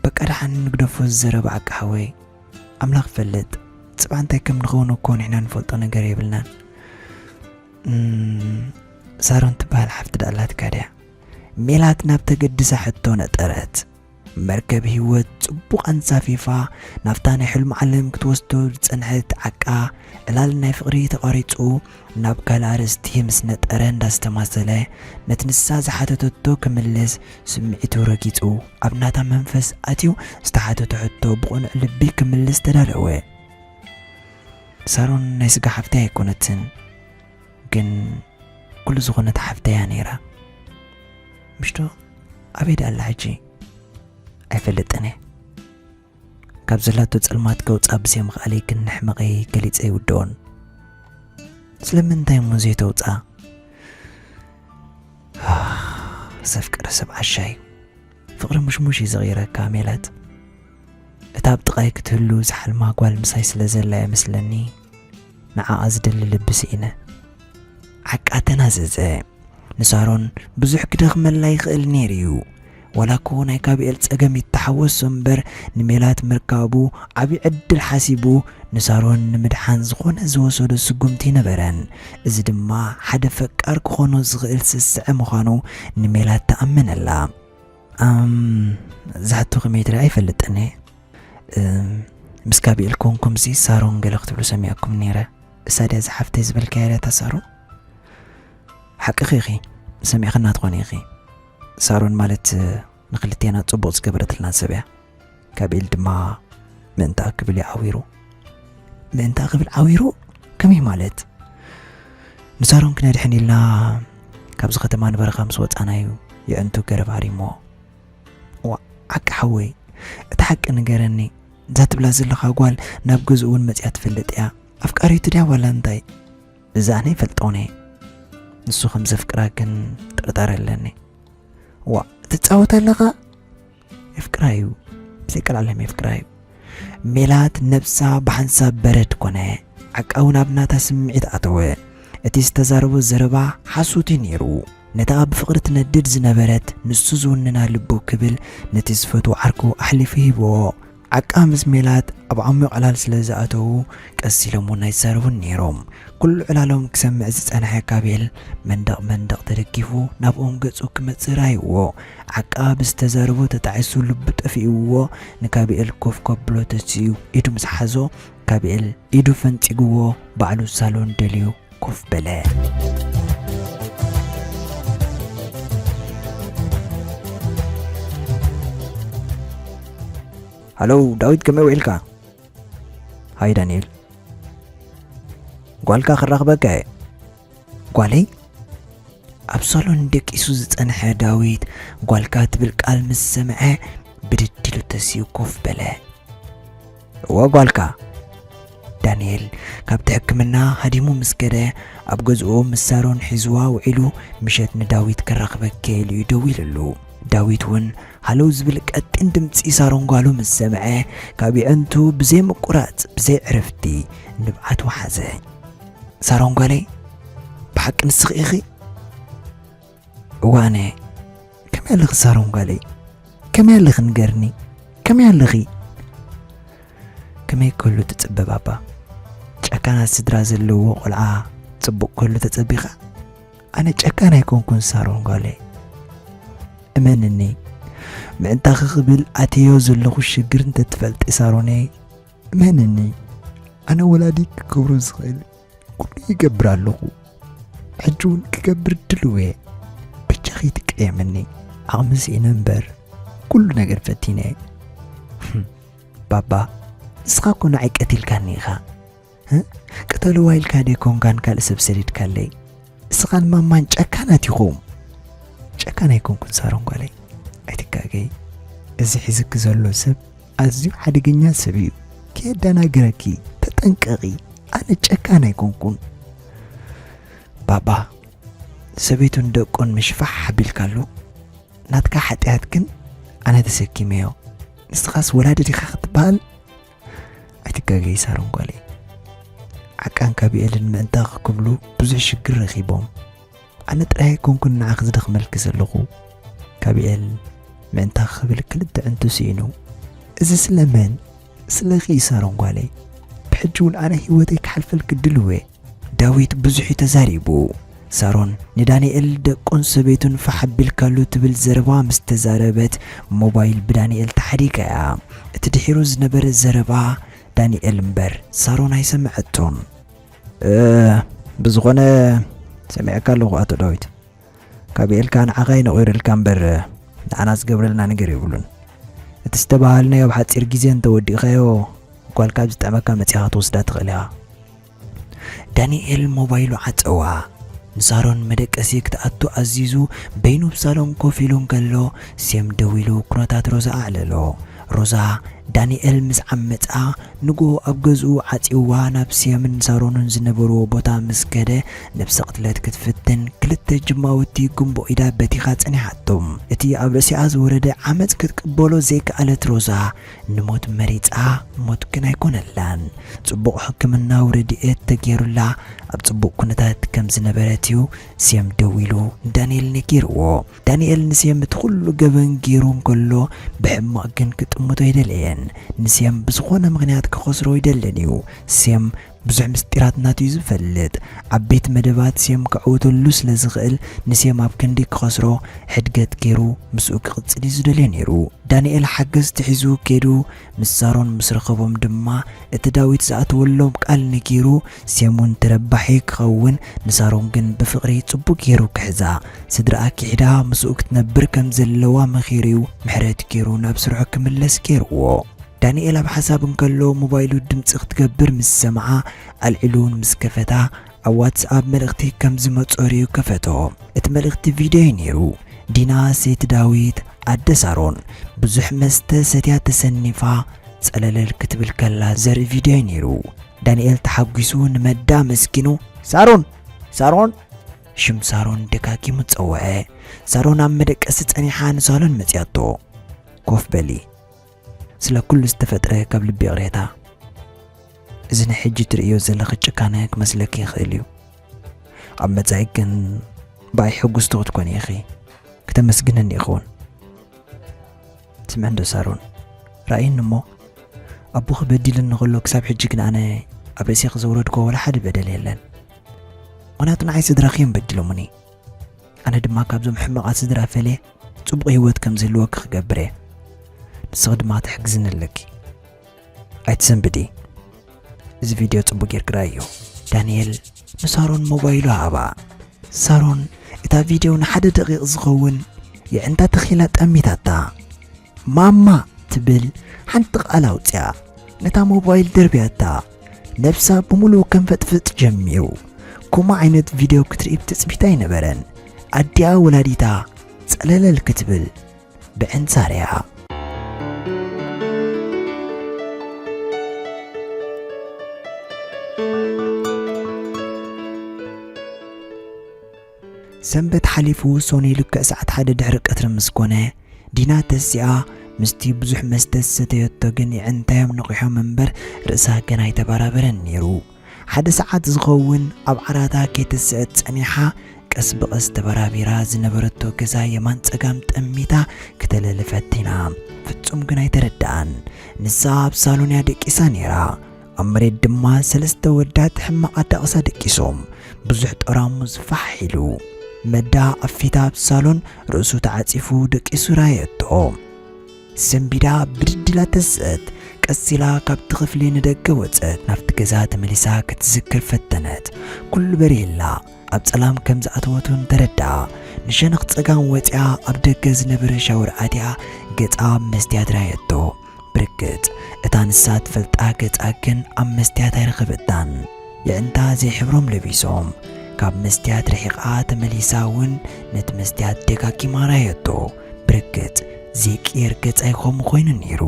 በቃ ደሓን ንግደፎ እዚ ዘረባ ዓቃ ሓወይ። ኣምላኽ ይፈልጥ። ጽባሕ እንታይ ከም ንኸውን እኮ ንሕና ንፈልጦ ነገር የብልናን። እም፣ ሳሮን ትበሃል ሓፍቲ ደኣ ኣላትካ ድያ? ሜላት ናብ ተገድሳ ሕቶ ነጠረት። መርከብ ህይወት ጽቡቕ ኣንሳፊፋ ናብታ ናይ ሕልሚ ዓለም ክትወስዶ ዝጸንሐት ዓቃ፣ ዕላል ናይ ፍቕሪ ተቋሪጹ ናብ ካልእ ኣርእስቲ ምስ ነጠረ እንዳስተማሰለ፣ ነቲ ንሳ ዝሓተተቶ ክምልስ ስምዒቱ ረጊጹ፣ ኣብ ናታ መንፈስ ኣትዩ ዝተሓተቶ ሕቶ ብቕኑዕ ልቢ ክምልስ ተዳለወ። ሳሮን ናይ ስጋ ሓፍተይ ኣይኮነትን፣ ግን ኩሉ ዝኾነት ሓፍተይ እያ ነይራ። ምሽቶ ኣበይ ደኣ ኣላ ሕጂ? ኣይፈልጥን እየ። ካብ ዘላቶ ጸልማት ከውጻ ብዘይ ምኽኣለይ ክንሕመቐይ ገሊጸ ይውድኦን። ስለምንታይ እሞ ዘይተውጻ? ዘፍቅር ሰብ ዓሻ እዩ። ፍቕሪ ሙሽሙሽ እዩ ዝቕይረካ ሜላት። እታ ኣብ ጥቓይ ክትህሉ ዝሓልማ ጓል ምሳይ ስለ ዘላ እየ መስለኒ ንዓኣ ዝደሊ ልቢ ስኢነ። ዓቃ ተናዘዘ። ንሳሮን ብዙሕ ክደኽመላ ይኽእል ነይሩ እዩ። ዋላ እኮ ናይ ጋብኤል ጸገም ይተሓወሶ እምበር ንሜላት ምርካቡ ዓቢ ዕድል ሓሲቡ ንሳሮን ንምድሓን ዝኾነ ዝወሰዶ ስጉምቲ ነበረን። እዚ ድማ ሓደ ፈቃር ክኾኖ ዝኽእል ስስዐ ምዃኑ ንሜላት ተኣመነላ። ኣም፣ ዝሓቶ ከመይ ትርኢ ኣይፈልጥን እየ። እም፣ ምስ ጋብኤል ኮንኩምሲ ሳሮን ገለ ክትብሉ ሰሚዐኩም ነይረ። እሳ ድያ ዝሓፍተይ ዝበልካያ ድያ እታ ሳሮን? ሓቅኺ ኢኺ፣ ሰሚዕኽና ትኾኒ ኢኺ። ሳሮን ማለት ንኽልቴና ጽቡቕ ዝገበረትልና ሰብ እያ። ጋብኤል ድማ ምእንታኣ ክብል እዩ ዓዊሩ። ምእንታኣ ክብል ዓዊሩ? ከመይ ማለት? ንሳሮን ክነድሕን ኢልና ካብዚ ከተማ ንበረኻ ምስ ወጻና እዩ የዕንቱ ገረብ ሃሪሞ። ዋ፣ ሓቂ ሓወይ፣ እቲ ሓቂ ንገረኒ። እዛ ትብላ ዘለኻ ጓል ናብ ገዝኡ እውን መጺኣ ትፈልጥ እያ። ኣፍቃሪቱ ድያ ዋላ እንታይ? እዚ ኣነ ይፈልጦን እየ። ንሱ ከም ዘፍቅራ ግን ጥርጣረ ኣለኒ። ዋ፣ ትጻወት ኣለኻ? የፍቅራ እዩ። ብዘይ ቀልዓለም የፍቅራ እዩ። ሜላት ነብሳ ብሓንሳብ በረድ ኮነ። ዓቃ እውን ኣብ ናታ ስምዒት ኣተወ። እቲ ዝተዛረቦ ዘረባ ሓሶት እዩ ነይሩ። ነታ ብፍቕሪ ትነድድ ዝነበረት ንሱ ዝውንና ልቡ ክብል ነቲ ዝፈትዎ ዓርኩ ኣሕሊፉ ሂብዎ። ዓቃ ምስ ሜላት ኣብ ዓሚቕ ዕላል ስለ ዝኣተዉ ቀስ ኢሎም እውን ኣይዛረቡን ነይሮም። ኩሉ ዕላሎም ክሰምዕ ዝጸንሐ ጋብኤል መንደቕ መንደቕ ተደጊፉ ናብኦም ገጹ ክመጽእ ራይዎ። ዓቃ ብዝተዛረቦ ተጣዒሱ ልቡ ጠፊእዎ ንጋብኤል ኮፍ ከብሎ ተስኡ ኢዱ ምስ ሓዞ ጋብኤል ኢዱ ፈንጺግዎ ባዕሉ ሳሎን ደልዩ ኮፍ በለ። ሃሎ ዳዊት፣ ከመይ ውዒልካ? ሃይ ዳንኤል፣ ጓልካ ክራኽበካ እየ። ጓለይ? ኣብ ሳሎን ደቂሱ ዝጸንሐ ዳዊት ጓልካ ትብል ቃል ምስ ሰምዐ ብድድ ኢሉ ተሲኡ ኮፍ በለ። እወ ጓልካ። ዳንኤል ካብቲ ሕክምና ሃዲሙ ምስ ከደ ኣብ ገዝኡ ምስ ሳሮን ሒዝዋ ውዒሉ ምሸት ንዳዊት ከራኽበኪ ኢሉ እዩ ደዊሉሉ። ዳዊት እውን ሃለው ዝብል ቀጢን ድምጺ ሳሮን ጓሉ ምስ ሰምዐ ካብ የዕንቱ ብዘይ ምቁራጽ ብዘይ ዕረፍቲ ንብዓት ወሓዘ። ሳሮን ጓለይ፣ ብሓቂ ንስኺ ኢኺ? እዋነ፣ ከመይ ኣለኺ ሳሮን ጓለይ? ከመይ ኣለኺ ንገርኒ? ከመይ ኣለኺ? ከመይ ክህሉ ትጽበ ባባ? ጨካናት ስድራ ዘለዎ ቆልዓ ጽቡቕ ክህሉ ተጸቢኻ? ኣነ ጨካን ኣይኮንኩን ሳሮን ጓለይ። እመንኒ፣ ምዕንታኺ ክብል ኣትዮ ዘለኹ ሽግር እንተትፈልጢ ሳሮነይ፣ እመንኒ፣ ኣነ ወላዲ ክገብሮ ዝኽእል ኩሉ ይገብር ኣለኹ። ሕጂ እውን ክገብር ድልው እየ። በጃኺ ትቀየምኒ። ዓቕሚ ስኢነ እምበር ኩሉ ነገር ፈቲነ እየ። ህም፣ ባባ፣ ንስኻ እኮ ንዓይ ቀቲልካኒ ኢኻ። ህ? ቅተልዋ ኢልካ ደይ ኮንካን ካልእ ሰብ ሰዲድካለይ? እስኻን ማማን ጨካናት ኢኹም። ጨካን ኣይኮንኩን ሳሮን ጓለይ። ኣይትጋገይ። እዚ ሒዝኪ ዘሎ ሰብ ኣዝዩ ሓደገኛ ሰብ እዩ። ከየደናግረኪ ተጠንቀቒ። ኣነ ጨካን ኣይኮንኩን። ባባ፣ ሰበይቱን ደቁን ምሽፋሕ ኣቢልካሉ። ናትካ ሓጢኣት ግን ኣነ ተሰኪመዮ። ንስኻስ ወላዲ ዲኻ ክትበሃል? ኣይትጋገዪ ሳሮን ጓለይ። ዓቃን ካቢኤልን ምእንታኺ ክብሉ ብዙሕ ሽግር ረኺቦም። ኣነ ጥራይ ኣይኮንኩን ንዓኺ ዝደኽመልኪ ዘለኹ። ካቢኤል ምእንታኺ ክብል ክልተ ዕንቱ ስኢኑ። እዚ ስለመን? ስለኺ እዩ ሳሮን ጓለይ። ብሕጂ እውን ኣነ ህይወተይ ክሓልፈልኪ ድልው እየ። ዳዊት ብዙሕ እዩ ተዛሪቡ። ሳሮን ንዳንኤል ደቁን ሰበይቱን ፋሕ ኣቢልካሉ ትብል ዘረባ ምስ ተዛረበት ሞባይል ብዳንኤል ተሓዲጋ እያ። እቲ ድሒሩ ዝነበረ ዘረባ ዳንኤል እምበር ሳሮን ኣይሰምዐቶን። እ፣ ብዝኾነ ሰሚዐካ ኣለኹ ኣቶ ዳዊት። ካቢኤልካ ንዓኻ ይነቑረልካ እምበር ንዓና ዝገብረልና ነገር የብሉን። እቲ ዝተባሃልናዮ ኣብ ሓጺር ግዜ እንተወዲእካዮ ጓልካ ኣብ ዝጥዕመካ መጺኻ ትወስዳ ትኽእል ኢኻ። ዳንኤል ሞባይሉ ዓጸዋ። ንሳሮን መደቀሲ ክትኣቱ ኣዚዙ በይኑ ኣብ ሳሎን ኮፍ ኢሉ እንከሎ ሴም ደዊሉ ኩነታት ሮዛ ኣዕለሎ። ሮዛ ዳንኤል ምስ ዓመጻ፣ ንግሆ ኣብ ገዝኡ ዓጺዋ ናብ ስየምን ሳሮንን ዝነበርዎ ቦታ ምስ ከደ፣ ነብሰ ቅትለት ክትፍትን ክልተ ጅማውቲ ጉንቦ ኢዳ በቲኻ ጸኒሓቶም። እቲ ኣብ ርእሲኣ ዝወረደ ዓመጽ ክትቅበሎ ዘይከኣለት ሮዛ፣ ንሞት መሪጻ፣ ሞት ግን ኣይኮነላን። ጽቡቕ ሕክምናዊ ረድኤት ተገይሩላ፣ ኣብ ጽቡቕ ኩነታት ከም ዝነበረት እዩ ስየም ደዊሉ ንዳንኤል ነጊርዎ። ዳንኤል ንስየም እቲ ኩሉ ገበን ገይሩ እንከሎ፣ ብሕማቕ ግን ክጥምቶ ኣይደለየን። ንስየም ብዝኾነ ምኽንያት ክኸስሮ ኣይደልን እዩ። ስየም ብዙሕ ምስጢራት ናቱ እዩ ዝፈልጥ። ዓበይቲ መደባት ስየም ክዕወተሉ ስለ ዝኽእል፣ ንስየም ኣብ ክንዲ ክኸስሮ ሕድገት ገይሩ ምስኡ ክቕጽል እዩ ዝደልዮ ነይሩ። ዳንኤል ሓገዝቲ ሒዙ ከይዱ ምስ ሳሮን ምስ ረኸቦም ድማ፣ እቲ ዳዊት ዝኣተወሎም ቃል ነጊሩ፣ ስየም እውን ተረባሒ ክኸውን፣ ንሳሮን ግን ብፍቕሪ ጽቡቕ ገይሩ ክሕዛ፣ ስድራኣ ክሒዳ ምስኡ ክትነብር ከም ዘለዋ መኺሩ እዩ ምሕረት ገይሩ ናብ ስርሑ ክምለስ ገይርዎ። ዳንኤል ኣብ ሓሳብ እንከሎ ሞባይሉ ድምጺ ክትገብር ምስ ሰምዓ፣ ኣልዒሉ እውን ምስ ከፈታ፣ ኣብ ዋትስኣፕ መልእኽቲ ከም ዝመጾ ርእዩ ከፈቶ። እቲ መልእኽቲ ቪድዮ እዩ ነይሩ። ዲና ሰይቲ ዳዊት ኣደ ሳሮን ብዙሕ መስተ ሰትያ ተሰኒፋ ጸለለል ክትብል ከላ ዘርኢ ቪድዮ እዩ ነይሩ። ዳንኤል ተሓጒሱ ንመዳ መስኪኑ፣ "ሳሮን! ሳሮን!" ሽም ሳሮን ደጋጊሙ ጸውዐ። ሳሮን ኣብ መደቀሲ ጸኒሓ ንሳሎን መጺኣቶ። "ኮፍ በሊ። ስለ ኩሉ ዝተፈጥረ ካብ ልቢ ይቕሬታ። እዚ ናይ ሕጂ ትርእዮ ዘለኺ ጭካነ ክመስለኪ ይኽእል እዩ። ኣብ መጻኢ ግን ብኣይ ሕጉስቲ ክትኮኒ ኢኺ። ክተመስግነኒ ኢኺ እውን። ስምዒ እንዶ ሳሮን፣ ርኣይኒ እሞ፣ ኣቦኺ በዲሉኒ ከሎ ክሳብ ሕጂ ግን ኣነ ኣብ ርእሴኺ ዘውረድክዎ ወላ ሓደ በደል የለን። ምኽንያቱ ንዓይ ስድራኺ እዮም በዲሎምኒ። ኣነ ድማ ካብዞም ሕማቓት ስድራ ፈልየ ጽቡቕ ህይወት ከም ዝህልወኪ ክገብር እየ። ንስኺ ድማ ትሕግዝኒ ኣለኪ። ኣይትሰንብዲ። እዚ ቪድዮ ጽቡቕ ጌርኪ ርኣዮ።" ዳንኤል ንሳሮን ሞባይሉ ሃባ። ሳሮን እታ ቪድዮ ንሓደ ደቂቕ ዝኸውን የዕንታ ተኺላ ጠሚታታ። "ማማ!" ትብል ሓንቲ ቃል ኣውጽያ፣ ነታ ሞባይል ደርብያታ። ነብሳ ብምሉኡ ከም ፈጥፍጥ ጀሚሩ። ከምኡ ዓይነት ቪድዮ ክትርኢ ብትጽቢት ኣይነበረን። ኣዲኣ ወላዲታ ጸለለል ክትብል ብዕንሳርያ። ሰንበት ሓሊፉ፣ ሶኒ ልክዕ ሰዓት ሓደ ድሕሪ ቀትሪ ምስ ኮነ፣ ዲና ተሲኣ፣ ምስቲ ብዙሕ መስተ ዝሰተየቶ ግን የዕንታዮም ነቒሖም እምበር፣ ርእሳ ገና ኣይተበራበረን ነይሩ። ሓደ ሰዓት ዝኸውን ኣብ ዓራታ ከይተስአት ጸኒሓ፣ ቀስ ብቐስ ተበራቢራ ዝነበረቶ ገዛ የማን ጸጋም ጠሚታ ክተለሊ ፈቲና። ፍጹም ግን ኣይተረድኣን። ንሳ ኣብ ሳሎን እያ ደቂሳ ነይራ። ኣብ መሬት ድማ ሰለስተ ወዳት ሕማቕ ኣዳቕሳ ደቂሶም። ብዙሕ ጠራሙዝ ፋሕ ኢሉ። መዳ ኣብ ፊታ ኣብ ሳሎን ርእሱ ተዓጺፉ ደቂሱ ራየቶ። ሰንቢዳ ብድድ ኢላ ተስእት። ቀስ ኢላ ካብቲ ክፍሊ ንደገ ወጸት። ናብቲ ገዛ ተመሊሳ ክትዝክር ፈተነት። ኩሉ በሪህላ። ኣብ ጸላም ከም ዝኣተወት እውን ተረድኣ። ንሸነኽ ጸጋም ወጺኣ ኣብ ደገ ዝነበረ ሻወር ኣትያ ገጻ ኣብ መስትያት ራየቶ። ብርግጽ እታ ንሳ ትፈልጣ ገጻ ግን ኣብ መስትያት ኣይረኸበታን። የዕንታ ዘይሕብሮም ለቢሶም። ካብ መስትያት ርሒቓ ተመሊሳ እውን ነቲ መስትያት ደጋጊማ ራየቶ። ብርግጽ ዘይቅየር ገጻ ይኸውን ኮይኑ ነይሩ።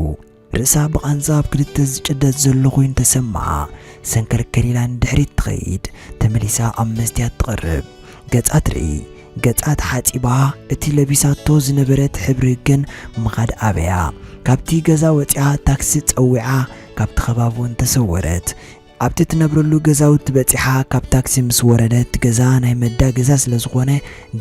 ርእሳ ብቓንዛ ኣብ ክልተ ዝጭደድ ዘሎ ኮይኑ ተሰምዓ። ሰንከልከል ኢላ ንድሕሪት ትኸይድ። ተመሊሳ ኣብ መስትያት ትቐርብ። ገጻ ትርኢ። ገጻ ተሓጺባ፣ እቲ ለቢሳቶ ዝነበረት ሕብሪ ግን ምኻድ ኣበያ። ካብቲ ገዛ ወጺኣ ታክሲ ጸዊዓ፣ ካብቲ ከባቢ እውን ተሰወረት። ኣብቲ ትነብረሉ ገዛውቲ በጺሓ፣ ካብ ታክሲ ምስ ወረደት፣ ገዛ ናይ መዳ ገዛ ስለ ዝኾነ፣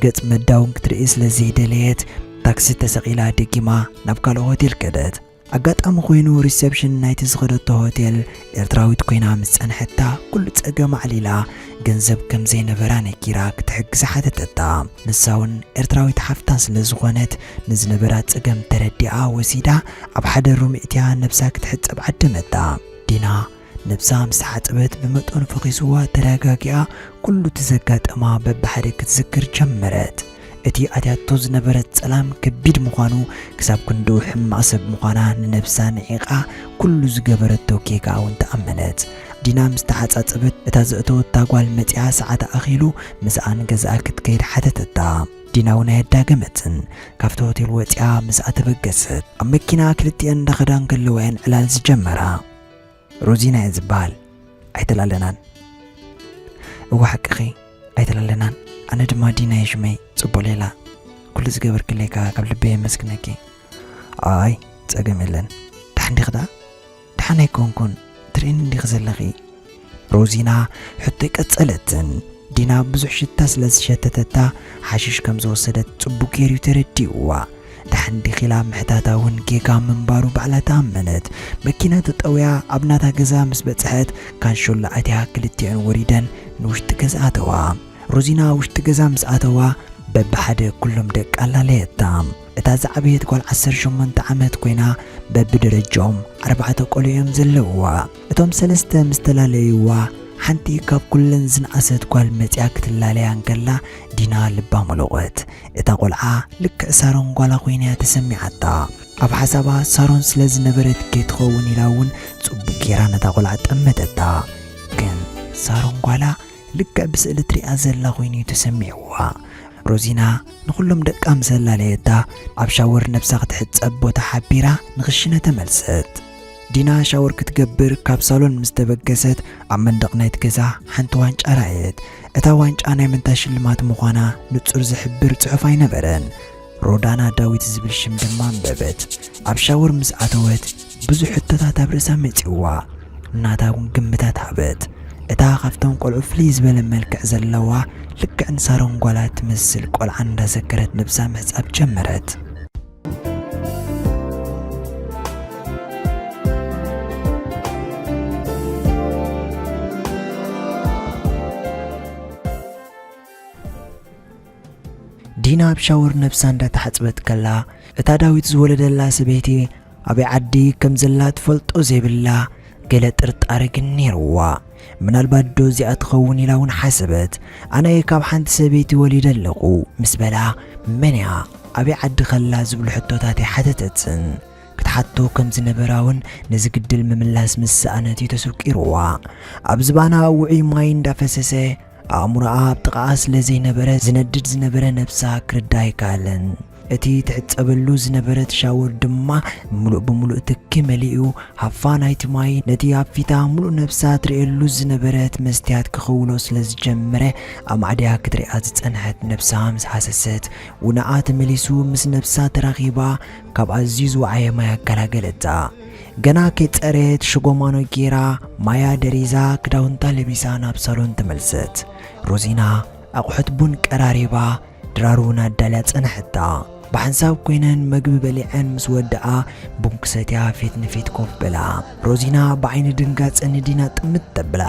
ገጽ መዳ እውን ክትርኢ ስለ ዘይደለየት፣ ታክሲ ተሰቒላ ደጊማ ናብ ካልእ ሆቴል ከደት። ኣጋጣሚ ኮይኑ ሪሰፕሽን ናይቲ ዝኸደቶ ሆቴል ኤርትራዊት ኮይና ምስ ጸንሐታ፣ ኩሉ ጸገም ኣዕሊላ፣ ገንዘብ ከም ዘይነበራ ነጊራ ክትሕግዛ ሓተተታ። ንሳ እውን ኤርትራዊት ሓፍታ ስለ ዝኾነት፣ ንዝነበራ ጸገም ተረዲኣ ወሲዳ ኣብ ሓደ ሩም እትያ ነብሳ ክትሕጸብ ዓደመታ። ዲና ነብሳ ምስ ተሓጸበት ብመጠኑ ፈኺስዋ ተረጋጊኣ ኩሉ እቲ ዘጋጠማ በብሓደ ክትዝክር ጀመረት። እቲ ኣትያቶ ዝነበረት ጸላም ከቢድ ምዃኑ፣ ክሳብ ክንድኡ ሕማቕ ሰብ ምዃና ንነብሳ ንዒቓ፣ ኩሉ ዝገበረቶ ጌጋ እውን ተኣመነት። ዲና ምስ ተሓጻጸበት፣ እታ ዘእተወታ ጓል መጺኣ ሰዓት ኣኺሉ ምስኣን ገዛኣ ክትከይድ ሓተተታ። ዲና እውን ኣየዳገመትን። ካብቲ ሆቴል ወጺኣ ምስኣ ተበገሰት። ኣብ መኪና ክልቲኤን እንዳኸዳ እንከለዋ እየን ዕላል ዝጀመራ። ሮዚና እየ ዝበሃል። ኣይተላለናን። እወ ሓቅኺ፣ ኣይተላለናን። ኣነ ድማ ዲና እየ ሽመይ። ጽቡቕ ሌላ። ኩሉ ዝገበርክለይ ከኣ ካብ ልበይ የመስግነኪ። ኣይ፣ ጸገም የለን። ደሓን ዲኺ ደኣ? ደሓን ኣይኮንኩን። ትርእይኒ እንዲኺ ዘለኺ። ሮዚና ሕቶይ ቀጸለትን። ዲና ብዙሕ ሽታ ስለ ዝሸተተታ ሓሽሽ ከም ዝወሰደት ጽቡቕ ገይሩ ተረዲእዋ። ደሓን ዲኺ ኢላ ምሕታታ እውን ጌጋ ምንባሩ ባዕላ ተኣመነት። መኪና ተጠውያ ኣብ ናታ ገዛ ምስ በጽሐት ካንሾላ ኣትያ ክልቲኤን ወሪደን ንውሽጢ ገዛ ኣተዋ። ሮዚና ውሽጢ ገዛ ምስ ኣተዋ በብሓደ ኩሎም ደቃ ኣላለየታ። እታ ዝዓበየት ጓል ዓሰርተ ሸሞንተ ዓመት ኮይና በብደረጃኦም ኣርባዕተ ቆልዑ እዮም ዘለውዋ። እቶም ሰለስተ ምስ ተላለዩዋ ሓንቲ ካብ ኩለን ዝነኣሰት ጓል መጺኣ ክትላለያ እንከላ ዲና ልባ መለቖት። እታ ቆልዓ ልክዕ ሳሮን ጓላ ኮይና እያ ተሰሚዓታ። ኣብ ሓሳባ ሳሮን ስለ ዝነበረት ከይትኸውን ኢላ እውን ጽቡቕ ጌራ ነታ ቆልዓ ጠመተታ። ግን ሳሮን ጓላ ልክዕ ብስእሊ ትሪኣ ዘላ ኮይኑ እዩ ተሰሚዕዋ። ሮዚና ንኹሎም ደቃ ምስ ኣላለየታ ኣብ ሻወር ነብሳ ክትሕጸብ ቦታ ሓቢራ ንኽሽነ ተመልሰት። ዲና ሻወር ክትገብር ካብ ሳሎን ምስ ተበገሰት ኣብ መንደቕ ናይቲ ገዛ ሓንቲ ዋንጫ ረኣየት። እታ ዋንጫ ናይ ምንታይ ሽልማት ምዃና ንጹር ዝሕብር ጽሑፍ ኣይነበረን። ሮዳና ዳዊት ዝብል ሽም ድማ ኣንበበት። ኣብ ሻወር ምስ ኣተወት ብዙሕ ሕቶታት ኣብ ርእሳ መጺእዋ። ናታ እውን ግምታት ሃበት። እታ ካብቶም ቆልዑ ፍልይ ዝበለ መልክዕ ዘለዋ ልክዕ ንሳሮን ጓላ ትመስል ቆልዓ እንዳዘከረት ነብሳ ምሕጻብ ጀመረት። ዲና ኣብ ሻወር ነብሳ እንዳተሓጽበት ከላ እታ ዳዊት ዝወለደላ ሰበይቲ ኣበይ ዓዲ ከም ዘላ ትፈልጦ ዘይብላ ገለ ጥርጣረ ግን ነይርዋ። ምናልባት ዶ እዚኣ ትኸውን ኢላ እውን ሓሰበት። ኣነ ካብ ሓንቲ ሰበይቲ ወሊደ ኣለኹ ምስ በላ መን እያ ኣበይ ዓዲ ከላ ዝብሉ ሕቶታት ኣይሓተተትን። ክትሓቶ ከም ዝነበራ እውን ነዚ ግድል ምምላስ ምስ ሰኣነት እዩ ተሰቂርዋ። ኣብ ዝባና ውዑይ ማይ እንዳፈሰሰ ኣእምሮኣ ኣብ ጥቓኣ ስለ ዘይነበረ ዝነድድ ዝነበረ ነብሳ ክርዳ ኣይከኣለን። እቲ ትሕጸበሉ ዝነበረት ሻወር ድማ ምሉእ ብምሉእ ትኪ መሊኡ ሃፋ ናይቲ ማይ ነቲ ኣብ ፊታ ምሉእ ነብሳ ትርእየሉ ዝነበረት መስትያት ክኽውሎ ስለ ዝጀመረ ኣማዕድያ ክትሪኣ ዝጸንሐት ነብሳ ምስ ሃሰሰት ውነኣ ተመሊሱ ምስ ነብሳ ተራኺባ ካብ ኣዝዩ ዝወዓየ ማይ ኣገላገለታ። ገና ከይጸረየት ሽጎማኖ ጌራ ማያ ደሪዛ ክዳውንታ ለቢሳ ናብ ሳሎን ተመልሰት። ሮዚና ኣቑሑት ቡን ቀራሪባ ድራር እውን ኣዳልያ ጸንሐታ። ብሓንሳብ ኮይነን መግቢ በሊዐን ምስ ወደኣ ቡን ክሰትያ ፊት ንፊት ኮፍ በላ። ሮዚና ብዓይኒ ድንጋጸ ንዲና ጥምት ተብላ።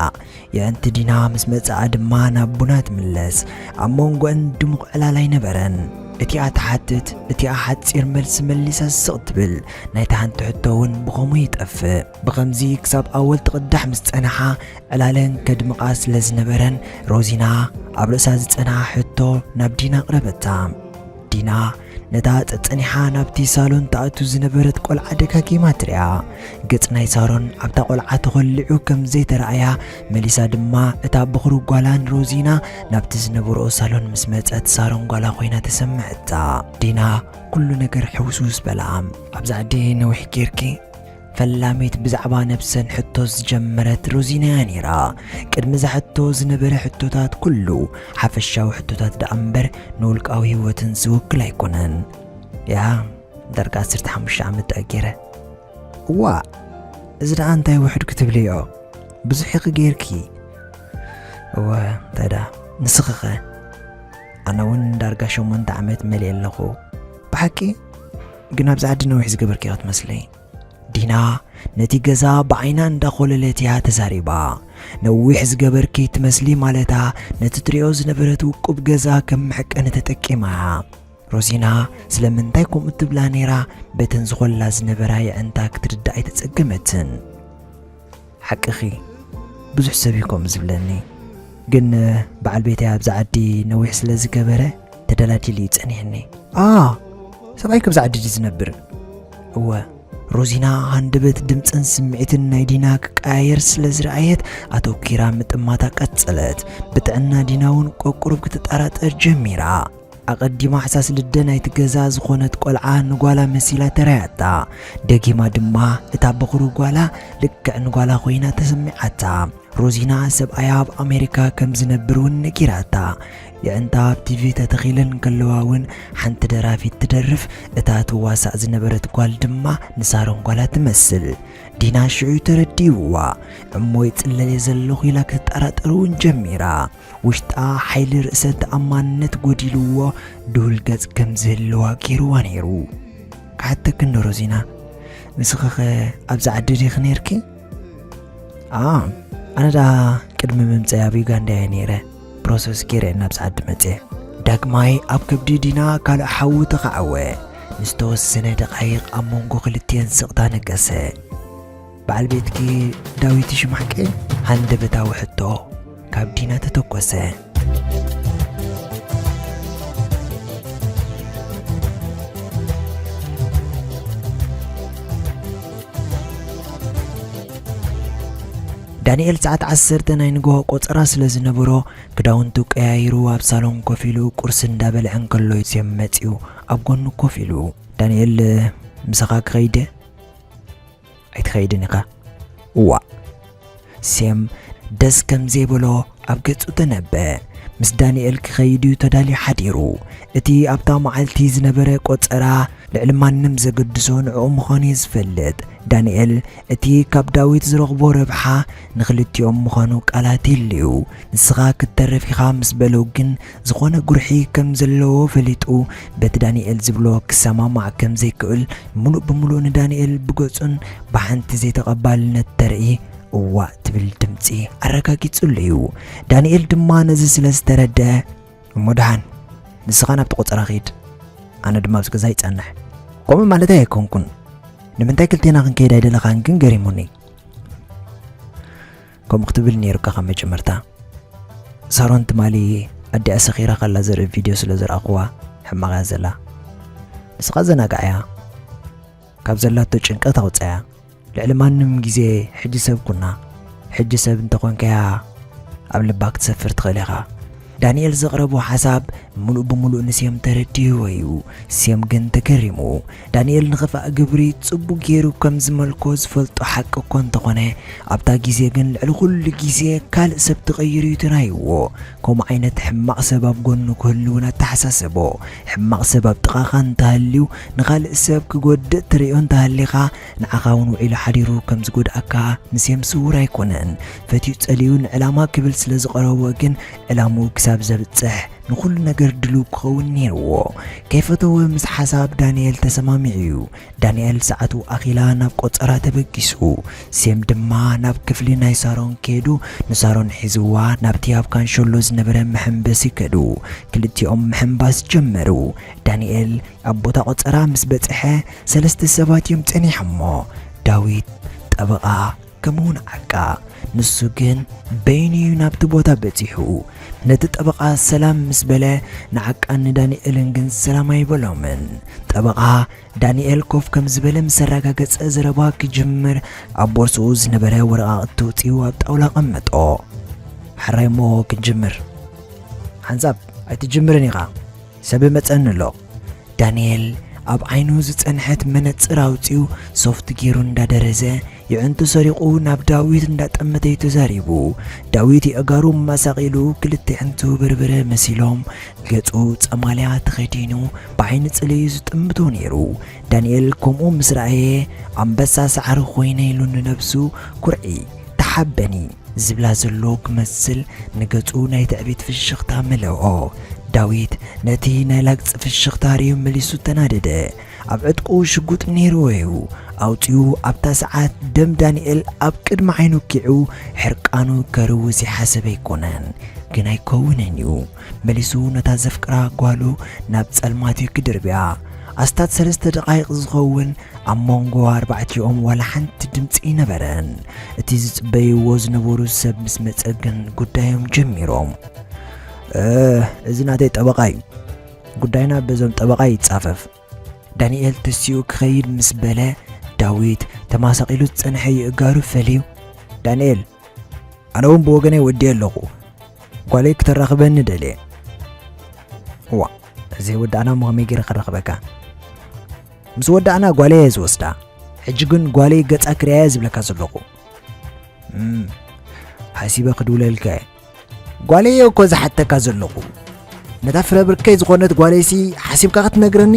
የእንቲ ዲና ምስ መጽኣ ድማ ናብ ቡና ትምለስ። ኣብ መንጎአን ድሙቕ ዕላል ኣይነበረን። እቲኣ ትሓትት፣ እቲኣ ሓጺር መልሲ መሊሳ ስቕ ትብል። ናይታ ሓንቲ ሕቶ እውን ብኸምኡ ይጠፍእ። ብኸምዚ ክሳብ ኣወል ትቕዳሕ ምስ ጸንሓ ዕላለን ከድምቓ ስለ ዝነበረን ሮዚና ኣብ ርእሳ ዝጸንሓ ሕቶ ናብ ዲና ኣቕረበታ። ዲና ነታ ጸጸኒሓ ናብቲ ሳሎን ትኣቱ ዝነበረት ቆልዓ ደጋጊማ ትሪኣ። ገጽ ናይ ሳሮን ኣብታ ቆልዓ ተኾሊዑ ከም ዘይተረኣያ መሊሳ ድማ እታ ብኹሩ ጓላን ሮዚና ናብቲ ዝነበርኦ ሳሎን ምስ መጸት ሳሮን ጓላ ኮይና ተሰምዐታ። ዲና ኩሉ ነገር ሕውስውስ በላ። ኣብዛ ዓዲ ነዊሕ ጌርኪ? ፈላሚት ብዛዕባ ነብሰን ሕቶ ዝጀመረት ሮዚና እያ ነይራ። ቅድሚ እዛ ሕቶ ዝነበረ ሕቶታት ኩሉ ሓፈሻዊ ሕቶታት ደኣ እምበር ንውልቃዊ ህይወትን ዝውክል ኣይኮነን። ያ፣ ዳርጋ ዓሰርተ ሓሙሽተ ዓመት ደኣ ገይረ። እዋ፣ እዚ ደኣ እንታይ ውሑድ ክትብልዮ? ብዙሕ ኢኺ ገይርኪ። እወ፣ እንታይ ደኣ፣ ንስኺኸ? ኣነ እውን ዳርጋ ሸሞንተ ዓመት መሊኤ ኣለኹ። ብሓቂ? ግን ኣብዚ ዓዲ ነዊሕ ዝገበርኪ ኢኺ ትመስሊ። ዲና ነቲ ገዛ ብዓይና እንዳኾለለት እያ ተዛሪባ። ነዊሕ ዝገበርኪ ትመስሊ ማለታ ነቲ ትሪኦ ዝነበረት ውቁብ ገዛ ከም መዐቀኒ ተጠቂማ እያ። ሮዚና ስለምንታይ ከምኡ ትብላ ነይራ? በተን ዝኾላ ዝነበራ የዕንታ ክትርዳእ ኣይተጸገመትን። ሓቅኺ፣ ብዙሕ ሰብ እዩ ከምኡ ዝብለኒ። ግን በዓል ቤተይ ኣብዚ ዓዲ ነዊሕ ስለ ዝገበረ ተደላዲሉ እዩ ጸኒሕኒ። "ኣ፣ ሰብኣይ ካብዛ ዓዲ ድዩ ዝነብር?" "እወ።" ሮዚና ሃንደበት ድምጽን ስምዒትን ናይ ዲና ክቀያየር ስለ ዝረኣየት፣ ኣተኲራ ምጥማታ ቀጸለት። ብጥዕና ዲና እውን ቀቁሩብ ክትጠራጠር ጀሚራ። ኣቐዲማ ሕሳስ ልደ ናይቲ ገዛ ዝኾነት ቆልዓ ንጓላ መሲላ ተራያታ። ደጊማ ድማ እታ በኹሪ ጓላ ልክዕ ንጓላ ኮይና ተሰሚዓታ። ሮዚና ሰብኣያ ኣብ ኣሜሪካ ከም ዝነብር እውን ነጊራታ። የዕንታ ኣብ ቲቪ ተተኺለን ከለዋ እውን ሓንቲ ደራፊት ትደርፍ፣ እታ ትዋሳእ ዝነበረት ጓል ድማ ንሳሮን ጓላ ትመስል። ዲና ሽዑ ተረዲእዋ። "እሞ ይጽለል እየ ዘለኹ" ኢላ ክትጠራጠር እውን ጀሚራ። ውሽጣ ሓይሊ ርእሰ ተኣማንነት ጎዲልዎ፣ ድሁል ገጽ ከም ዝህልዋ ገይርዋ ነይሩ። "ክሓተኪ እንዶ ሮዚና፣ ንስኺኸ ኣብዚ ዓዲ ዲኺ ነይርኪ?" "ኣ፣ ኣነ ደኣ ቅድሚ ምምጸይ ኣብ ዩጋንዳ እየ ነይረ። ፕሮሰስ ገይረ እየ ናብዚ ዓዲ መጽየ። ዳግማይ ኣብ ከብዲ ዲና ካልእ ሓዊ ተኻዕወ። ንዝተወሰነ ደቓይቕ ኣብ መንጎ ክልቲኤን ስቕታ ነገሰ። በዓል ቤትኪ ዳዊት ይሽማሕቂ?" ሃንደበታዊ ሕቶ ካብ ዲና ተተኮሰ። ዳንኤል ሰዓት ዓሰርተ ናይ ንግሆ ቆጸራ ስለ ዝነበሮ፣ ክዳውንቱ ቀያይሩ ኣብ ሳሎን ኮፍ ኢሉ ቁርሲ እንዳበልዐ እንከሎ፣ ሴም መጺኡ ኣብ ጎኑ ኮፍ ኢሉ፣ "ዳንኤል፣ ምሳኻ ክኸይድ?" "ኣይትኸይድን ኢኻ?" "እዋእ!" ሴም ደስ ከም ዘይበሎ ኣብ ገጹ ተነበ። ምስ ዳንኤል ክኸይድ እዩ ተዳልዩ ሓዲሩ። እቲ ኣብታ መዓልቲ ዝነበረ ቆጸራ ልዕሊ ማንም ዘገድሶ ንዕኡ ምዃኑ እዩ ዝፈልጥ። ዳንኤል እቲ ካብ ዳዊት ዝረኽቦ ረብሓ ንኽልቲኦም ምዃኑ ቃላት የድልዩ። "ንስኻ ክትተርፍ ኢኻ" ምስ በሎ ግን፣ ዝኾነ ጉርሒ ከም ዘለዎ ፈሊጡ፣ በቲ ዳንኤል ዝብሎ ክሰማማዕ ከም ዘይክእል፣ ምሉእ ብምሉእ ንዳንኤል ብገጹን ብሓንቲ ዘይተቐባልነት ተርኢ "እዋእ" ትብል ድምጺ ኣረጋጊጹሉ እዩ። ዳንኤል ድማ ነዚ ስለ ዝተረድአ፣ "እሞ ደሓን፣ ንስኻ ናብቲ ቆጸራ ኺድ፣ ኣነ ድማ ኣብዚ ገዛ ይጸንሕ። ከምኡ ማለተይ ኣይኮንኩን። ንምንታይ ክልቴና ክንከይድ ኣይደለኻን ግን ገሪሙኒ። ከምኡ ክትብል ነይሩካ ካብ መጀመርታ። ሳሮን ትማሊ ኣዲኣ ሰኺራ ከላ ዘርኢ ቪድዮ ስለ ዝረኣኹዋ ሕማቕ እያ ዘላ። ንስኻ ዘናግዓያ፣ ካብ ዘላቶ ጭንቀት ኣውጽኣያ። ልዕሊ ማንም ግዜ ሕጂ ሰብ ኩና። ሕጂ ሰብ እንተኾንካያ ኣብ ልባ ክትሰፍር ትኽእል ኢኻ።" ዳንኤል ዘቕረቦ ሓሳብ ምሉእ ብምሉእ ንሴም ተረዲእዎ እዩ። ሴም ግን ተገሪሙ። ዳንኤል ንኽፋእ ግብሪ ጽቡቕ ገይሩ ከም ዝመልኮ ዝፈልጦ ሓቂ እኮ እንተኾነ፣ ኣብታ ግዜ ግን ልዕሊ ኩሉ ግዜ ካልእ ሰብ ተቐይሩ እዩ ተራእይዎ። ከምኡ ዓይነት ሕማቕ ሰብ ኣብ ጎኑ ክህሉ እውን ኣተሓሳሰቦ። ሕማቕ ሰብ ኣብ ጥቓኻ እንተሃልዩ፣ ንኻልእ ሰብ ክጎድእ ትርእዮ እንተሃሊኻ፣ ንዓኻ እውን ውዒሉ ሓዲሩ ከም ዝጎድኣካ ንሴም ስዉር ኣይኮነን። ፈትዩ ጸሊኡ ንዕላማ ክብል ስለ ዝቐረቦ ግን፣ ዕላምኡ ክሳብ ዘብጽሕ ንኹሉ ነገር ድሉው ክኸውን ነይርዎ። ከይፈተወ ምስ ሓሳብ ዳንኤል ተሰማሚዑ እዩ። ዳንኤል ሰዓቱ ኣኺላ ናብ ቆጸራ ተበጊሱ። ሴም ድማ ናብ ክፍሊ ናይ ሳሮን ከይዱ ንሳሮን ሒዝዋ ናብቲ ኣብ ካንሸሎ ዝነበረ መሐንበሲ ከዱ። ክልቲኦም ምሕንባስ ጀመሩ። ዳንኤል ኣብ ቦታ ቆጸራ ምስ በጽሐ ሰለስተ ሰባት እዮም ጸኒሖሞ። ዳዊት፣ ጠበቓ፣ ከምኡውን ዓቃ። ንሱ ግን በይኑ እዩ ናብቲ ቦታ በጺሑ። ነቲ ጠበቓ ሰላም ምስ በለ፣ ንዓቃን ንዳንኤልን ግን ሰላም ኣይበሎምን። ጠበቓ ዳንኤል ኮፍ ከም ዝበለ ምስ ኣረጋገጸ ዘረባ ክጅምር ኣብ ቦርስኡ ዝነበረ ወረቓቕቲ ኣውጺኡ ኣብ ጣውላ ኣቐመጦ። "ሕራይ እሞ ክንጅምር?" "ሓንሳብ ኣይትጅምርን ኢኻ፣ ሰብ ይመጸኒ ኣሎ።" ዳንኤል ኣብ ዓይኑ ዝጸንሐት መነጽር ኣውጺኡ ሶፍት ገይሩ እንዳደረዘ፣ የዕንቱ ሰሪቑ ናብ ዳዊት እንዳጠመተ እዩ ተዛሪቡ። ዳዊት የእጋሩ ማሳቕ ኢሉ ክልተ የዕንቱ በርበረ መሲሎም፣ ገጹ ጸማልያ ተኸዲኑ ብዓይኒ ጽልኢ እዩ ዝጥምቶ ነይሩ። ዳንኤል ከምኡ ምስ ረኣየ፣ "ኣንበሳ ሳዕሪ ኮይነ" ኢሉ ንነብሱ፣ "ኩርዒ፣ ተሓበኒ" ዝብላ ዘሎ ክመስል ንገጹ ናይ ትዕቢት ፍሽኽታ መለኦ። ዳዊት ነቲ ናይ ላግጺ ፍሽኽታ ርእዩ መሊሱ ተናደደ። ኣብ ዕጥቁ ሽጉጥ ነይርዎ እዩ። ኣውጺኡ ኣብታ ሰዓት ደም ዳንኤል ኣብ ቅድሚ ዓይኑ ኪዑ ሕርቃኑ ከርውስ ይሓሰበ ኣይኮነን። ግን ኣይከውንን እዩ። መሊሱ ነታ ዘፍቅራ ጓሉ ናብ ጸልማት እዩ ክድርብያ። ኣስታት ሰለስተ ደቓይቕ ዝኸውን ኣብ መንጎ ኣርባዕቲኦም ዋላ ሓንቲ ድምጺ ኣይነበረን። እቲ ዝጽበይዎ ዝነበሩ ሰብ ምስ መጸ ግን ጉዳዮም ጀሚሮም። "እ፣ እዚ ናተይ ጠበቓ እዩ። ጉዳይና በዞም ጠበቓ ይጻፈፍ። ዳንኤል ተሲኡ ክኸይድ ምስ በለ፣ ዳዊት ተማሳቒሉ ዝጸንሐ ይእጋሩ ፈልዩ፣ ዳንኤል፣ ኣነ እውን ብወገነይ ወዲኤ ኣለኹ። ጓለይ ክተራኽበኒ ደልየ። እዋ፣ እዚ ወዳእና እሞ ከመይ ገይረ ከራኽበካ? ምስ ወዳእና ጓለይ እየ ዝወስዳ። ሕጂ ግን ጓለይ ገጻ ክርእያ እየ ዝብለካ ዘለኹ። እም፣ ሓሲበ ክድውለልካ እየ። ጓለይ እየ እኮ ዝሓተካ ዘለኹ። ነታ ፍረ ብርከይ ዝኾነት ጓለይሲ ሓሲብካ ክትነግረኒ?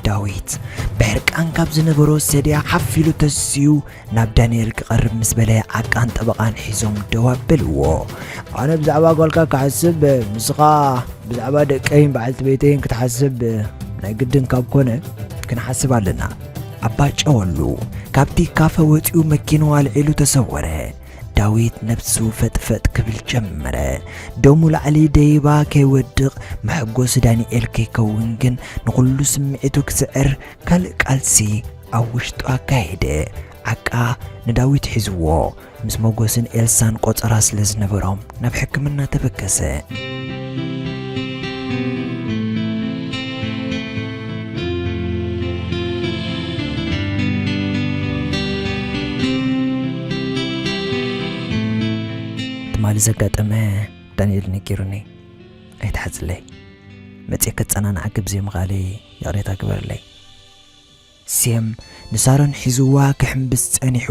ዳዊት ብሕርቃን ካብ ዝነበሮ ሰድያ ሓፍ ኢሉ ተሲኡ ናብ ዳንኤል ክቐርብ ምስ በለ ዓቃን ጠበቓን ሒዞም ደው ኣበልዎ። ኣነ ብዛዕባ ጓልካ ክሓስብ፣ ንስኻ ብዛዕባ ደቀይን በዓልቲ ቤተይን ክትሓስብ ናይ ግድን ካብ ኮነ፣ ክንሓስብ ኣለና። ኣባ ጨወሉ ካብቲ ካፈ ወጺኡ መኪንኡ ኣልዒሉ ተሰወረ። ዳዊት ነብሱ ፈጥፈጥ ክብል ጀመረ። ደሙ ላዕሊ ደይባ ከይወድቕ መሐጎሲ ዳንኤል ከይከውን ግን ንኹሉ ስምዒቱ ክስዕር ካልእ ቃልሲ ኣብ ውሽጡ ኣካየደ። ዓቃ ንዳዊት ሒዝዎ፣ ምስ መጎስን ኤልሳን ቆጸራ ስለ ዝነበሮም ናብ ሕክምና ተበገሰ። ትማሊ ዘጋጠመ ዳንኤል ነጊሩኒ። ኣይትሓዝለይ። መጽየ ከጸናንዓኪ ብዘይምኽኣለይ ይቕሬታ ግበርለይ። ሴም ንሳሮን ሒዝዋ ክሕምብስ ጸኒሑ፣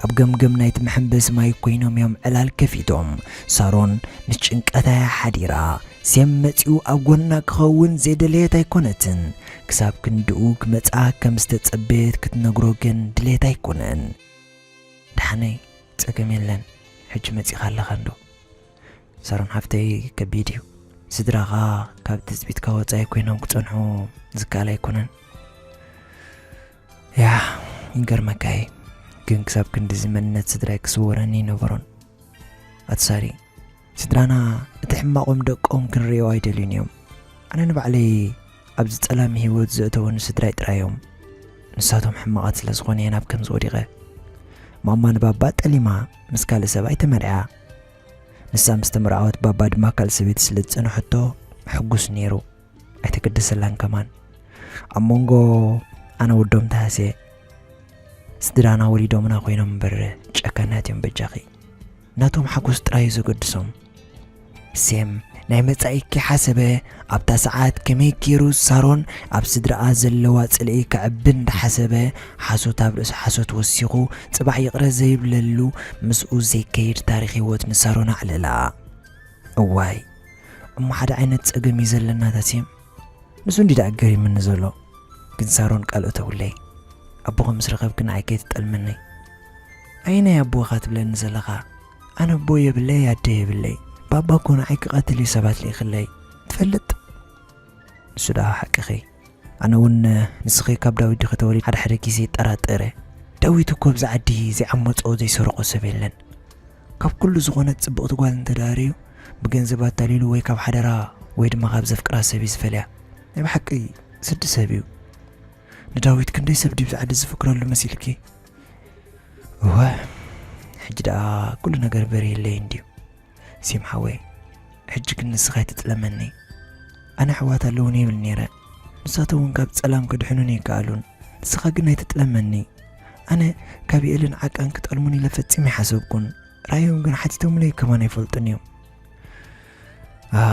ኣብ ገምገም ናይቲ መሐንበሲ ማይ ኮይኖም እዮም ዕላል ከፊቶም። ሳሮን ምስ ጭንቀታ እያ ሓዲራ። ሴም መጺኡ ኣብ ጎና ክኸውን ዘይደለየት ኣይኮነትን። ክሳብ ክንድኡ ክመጽኣ ከም ዝተጸበየት ክትነግሮ ግን ድሌት ኣይኮነን። ደሓነይ፣ ጸገም የለን። ሕጂ መጺኻ ኣለኻ እንዶ። ሳሮን ሓፍተይ፣ ከቢድ እዩ። ስድራኻ ካብ ትጽቢትካ ወጻኢ ኮይኖም ክጸንሑ ዝከኣል ኣይኮነን። ያ፣ ይገርመካ እዩ። ግን ክሳብ ክንድዚ መንነት ስድራይ ክስወረኒ ኣይነበሮን። ኣቲ ሳሪ፣ ስድራና እቲ ሕማቖም ደቆም ክንርእዮ ኣይደልዩን እዮም። ኣነ ንባዕለይ ኣብዚ ጸላሚ ህይወት ዘእተወኒ ስድራይ ጥራይ እዮም። ንሳቶም ሕማቓት ስለ ዝኾኑ እየ ናብ ከምዚ ወዲቐ። ማማ ንባባ ጠሊማ ምስ ካልእ ሰብኣይ ተመርዕያ። ንሳ ምስ ተመርዓወት ባባ ድማ ካልእ ሰበይቲ ስለ ዝጸንሐቶ ሕጉስ ነይሩ። ኣይተገደሰላን ከማን። ኣብ መንጎ ኣነ ወዶም ተሃስየ። ስድራና ወሊዶምና ኮይኖም እምበር ጨካናት እዮም በጃኺ። ናቶም ሓጎስ ጥራይ እዩ ዘገድሶም። ሴም ናይ መጻኢ ከይሓሰበ ኣብታ ሰዓት ከመይ ገይሩ ሳሮን ኣብ ስድራኣ ዘለዋ ጽልኢ ከዕቢ እንዳሓሰበ ሓሶት ኣብ ርእሲ ሓሶት ወሲኹ ጽባሕ ይቕረ ዘይብለሉ ምስኡ ዘይከይድ ታሪኽ ህይወት ንሳሮን ኣዕለላ። እዋይ እሞ ሓደ ዓይነት ጸገም እዩ ዘለና ታሲም። ንሱ እንዲ ደኣ ገሪምኒ ዘሎ። ግን ሳሮን ቃል እተውለይ። ኣቦኺ ምስ ረኸብኪ ንዓይ ከይትጠልምኒ። ኣየናይ ኣቦኻ ትብለኒ ዘለኻ? ኣነ ኣቦ የብለይ፣ ኣደ የብለይ። ባባ እኮ ንዓይ ክቐትል እዩ ሰባት ልኢኽለይ። ትፈልጥ? ንሱ ደኣ ሓቅኺ። ኣነ እውን ንስኺ ካብ ዳዊት ዲኺ ተወሊድኪ ሓደ ሓደ ግዜ ይጠራጠር እየ። ዳዊት እኮ ኣብዚ ዓዲ ዘይዓመጾ ዘይሰረቖ ሰብ የለን። ካብ ኩሉ ዝኾነት ጽብቕቲ ጓል እንተደኣ ርእዩ ብገንዘብ ኣታሊሉ ወይ ካብ ሓደራ ወይ ድማ ካብ ዘፍቅራ ሰብ እዩ ዝፈልያ። ናይ ብሓቂ ስዲ ሰብ እዩ። ንዳዊት ክንደይ ሰብ ድዩ ኣብዚ ዓዲ ዝፍቅረሉ መሲልኪ? እወ፣ ሕጂ ደኣ ኩሉ ነገር በሪህለይ እንድዩ። ሴም ሓወይ፣ ሕጂ ግን ንስኻ ኣይትጥለመኒ። ኣነ ኣሕዋት ኣለዉኒ ይብል ነይረ። ንሳቶም እውን ካብ ጸላም ክድሕኑኒ ኣይከኣሉን። ንስኻ ግን ኣይትጥለመኒ። ኣነ ካብ የእልን ዓቃን ክጠልሙኒ ኢለ ፈጺመ ኣይሓሰብኩን። ራእዮም ግን ሓቲቶምለይ ከማን ኣይፈልጡን እዮም። ኣ፣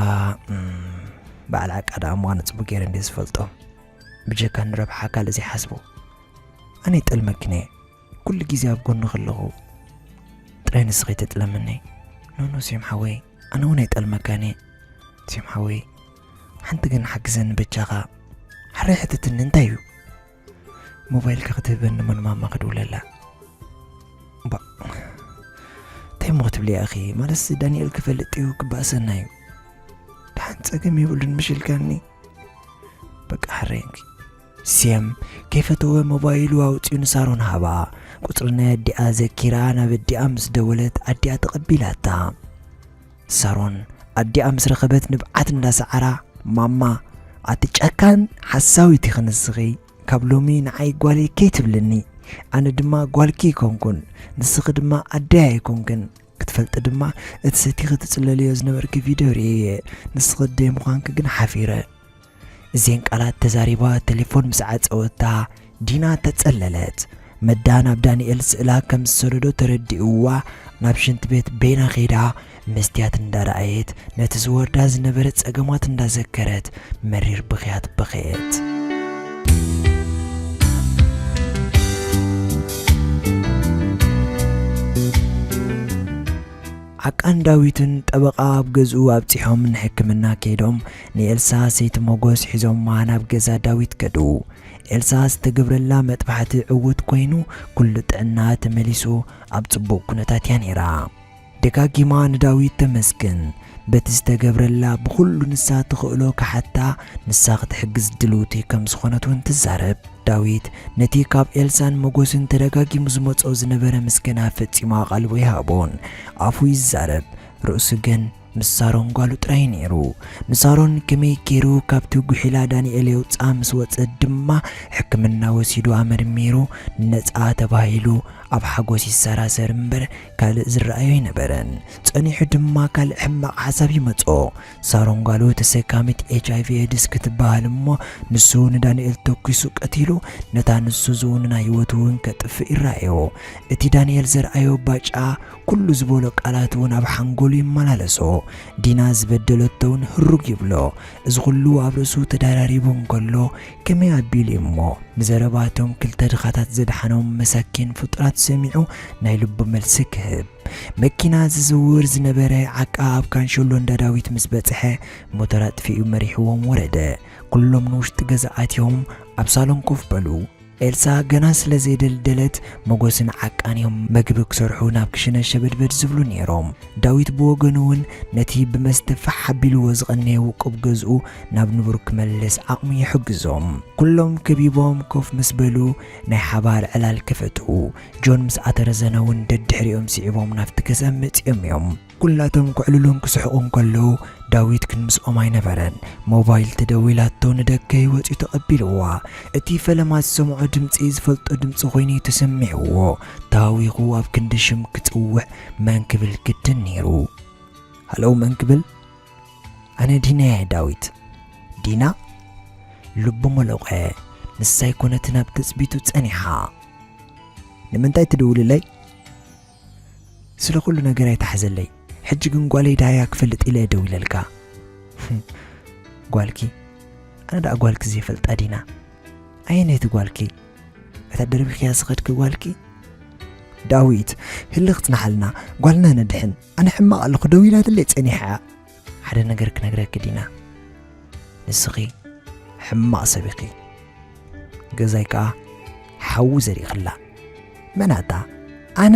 እም፣ በዓል ዓቃ ደኣ እሞ ኣነ ጽቡቕ ገይረ እንድየ ዝፈልጦም። ብጀካ ንረብሓ ካልእ ዘይሓስቡ። ኣነ ይጠልመክን እየ። ኩሉ ግዜ ኣብ ጎንኺ ኣለኹ። ጥራይ ንስኺ ኣይትጥለምኒ። ኖ፣ ኖ፣ ሴም ሓወይ፣ ኣነ እውን ኣይጠልመካን እየ። ሴም ሓወይ፣ ሓንቲ ግን ሓግዘኒ በጃኻ። ሕራይ ሕተተኒ፣ እንታይ እዩ? ሞባይልካ ክትህበኒ እሞ ንማማ ክድውለላ። ባ፣ እንታይ እሞ ክትብሊ ኢኺ? ማለትስ ዳንኤል ክፈልጥ እዩ፣ ክባእሰና እዩ። ደሓን ጸገም የብሉን፣ ምሽ ኢልካኒ። በቃ ሕራይ እንኪ። ሴም ከይፈተወ ሞባይሉ ኣውጺኡ ንሳሮን ሃባ። ቁጽሪ ናይ ኣዲኣ ዘኪራ ናብ ኣዲኣ ምስ ደወለት ኣዲኣ ተቐቢላታ። ሳሮን ኣዲኣ ምስ ረኸበት ንብዓት እንዳሰዓራ፣ ማማ፣ ኣቲ ጨካን ሓሳዊት ኢኺ ንስኺ። ካብ ሎሚ ንዓይ ጓለይ ከይትብልኒ። ኣነ ድማ ጓልኪ ኣይኮንኩን፣ ንስኺ ድማ ኣደይ ኣይኮንክን። ክትፈልጢ ድማ እቲ ሰቲኺ ትጽለልዮ ዝነበርኪ ቪድዮ ርእየየ። ንስኺ ኣደይ ምዃንኪ ግን ሓፊረ። እዘን ቃላት ተዛሪባ ቴሌፎን ምስ ዓጸወታ፣ ዲና ተጸለለት። መዳ ናብ ዳንኤል ስእላ ከም ዝሰደዶ ተረዲእዋ፣ ናብ ሽንት ቤት በይና ኸይዳ መስትያት እንዳረኣየት፣ ነቲ ዝወርዳ ዝነበረ ጸገማት እንዳዘከረት መሪር ብኽያት በኸየት። ዓቃን ዳዊትን ጠበቓ ኣብ ገዝኡ ኣብጺሖም ንሕክምና ከይዶም፣ ንኤልሳ ሰይቲ ሞጎስ ሒዞማ ናብ ገዛ ዳዊት ከዱ። ኤልሳ ዝተገብረላ መጥባሕቲ ዕዉት ኮይኑ፣ ኩሉ ጥዕና ተመሊሱ ኣብ ጽቡቕ ኩነታት እያ ነይራ። ደጋጊማ ንዳዊት ተመስግን። በቲ ዝተገብረላ ብኹሉ ንሳ ትኽእሎ ክሓታ፣ ንሳ ክትሕግዝ ድልውቲ ከም ዝኾነት እውን ትዛረብ። ዳዊት ነቲ ካብ ኤልሳን ሞጎስን ተደጋጊሙ ዝመጾ ዝነበረ ምስጋና ፈጺሙ ኣቓልቦ ይሃቦን ኣፉ ይዛረብ። ርእሱ ግን ምስ ሳሮን ጓሉ ጥራይ ነይሩ። ንሳሮን ከመይ ገይሩ ካብቲ ጉሒላ ዳንኤል የውጽኣ ምስ ወጸ ድማ፣ ሕክምና ወሲዱ ኣመርሚሩ፣ ነጻ ተባሂሉ ኣብ ሓጎስ ይሰራሰር እምበር ካልእ ዝረኣዮ ኣይነበረን። ጸኒሑ ድማ ካልእ ሕማቕ ሓሳብ ይመጾ። ሳሮን ጓሉ ተሰካሚት ኤች ኣይ ቪ ኤድስ ክትበሃል እሞ፣ ንሱ ንዳንኤል ተኩሱ ቀቲሉ፣ ነታ ንሱ ዝውንና ህይወቱ እውን ከጥፍእ ይረኣዮ። እቲ ዳንኤል ዘርኣዮ ባጫ፣ ኩሉ ዝበሎ ቃላት እውን ኣብ ሓንጎሉ ይመላለሶ። ዲና ዝበደለቶ እውን ህሩግ ይብሎ። እዚ ኩሉ ኣብ ርእሱ ተደራሪቡ እንከሎ፣ ከመይ ኣቢሉ እዩ እሞ ንዘረባ እቶም ክልተ ድኻታት ዘድሓኖም መሳኪን ፍጡራት ሰሚዑ ናይ ልቡ መልሲ ክህብ? መኪና ዝዝውር ዝነበረ ዓቃ ኣብ ካንሸሎ እንዳ ዳዊት ምስ በጽሐ፣ ሞተር ኣጥፊኡ መሪሕዎም ወረደ። ኩሎም ንውሽጢ ገዛ ኣትዮም ኣብ ሳሎን ኮፍ በሉ። ኤልሳ ገና ስለ ዘይደልደለት፣ መጎስን ዓቃን እዮም መግቢ ክሰርሑ ናብ ክሽነ ሸበድበድ ዝብሉ ነይሮም። ዳዊት ብወገኑ እውን ነቲ ብመስተ ፋሕ ኣቢልዎ ዝቐነየ ውቁብ ገዝኡ ናብ ንቡር ክመልስ ዓቕሙ ይሕግዞም። ኩሎም ከቢቦም ኮፍ ምስ በሉ፣ ናይ ሓባር ዕላል ከፈቱ። ጆን ምስ ኣተረዘነ እውን ደድሕሪኦም ስዒቦም ናብቲ ገዛ መጺኦም እዮም። ኩላቶም ክዕልሉን ክስሕቑን ከለዉ፣ ዳዊት ግን ምስኦም ኣይነበረን። ሞባይል ተደዊላቶ ንደገ ይወጽዩ ተቐቢልዋ። እቲ ፈለማ ዝሰምዖ ድምጺ ዝፈልጦ ድምጺ ኮይኑ እዩ ተሰሚዕዎ። ተሃዊኹ ኣብ ክንዲ ሽም ክጽውዕ መን ክብል ግድን ነይሩ። ሃሎ መን ክብል? ኣነ ዲና እየ ዳዊት። ዲና? ልቡ መለቖ። ንሳ ኣይኮነትን ኣብ ትጽቢቱ ጸኒሓ። ንምንታይ ትድውልለይ? ስለ ኩሉ ነገር ኣይትሓዘለይ። ሕጂ ግን ጓለይ ደሃያ ክፈልጥ ኢለ እየ ደዊለልካ። ጓልኪ? ኣነ ደኣ ጓልኪ ዘይፈልጣ ዲና? ኣየነይቲ ጓልኪ? እታ ደርቢኽያ ዝኸድኪ ጓልኪ? ዳዊት፣ ህልኽ ጽናሓልና፣ ጓልና ነድሕን። ኣነ ሕማቕ ኣለኹ፣ ደዊላትለይ ጸኒሓ እያ። ሓደ ነገር ክነግረኪ ዲና፣ ንስኺ ሕማቕ ሰብ ኢኺ። ገዛይ ከኣ ሓዊ ዘሪእኽላ። መን ኣታ? ኣነ?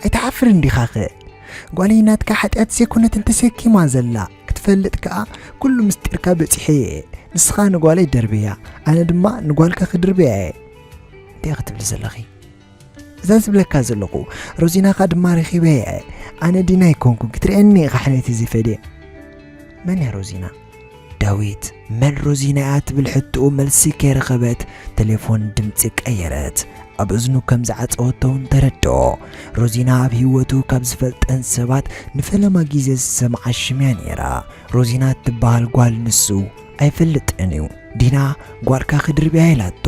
ኣይትሓፍርን ዲኻኸ? ጓለይ ናትካ ሓጢኣት ዘይኮነትን ተሰኪማ ዘላ ክትፈልጥ ከኣ፣ ኩሉ ምስጢርካ በጺሐዮ እየ። ንስኻ ንጓለይ ደርብያ፣ ኣነ ድማ ንጓልካ ክድርብያ እየ። እንታይ ክትብሊ ዘለኺ? እዛ ዝብለካ ዘለኹ፣ ሮዚናኻ ድማ ረኺበያ እየ። ኣነ ዲና ኣይኮንኩን፣ ክትርእየኒ ኢኻ ሕነቲ ዝፈድየ። መን እያ ሮዚና? ዳዊት፣ መን ሮዚና እያ ትብል ሕቶኡ መልሲ ከይረኸበት፣ ቴሌፎን ድምጺ ቀየረት። ኣብ እዝኑ ከም ዝዓጸወቶ እውን ተረድኦ። ሮዚና ኣብ ህይወቱ ካብ ዝፈልጠን ሰባት ንፈለማ ግዜ ዝሰምዓ ሽም እያ ነይራ። ሮዚና እትበሃል ጓል ንሱ ኣይፈልጥን እዩ። ዲና ጓልካ ክድርብያ ኢላቶ።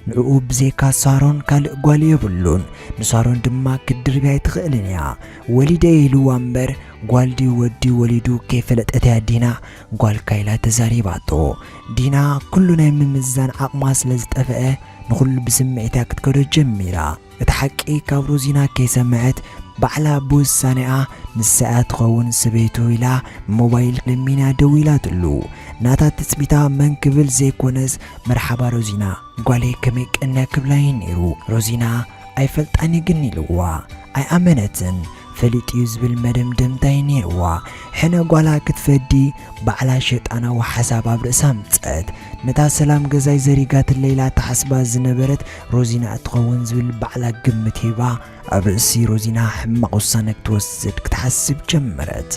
ንዕኡ ብዘይካ ሳሮን ካልእ ጓል የብሉን። ንሳሮን ድማ ክትድርብያ ኣይትኽእልን እያ። ወሊደ ኢልዋ እምበር ጓል ድዩ ወዲ ወሊዱ ከይፈለጠት እያ ዲና ጓልካ ኢላ ተዛሪባቶ። ዲና ኩሉ ናይ ምምዝዛን ዓቕማ ስለ ዝጠፍአ ንኹሉ ብስምዒት እያ ክትከዶ ጀሚራ። እቲ ሓቂ ካብ ሮዚና ከይሰምዐት ባዕላ ብውሳኔኣ ንሳ እያ ትኸውን ሰበይቱ ኢላ ሞባይል ለሚና ደዊላትሉ። ናታ ትጽቢታ መን ክብል ዘይኮነስ መርሓባ ሮዚና ጓለይ ከመይ ቀንያ ክብላ እዩ ነይሩ። ሮዚና ኣይፈልጣን እዩ ግን ኢልዋ። ኣይኣመነትን። ፈሊጡ እዩ ዝብል መደምደምታ እዩ ነይርዋ። ሕነ ጓላ ክትፈዲ ባዕላ ሸጣናዊ ሓሳብ ኣብ ርእሳ ኣምጸት። ነታ ሰላም ገዛይ ዘሪጋትለይ ኢላ ትሓስባ ዝነበረት ሮዚና እትኸውን ዝብል ባዕላ ግምት ሂባ ኣብ ርእሲ ሮዚና ሕማቕ ውሳነ ክትወስድ ክትሓስብ ጀመረት።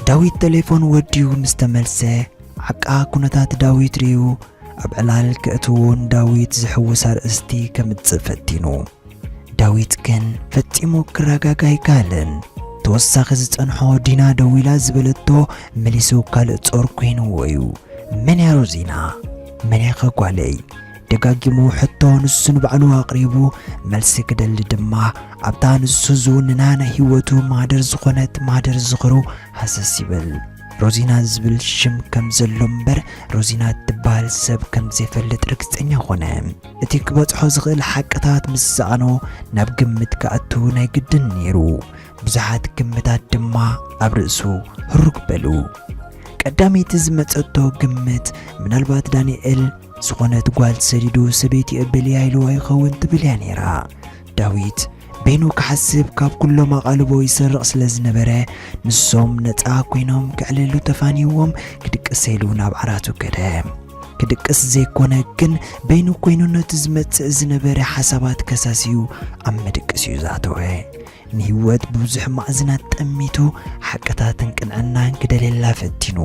ዳዊት ቴሌፎን ወዲኡ ምስ ተመልሰ፣ ዓቃ ኩነታት ዳዊት ርእዩ ኣብ ዕላል ከእትዎ ንዳዊት ዝሕውስ ኣርእስቲ ከምጽእ ፈቲኑ። ዳዊት ግን ፈጺሙ ክረጋጋ ኣይከኣለን። ተወሳኺ ዝጸንሖ ዲና ደዊላ ዝበለቶ መሊሱ ካልእ ጾር ኮይንዎ እዩ። መን እያ ሮዚና? መን እያ ከ ጓለይ? ደጋጊሙ ሕቶ ንሱ ንባዕሉ ኣቕሪቡ፣ መልሲ ክደሊ ድማ ኣብታ ንሱ ዝውንና ናይ ህይወቱ ማህደር ዝኾነት ማህደር ዝኽሩ ሃሰስ ይብል። ሮዚና ዝብል ሽም ከም ዘሎ እምበር ሮዚና እትበሃል ሰብ ከም ዘይፈልጥ ርግጸኛ ኾነ። እቲ ክበጽሖ ዝኽእል ሓቅታት ምስ ሰኣኖ ናብ ግምት ክኣቱ ናይ ግድን ነይሩ። ብዙሓት ግምታት ድማ ኣብ ርእሱ ህሩግ በሉ። ቀዳመይቲ ዝመጸቶ ግምት ምናልባት ዳንኤል ዝኾነት ጓል ሰዲዱ ሰበይቲ እበልያ ኢልዋ ይኸውን ትብል እያ ነይራ። ዳዊት በይኑ ክሓስብ ካብ ኩሎም ኣቓልቦ ይሰርቕ ስለ ዝነበረ ንሶም ነጻ ኮይኖም ክዕልሉ ተፋንይዎም ክድቅስ ኢሉ ናብ ዓራቱ ከደ። ክድቅስ ዘይኮነ ግን በይኑ ኮይኑ ነቲ ዝመጽእ ዝነበረ ሓሳባት ከሳስዩ ኣብ ምድቅስ እዩ ዝኣተወ። ንህይወት ብብዙሕ ማዕዝናት ጠሚቱ ሓቅታትን ቅንዕናን ክደልየላ ፈቲኑ።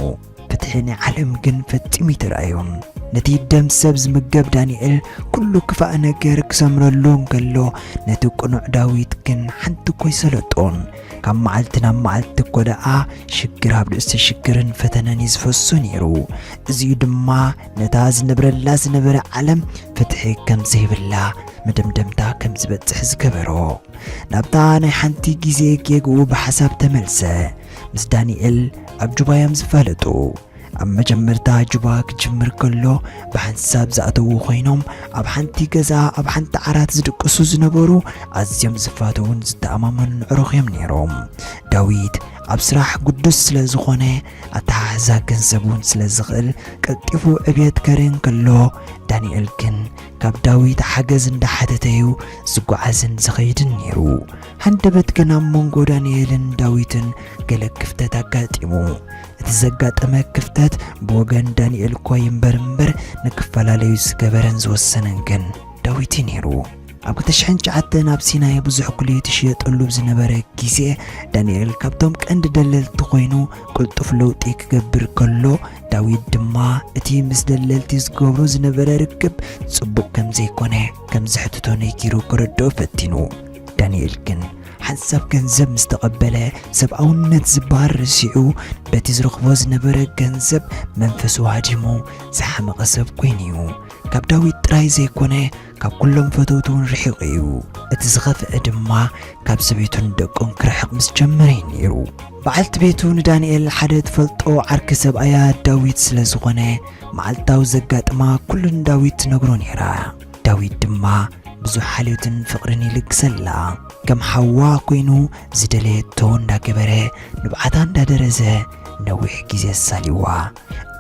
ፍትሒ ናይ ዓለም ግን ፈጺሙ ይተራእዮም። ነቲ ደም ሰብ ዝምገብ ዳንኤል ኩሉ ክፋእ ነገር ክሰምረሉ እንከሎ ነቲ ቅኑዕ ዳዊት ግን ሓንቲ እኮ ይሰለጦን። ካብ መዓልቲ ናብ መዓልቲ እኮ ደኣ ሽግር ኣብ ልእስቲ ሽግርን ፈተነን እዩ ዝፈሱ ነይሩ። እዚኡ ድማ ነታ ዝነብረላ ዝነበረ ዓለም ፍትሒ ከም ዘይብላ መደምደምታ ከም ዝበጽሕ ዝገበሮ። ናብታ ናይ ሓንቲ ግዜ ጌግኡ ብሓሳብ ተመልሰ። ምስ ዳንኤል ኣብ ጁባ እዮም ዝፋለጡ። ኣብ መጀመርታ ጁባ ክጅምር ከሎ ብሓንሳብ ዝኣተዉ ኮይኖም ኣብ ሓንቲ ገዛ ኣብ ሓንቲ ዓራት ዝድቅሱ ዝነበሩ ኣዝዮም ዝፋተዉን ዝተኣማመኑን ኣዕሩኽ እዮም ነይሮም። ዳዊት ኣብ ስራሕ ግዱስ ስለ ዝኾነ ኣተሓሕዛ ገንዘብ እውን ስለ ዝኽእል ቀልጢፉ ዕብየት ከርኢ እንከሎ ዳንኤል ግን ካብ ዳዊት ሓገዝ እንዳሓተተ እዩ ዝጓዓዝን ዝኸይድን ነይሩ። ሃንደበት ግን ኣብ መንጎ ዳንኤልን ዳዊትን ገለ ክፍተት ኣጋጢሙ። እቲ ዘጋጠመ ክፍተት ብወገን ዳንኤል እኳ ይንበር እምበር ንክፈላለዩ ዝገበረን ዝወሰነን ግን ዳዊት እዩ ነይሩ። ኣብ ክልተ ሽሕን ትሽዓተን ኣብ ሲናይ ብዙሕ ኩሊ ትሽየጠሉ ዝነበረ ግዜ ዳንኤል ካብቶም ቀንዲ ደለልቲ ኮይኑ ቅልጡፍ ለውጢ ክገብር ከሎ ዳዊት ድማ እቲ ምስ ደለልቲ ዝገብሮ ዝነበረ ርክብ ጽቡቕ ከም ዘይኮነ ከም ዘሕትቶ ነጊሩ ክርድኦ ፈቲኑ። ዳንኤል ግን ሓንሳብ ገንዘብ ምስ ተቐበለ ሰብኣውነት ዝበሃል ረሲዑ በቲ ዝረኽቦ ዝነበረ ገንዘብ መንፈሱ ሃዲሙ ዝሓመቐ ሰብ ኮይኑ እዩ። ካብ ዳዊት ጥራይ ዘይኮነ ካብ ኩሎም ፈተውቱ እውን ርሒቑ እዩ። እቲ ዝኸፍአ ድማ ካብ ሰበይቱን ደቁን ክርሕቕ ምስ ጀመረ እዩ ነይሩ። በዓልቲ ቤቱ ንዳንኤል ሓደ ትፈልጦ ዓርኪ ሰብኣያ ዳዊት ስለ ዝኾነ መዓልታዊ ዘጋጥማ ኩሉ ንዳዊት ትነግሮ ነይራ። ዳዊት ድማ ብዙሕ ሓልዮትን ፍቕርን ይልግሰላ። ከም ሓዋ ኮይኑ ዝደለየቶ እንዳገበረ ንብዓታ እንዳደረዘ ነዊሕ ግዜ ኣሳልይዋ።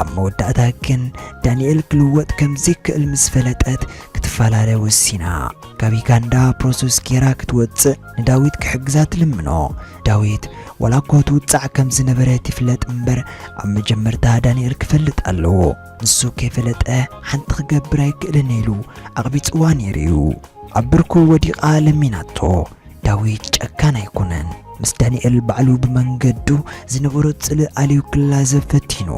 ኣብ መወዳእታ ግን ዳንኤል ክልወጥ ከም ዘይክእል ምስ ፈለጠት ክትፈላለ ወሲና። ካብ ዩጋንዳ ፕሮሰስ ጌራ ክትወጽእ ንዳዊት ክሕግዛ ትልምኖ። ዳዊት ዋላ እኮ ትውጻዕ ከም ዝነበረት ይፍለጥ እምበር ኣብ መጀመርታ ዳንኤል ክፈልጥ ኣለዎ። ንሱ ከይፈለጠ ሓንቲ ክገብር ኣይክእልን ኢሉ ኣቕቢጽዋ ነይሩ እዩ። ኣብ ብርኩ ወዲቓ ለሚናቶ። ዳዊት ጨካን ኣይኮነን። ምስ ዳንኤል ባዕሉ ብመንገዱ ዝነበሮ ጽልእ ኣልዩ ክላዘብ ፈቲኑ።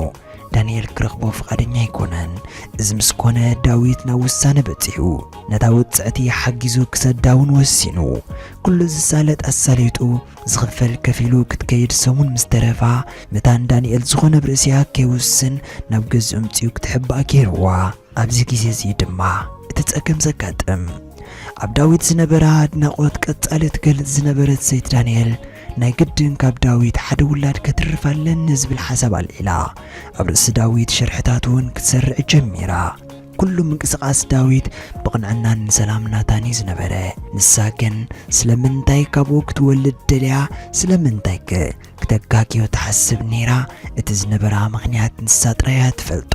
ዳንኤል ክረኽቦ ፍቓደኛ ኣይኮነን። እዚ ምስ ኮነ ዳዊት ናብ ውሳነ በጺሑ። ነታ ውጽዕቲ ሓጊዙ ክሰዳ እውን ወሲኑ። ኩሉ ዝሳለጥ ኣሳሊጡ ዝኽፈል ከፊሉ ክትከይድ ሰሙን ምስ ተረፋ መታን ዳንኤል ዝኾነ ብርእሲኣ ከይውስን ናብ ገዝኡ ምጽኡ ክትሕባእ ገይርዋ። ኣብዚ ግዜ እዚ ድማ እቲ ጸገም ዘጋጥም። ኣብ ዳዊት ዝነበራ ኣድናቖት ቀጻሊ ትገልጽ ዝነበረት ሰይቲ ዳንኤል ናይ ግድን ካብ ዳዊት ሓደ ውላድ ከትርፍ ኣለኒ ዝብል ሓሳብ ኣልዒላ ኣብ ርእሲ ዳዊት ሽርሕታት እውን ክትሰርዕ ጀሚራ። ኩሉ ምንቅስቓስ ዳዊት ብቕንዕናን ንሰላም ናታን እዩ ዝነበረ። ንሳ ግን ስለምንታይ ካብኡ ክትወልድ ደልያ? ስለምንታይ ከ? ክተጋግዮ ትሓስብ ነይራ። እቲ ዝነበራ ምኽንያት ንሳ ጥራይ እያ ትፈልጦ።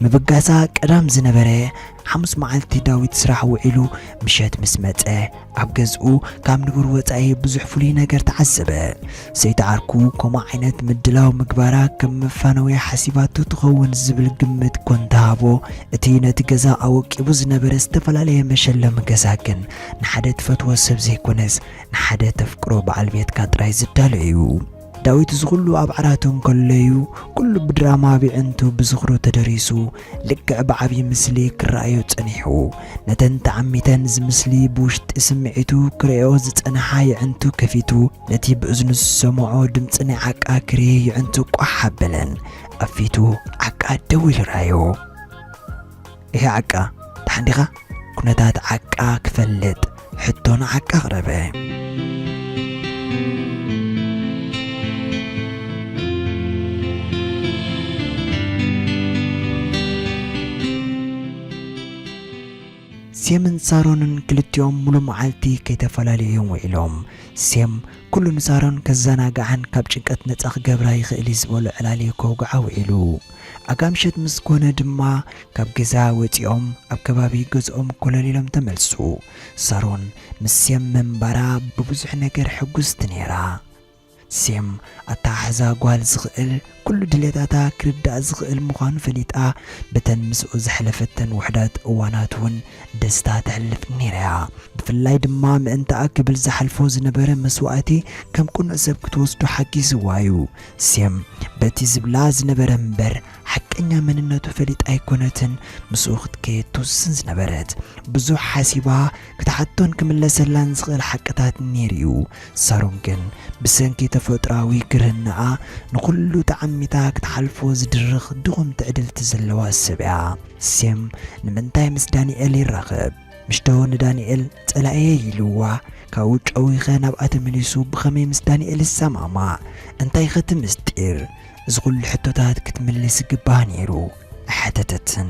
ምብጋሳ ቀዳም ዝነበረ ሓሙስ መዓልቲ ዳዊት ስራሕ ውዒሉ ምሸት ምስ መጸ ኣብ ገዝኡ ካብ ንቡር ወጻኢ ብዙሕ ፍሉይ ነገር ተዓዘበ። ሰይቲ ዓርኩ ከምኡ ዓይነት ምድላው ምግባራ ከም መፋነዊ ሓሲባቶ ትኸውን ዝብል ግምት ኮን ተሃቦ። እቲ ነቲ ገዛ ኣወቂቡ ዝነበረ ዝተፈላለየ መሸለሚ ገዛ ግን ንሓደ ትፈትዎ ሰብ ዘይኮነስ ንሓደ ተፍቅሮ በዓል ቤትካ ጥራይ ዝዳሎ እዩ። ዳዊት እዚ ኩሉ ኣብ ዓራቱ እንከሎ እዩ፣ ኩሉ ብድራማ ኣብ የዕንቱ ብዝኽሩ ተደሪሱ፣ ልክዕ ብዓብዪ ምስሊ ክረኣዮ ጸኒሑ። ነተን ተዓሚተን እዚ ምስሊ ብውሽጢ ስምዒቱ ክርእዮ ዝጸንሓ የዕንቱ ከፊቱ፣ ነቲ ብእዝኑ ዝሰምዖ ድምጺ ናይ ዓቃ ክርኢ የዕንቱ ቋሕ ኣበለን። ኣብ ፊቱ ዓቃ ደው ኢሉ ረኣዮ። "እሄ ዓቃ፣ ደሓን ዲኻ?" ኩነታት ዓቃ ክፈልጥ ሕቶ ንዓቃ ኣቕረበ። ሴምን ሳሮንን ክልቲኦም ሙሉ መዓልቲ ከይተፈላለዩ እዮም ውዒሎም። ሴም ኩሉ ንሳሮን ከዘናግዓን ካብ ጭንቀት ነጻ ክገብራ ይኽእል እዩ ዝበሎ ዕላል እዩ ከውግዓ ውዒሉ። ኣጋ ምሸት ምስ ኮነ ድማ ካብ ገዛ ወጺኦም ኣብ ከባቢ ገዝኦም ኮለል ኢሎም ተመልሱ። ሳሮን ምስ ሴም ምንባራ ብብዙሕ ነገር ሕጉስቲ ነይራ። ሴም ኣተሓሕዛ ጓል ዝኽእል፣ ኩሉ ድሌታታ ክርዳእ ዝኽእል ምዃኑ ፈሊጣ፣ በተን ምስኡ ዘሕለፈተን ውሑዳት እዋናት እውን ደስታ ተሕልፍ ነይራ እያ። ብፍላይ ድማ ምእንታኣ ክብል ዝሓልፎ ዝነበረ መስዋእቲ ከም ቅኑዕ ሰብ ክትወስዶ ሓጊዝዋ እዩ። ሴም በቲ ዝብላ ዝነበረ እምበር ሓቀኛ መንነቱ ፈሊጣ ኣይኮነትን ምስኡ ክትከየድ ትውስን ዝነበረት። ብዙሕ ሓሲባ ክትሓቶን ክምለሰላን ዝኽእል ሓቅታት ነይሩ እዩ። ሳሮን ግን ብሰንኪ ተፈጥሮኣዊ ግርህናኣ ንኹሉ ተዓሚታ ክትሓልፎ ዝድርኽ ድኹም ትዕድልቲ ዘለዋ ሰብ እያ። ሴም ንምንታይ ምስ ዳንኤል ይራኸብ? ምሽቶ ንዳንኤል ጸላእየ ኢልዋ፣ ካብኡ ጨዊኸ ናብኣ ተመሊሱ ብኸመይ ምስ ዳንኤል ይሰማማዕ? እንታይ ኸ እቲ ምስጢር? እዚ ኹሉ ሕቶታት ክትምልስ ይግባኣ ነይሩ። ኣይሓተተትን።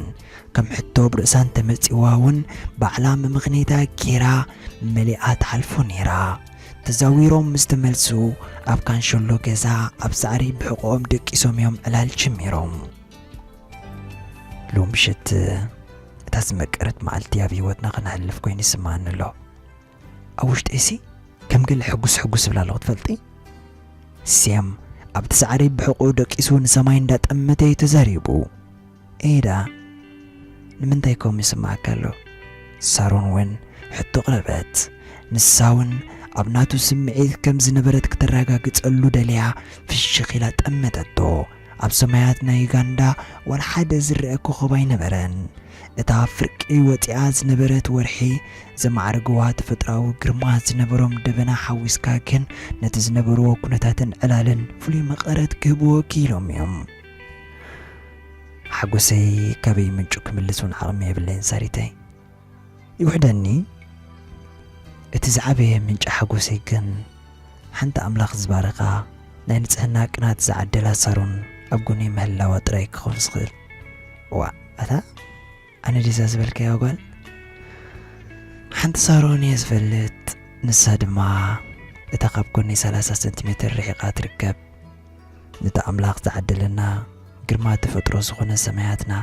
ከም ሕቶ ኣብ ርእሳ እንተመጺዋ እውን ባዕላ መመኽነይታ ገይራ መሊኣ ትሓልፎ ነይራ። ተዛዊሮም ምስ ተመልሱ ኣብ ካንሸሎ ገዛ ኣብ ሳዕሪ ብሕቖኦም ደቂሶም እዮም ዕላል ጀሚሮም። ሎሚ ምሸት እታ ዝመቀረት መዓልቲ ኣብ ህይወትና ከነሕልፍ ኮይኑ ይስምዓኒ ኣሎ። ኣብ ውሽጠይሲ ከም ገለ ሕጉስ ሕጉስ እብል ኣለኹ ትፈልጢ? ሴም ኣብቲ ሳዕሪ ብሕቖኡ ደቂሱ ንሰማይ እንዳጠመተ እዩ ተዛሪቡ። ኤዳ፣ ንምንታይ ከምኡ ይስምዓካ ኣሎ? ሳሮን እውን ሕቶ ኣቕረበት። ንሳ እውን ኣብ ናቱ ስምዒት ከም ዝነበረት ክተረጋግጸሉ ደልያ ፍሽኽ ኢላ ጠመተቶ። ኣብ ሰማያት ናይ ዩጋንዳ ዋላ ሓደ ዝረአ ኮኸብ ኣይነበረን። እታ ፍርቂ ወጺኣ ዝነበረት ወርሒ ዘማዕርግዋ ተፈጥሮኣዊ ግርማ ዝነበሮም ደበና ሓዊስካ ግን ነቲ ዝነበርዎ ኩነታትን ዕላልን ፍሉይ መቐረት ክህብዎ ክኢሎም እዮም። ሓጎሰይ ካበይ ምንጩ ክምልስ እውን ዓቕሚ የብለይን ሳሪተይ። ይውሕደኒ፣ እቲ ዝዓበየ ምንጪ ሓጎሰይ ግን ሓንቲ ኣምላኽ ዝባረኻ ናይ ንጽህና ቅናት ዝዓደላ ሳሮን ኣብ ጎነይ ምህላዋ ጥራይ ክኸውን ዝኽእል። ዋእ፣ ኣታ ኣነ ዲዛ ዝበልካያ ጓል? ሓንቲ ሳሮን እየ ዝፈልጥ፣ ንሳ ድማ እታ ካብ ጎነይ ሰላሳ ሰንቲሜተር ርሒቓ ትርከብ። ነቲ ኣምላኽ ዝዓደለና ግርማ ተፈጥሮ ዝኾነ ሰማያትና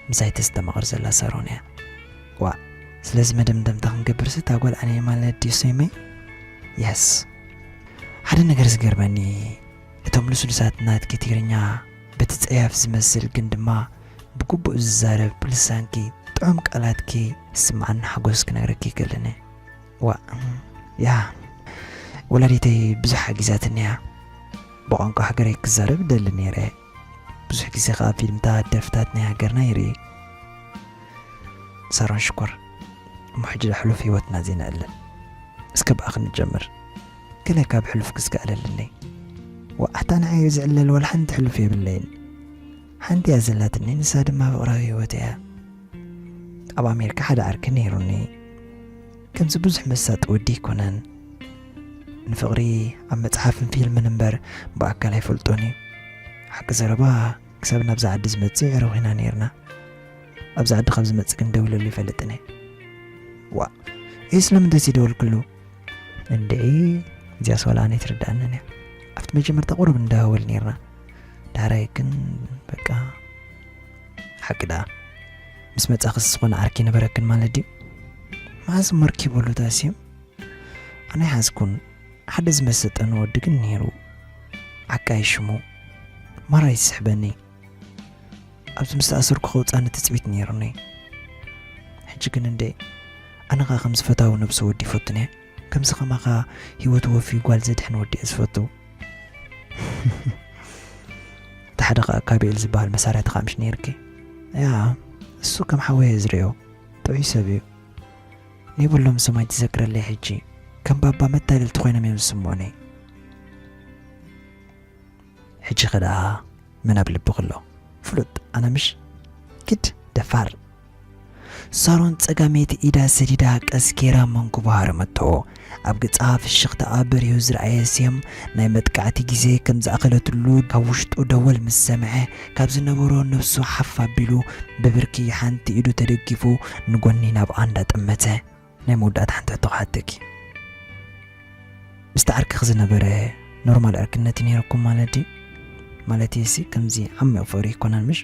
ምሳይ ተስተማቕር ዘላ ሳሮን እያ። ዋእ፣ ስለዚ መደምደምታ ክንገብርሲ እታ ጓል ኣነ እየ ማለት ድዩ ሰይመይ? የስ። ሓደ ነገር ዝገርመኒ፣ እቶም ልስሉሳት ናትኪ ትግርኛ በቲ ጸያፍ ዝመስል ግን ድማ ብግቡእ ዝዛረብ ልሳንኪ፣ ጥዑም ቃላትኪ ዝስምዓኒ ሓጎስ ክነግረኪ ይክእልን እየ። ዋእ፣ ያ፣ ወላዲተይ ብዙሕ ሓጊዛትኒ እያ። ብቋንቋ ሃገረይ ክዛረብ እደሊ ነይረ። ብዙሕ ግዜ ከኣ ፊልምታት፣ ደርፍታት ናይ ሃገርና ይርኢ። ሳሮን ሽኮር፣ እሞ ሕጂ ሕሉፍ ህይወትና ዘይነዕልል። እስከ ብኣኺ ንጀምር። ገለ ካብ ሕሉፍኪ እስከ ኣዕልልለይ። ዋእ፣ ኣታ ንዓይ ዝዕለል ዋላ ሓንቲ ሕሉፍ የብለይን። ሓንቲ እያ ዘላትኒ፣ ንሳ ድማ ፍቕራዊ ህይወት እያ። ኣብ ኣሜሪካ ሓደ ዓርኪ ነይሩኒ። ከምዚ ብዙሕ መሳጢ ወዲ ኣይኮነን። ንፍቕሪ ኣብ መጽሓፍን ፊልምን እምበር ብኣካል ኣይፈልጦን እዩ። ሓቂ ዘረባ ክሳብ ናብዛ ዓዲ ዝመጽእ የዕሩኽ ኢና ነይርና። ኣብዛ ዓዲ ካብ ዝመጽእ ግን ደዊለሉ ይፈልጥን እየ። ዋእ፣ እየ ስለምንታይ ዘይደወልክሉ? እንድዒ፣ እዚኣስ ዋላ ኣነ ኣይትርድኣንን እያ። ኣብቲ መጀመርታ ቁሩብ ንደዋወል ነይርና። ዳሕራይ ግን በቃ፣ ሓቂ ደኣ፣ ምስ መጻእክስ ዝኾነ ዓርኪ ነበረክን ማለት ድዩ? መዓስ እሞ ኣርኪበሉ እታ ሴም? ኣነ ኣይሓዝኩን። ሓደ ዝመሰጠኒ ወዲ ግን ነይሩ። ዓቃይ ሽሙ። ማራ ይስሕበኒ። ኣብዚ ምስ ተኣሰርኩ ከውጻኒ ትጽቢት ነይሩኒ። ሕጂ ግን እንዴ፣ ኣነ ኸኣ ከምዚ ፈታዊ ነብሱ ወዲ ይፈቱን እየ። ከምዚ ኸማኻ ህይወቱ ወፍዩ ጓል ዘድሕን ወዲ እየ ዝፈቱ። እቲ ሓደ ኸኣ ካቢኤል ዝበሃል መሳርሕትኻ ምሽ ነይርኪ? ያ፣ እሱ ከም ሓወይ እየ ዝርእዮ። ጥዑይ ሰብ እዩ። ነይብሎም ስም ኣይትዘክረለይ ሕጂ። ከም ባባ መታለልቲ ኮይኖም እዮም ዝስምዑኒ። ሕጂ ኸ ደኣ መን ኣብ ልብኺ ኣሎ? ፍሉጥ ኣነ ምሽ? ኪድ ደፋር። ሳሮን ጸጋመይቲ ኢዳ ሰዲዳ ቀስ ጌራ መንኩቡ ሃረመቶ። ኣብ ገጻ ፍሽኽታኣ በሪሁ ዝረኣየ ሴም ናይ መጥቃዕቲ ግዜ ከም ዝኣኸለትሉ ካብ ውሽጡ ደወል ምስ ሰምዐ ካብ ዝነበሮ ነብሱ ሓፍ ኣቢሉ ብብርኪ ሓንቲ ኢዱ ተደጊፉ ንጎኒ ናብኣ እንዳጠመተ። ናይ መወዳእታ ሓንቲ ሕቶ ክሓተኪ። ምስቲ ዓርክኺ ዝነበረ ኖርማል ዕርክነት እዩ ነይርኩም ማለት ድዩ? ማለተይሲ ከምዚ ዓሚቕ ፍቕሪ ኣይኮነን ምሽ?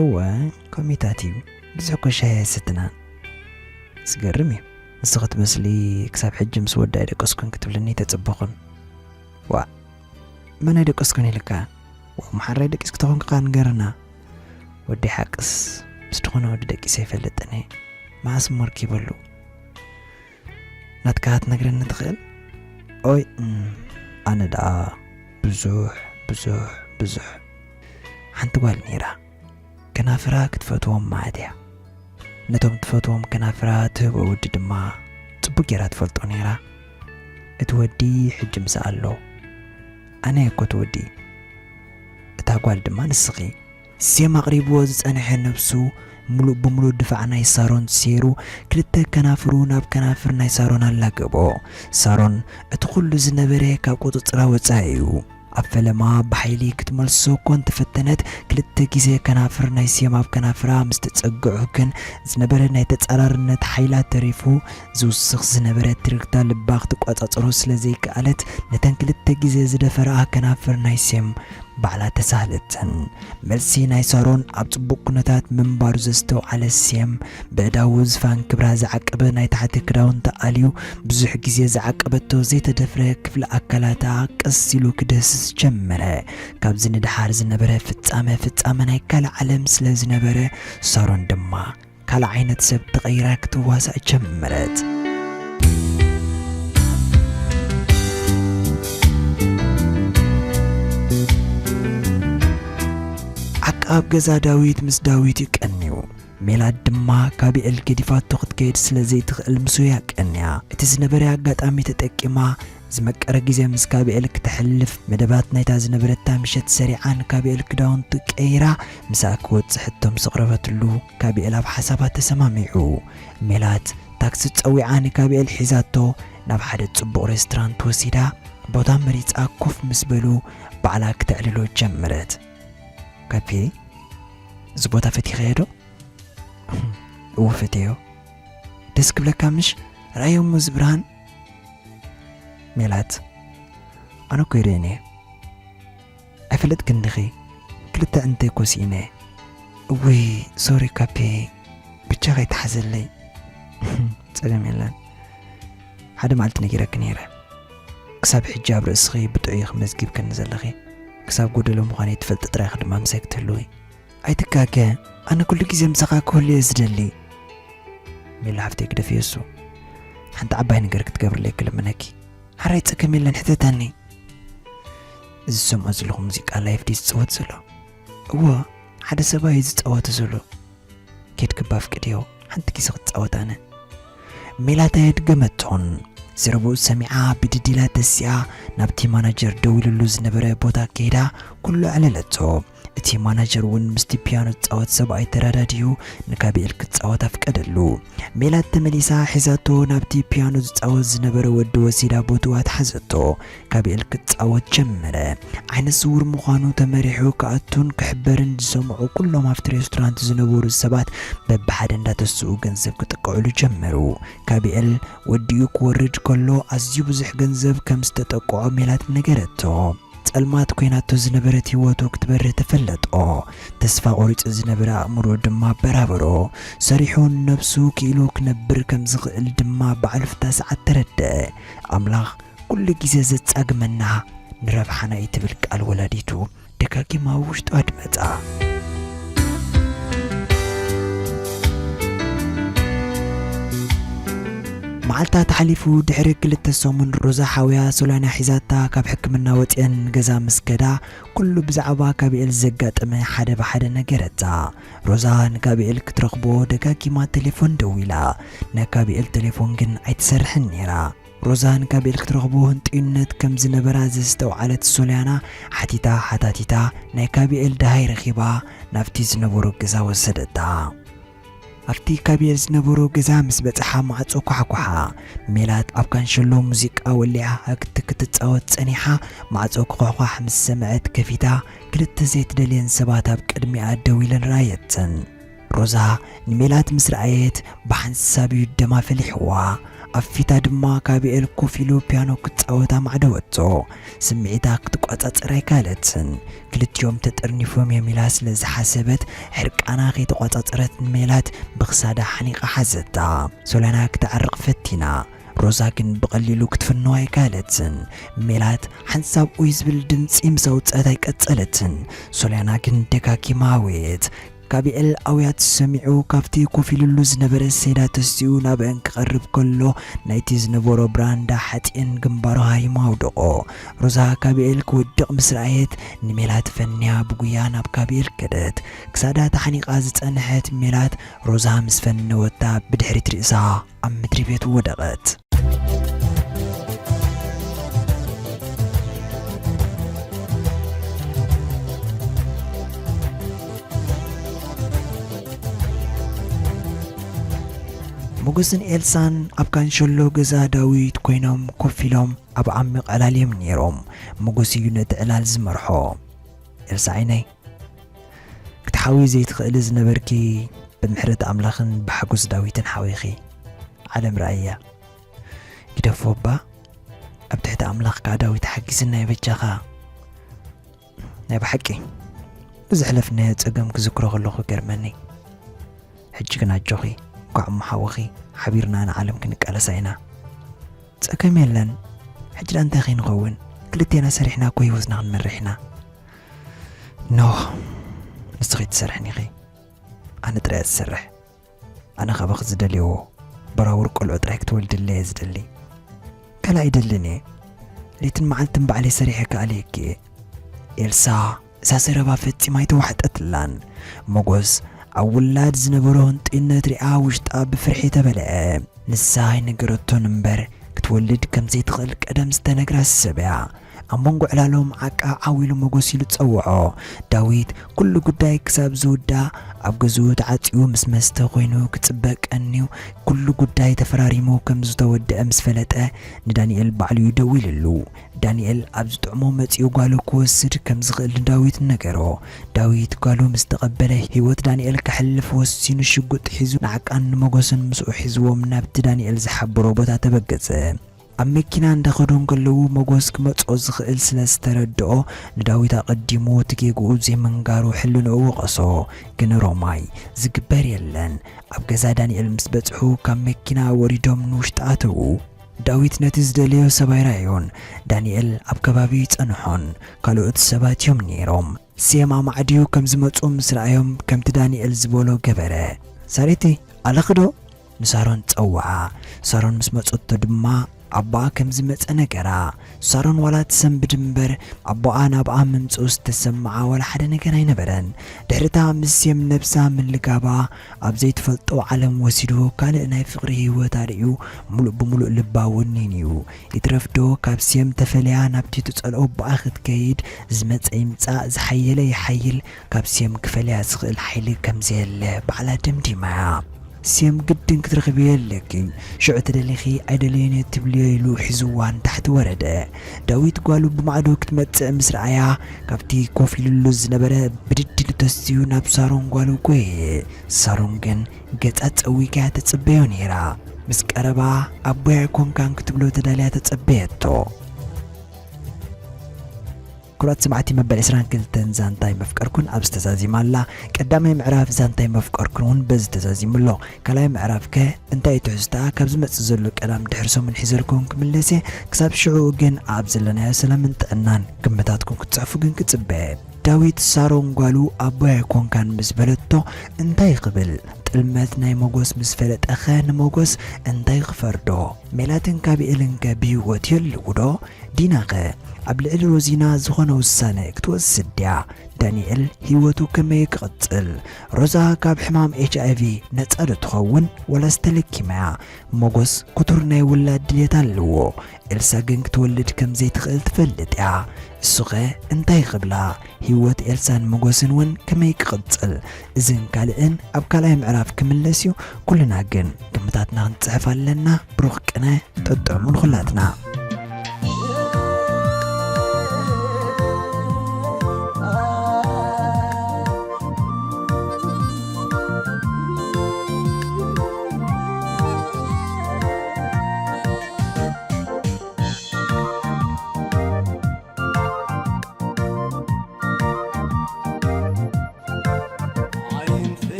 እወ፣ ኮሚታት እዩ። ብዙሕ እኮ ሻሂ ኣይሰትናን። ዝገርም እዩ። ንስኺ ትመስሊ ክሳብ ሕጂ ምስ ወዲ ኣይደቀስኩን ክትብልኒ ኣይተጸበኹን። ዋእ፣ መን ኣይደቀስኩን ኢልካ? ዋእ፣ መሓራይ ደቂስኪ ተኾንኪ ከኣ ንገርና። ወዲ ሓቅስ ምስ ዝኾነ ወዲ ደቂሰ ኣይፈልጥን እየ። መዓስ እሞ ኣርኪበሉ? ናትካ ክትነግረኒ ትኽእል? ኦይ፣ እም፣ ኣነ ደኣ ብዙሕ፣ ብዙሕ፣ ብዙሕ። ሓንቲ ጓል ነይራ። ከናፍራ ክትፈትዎም መዓት እያ። ነቶም ትፈትዎም ከናፍራ ትህቦ ወዲ ድማ ጽቡቕ ጌራ ትፈልጦ ነይራ። እቲ ወዲ ሕጂ ምስኣ ኣሎ። ኣነ እየ እኮ እቲ ወዲ። እታ ጓል ድማ ንስኺ። ሴም ኣቕሪብዎ ዝጸንሐ ነብሱ፣ ምሉእ ብምሉእ ድፋዕ ናይ ሳሮን ሴሩ፣ ክልተ ከናፍሩ ናብ ከናፍር ናይ ሳሮን ኣላገቦ። ሳሮን፣ እቲ ኩሉ ዝነበረ ካብ ቁጽጽራ ወጻኢ እዩ። ኣብ ፈለማ ብሓይሊ ክትመልሶ እኮ እንተፈተነት፣ ክልተ ግዜ ከናፍር ናይ ሴም ኣብ ከናፍራ ምስ ተጸግዑ ግን፣ ዝነበረ ናይ ተጻራርነት ሓይላ ተሪፉ፣ ዝውስኽ ዝነበረ ትርግታ ልባ ክትቆጻጸሮ ስለ ዘይከኣለት፣ ነተን ክልተ ግዜ ዝደፈረኣ ከናፍር ናይ ሴም ባዕላ ተሳህለተን። መልሲ ናይ ሳሮን ኣብ ጽቡቕ ኩነታት ምንባሩ ዘስተውዓለ ሴም፣ በእዳዉ ዝፋን ክብራ ዝዓቀበ ናይ ታሕቲ ክዳውንታ ኣልዩ፣ ብዙሕ ግዜ ዝዓቀበቶ ዘይተደፍረ ክፍሊ ኣካላታ ቀስ ኢሉ ክድህስስ ጀመረ። ካብዚ ንደሓር ዝነበረ ፍጻመ፣ ፍጻመ ናይ ካልእ ዓለም ስለ ዝነበረ፣ ሳሮን ድማ ካልእ ዓይነት ሰብ ተቐይራ ክትዋሳእ ጀመረት። ዓቃብ ገዛ ዳዊት ምስ ዳዊት እዩ ቀንዩ። ሜላት ድማ ካቢኤል ገዲፋቶ ክትከይድ ስለ ዘይትኽእል ምስኡ እያ ቀንያ። እቲ ዝነበረ ኣጋጣሚ ተጠቂማ ዝመቀረ ግዜ ምስ ካቢኤል ክተሕልፍ መደባት ናይታ ዝነበረታ ምሸት ሰሪዓ ንካቢኤል ክዳውንቱ ቀይራ ምሳኣ ክወጽእ ሕቶ ምስ ኣቕረበትሉ፣ ካቢኤል ኣብ ሓሳባ ተሰማሚዑ። ሜላት ታክሲ ጸዊዓ ንካቢኤል ሒዛቶ ናብ ሓደ ጽቡቕ ሬስቶራንት ወሲዳ፣ ቦታ መሪጻ ኮፍ ምስ በሉ ባዕላ ክተዕልሎ ጀመረት። ካፔ፣ እዚ ቦታ ፈቲኸዮ ዶ? እወ ፈቴዮ። ደስ ክብለካ ምሽ? ረኣዮ እሞ እዚ ብርሃን። ሜላት፣ ኣነ እኮ ይርእየን እየ። ኣይፈለጥክን ዲኺ? ክልተ እንተ እኮ ስኢነ። እውይ፣ ሶሪ ካፔ፣ ብቻ ከይትሓዘለይ። ጸገም የለን። ሓደ መዓልቲ ነጊረኪ ነይረ። ክሳብ ሕጂ ኣብ ርእስኺ ብጥዑይ ኢኺ መዝጊብክኒ ዘለኺ። ክሳብ ጎደሎ ምዃነይ ትፈልጢ ጥራይ ኢኺ ድማ ምሳይ ክትህልዊ። ኣይትጋገ፣ ኣነ ኩሉ ግዜ ምሳኻ ክህሉ እየ ዝደሊ። ሜላ ሓፍተይ ግደፍዮ እሱ። ሓንቲ ዓባይ ነገር ክትገብርለይ ክልምነኪ። ሓራይ ጸገም የለን፣ ሕተተኒ። እዚ ዝሰምዖ ዘለኹ ሙዚቃ ላይፍ ድዩ ዝጻወት ዘሎ? እወ፣ ሓደ ሰብኣይ እዩ ዝጻወት ዘሎ። ኬድኪ እባ ኣፍቅድዮ፣ ሓንቲ ግዜ ክጻወት ኣነ። ሜላት ኣየድገመቶን። ዘረብኡ ሰሚዓ ብድድ ኢላ ተሲኣ ናብቲ ማናጀር ደው ኢሉሉ ዝነበረ ቦታ ከይዳ ኩሉ ኣዕለለቶ። እቲ ማናጀር እውን ምስቲ ፒያኖ ዝጻወት ሰብኣይ ተራዳዲኡ ንካቢኤል ክትጻወት ኣፍቀደሉ። ሜላት ተመሊሳ ሒዛቶ ናብቲ ፒያኖ ዝጻወት ዝነበረ ወዲ ወሲዳ ቦትኡ ኣትሓዘቶ። ካቢኤል ክጻወት ጀመረ። ዓይነ ስውር ምዃኑ ተመሪሑ ክኣቱን ክሕበርን ዝሰምዑ ኩሎም ኣብቲ ሬስቶራንት ዝነበሩ ሰባት በብሓደ እንዳተስኡ ገንዘብ ክጥቅዕሉ ጀመሩ። ካቢኤል ወዲኡ ክወርድ ከሎ ኣዝዩ ብዙሕ ገንዘብ ከም ዝተጠቅዖ ሜላት ነገረቶ። ጸልማት ኮይናቶ ዝነበረት ህይወቱ ክትበርህ ተፈለጦ። ተስፋ ቆሪጹ ዝነበረ ኣእምሮ ድማ ኣበራበሮ። ሰሪሑ ንነብሱ ክኢሉ ክነብር ከም ዝኽእል ድማ ባዕሉ ፍታ ሰዓት ተረድአ። ኣምላኽ ኩሉ ግዜ ዘጻግመና ንረብሓና እዩ ትብል ቃል ወላዲቱ ደጋጊማ ኣብ ውሽጡ ኣድመጻ። መዓልታት ሓሊፉ ድሕሪ ክልተ ሰሙን ሮዛ ሓውያ ሶልያና ሒዛታ ካብ ሕክምና ወጺአን ንገዛ ምስ ከዳ፣ ኩሉ ብዛዕባ ካቢኤል ዘጋጠመ ሓደ ብሓደ ነገረታ። ሮዛ ንካቢኤል ክትረኽቦ ደጋጊማ ቴሌፎን ደዊላ፣ ናይ ካቢኤል ቴሌፎን ግን ኣይትሰርሕን ነይራ። ሮዛ ንካቢኤል ክትረኽቦ ህንጥዩነት ከም ዝነበራ ዘስተውዓለት ሶልያና ሓቲታ ሓታቲታ ናይ ካቢኤል ደሃይ ረኺባ ናብቲ ዝነበሮ ገዛ ወሰደታ። ኣብቲ ካቢኤል ዝነበሮ ገዛ ምስ በጽሓ ማዕጾ ኳሕኳሓ። ሜላት ኣብ ካንሸሎ ሙዚቃ ወሊዓ ክትትጻወት ጸኒሓ፣ ማዕጾ ክኳሕኳሕ ምስ ሰምዐት ከፊታ፣ ክልተ ዘይትደልየን ሰባት ኣብ ቅድሚኣ ደው ኢለን ረኣየተን። ሮዛ ንሜላት ምስ ረኣየት ብሓንሳብ እዩ ደማ ፈሊሕዋ። ኣብ ፊታ ድማ ካቢኤል ኮፍ ኢሉ ፒያኖ ክጻወት ኣማዕደወቶ። ስምዒታ ክትቆጻጸር ኣይከኣለትን። ክልቲኦም ተጠርኒፎም እዮም ኢላ ስለ ዝሓሰበት፣ ሕርቃና ከይተቆጻጸረት ንሜላት ብኽሳዳ ሓኒቓ ሓዘታ። ሶልያና ክተዕርቕ ፈቲና። ሮዛ ግን ብቐሊሉ ክትፍንዋ ኣይከኣለትን። ሜላት ሓንሳብ ኡይ ዝብል ድምጺ ምስ ኣውጽአት ኣይቀጸለትን። ሶልያና ግን ደጋጊማ ኣወየት። ካቢኤል ኣውያት ሰሚዑ ካብቲ ኮፍ ኢሉሉ ዝነበረ ሴዳ ተሲኡ ናብአን ክቐርብ ከሎ ናይቲ ዝነበሮ ብራንዳ ሓጺአን ግንባሩ ሃሪሙ ኣውደቖ። ሮዛ ካቢኤል ክወድቕ ምስ ረኣየት ንሜላት ፈንያ ብጉያ ናብ ካቢኤል ከደት። ክሳዳ ተሓኒቓ ዝጸንሐት ሜላት ሮዛ ምስ ፈነወታ ብድሕሪት ርእሳ ኣብ ምድሪ ቤት ወደቐት። ሞጎስን ኤልሳን ኣብ ካንሸሎ ገዛ ዳዊት ኮይኖም ኮፍ ኢሎም ኣብ ዓሚቕ ዕላል እዮም ነይሮም። ሞጎስ እዩ ነቲ ዕላል ዝመርሖ። ኤልሳ ዓይነይ፣ ክትሓውዪ ዘይትኽእሊ ዝነበርኪ፣ ብምሕረት ኣምላኽን ብሓጎስ ዳዊትን ሓዊኺ ዓለም ረኣያ። ግደፎ እባ፣ ኣብ ትሕቲ ኣምላኽ ከኣ ዳዊት ሓጊዝና ይበጃኻ። ናይ ብሓቂ፣ ብዘሕለፍናዮ ጸገም ክዝክሮ ከለኹ ይገርመኒ። ሕጂ ግን ኣጆኺ፣ እንኳዕ እሞ ሓወኺ፣ ሓቢርና ንዓለም ክንቃለሳ ኢና። ጸገም የለን። ሕጂ ደኣ እንታይ ከይንኸውን? ክልቴና ሰሪሕና እኮ ህይወትና ክንመርሕ ኢና። ኖህ፣ ንስኺ ትሰርሕን ኢኺ። ኣነ ጥራይ እየ ዝሰርሕ። ኣነ ካባኺ ዝደልዮ በራውር ቆልዑ ጥራይ ክትወልድለይ እየ ዝደሊ። ካልእ ኣይደልን እየ። ለይትን መዓልትን ባዕለይ ሰሪሐ ክኣልየኪ እየ። ኤልሳ፣ እዛ ዘረባ ፈጺማ ኣይተዋሕጠትላን። ሞጎስ ኣብ ውላድ ዝነበሮ ህንጡይነት ሪኣ ውሽጣ ብፍርሒ ተበልዐ። ንሳ ኣይነገረቶን እምበር፣ ክትወልድ ከም ዘይትኽእል ቀደም ዝተነግራ ሰብ እያ። ኣብ መንጎ ዕላሎም ዓቃ ዓው ኢሉ ሞጎስ ኢሉ ጸውዖ። ዳዊት ኩሉ ጉዳይ ክሳብ ዝውዳእ ኣብ ገዝኡ ተዓጽዩ ምስ መስተ ኮይኑ ክጽበ ቀንዩ፣ ኩሉ ጉዳይ ተፈራሪሙ ከም ዝተወደአ ምስ ፈለጠ፣ ንዳንኤል ባዕሉ እዩ ደዊልሉ። ዳንኤል ኣብ ዝጥዕሞ መጺኡ ጓሉ ክወስድ ከም ዝኽእል ንዳዊት ነገሮ። ዳዊት ጓሉ ምስ ተቐበለ፣ ህይወት ዳንኤል ከሕልፍ ወሲኑ ሽጉጥ ሒዙ ንዓቃን ንሞጎስን ምስኡ ሒዝዎም ናብቲ ዳንኤል ዝሓበሮ ቦታ ተበገሰ። ኣብ መኪና እንዳኸዱ እንከለዉ ሞጎስ ክመጾ ዝኽእል ስለ ዝተረድኦ፣ ንዳዊት ኣቐዲሙ እቲ ጌግኡ ዘይምንጋሩ ሕልንኡ ወቐሶ። ግን ሮማይ፣ ዝግበር የለን። ኣብ ገዛ ዳንኤል ምስ በጽሑ ካብ መኪና ወሪዶም ንውሽጢ ኣተዉ። ዳዊት ነቲ ዝደለዮ ሰብኣይ ረኣዮን ዳንኤል ኣብ ከባቢ ይጸንሖን ካልኦት ሰባት እዮም ነይሮም። ሴም ኣማዕድዩ ከም ዝመጹ ምስ ረኣዮም፣ ከምቲ ዳንኤል ዝበሎ ገበረ። ሳሬቲ፣ ኣለኺ ዶ? ንሳሮን ጸውዓ። ሳሮን ምስ መጸቶ ድማ ኣቦኣ ከም ዝመጸ ነገራ። ሳሮን ዋላ ትሰንብድ እምበር፣ ኣቦኣ ናብኣ ምምጽኡ ዝተሰምዓ ዋላ ሓደ ነገር ኣይነበረን። ድሕሪታ ምስ ሴም ነብሳ ምልጋባ፣ ኣብ ዘይትፈልጦ ዓለም ወሲዱ ካልእ ናይ ፍቕሪ ህይወት ኣርእዩ፣ ምሉእ ብምሉእ ልባ ወኒኑ እዩ። ይትረፍዶ ካብ ሴም ተፈልያ ናብቲ ትጸልኦ ኣቦኣ ክትከይድ፣ ዝመጸ ይምጻእ፣ ዝሓየለ ይሓይል፣ ካብ ሴም ክፈልያ ዝኽእል ሓይሊ ከም ዘየለ ባዕላ ደምዲማ እያ። ሴም ግድን ክትረኽብዮ ኣለኪ፣ ሽዑ ተደሊኺ ኣይደለዮን እየ ትብልዮ ኢሉ ሒዝዋ ንታሕቲ ወረደ። ዳዊት ጓሉ ብማዕዶ ክትመጽእ ምስ ረኣያ፣ ካብቲ ኮፍ ኢሉሉ ዝነበረ ብድድ ኢሉ ተሲኡ ናብ ሳሮን ጓሉ ጎየየ። ሳሮን ግን ገጻ ጸዊጋ እያ ትጽበዮ ነይራ። ምስ ቀረባ፣ "ኣቦይ ኣይኮንካን?" ክትብሎ ተዳልያ ተጸበየቶ። ክቡራት ሰማዕቲ፣ መበል ዕስራን ክልተን ዛንታይ መፍቀርኩን ኣብዚ ተዛዚማ ኣላ። ቀዳማይ ምዕራፍ ዛንታይ መፍቀርኩን እውን በዚ ተዛዚሙ ኣሎ። ካልኣይ ምዕራፍ ከ እንታይ እዩ ትሕዝቶኣ? ካብ ዝመጽእ ዘሎ ቀዳም ድሕሪ ሰሙን ሒዘልኩም ክምለስ እየ። ክሳብ ሽዑ ግን ኣብ ዘለናዮ ሰላምን ጥዕናን ግምታትኩም ክትጽሕፉ ግን ክጽበ። ዳዊት ሳሮን ጓሉ ኣቦይ ኣይኮንካን ምስ በለቶ እንታይ ክብል? ጥልመት ናይ ሞጎስ ምስ ፈለጠኸ ንሞጎስ እንታይ ክፈርዶ? ሜላትን ጋብኤልን ከ ብህይወት የልዉ ዶ? ዲናኸ ኣብ ልዕሊ ሮዚና ዝኾነ ውሳነ ክትወስድ ድያ? ዳንኤል ህይወቱ ከመይ ክቕጽል? ሮዛ ካብ ሕማም ኤች ኣይ ቪ ነጻ ዶ ትኸውን ወላስ ተለኪማ እያ? ሞጎስ ክቱር ናይ ውላድ ድሌት ኣለዎ። ኤልሳ ግን ክትወልድ ከም ዘይትኽእል ትፈልጥ እያ። እሱኸ እንታይ ክብላ? ህይወት ኤልሳን ሞጎስን እውን ከመይ ክቕጽል? እዝን ካልእን ኣብ ካልኣይ ምዕራፍ ክምለስ እዩ። ኩልና ግን ግምታትና ክንጽሕፍ ኣለና። ብሩኽ ቅነ፣ ጠጥዕሙ ንኹላትና።